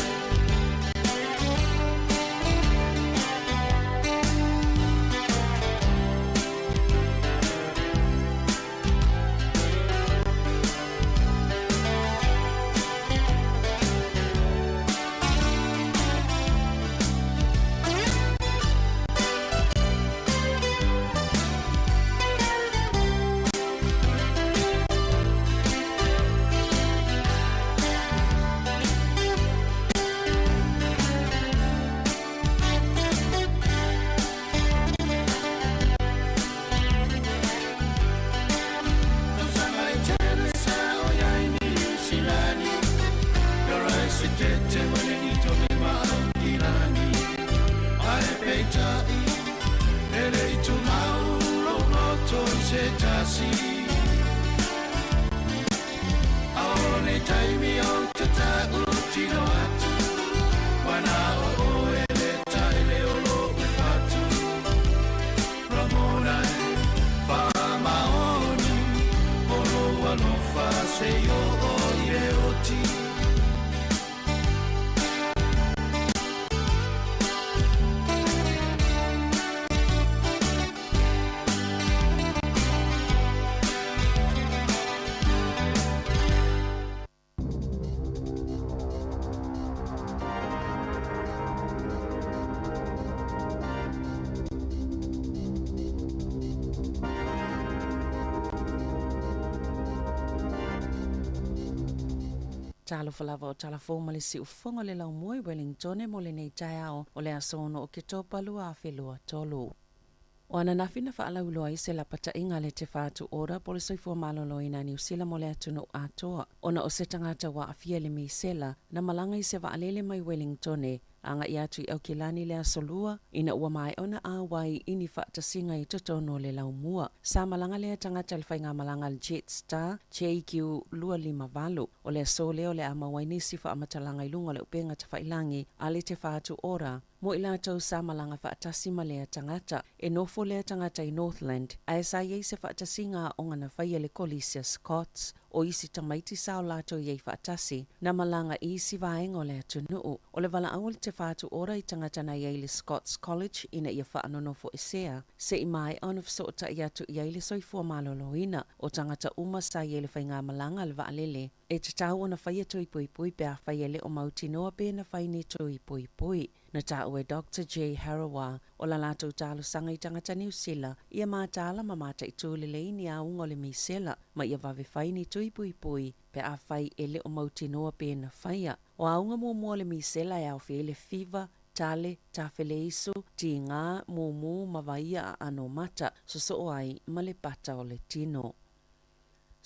Speaker 8: Tausaga e tele sa o iai Niusilani, Karaisitete Welingitone ma Aukilani. Ae peitai, e le i tumau lou loto i se tasi. Ao nei taimi ou te ta'utino atu, ua na o oe le taele o lo'u fatu. Ramona, faamaoni o lou alofa seia oo i le oti.
Speaker 5: Talofa lava o talafou ma le siufofoga o le laumua i Wellingtone mo lenei taeao o le aso 6 Oketopa 2023. O ananafi na faalauiloa ai se lapata'iga a le Te Whatu Ora po le soifua malōlōina a Niusila mo le atunuu atoa, ona o se tagata ua aafia i le misela na malaga i se vaalele mai Wellingtone aga'i atu i Aukilani le aso lua, ina ua maea ona auai i ni faatasiga i totonu o le laumua. Sa malaga lea tagata i le faigamalaga a le Jetstar JQ258. O le aso lea o le a maua ai nisi faamatalaga i luga o le upega tafa'ilagi a le Te Whatu Ora mo i latou sa malaga faatasi ma lea tagata. E nofo lea tagata i Northland, ae sa iai se faatasiga aoga na faia i le Kolisi a Scots. O isi tamaiti sa o latou iai faatasi, na malaga i isi vaega o le atunuu. O le valaau a le Te Whatu Ora i tagata na iai i le Scots College ina ia faanonofo esea, se'i maea ona fesoota'i atu i ai le soifua malōlōina. O tagata uma sa iai i le faigamalaga a le vaalele, e tatau ona faia tui puipui pe afai e le o mautinoa pe na fai ni tui puipui. Na taua e Dr J Harawa o la latou talosaga i tagata Niusila ia mataala ma mataitū lelei ni auga o le misela ma ia vave fai ni tui puipui pe afai e le o mautinoa pe na faia. O auga muamua o le misela e aofia ai le fiva, tale, tafeleiso, tigā, mumu ma vaia aano mata, sosoo ai ma le pata o le tino.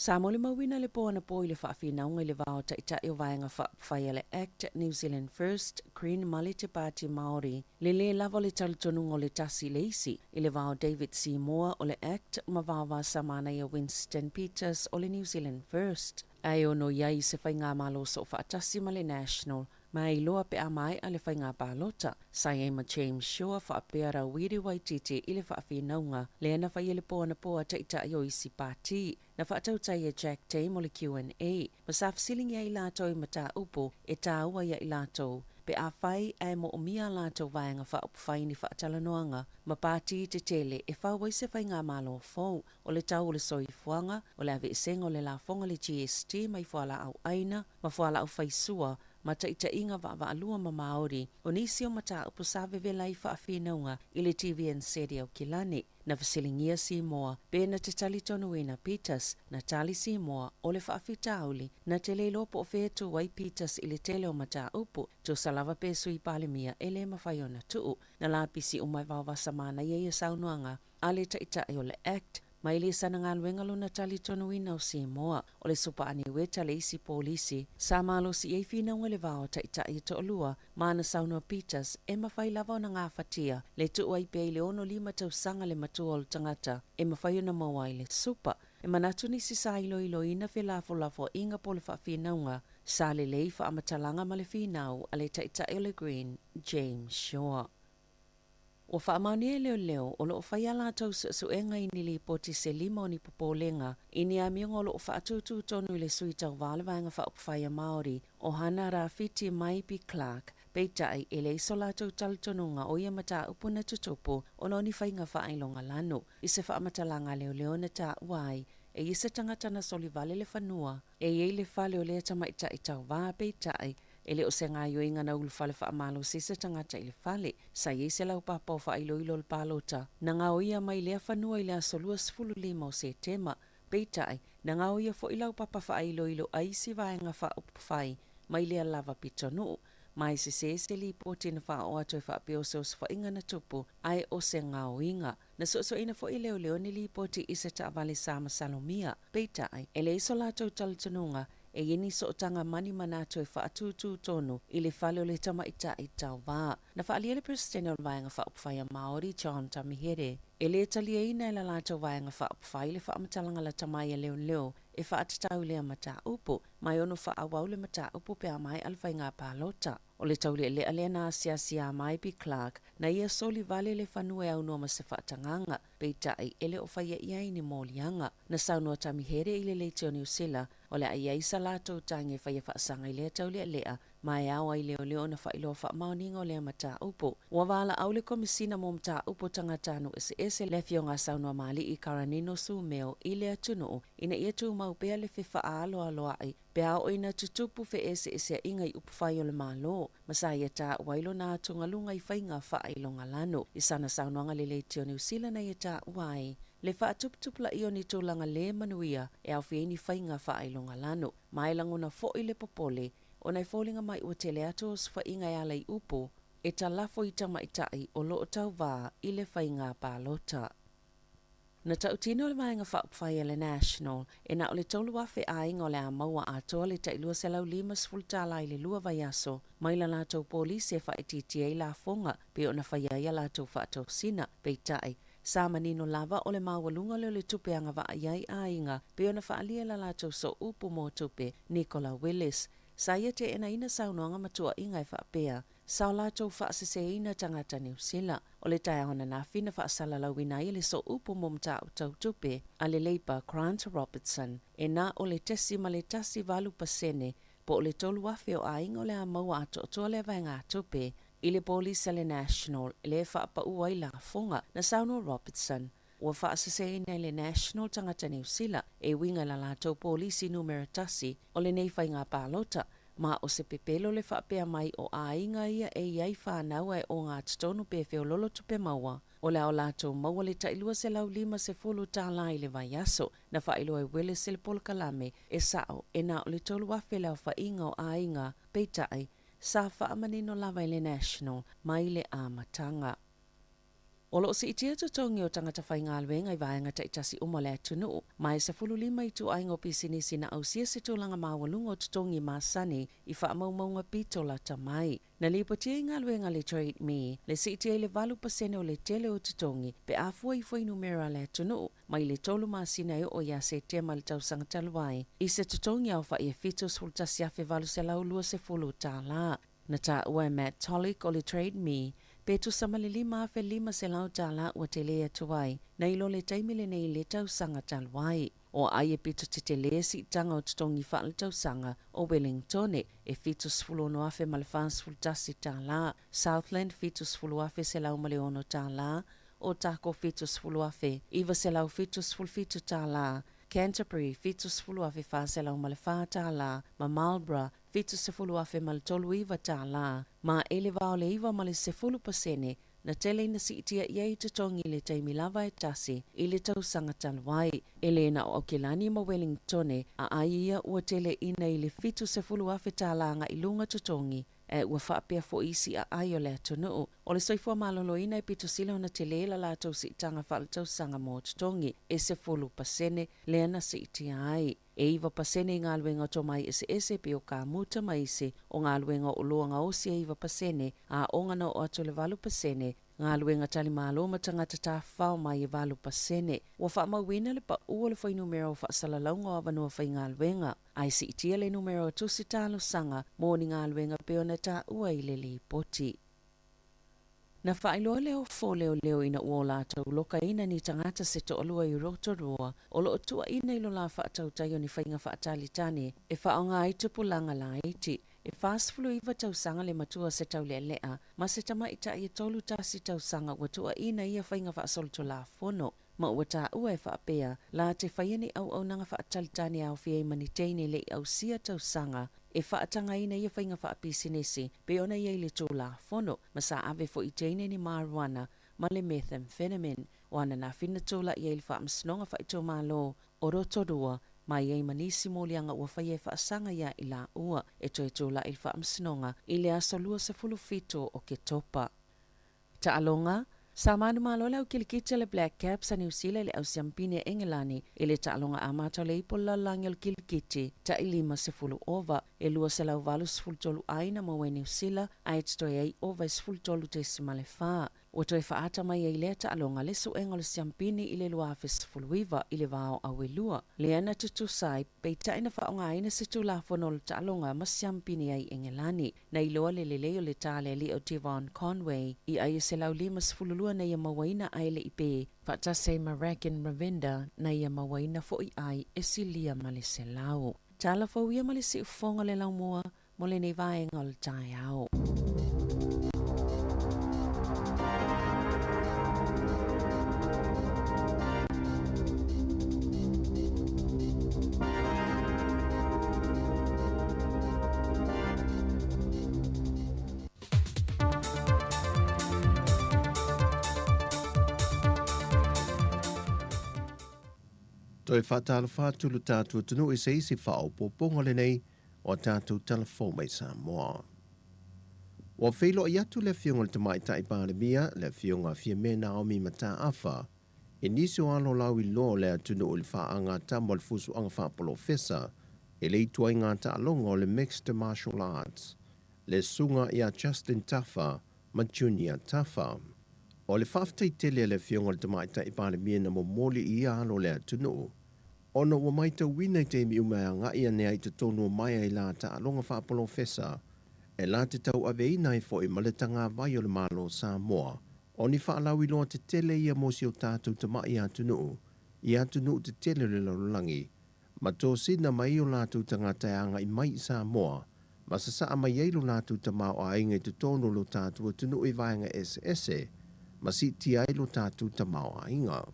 Speaker 5: Sa molimauina le po anapo i le faafinauga i le va o Taitai o Vaega Faaupufai a le Act, New Zealand First, Green ma le Te Pāti Māori, le lē lava o le talitonuga o le tasi i le isi, i le va o David Seymour o le Act ma Vaovasamanaia Winston Peters o le New Zealand First. Ae ono i ai se faigamalo soofaatasi ma le National ma e iloa pe a maea le faiga palota. Sa i ai ma James Shaw faapea Rawiri Waititi i le faafinauga lea na faia le po anapo a taitai o isi pati. Na faatautai e Jack Tame o le QNA ma sa fesiligia ai latou i mataupu e tāua ia i latou pe afai ae moomia a latou vaega faaupufai ni faatalanoaga ma pati tetele e fau ai se faigamalo fou. O le tau o le soifuaga, o le aveesega o le lafoga le GST mai fualaau aina ma fualaau faisua ma taitaiga vaavaalua ma Māori, o nisi o mataupu sa vevela ai faafinauga i le TVNZ i Aukilani. Na fesiligia Seymour pe na te talitonuina Peters, na tali Seymour o le faafitauli na te le iloa po o fea e tu ai Peters i le tele o mataupu, tusa lava pe Sui Palemia e le mafai ona tuu. Na lapisi uma e Vaovasamanaia ia saunoaga a le Taitai o le Act mai le sana galuega lona talitonuina o Seymour o le Supa Aniueta le isi polisi sa malosi i ai finauga i le va o taitai e toalua ma na saunoa Peters e mafai lava ona gafatia le tuu ai pea i le 65 tausaga le matua o le tagata e mafai ona maua ai le supa. E manatu nisi sa iloiloina felafolafoaiga po o le faafinauga sa lelei faamatalaga ma le finau a le Taitai o le Green, James Shaw. Ua faamaonia e leoleo o lo o fai a latou suesuega i ni lipoti se lima o ni popolega i ni amioga o lo o faatūtū tonu i le Sui Tauva o le Vaega Faaupufai a Māori o Hana Rawhiti Maipi Clark, peitai e leai so latou talitonuga o ia mataupu na tutupu ona o ni faiga faailoga lanu. I se faamatalaga a leoleo na taua ai e i se tagata na solivale le fanua e i ai le fale o lea tamaitai tauva, peitai E le o se gaoioiga na ulufale faamalosi se tagata i le fale. Sa i ai se laupapa o faailoilo o le palota na gaoia mai lea fanua i le aso 25 o Setema. Peitai, na gaoia foi laupapa faailoilo a isi vaega faaupufai mai lea lava pitonuu. Ma e sesē se lipoti na faaoo atu e faapea o se osofaiga na tupu ae o se gaoiga. Na suesueina foi e leoleo ni lipoti i se taavale sa masalomia. Peitai, e leai so latou talitonuga e i ai ni sootaga ma ni manatu e faatūtū tonu i le fale o le tamaitai tauva. Na faaalia le Peresetene o le Vaega Faaupufai a Māori, John Tamihere, e lē taliaina e la latou Vaega Faaupufai le faamatalaga lata mai a leoleo e faatatau i lea mataupu, ma e ono faaauau le mataupu pe a maea le faiga palota. O le taulealea lea na asiasi mai Clark, na ia soli vale le fanua e aunoa ma se faatagaga, peitai e le o faia i ai ni moliaga. Na saunoa Tamihere i le leitio Niu Sila, o le a i ai sa latou tagi e faia faasaga i lea taulealea, ma e ao ai leoleo ona faailoa faamaoniga o lea mataupu. Ua valaau le Komesina mo Mataupu o Tagatanuu Eseese le Afioga a Saunoamaalii Karanino Sumeo i le atunuu ina ia tumau pea le fefaaloaloai pe a oo ina tutupu feeseeseaiga i upufai o le Malo, ma sa ia taua ai lona atugaluga i faiga faailogalanu. I sana saunoaga i le Leitio Niu Sila na ia taua ai le faatuputupulaia o ni tulaga lē manuia e aofia ai ni faiga faailogalanu, ma e lagona foi le popole ona e foliga mai ua tele atu osofaiga e ala i upu e talafo i tamaitai o loo tauvā i le faiga palota. Na tautino le Vaega Faaupufai a le National e na o le 3,000 aiga o le a maua atoa le tai $250 tala i le lua vaiaso mai la latou polisi e faaitiitia ai lafoga pei ona faia ai a latou faatosina. Peitai, sa manino lava o le maualuga lea o le tupe agavaa i ai aiga pei ona faaalia e la latou sooupu mo tupe Nicola Willis. Sa ia teenaina saunoaga ma tuuaiga e faapea sa o latou faaseseina tagata Niu Sila. O le taeao ananafi na faasalalauina ai e le sooupu mo mataupu tau tupe a le Labour Grant Robertson e na o le 0.18% po o le 3,000 o aiga o le a maua atoatoa lea vaegatupe i le polisi a le National lea e faapaū ai lafoga. Na saunoa Robertson ua faaseseina e le National tagata Niu Sila e uiga i la latou polisi numera tasi o lenei faiga palota, ma o se pepelo le faapea mai o aiga ia e i ai fanau ae ogatotonu pe feoloolo tupe maua o le a o latou maua le tai $250 tala i le vaiaso. Na faailoa e Willis i le polokalame e sao e na o le 3,000 le aofaiga o aiga, peitai sa faamanino lava e le National mai le amataga. O lo o siitia totogi o tagata faigaluega i vaega taitasi uma o le atunuu, ma e 15 ituaiga o pisinisi na ausia se tulaga maualuga o totogi masani i faamaumauga pito lata mai. Na lipotia i galuega a le Trade Me le siitia i le 8% o le tele o totogi pe a fua i fuainumera a le atunuu mai le tolu masina e oo ia Setema i le tausaga talu ai, i se totogi aofai e $71,820. Na taua e Matt Tulloch o le Trade Me, pe tusa ma le $5,500 ua tele atu ai, nai lo le taimi lenei i le tausaga talu ai. O ai e pito tetele siitaga o totogi faaletausaga o Wellingtone e $76,041, Southland $70,106, Otago $70,977, Canterbury $70,404 ma Marlborough $70,039, ma e le va o le 9 ma le 10% na tele ina siitia i ai totogi i le taimi lava e tasi i le tausaga talu ai. E le na o Aukilani ma Wellingtone a ai ia ua tele ina i le $70,000 agai luga totogi, ae ua faapea foi isi aai o le atunuu. O le soifua maloloina e pito sili ona tele la latou siitaga faaletausaga mo totogi e 10% lea na siitia ai. E 9% i galuega o tomai eseese pei o kamuta ma isi o galuega o oloa gaosi e 9%, aoga na oo atu i le 8%, galuega talimalo ma tagata tafafao mai e 8%. Ua faamauina le paū o le fuainumera o faasalalauga o avanoa faigaluega, ae siitia le numera o tusi talosaga mo ni galuega pei ona taua i le lipoti. Na faailoa le ofo leoleo ina ua o latou lokaina ni tagata se toalua i Rotorua o lo o tuuaina i lo la faatautai o ni faiga faatalitani e faaaoga ai tupulaga laiti. E 49 tausaga le matua se taulealea ma se tamaitai e 31 tausaga ua tuuaina i ia faiga faasolitulafono ma ua taua e faapea la te faia ni auaunaga faatalitani e aofia ai ma ni teine le i ausia tausaga e faatagaina ia faiga faapisinisi pei ona i ai le Tulafono, ma sa ave foi i teine ni marijuana ma le methamphetamine. O ananafi na tulai ai le Faamasinoga Faaitumalo o Rotorua ma i ai ma nisi moliaga ua faia e faasaga ia i laua e toe tulai i le Faamasinoga i le aso 27 o Oketopa. Taaloga, Sa manumalo le au kilikiti a le Black Caps a Niu Sila i le au siampini a Engelani i le taaloga amata o le ipu o le lalolagi o le kilikiti ta'i 50 ova. E 283 ai na maua e Niu Sila ae totoe ai ova e 13.4. Ua toe faaata mai ai lea taaloga le suega o le siampini i le 2019 i le va o Auelua lea na tutusa ai peitai na faaaogaina se tulafono o le taaloga ma siampini ai Engelani. Na iloa le lelei o le tā le alii o Devon Conway i ai e 152 na ia mauaina ae le i pe faatasi ai ma Rachin Ravindra na ia mauaina foi ai e silia ma le 100. Tala fou ia ma le siufofoga o le laumua mo lenei vaega o le taeao.
Speaker 6: Toe faatalofa atu lo tatou atunuu i se isi faaopoopoga lenei o a tatou tala fou mai Samoa. Ua feiloai atu le Afioga i le Tamaitai Palemia, le Afioga Fiame Naomi Mataafa, i nisi o alo lauiloa o le atunuu i le faagatama o le fusuaga faapolofesa i le ituaiga taaloga o le Mixed Martial Arts, le susuga ia Justin Tafa ma Junior Tafa. O le faafetai tele a le Afioga i le Tamaitai Palemia na momoli i ia alo o le atunuu, ona ua matauina i taimi uma e agai ane ai i totonu o maea i la taaloga faapolofesa e la te tauaveina ai foi ma le tagavai o le Malo o Samoa. O ni faalauiloa tetele ia mo si o tatou tamai atunuu i atunuu tetele o le lalolagi, ma tosina mai o latou tagata e agai mai i Samoa ma sasaa mai ai lo latou tamaoaiga i totonu o lo tatou atunuu i vaega eseese ma siitia ai lo tatou tamaoaiga.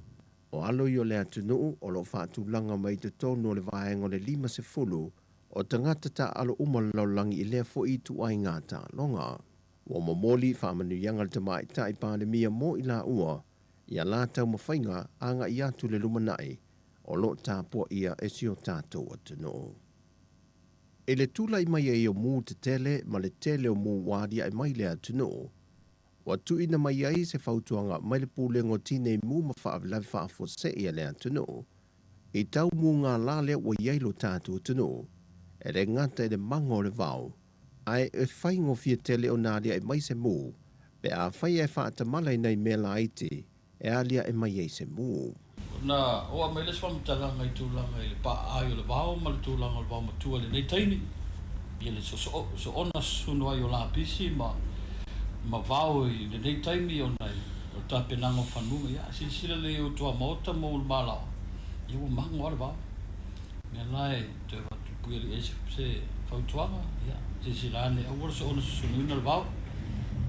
Speaker 6: O alo ia o le atunuu o lo o faatulaga mai i totonu o le vaega o le 50 o tagata taaalo uma o le lalolagi i lea foi ituaiga taaloga. Ua momoli faamanuiaga a le Tamaitai Palemia mo i laua i a la taumafaiga agai atu i le lumanai o lo o tapuaia e si o tatou atunuu. I le tulai mai ai o mū tetele ma le tele o mū ua aliae mai i le atunuu, Ua tuuina mai ai se fautuaga mai le Pulega o Tinei Mu ma Faalavelave Faafuasei a le atunuu i tau mugala lea ua i ai lo tatou atunuu, e le gata i le mago o le vao, ae e faigofie tele ona aliae mai se mu pe afai ae faatamala i nai mea laiti e aliae mai ai se mu.
Speaker 12: Na oo mai le isi faamatalaga i tulaga i le paaai o le vao ma le tulaga o le vaomatua i lenei taimi, ia le soona susunu ai o lapisi ma ma vao i lenei taimi ona o le tapenaga o fanua. Ia silasila lelei i ou tuamaota ma ou malao, ia ua mago lava le vao. O le mea la e toe avatu puialii ai se fautuaga, ia silasila ane aua le soona susunuina le vao,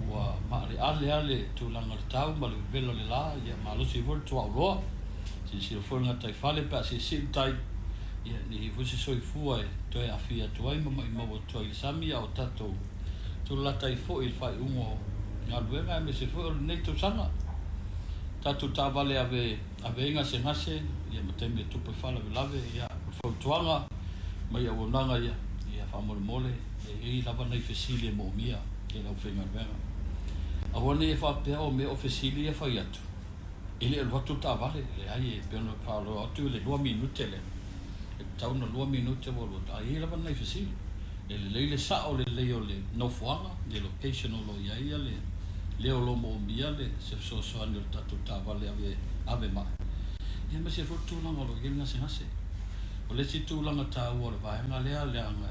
Speaker 12: ua maaleale lava le tulaga o le tau ma le vevela o le la, ia malosi ai foi le tuaauloa. Silasila foi le gataifale pe a siisii le tai, ia ne i i ai foi se soifua e toe aafia atu ai ma maimau atu ai i le sami, a o tatou tulalata ai foi i le faaiuga o galuega aemaise foi o lenei tausaga. Tatou taavale ave ave ai gasegase ia ma taimi e tupu ai faalavelave, ia o le fautuaga mai auaunaga ia, ia faamolemole e i ai lava nai fesili e moomia e le aufaigaluega. Aua ne i e faapea o mea o fesili ia fai atu, E le alu atu le taavale, leai, e pei ona faaloa atu i le 2 minute lea, e tatau ona 2 minute ua alu atu, ae i ai lava nai fesili. E lelei le sao lelei o le nofoaga, le location o lo o i ai le lea o lo o moomia le se fesoasoani o le tatou taavale ave ave mai, ia aemaise foi le tulaga o lo o i ai le gasegase. O le isi tulaga taua o le vaega lea leaga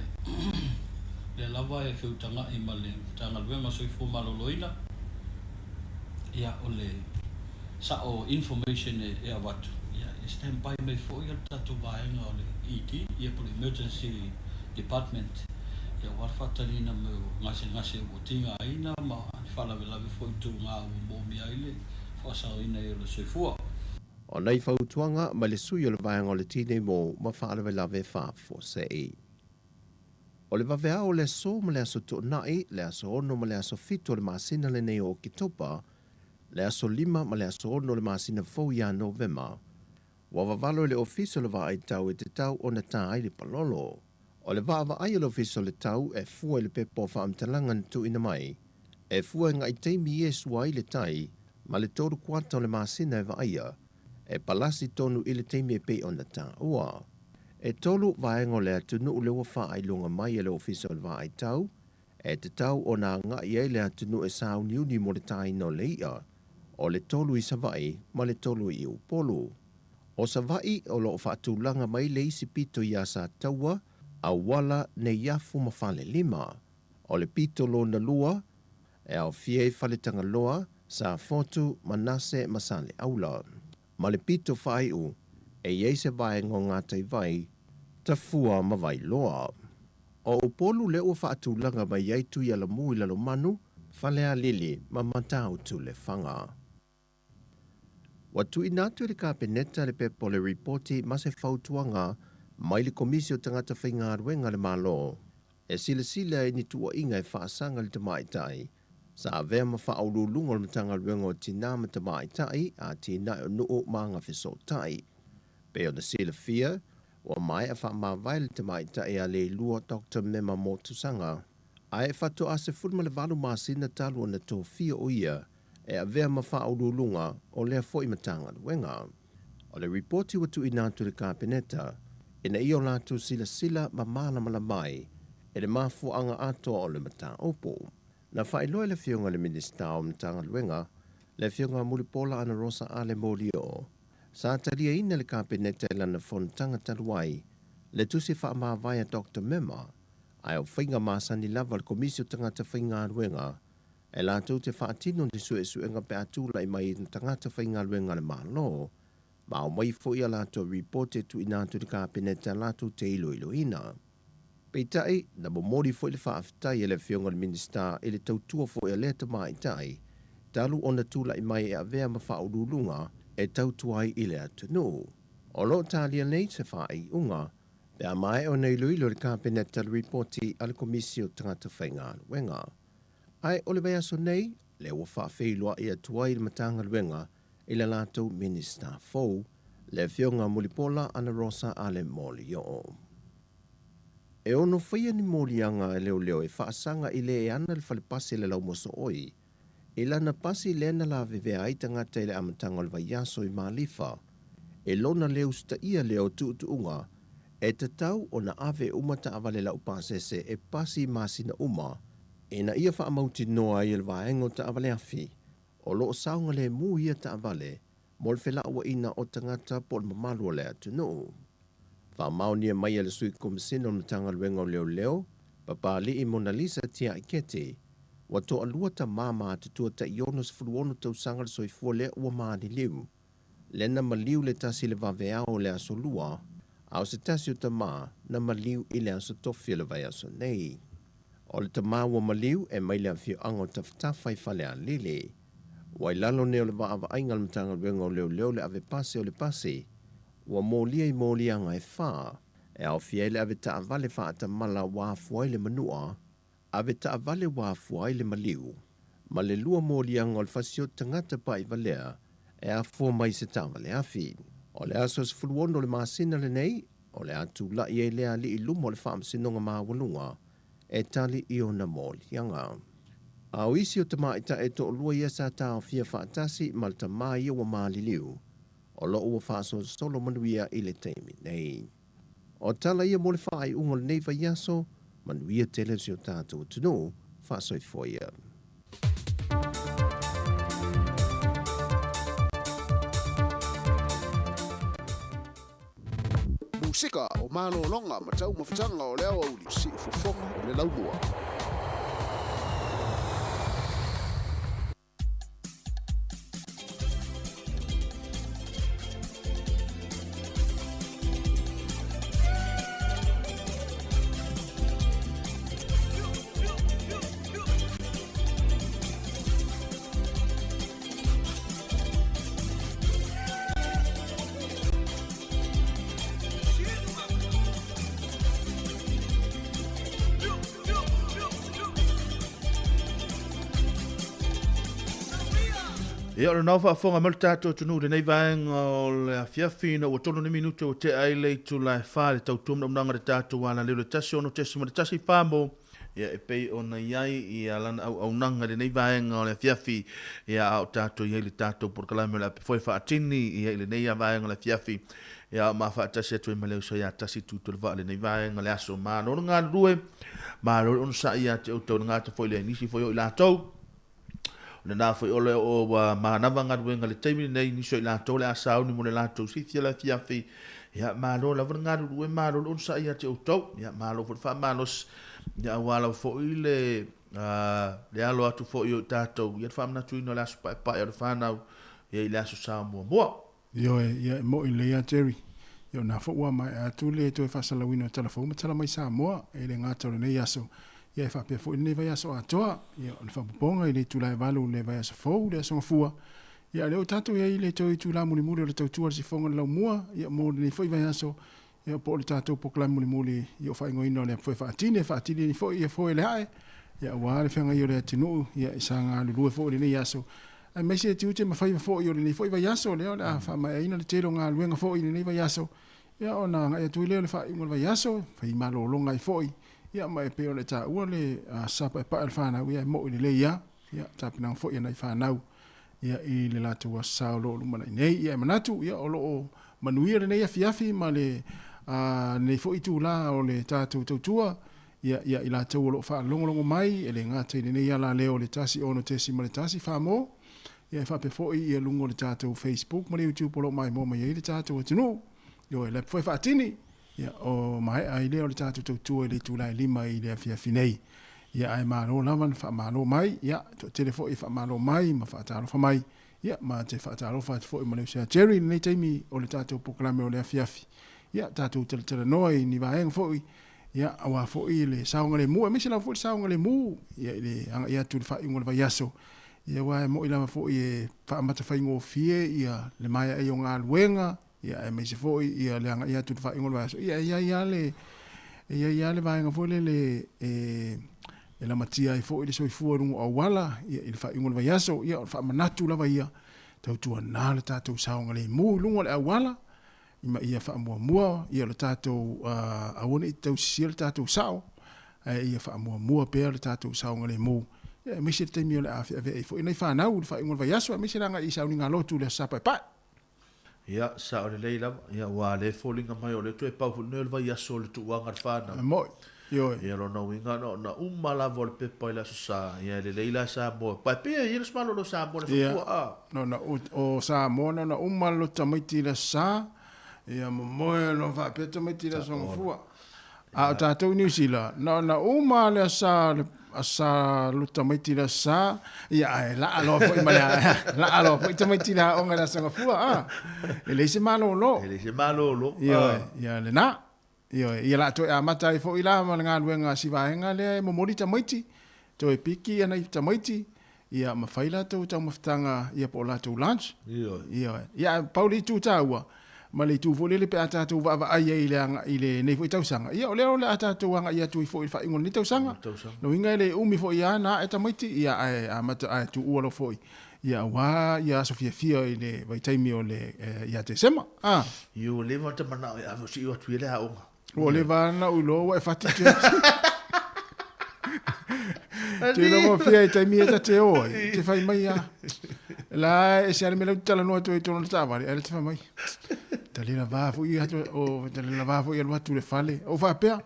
Speaker 12: lea lava e feutaga'i ma le Matagaluega o Soifua Maloloina, ia o le sao information e avatu, ia e stand by mai foi le tatou vaega o le ED, ia po o le Emergency Department, ia aua le faataliina mai o gasegase ua tigaina ma ni faalavelave foi tuga ua moomia ai le faasaoina ai o le soifua.
Speaker 6: O nai fautuaga mai le sui o le vaega o le Tinei Mu ma Faalavelave Faafuasei. O le vaveao o le aso ma le aso Toonai, le aso 6 ma le aso 7 o le masina lenei o Oketopa, le aso 5 ma le aso 6 o le masina fou ia Novema, ua vavalo i le Ofisa o le Vaai Tau e tatau ona tā ai le palolo. O le vaavaai a le Ofisa o le Tau e fua i le pepa o faamatalaga na tuuina mai, e fua e agai taimi e sua ai le tai ma le tolu kuata o le masina e vaaia, e palasi tonu i le taimi e pei ona taua. E tolu vaega o le atunuu lea ua faailoga mai e le Ofisa o le Vaai Tau, e tatau ona agai ai le atunuu e sauniuni mo le tāina o le i'a, o le tolu i Savaii ma le tolu i Upolu. O Savaii o lo o faatulaga mai le isi pito iā Sataua, Auala, Neiafu ma Falelima. O le pito lona lua, e aofia ai Faletagaloa, Safotu, Manase ma Saleaula. Ma le pito faaiu, e i ai se vaega o Gataivai, Tafua ma Vailoa. O Upolu lea ua faatulaga mai ai Tuialamu i Lalomanu, Falealili ma Matautu Lefaga. Ua tuuina atu e le Kapeneta le pepa o le Ripoti ma se fautuaga mai le Komisi o Tagata Faigaluega a le Malo e silasila i ni tuuaiga e faasaga i le tamaitai sa avea ma faauluuluga o le Matagaluega o Tinā ma Tamaitai, Atinae o Nuu ma Agafesootai. Pei ona silafia, ua maea faamavae le tamaitai a Leilua Doctor Mema Motusaga, ae faatoa 18 masina talu ona tofia o ia e avea ma faauluuluga o lea foi Matagaluega. O le ripoti ua tuuina atu i le Kapeneta ina ia o latou silasila ma malamalama ai i le mafuaaga atoa o le mataupu. Na faailoa e le Afioga i le Minisita o Matagaluega, le Afioga Mulipola Anarosa Ale Molioo, sa taliaina e le Kapeneta i lana fonotaga talu ai le tusi faamavae a Doctor Mema, ae o faiga masani lava a le Komisi o Tagata Faigaluega e latou te faatino ni suesuega pe a tulai mai i tagata faigaluega a le Malo, ma aumai foi a latou ripoti e tuuina atu i le Kapeneta latou te iloiloina. Peitai, na momoli foi le faafetai a le Afioga i le Minisita i le tautua foi a lea tamaitai talu ona tulai mai e avea ma faauluuluga e tautua ai i le atunuu. O lo o talia nei se faaiuga pe a maea ona iloilo e le Kapeneta le ripoti a le Komisi o Tagata Faigaluega. Ae o le vaiaso nei, lea ua faafeiloai atu ai le Matagaluega i le latou Minisita fou, le Afioga Mulipola Anarosa Ale Molioo. E ono faia ni moliaga a leoleo e faasaga i le e ana le falepasi a le laumosooi. I lana pasi lea na lavevea ai tagata i le amataga o le vaiaso i Malifa, e lona le usitaia lea o tuutuuga e tatau ona ave uma taavale laupasese e pasi i masina uma ina ia faamautinoa ai e le vaega o taavale afi o lo o saogalemu ia taavale mo le felauaiga o tagata po o le mamalu o le atunuu. Faamaonia mai e le Sui Komesina o le Matagaluega o Leoleo, Papali'i Monalisa Tiaiketi, ua toalua tama matutua tai 66 tausaga le soifua lea ua maliliu. Lea na maliu le tasi i le vaveao o le Aso Lua, a o se tasi o tama na maliu i le Aso Tofi o le vaiaso nei. O le tama ua maliu e mai le afioaga o Tafatafa i Falealili. Ua i lalo nei o le vaavaaiga a le Matagaluega o Leoleo le ave pasi o le pasi ua molia i moliaga e fa, e aofia ai le ave taavale faatamala ua afua ai le manua, ave taavale ua afua ai le maliu, ma le lua moliaga o le fasioti tagata pa'ivalea e afua mai i se taavale afi. O le aso 16 o le masina lenei, o le a tula'i ai lea alii i luma o le Faamasinoga Maualuga e tali i ona moliaga. A o isi o tamaitai e toalua ia sa taofia faatasi ma le tama ia ua maliliu, o lo o ua faasolosolo manuia i le taimi nei. O tala ia mo le faaiuga o lenei vaiaso, manuia tele si o tatou atunuu, faasoifua ia.
Speaker 21: Musika o malologa ma taumafataga o le aoauli, siufofoga o le laumua.
Speaker 3: Ia, o lenā ua faafofoga mai le tatou atunuu i lenei vaega o le afiafi ina ua tolu ni minute ua tea ai le itula e fa i le tautua manaonaga i le tatou alaleo i le 1 6.1 fa mo ia e pei ona i ai ia lana auaunaga i lenei vaega o le afiafi ia a o tatou i ai i le tatou polokalame o le ape foe faatini ia i lenei vaega o le afiafi ia o ma faatasi atu ai ma le uso ia tasi tutu le vaa lenei vaega le aso malo le galulue malo le onosai ia te outou le gata foi le nisi foi o i latou o lena foi o le o ua manava galuega le taimi lenei nisi o i latou le a sauni mo le latou sifi o le afiafi ia malo lava le galulue malo le onosai ia te outou ia malo foi le faamalosi ia aua lava foi le le alo atu foi o i tatou ia le faamanatuina o le aso paepae o le fanau ia i le aso Sa muamua.
Speaker 9: Ioe, ia e mo'i lelei a Jerry. Ia o na foi ua maea atu le toe faasalauina o tala fou ma tala mai Samoa e le gata o lenei aso, ia e faapea foi lenei vaiaso atoa. Ia o le faaopoopoga i le itula e valu i le vaiaso fou, le Aso Gafua, ia o lea ua tatou i ai i le toe itula mulimuli o le tautua a le sifoga o le laumua, ia mo lenei foi vaiaso, ia po o le tatou polokalame mulimuli ia o faaigoaina o le Apu Foe Faatini, e faatini ai foi ia foe le ae, ia aua le feagai o le atunuu, ia e sa galulue foi i lenei aso, aemaise e tiute ma faiva foi o lenei foi vaiaso, lea o le a faamaeaina le tele o galuega foi i lenei vaiaso, ia ona agai atu ai lea o le faaiuga o le vaiaso, fai malologa ai foi, ia ma e pei ona e taua le sa paepae o le fanau, ia e mo'i lelei lava, ia tapenaga foi a nai fanau ia i le latou aso sa o lo o lumanai nei. Ia e manatu ia o lo o manuia lenei afiafi ma le lenei foi itula o le tatou tautua ia ia i latou o lo o faalogologo mai e le gata i lenei alaleo o le 1 6.1 Famo ia e faapea foi ia luga o le tatou Facebook ma le YouTube o lo o maimoa mai ai le tatou atunuu. Ioe, le apu foi faatini Ia, o maea ai lea o le tatou tautua i le itula e 5 i le afiafi nei. Ia, ae malo lava na faamalo mai, ia, toatele foi e faamalo mai ma faatalofa mai, ia, ma te faatalofa atu foi ma le uso ia Jerry i lenei taimi o le tatou polokalame o le afiafi. Ia, tatou talatalanoa i ni vaega foi, ia, aua foi le saogalemu, aemaise lava foi le saogalemu, ia, i le agai atu i le faaiuga o le vaiaso. Ia, aua e moni lava foi e faamata faigofie, ia, le maea ai o galuega, Ia aemaise foi ia le agai atu i le faaiuga o le vaiaso, ia e i ai lava le, e i ai lava le vaega foi lele e, e lamatia ai foi le soifua i luga o auala, ia i le faaiuga o le vaiaso, ia o le faamanatu lava ia, tautuana le tatou saogalemu i luga o le auala, ma ia faamuamua ia le tatou, aua ne i tausisia le tatou sao, ae ia faamuamua pea le tatou saogalemu. Ia, aemaise le taimi o le a feaveai ai foi nai fanau i le faaiuga o le vaiaso, aemaise le agai i sauniga lotu i le Aso Sa Paepae.
Speaker 3: Ia, sao lelei lava. Ia, aua o lea e foliga mai o lea toe pau foi lenei o le vaiaso o le tuuaga a le fanau.
Speaker 9: E moi, ioe.
Speaker 3: Ia, lona uiga, na ona uma lava o le pepa i le Aso Sa, ia, e lelei la Samoa. Pa e pei e i ai le malolo o Samoa i le Aso Fua, a.
Speaker 9: Ia, na ona, o Samoa na ona uma le loto tamaiti i le Aso Sa, ia, momoe loa faapea tamaiti i le Aso Gafua. A o tatou i Niu Sila, na ona uma le Aso Sa, le Aso Sa loto tamaiti i le Aso Sa, ia ae laa loa foi ma le, laa loa foi tamaiti i le aoga i le Aso Gafua, a. E leai se malolo.
Speaker 3: E leai se malolo.
Speaker 9: Ioe, ia lena. Ioe, ia la toe amata ai foi la ma le galuega a si vaega lea e momoli tamaiti, toe piki ana i tamaiti, ia ma fai latou taumafataga ia po o latou lunch.
Speaker 3: Ioe.
Speaker 9: Ioe. Ia pau le itu taua, ma le itu foi lele pe a tatou vaavaai ai i le aga, i lenei foi tausaga, ia o lea o le a tatou agai atu ai foi i le faaiuga o lenei tausaga. Lona uiga e le umi foi lava na ae tamaiti, ia ae amata ae tuua loa foi, ia aua ia aso fiafia i le vaitaimi o le ia Tesema. A.
Speaker 3: Ia ua leva ona manao e ave o siu atu i le aoga.
Speaker 9: Ua leva ana ou iloa ua e fati te. Te logo fia i taimi e ta te o ai. Te whai mai a. La e se ale me lau talanoa atu ai tōna taavale, ai le te whai mai. Ta le lava foi atu o ta le lava foi alu atu le fale. O faapea,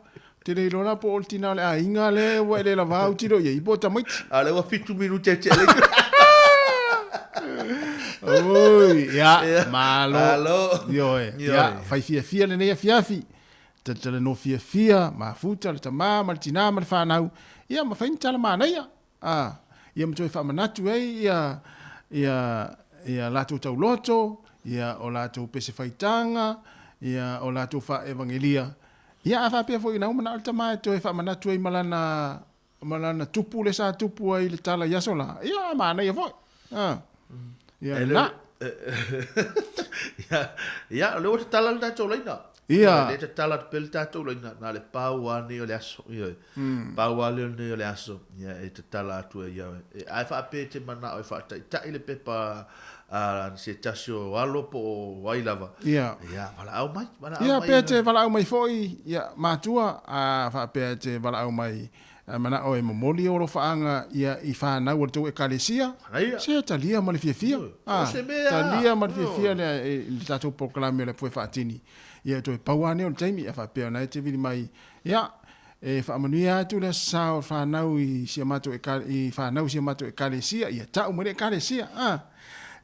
Speaker 9: te le iloa la po o le tina o le aiga le ua e le lava au tiro i ai po o tamaiti.
Speaker 3: A le ua 7 minute e te le.
Speaker 9: Oi, ia, malo. Malo. Ioe, ia, whai fiafia lenei afiafi. Talanoa fiafia, mafuta le tama ma le tinā ma le whanau, ia ma whai ni tala manaia. A, ia ma toe faamanatu ai ia, ia, ia latou tauloto, ia o latou pese faitaga, ia o latou faaevagelia. Ia a faapea foi ina ua manao le tama e toe faamanatu ai ma lana, ma lana tupu le sa tupu ai i le tala i aso la, ia a manaia foi. A, ia lena.
Speaker 3: Ia, ia, o lea ua tatala le tatou laina.
Speaker 9: Ia.
Speaker 3: O lea tatala atu pea le tatou laina, na o le pau lava lenei o le aso. Ioe. Pau lava lea lenei o le aso, ia, e tatala atu ai ia oe. A e faapea e te manao e faataitai le pepa a se tasi o alo po o ai lava,
Speaker 9: Ia.
Speaker 3: ia, valaau mai, valaau
Speaker 9: Ia, mai. pe te valaau mai foi, ia, matua, a faapea e te valaau mai, A manao e momoli o alofaaga ia i fanau a le tou Ekalesia, se talia ma le fiafia. A, talia ma le fiafia lea i le tatou polokalame o le Apue Faatini. Ia toe pau lava nei o le taimi, a faapea o na e te vili mai, ia, e faamanuia atu le Aso Sa o fanau i si a matou i fanau i si a matou Ekalesia, ia tau mai le Ekalesia. A,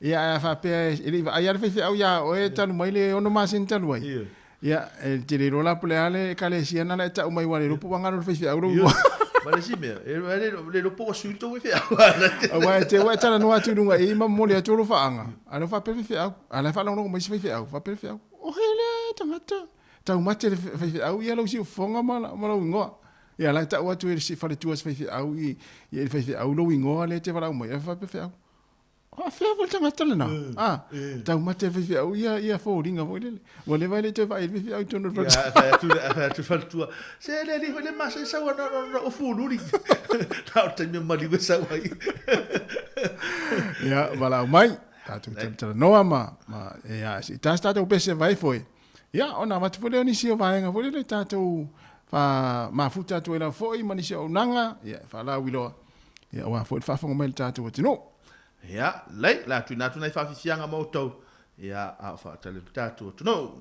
Speaker 9: ia, ae a faapea e le i vaai lava le faifeau ia oe talu mai le 6 masina talu ai, Ia, e te le iloa la po o le a le ekalesia na la e tau mai ua le iloa po ua galo le faifeau lou igoa.
Speaker 3: Ma le isi mea, e le iloa po ua sui le tou faifeau.
Speaker 9: Aua e te ua e talanoa atu i luga i i ma momoli atu lou faaga, a lea ua faapea le faifeau, a la e faalogologo mai isi faifeau, faapea le faifeau, o hea lea tagata? Taumate le faifeau ia lou siufofoga ma lou igoa. Ia, la e tau atu e le faletua o se faifeau i le faifeau lou igoa lea e te valaau mai, a faapea le faifeau, Faafefea foi le tagata lena? A, taumate le faifeau ia, ia foliga foi lele. Ua leva e le i toe vaai i le faifeau i totonu o le
Speaker 3: faletua. Ia, fai atu, fai atu le faletua, se le alii foi le masa e sau ana ona o fululi. Na o le taimi o maliu e sau ai.
Speaker 9: Ia, valaau mai, tatou talatalanoa ma, ma, ia, se i tasi tatou pese vai foi. Ia, ona avatu foi lea o nisi o vaega foi lele tatou fa mafuta atu ai lava foi ma nisi o auaunaga, ia, e faalauiloa. Ia, aua foi le faafofoga mai a le tatou atunuu.
Speaker 3: Ia, lelei, o le a tuuina atu nai faafiafiaga mo outou, ia, a o faatali le tatou atunuu.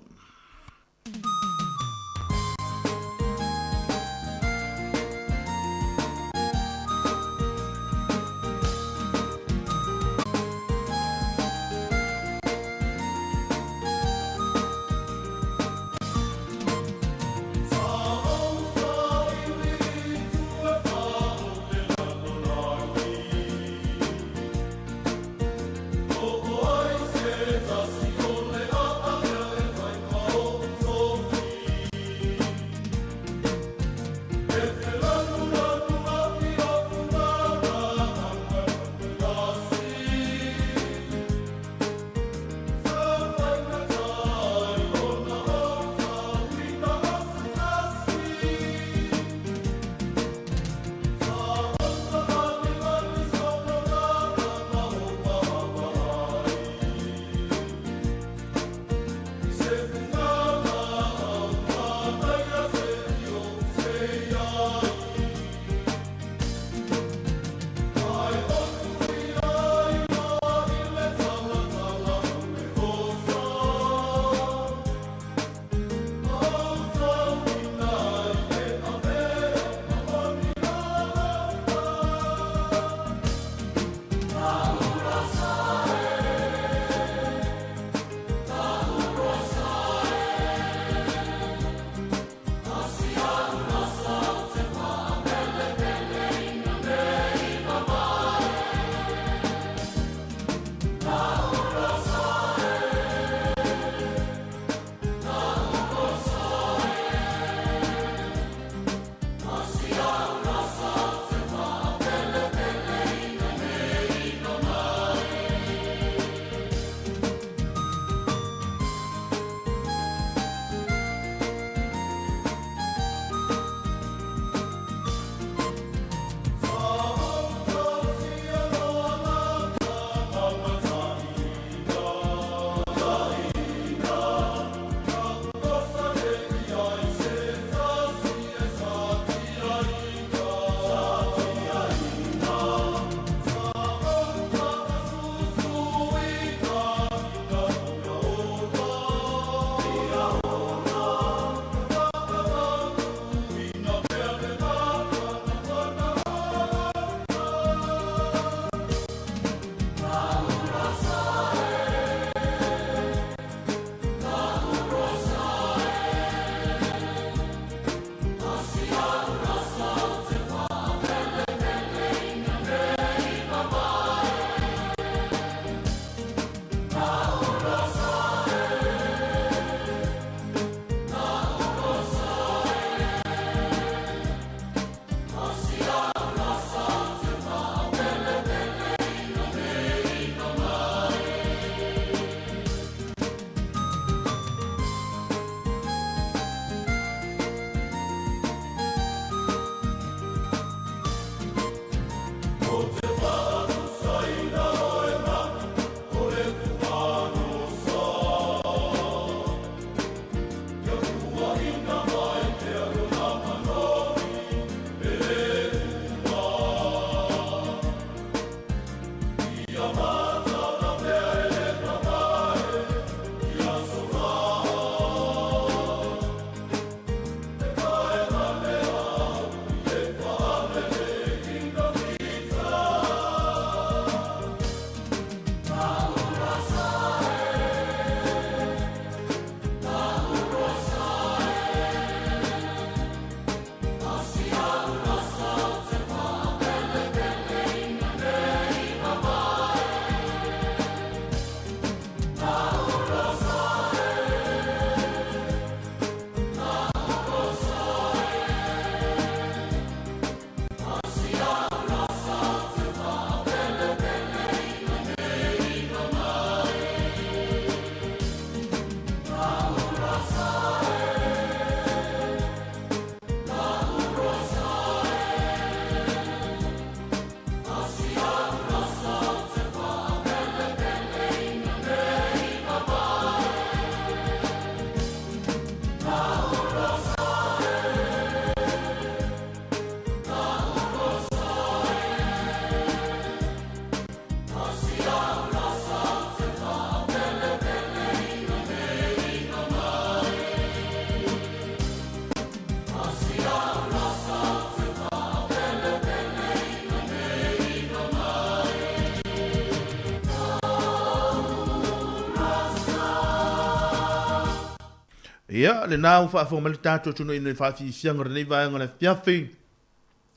Speaker 3: Ia, lena ua faafofoga mai le tatou atunuu i le faafiafiaga o lenei vaega o le afiafi.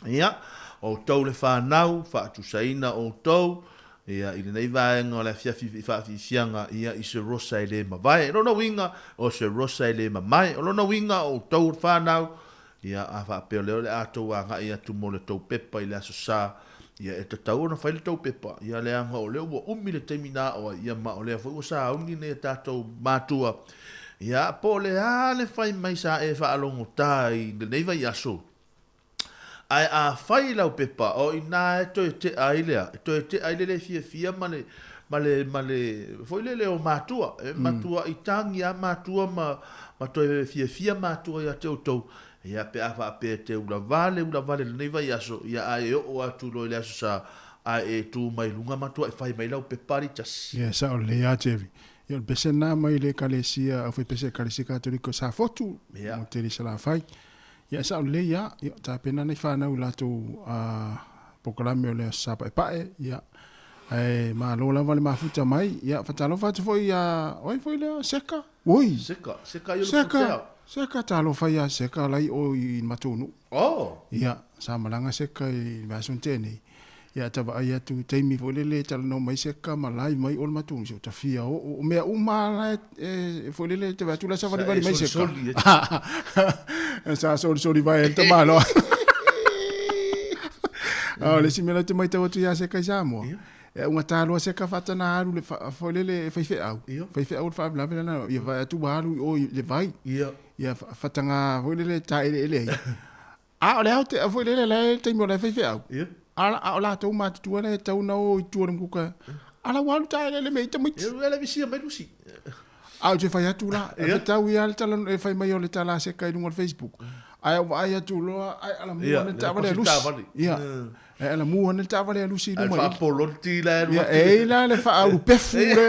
Speaker 3: Ia, o outou le fanau, faatusaina outou, ia, i lenei vaega o le afiafi i faafiafiaga, ia, i se rosa e le mavae. O lona uiga, o se rosa e le mamae. O lona uiga, o outou le fanau, ia, a faapea o lea o le a tou agai atu mo le tou pepa i le Aso Sa, ia, e tatau ona fai le tou pepa, ia, leaga o lea ua umi le taimi na ao ai, ia, ma o lea foi ua sauni nei a tatou matua, ia, po o le a le fai mai sa e faalogotā i lenei vaiaso. Ae a fai lau pepa, o i ina e toe tea ai lea, e toe tea ai le le fiafia ma le, ma le, ma le, foi lele o matua. E matuai tagi lava matua ma, ma toe fiafia matua ia te outou. Ia, pe a faapea e te ulavale, ulavale i lenei vaiaso, ia ae e oo atu loa i le Aso Sa, ae e tu mai luga matuai fai mai lau pepa alii tasi.
Speaker 9: Ia, sao lelei lava Jerry. Ia, o le pese lena mai le Ekalesia, Aufaipese Ekalesia Katoliko i Safotu, mo tele i Salafai. Ia e sao lelei lava, ia tapena nai fanau i latou polokalame o le Aso Sa Paepae, ia ae malo lava le mafuta mai. Ia faatalofa atu foi ia o ai foi lea Seka. Oi.
Speaker 3: Seka, Seka i Olofutea.
Speaker 9: Seka talofa ia Seka la i o i matou nuu.
Speaker 3: Oh.
Speaker 9: Ia sa malaga Seka i le vaiaso na tea nei. Ia ta vaai atu taimi foi lele e talanoa mai Seka ma live mai o le matou nuu, se ua ta fia oo. O mea uma la e foi lele te vaai atu la e savalivali mai Seka. Sa solisoli vai ai le tamaloa. A o le isi mea la te matau atu ia Seka i Samoa, e augata loa Seka faatana alu le foi lele e faifeau, faifeau le faalavelave lena, ia vaai atu ua alu i o i le vai. Ia faataga foi lele taeleele ai. A o le aotea foi lele la e taimi o la e faifeau. A o latou matutua la e tatau ona o i tua o le mukuka. A la ua alu taeleele me ai tamaiti.
Speaker 3: Ia la visia mai Lusi.
Speaker 9: A ou te fai atu la, e fetau ia le tala e fai mai o le tala a Seka i luga o le Facebook. Ae ou vaai atu loa, ai ala mua ane le taavale a Lusi. Ia. Ai ala mua ane le taavale a Lusi i luma.
Speaker 3: Ai faapoloti la e
Speaker 9: Ia, e i la le faaulupefu le.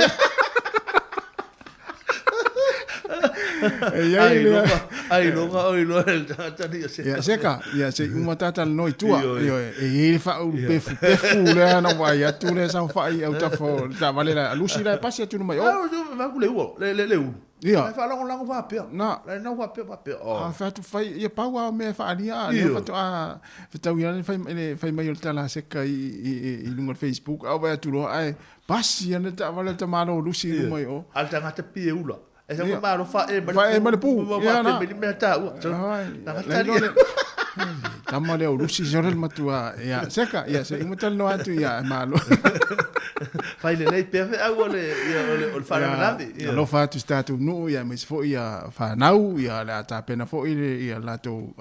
Speaker 9: E iai le
Speaker 3: ailoga o iloa e le tagata ni
Speaker 9: Seka. Ia Seka, ia se i uma ta talanoa i tua. Ioe, e iai le faaulupefu pefu lea na vaai atu le saofai i autafa o le taavale la a Lusi la e pasi atu mai o.
Speaker 3: Vaai le ua, le ulu.
Speaker 9: Ia.
Speaker 3: Ai faalagolago faapea.
Speaker 9: Na.
Speaker 3: La nau faapea faapea.
Speaker 9: Oh. A fai atu fai, ia pau lava o mea e faaalia a lea faatoa fetau ia le fai, le fai mai o le tala a Seka i, i, i, i luga o le Facebook. A vaai atu loa, ae pasi ana le taavale a le tamaloa o Lusi i luma i o.
Speaker 3: A le tagata pei e ula. E sa malo fa e
Speaker 9: ma le pu.
Speaker 3: Ia na. Mai mea taua.
Speaker 9: Tagata ni. Tama lea o Lusi sore le matua. Ia Seka, ia se i uma talanoa atu ia e malo.
Speaker 3: Fai lelei pea feau o le ia o le o le faalavelave.
Speaker 9: Ia alofa atu i si tatou nuu ia aemaise foi ia fanau ia le a tapena foi le ia latou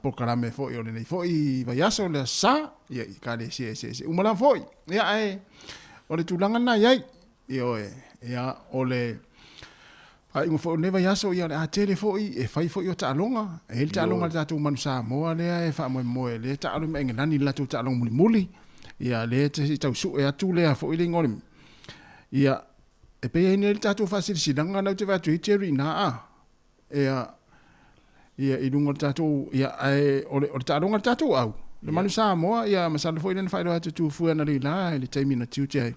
Speaker 9: polokalame foi o lenei foi vaiaso le Aso Sa ia i Ekalesia eseese uma lava foi. Ia ae o le tulaga lena e i ai. Ioe, ia o le faaiuga foi o lenei vaiaso, ia o le a tele foi e fai foi o taaloga. E i ai le taaloga a le tatou Manu Samoa lea e faamoemoe, lea e taalo mai Engelani i le latou taaloga mulimuli. Ia lea se i tau sue atu lea foi le igoa o le Ia, e pei ai nei le tatou faasilasilaga lea ou te vaai atu ai Jerry i ina a. Ia, ia i luga o le tatou, ia ae o le, o le taaloga a le tatou au, le Manu Samoa, ia masalo foi lea na faailoa atu e Tufue analeila i le taimi na tiute ai.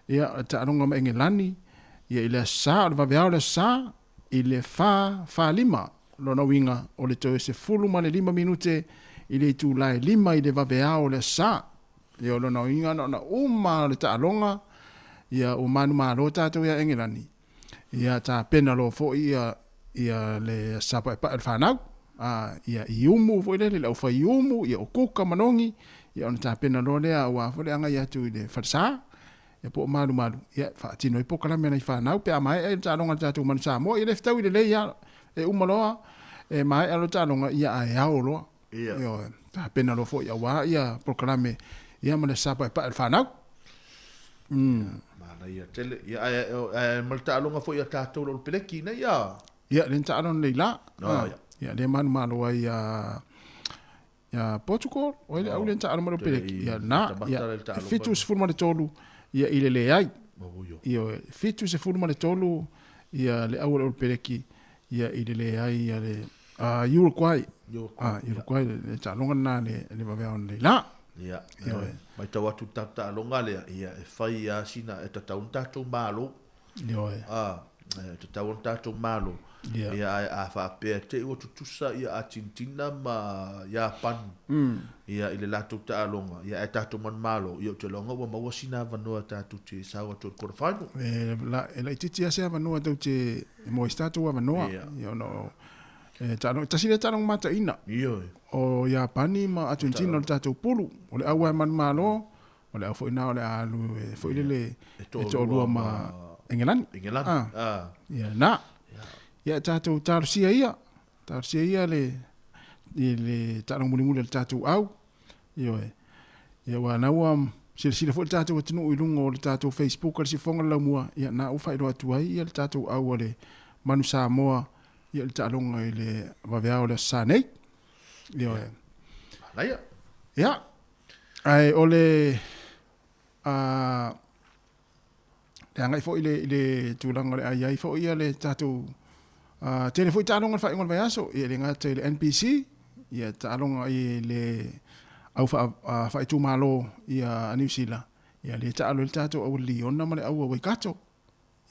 Speaker 9: Ia, o le taaloga ma Engelani, ia i le Aso Sa, o le vaveao o le Aso Sa, i le fa, fa lima, lona uiga o le toe 15 minute i le itula e 5 i le vaveao o le Aso Sa. Ia o lona uiga na ona uma o le taaloga, ia ua manumalo tatou ia Engelani, Ia tapena loa foi ia ia le Aso Sa Paepae o le fanau, a ia i umu foi lele, le aufai umu, ia o kuka ma nogi, ia ona tapena loa lea aua foi le agai atu i le falesa, ia po o malumalu, ia faatino ai polokalame a nai fanau pe a maea le taaloga a le tatou Manu Samoa, ia le fetaui lelei lava, e uma loa, e maea loa le taaloga, ia ae ao loa. Ioe, tapena loa foi aua ia polokalame ia ma le Aso Sa Paepae o le fanau.
Speaker 3: Manaia tele. Ia, ae, ae ma le taaloga foi a tatou le Olopeleki nei ia.
Speaker 9: Ia, lea na taalo nei la.
Speaker 3: Oh, ia.
Speaker 9: Ia, lea manumalo ai ia ia Portugal, o ai le au lea na taalo ma le Olopeleki. Ia, na, ia, 73 ia i le leai. Ioe, 73 ia le au o le Olopeleki ia i le leai ia le Uruguay. Uruguay, le taaloga lena le vaveao nei la.
Speaker 3: Ia, matau atu le tatou taaloga lea, ia, e fai lava sina, e tatau ona tatou malo.
Speaker 9: Ioe.
Speaker 3: E tatau ona tatou malo. Ia, ae a faapea te i ua tutusa ia Atintina ma Iapani ia i le latou taaloga, ia ae tatou manumalo, ia ou te iloa ua maua sina avanoa tatou te sau atu ai i le quarter final.
Speaker 9: E, la, e laitiiti lava se avanoa tou te e maua ai se tatou avanoa. Ia ona o e taaloga, tasi lea taaloga mataina.
Speaker 3: Ioe.
Speaker 9: O Iapani ma Atintina o le tatou pulu. O le au lava e manumalo, O le au foi na o le a alu e foi lele e toalua ma Engelani.
Speaker 3: Engelani.
Speaker 9: Ah. Ia na. Ia tatou talosia ia. Talosia ia le i le taaloga mulimuli a le tatou au. Ioe. Ia ua na ua silasila foi le tatou atunuu i luga o le tatou Facebook a le Siufofoga o le Laumua, ia na ua faailoa atu ai ia le tatou au a le Manu Samoa ia le taaloga i le vaveao o le Aso Sa nei. Ioe.
Speaker 3: Manaia.
Speaker 9: Ia. Ae o le a le agai foi i le tulaga o le a i ai foi ia le tatou a tele foi taaloga i le faaiuga o le vaiaso, ia e le gata i le NPC, ia taaloga i le au faaitumalo ia a Niu Sila, ia lea e taalo ai le tatou au a Liona ma le au a Waikato.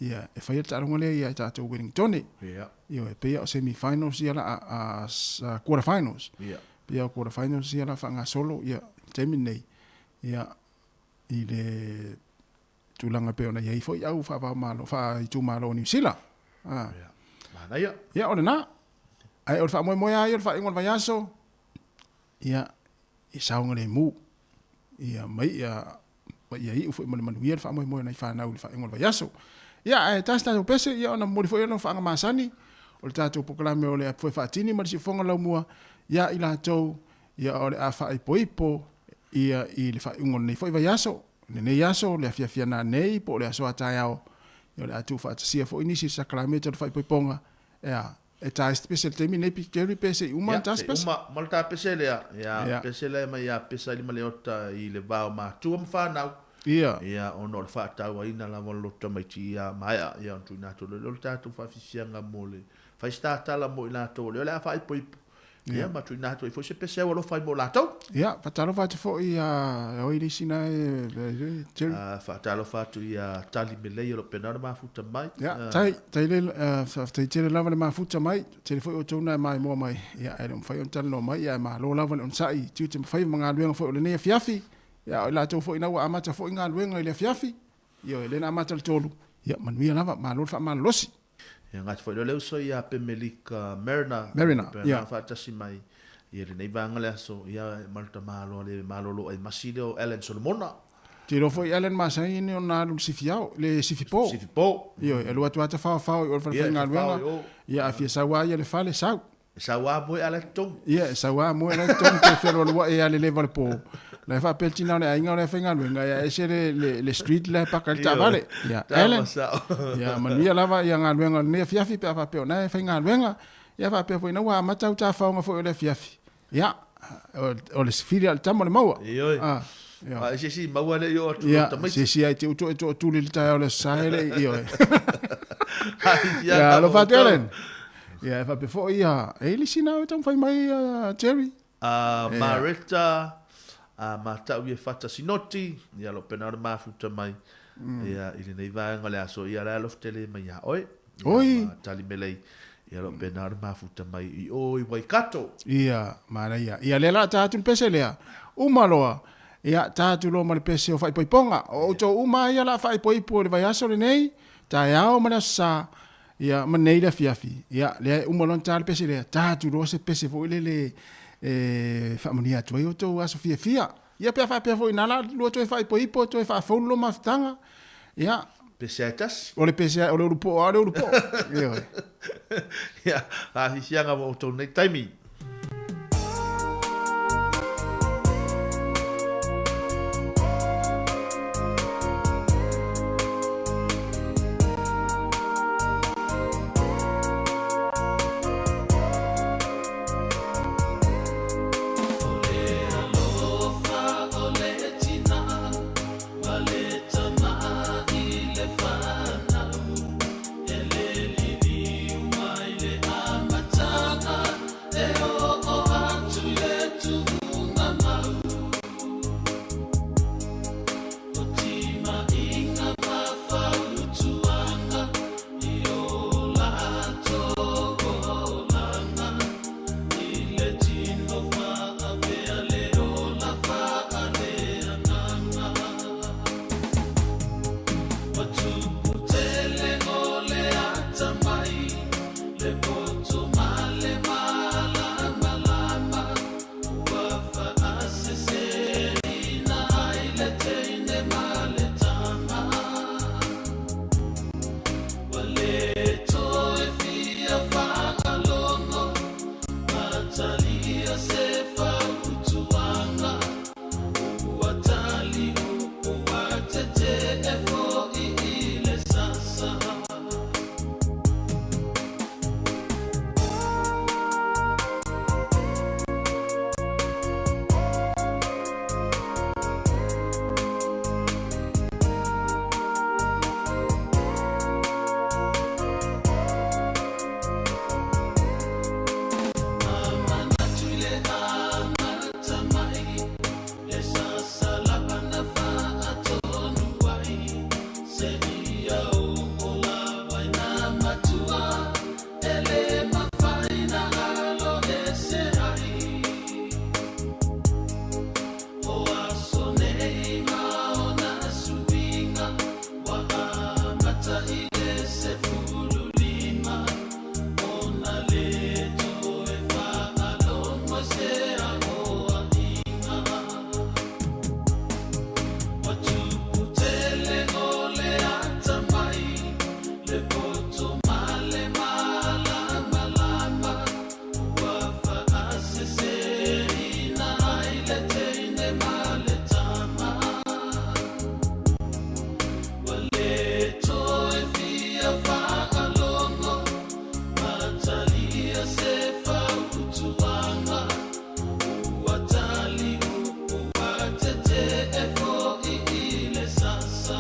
Speaker 9: Ia e faia le taaloga lea ia tatou Wellingtone. Ia e pei o semi finals ia la a quarter finals. Pei o quarter finals ia la faagasolo ia taimi nei. Ia i le tulaga pei ona i ai foi au faavaomalo faaitumalo o Niu Sila.
Speaker 3: Ah. Manaia.
Speaker 9: Ia o lena. Ae o le faamoemoe lava ia o le faaiuga o le vaiaso, ia i saogalemu. Ia mai ia ma ia iu foi ma le manuia le faamoemoe o nai fanau i le faaiuga o le vaiaso. Ia, ae tasi tatou pese, ia ona momoli foi lea o lona faagamasani o le tatou polokalame o le Apu Faatini ma le Siufofoga Laumua ia i latou ia o le a faaipoipo ia i le faaiuga o lenei foi vaiaso, lenei aso, le afiafi ananei po o le aso a taeao, ia o le a tuufaatasia foi nisi i le sakalameta o le faaipoipoga, ea. E ta isi pese le taimi nei Jerry pe se i uma
Speaker 3: ta isi pese. Uma ma le ta pese lea. Ia pese lea mai ia pesa i le ota i le vao matua ma whanau.
Speaker 9: Ia.
Speaker 3: Ia ona o le faatauaina lava o le loto tamaiti ia maea ia ona tuuina atu loa lea o le tatou faafiafiaga mo le fai se tatala mo i latou o lea o le a faaipoipo. Ia ma tuuina atu ai foi se pese alofa ai mo latou.
Speaker 9: Ia, faatalofa atu foi ia oi le isi na e Jerry.
Speaker 3: Faatalofa atu ia Tali Melei o lo o pena ona mafuta mai.
Speaker 9: Ia, tai, tai le, faafetai tele lava le mafuta mai, tele foi outou na e maimoa mai, ia, ae le o mafai ona talanoa mai, ia, ae malo lava le onosai i tiute ma faiva ma galuega foi o lenei afiafi, ia, o i latou foi na ua amata foi galuega i le afiafi, ioe, lea na amata i le 3, ia, manuia lava, malo le faamalolosi.
Speaker 3: Ia gata foi lea o le uso ia Pemelika Mariner,
Speaker 9: Mariner,
Speaker 3: pea
Speaker 9: ia.
Speaker 3: faatasi mai ia lenei vaega le aso, ia ma le tamaloa le malolo ai masi lea o Allan Solomona.
Speaker 9: Te iloa foi Allan masani ni ona alu i le sifiao, le sifipo.
Speaker 3: Sifipo.
Speaker 9: Ioe, e alu atu lava tafaofao i o i le fale
Speaker 3: Ia,
Speaker 9: faigaluega,
Speaker 3: tafao i o.
Speaker 9: ia a fia sau lava ia i le fale, sau.
Speaker 3: E sau a moe ala i totonu.
Speaker 9: Ia, e sau a moe ala i totonu, toe fealualuai e ale leva o le po. La e faapea le tina o le aiga o la e faigaluega, ia ese le, le, le street la e paka ai le taavale. Ia, Ellen. Ia, manuia lava ia galuega o lenei afiafi pe a faapea o na e faigaluega. Ia faapea foi ina ua amata au tafaoga foi o le afiafi. Ia, o le sifili a le tama o le maua.
Speaker 3: Ioe.
Speaker 9: Ah, ia.
Speaker 3: A se isi maua le i oo atu
Speaker 9: Ia,
Speaker 3: i tamaiti.
Speaker 9: se isi ai te utu e tootuli i le taeao o le Aso Sa e le i, ioe.
Speaker 3: Ia,
Speaker 9: Ia, alofa atu Ellen. Ia, e faapea foi ia, e i le isi na o e taumafai mai ia Jerry.
Speaker 3: A Mareta, a Matau ia Fata Sinoti, ia lo pena o le mafuta mai. Ia, i lenei vaega o le aso, ia la alofa tele mai ia oe. Ia,
Speaker 9: Oi.
Speaker 3: ma Tali Melei, ia lo pena o le mafuta mai i o i Waikato.
Speaker 9: Ia, manaia. Ia, lea la ta atu le pese lea. Uma loa, ia, ta atu loa ma le pese o faaipoipoga. O outou uma ia la faaipoipo i le vaiaso lenei, taeao ma le Aso Sa, ia, ma nei le afiafi. Ia, lea e uma loa ona ta le pese lea, ta atu loa se pese foi lele e faamanuia atu ai outou aso fiafia. Ia, pe a faapea foi na la lua toe faaipoipo, toe faafoulu lo mafutaga. Ia.
Speaker 3: Pese ae tasi.
Speaker 9: O le pese o le ulu po'o lava o le ulu po'o. Ioe.
Speaker 3: Ia, afiafiaga mo outou nei taimi.
Speaker 1: Le poto ma le malamalama ua faaseseina ai le teine ma le tama. Ua le toe fia faalogo ma talia se fautuaga, ua tali upu a tetee foi i le sasa.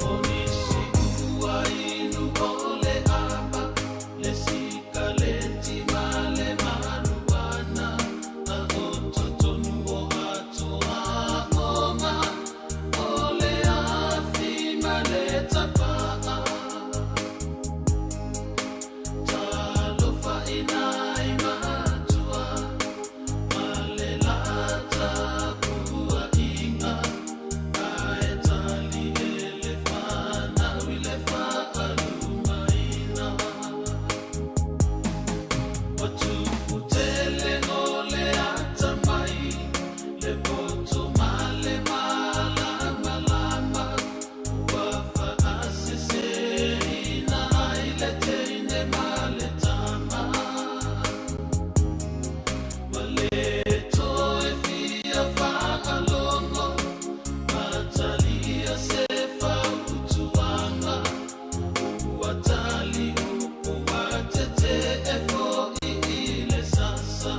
Speaker 1: O nisi ua inu o le ava, le sikaleti ma le maruana, a o totonu o atoaoga, o le afi ma le tapa'a. Talofa i nai matua, ma le latapua'iga, ae tali e le fanau i le fa'alumaina. Ua tupu tele o le atamai, le poto ma le malamalama, ua faaseseina ai le teine ma le tama. Ua le toe fia faalogo ma talia se fautuaga, ua tali upu a tetee foi i le sasa.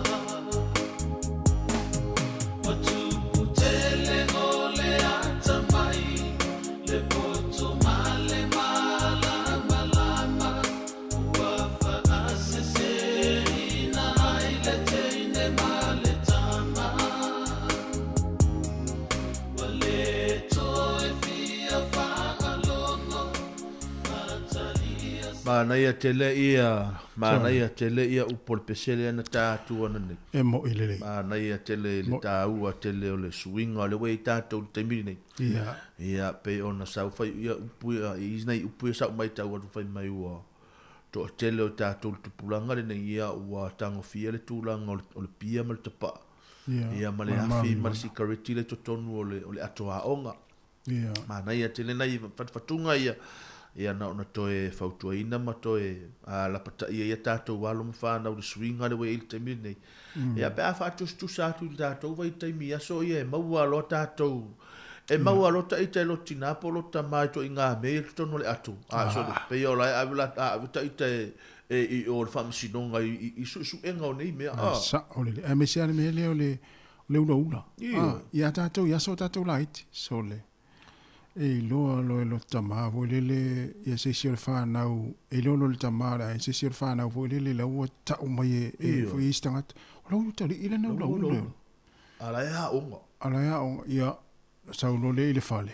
Speaker 1: Ua tupu tele o le atamai, le poto ma le malamalama, ua faaseseina ai le teine ma le tama. Ua le toe fia faalogo ma talia.
Speaker 3: Manaia tele ia, manaia tele ia upu o le pesele ana ta atu ana nei.
Speaker 9: E mo'i lelei.
Speaker 3: Manaia tele le taua tele o le suiga o le ua i tatou i le taimi lenei.
Speaker 9: Ia.
Speaker 3: Ia, pei ona sau fai ia upu ia, i nai upu ia sau matau atu fai mai ua toatele o tatou i le tupulaga lenei, ia ua tagofia le tulaga o le, o le pia ma le tapa'a.
Speaker 9: Ia,
Speaker 3: Ia, ma le afi ma le sikareti le i totonu o le, o le ato aoga.
Speaker 9: Ia.
Speaker 3: Manaia tele nai fatufatuga ia, ia na ona toe fautuaina ma toe lapataia ia tatou alo ma fanau i le suiga lea ua i ai i le taimi lenei. Ia pe a faatusatusa atu i le tatou vaitaimi i aso ia e maua loa tatou, e maua loa taita e lota tina po o lota tama i ituaiga mea ia i totonu o le ato. A sole, pei o la e ave la, a ave taita e, e i o le faamasinoga i, i suesuega o nei mea.
Speaker 9: A sao lelei. Aemaise lava le mea lea o le le ulaula.
Speaker 3: Ioe.
Speaker 9: A, ia tatou i aso o tatou laiti, sole. E iloa loa e lota tama foi lele ia se isi o le fanau, e iloa loa e le tama o le aiga se isi o le fanau foi lele la ua tau mai e, e foi e isi tagata. O lau utalii lena ulaula.
Speaker 3: A la e aoga.
Speaker 9: A la e aoga, ia, sau loa lea i le fale.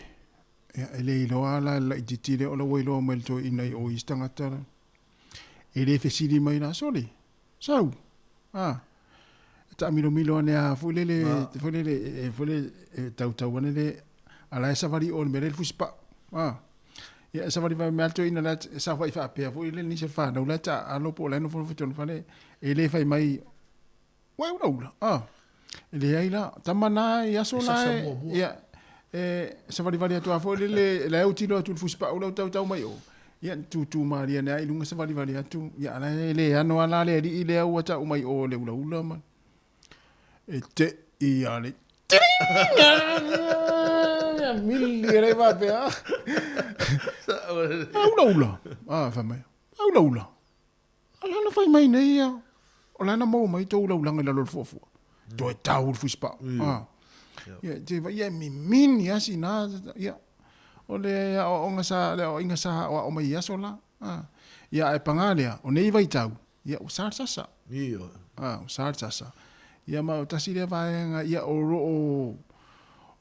Speaker 9: Ia, e le iloa la e le laitiiti lea o la ua iloa mai e le toeaina i o i isi tagata la. E le fesili mai la, sole, sau, a, e taamilomilo ane a foi lele, foi lele, e, foi lele, e tautau ane le, a la e savali o le mea le fusipau, a. Ia, e savali vai mea le toeaina la e saofai faapea foi lele nisi o le fanau la e taaalo po o la e nofonofo i totonu o le fale, e le fai mai, ua e ulaula, a. E leai la, tama na i aso la e, ia, e savalivali atu lava foi lele, la e autilo atu i le fusipau la e tautau mai o. Ia, tūtū mālie ane lava i luga savalivali atu. Ia, a la e le ano lava la le alii lea ua tau mai o le ulaula ma. E te i a le mili e le faapea. A ulaula. A, fai mai. A ulaula. A la na fai mai nei ia, o la na maua mai tou laulaga i lalo o le fuafua. Toe tau le fusipao. Ah. Ia, te vai ia mimini lava sina, ia. O le aoaoga sa, le aoaiga sa aoao mai i aso la. Ah. Ia, ae paga lea, o nei vaitau, ia, ua sa le sasa. Ah, ua sa le sasa. Ia, ma o tasi lea vaega, ia, o lo o,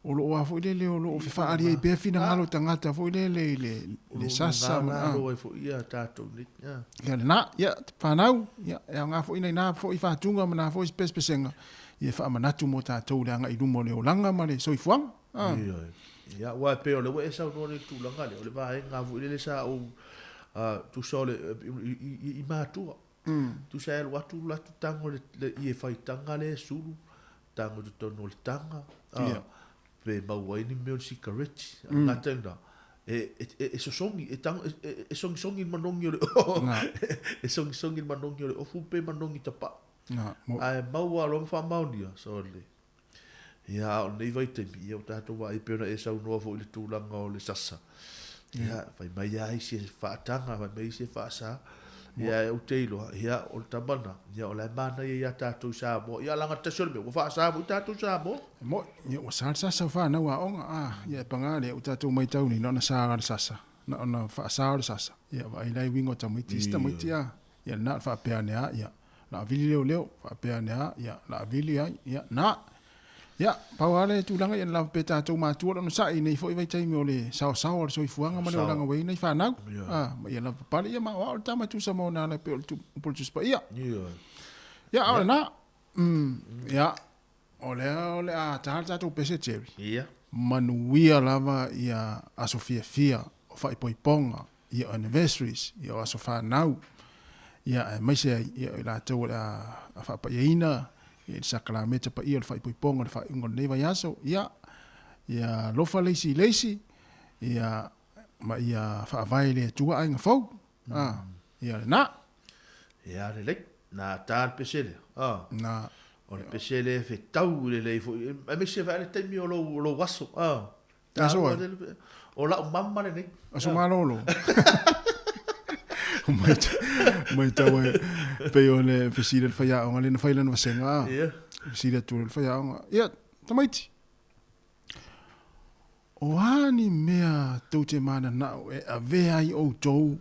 Speaker 9: o lo o a foi lele, o lo o fefaali ai pea finagalo o tagata foi lele i le, le sasa ma, ah.
Speaker 3: Malo ai foi ia tatou nei. Ia.
Speaker 9: Ia lena, ia, fanau, ia, e aoga foi nai foi faatuga ma na foi pesepesega, ia e faamanatu mo tatou le agai i luma o le olaga ma le soifuaga. Ah.
Speaker 3: Ioe. Ia, aua e pei o lea ua e saunoa nei i le tulaga lea, o le vaega foi lele sa ou, tusa o le, i matua. Tusa e alu atu alu atu tago i le ie faitaga lea e sulu, tago i totonu o le taga, pe maua ai ni mea o le sikareti. A o le gata i lena, e sosogi, e tago, e sogisogi le manogi o le e sogisogi le manogi o le ofu pe manogi tapaa. Ae maua loa ma faamaonia, sole. Ia, a o lenei vaitaimi, ia ua tatou vaai pei ona e saunoa foi i le tulaga o le sasa. Ia, fai mai lava isi e faataga, fai mai isi e faasa. Ia, ae ou te iloa, ia, o le tama lena, ia, o la e manaia ia tatou i Samoa. Ia, leaga tasi o le mea, ua faasa foi tatou i Samoa.
Speaker 9: E moni, ia, ua sa le sasa o fanau aoga, a, ia, e paga lea, ua tatou matau nei, na ona sa lava le sasa, na ona faasa o le sasa. Ia, vaai la i uiga o tamaiti, isi tamaiti, a, Ia na faapea ane a, ia, la vili leoleo, faapea ane a, ia, la vili ai, ia, na. Ia, pau lava le tulaga ia lava pe tatou matua le onosai i nei foi vaitaimi o le saosao o le soifuaga ma le olaga ua i ai nai fanau. A, ma ia lava papale, ia ma o au le tama e tusa ma ona ala e pei o le upu o le Tusi Paia. Ia, a o lena. Ia, o lea o le a ta le tatou pese Jerry.
Speaker 3: Ia.
Speaker 9: Manuia lava ia aso fiafia o faaipoipoga ia o anniversaries, ia o aso fanau, ia aemaise ai ia o i latou o le a faapaiaina ia i le sakalameta paia o le faaipoipoga o le faaiuga o lenei vaiaso, ia ia alofa le isi i le isi, ia ma ia faavae i le Atua aiga fou. A, ia lena.
Speaker 3: Ia lelei, na ta le pese lea. A.
Speaker 9: Na.
Speaker 3: O le pese lea e fetau lelei foi, aemaise foi le taimi o lou aso. A.
Speaker 9: Aso ai?
Speaker 3: O lau mama lenei.
Speaker 9: Aso malolo. Matau e pei o le fesili a le faiaoga lea na fai lana vasega.
Speaker 3: Yeah.
Speaker 9: Fesili atu le faiaoga. Ia, tamaiti. O a ni mea tou te mananao e avea ai outou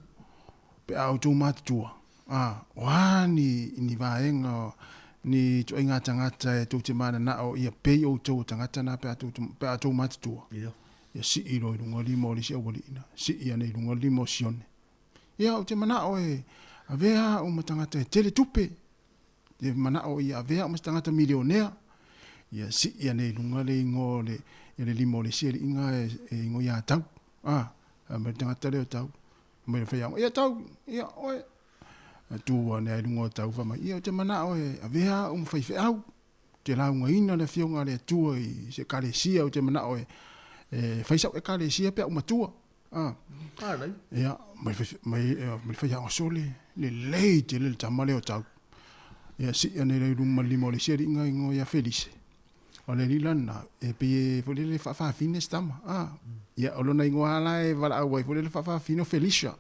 Speaker 9: pe a outou matutua? A, o a ni, ni vaega, ni ituaiga tagata e tou te mananao ia pei outou o tagata na pe a tou, pe a outou matutua?
Speaker 3: Ia.
Speaker 9: Ia sii loa i luga lima o le isi aualii na, sii ane i luga lima o Sione. Ia, ou te manao e avea au ma tagata e tele tupe, te manao ia avea au ma se tagata milionea, ia sii ane i luga le igoa o le, ia le lima o le isi aliiga e, e igoa ia Tau. A, fai mai le tagata lea o Tau, mai le faiaoga, ia Tau, ia oe. A tu ane ai luga o Tau, fai mai, ia ou te manao e avea au ma faifeau, te laugaina le Afioga a le Atua i se ekalesia, ou te manao e, e fai sau ekalesia pe a ou matua. A. Ia, mai, mai, mai le faiaoga sole, lelei tele le tama lea o Tau. Ia, sii ane lea i luga ma le lima o le isi aliiga igoa ia Felise. O le alii la lena, e pei e foi lele faafafine se tama. A. Ia, o lona igoa lava la e valaau ai foi lele faafafine o Felicia.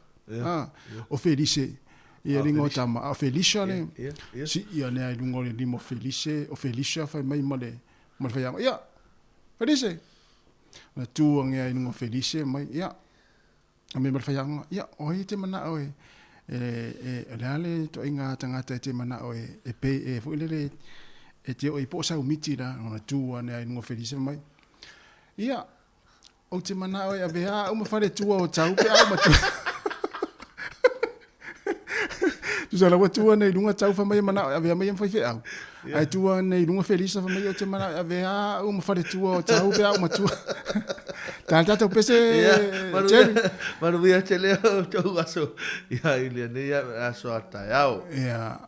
Speaker 9: A. O Felise, ia le igoa o tama, a o Felicia le, sii ane lava i luga o le lima o Felise, o Felicia fai mai ma le, ma le faiaoga, ia, Felise! Na tu ane lava i luga o Felise mai, ia, A me ma le faiaoga, ia, o ai e te manao e, e, e, o le a le ituaiga tagata e te manao e, e pei, e foi lele, e te oo i po o saumiti la, ona tu ane ai luga o Felise mai. Ia, ou te manao e avea au ma faletua o tau pe au matua. Tusa la ua tu ane i luga tau fai mai e manao e avea mai ma faifeau. Ae tu ane i luga Felisa fai mai ou te manao e avea au ma faletua o tau pe au matua. Tā le tātou pese, Jerry.
Speaker 3: Manuia tele o tou aso ia i lenei aso a taeao.
Speaker 9: Yeah.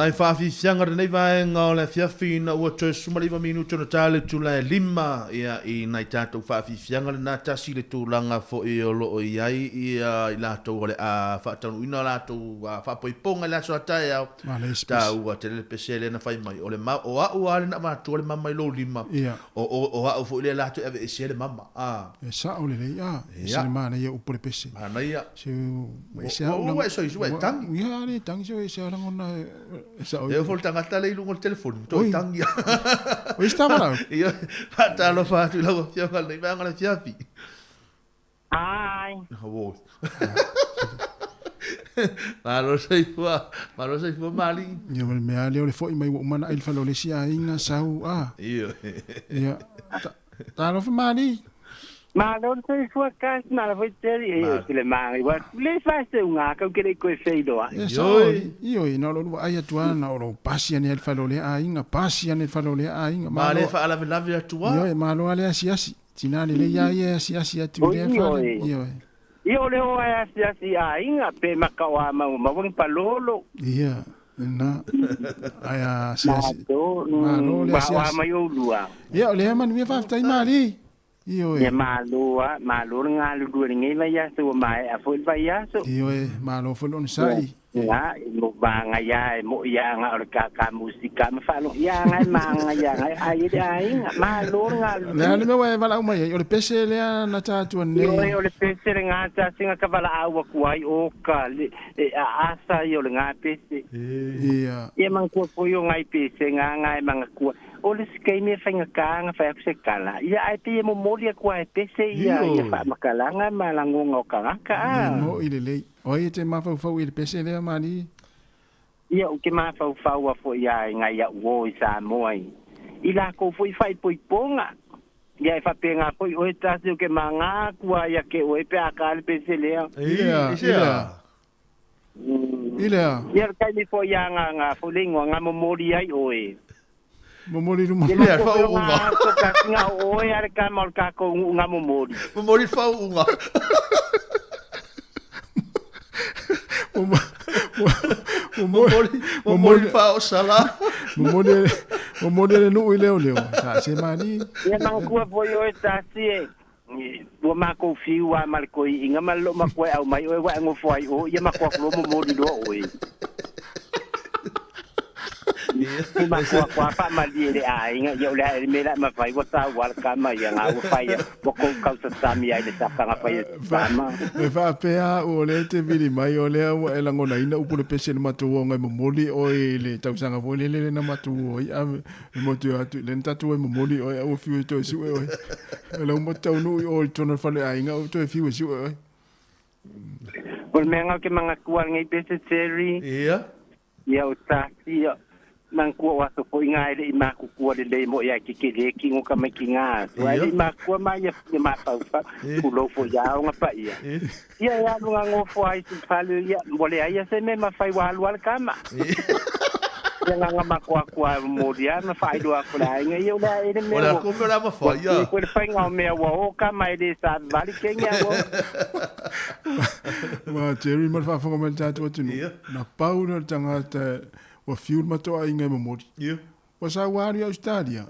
Speaker 3: Nai faafiafiaga lenei vaega o le afiafi ina ua toe 19 minute ona ta le itula e 5, ia, i nai tatou faafiafiaga lena tasi le tulaga foi o lo o i ai ia i latou o le a faataunuuina a latou faapoipoga i le aso a taeao. Taua tele le pese lea na fai mai, o le ma, o au lava le na avatua le mama i lou lima, o, o, o au foi lea la toe aveesea le mama. A.
Speaker 9: E sao lelei, a, e se le manaia upu le pese.
Speaker 3: Manaia.
Speaker 9: Se ua ese au
Speaker 3: Ua e soisu, ua e tangi.
Speaker 9: Ia, le tangi se ua ese au lagona e sao.
Speaker 3: E ofo le tagata le i luga o le telefoni, toe tangi.
Speaker 9: O isi tama lau.
Speaker 3: Ia, faatalofa atu i lau afioga lenei vaega o le afiafi.
Speaker 15: Hi.
Speaker 3: Oi. Malo soifua, malo soifua mali.
Speaker 9: Ia, ma le mea lea o le foi mai ua uma ona ai le fale o le isi aiga sau a.
Speaker 3: Ioe.
Speaker 9: Ia, talofa mali.
Speaker 15: Malo le soifua kasi, malo foi Terry, e o le maga ua le fa se unga ka ke le koe feiloa.
Speaker 9: Ia sao, ioe, na o lou vaai atu lava na o lou pasi ane ai le fale o lea aiga, pasi ane le fale o lea aiga.
Speaker 3: Ma le faalavelave atu lava.
Speaker 9: Ioe, malo lava le asiasi. Tina lelei lava ia e asiasi atu i lea fale. Ioe.
Speaker 15: Ia o le o e asiasi i aiga pe maka o a mau maua ni palolo.
Speaker 9: Ia, lena. Ae a asiasi. Malo le asiasi.
Speaker 15: Wa mai o lua.
Speaker 9: Ia, o lea manuia faafetai mali. Ioe.
Speaker 15: Ia malo a, malo le galulue lenei vaiaso ua maea foi le vaiaso.
Speaker 9: Ioe, malo foi le onosai.
Speaker 15: Ia, mo magai e mo ia nga o le kaka musika ma whalo ia ngai manga ia ngai ai le aiga malo le galulue.
Speaker 9: Le a le mea ua e valaau mai ai, o le pese lea na ta atu nei.
Speaker 15: Ioe, o le pese le ngā tasinga ka valaau aku ai o ka le e a asa i o le ngā pese.
Speaker 9: Ia.
Speaker 15: Ia mangkua foi o ngai pese ngā ngai mangakua. O le sikeimi e faigata na fai atu se tala, ia ae pei e momoli atu lava e pese ia ia faamatalaga ma lagona o tagata a.
Speaker 9: Ia moʻi lelei. O ai e te mafaufau i le pese lea, Mali?
Speaker 15: Ia ou te mafaufau a foi a i ngai a'u o i Samoa i i lakou foi faaipoipoga. Ia e faapena foi oe tasi o ke maga atu a ia ke oe pe a ka le pese lea.
Speaker 9: Ia, ia. I lea.
Speaker 15: Ia le taimi foi a nga nga foi le igoa nga momoli ai oe.
Speaker 9: Momoli luma.
Speaker 15: Ia le faauuga. Nga o oe a le kama o le kakou nuu nga momoli.
Speaker 3: Momoli le faauuga. Momoli momoli le faaosala.
Speaker 9: Momoli momoli le nuu i leoleo. Sa se mali.
Speaker 15: Ia manatua foi oe tasi e. Ua makou fiu a ma le koiiga ma le loo matua e aumai oe ua e nofo ai o ia matou atu loa momoli loa oe. Ua matou atu a faamalie le aiga ia o le a le mea la e mafai ua taua le tama ia nga ua fai ua kou tausasami ai le saka na fai e tama.
Speaker 9: E faapea au o lea e te vili mai o lea ua e lagonaina upu le pese i le matou oga e momoli oe i le tausaga foi lele lena matou o ai a E motu atu, le na tatou e momoli oe, a ua fiu e toe sue oe. O lau mo taunuu i o i totonu o le faleaiga, ua toe fiu e sue oe.
Speaker 15: O le mea ngau ke mangatua lenei pese Jerry.
Speaker 3: Ia.
Speaker 15: Ia o tasi ia manatua o aso foi nga e le i makutua lelei mo ia ke kele ki ngo ka mai ki nga aso. Ai le i makua ma ia ia mafaufau pulou foi ia aoga pa ia. Ia e alu nga ngofo ai si fale ia mo le ai se me mafai wa alu al kama. Ia nga nga makuakua momoli a ma faailoa atu le aiga ia o le a ele
Speaker 3: O
Speaker 15: mea
Speaker 3: le a
Speaker 15: ua
Speaker 3: ko mea o le a mafai
Speaker 15: ua
Speaker 3: ia.
Speaker 15: kē koe le faiga o mea ua o kama e le savavali kenge a ua o.
Speaker 9: Ua Jerry ma le faafofoga mai le tatou atunuu, na pau lea o le tagata ua fiu le matou aiga e momoli. Ua sau alu i Ausetalia,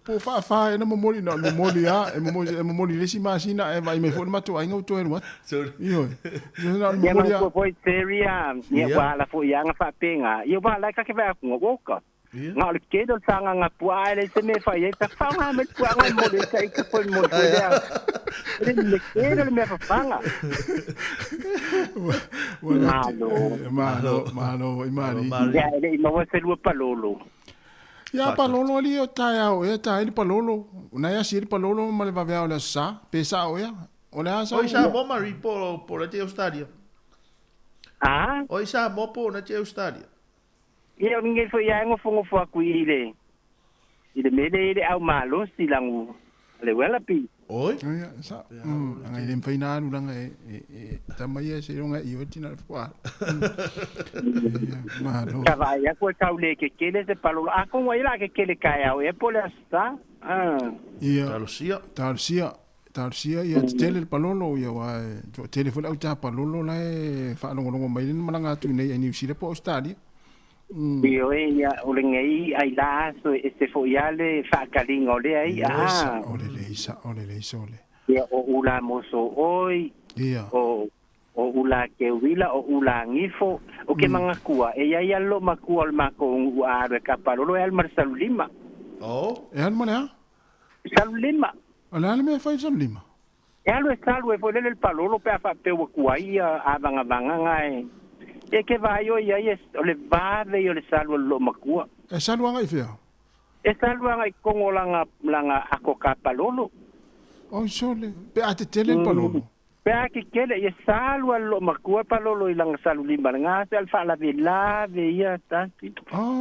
Speaker 9: po faafa ea na momoli, na o le momoli lava, e momoli, e momoli i le isi masina ae vaai mai foi le matou aiga ua toe alu atu. Ioe. Na o le
Speaker 15: Ia
Speaker 9: momoli
Speaker 15: manatua
Speaker 9: lava.
Speaker 15: foi Terry a, ia ua ala foi ia nga faapena. Ia ua ala e kake vaai atu nga woka. Nga o le tele o le sagaga puaa e leai se mea e fai ai, ta faoga mai le puaaga e momoli ai ta ita foi momoli foi lea. E le le tele o le mea fafaga. Malo.
Speaker 9: Malo, malo foi mali.
Speaker 15: Ia e le i maua se lua palolo.
Speaker 9: Ia palolo alii o taeao ea ta ai le palolo. Na e asi ai le palolo ma le vaveao o le Aso Sa, pe sao ea. O le a sau.
Speaker 3: Oi Samoa Marie po po na te Australia.
Speaker 15: A?
Speaker 3: Oi Samoa po na te Australia.
Speaker 15: Ia o lenei foi ia e nofonofo atu i le i le mea lea i le au malosi lagu le Wallaby.
Speaker 3: Oi.
Speaker 9: Ia sa. Anga i le mawhai na alu langa e e e tama ia se ronga i oti na le wha. Malo.
Speaker 15: Ka vaai atu e tau le kekele se palolo. A kongo ai la kekele kaeao ea po le Aso Sa. Ah.
Speaker 9: Ia.
Speaker 3: Talosia.
Speaker 9: Talosia. Talosia ia tetele le palolo ia wa e toatele foi le au tā palolo la e faalogologo mai le na malaga atu i nei e Niu Sila po o Australia.
Speaker 15: Ioe, ia, o lenei i'a i la aso e ese fo'i lava le faakaliga o lea i'a,
Speaker 9: Ia,
Speaker 15: a.
Speaker 9: sa'o lelei, sa'o lelei, sole.
Speaker 15: Ia, o ula moso'oi,
Speaker 9: Ia.
Speaker 15: o ula keuila, o ula gifo. O ke magatua, e iai lava le loomatua o le makou nu'u a alu e kapalolo e alu ma le salulima.
Speaker 3: Oh.
Speaker 9: E alu ma le a?
Speaker 15: Salulima.
Speaker 9: O le a le mea e fai i le salulima?
Speaker 15: E alu e salu e foi lele le palolo pe a faapea ua tuai ia avagavaga ga e. E ke vaai oe i ai o le vave ia o le salu a le loomatua.
Speaker 9: E salu agai i fea?
Speaker 15: E salu agai i totonu o lana lana ato kapalolo.
Speaker 9: Oi sole, pe a tetele le palolo.
Speaker 15: Pe a tetele, ia salu a le loomatua palolo i lana salulima lena se a le faalavelave ia tasi.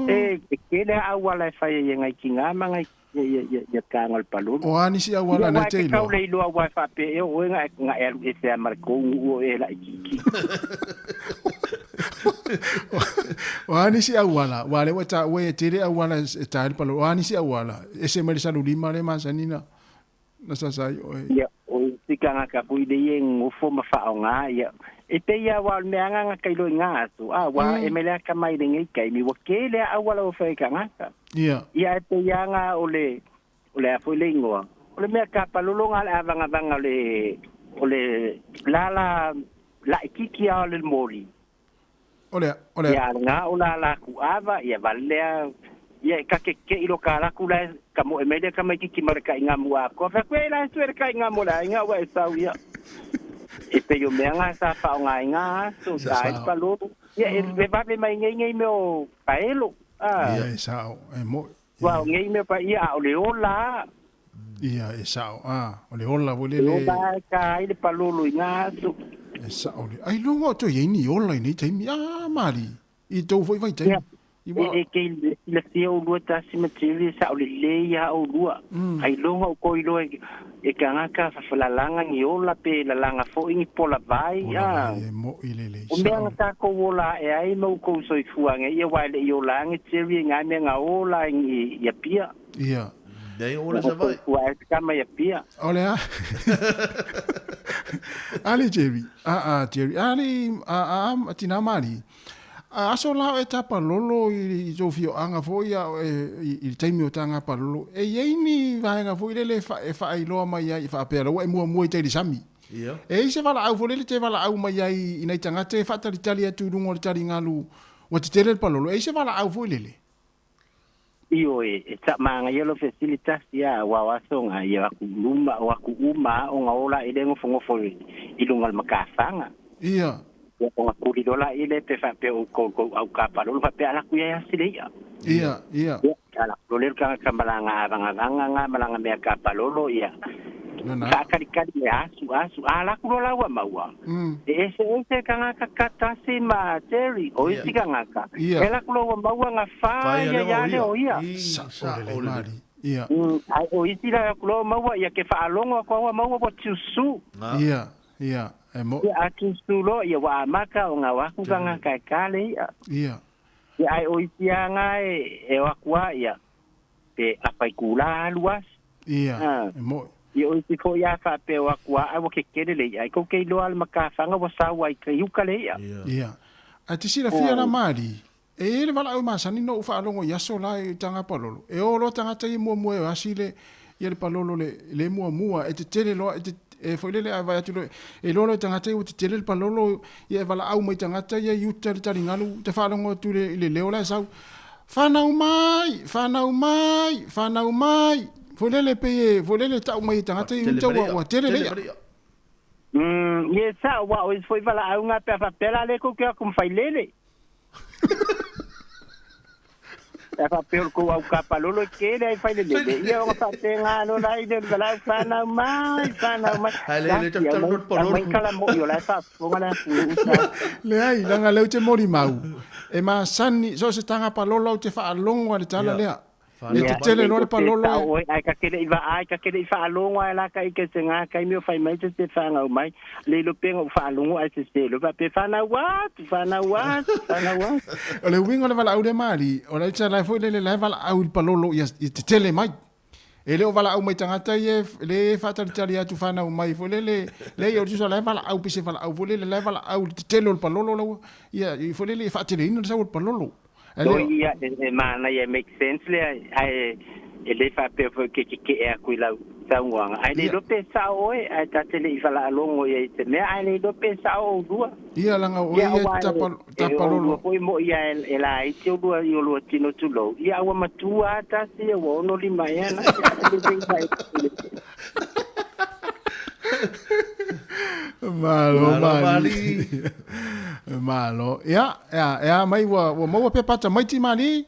Speaker 15: E tetele a auala e fai ai e nai tina ma nai ia ia ia ia taga o le palolo.
Speaker 9: O a nisi auala
Speaker 15: Ia
Speaker 9: na
Speaker 15: aua e
Speaker 9: te
Speaker 15: te
Speaker 9: iloa?
Speaker 15: tau le iloa aua e faapea ea o oe na e na e alu ese lava ma le tou nuu o e laitiiti.
Speaker 9: O a nisi auala, aua o lea ua e taua e tele auala e ta ai le palolo. O a nisi auala, ese mai le salulima lea e masani na na sasa ai oe.
Speaker 15: Ia, o isi tagata foi lea e nonofo ma faaaoga ia. E pei lava aua o le mea lena na tailo i na aso, a ua e mai le atamai i lenei taimi, ua tele lava auala ua fai e tagata.
Speaker 9: Ia.
Speaker 15: Ia ae pei lava na o le, o le a foi le igoa, o le mea kapalolo na o le avagavaga o le, o le lala laitiiti lava o le moli.
Speaker 9: O le, o le.
Speaker 15: Ia lena o lala kuava, ia vale lea, ia e kakeke'i lo ka laku la e kamo'e mai lea tamaitiiti ma le ta'igamu atoa. Fai atu, E la e sue le ta'igamu o le aiga ua e sau ia. E pei o mea na sa fa'aogaina aso, sa ai le palolo. Ia e e vave mai nei nei mea o paelo. A.
Speaker 9: Ia e sa'o, e mo'i.
Speaker 15: Ua o nei mea paia a o le ola a.
Speaker 9: Ia e sa'o, a, o le ola foi
Speaker 15: Le
Speaker 9: lele.
Speaker 15: ola e ta ai le palolo i na aso.
Speaker 9: E sa'o le. Ailoga o toe i ai ni ola i nei taimi, a, Mali, i tou foi vaitaimi.
Speaker 15: Ia, e, e ke silafia oulua tasi ma Jerry e sa'o lelei lava oulua. Ailoga o kou iloa e, e tagata fafalalaga ni ola pe lalaga fo'i ni polavai, a.
Speaker 9: E mo'i lelei,
Speaker 15: O mea
Speaker 9: sa'o.
Speaker 15: na takou ola a'e ai ma oukou soifuaga ia uā e le'i olaga Jerry e gā mea ga ola i i Apia.
Speaker 9: Ia.
Speaker 3: Nei ola Savaii.
Speaker 15: Ua e tama i Apia.
Speaker 9: O le a? Ale Jerry, a a Jerry, ale a a a tina Mali. A aso la o e tapa lolo i i tou fioaga foi a o e i le taimi o taga palolo. E i ai ni vaega foi lele e fa e faailoa mai ai faapea la ua e muamua i tai i le sami.
Speaker 3: Ia.
Speaker 9: E i ai se valaau foi lele te valaau mai ai i nai tagata e faatalitali atu i luga o le taligalu ua tetele le palolo. E i ai se valaau foi lele.
Speaker 15: Ioe, e ta'amagaia lo fesili tasi a aua o aso ga ia aku luma o aku uma aoga o laʻi le gofogofo i luga o le makafaga.
Speaker 9: Ia.
Speaker 15: Ia o gakuli loa laʻi le pe faapea o koukou aukapalolo faapea alaku ia e asi le i'a.
Speaker 9: Ia, ia.
Speaker 15: Ia, alaku loa lea le tagata malaga avagavaga ga malaga mea kapalolo ia. Faakalikali me asu asu a alaku loa la ua maua. E ese ese tagata katasi ma Jerry o isi tagata.
Speaker 9: Ia.
Speaker 15: E alaku loa ua maua ga
Speaker 9: Fai
Speaker 15: faia
Speaker 9: ia
Speaker 15: ia
Speaker 9: lea
Speaker 15: le
Speaker 9: o
Speaker 15: o ia.
Speaker 9: Sa'o lelei Mali. Ia.
Speaker 15: Ai o isi la alaku loa ua maua ia ke fa'alogo aku a ua maua ua tiusu.
Speaker 9: Ia, ia, e mo.
Speaker 15: Ia a tiusu loa ia ua amata o ga o aku tagata e kale ia.
Speaker 9: Ia.
Speaker 15: Ia ai o isi aga e e o aku a ia pe afaikula alu asi.
Speaker 9: Ia,
Speaker 15: Ah.
Speaker 9: e mo'i.
Speaker 15: Ia o isi fo'i a faapea o aku a ai ua kekele le i'a ai kou ke iloa le makafaga ua sau ai kai uka le i'a.
Speaker 9: Ia. Ae te silafia la Mali, e i ai le valaau masani na ou faalogo i aso la i taga palolo. E o loa tagata ia muamua e o asi le, ia le palolo le, le muamua, e tetele loa, e te, e foi lele a vaai atu loa, e iloa loa e tagata ia ua tetele le palolo, ia e valaau mai tagata ia i uta i le taligalu, te faalogo atu i le, i le leo la e sau, Fanau mai! Fanau mai! Fanau mai! Foi lele pei e, foi lele e tau mai e tagata i uta ua, ua tele le i'a.
Speaker 15: Ia sa'o ua o isi fo'i valaauga pe a faapea la lea kou ke o atu ma failele. Pe a faapea o le kou aukapalolo e kele ai failelele ia ona faapega loa la i le valaau fanau mai, fanau mai.
Speaker 3: Hai le le
Speaker 15: Lasi
Speaker 3: tau tau
Speaker 15: aumai
Speaker 3: palolo.
Speaker 15: aumai kalamo'i o la e faafofoga le atunuu sa.
Speaker 9: Leai, leaga lea ou te molimau, e masani, so o se taga palolo ou te faalogo lava i le tala
Speaker 3: Ia.
Speaker 9: lea. E
Speaker 15: Ia,
Speaker 9: tetele
Speaker 15: e
Speaker 9: loa le
Speaker 15: te
Speaker 9: palolo
Speaker 15: sa'o
Speaker 9: e.
Speaker 15: oe ae ka te le'i vaai ka te le'i fa'alogo ae la ka ike se gā kaimi o fai mai se se fagau mai le ilo pega ou fa'alogo ae sesē loa fa'apea fanau atu fanau atu fanau atu.
Speaker 9: O le uiga o le valaau lea Mali, o la e la foi lele la e valaau i le palolo ia ia tetele mai. E le o valaau mai tagata ia le e faatalitali atu fanau mai foi lele, leai o le tusa la e valaau pei se valaau foi lele la e valaau i le tetele o le palolo laua ia foi lele e faateleina le sau o le palolo.
Speaker 15: Oi ia e manaia e make sense lea ae e le faapea foi ke keke'e atu i lau saunoaga ae le iloa pe sa'o oe ae ta te le i falaalogo i ai i se mea ae le iloa pe sa'o oulua.
Speaker 4: Ia laga o oe
Speaker 15: Ia
Speaker 4: ia
Speaker 15: aua
Speaker 4: tapa
Speaker 15: e oulua
Speaker 4: tapalolo.
Speaker 15: foi mo'i a e laiti oulua i olua tino tulou ia a ua matua a tasi ia ua 65 ea na ia lelei mai.
Speaker 4: Malo
Speaker 3: Malo
Speaker 4: mali.
Speaker 3: mali.
Speaker 4: Malo. Ia, ia, e a mai ua ua maua pepa a tamaiti mali.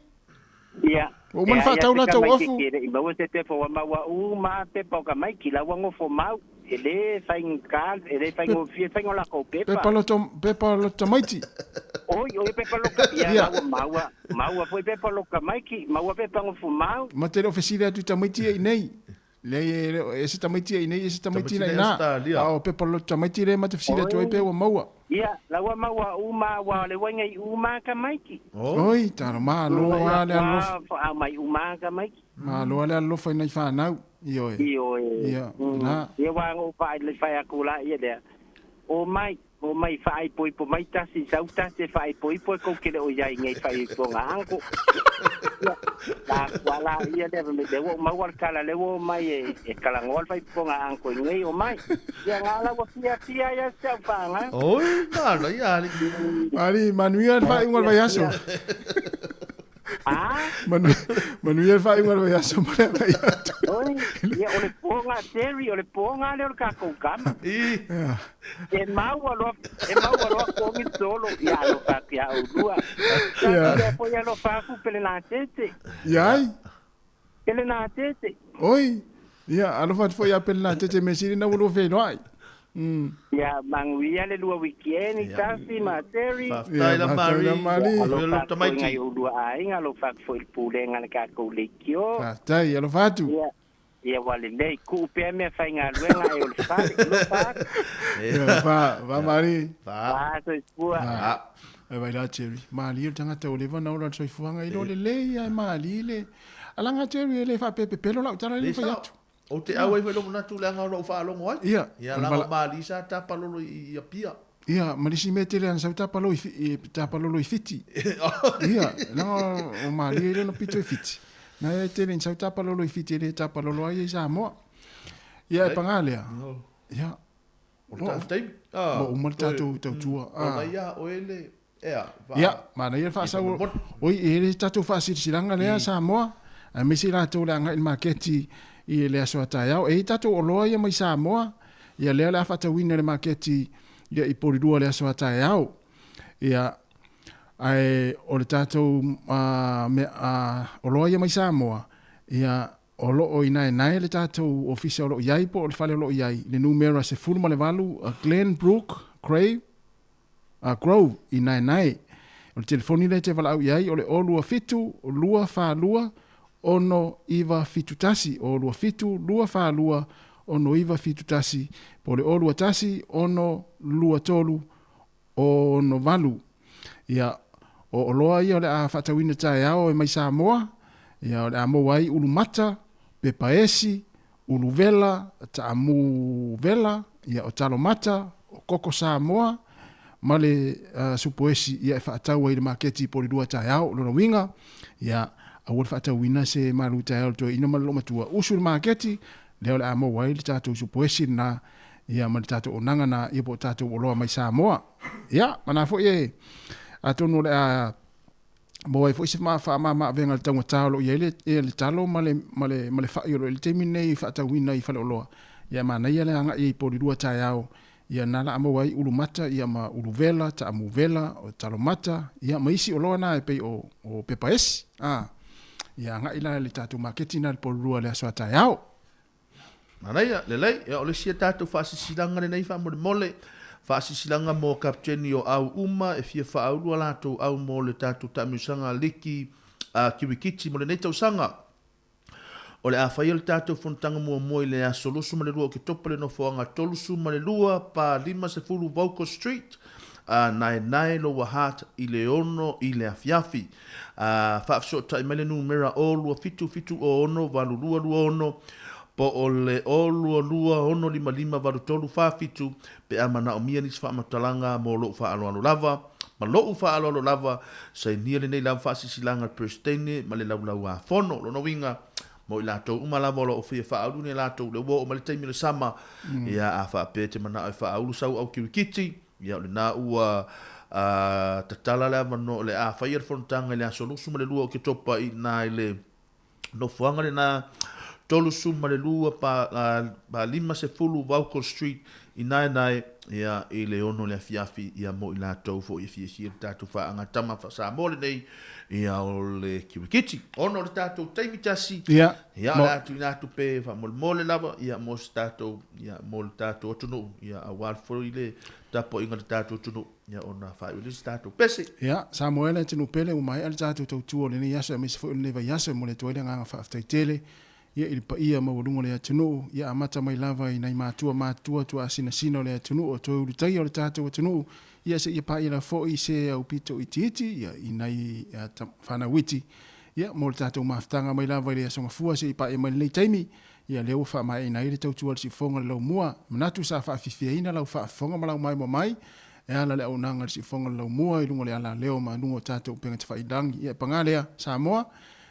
Speaker 15: Ia,
Speaker 4: Ua uma
Speaker 15: e
Speaker 4: ona
Speaker 15: ai a
Speaker 4: faatau
Speaker 15: se
Speaker 4: latou
Speaker 15: tamaiti
Speaker 4: ofu.
Speaker 15: e le i maua se pepa ua maua uma pepa o tamaiti la ua gofo mau e lē faigata e lē faigofie faiga o lakou
Speaker 4: Pepa
Speaker 15: pepa.
Speaker 4: loto pepa loto tamaiti.
Speaker 15: Oi oi pepa loka ia
Speaker 4: Ia.
Speaker 15: la ua maua maua foi pepa loka maiki maua pepa gofo mau.
Speaker 4: Ma te le o fesili atu i tamaiti ia i nei. Leai e le o e se tamaiti ia i nei e se tamaiti
Speaker 3: Tamaiti
Speaker 4: la
Speaker 3: nei
Speaker 4: ina.
Speaker 3: Australia.
Speaker 4: A o pepa loto tamaiti lea ma te fesili atu ai
Speaker 15: Oi
Speaker 4: pe ua maua.
Speaker 15: ia la ua maua uma ua o le uaiga i uma tamaiti.
Speaker 3: Oh.
Speaker 4: Oi, talo malo a le alofa.
Speaker 15: Ua fo'a mai uma tamaiti.
Speaker 4: Malo a le alofa i nai fanau. Ioe.
Speaker 15: Ioe.
Speaker 4: Ia, na.
Speaker 15: Ia ua ago fa'ai le fai aku la ia lea. O mai, o mai fa'aipoipo mai tasi sau tasi e fa'aipoipo e kou ke le o iai nei fa'aipoga anko. Ia, la kua la ia lea me le ua maua le kala le ua o mai e e kalagoa le fa'aipoga anko i nei o mai. Ia ngā la ua fiafia ia si au fa'aga.
Speaker 3: Oi, malo ia ali.
Speaker 4: Ali, manuia le
Speaker 15: Ua
Speaker 4: faaiuga o le
Speaker 15: fiafia.
Speaker 4: vaiaso.
Speaker 15: Ah?
Speaker 4: Manu, manuia le faaiuga o le vaiaso ma le agai atu.
Speaker 15: Oi, ia o le poga Terry, o le poga lea o le kakou kama.
Speaker 4: Ia.
Speaker 15: E maua loa, e maua loa kogi solo ia alofa atu iā oulua.
Speaker 4: Ia.
Speaker 15: Ia foi alofa aku pele na tete.
Speaker 4: Ia ai.
Speaker 15: Pele na tete.
Speaker 4: Oi. Ia, alofa atu foi ia pele na tete me sili na ua lua feiloai.
Speaker 15: Ia manuia le lua weekend tasi ma Terry.
Speaker 3: Faafetai
Speaker 4: Ia,
Speaker 3: la
Speaker 4: faafetai
Speaker 3: Mari.
Speaker 4: la Mali.
Speaker 3: Ia
Speaker 15: Alofa
Speaker 3: lo
Speaker 15: atu foi
Speaker 3: tamaiti.
Speaker 15: ngai oulua aiga, alofa atu foi i le pulega le kakou leitio.
Speaker 4: Faafetai, alofa atu.
Speaker 15: Ia ia ua lelei ku'u pea mea faigaluega e o le fale. Alofa atu.
Speaker 4: Ia, fa, fa Mali.
Speaker 3: Fa.
Speaker 15: Fa soifua.
Speaker 4: Ah. E vai la Jerry. Mali o le tagata ua leva ona ola le soifuaga i lo lelei ae mali le. Alaga Jerry e le faapepepelo lau tala le
Speaker 3: Le
Speaker 4: fai
Speaker 3: sao.
Speaker 4: atu.
Speaker 3: O te au ai foi lo manatu le anga o lou faalogo ai.
Speaker 4: Ia,
Speaker 3: Ia
Speaker 4: o le
Speaker 3: laga
Speaker 4: vala-
Speaker 3: o mali sa tapalolo i Apia.
Speaker 4: Ia, ma le isi mea tele ana sau tapalo i i tapalolo i Fiti. Ia, laga o mali e le ona pito i Fiti. Na e tele ina sau tapalolo i Fiti e le tapalolo ai i Samoa. Ia, e
Speaker 3: Ai.
Speaker 4: pagā lea. Ia.
Speaker 3: O le tatou taimi. Ah,
Speaker 4: Ua uma le
Speaker 3: toe-
Speaker 4: tatou tautua.
Speaker 3: O na ia oe le ea. Va.
Speaker 4: Ia, manaia le faasau. Oi, e le tatou faasilasilaga lea Samoa, aemaise i latou le agai i le maketi i le aso a taeao. E i ai tatou oloa ia mai Samoa, ia lea o le a faatauina i le maketi ia i Polilua le aso a taeao. Ia, ae o le tatou mea oloa ia mai Samoa, ia o loo i naenae le tatou ofisa o loo i ai po o le fale o loo i ai, le numera 18 Glenbrook Crave, Grove i naenae. O le telefoni lea e te valaau i ai o le 027 242 6971 027 242 6971 po o le 021 623 68. Ia, o oloa ia o le a faatauina taeao e mai Samoa, ia o le a maua ai ulumata, pepaesi, uluvela, taamu vela, ia o talomata, o koko Samoa, ma le supoesi ia e faatau ai i le maketi po o le lua taeao. O lona uiga, ia aua le faatauina se malu taeao i le toeaina ma le loomatua. Usu i le maketi, lea o le a maua ai le tatou supoesi lena, ia ma le tatou onaga na, ia po o tatou oloa mai Samoa. Ia, ma na foi e atonu o le a maua ai foi se faamama-avega i le taugata o lo o i ai le, ia le talo ma le, ma le, ma le fai o lo o i ai le taimi lenei i faatauina i faleoloa. Ia e manaia le agai ai i Polilua taeao, ia na la a maua ai ulumata, ia ma uluvela, taamuvela, o talomata, ia ma isi oloa na e pei o, o pepaesi. A, ia agai la i le tatou maketi na i le Polilua i le aso a taeao.
Speaker 3: Manaia, lelei, ia o le isi a tatou faasilasilaga lenei faamolemole, faasilasilaga mo kapeteni o au uma e fia faaulu a latou au mo le tatou taamilosaga liki a kirikiti mo lenei tausaga. O le a faia le tatou fonotaga muamua i le aso 22 Oketopa i le nofoaga 32 pa 50 Vocal Street, a naenae Lower Hutt i le 6 i le afiafi. A faafesootai mai le numera 0 2 7 7 6 8 2 2 6 Po o le 0 22 6 5 5 8 3 4 7 pe a manaomia nisi faamatalaga mo lou faaaloalo lava ma lo'u faaaloalo lava, sainia lenei lava faasilasilaga a le Peresetene ma le Laulau-a-Fono. O lona uiga, mo i latou uma lava o lo o fia faaulu ni a latou, lea ua oo mai le taimi o le sama, ia a faapea e te manao e faaulu sau au kirikiti, ia o lena ua tatala le avanoa o le a faia le fonotaga i le aso 22 o Oketopa i ina i le nofoaga lena 32 pa 50 Vauco Street i Naenae, ia, i le 6 le afiafi, ia, mo i latou foi e fiafia i le tatou faagatama faa-Samoa lenei, ia, o le kirikiti. Ona o le tatou taimi tasi,
Speaker 9: Ia,
Speaker 3: ia, o le a tuuina atu pe faamolemole lava, ia, mo se tatou, ia, mo le tatou atunuu, ia, aua foi le tapuaiga a le tatou atunuu. Ia ona faaiu lea se tatou pese.
Speaker 9: Ia, Samoa e le atunuu pele ua maea le tatou tautua o lenei aso aemaise foi o lenei vaiaso e momoli atu ai le agaga faafetai tele ia i le paia maualuga o le atunuu, ia amata mai lava i nai matua matutua tuaasinasina o le atunuu o toe ulutaia o le tatou atunuu, ia seia paia lava foi se aupito itiiti ia i nai fanau iti ia mo le tatou mafutaga mai lava i le Aso Gafua seia paia mai lenei taimi. Ia lea ua faamaeaina ai le tautua a le siufofoga o le laumua. E manatu sa faafiafiaina lau faafofoga ma lau maimoa mai e ala le auaunaga a le siufofoga o le laumua i luga o le alaleo ma luga o tatou upega tafailagi. Ia e paga lea, Samoa,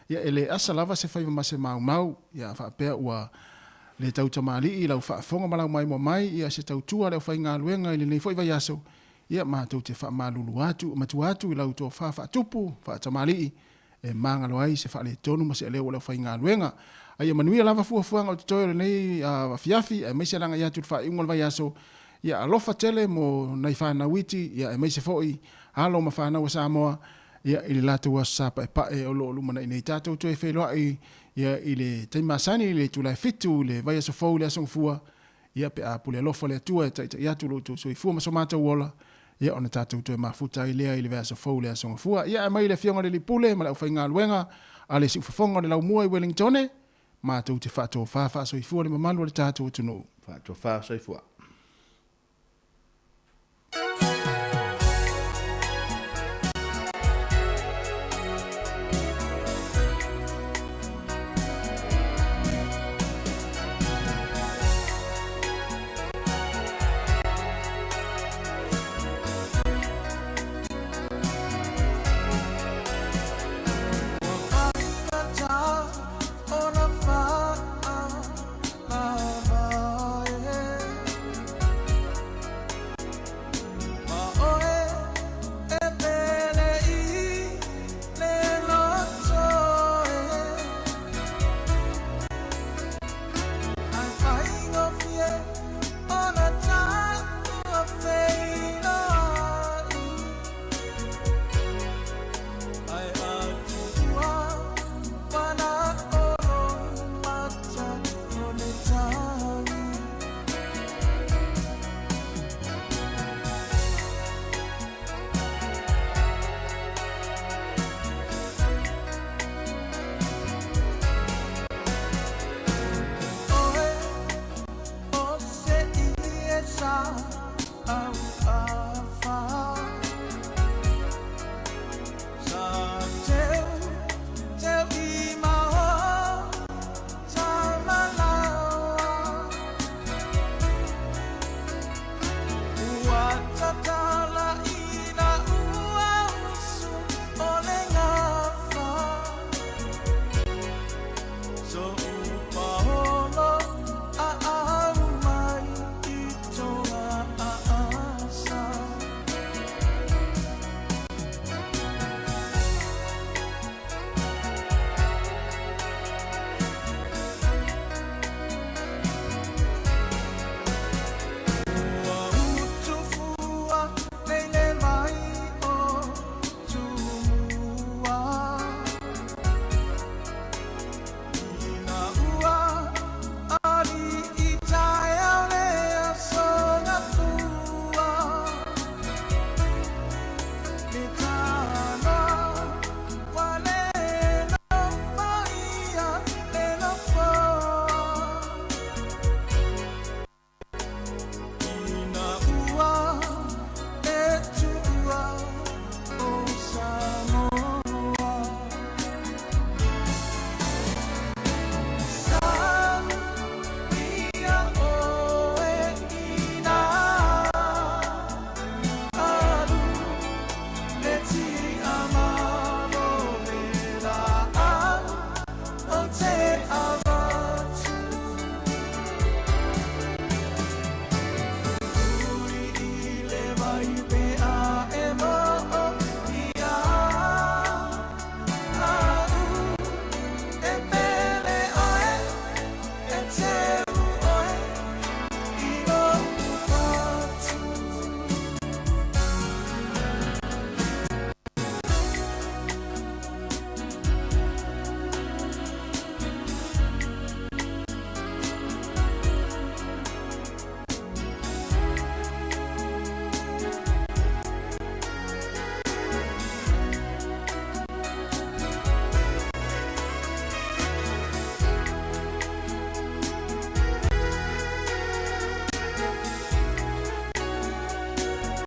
Speaker 9: ia e le asa lava se faiva ma se maumau, ia a faapea ua le tau tamalii lau faafofoga ma lau maimoa mai, ia se tautua a le aufaigaluega i lenei foi vaiaso, ia matou te faamalulu atu, matua atu i lau tofa faatupu, faatamalii, e magalo ai se faaletonu ma se aleu o le aufaigaluega. A ia manuia lava fuafuaga o totoe o lenei afiafi, aemaise le agai atu i le faaiuga o le vaiaso. Ia alofa tele mo nai fanau iti, ia aemaise foi alo ma fanau a Samoa, ia i le latou aso sa paepae o lo o lumanai nei. Tatou toe feiloai ia i le taimi masani i le itula e 7 i le vaiaso fou i le Aso Gafua, ia pe a pule alofa le Atua e taitai atu lo outou soifua ma so matou ola, ia ona tatou toe mafuta ai lea i le vaiaso fou i le Aso Gafua. Ia ae mai le Afioga i le Alii Pule ma le aufaigaluega a le Siufofoga o le Laumua i Wellingtone, matou te faatofa faasoifua le mamalu o le tatou atunuu.
Speaker 3: Faatofa soifua.